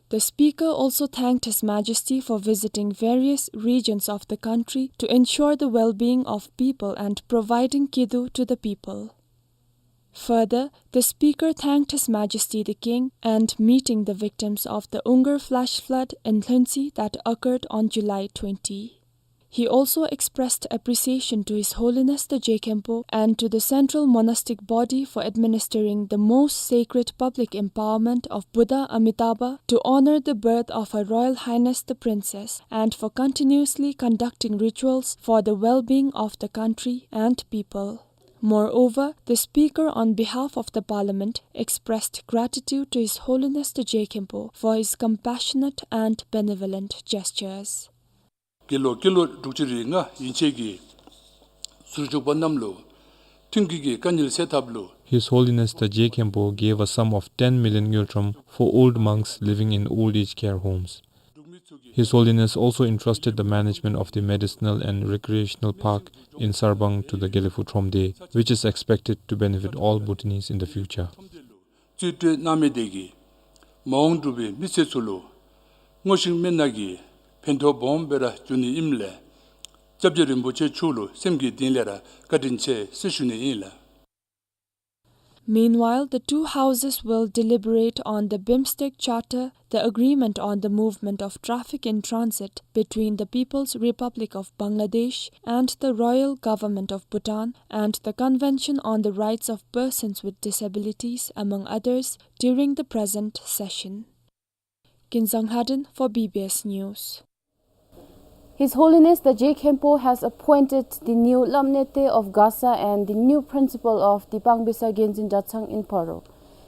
The Speaker also thanked His Majesty for visiting various regions of the country to ensure the well-being of people and providing kiddu to the people. Further, the Speaker thanked His Majesty the King and meeting the victims of the Ungar flash flood in Lhuentse that occurred on July twenty. He also expressed appreciation to His Holiness the Je Khenpo and to the Central Monastic Body for administering the most sacred public empowerment of Buddha Amitabha to honor the birth of Her Royal Highness the Princess and for continuously conducting rituals for the well-being of the country and people. Moreover, the Speaker, on behalf of the Parliament, expressed gratitude to His Holiness the Je Khenpo for his compassionate and benevolent gestures. དགེ་སློང་དགེ་སློང་དྲུག་ཅུ་རེ་ལྔ་ཡན་ཆད་ཀྱི་ཟུར་འཇུག་པ་རྣམས་ལུ་མཐུན་རྐྱེན་གྱི་དཀའ་ངལ་སེལ་ཐབས་ལུ། His Holiness the Je Khenpo gave a sum of ten million ngultrum for old monks living in old age care homes. His Holiness also entrusted the management of the medicinal and recreational park in Sarbang to the Gelephu Thromde, which is expected to benefit all Bhutanese in the future. རྩིས་སྤྲོད་གནང་མི་དེ་གིས་མ་འོངས་འབྲུག་པའི་མི་སེར་ཚུ་ལུ་ བསྔོ་ཞིང་སྨོན་ལམ་གྱི་ཕན་ཐོགས་སྦོམ་སྦེ་ར་འབྱུང་ནི་ཨིནམ་ལས་སྐྱབས་རྗེ་རིན་པོ་ཆེ་མཆོག་ལུ་སེམས་ཀྱི་གཏིང་ལས་ར་བཀའ་དྲིན་ཆེ་ཟེར་ཞུ་ནི་ཨིན་ལགས། Meanwhile, the two houses will deliberate on the BIMSTEC Charter, the Agreement on the Movement of Traffic in Transit between the People's Republic of Bangladesh and the Royal Government of Bhutan, and the Convention on the Rights of Persons with Disabilities, among others, during the present session. Kinzang Haden for B B S News. His Holiness the Je Khenpo has appointed the new Lamnete of Gasa and the new principal of the Pangbisa Genzin Dratshang in Paro.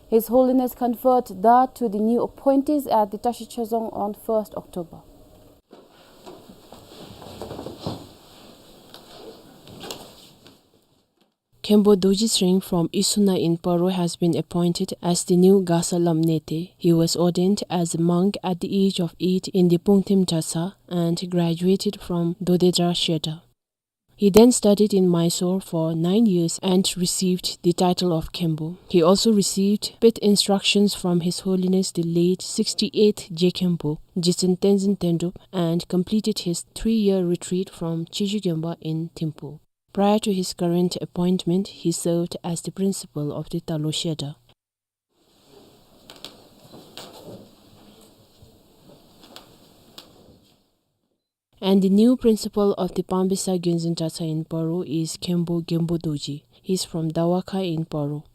His Holiness conferred that to the new appointees at the Tashichazong on first October. Khenpo Dorji Tsering from Isuna in Paro has been appointed as the new Gasa Lamnete. He was ordained as a monk at the age of eight in the Pungtim Dratsa and graduated from Dodedra Shedra. He then studied in Mysore for nine years and received the title of Khenpo. He also received pith instructions from His Holiness the late sixty-eighth Je Khenpo, Jitsen Tenzin Tendrup, and completed his three-year retreat from Chichu Genpa in Thimphu. Prior to his current appointment, he served as the principal of the Talo Shedra. And the new principal of the Pangbisa Genzin Dratsa in Paro is Khenpo Genpo Dorji. He is from Dawakha in Paro.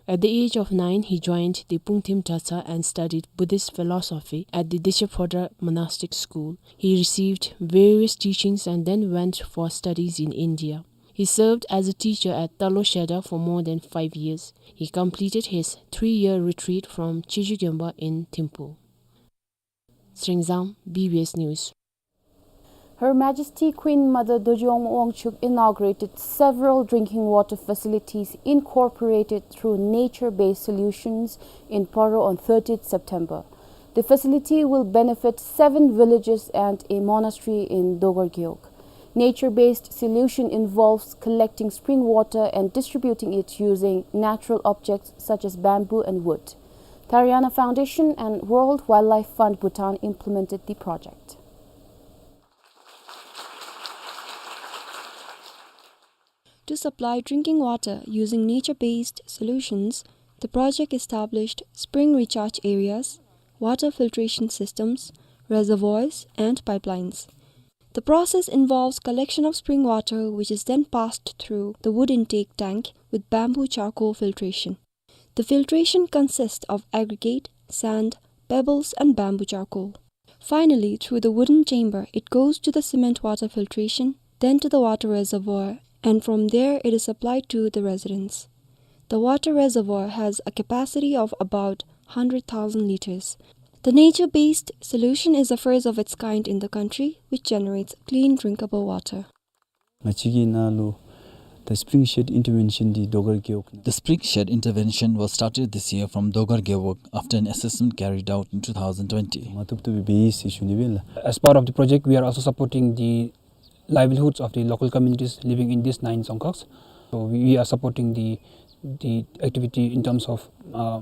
At the age of nine, he joined the Pungtim Dratsa and studied Buddhist philosophy at the Dechephodrang Monastic School. He received various teachings and then went for studies in India. He served as a teacher at Talo Shedra for more than five years. He completed his three-year retreat from Chichu Genpa in Thimphu. Tsering Zam, B B S News. Her Majesty Queen Mother Dorji Wangma Wangchuck inaugurated several drinking water facilities incorporated through nature-based solutions in Paro on thirtieth September. The facility will benefit seven villages and a monastery in Dogar Gewog. Nature-based solution involves collecting spring water and distributing it using natural objects such as bamboo and wood. Tariana Foundation and World Wildlife Fund Bhutan implemented the project. To supply drinking water using nature-based solutions, the project established spring recharge areas, water filtration systems, reservoirs, and pipelines. The process involves collection of spring water, which is then passed through the wood intake tank with bamboo charcoal filtration. The filtration consists of aggregate, sand, pebbles, and bamboo charcoal. Finally, through the wooden chamber, it goes to the cement water filtration, then to the water reservoir, and from there it is supplied to the residents. The water reservoir has a capacity of about hundred thousand liters. The nature-based solution is the first of its kind in the country, which generates clean drinkable water. ང་བཅས་ཀྱི་ནང་ལུ་the spring shed intervention འདི་དོ་གར་རྒེད་འོག། The spring shed intervention was started this year from Dogar Gewog after an assessment carried out in two thousand twenty. མ་ཐུབ་ཐུབ་སྦེ་འབད་ཡི་ཟེར་ཞུ་ནི་སྦེ་ལགས། As part of the project, we are also supporting the livelihoods of the local communities living in these nine dzongkhags. So we, we are supporting the, the activity in terms of, uh,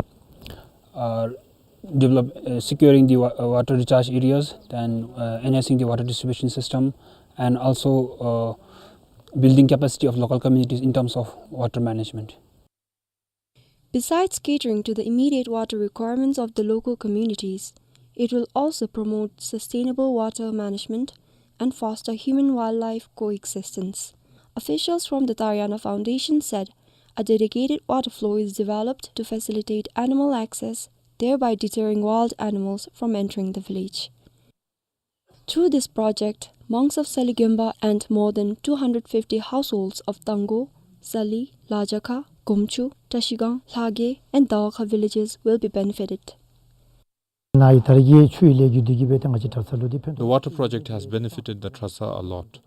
uh, develop, uh, securing the wa-, uh, water recharge areas, then, uh, enhancing the water distribution system, and also, uh, building capacity of local communities in terms of water management. Besides catering to the immediate water requirements of the local communities, it will also promote sustainable water management and foster human-wildlife coexistence. Officials from the Tariana Foundation said a dedicated water flow is developed to facilitate animal access, thereby deterring wild animals from entering the village. Through this project, monks of Sali Genpa and more than two hundred fifty households of Tanggo, Sali, Lajakha, Gomchu, Trashigang, Lhage, and Dawakha villages will be benefited. ནཱ་ཡི་དར་གྱི་ཆུ་ཡི་ལས་རྒྱུ་འདི་གིས་འབད་དེ་ང་བཅས་དྲག་ཚ་ལུ་འདི་ཕན་ཐོགས། The water project has benefited the Trasa a lot.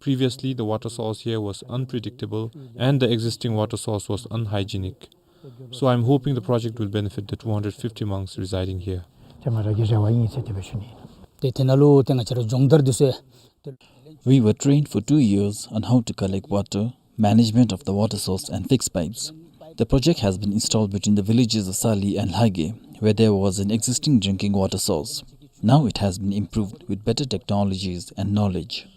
Previously, the water source here was unpredictable and the existing water source was unhygienic. So I'm hoping the project will benefit the two hundred fifty monks residing here. ཏེ་ང་ར་གི་རེ་བ་ཨིན་ཟེར་དེ་སྦེ་ཞུ་ནི་ཨིན། ཏེ་དེ་ནང་ལུ་ཏེ་ང་བཅས་ར་སྦྱོང་བརྡར་འདི་ཚུ། We were trained for two years on how to collect water, management of the water source and fix pipes. The project has been installed between the villages of Sali and Lhage, where there was an existing drinking water source. Now it has been improved with better technologies and knowledge.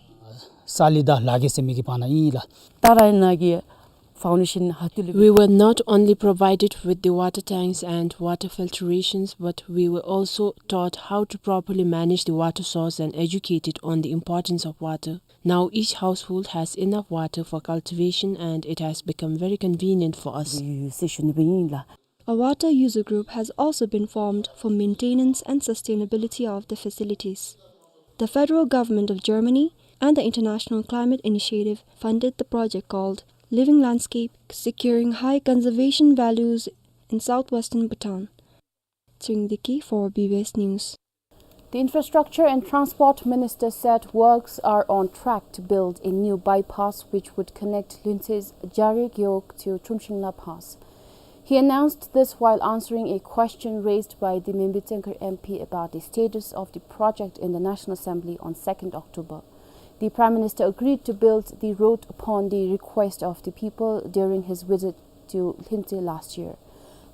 ས་ལི་དང་ལ་གེ་ཟེར་མི་གི་བར་ན་ཨིན་ལགས། ཏ་ར་ན་གི་foundation ཧ་ཏུ་ལི། We were not only provided with the water tanks and water filtrations, but we were also taught how to properly manage the water source and educated on the importance of water. Now each household has enough water for cultivation, and it has become very convenient for us. ཟེར་ཞུ་ནི་སྦེ་ཨིན་ལགས། A water user group has also been formed for maintenance and sustainability of the facilities. The federal government of Germany and the International Climate Initiative funded the project called Living Landscape, securing high conservation values in southwestern Bhutan. Tshering Deki for B B S News. The Infrastructure and Transport Minister said works are on track to build a new bypass which would connect Lhuentse's Jare Gewog to Trumshingla Pass. He announced this while answering a question raised by the Membe-Tsengkhar M P about the status of the project in the National Assembly on second October. The Prime Minister agreed to build the road upon the request of the people during his visit to Lhuentse last year.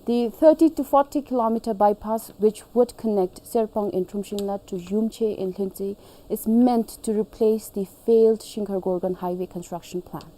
The thirty to forty kilometer bypass, which would connect Serpong in Trumshingla to Yumche in Lhuentse, is meant to replace the failed Shingkhar-Gorgon highway construction plan.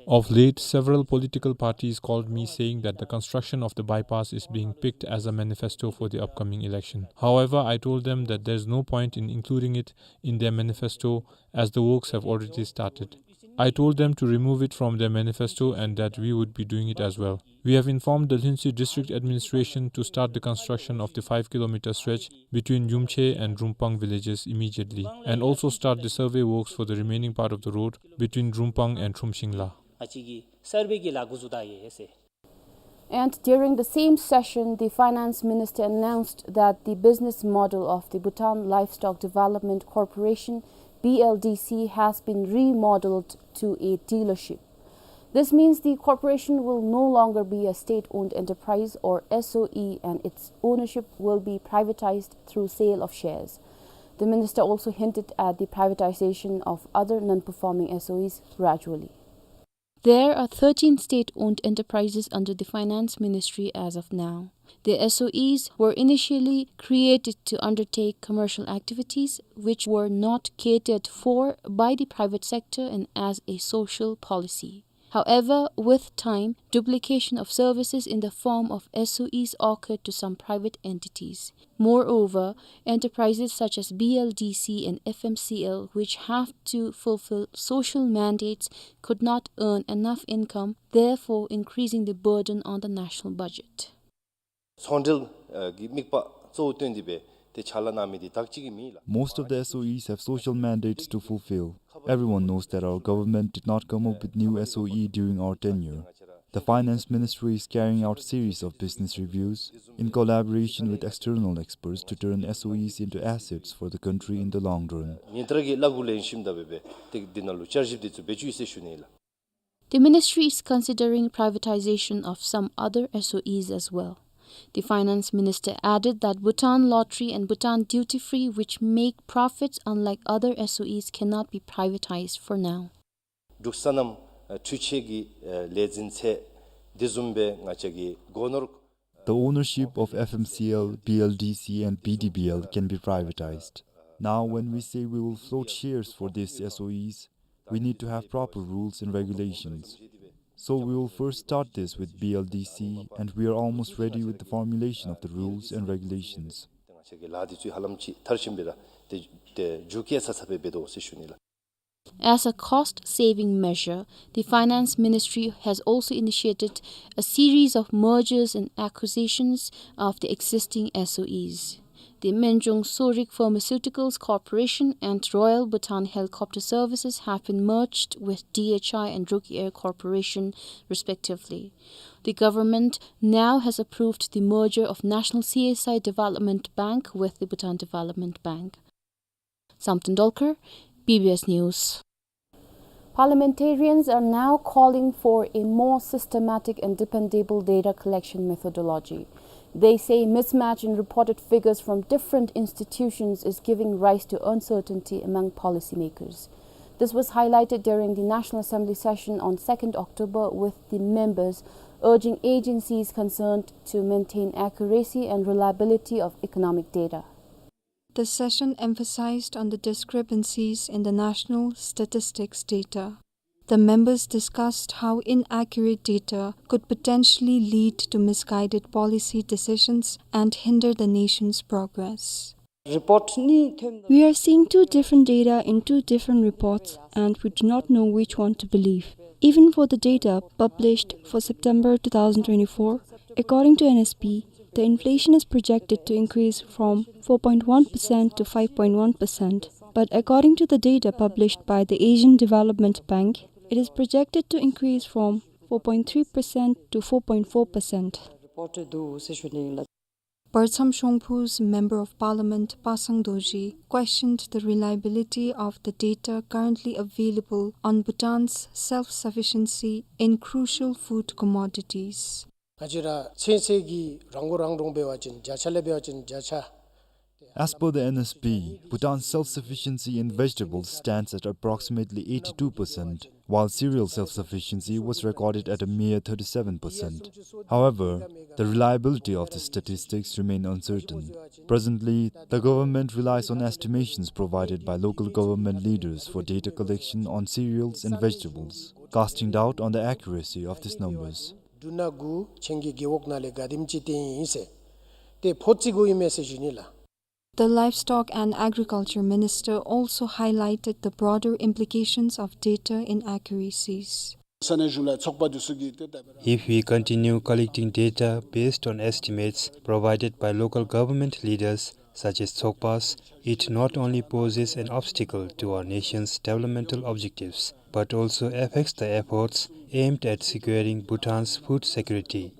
Of late, several political parties called me saying that the construction of the bypass is being picked as a manifesto for the upcoming election. However, I told them that there's no point in including it in their manifesto as the works have already started. I told them to remove it from their manifesto and that we would be doing it as well. We have informed the Lhuentse District Administration to start the construction of the five kilometer stretch between Yumche and Rumpang villages immediately, and also start the survey works for the remaining part of the road between Rumpang and Trumshingla. ཨ་ཅི་གི་སར་བེ་གི་ལཱ་འགོ་བཙུགས་ད་ཡི་ཟེར། And during the same session, the finance minister announced that the business model of the Bhutan Livestock Development Corporation, B L D C, has been remodeled to a dealership. This means the corporation will no longer be a state-owned enterprise or S O E, and its ownership will be privatized through sale of shares. The minister also hinted at the privatization of other non-performing S O Es gradually. There are thirteen state-owned enterprises under the Finance Ministry as of now. The S O Es were initially created to undertake commercial activities which were not catered for by the private sector and as a social policy. However, with time, duplication of services in the form of S O Es occurred to some private entities. Moreover, enterprises such as B L D C and F M C L, which have to fulfill social mandates, could not earn enough income, therefore increasing the burden on the national budget. ཚོང་འབྲེལ་གྱི་དམིགས་པ་གཙོ་བོ་བཏོན་ཏེ་སྦེ་ཏེ་ཕྱག་ལཱ་གནང་མི་འདི་དག་ཅིག་གི་མེན་ལགས། Most of the S O Es have social mandates to fulfill. Everyone knows that our government did not come up with new S O E during our tenure. The Finance Ministry is carrying out series of business reviews in collaboration with external experts to turn S O Es into assets for the country in the long run. ཉིན་ལྟར་གྱི་གླ་འགུག་ལེན་ཞིནམ་ད་སྦེ་སྦེ་ཏེ་འདི་ནང་ལུ་བསྐྱར་ཞིབ་འདི་ཚུ་འབད་བཅུག་ཡི་ཟེར་ཞུ་ནི་ལགས། The ministry is considering privatization of some other S O Es as well. The finance minister added that Bhutan Lottery and Bhutan Duty Free, which make profits unlike other S O Es, cannot be privatized for now. འབྲུག་སོ་ནམ་འཕྲུལ་ཆས་ཀྱི་ལས་འཛིན་ཚད་འདི་བཟུམ་སྦེ་ང་བཅས་ཀྱི་སྒོ་ནོར། The ownership of F M C L, B L D C and B D B L can be privatized. Now, when we say we will float shares for these S O Es, we need to have proper rules and regulations. So we will first start this with B L D C, and we are almost ready with the formulation of the rules and regulations. ང་བཅས་ཀྱི་ལཱ་འདི་ཚུ་ཧ་ལམ་ཅིག་མཐར་ཕྱིནམ་སྦེ་ར་ཏེ་ཏེ་མཇུག་སྐྱེལ་ཚར་ཚརཝ་སྦེ་འབད་དོ་ཟེར་ཞུ་ནི་ལགས། As a cost-saving measure, the Finance Ministry has also initiated a series of mergers and acquisitions of the existing S O Es. The Menjong Sorik Pharmaceuticals Corporation and Royal Bhutan Helicopter Services have been merged with D H I and Druk Air Corporation, respectively. The government now has approved the merger of National C S I Development Bank with the Bhutan Development Bank. Samten Dolkar, B B S News. Parliamentarians are now calling for a more systematic and dependable data collection methodology. They say mismatch in reported figures from different institutions is giving rise to uncertainty among policymakers. This was highlighted during the National Assembly session on second October, with the members urging agencies concerned to maintain accuracy and reliability of economic data. The session emphasized on the discrepancies in the national statistics data. The members discussed how inaccurate data could potentially lead to misguided policy decisions and hinder the nation's progress. Report ni them. We are seeing two different data in two different reports, and we do not know which one to believe. Even for the data published for September two thousand twenty-four, according to N S P, the inflation is projected to increase from four point one percent to five point one percent. But according to the data published by the Asian Development Bank, it is projected to increase from four point three percent to four point four percent. Report དུ་ཟེར་ཞུ་ནི་ལགས། Parcham Shongphu's Member of Parliament Pasang Dorji questioned the reliability of the data currently available on Bhutan's self-sufficiency in crucial food commodities. ང་བཅས་ར་ཚན་རྩལ་གྱི་རང་མགོ་རང་འདྲོངས་འབད་བ་ཅིན་བརྒྱ་ཆ་ལས་འབད་བ་ཅིན་བརྒྱ་ཆ། As per the N S P, Bhutan's self-sufficiency in vegetables stands at approximately eighty-two percent, while cereal self-sufficiency was recorded at a mere thirty-seven percent. However, the reliability of the statistics remain uncertain. Presently, the government relies on estimations provided by local government leaders for data collection on cereals and vegetables, casting doubt on the accuracy of these numbers. འབྲུ་སྣ་དགུ་ཆེན་གྱི་རྒེད་འོག་ནང་ལས་ག་དེམ་ཅིག་བཏོན་ཡི་ཟེར། ཏེ་ཕོ་རྩིས་དགོ་ཨིན་མས་ཟེར་ཞུ་ནི་ལགས། The Livestock and Agriculture Minister also highlighted the broader implications of data inaccuracies. ས་གནས་གཞུང་ལས་ཚོགས་པ་འདི་ཚུ་གིས་ཏེ་ད་If we continue collecting data based on estimates provided by local government leaders, such as Tsokpas, it not only poses an obstacle to our nation's developmental objectives, but also affects the efforts aimed at securing Bhutan's food security.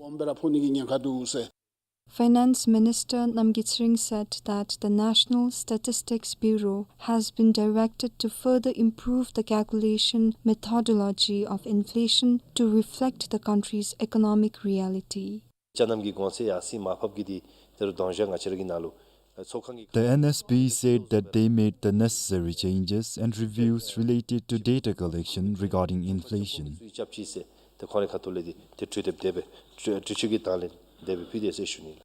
Finance Minister Namgyitsring said that the National Statistics Bureau has been directed to further improve the calculation methodology of inflation to reflect the country's economic reality. ཅ་རྣམས་ཀྱི་གོང་ཚད་ཡར་སེང་མར་ཕབ་ཀྱི་འདི་ད་རུང་དང་ཞག་ང་བཅས་ར་གི་ནང་ལུ་ཚོགས་ཁང་གི The N S P said that they made the necessary changes and reviews related to data collection regarding inflation. སུའི་སྐྱབས་ཅིག་ཟེར་ཏེ་ཁོང་རའི་ཁ་ཐུག་ལས་འདི་ཏེ་གྲོས་འདེབས་དེ་སྦེ་གྲོས་གྲོས་ཆོད་ཀྱི་དང་ལེན་དེ་སྦེ་ཕུལ་ཏེ་ཟེར་ཞུ་ནི་ལགས།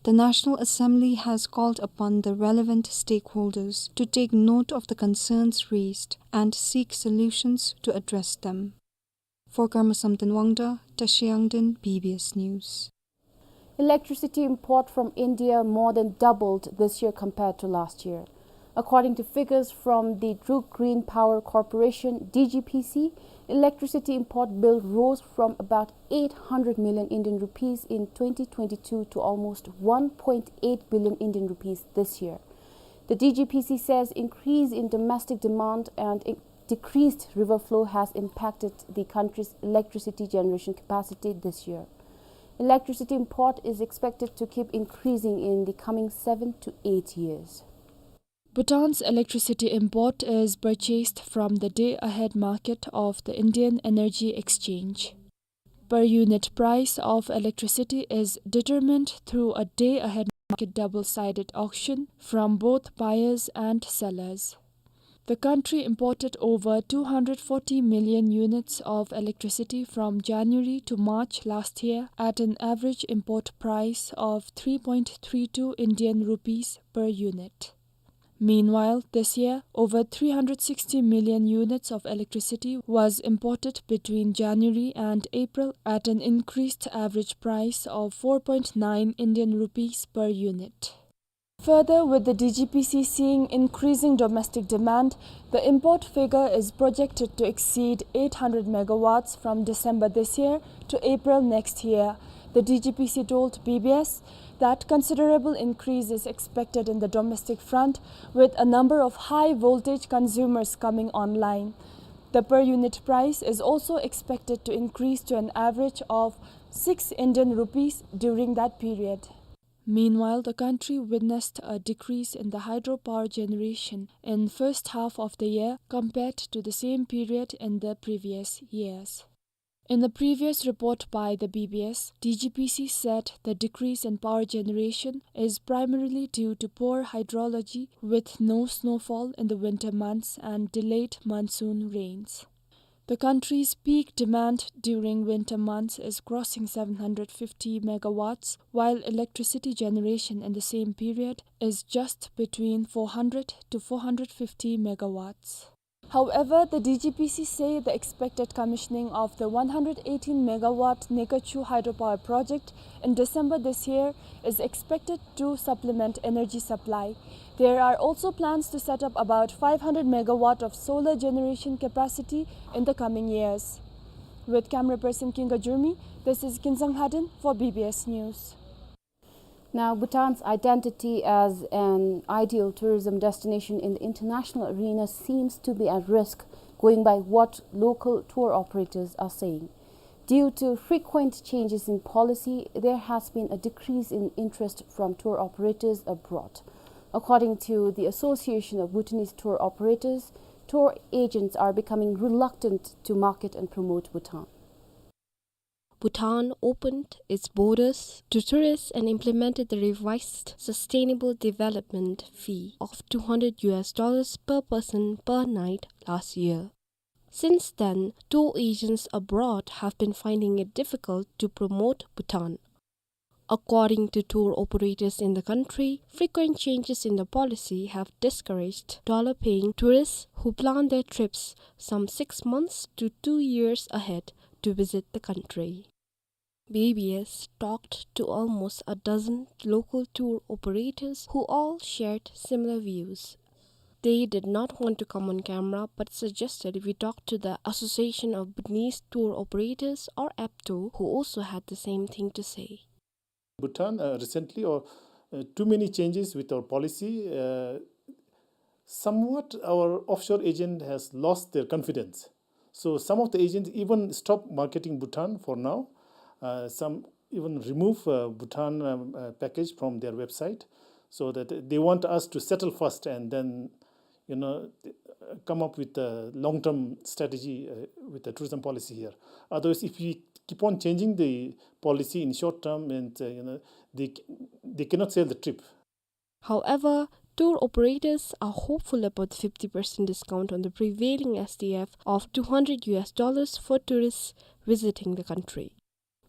The National Assembly has called upon the relevant stakeholders to take note of the concerns raised and seek solutions to address them. For Karma Samten Wangda, Tashi Yangden, B B S News. Electricity import from India more than doubled this year compared to last year. According to figures from the Druk Green Power Corporation, D G P C, electricity import bill rose from about eight hundred million Indian rupees in twenty twenty-two to almost one point eight billion Indian rupees this year. The D G P C says increase in domestic demand and in- decreased river flow has impacted the country's electricity generation capacity this year. Electricity import is expected to keep increasing in the coming seven to eight years. Bhutan's electricity import is purchased from the day-ahead market of the Indian Energy Exchange. Per unit price of electricity is determined through a day-ahead market double-sided auction from both buyers and sellers. The country imported over two hundred forty million units of electricity from January to March last year at an average import price of three point three two Indian rupees per unit. Meanwhile, this year, over three hundred sixty million units of electricity was imported between January and April at an increased average price of four point nine Indian rupees per unit. Further, with the D G P C seeing increasing domestic demand, the import figure is projected to exceed eight hundred megawatts from December this year to April next year. The D G P C told B B S that considerable increase is expected in the domestic front, with a number of high voltage consumers coming online. The per unit price is also expected to increase to an average of six Indian rupees during that period. Meanwhile, the country witnessed a decrease in the hydropower generation in first half of the year compared to the same period in the previous years. In the previous report by the B B S, D G P C said the decrease in power generation is primarily due to poor hydrology with no snowfall in the winter months and delayed monsoon rains. The country's peak demand during winter months is crossing seven hundred fifty megawatts, while electricity generation in the same period is just between four hundred to four hundred fifty megawatts. However, the D G P C say the expected commissioning of the one hundred eighteen megawatt Nekachu hydropower project in December this year is expected to supplement energy supply. There are also plans to set up about five hundred megawatt of solar generation capacity in the coming years. With camera person Kinga Jurmi, this is Kinsang Haden for B B S News. Now, Bhutan's identity as an ideal tourism destination in the international arena seems to be at risk, going by what local tour operators are saying. Due to frequent changes in policy, there has been a decrease in interest from tour operators abroad. According to the Association of Bhutanese Tour Operators, tour agents are becoming reluctant to market and promote Bhutan. Bhutan opened its borders to tourists and implemented the revised sustainable development fee of two hundred U S dollars per person per night last year. Since then, tour agents abroad have been finding it difficult to promote Bhutan. According to tour operators in the country, frequent changes in the policy have discouraged dollar-paying tourists who plan their trips some six months to two years ahead to visit the country. B B S talked to almost a dozen local tour operators who all shared similar views. They did not want to come on camera but suggested we talk to the Association of Bhutanese Tour Operators, or ABTO, who also had the same thing to say. Bhutan, uh, recently, or, uh, too many changes with our policy, uh, somewhat our offshore agent has lost their confidence. So some of the agents even stop marketing Bhutan for now. Uh, some even remove, uh, Bhutan, um, uh, package from their website, so that they want us to settle first and then, you know, uh, come up with a long-term strategy, uh, with the tourism policy here. Otherwise, if we keep on changing the policy in short term, and, uh, you know, they, they cannot sell the trip. However, tour operators are hopeful about the fifty percent discount on the prevailing S D F of two hundred U S dollars for tourists visiting the country.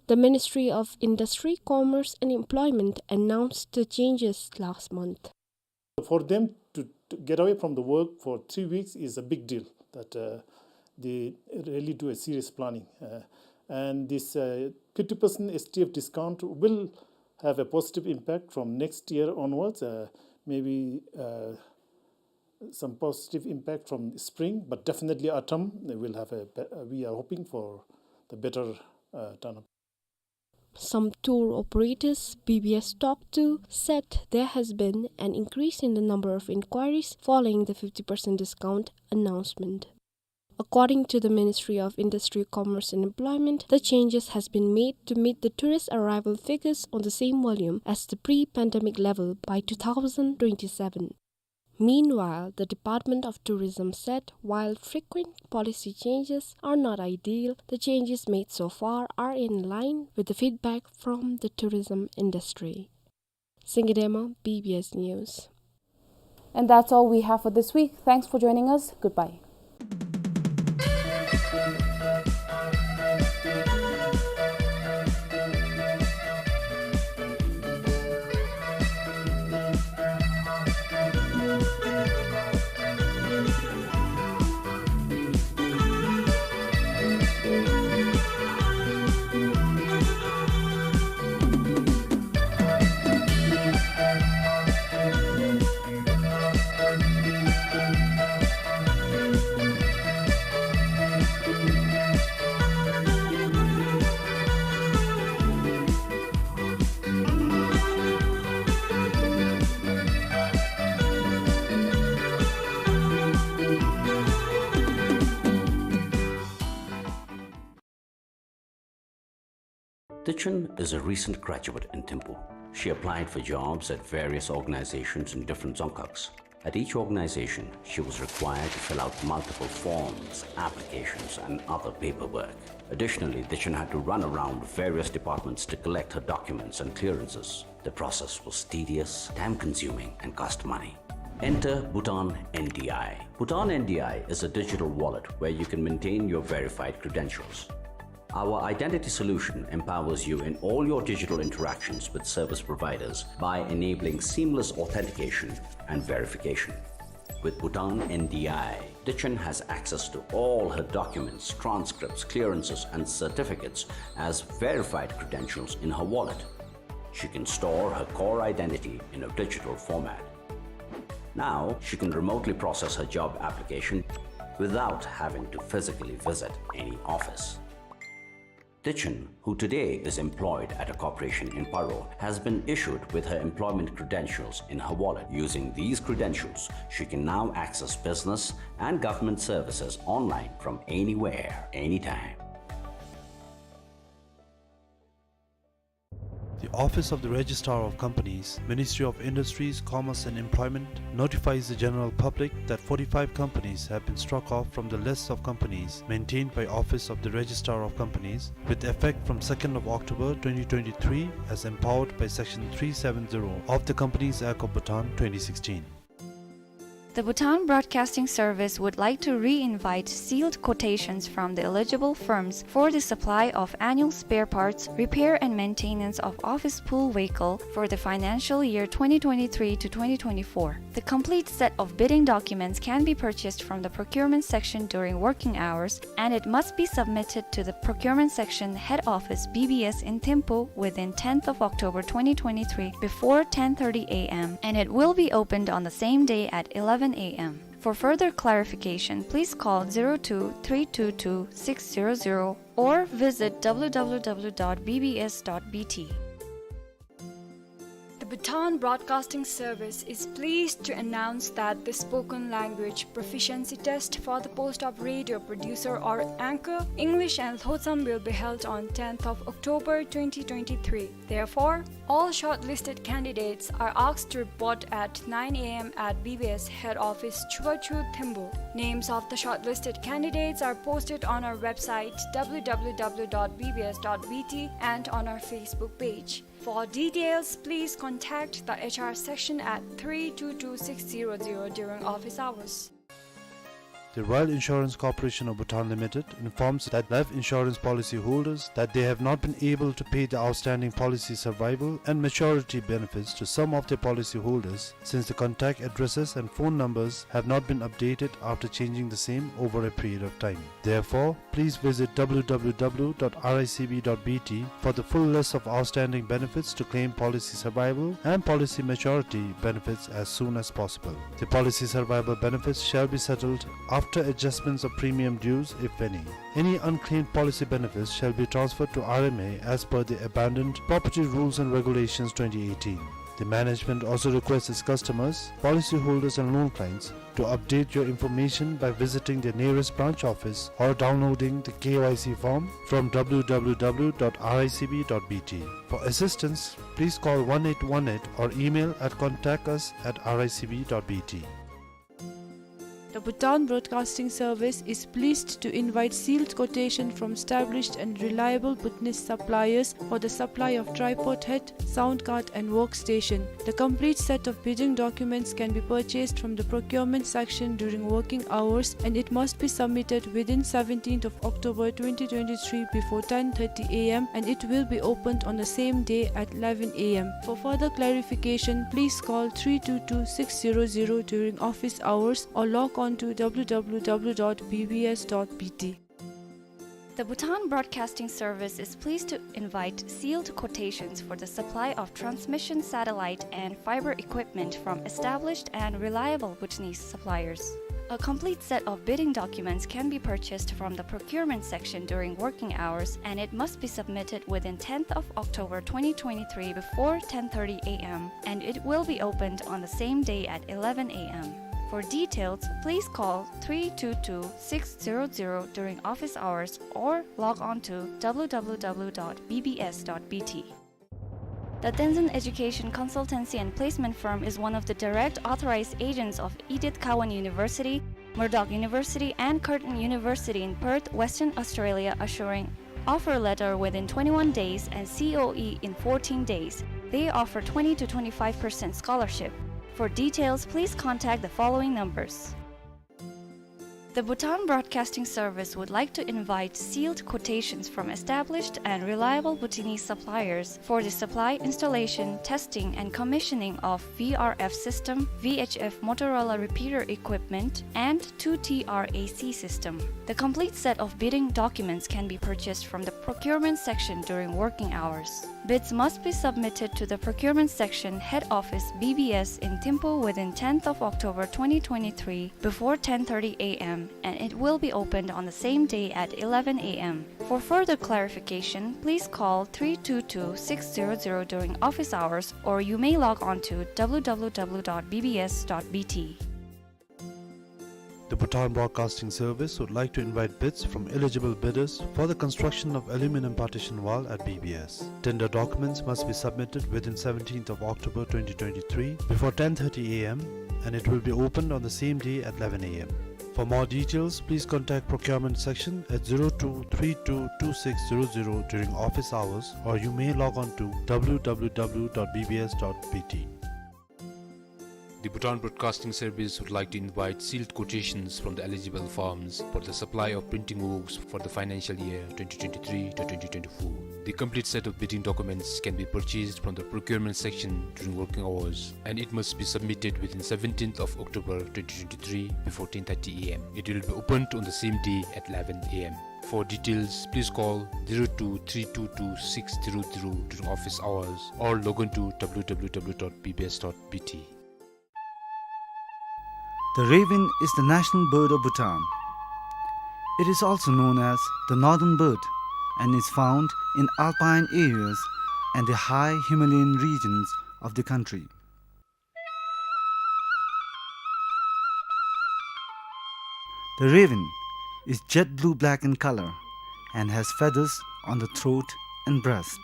The Ministry of Industry, Commerce and Employment announced the changes last month. For them to, to get away from the work for three weeks is a big deal, that, uh, they really do a serious planning. Uh, and this, uh, fifty percent S D F discount will have a positive impact from next year onwards, uh, maybe, uh, some positive impact from spring, but definitely autumn will have a be-, uh, we are hoping for the better, uh, turnout. Some tour operators B B S talked to said there has been an increase in the number of inquiries following the fifty percent discount announcement. According to the Ministry of Industry, Commerce and Employment, the changes has been made to meet the tourist arrival figures on the same volume as the pre-pandemic level by two thousand twenty-seven. Meanwhile, the Department of Tourism said while frequent policy changes are not ideal, the changes made so far are in line with the feedback from the tourism industry. Singidema, B B S News. And that's all we have for this week. Thanks for joining us. Goodbye. Dichen is a recent graduate in Thimphu. She applied for jobs at various organizations in different dzongkhags. At each organization, she was required to fill out multiple forms, applications, and other paperwork. Additionally, Dichen had to run around various departments to collect her documents and clearances. The process was tedious, time-consuming, and cost money. Enter Bhutan N D I. Bhutan N D I is a digital wallet where you can maintain your verified credentials. Our identity solution empowers you in all your digital interactions with service providers by enabling seamless authentication and verification. With Bhutan N D I, Dichen has access to all her documents, transcripts, clearances, and certificates as verified credentials in her wallet. She can store her core identity in a digital format. Now, she can remotely process her job application without having to physically visit any office. Dichen, who today is employed at a corporation in Paro, has been issued with her employment credentials in her wallet. Using these credentials, she can now access business and government services online from anywhere, anytime. The Office of the Registrar of Companies, Ministry of Industries, Commerce and Employment, notifies the general public that forty-five companies have been struck off from the list of companies maintained by Office of the Registrar of Companies with effect from second of October twenty twenty-three as empowered by Section three seven zero of the Companies Act of Bhutan twenty sixteen. The Bhutan Broadcasting Service would like to re-invite sealed quotations from the eligible firms for the supply of annual spare parts, repair and maintenance of office pool vehicle for the financial year twenty twenty-three to twenty twenty-four. The complete set of bidding documents can be purchased from the procurement section during working hours, and it must be submitted to the procurement section head office B B S in Thimphu within tenth of October twenty twenty-three before ten thirty A M, and it will be opened on the same day at eleven A M. For further clarification, please call zero two three two two six zero zero or visit W W W dot B B S dot B T. The Bhutan Broadcasting Service is pleased to announce that the spoken language proficiency test for the post of radio producer or anchor, English and Lhotsam, will be held on tenth of October twenty twenty-three. Therefore, all shortlisted candidates are asked to report at nine A M at B B S head office, Chubachu, Thimphu. Names of the shortlisted candidates are posted on our website, W W W dot B B S dot B T, and on our Facebook page. For details, please contact the H R section at three two two six zero zero during office hours. The Royal Insurance Corporation of Bhutan Limited informs that life insurance policy holders that they have not been able to pay the outstanding policy survival and maturity benefits to some of their policy holders, since the contact addresses and phone numbers have not been updated after changing the same over a period of time. Therefore, please visit W W W dot R I C B dot B T for the full list of outstanding benefits to claim policy survival and policy maturity benefits as soon as possible. The policy survival benefits shall be settled after adjustments of premium dues, if any. Any unclaimed policy benefits shall be transferred to R M A as per the abandoned property rules and regulations twenty eighteen. The management also requests its customers, policyholders and loan clients to update your information by visiting their nearest branch office or downloading the K Y C form from W W W dot R I C B dot B T. For assistance, please call one eight one eight or email at contact us at R I C B dot B T. The Bhutan Broadcasting Service is pleased to invite sealed quotation from established and reliable Bhutanese suppliers for the supply of tripod head, sound card and workstation. The complete set of bidding documents can be purchased from the procurement section during working hours, and it must be submitted within seventeenth of October twenty twenty-three before ten thirty A M, and it will be opened on the same day at eleven A M. For further clarification, please call three two two six zero zero during office hours or log on to W W W dot B B S dot B T. The Bhutan Broadcasting Service is pleased to invite sealed quotations for the supply of transmission satellite and fiber equipment from established and reliable Bhutanese suppliers. A complete set of bidding documents can be purchased from the procurement section during working hours, and it must be submitted within tenth of October twenty twenty-three before ten thirty A M, and it will be opened on the same day at eleven A M. For details, please call three two two six zero zero during office hours or log on to W W W dot B B S dot B T. The Tenzin Education Consultancy and Placement Firm is one of the direct authorized agents of Edith Cowan University, Murdoch University, and Curtin University in Perth, Western Australia, assuring offer letter within twenty-one days and C O E in fourteen days. They offer twenty to twenty-five percent scholarship. For details, please contact the following numbers. The Bhutan Broadcasting Service would like to invite sealed quotations from established and reliable Bhutanese suppliers for the supply, installation, testing, and commissioning of V R F system, V H F Motorola repeater equipment, and two T R A C system. The complete set of bidding documents can be purchased from the procurement section during working hours. Bids must be submitted to the procurement section, head office, B B S in Thimphu within tenth of October twenty twenty-three before ten thirty A M, and it will be opened on the same day at eleven A M. For further clarification, please call three two two six zero zero during office hours, or you may log on to W W W dot B B S dot B T. The Bhutan Broadcasting Service would like to invite bids from eligible bidders for the construction of aluminum partition wall at B B S. Tender documents must be submitted within seventeenth of October twenty twenty-three before ten thirty A M, and it will be opened on the same day at eleven A M. For more details, please contact procurement section at zero two three two two six zero zero during office hours, or you may log on to W W W dot B B S dot B T. The Bhutan Broadcasting Service would like to invite sealed quotations from the eligible firms for the supply of printing works for the financial year twenty twenty-three to twenty twenty-four. The complete set of bidding documents can be purchased from the procurement section during working hours, and it must be submitted within seventeenth of October twenty twenty-three before ten thirty A M. It will be opened on the same day at eleven A M. For details, please call zero two three two two six zero zero during office hours or log on to W W W dot B B S dot B T. The raven is the national bird of Bhutan. It is also known as the northern bird and is found in alpine areas and the high Himalayan regions of the country. The raven is jet blue-black in color and has feathers on the throat and breast.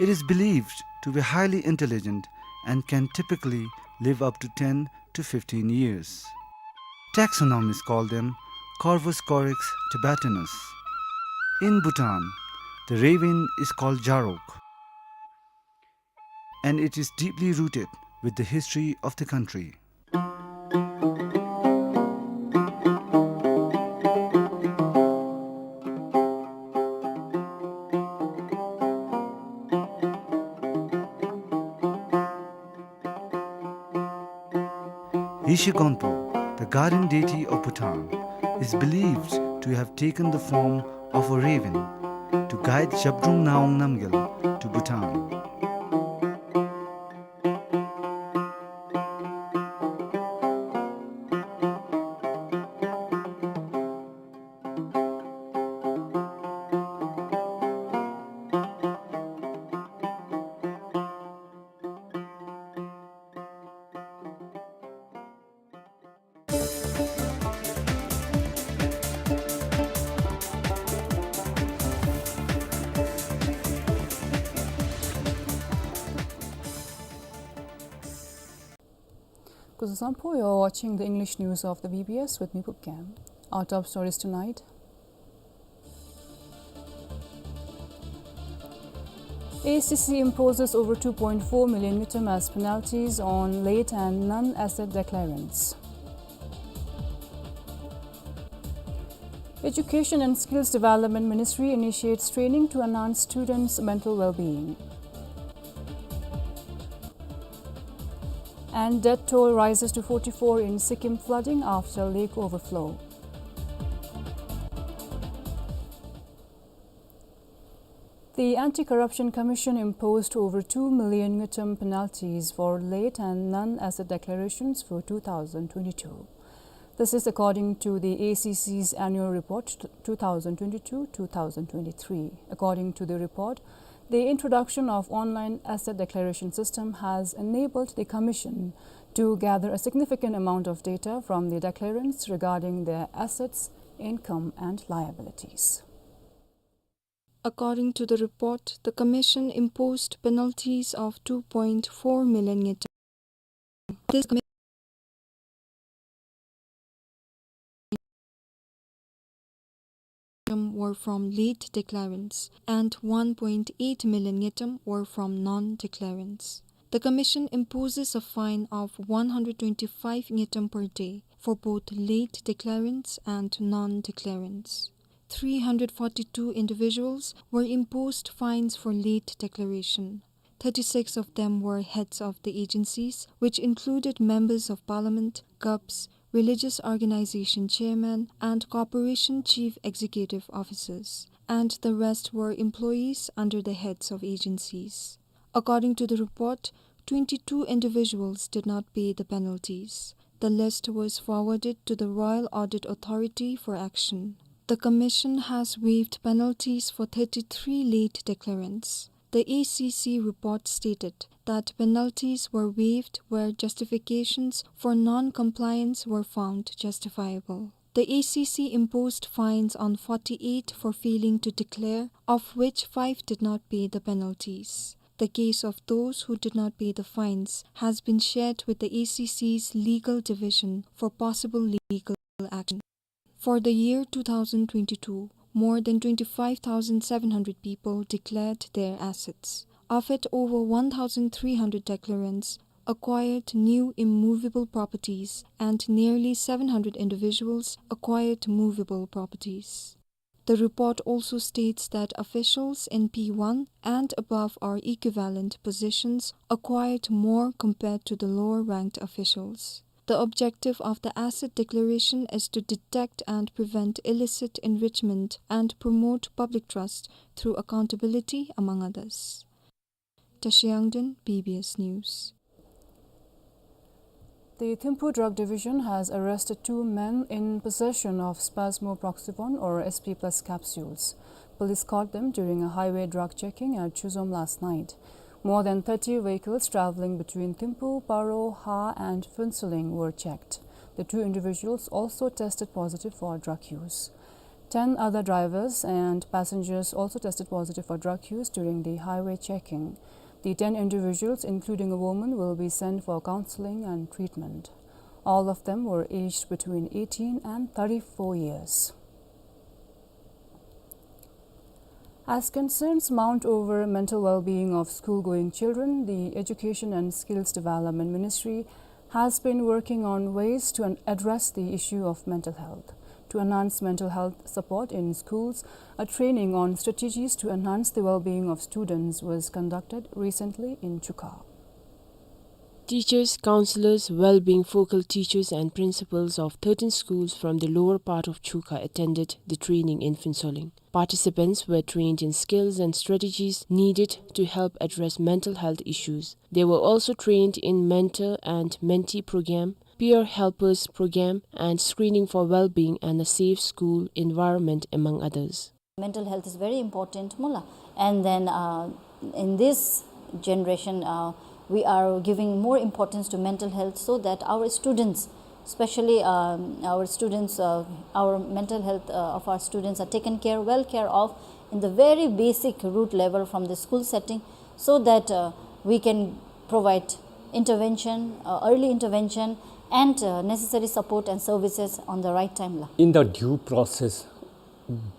It is believed to be highly intelligent and can typically live up to ten to fifteen years. Taxonomists call them Corvus corax tibetanus. In Bhutan, the raven is called jarok, and it is deeply rooted with the history of the country. Yeshe Gonpo, the guardian deity of Bhutan, is believed to have taken the form of a raven to guide Zhabdrung Ngawang Namgyal to Bhutan. Kuzuzangpo, you're watching the English news of the B B S with me, Pupkang. Our top stories tonight. A C C imposes over two point four million ngultrum as penalties on late and non-asset declarants. Education and Skills Development Ministry initiates training to enhance students' mental well-being. And death toll rises to forty-four in Sikkim flooding after lake overflow. The Anti-Corruption Commission imposed over two million ngultrum penalties for late and non-asset declarations for two thousand twenty-two. This is according to the A C C's annual report, two thousand twenty-two two thousand twenty-three. According to the report, the introduction of online asset declaration system has enabled the commission to gather a significant amount of data from the declarants regarding their assets, income, and liabilities. According to the report, the commission imposed penalties of two point four million ngultrum. This commission were from late declarants and one point eight million ngultrum were from non-declarants. The commission imposes a fine of one hundred twenty-five ngultrum per day for both late declarants and non-declarants. Three hundred forty-two individuals were imposed fines for late declaration. Thirty-six of them were heads of the agencies, which included members of parliament, gups, religious organization chairman, and corporation chief executive officers, and the rest were employees under the heads of agencies. According to the report, twenty-two individuals did not pay the penalties. The list was forwarded to the Royal Audit Authority for action. The commission has waived penalties for thirty-three late declarants. The A C C report stated that penalties were waived where justifications for non-compliance were found justifiable. The A C C imposed fines on forty-eight for failing to declare, of which five did not pay the penalties. The case of those who did not pay the fines has been shared with the A C C's legal division for possible legal action. For the year two thousand twenty-two, more than twenty-five thousand seven hundred people declared their assets. Of it, over one thousand three hundred declarants acquired new immovable properties and nearly seven hundred individuals acquired movable properties. The report also states that officials in P one and above or equivalent positions acquired more compared to the lower ranked officials. The objective of the asset declaration is to detect and prevent illicit enrichment and promote public trust through accountability, among others. Tashi Yangden, B B S News. The Thimphu Drug Division has arrested two men in possession of spasmoproxipone or S P plus capsules. Police caught them during a highway drug checking at Chuzom last night. More than thirty vehicles traveling between Thimphu, Paro, Ha and Phuentsholing were checked. The two individuals also tested positive for drug use. Ten other drivers and passengers also tested positive for drug use during the highway checking. The ten individuals, including a woman, will be sent for counseling and treatment. All of them were aged between eighteen and thirty-four years. As concerns mount over mental well-being of school-going children, the Education and Skills Development Ministry has been working on ways to an-, address the issue of mental health. To enhance mental health support in schools, a training on strategies to enhance the well-being of students was conducted recently in Chuka. Teachers, counselors, well-being focal teachers and principals of thirteen schools from the lower part of Chuka attended the training in Phuentsholing. Participants were trained in skills and strategies needed to help address mental health issues. They were also trained in mentor and mentee program, peer helpers program, and screening for well-being and a safe school environment, among others. Mental health is very important, mo la. And then, uh, in this generation, uh, we are giving more importance to mental health so that our students, especially, um, our students, uh, our mental health, uh, of our students are taken care, well care of in the very basic root level from the school setting, so that, uh, we can provide intervention, uh, early intervention, and, uh, necessary support and services on the right time la. In the due process,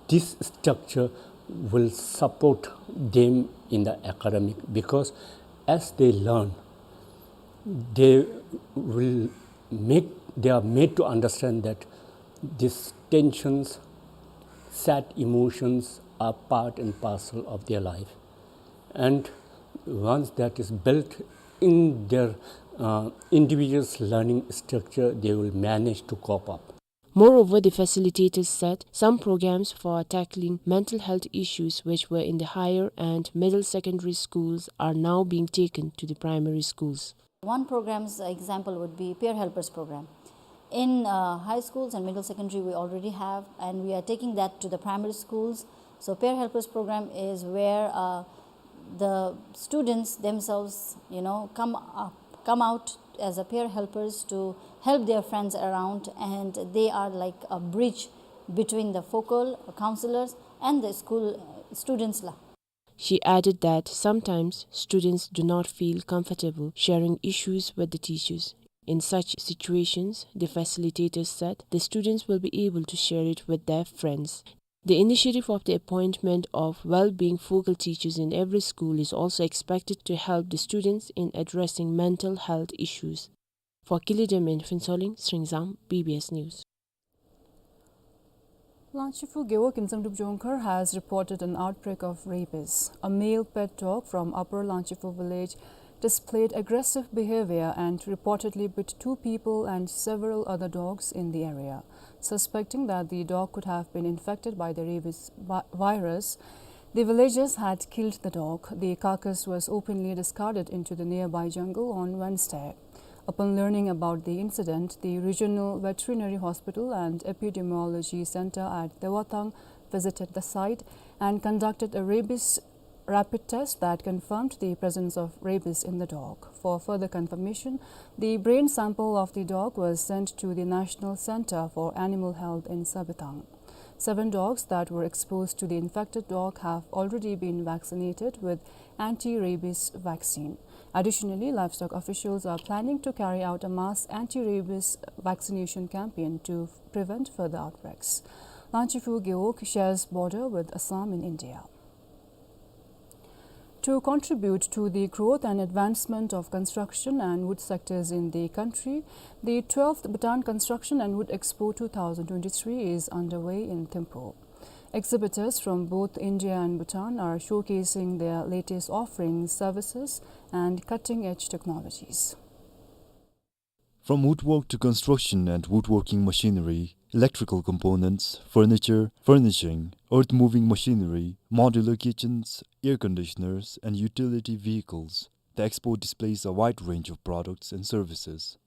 this structure will support them in the academic, because as they learn, they will make, they are made to understand that these tensions, sad emotions are part and parcel of their life. And once that is built in their, uh, individual's learning structure, they will manage to cope up. Moreover, the facilitators said some programs for tackling mental health issues which were in the higher and middle secondary schools are now being taken to the primary schools. One program's example would be Peer Helpers program. In, uh, high schools and middle secondary, we already have, and we are taking that to the primary schools. So Peer Helpers program is where, uh, the students themselves, you know, come up, come out as a peer helpers to help their friends around, and they are like a bridge between the focal counselors and the school, uh, students la. She added that sometimes students do not feel comfortable sharing issues with the teachers. In such situations, the facilitators said the students will be able to share it with their friends. The initiative of the appointment of well-being focal teachers in every school is also expected to help the students in addressing mental health issues. For Kilidem in Phuentsholing, Sringzam, B B S News. Langchifu Gewog in Zamdrup Jongkhar has reported an outbreak of rabies. A male pet dog from Upper Langchifu village displayed aggressive behavior and reportedly bit two people and several other dogs in the area. Suspecting that the dog could have been infected by the rabies vi-, virus, the villagers had killed the dog. The carcass was openly discarded into the nearby jungle on Wednesday. Upon learning about the incident, the Regional Veterinary Hospital and Epidemiology Center at Dewathang visited the site and conducted a rabies rapid test that confirmed the presence of rabies in the dog. For further confirmation, the brain sample of the dog was sent to the National Center for Animal Health in Sabetang. Seven dogs that were exposed to the infected dog have already been vaccinated with anti-rabies vaccine. Additionally, livestock officials are planning to carry out a mass anti-rabies vaccination campaign to prevent further outbreaks. Langchifu Gewog shares border with Assam in India. To contribute to the growth and advancement of construction and wood sectors in the country, the twelfth Bhutan Construction and Wood Expo two thousand twenty-three is underway in Thimphu. Exhibitors from both India and Bhutan are showcasing their latest offerings, services, and cutting-edge technologies. From woodwork to construction and woodworking machinery, electrical components, furniture, furnishing, earth-moving machinery, modular kitchens, air conditioners, and utility vehicles, the expo displays a wide range of products and services.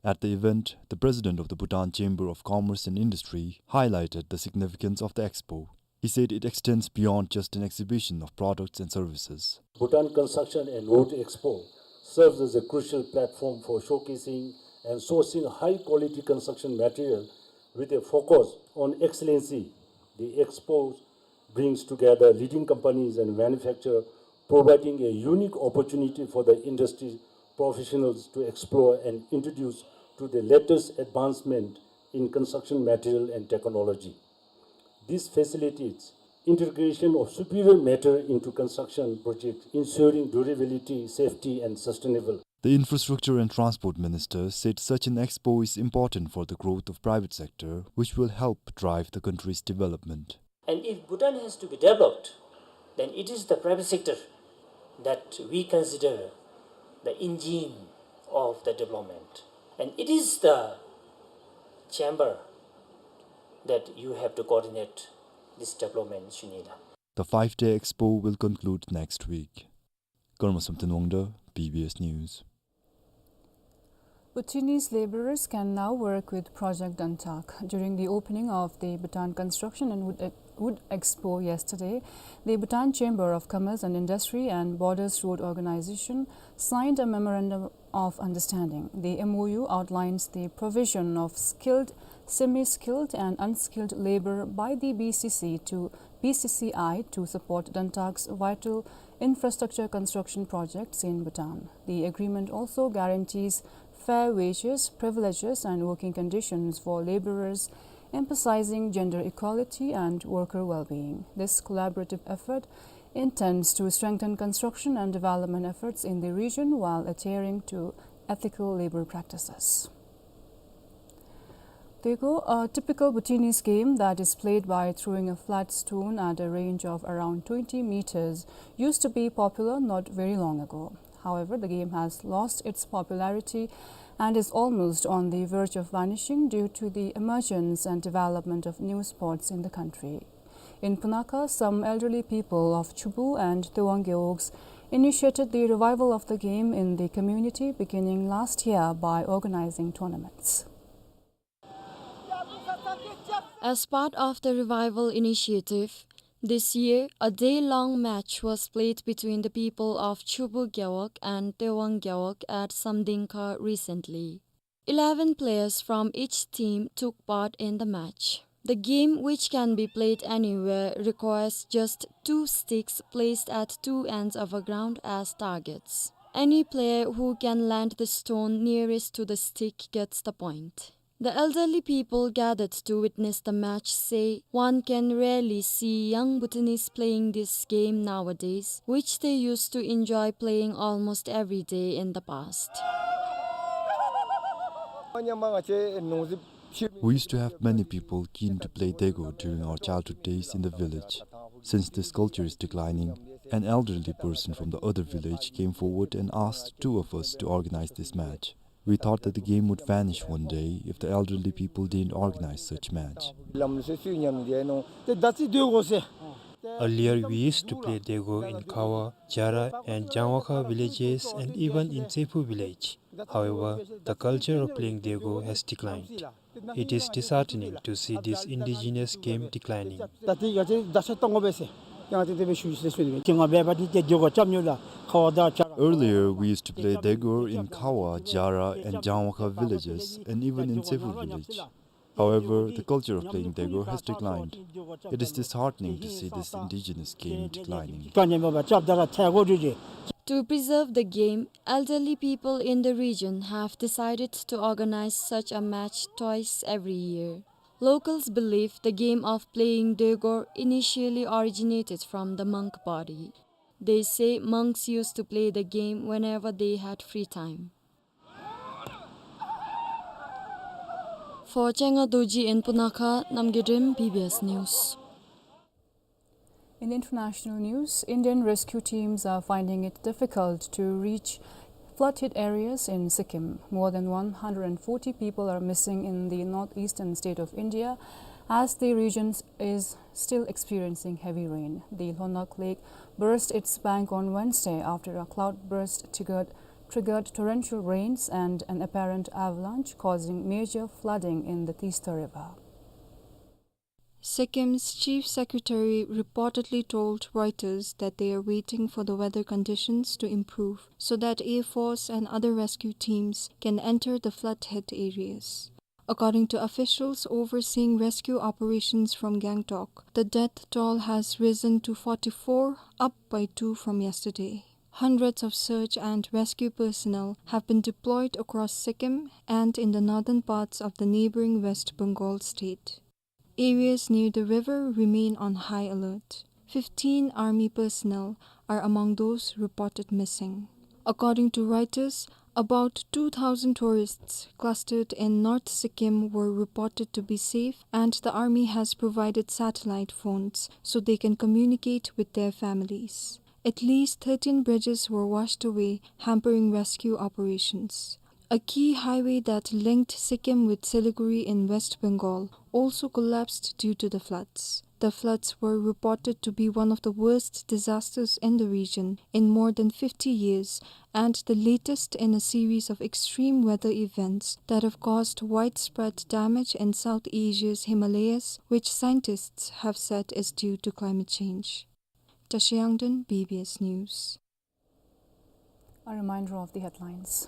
At the event, the president of the Bhutan Chamber of Commerce and Industry highlighted the significance of the expo. He said it extends beyond just an exhibition of products and services. Bhutan Construction and Wood Expo serves as a crucial platform for showcasing and sourcing high-quality construction material with a focus on excellency. The expo brings together leading companies and manufacturers, providing a unique opportunity for the industry professionals to explore and introduce to the latest advancement in construction material and technology. This facilitates integration of superior matter into construction projects, ensuring durability, safety, and sustainable. The Infrastructure and Transport Minister said such an expo is important for the growth of private sector, which will help drive the country's development. And if Bhutan has to be developed, then it is the private sector that we consider the engine of the development. And it is the chamber that you have to coordinate this development, Shinila. The five-day expo will conclude next week. Karma Samten Wangda, B B S News. Bhutanese laborers can now work with Project Dantak. During the opening of the Bhutan Construction and Wood, Wood Expo yesterday, the Bhutan Chamber of Commerce and Industry and Borders Road Organization signed a memorandum of understanding. The M O U outlines the provision of skilled, semi-skilled and unskilled labor by the B C C to B C C I to support Dantak's vital infrastructure construction projects in Bhutan. The agreement also guarantees fair wages, privileges, and working conditions for laborers, emphasizing gender equality and worker well-being. This collaborative effort intends to strengthen construction and development efforts in the region while adhering to ethical labor practices. Dego, a typical Bhutanese game that is played by throwing a flat stone at a range of around twenty meters, used to be popular not very long ago. However, the game has lost its popularity and is almost on the verge of vanishing due to the emergence and development of new sports in the country. In Punakha, some elderly people of Chubu and Tewang Gewogs initiated the revival of the game in the community beginning last year by organizing tournaments. As part of the revival initiative, this year, a day-long match was played between the people of Chubu Gewog and Tewang Gewog at Samdingkha recently. Eleven players from each team took part in the match. The game, which can be played anywhere, requires just two sticks placed at two ends of a ground as targets. Any player who can land the stone nearest to the stick gets the point. The elderly people gathered to witness the match say one can rarely see young Bhutanese playing this game nowadays, which they used to enjoy playing almost every day in the past. We used to have many people keen to play Degor during our childhood days in the village. Since this culture is declining, an elderly person from the other village came forward and asked two of us to organize this match. We thought that the game would vanish one day if the elderly people didn't organize such match. Earlier, we used to play Degor in Khawa, Jara, and Jangwakha villages, and even in Tsephu village. However, the culture of playing Degor has declined. It is disheartening to see this indigenous game declining. Earlier, we used to play Degor in Khawa, Jara, and Jangwakha villages, and even in Tsephu village. However, the culture of playing Degor has declined. It is disheartening to see this indigenous game declining. To preserve the game, elderly people in the region have decided to organize such a match twice every year. Locals believe the game of playing Degor initially originated from the monk body. They say monks used to play the game whenever they had free time. For Chenga Dorji in Punakha, Namgay Rim, B B S News. In international news, Indian rescue teams are finding it difficult to reach flood-hit areas in Sikkim. More than one hundred forty people are missing in the northeastern state of India, as the region is still experiencing heavy rain. The Lhonak Lake burst its bank on Wednesday after a cloudburst triggered, triggered torrential rains and an apparent avalanche, causing major flooding in the Teesta River. Sikkim's chief secretary reportedly told Reuters that they are waiting for the weather conditions to improve so that Air Force and other rescue teams can enter the flood-hit areas. According to officials overseeing rescue operations from Gangtok, the death toll has risen to forty-four, up by two from yesterday. Hundreds of search and rescue personnel have been deployed across Sikkim and in the northern parts of the neighboring West Bengal state. Areas near the river remain on high alert. Fifteen army personnel are among those reported missing. According to Reuters, about two thousand tourists clustered in North Sikkim were reported to be safe, and the army has provided satellite phones so they can communicate with their families. At least thirteen bridges were washed away, hampering rescue operations. A key highway that linked Sikkim with Siliguri in West Bengal also collapsed due to the floods. The floods were reported to be one of the worst disasters in the region in more than fifty years, and the latest in a series of extreme weather events that have caused widespread damage in South Asia's Himalayas, which scientists have said is due to climate change. Tashi Yangden, B B S News. A reminder of the headlines.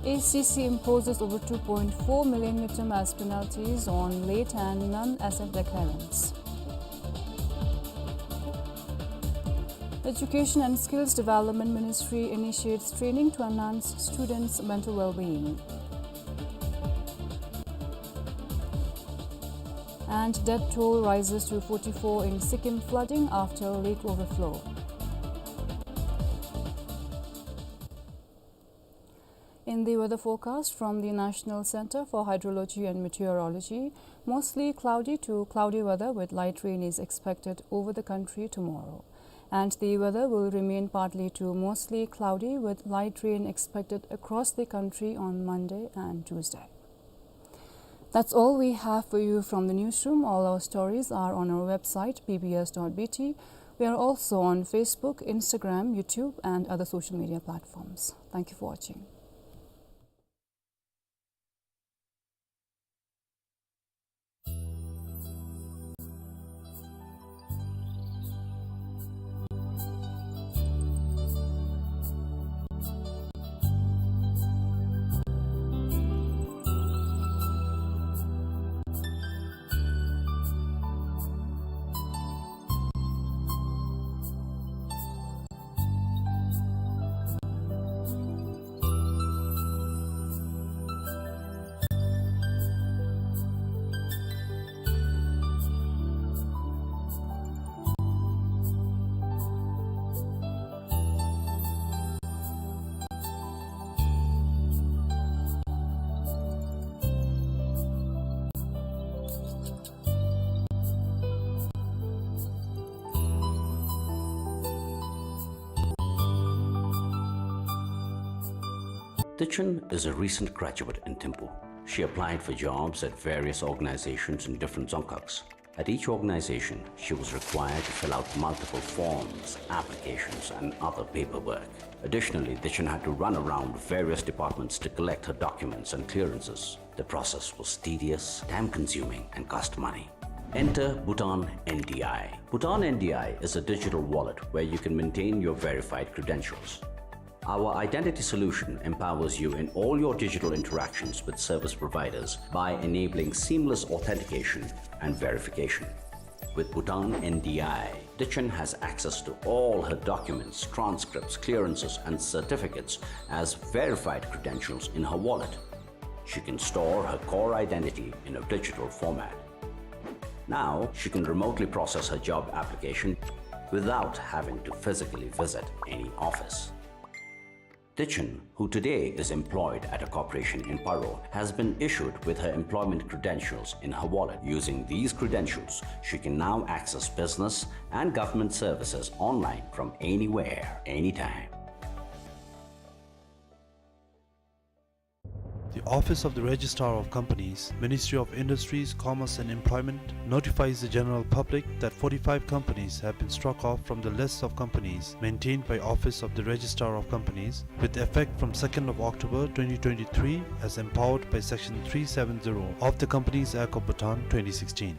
A C C imposes over two point four million ngultrum as penalties on late and non-asset declarants. Education and Skills Development Ministry initiates training to enhance students' mental well-being. And death toll rises to forty-four in Sikkim flooding after lake overflow. In the weather forecast from the National Centre for Hydrology and Meteorology, mostly cloudy to cloudy weather with light rain is expected over the country tomorrow. And the weather will remain partly to mostly cloudy with light rain expected across the country on Monday and Tuesday. That's all we have for you from the newsroom. All our stories are on our website, B B S dot B T. We are also on Facebook, Instagram, YouTube, and other social media platforms. Thank you for watching. Tichen is a recent graduate in Thimphu. She applied for jobs at various organizations in different Dzongkhags. At each organization, she was required to fill out multiple forms, applications, and other paperwork. Additionally, Tichen had to run around various departments to collect her documents and clearances. The process was tedious, time-consuming, and cost money. Enter Bhutan N D I. Bhutan N D I is a digital wallet where you can maintain your verified credentials. Our identity solution empowers you in all your digital interactions with service providers by enabling seamless authentication and verification. With Bhutan N D I, Tichen has access to all her documents, transcripts, clearances, and certificates as verified credentials in her wallet. She can store her core identity in a digital format. Now, she can remotely process her job application without having to physically visit any office. Tichen, who today is employed at a corporation in Paro, has been issued with her employment credentials in her wallet. Using these credentials, she can now access business and government services online from anywhere, anytime. The Office of the Registrar of Companies, Ministry of Industries, Commerce and Employment, notifies the general public that forty-five companies have been struck off from the list of companies maintained by Office of the Registrar of Companies with effect from second of October twenty twenty-three as empowered by Section three seven zero of the Companies Act of Bhutan twenty sixteen.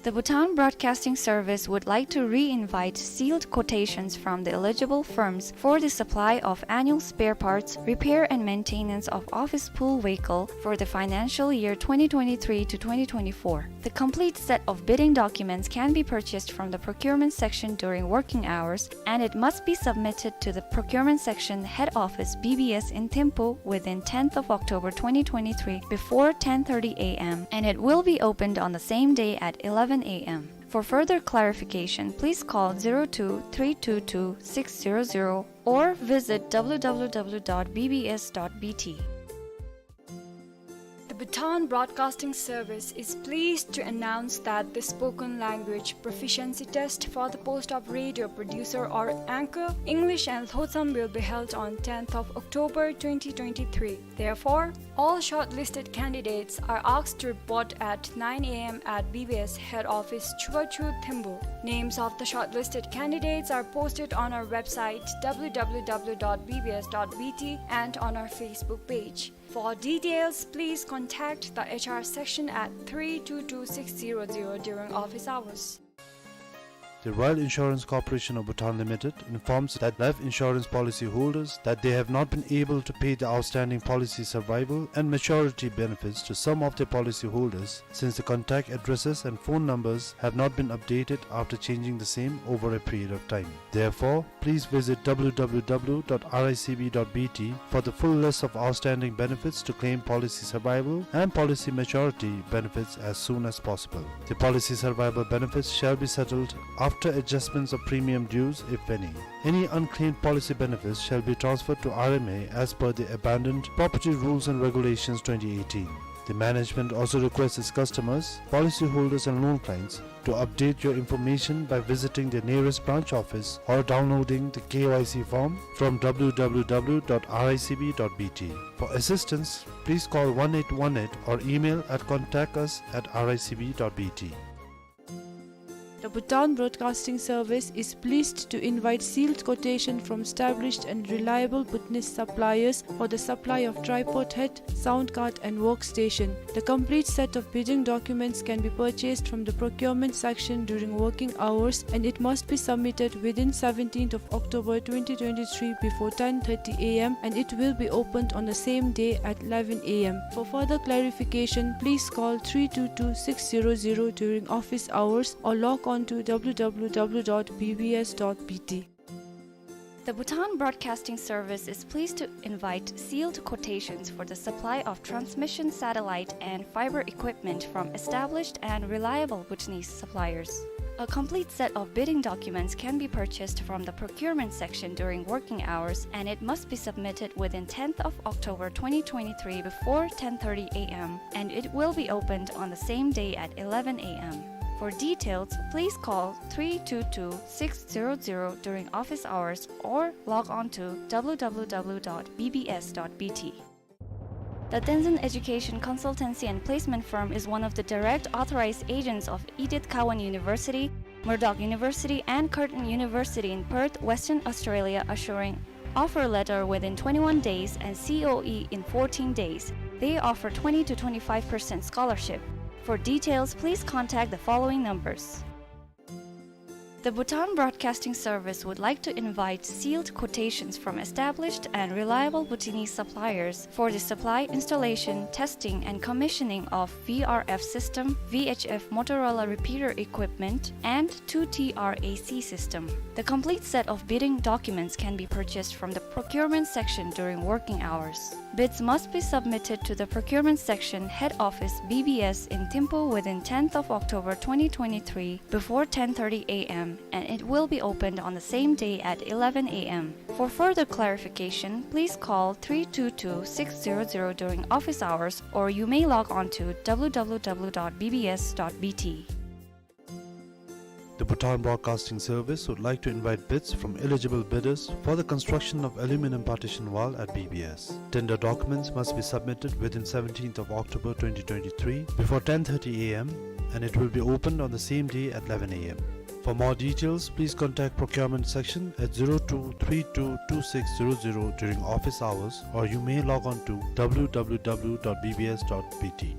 The Bhutan Broadcasting Service would like to re-invite sealed quotations from the eligible firms for the supply of annual spare parts, repair and maintenance of office pool vehicle for the financial year twenty twenty-three to twenty twenty-four. The complete set of bidding documents can be purchased from the procurement section during working hours, and it must be submitted to the procurement section head office B B S in Thimphu within tenth of October twenty twenty-three before ten thirty A M, and it will be opened on the same day at eleven A M. For further clarification, please call zero two three two two six zero zero or visit W W W dot B B S dot B T. The Bhutan Broadcasting Service is pleased to announce that the spoken language proficiency test for the post of radio producer or anchor, English and Lhotsam, will be held on tenth of October twenty twenty-three. Therefore, all shortlisted candidates are asked to report at nine A M at B B S head office, Chubachu, Thembu. Names of the shortlisted candidates are posted on our website, W W W dot B B S dot B T, and on our Facebook page. For details, please contact the H R section at three two two six zero zero during office hours. The Royal Insurance Corporation of Bhutan Limited informs that life insurance policy holders that they have not been able to pay the outstanding policy survival and maturity benefits to some of their policy holders, since the contact addresses and phone numbers have not been updated after changing the same over a period of time. Therefore, please visit W W W dot R I C B dot B T for the full list of outstanding benefits to claim policy survival and policy maturity benefits as soon as possible. The policy survival benefits shall be settled after adjustments of premium dues, if any. Any unclaimed policy benefits shall be transferred to R M A as per the Abandoned Property Rules and Regulations twenty eighteen. The management also requests its customers, policyholders and loan clients to update your information by visiting the nearest branch office or downloading the K Y C form from W W W dot R I C B dot B T. For assistance, please call one eight one eight or email at contact us at R I C B dot B T. The Bhutan Broadcasting Service is pleased to invite sealed quotation from established and reliable Bhutanese suppliers for the supply of tripod head, sound card and workstation. The complete set of bidding documents can be purchased from the procurement section during working hours, and it must be submitted within seventeenth of October twenty twenty-three before ten thirty A M, and it will be opened on the same day at eleven A M. For further clarification, please call three two two six zero zero during office hours or log on to W W W dot B B S dot B T. The Bhutan Broadcasting Service is pleased to invite sealed quotations for the supply of transmission satellite and fiber equipment from established and reliable Bhutanese suppliers. A complete set of bidding documents can be purchased from the procurement section during working hours, and it must be submitted within tenth of October twenty twenty-three before ten thirty A M, and it will be opened on the same day at eleven A M. For details, please call three two two six zero zero during office hours or log on to W W W dot B B S dot B T. The Tenzin Education Consultancy and Placement Firm is one of the direct authorized agents of Edith Cowan University, Murdoch University, and Curtin University in Perth, Western Australia, assuring offer letter within twenty-one days and C O E in fourteen days. They offer twenty to twenty-five percent scholarship. For details, please contact the following numbers. The Bhutan Broadcasting Service would like to invite sealed quotations from established and reliable Bhutanese suppliers for the supply, installation, testing, and commissioning of V R F system, V H F Motorola repeater equipment, and two T R A C system. The complete set of bidding documents can be purchased from the procurement section during working hours. Bids must be submitted to the procurement section, head office, B B S in Thimphu within tenth of October twenty twenty-three before ten thirty A M, and it will be opened on the same day at eleven A M. For further clarification, please call three two two six zero zero during office hours, or you may log on to W W W dot B B S dot B T. The Bhutan Broadcasting Service would like to invite bids from eligible bidders for the construction of aluminum partition wall at B B S. Tender documents must be submitted within seventeenth of October twenty twenty-three before ten thirty A M, and it will be opened on the same day at eleven A M. For more details, please contact procurement section at zero two three two two six zero zero during office hours, or you may log on to W W W dot B B S dot B T.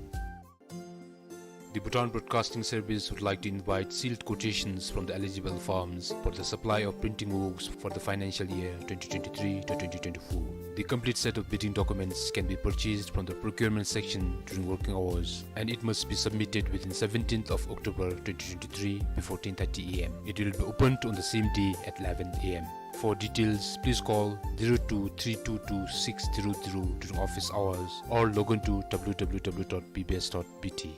The Bhutan Broadcasting Service would like to invite sealed quotations from the eligible firms for the supply of printing works for the financial year twenty twenty-three to twenty twenty-four. The complete set of bidding documents can be purchased from the procurement section during working hours, and it must be submitted within seventeenth of October twenty twenty-three before ten thirty A M. It will be opened on the same day at eleven A M. For details, please call zero two three two two six zero zero during office hours or log on to W W W dot B B S dot B T.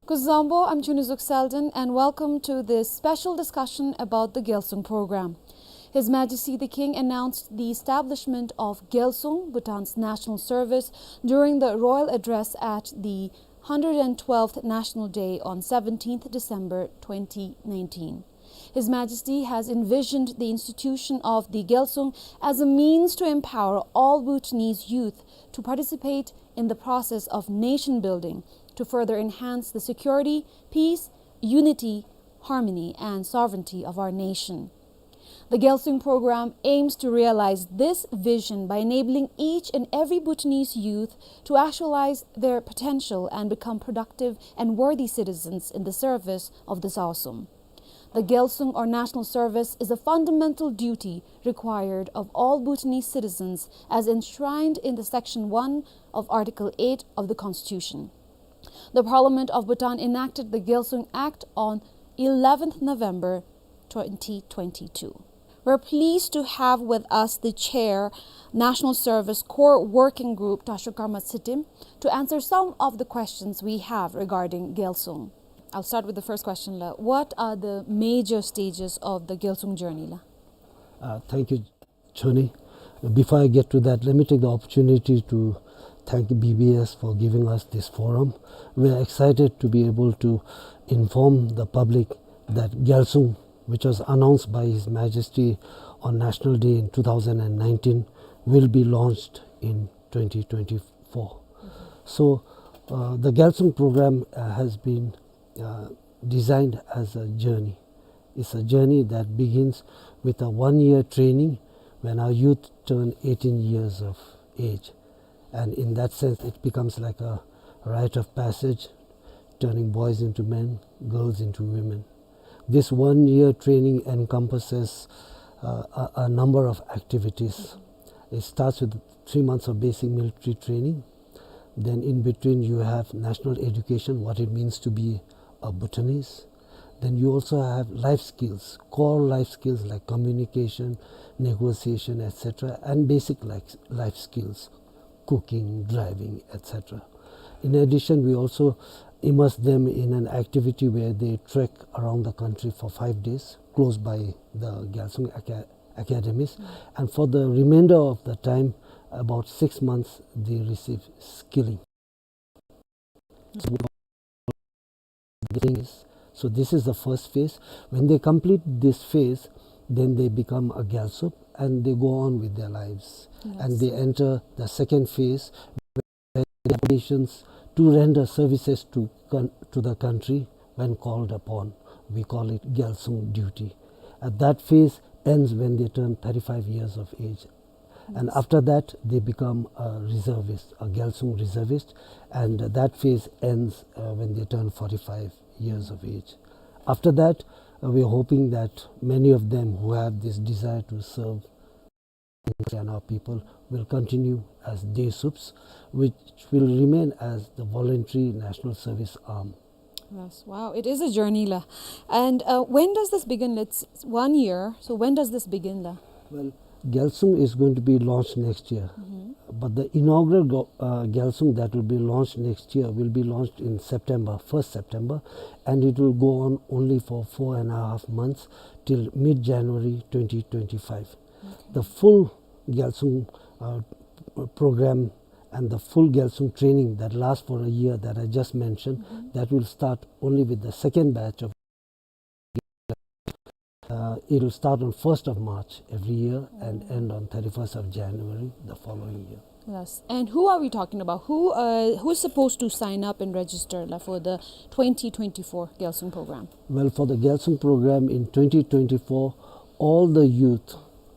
Kuzuzangpo, I'm Chunizuk Selden, and welcome to this special discussion about the Gyalsung program. His Majesty the King announced the establishment of Gyalsung, Bhutan's national service, during the royal address at the hundred and twelfth National Day on seventeenth December twenty nineteen. His Majesty has envisioned the institution of the Gyalsung as a means to empower all Bhutanese youth to participate in the process of nation building, to further enhance the security, peace, unity, harmony, and sovereignty of our nation. The Gyalsung program aims to realize this vision by enabling each and every Bhutanese youth to actualize their potential and become productive and worthy citizens in the service of the Gyalsung. The Gyalsung, or national service, is a fundamental duty required of all Bhutanese citizens as enshrined in the Section one of Article eight of the Constitution. The Parliament of Bhutan enacted the Gyalsung Act on eleventh November twenty twenty-two. We're pleased to have with us the Chair, National Service Core Working Group, Tashok Karma Tshitrim, to answer some of the questions we have regarding Gyalsung. I'll start with the first question, la. What are the major stages of the Gyalsung journey, la? Uh, thank you, Choni. Before I get to that, let me take the opportunity to thank B B S for giving us this forum. We are excited to be able to inform the public that Gyalsung, which was announced by His Majesty on National Day in two thousand and nineteen, will be launched in twenty twenty-four. So, uh, the Gyalsung program, uh, has been, uh, designed as a journey. It's a journey that begins with a one-year training when our youth turn eighteen years of age. And in that sense, it becomes like a rite of passage, turning boys into men, girls into women. This one-year training encompasses, uh, a, a number of activities. It starts with three months of basic military training. Then in between, you have national education, what it means to be a Bhutanese. Then you also have life skills, core life skills like communication, negotiation, et cetera, and basic life, life skills, cooking, driving, et cetera. In addition, we also immerse them in an activity where they trek around the country for five days, close by the Gyalsung Aca-, academies. Mm. And for the remainder of the time, about six months, they receive skilling. So this is the first phase. When they complete this phase, then they become a Gyalsup and they go on with their lives. And, yes, they enter the second phase, where the obligations to render services to con-, to the country when called upon. We call it Gyalsung duty. Uh, that phase ends when they turn thirty-five years of age. And, yes, after that, they become a reservist, a Gyalsung reservist, and that phase ends, uh, when they turn forty-five years of age. After that, uh, we are hoping that many of them who have this desire to serve and our people will continue as Desups, which will remain as the voluntary national service arm. Yes, wow, it is a journey la. And, uh, when does this begin? It's one year. So when does this begin la? Well, Gyalsung is going to be launched next year. Mm-hmm. But the inaugural go-, uh, Gyalsung that will be launched next year will be launched in September, first September, and it will go on only for four and a half months till mid-January twenty twenty-five. Okay. The full Gyalsung, uh, program and the full Gyalsung training that lasts for a year that I just mentioned, mm-hmm, that will start only with the second batch of, uh, it will start on first of March every year and, mm, end on thirty-first of January the following year. Yes. And who are we talking about? Who, uh, who's supposed to sign up and register la, for the twenty twenty-four Gyalsung program? Well, for the Gyalsung program in twenty twenty-four, all the youth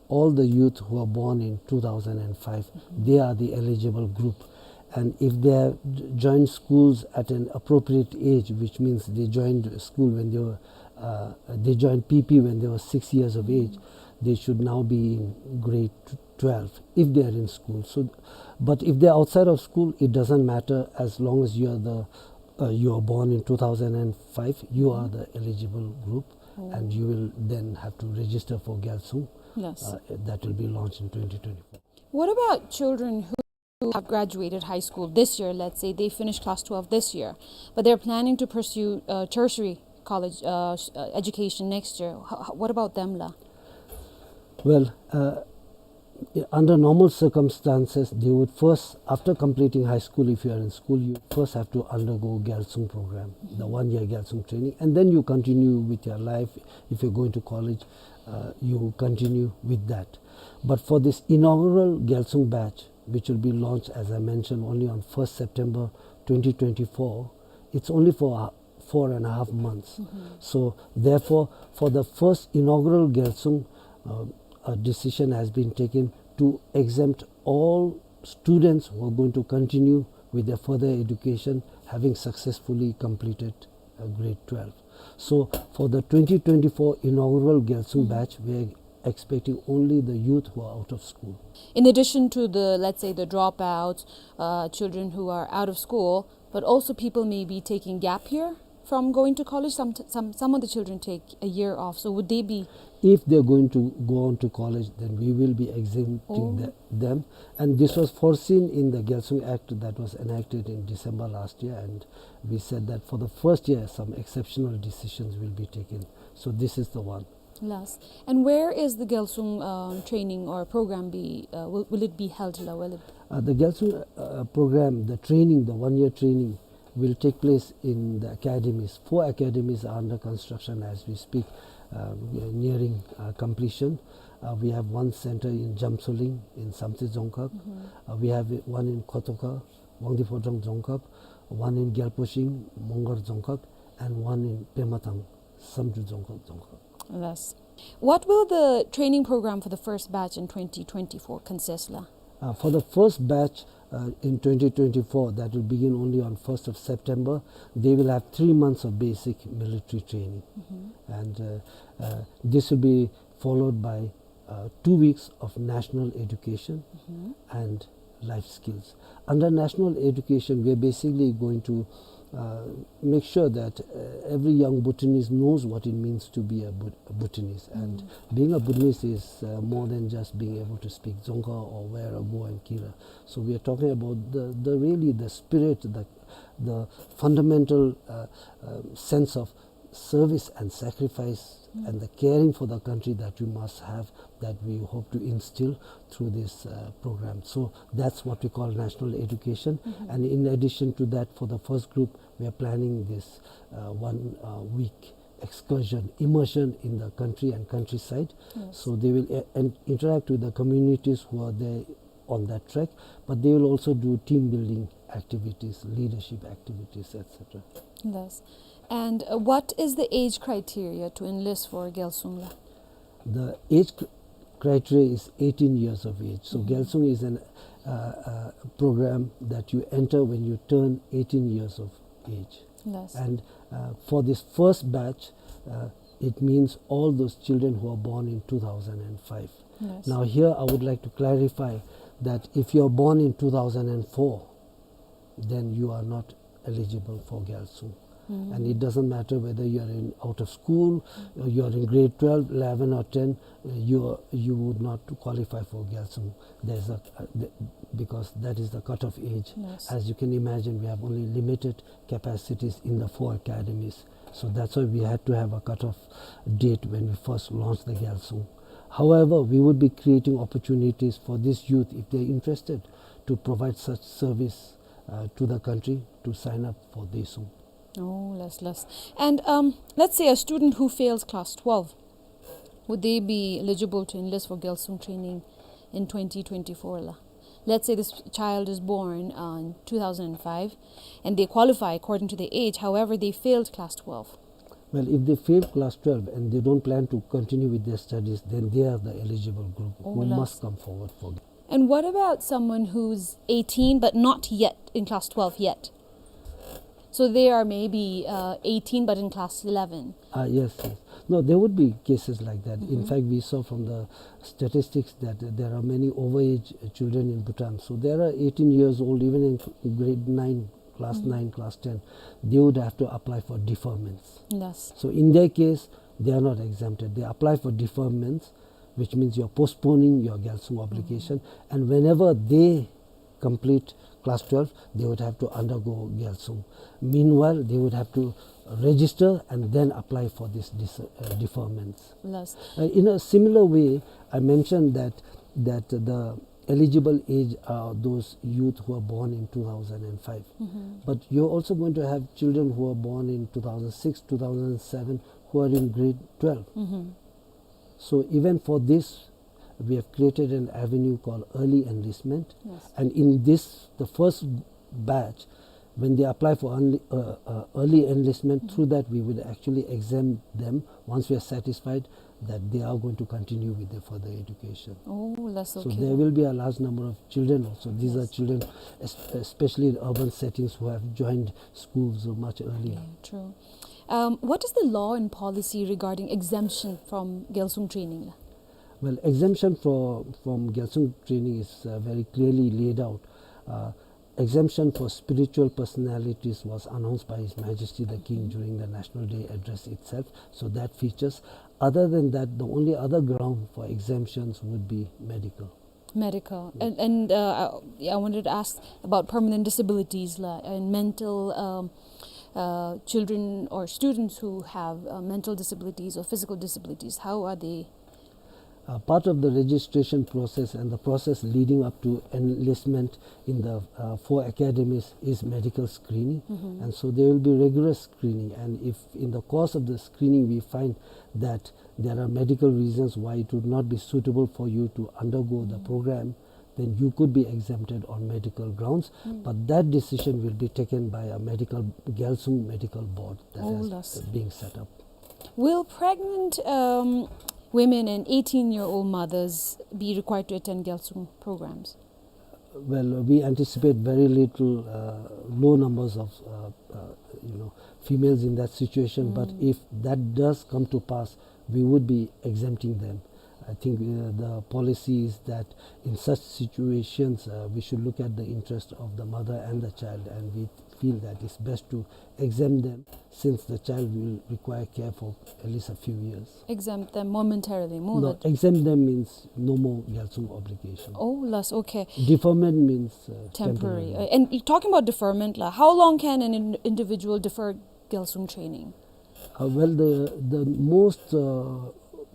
all the youth who are born in two thousand and five, mm-hmm, they are the eligible group. And if they have j-, joined schools at an appropriate age, which means they joined school when they were, uh, they joined P P when they were six years of age, mm-hmm, they should now be in grade twelve if they are in school. So, but if they are outside of school, it doesn't matter as long as you are the, uh, you are born in two thousand and five, you are, mm-hmm, the eligible group. Oh. And you will then have to register for Gyalsung. Yes. Uh, that will be launched in twenty twenty-four. What about children who have graduated high school this year? Let's say they finished class twelve this year, but they're planning to pursue, uh, tertiary college, uh, s-, uh, education next year. H-, h-, what about them la? Well, uh, under normal circumstances, they would first, after completing high school, if you are in school, you first have to undergo Gyalsung program, the, mm-hmm, one-year Gyalsung training, and then you continue with your life. If you're going to college, uh, you continue with that. But for this inaugural Gyalsung batch, which will be launched, as I mentioned, only on first September twenty twenty-four, it's only for a four and a half months. Mm-hmm. So, therefore, for the first inaugural Gyalsung, uh, a decision has been taken to exempt all students who are going to continue with their further education, having successfully completed, uh, grade twelve. So, for the twenty twenty-four inaugural Gyalsung, mm-hmm, batch, we are expecting only the youth who are out of school. In addition to the, let's say, the dropouts, uh, children who are out of school, but also people may be taking gap year from going to college. Some, some, some of the children take a year off. So would they be... If they're going to go on to college, then we will be exempting, oh, the, them. And this was foreseen in the Gyalsung Act that was enacted in December last year, and we said that for the first year, some exceptional decisions will be taken. So this is the one. Yes. And where is the Gyalsung, uh, training or program be, uh, will, will it be held la? Will it... Uh, the Gyalsung, uh, program, the training, the one-year training will take place in the academies. Four academies are under construction as we speak, uh, nearing, uh, completion. Uh, we have one center in Jamsoling in Samtse Dzongkhag. Mm-hmm. Uh, we have one in Kotoka, Wangdue Phodrang Dzongkhag, one in Gyalposhing, Mongar Dzongkhag, and one in Pematang, Samdru Dzongkhag, Dzongkhag. Yes. What will the training program for the first batch in twenty twenty-four consist la? Uh, for the first batch, uh, in twenty twenty-four, that will begin only on first of September, they will have three months of basic military training. Mm-hmm. And, uh, uh, this will be followed by, uh, two weeks of national education, mm-hmm, and life skills. Under national education, we are basically going to, uh, make sure that, uh, every young Bhutanese knows what it means to be a Bhut-, Bhutanese. And being a Bhutanese is, uh, more than just being able to speak Dzongkha or Wera, Go, and Kira. So we are talking about the, the really the spirit, the, the fundamental, uh, uh, sense of service and sacrifice and the caring for the country that you must have, that we hope to instill through this, uh, program. So that's what we call national education. And in addition to that, for the first group, we are planning this, uh, one, uh, week excursion, immersion in the country and countryside. Yes. So they will, uh, and interact with the communities who are there on that trek, but they will also do team building activities, leadership activities, et cetera. Yes. And, uh, what is the age criteria to enlist for Gyalsung la? The age cr-, criteria is eighteen years of age. So Gyalsung is an, uh, uh, program that you enter when you turn eighteen years of age. Yes. And, uh, for this first batch, uh, it means all those children who are born in two thousand and five. Yes. Now here I would like to clarify that if you are born in two thousand and four, then you are not eligible for Gyalsung. And it doesn't matter whether you are in, out of school, or you are in grade twelve, eleven or ten, uh, you are, you would not qualify for Gyalsung. There's a, uh, the, because that is the cutoff age. Yes. As you can imagine, we have only limited capacities in the four academies. So that's why we had to have a cutoff date when we first launched the Gyalsung. However, we would be creating opportunities for this youth, if they're interested, to provide such service, uh, to the country, to sign up for Dysung. Oh, yes, yes. And, um, let's say a student who fails class twelve, would they be eligible to enlist for Gyalsung training in twenty twenty-four la? Let's say this child is born, uh, in two thousand and five and they qualify according to their age, however, they failed class twelve. Well, if they fail class twelve and they don't plan to continue with their studies, then they are the eligible group who must come forward for. And what about someone who's eighteen but not yet in class twelve yet? So they are maybe, uh, eighteen but in class eleven. Ah, yes, yes. No, there would be cases like that. In fact, we saw from the statistics that there are many overage children in Bhutan. So there are eighteen years old, even in grade nine, class nine, class ten, they would have to apply for deferments. Yes. So in their case, they are not exempted. They apply for deferments, which means you're postponing your Gyalsung obligation. And whenever they complete class twelve, they would have to undergo Gyalsung. Meanwhile, they would have to register and then apply for this dis-, uh, deferments. Yes. Uh, in a similar way, I mentioned that, that the eligible age are those youth who are born in two thousand and five. But you're also going to have children who are born in two thousand six, two thousand seven, who are in grade twelve. So even for this, we have created an avenue called early enlistment. Yes. And in this, the first batch, when they apply for early, uh, uh, early enlistment, through that we would actually exempt them once we are satisfied that they are going to continue with their further education. Oh, that's okay. So there will be a large number of children also. These are children, es-, especially in urban settings, who have joined schools much earlier. Yeah, true. Um, what is the law and policy regarding exemption from Gyalsung training? Well, exemption for, from Gyalsung training is, uh, very clearly laid out. Uh, exemption for spiritual personalities was announced by His Majesty the King during the National Day address itself. So that features. Other than that, the only other ground for exemptions would be medical. Medical. And, and, uh, I, I wanted to ask about permanent disabilities la, and mental, um, uh, children or students who have, uh, mental disabilities or physical disabilities. How are they? Uh, part of the registration process and the process leading up to enlistment in the, uh, four academies is medical screening. And so there will be rigorous screening. And if in the course of the screening we find that there are medical reasons why it would not be suitable for you to undergo the program, then you could be exempted on medical grounds. But that decision will be taken by a medical, Gyalsung medical board that is being set up. Will pregnant, um, women and eighteen-year-old mothers be required to attend Gyalsung programs? Well, we anticipate very little, uh, low numbers of, uh, uh, you know, females in that situation. But if that does come to pass, we would be exempting them. I think, uh, the policy is that in such situations, uh, we should look at the interest of the mother and the child, and we feel that it's best to exempt them, since the child will require care for at least a few years. Exempt them momentarily, mo? No, that exempt them means no more Gyalsung obligation. Oh, last, okay. Deferment means, uh, temporary. Temporary. Uh, and talking about deferment, la, how long can an in-, individual defer Gyalsung training? Uh, well, the, the most, uh,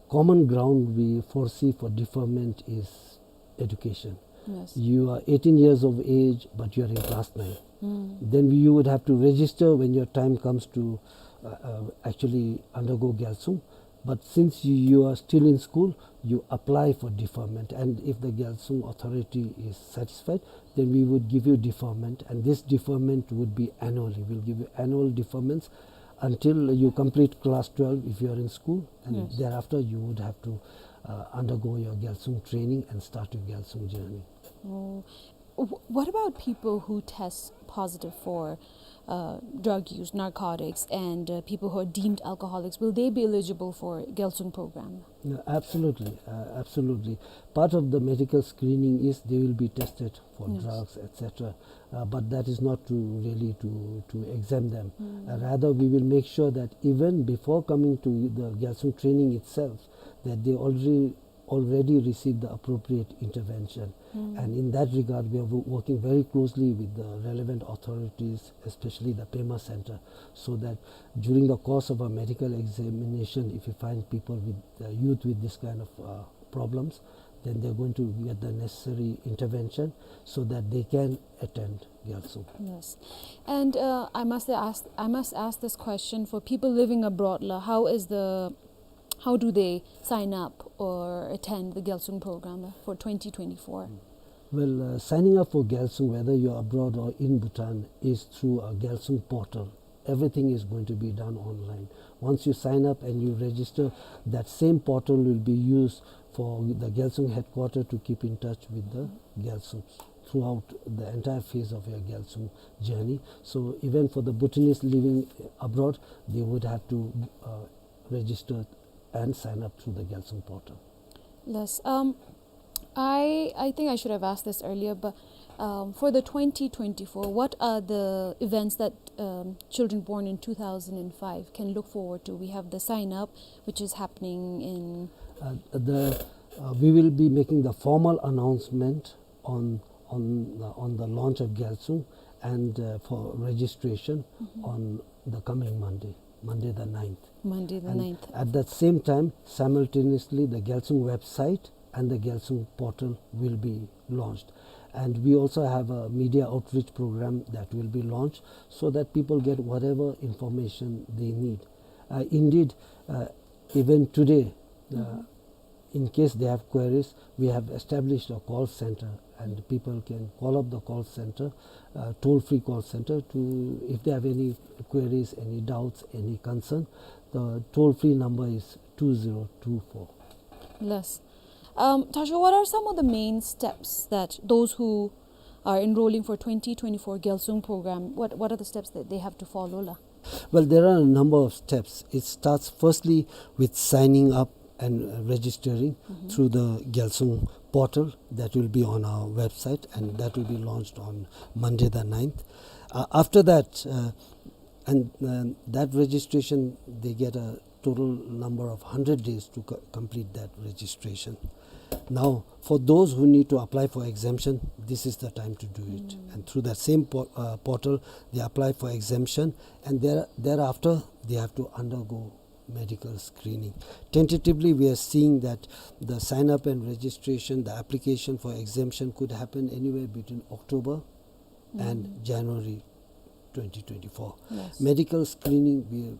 common ground we foresee for deferment is education. Yes. You are eighteen years of age, but you are in class nine. Mm. Then you would have to register when your time comes to, uh, uh, actually undergo Gyalsung. But since you, you are still in school, you apply for deferment. And if the Gyalsung authority is satisfied, then we would give you deferment. And this deferment would be annually. We'll give you annual deferments until you complete class twelve if you are in school, and, yes, thereafter you would have to, uh, undergo your Gyalsung training and start your Gyalsung journey. Oh. Wh-, what about people who test positive for, uh, drug use, narcotics, and, uh, people who are deemed alcoholics? Will they be eligible for Gyalsung program? No, absolutely, uh, absolutely. Part of the medical screening is they will be tested for, yes, drugs, et cetera. Uh, but that is not to really to, to exempt them. Mm. Uh, rather, we will make sure that even before coming to the Gyalsung training itself, that they already, already receive the appropriate intervention. Mm. And in that regard, we are wo-, working very closely with the relevant authorities, especially the Pema Center, so that during the course of a medical examination, if you find people with, uh, youth with this kind of, uh, problems, then they're going to get the necessary intervention so that they can attend Gyalsung. Yes. And, uh, I must ask, I must ask this question for people living abroad, la, how is the, how do they sign up or attend the Gyalsung program for twenty twenty-four? Mm. Well, uh, signing up for Gyalsung, whether you're abroad or in Bhutan, is through a Gyalsung portal. Everything is going to be done online. Once you sign up and you register, that same portal will be used for the Gyalsung headquarter to keep in touch with the Gyalsungs throughout the entire phase of your Gyalsung journey. So even for the Bhutanese living abroad, they would have to, uh, register and sign up through the Gyalsung portal. Yes. Um, I, I think I should have asked this earlier, but, um, for the twenty twenty-four, what are the events that, um, children born in two thousand and five can look forward to? We have the sign up, which is happening in Uh, the, uh, we will be making the formal announcement on, on, uh, on the launch of Gyalsung and, uh, for registration, mm-hmm, on the coming Monday, Monday the ninth. Monday the ninth. And at that same time, simultaneously, the Gyalsung website and the Gyalsung portal will be launched. And we also have a media outreach program that will be launched so that people get whatever information they need. Uh, indeed, uh, even today, uh, mm-hmm, in case they have queries, we have established a call center, and people can call up the call center, uh, toll-free call center, to, if they have any queries, any doubts, any concern. The toll-free number is two zero two four. Yes. Um, Tashok, what are some of the main steps that those who are enrolling for twenty twenty-four Gyalsung program, what, what are the steps that they have to follow, la? Well, there are a number of steps. It starts firstly with signing up and, uh, registering, mm-hmm, through the Gyalsung portal that will be on our website, and that will be launched on Monday the ninth. Uh, after that, uh, and, uh, that registration, they get a total number of hundred days to co-, complete that registration. Now, for those who need to apply for exemption, this is the time to do it. Mm. And through that same po-, uh, portal, they apply for exemption, and there, thereafter, they have to undergo medical screening. Tentatively, we are seeing that the sign up and registration, the application for exemption could happen anywhere between October and, mm, January twenty twenty-four. Yes. Medical screening, we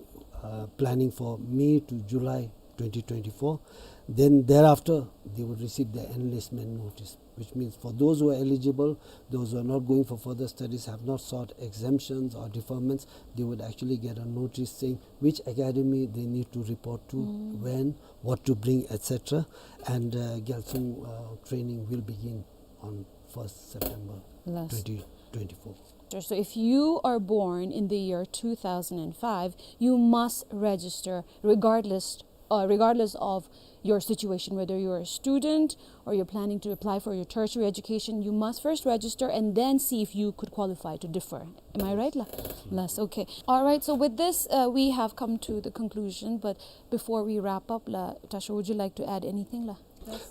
are, uh, planning for May to July twenty twenty-four. Then thereafter, they would receive the enlistment notice, which means for those who are eligible, those who are not going for further studies, have not sought exemptions or deferments, they would actually get a notice saying which academy they need to report to, mm, when, what to bring, et cetera. And, uh, Gyalsung, uh, training will begin on first September, yes, twenty twenty-four. So if you are born in the year two thousand and five, you must register regardless uh, regardless of your situation, whether you're a student or you're planning to apply for your tertiary education, you must first register and then see if you could qualify to defer. Am I right, la? Yes. Okay. All right. So with this, uh, we have come to the conclusion. But before we wrap up, la, Tasho, would you like to add anything, la?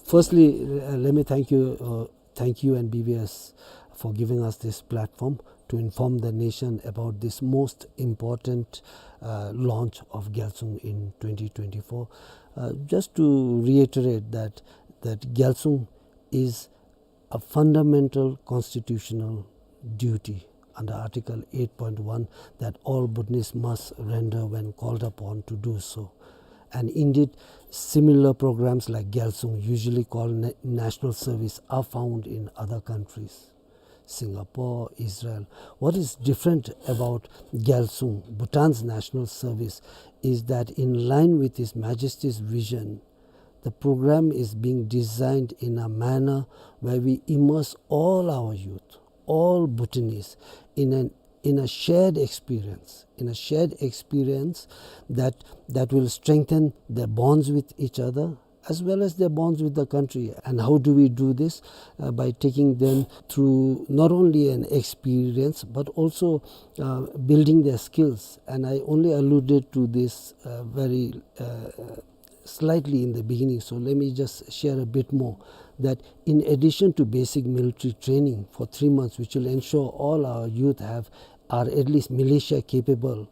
Firstly, uh, let me thank you, uh, thank you and B B S for giving us this platform to inform the nation about this most important, uh, launch of Gyalsung in twenty twenty-four. Uh, just to reiterate that, that Gyalsung is a fundamental constitutional duty under Article eight point one that all Bhutanese must render when called upon to do so. And indeed, similar programs like Gyalsung, usually called na-, national service, are found in other countries, Singapore, Israel. What is different about Gyalsung, Bhutan's national service, is that in line with His Majesty's vision, the program is being designed in a manner where we immerse all our youth, all Bhutanese, in an, in a shared experience, in a shared experience that, that will strengthen their bonds with each other as well as their bonds with the country. And how do we do this? Uh, by taking them through not only an experience, but also, uh, building their skills. And I only alluded to this, uh, very, uh, slightly in the beginning, so let me just share a bit more, that in addition to basic military training for three months, which will ensure all our youth have, are at least militia capable,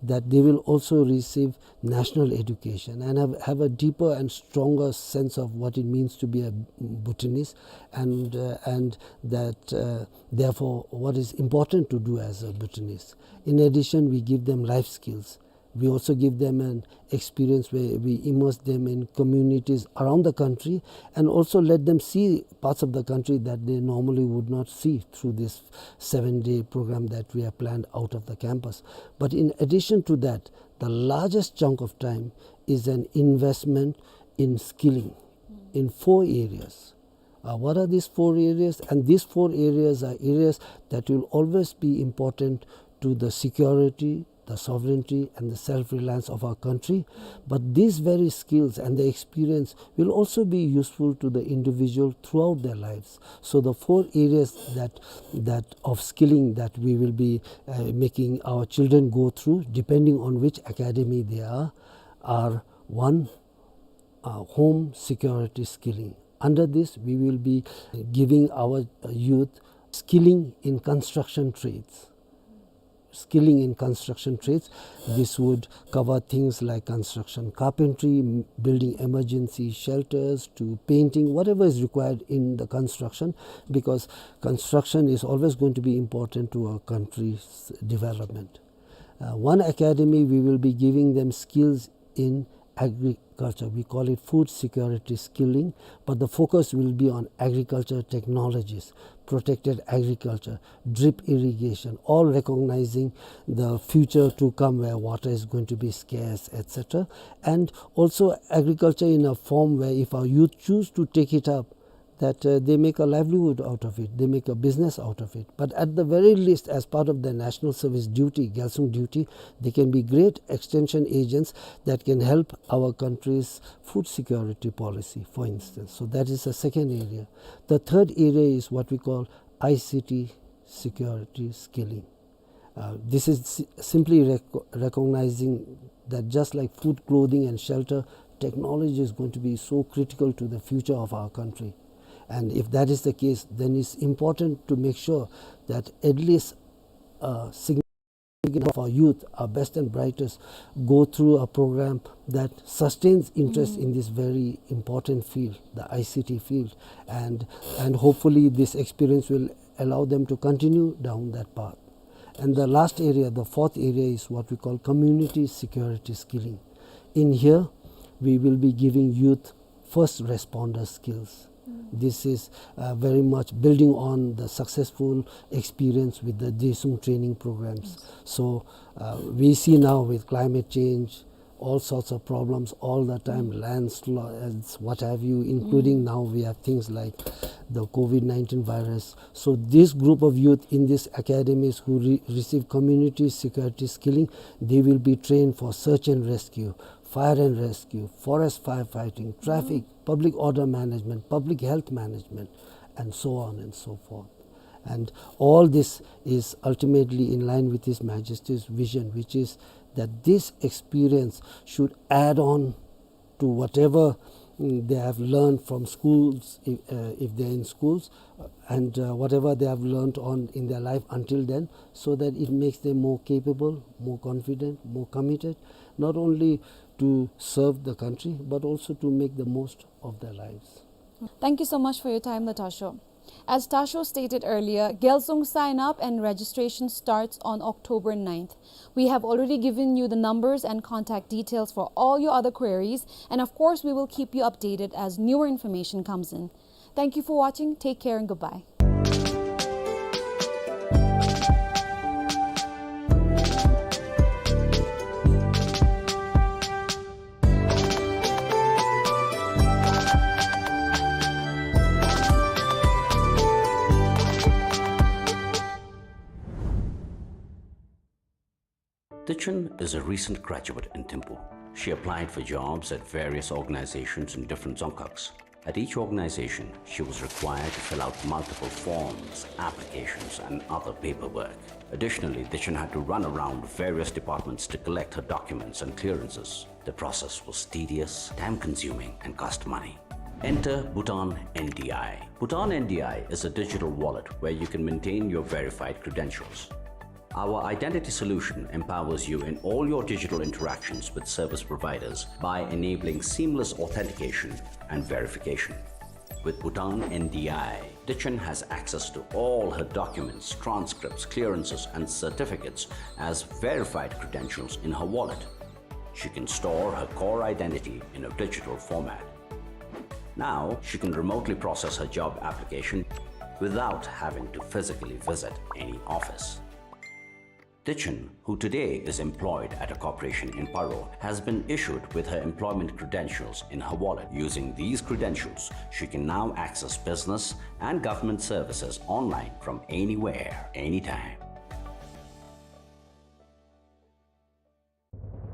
that they will also receive national education and have, have a deeper and stronger sense of what it means to be a Bhutanese, and, uh, and that, uh, therefore, what is important to do as a Bhutanese. In addition, we give them life skills. We also give them an experience where we immerse them in communities around the country and also let them see parts of the country that they normally would not see through this seven-day program that we have planned out of the campus. But in addition to that, the largest chunk of time is an investment in skilling in four areas. Uh, what are these four areas? And these four areas are areas that will always be important to the security, the sovereignty, and the self-reliance of our country. But these very skills and the experience will also be useful to the individual throughout their lives. So the four areas that, that of skilling that we will be, uh, making our children go through, depending on which academy they are, are one, uh, home security skilling. Under this, we will be giving our, uh, youth skilling in construction trades. Skilling in construction trades. This would cover things like construction carpentry, m-, building emergency shelters, to painting, whatever is required in the construction, because construction is always going to be important to our country's development. Uh, one academy, we will be giving them skills in agriculture. We call it food security skilling, but the focus will be on agriculture technologies, protected agriculture, drip irrigation, all recognizing the future to come where water is going to be scarce, et cetera. And also agriculture in a form where if our youth choose to take it up, that, uh, they make a livelihood out of it, they make a business out of it. But at the very least, as part of their national service duty, Gyalsung duty, they can be great extension agents that can help our country's food security policy, for instance. So that is the second area. The third area is what we call I C T security skilling. Uh, this is si-, simply rec-, recognizing that just like food, clothing, and shelter, technology is going to be so critical to the future of our country. And if that is the case, then it's important to make sure that at least a significant of our youth, our best and brightest, go through a program that sustains interest in this very important field, the I C T field. And, and hopefully this experience will allow them to continue down that path. And the last area, the fourth area, is what we call community security skilling. In here, we will be giving youth first responder skills. This is, uh, very much building on the successful experience with the Desung training programs. So, uh, we see now with climate change, all sorts of problems all the time, landslides, what have you, including now we have things like the COVID nineteen virus. So this group of youth in these academies who re-, receive community security skilling, they will be trained for search and rescue, fire and rescue, forest firefighting, traffic, public order management, public health management, and so on and so forth. And all this is ultimately in line with His Majesty's vision, which is that this experience should add on to whatever, mm, they have learned from schools, if, uh, if they're in schools, uh, and, uh, whatever they have learned on in their life until then, so that it makes them more capable, more confident, more committed, not only to serve the country, but also to make the most of their lives. Thank you so much for your time, Lhasa Tasho. As Tasho stated earlier, Gyaltsung sign-up and registration starts on October ninth. We have already given you the numbers and contact details for all your other queries, and of course, we will keep you updated as newer information comes in. Thank you for watching. Take care and goodbye. Dichen is a recent graduate in Thimphu. She applied for jobs at various organizations in different dzongkhags. At each organization, she was required to fill out multiple forms, applications, and other paperwork. Additionally, Dichen had to run around various departments to collect her documents and clearances. The process was tedious, time-consuming, and cost money. Enter Bhutan N D I. Bhutan N D I is a digital wallet where you can maintain your verified credentials. Our identity solution empowers you in all your digital interactions with service providers by enabling seamless authentication and verification. With Bhutan N D I, Dichen has access to all her documents, transcripts, clearances, and certificates as verified credentials in her wallet. She can store her core identity in a digital format. Now, she can remotely process her job application without having to physically visit any office. Dichen, who today is employed at a corporation in Paro, has been issued with her employment credentials in her wallet. Using these credentials, she can now access business and government services online from anywhere, anytime.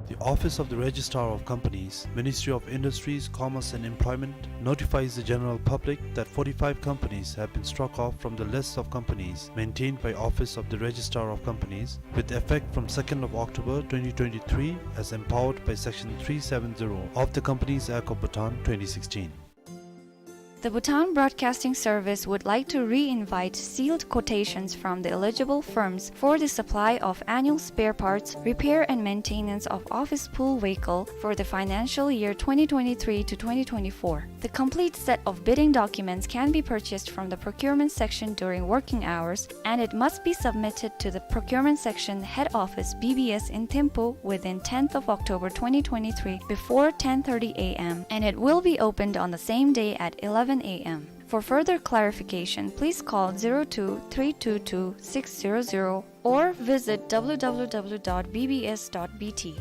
The Office of the Registrar of Companies, Ministry of Industries, Commerce and Employment notifies the general public that forty-five companies have been struck off from the list of companies maintained by Office of the Registrar of Companies with effect from second of October twenty twenty-three as empowered by Section three seven zero of the Companies Act of Bhutan twenty sixteen. The Bhutan Broadcasting Service would like to re-invite sealed quotations from the eligible firms for the supply of annual spare parts, repair and maintenance of office pool vehicle for the financial year twenty twenty-three to twenty twenty-four. The complete set of bidding documents can be purchased from the procurement section during working hours, and it must be submitted to the procurement section head office B B S in Thimphu within tenth of October twenty twenty-three before ten thirty A M, and it will be opened on the same day at eleven A M. For further clarification, please call zero two three two two six zero zero or visit W W W dot B B S dot B T.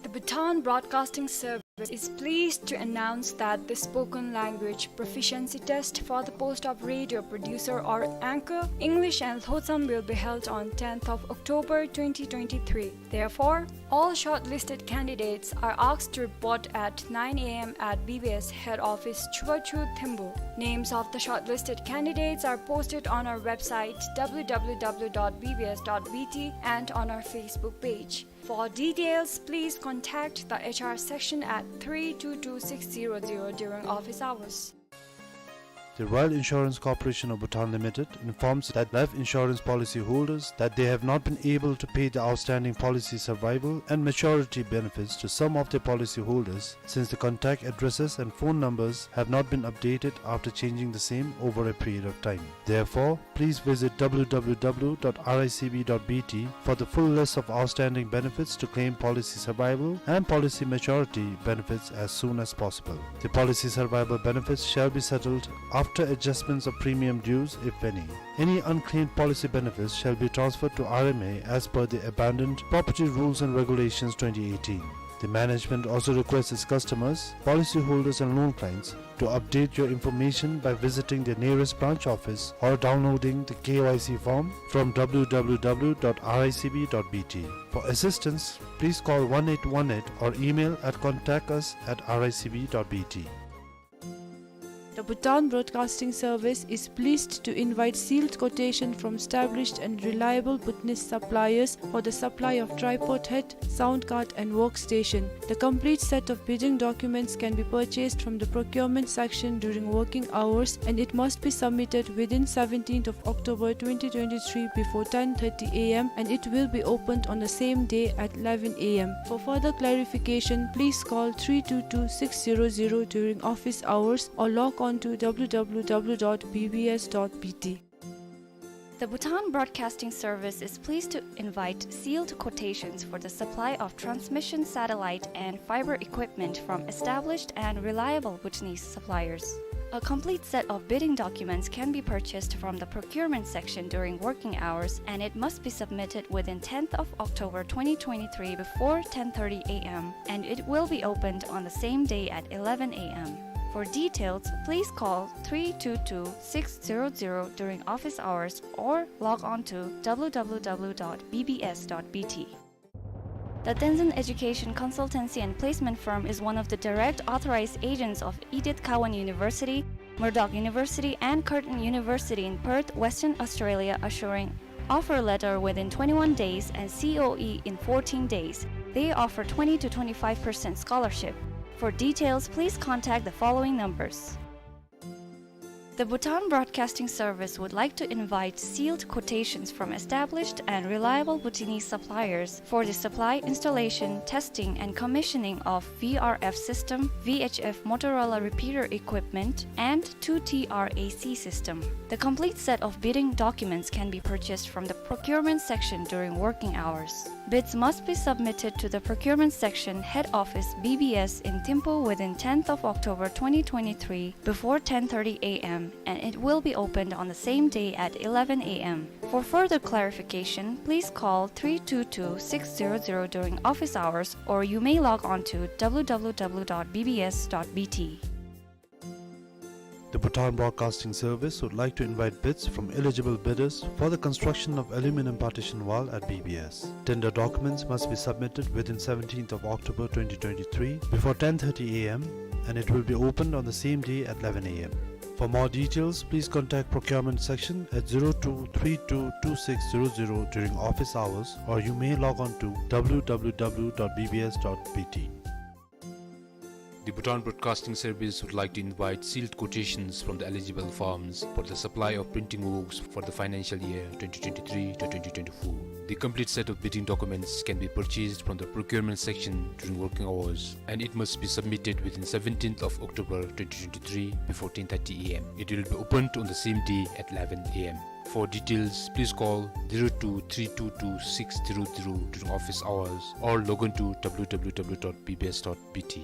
The Bhutan Broadcasting Service is pleased to announce that the spoken language proficiency test for the post of radio producer or anchor, English and Lhotsam, will be held on tenth of October twenty twenty-three. Therefore, all shortlisted candidates are asked to report at nine A M at B B S head office, Chubachu, Thimphu. Names of the shortlisted candidates are posted on our website, W W W dot B B S dot B T, and on our Facebook page. For details, please contact the H R section at three two two six zero zero during office hours. The Royal Insurance Corporation of Bhutan Limited informs that life insurance policy holders that they have not been able to pay the outstanding policy survival and maturity benefits to some of their policy holders since the contact addresses and phone numbers have not been updated after changing the same over a period of time. Therefore, please visit W W W dot R I C B dot B T for the full list of outstanding benefits to claim policy survival and policy maturity benefits as soon as possible. The policy survival benefits shall be settled after adjustments of premium dues, if any. Any unclaimed policy benefits shall be transferred to R M A as per the Abandoned Property Rules and Regulations twenty eighteen. The management also requests its customers, policyholders and loan clients to update your information by visiting their nearest branch office or downloading the K Y C form from W W W dot R I C B dot B T. For assistance, please call one eight one eight or email at contact us at R I C B dot B T. The Bhutan Broadcasting Service is pleased to invite sealed quotation from established and reliable Bhutanese suppliers for the supply of tripod head, sound card and workstation. The complete set of bidding documents can be purchased from the procurement section during working hours, and it must be submitted within seventeenth of October twenty twenty-three before ten thirty A M, and it will be opened on the same day at eleven A M. For further clarification, please call three two two six zero zero during office hours or log on to W W W dot B B S dot B T. The Bhutan Broadcasting Service is pleased to invite sealed quotations for the supply of transmission satellite and fiber equipment from established and reliable Bhutanese suppliers. A complete set of bidding documents can be purchased from the procurement section during working hours, and it must be submitted within tenth of October twenty twenty-three before ten thirty A M, and it will be opened on the same day at eleven A M. For details, please call three two two six zero zero during office hours or log on to W W W dot B B S dot B T. The Tenzin Education Consultancy and Placement Firm is one of the direct authorized agents of Edith Cowan University, Murdoch University, and Curtin University in Perth, Western Australia, assuring offer letter within twenty-one days and C O E in fourteen days. They offer twenty to twenty-five percent scholarship. For details, please contact the following numbers. The Bhutan Broadcasting Service would like to invite sealed quotations from established and reliable Bhutanese suppliers for the supply, installation, testing, and commissioning of V R F system, V H F Motorola repeater equipment, and two T R A C system. The complete set of bidding documents can be purchased from the procurement section during working hours. Bids must be submitted to the procurement section, head office, B B S in Thimphu within tenth of October twenty twenty-three before ten thirty A M, and it will be opened on the same day at eleven A M. For further clarification, please call three two two six zero zero during office hours, or you may log on to W W W dot B B S dot B T. The Bhutan Broadcasting Service would like to invite bids from eligible bidders for the construction of aluminum partition wall at B B S. Tender documents must be submitted within seventeenth of October twenty twenty-three before ten thirty A M, and it will be opened on the same day at eleven A M. For more details, please contact procurement section at zero two three two two six zero zero during office hours, or you may log on to W W W dot B B S dot B T. The Bhutan Broadcasting Service would like to invite sealed quotations from the eligible firms for the supply of printing works for the financial year twenty twenty-three to twenty twenty-four. The complete set of bidding documents can be purchased from the procurement section during working hours, and it must be submitted within seventeenth of October twenty twenty-three before ten thirty A M. It will be opened on the same day at eleven A M. For details, please call zero two three two two six zero zero during office hours or log on to W W W dot B B S dot B T.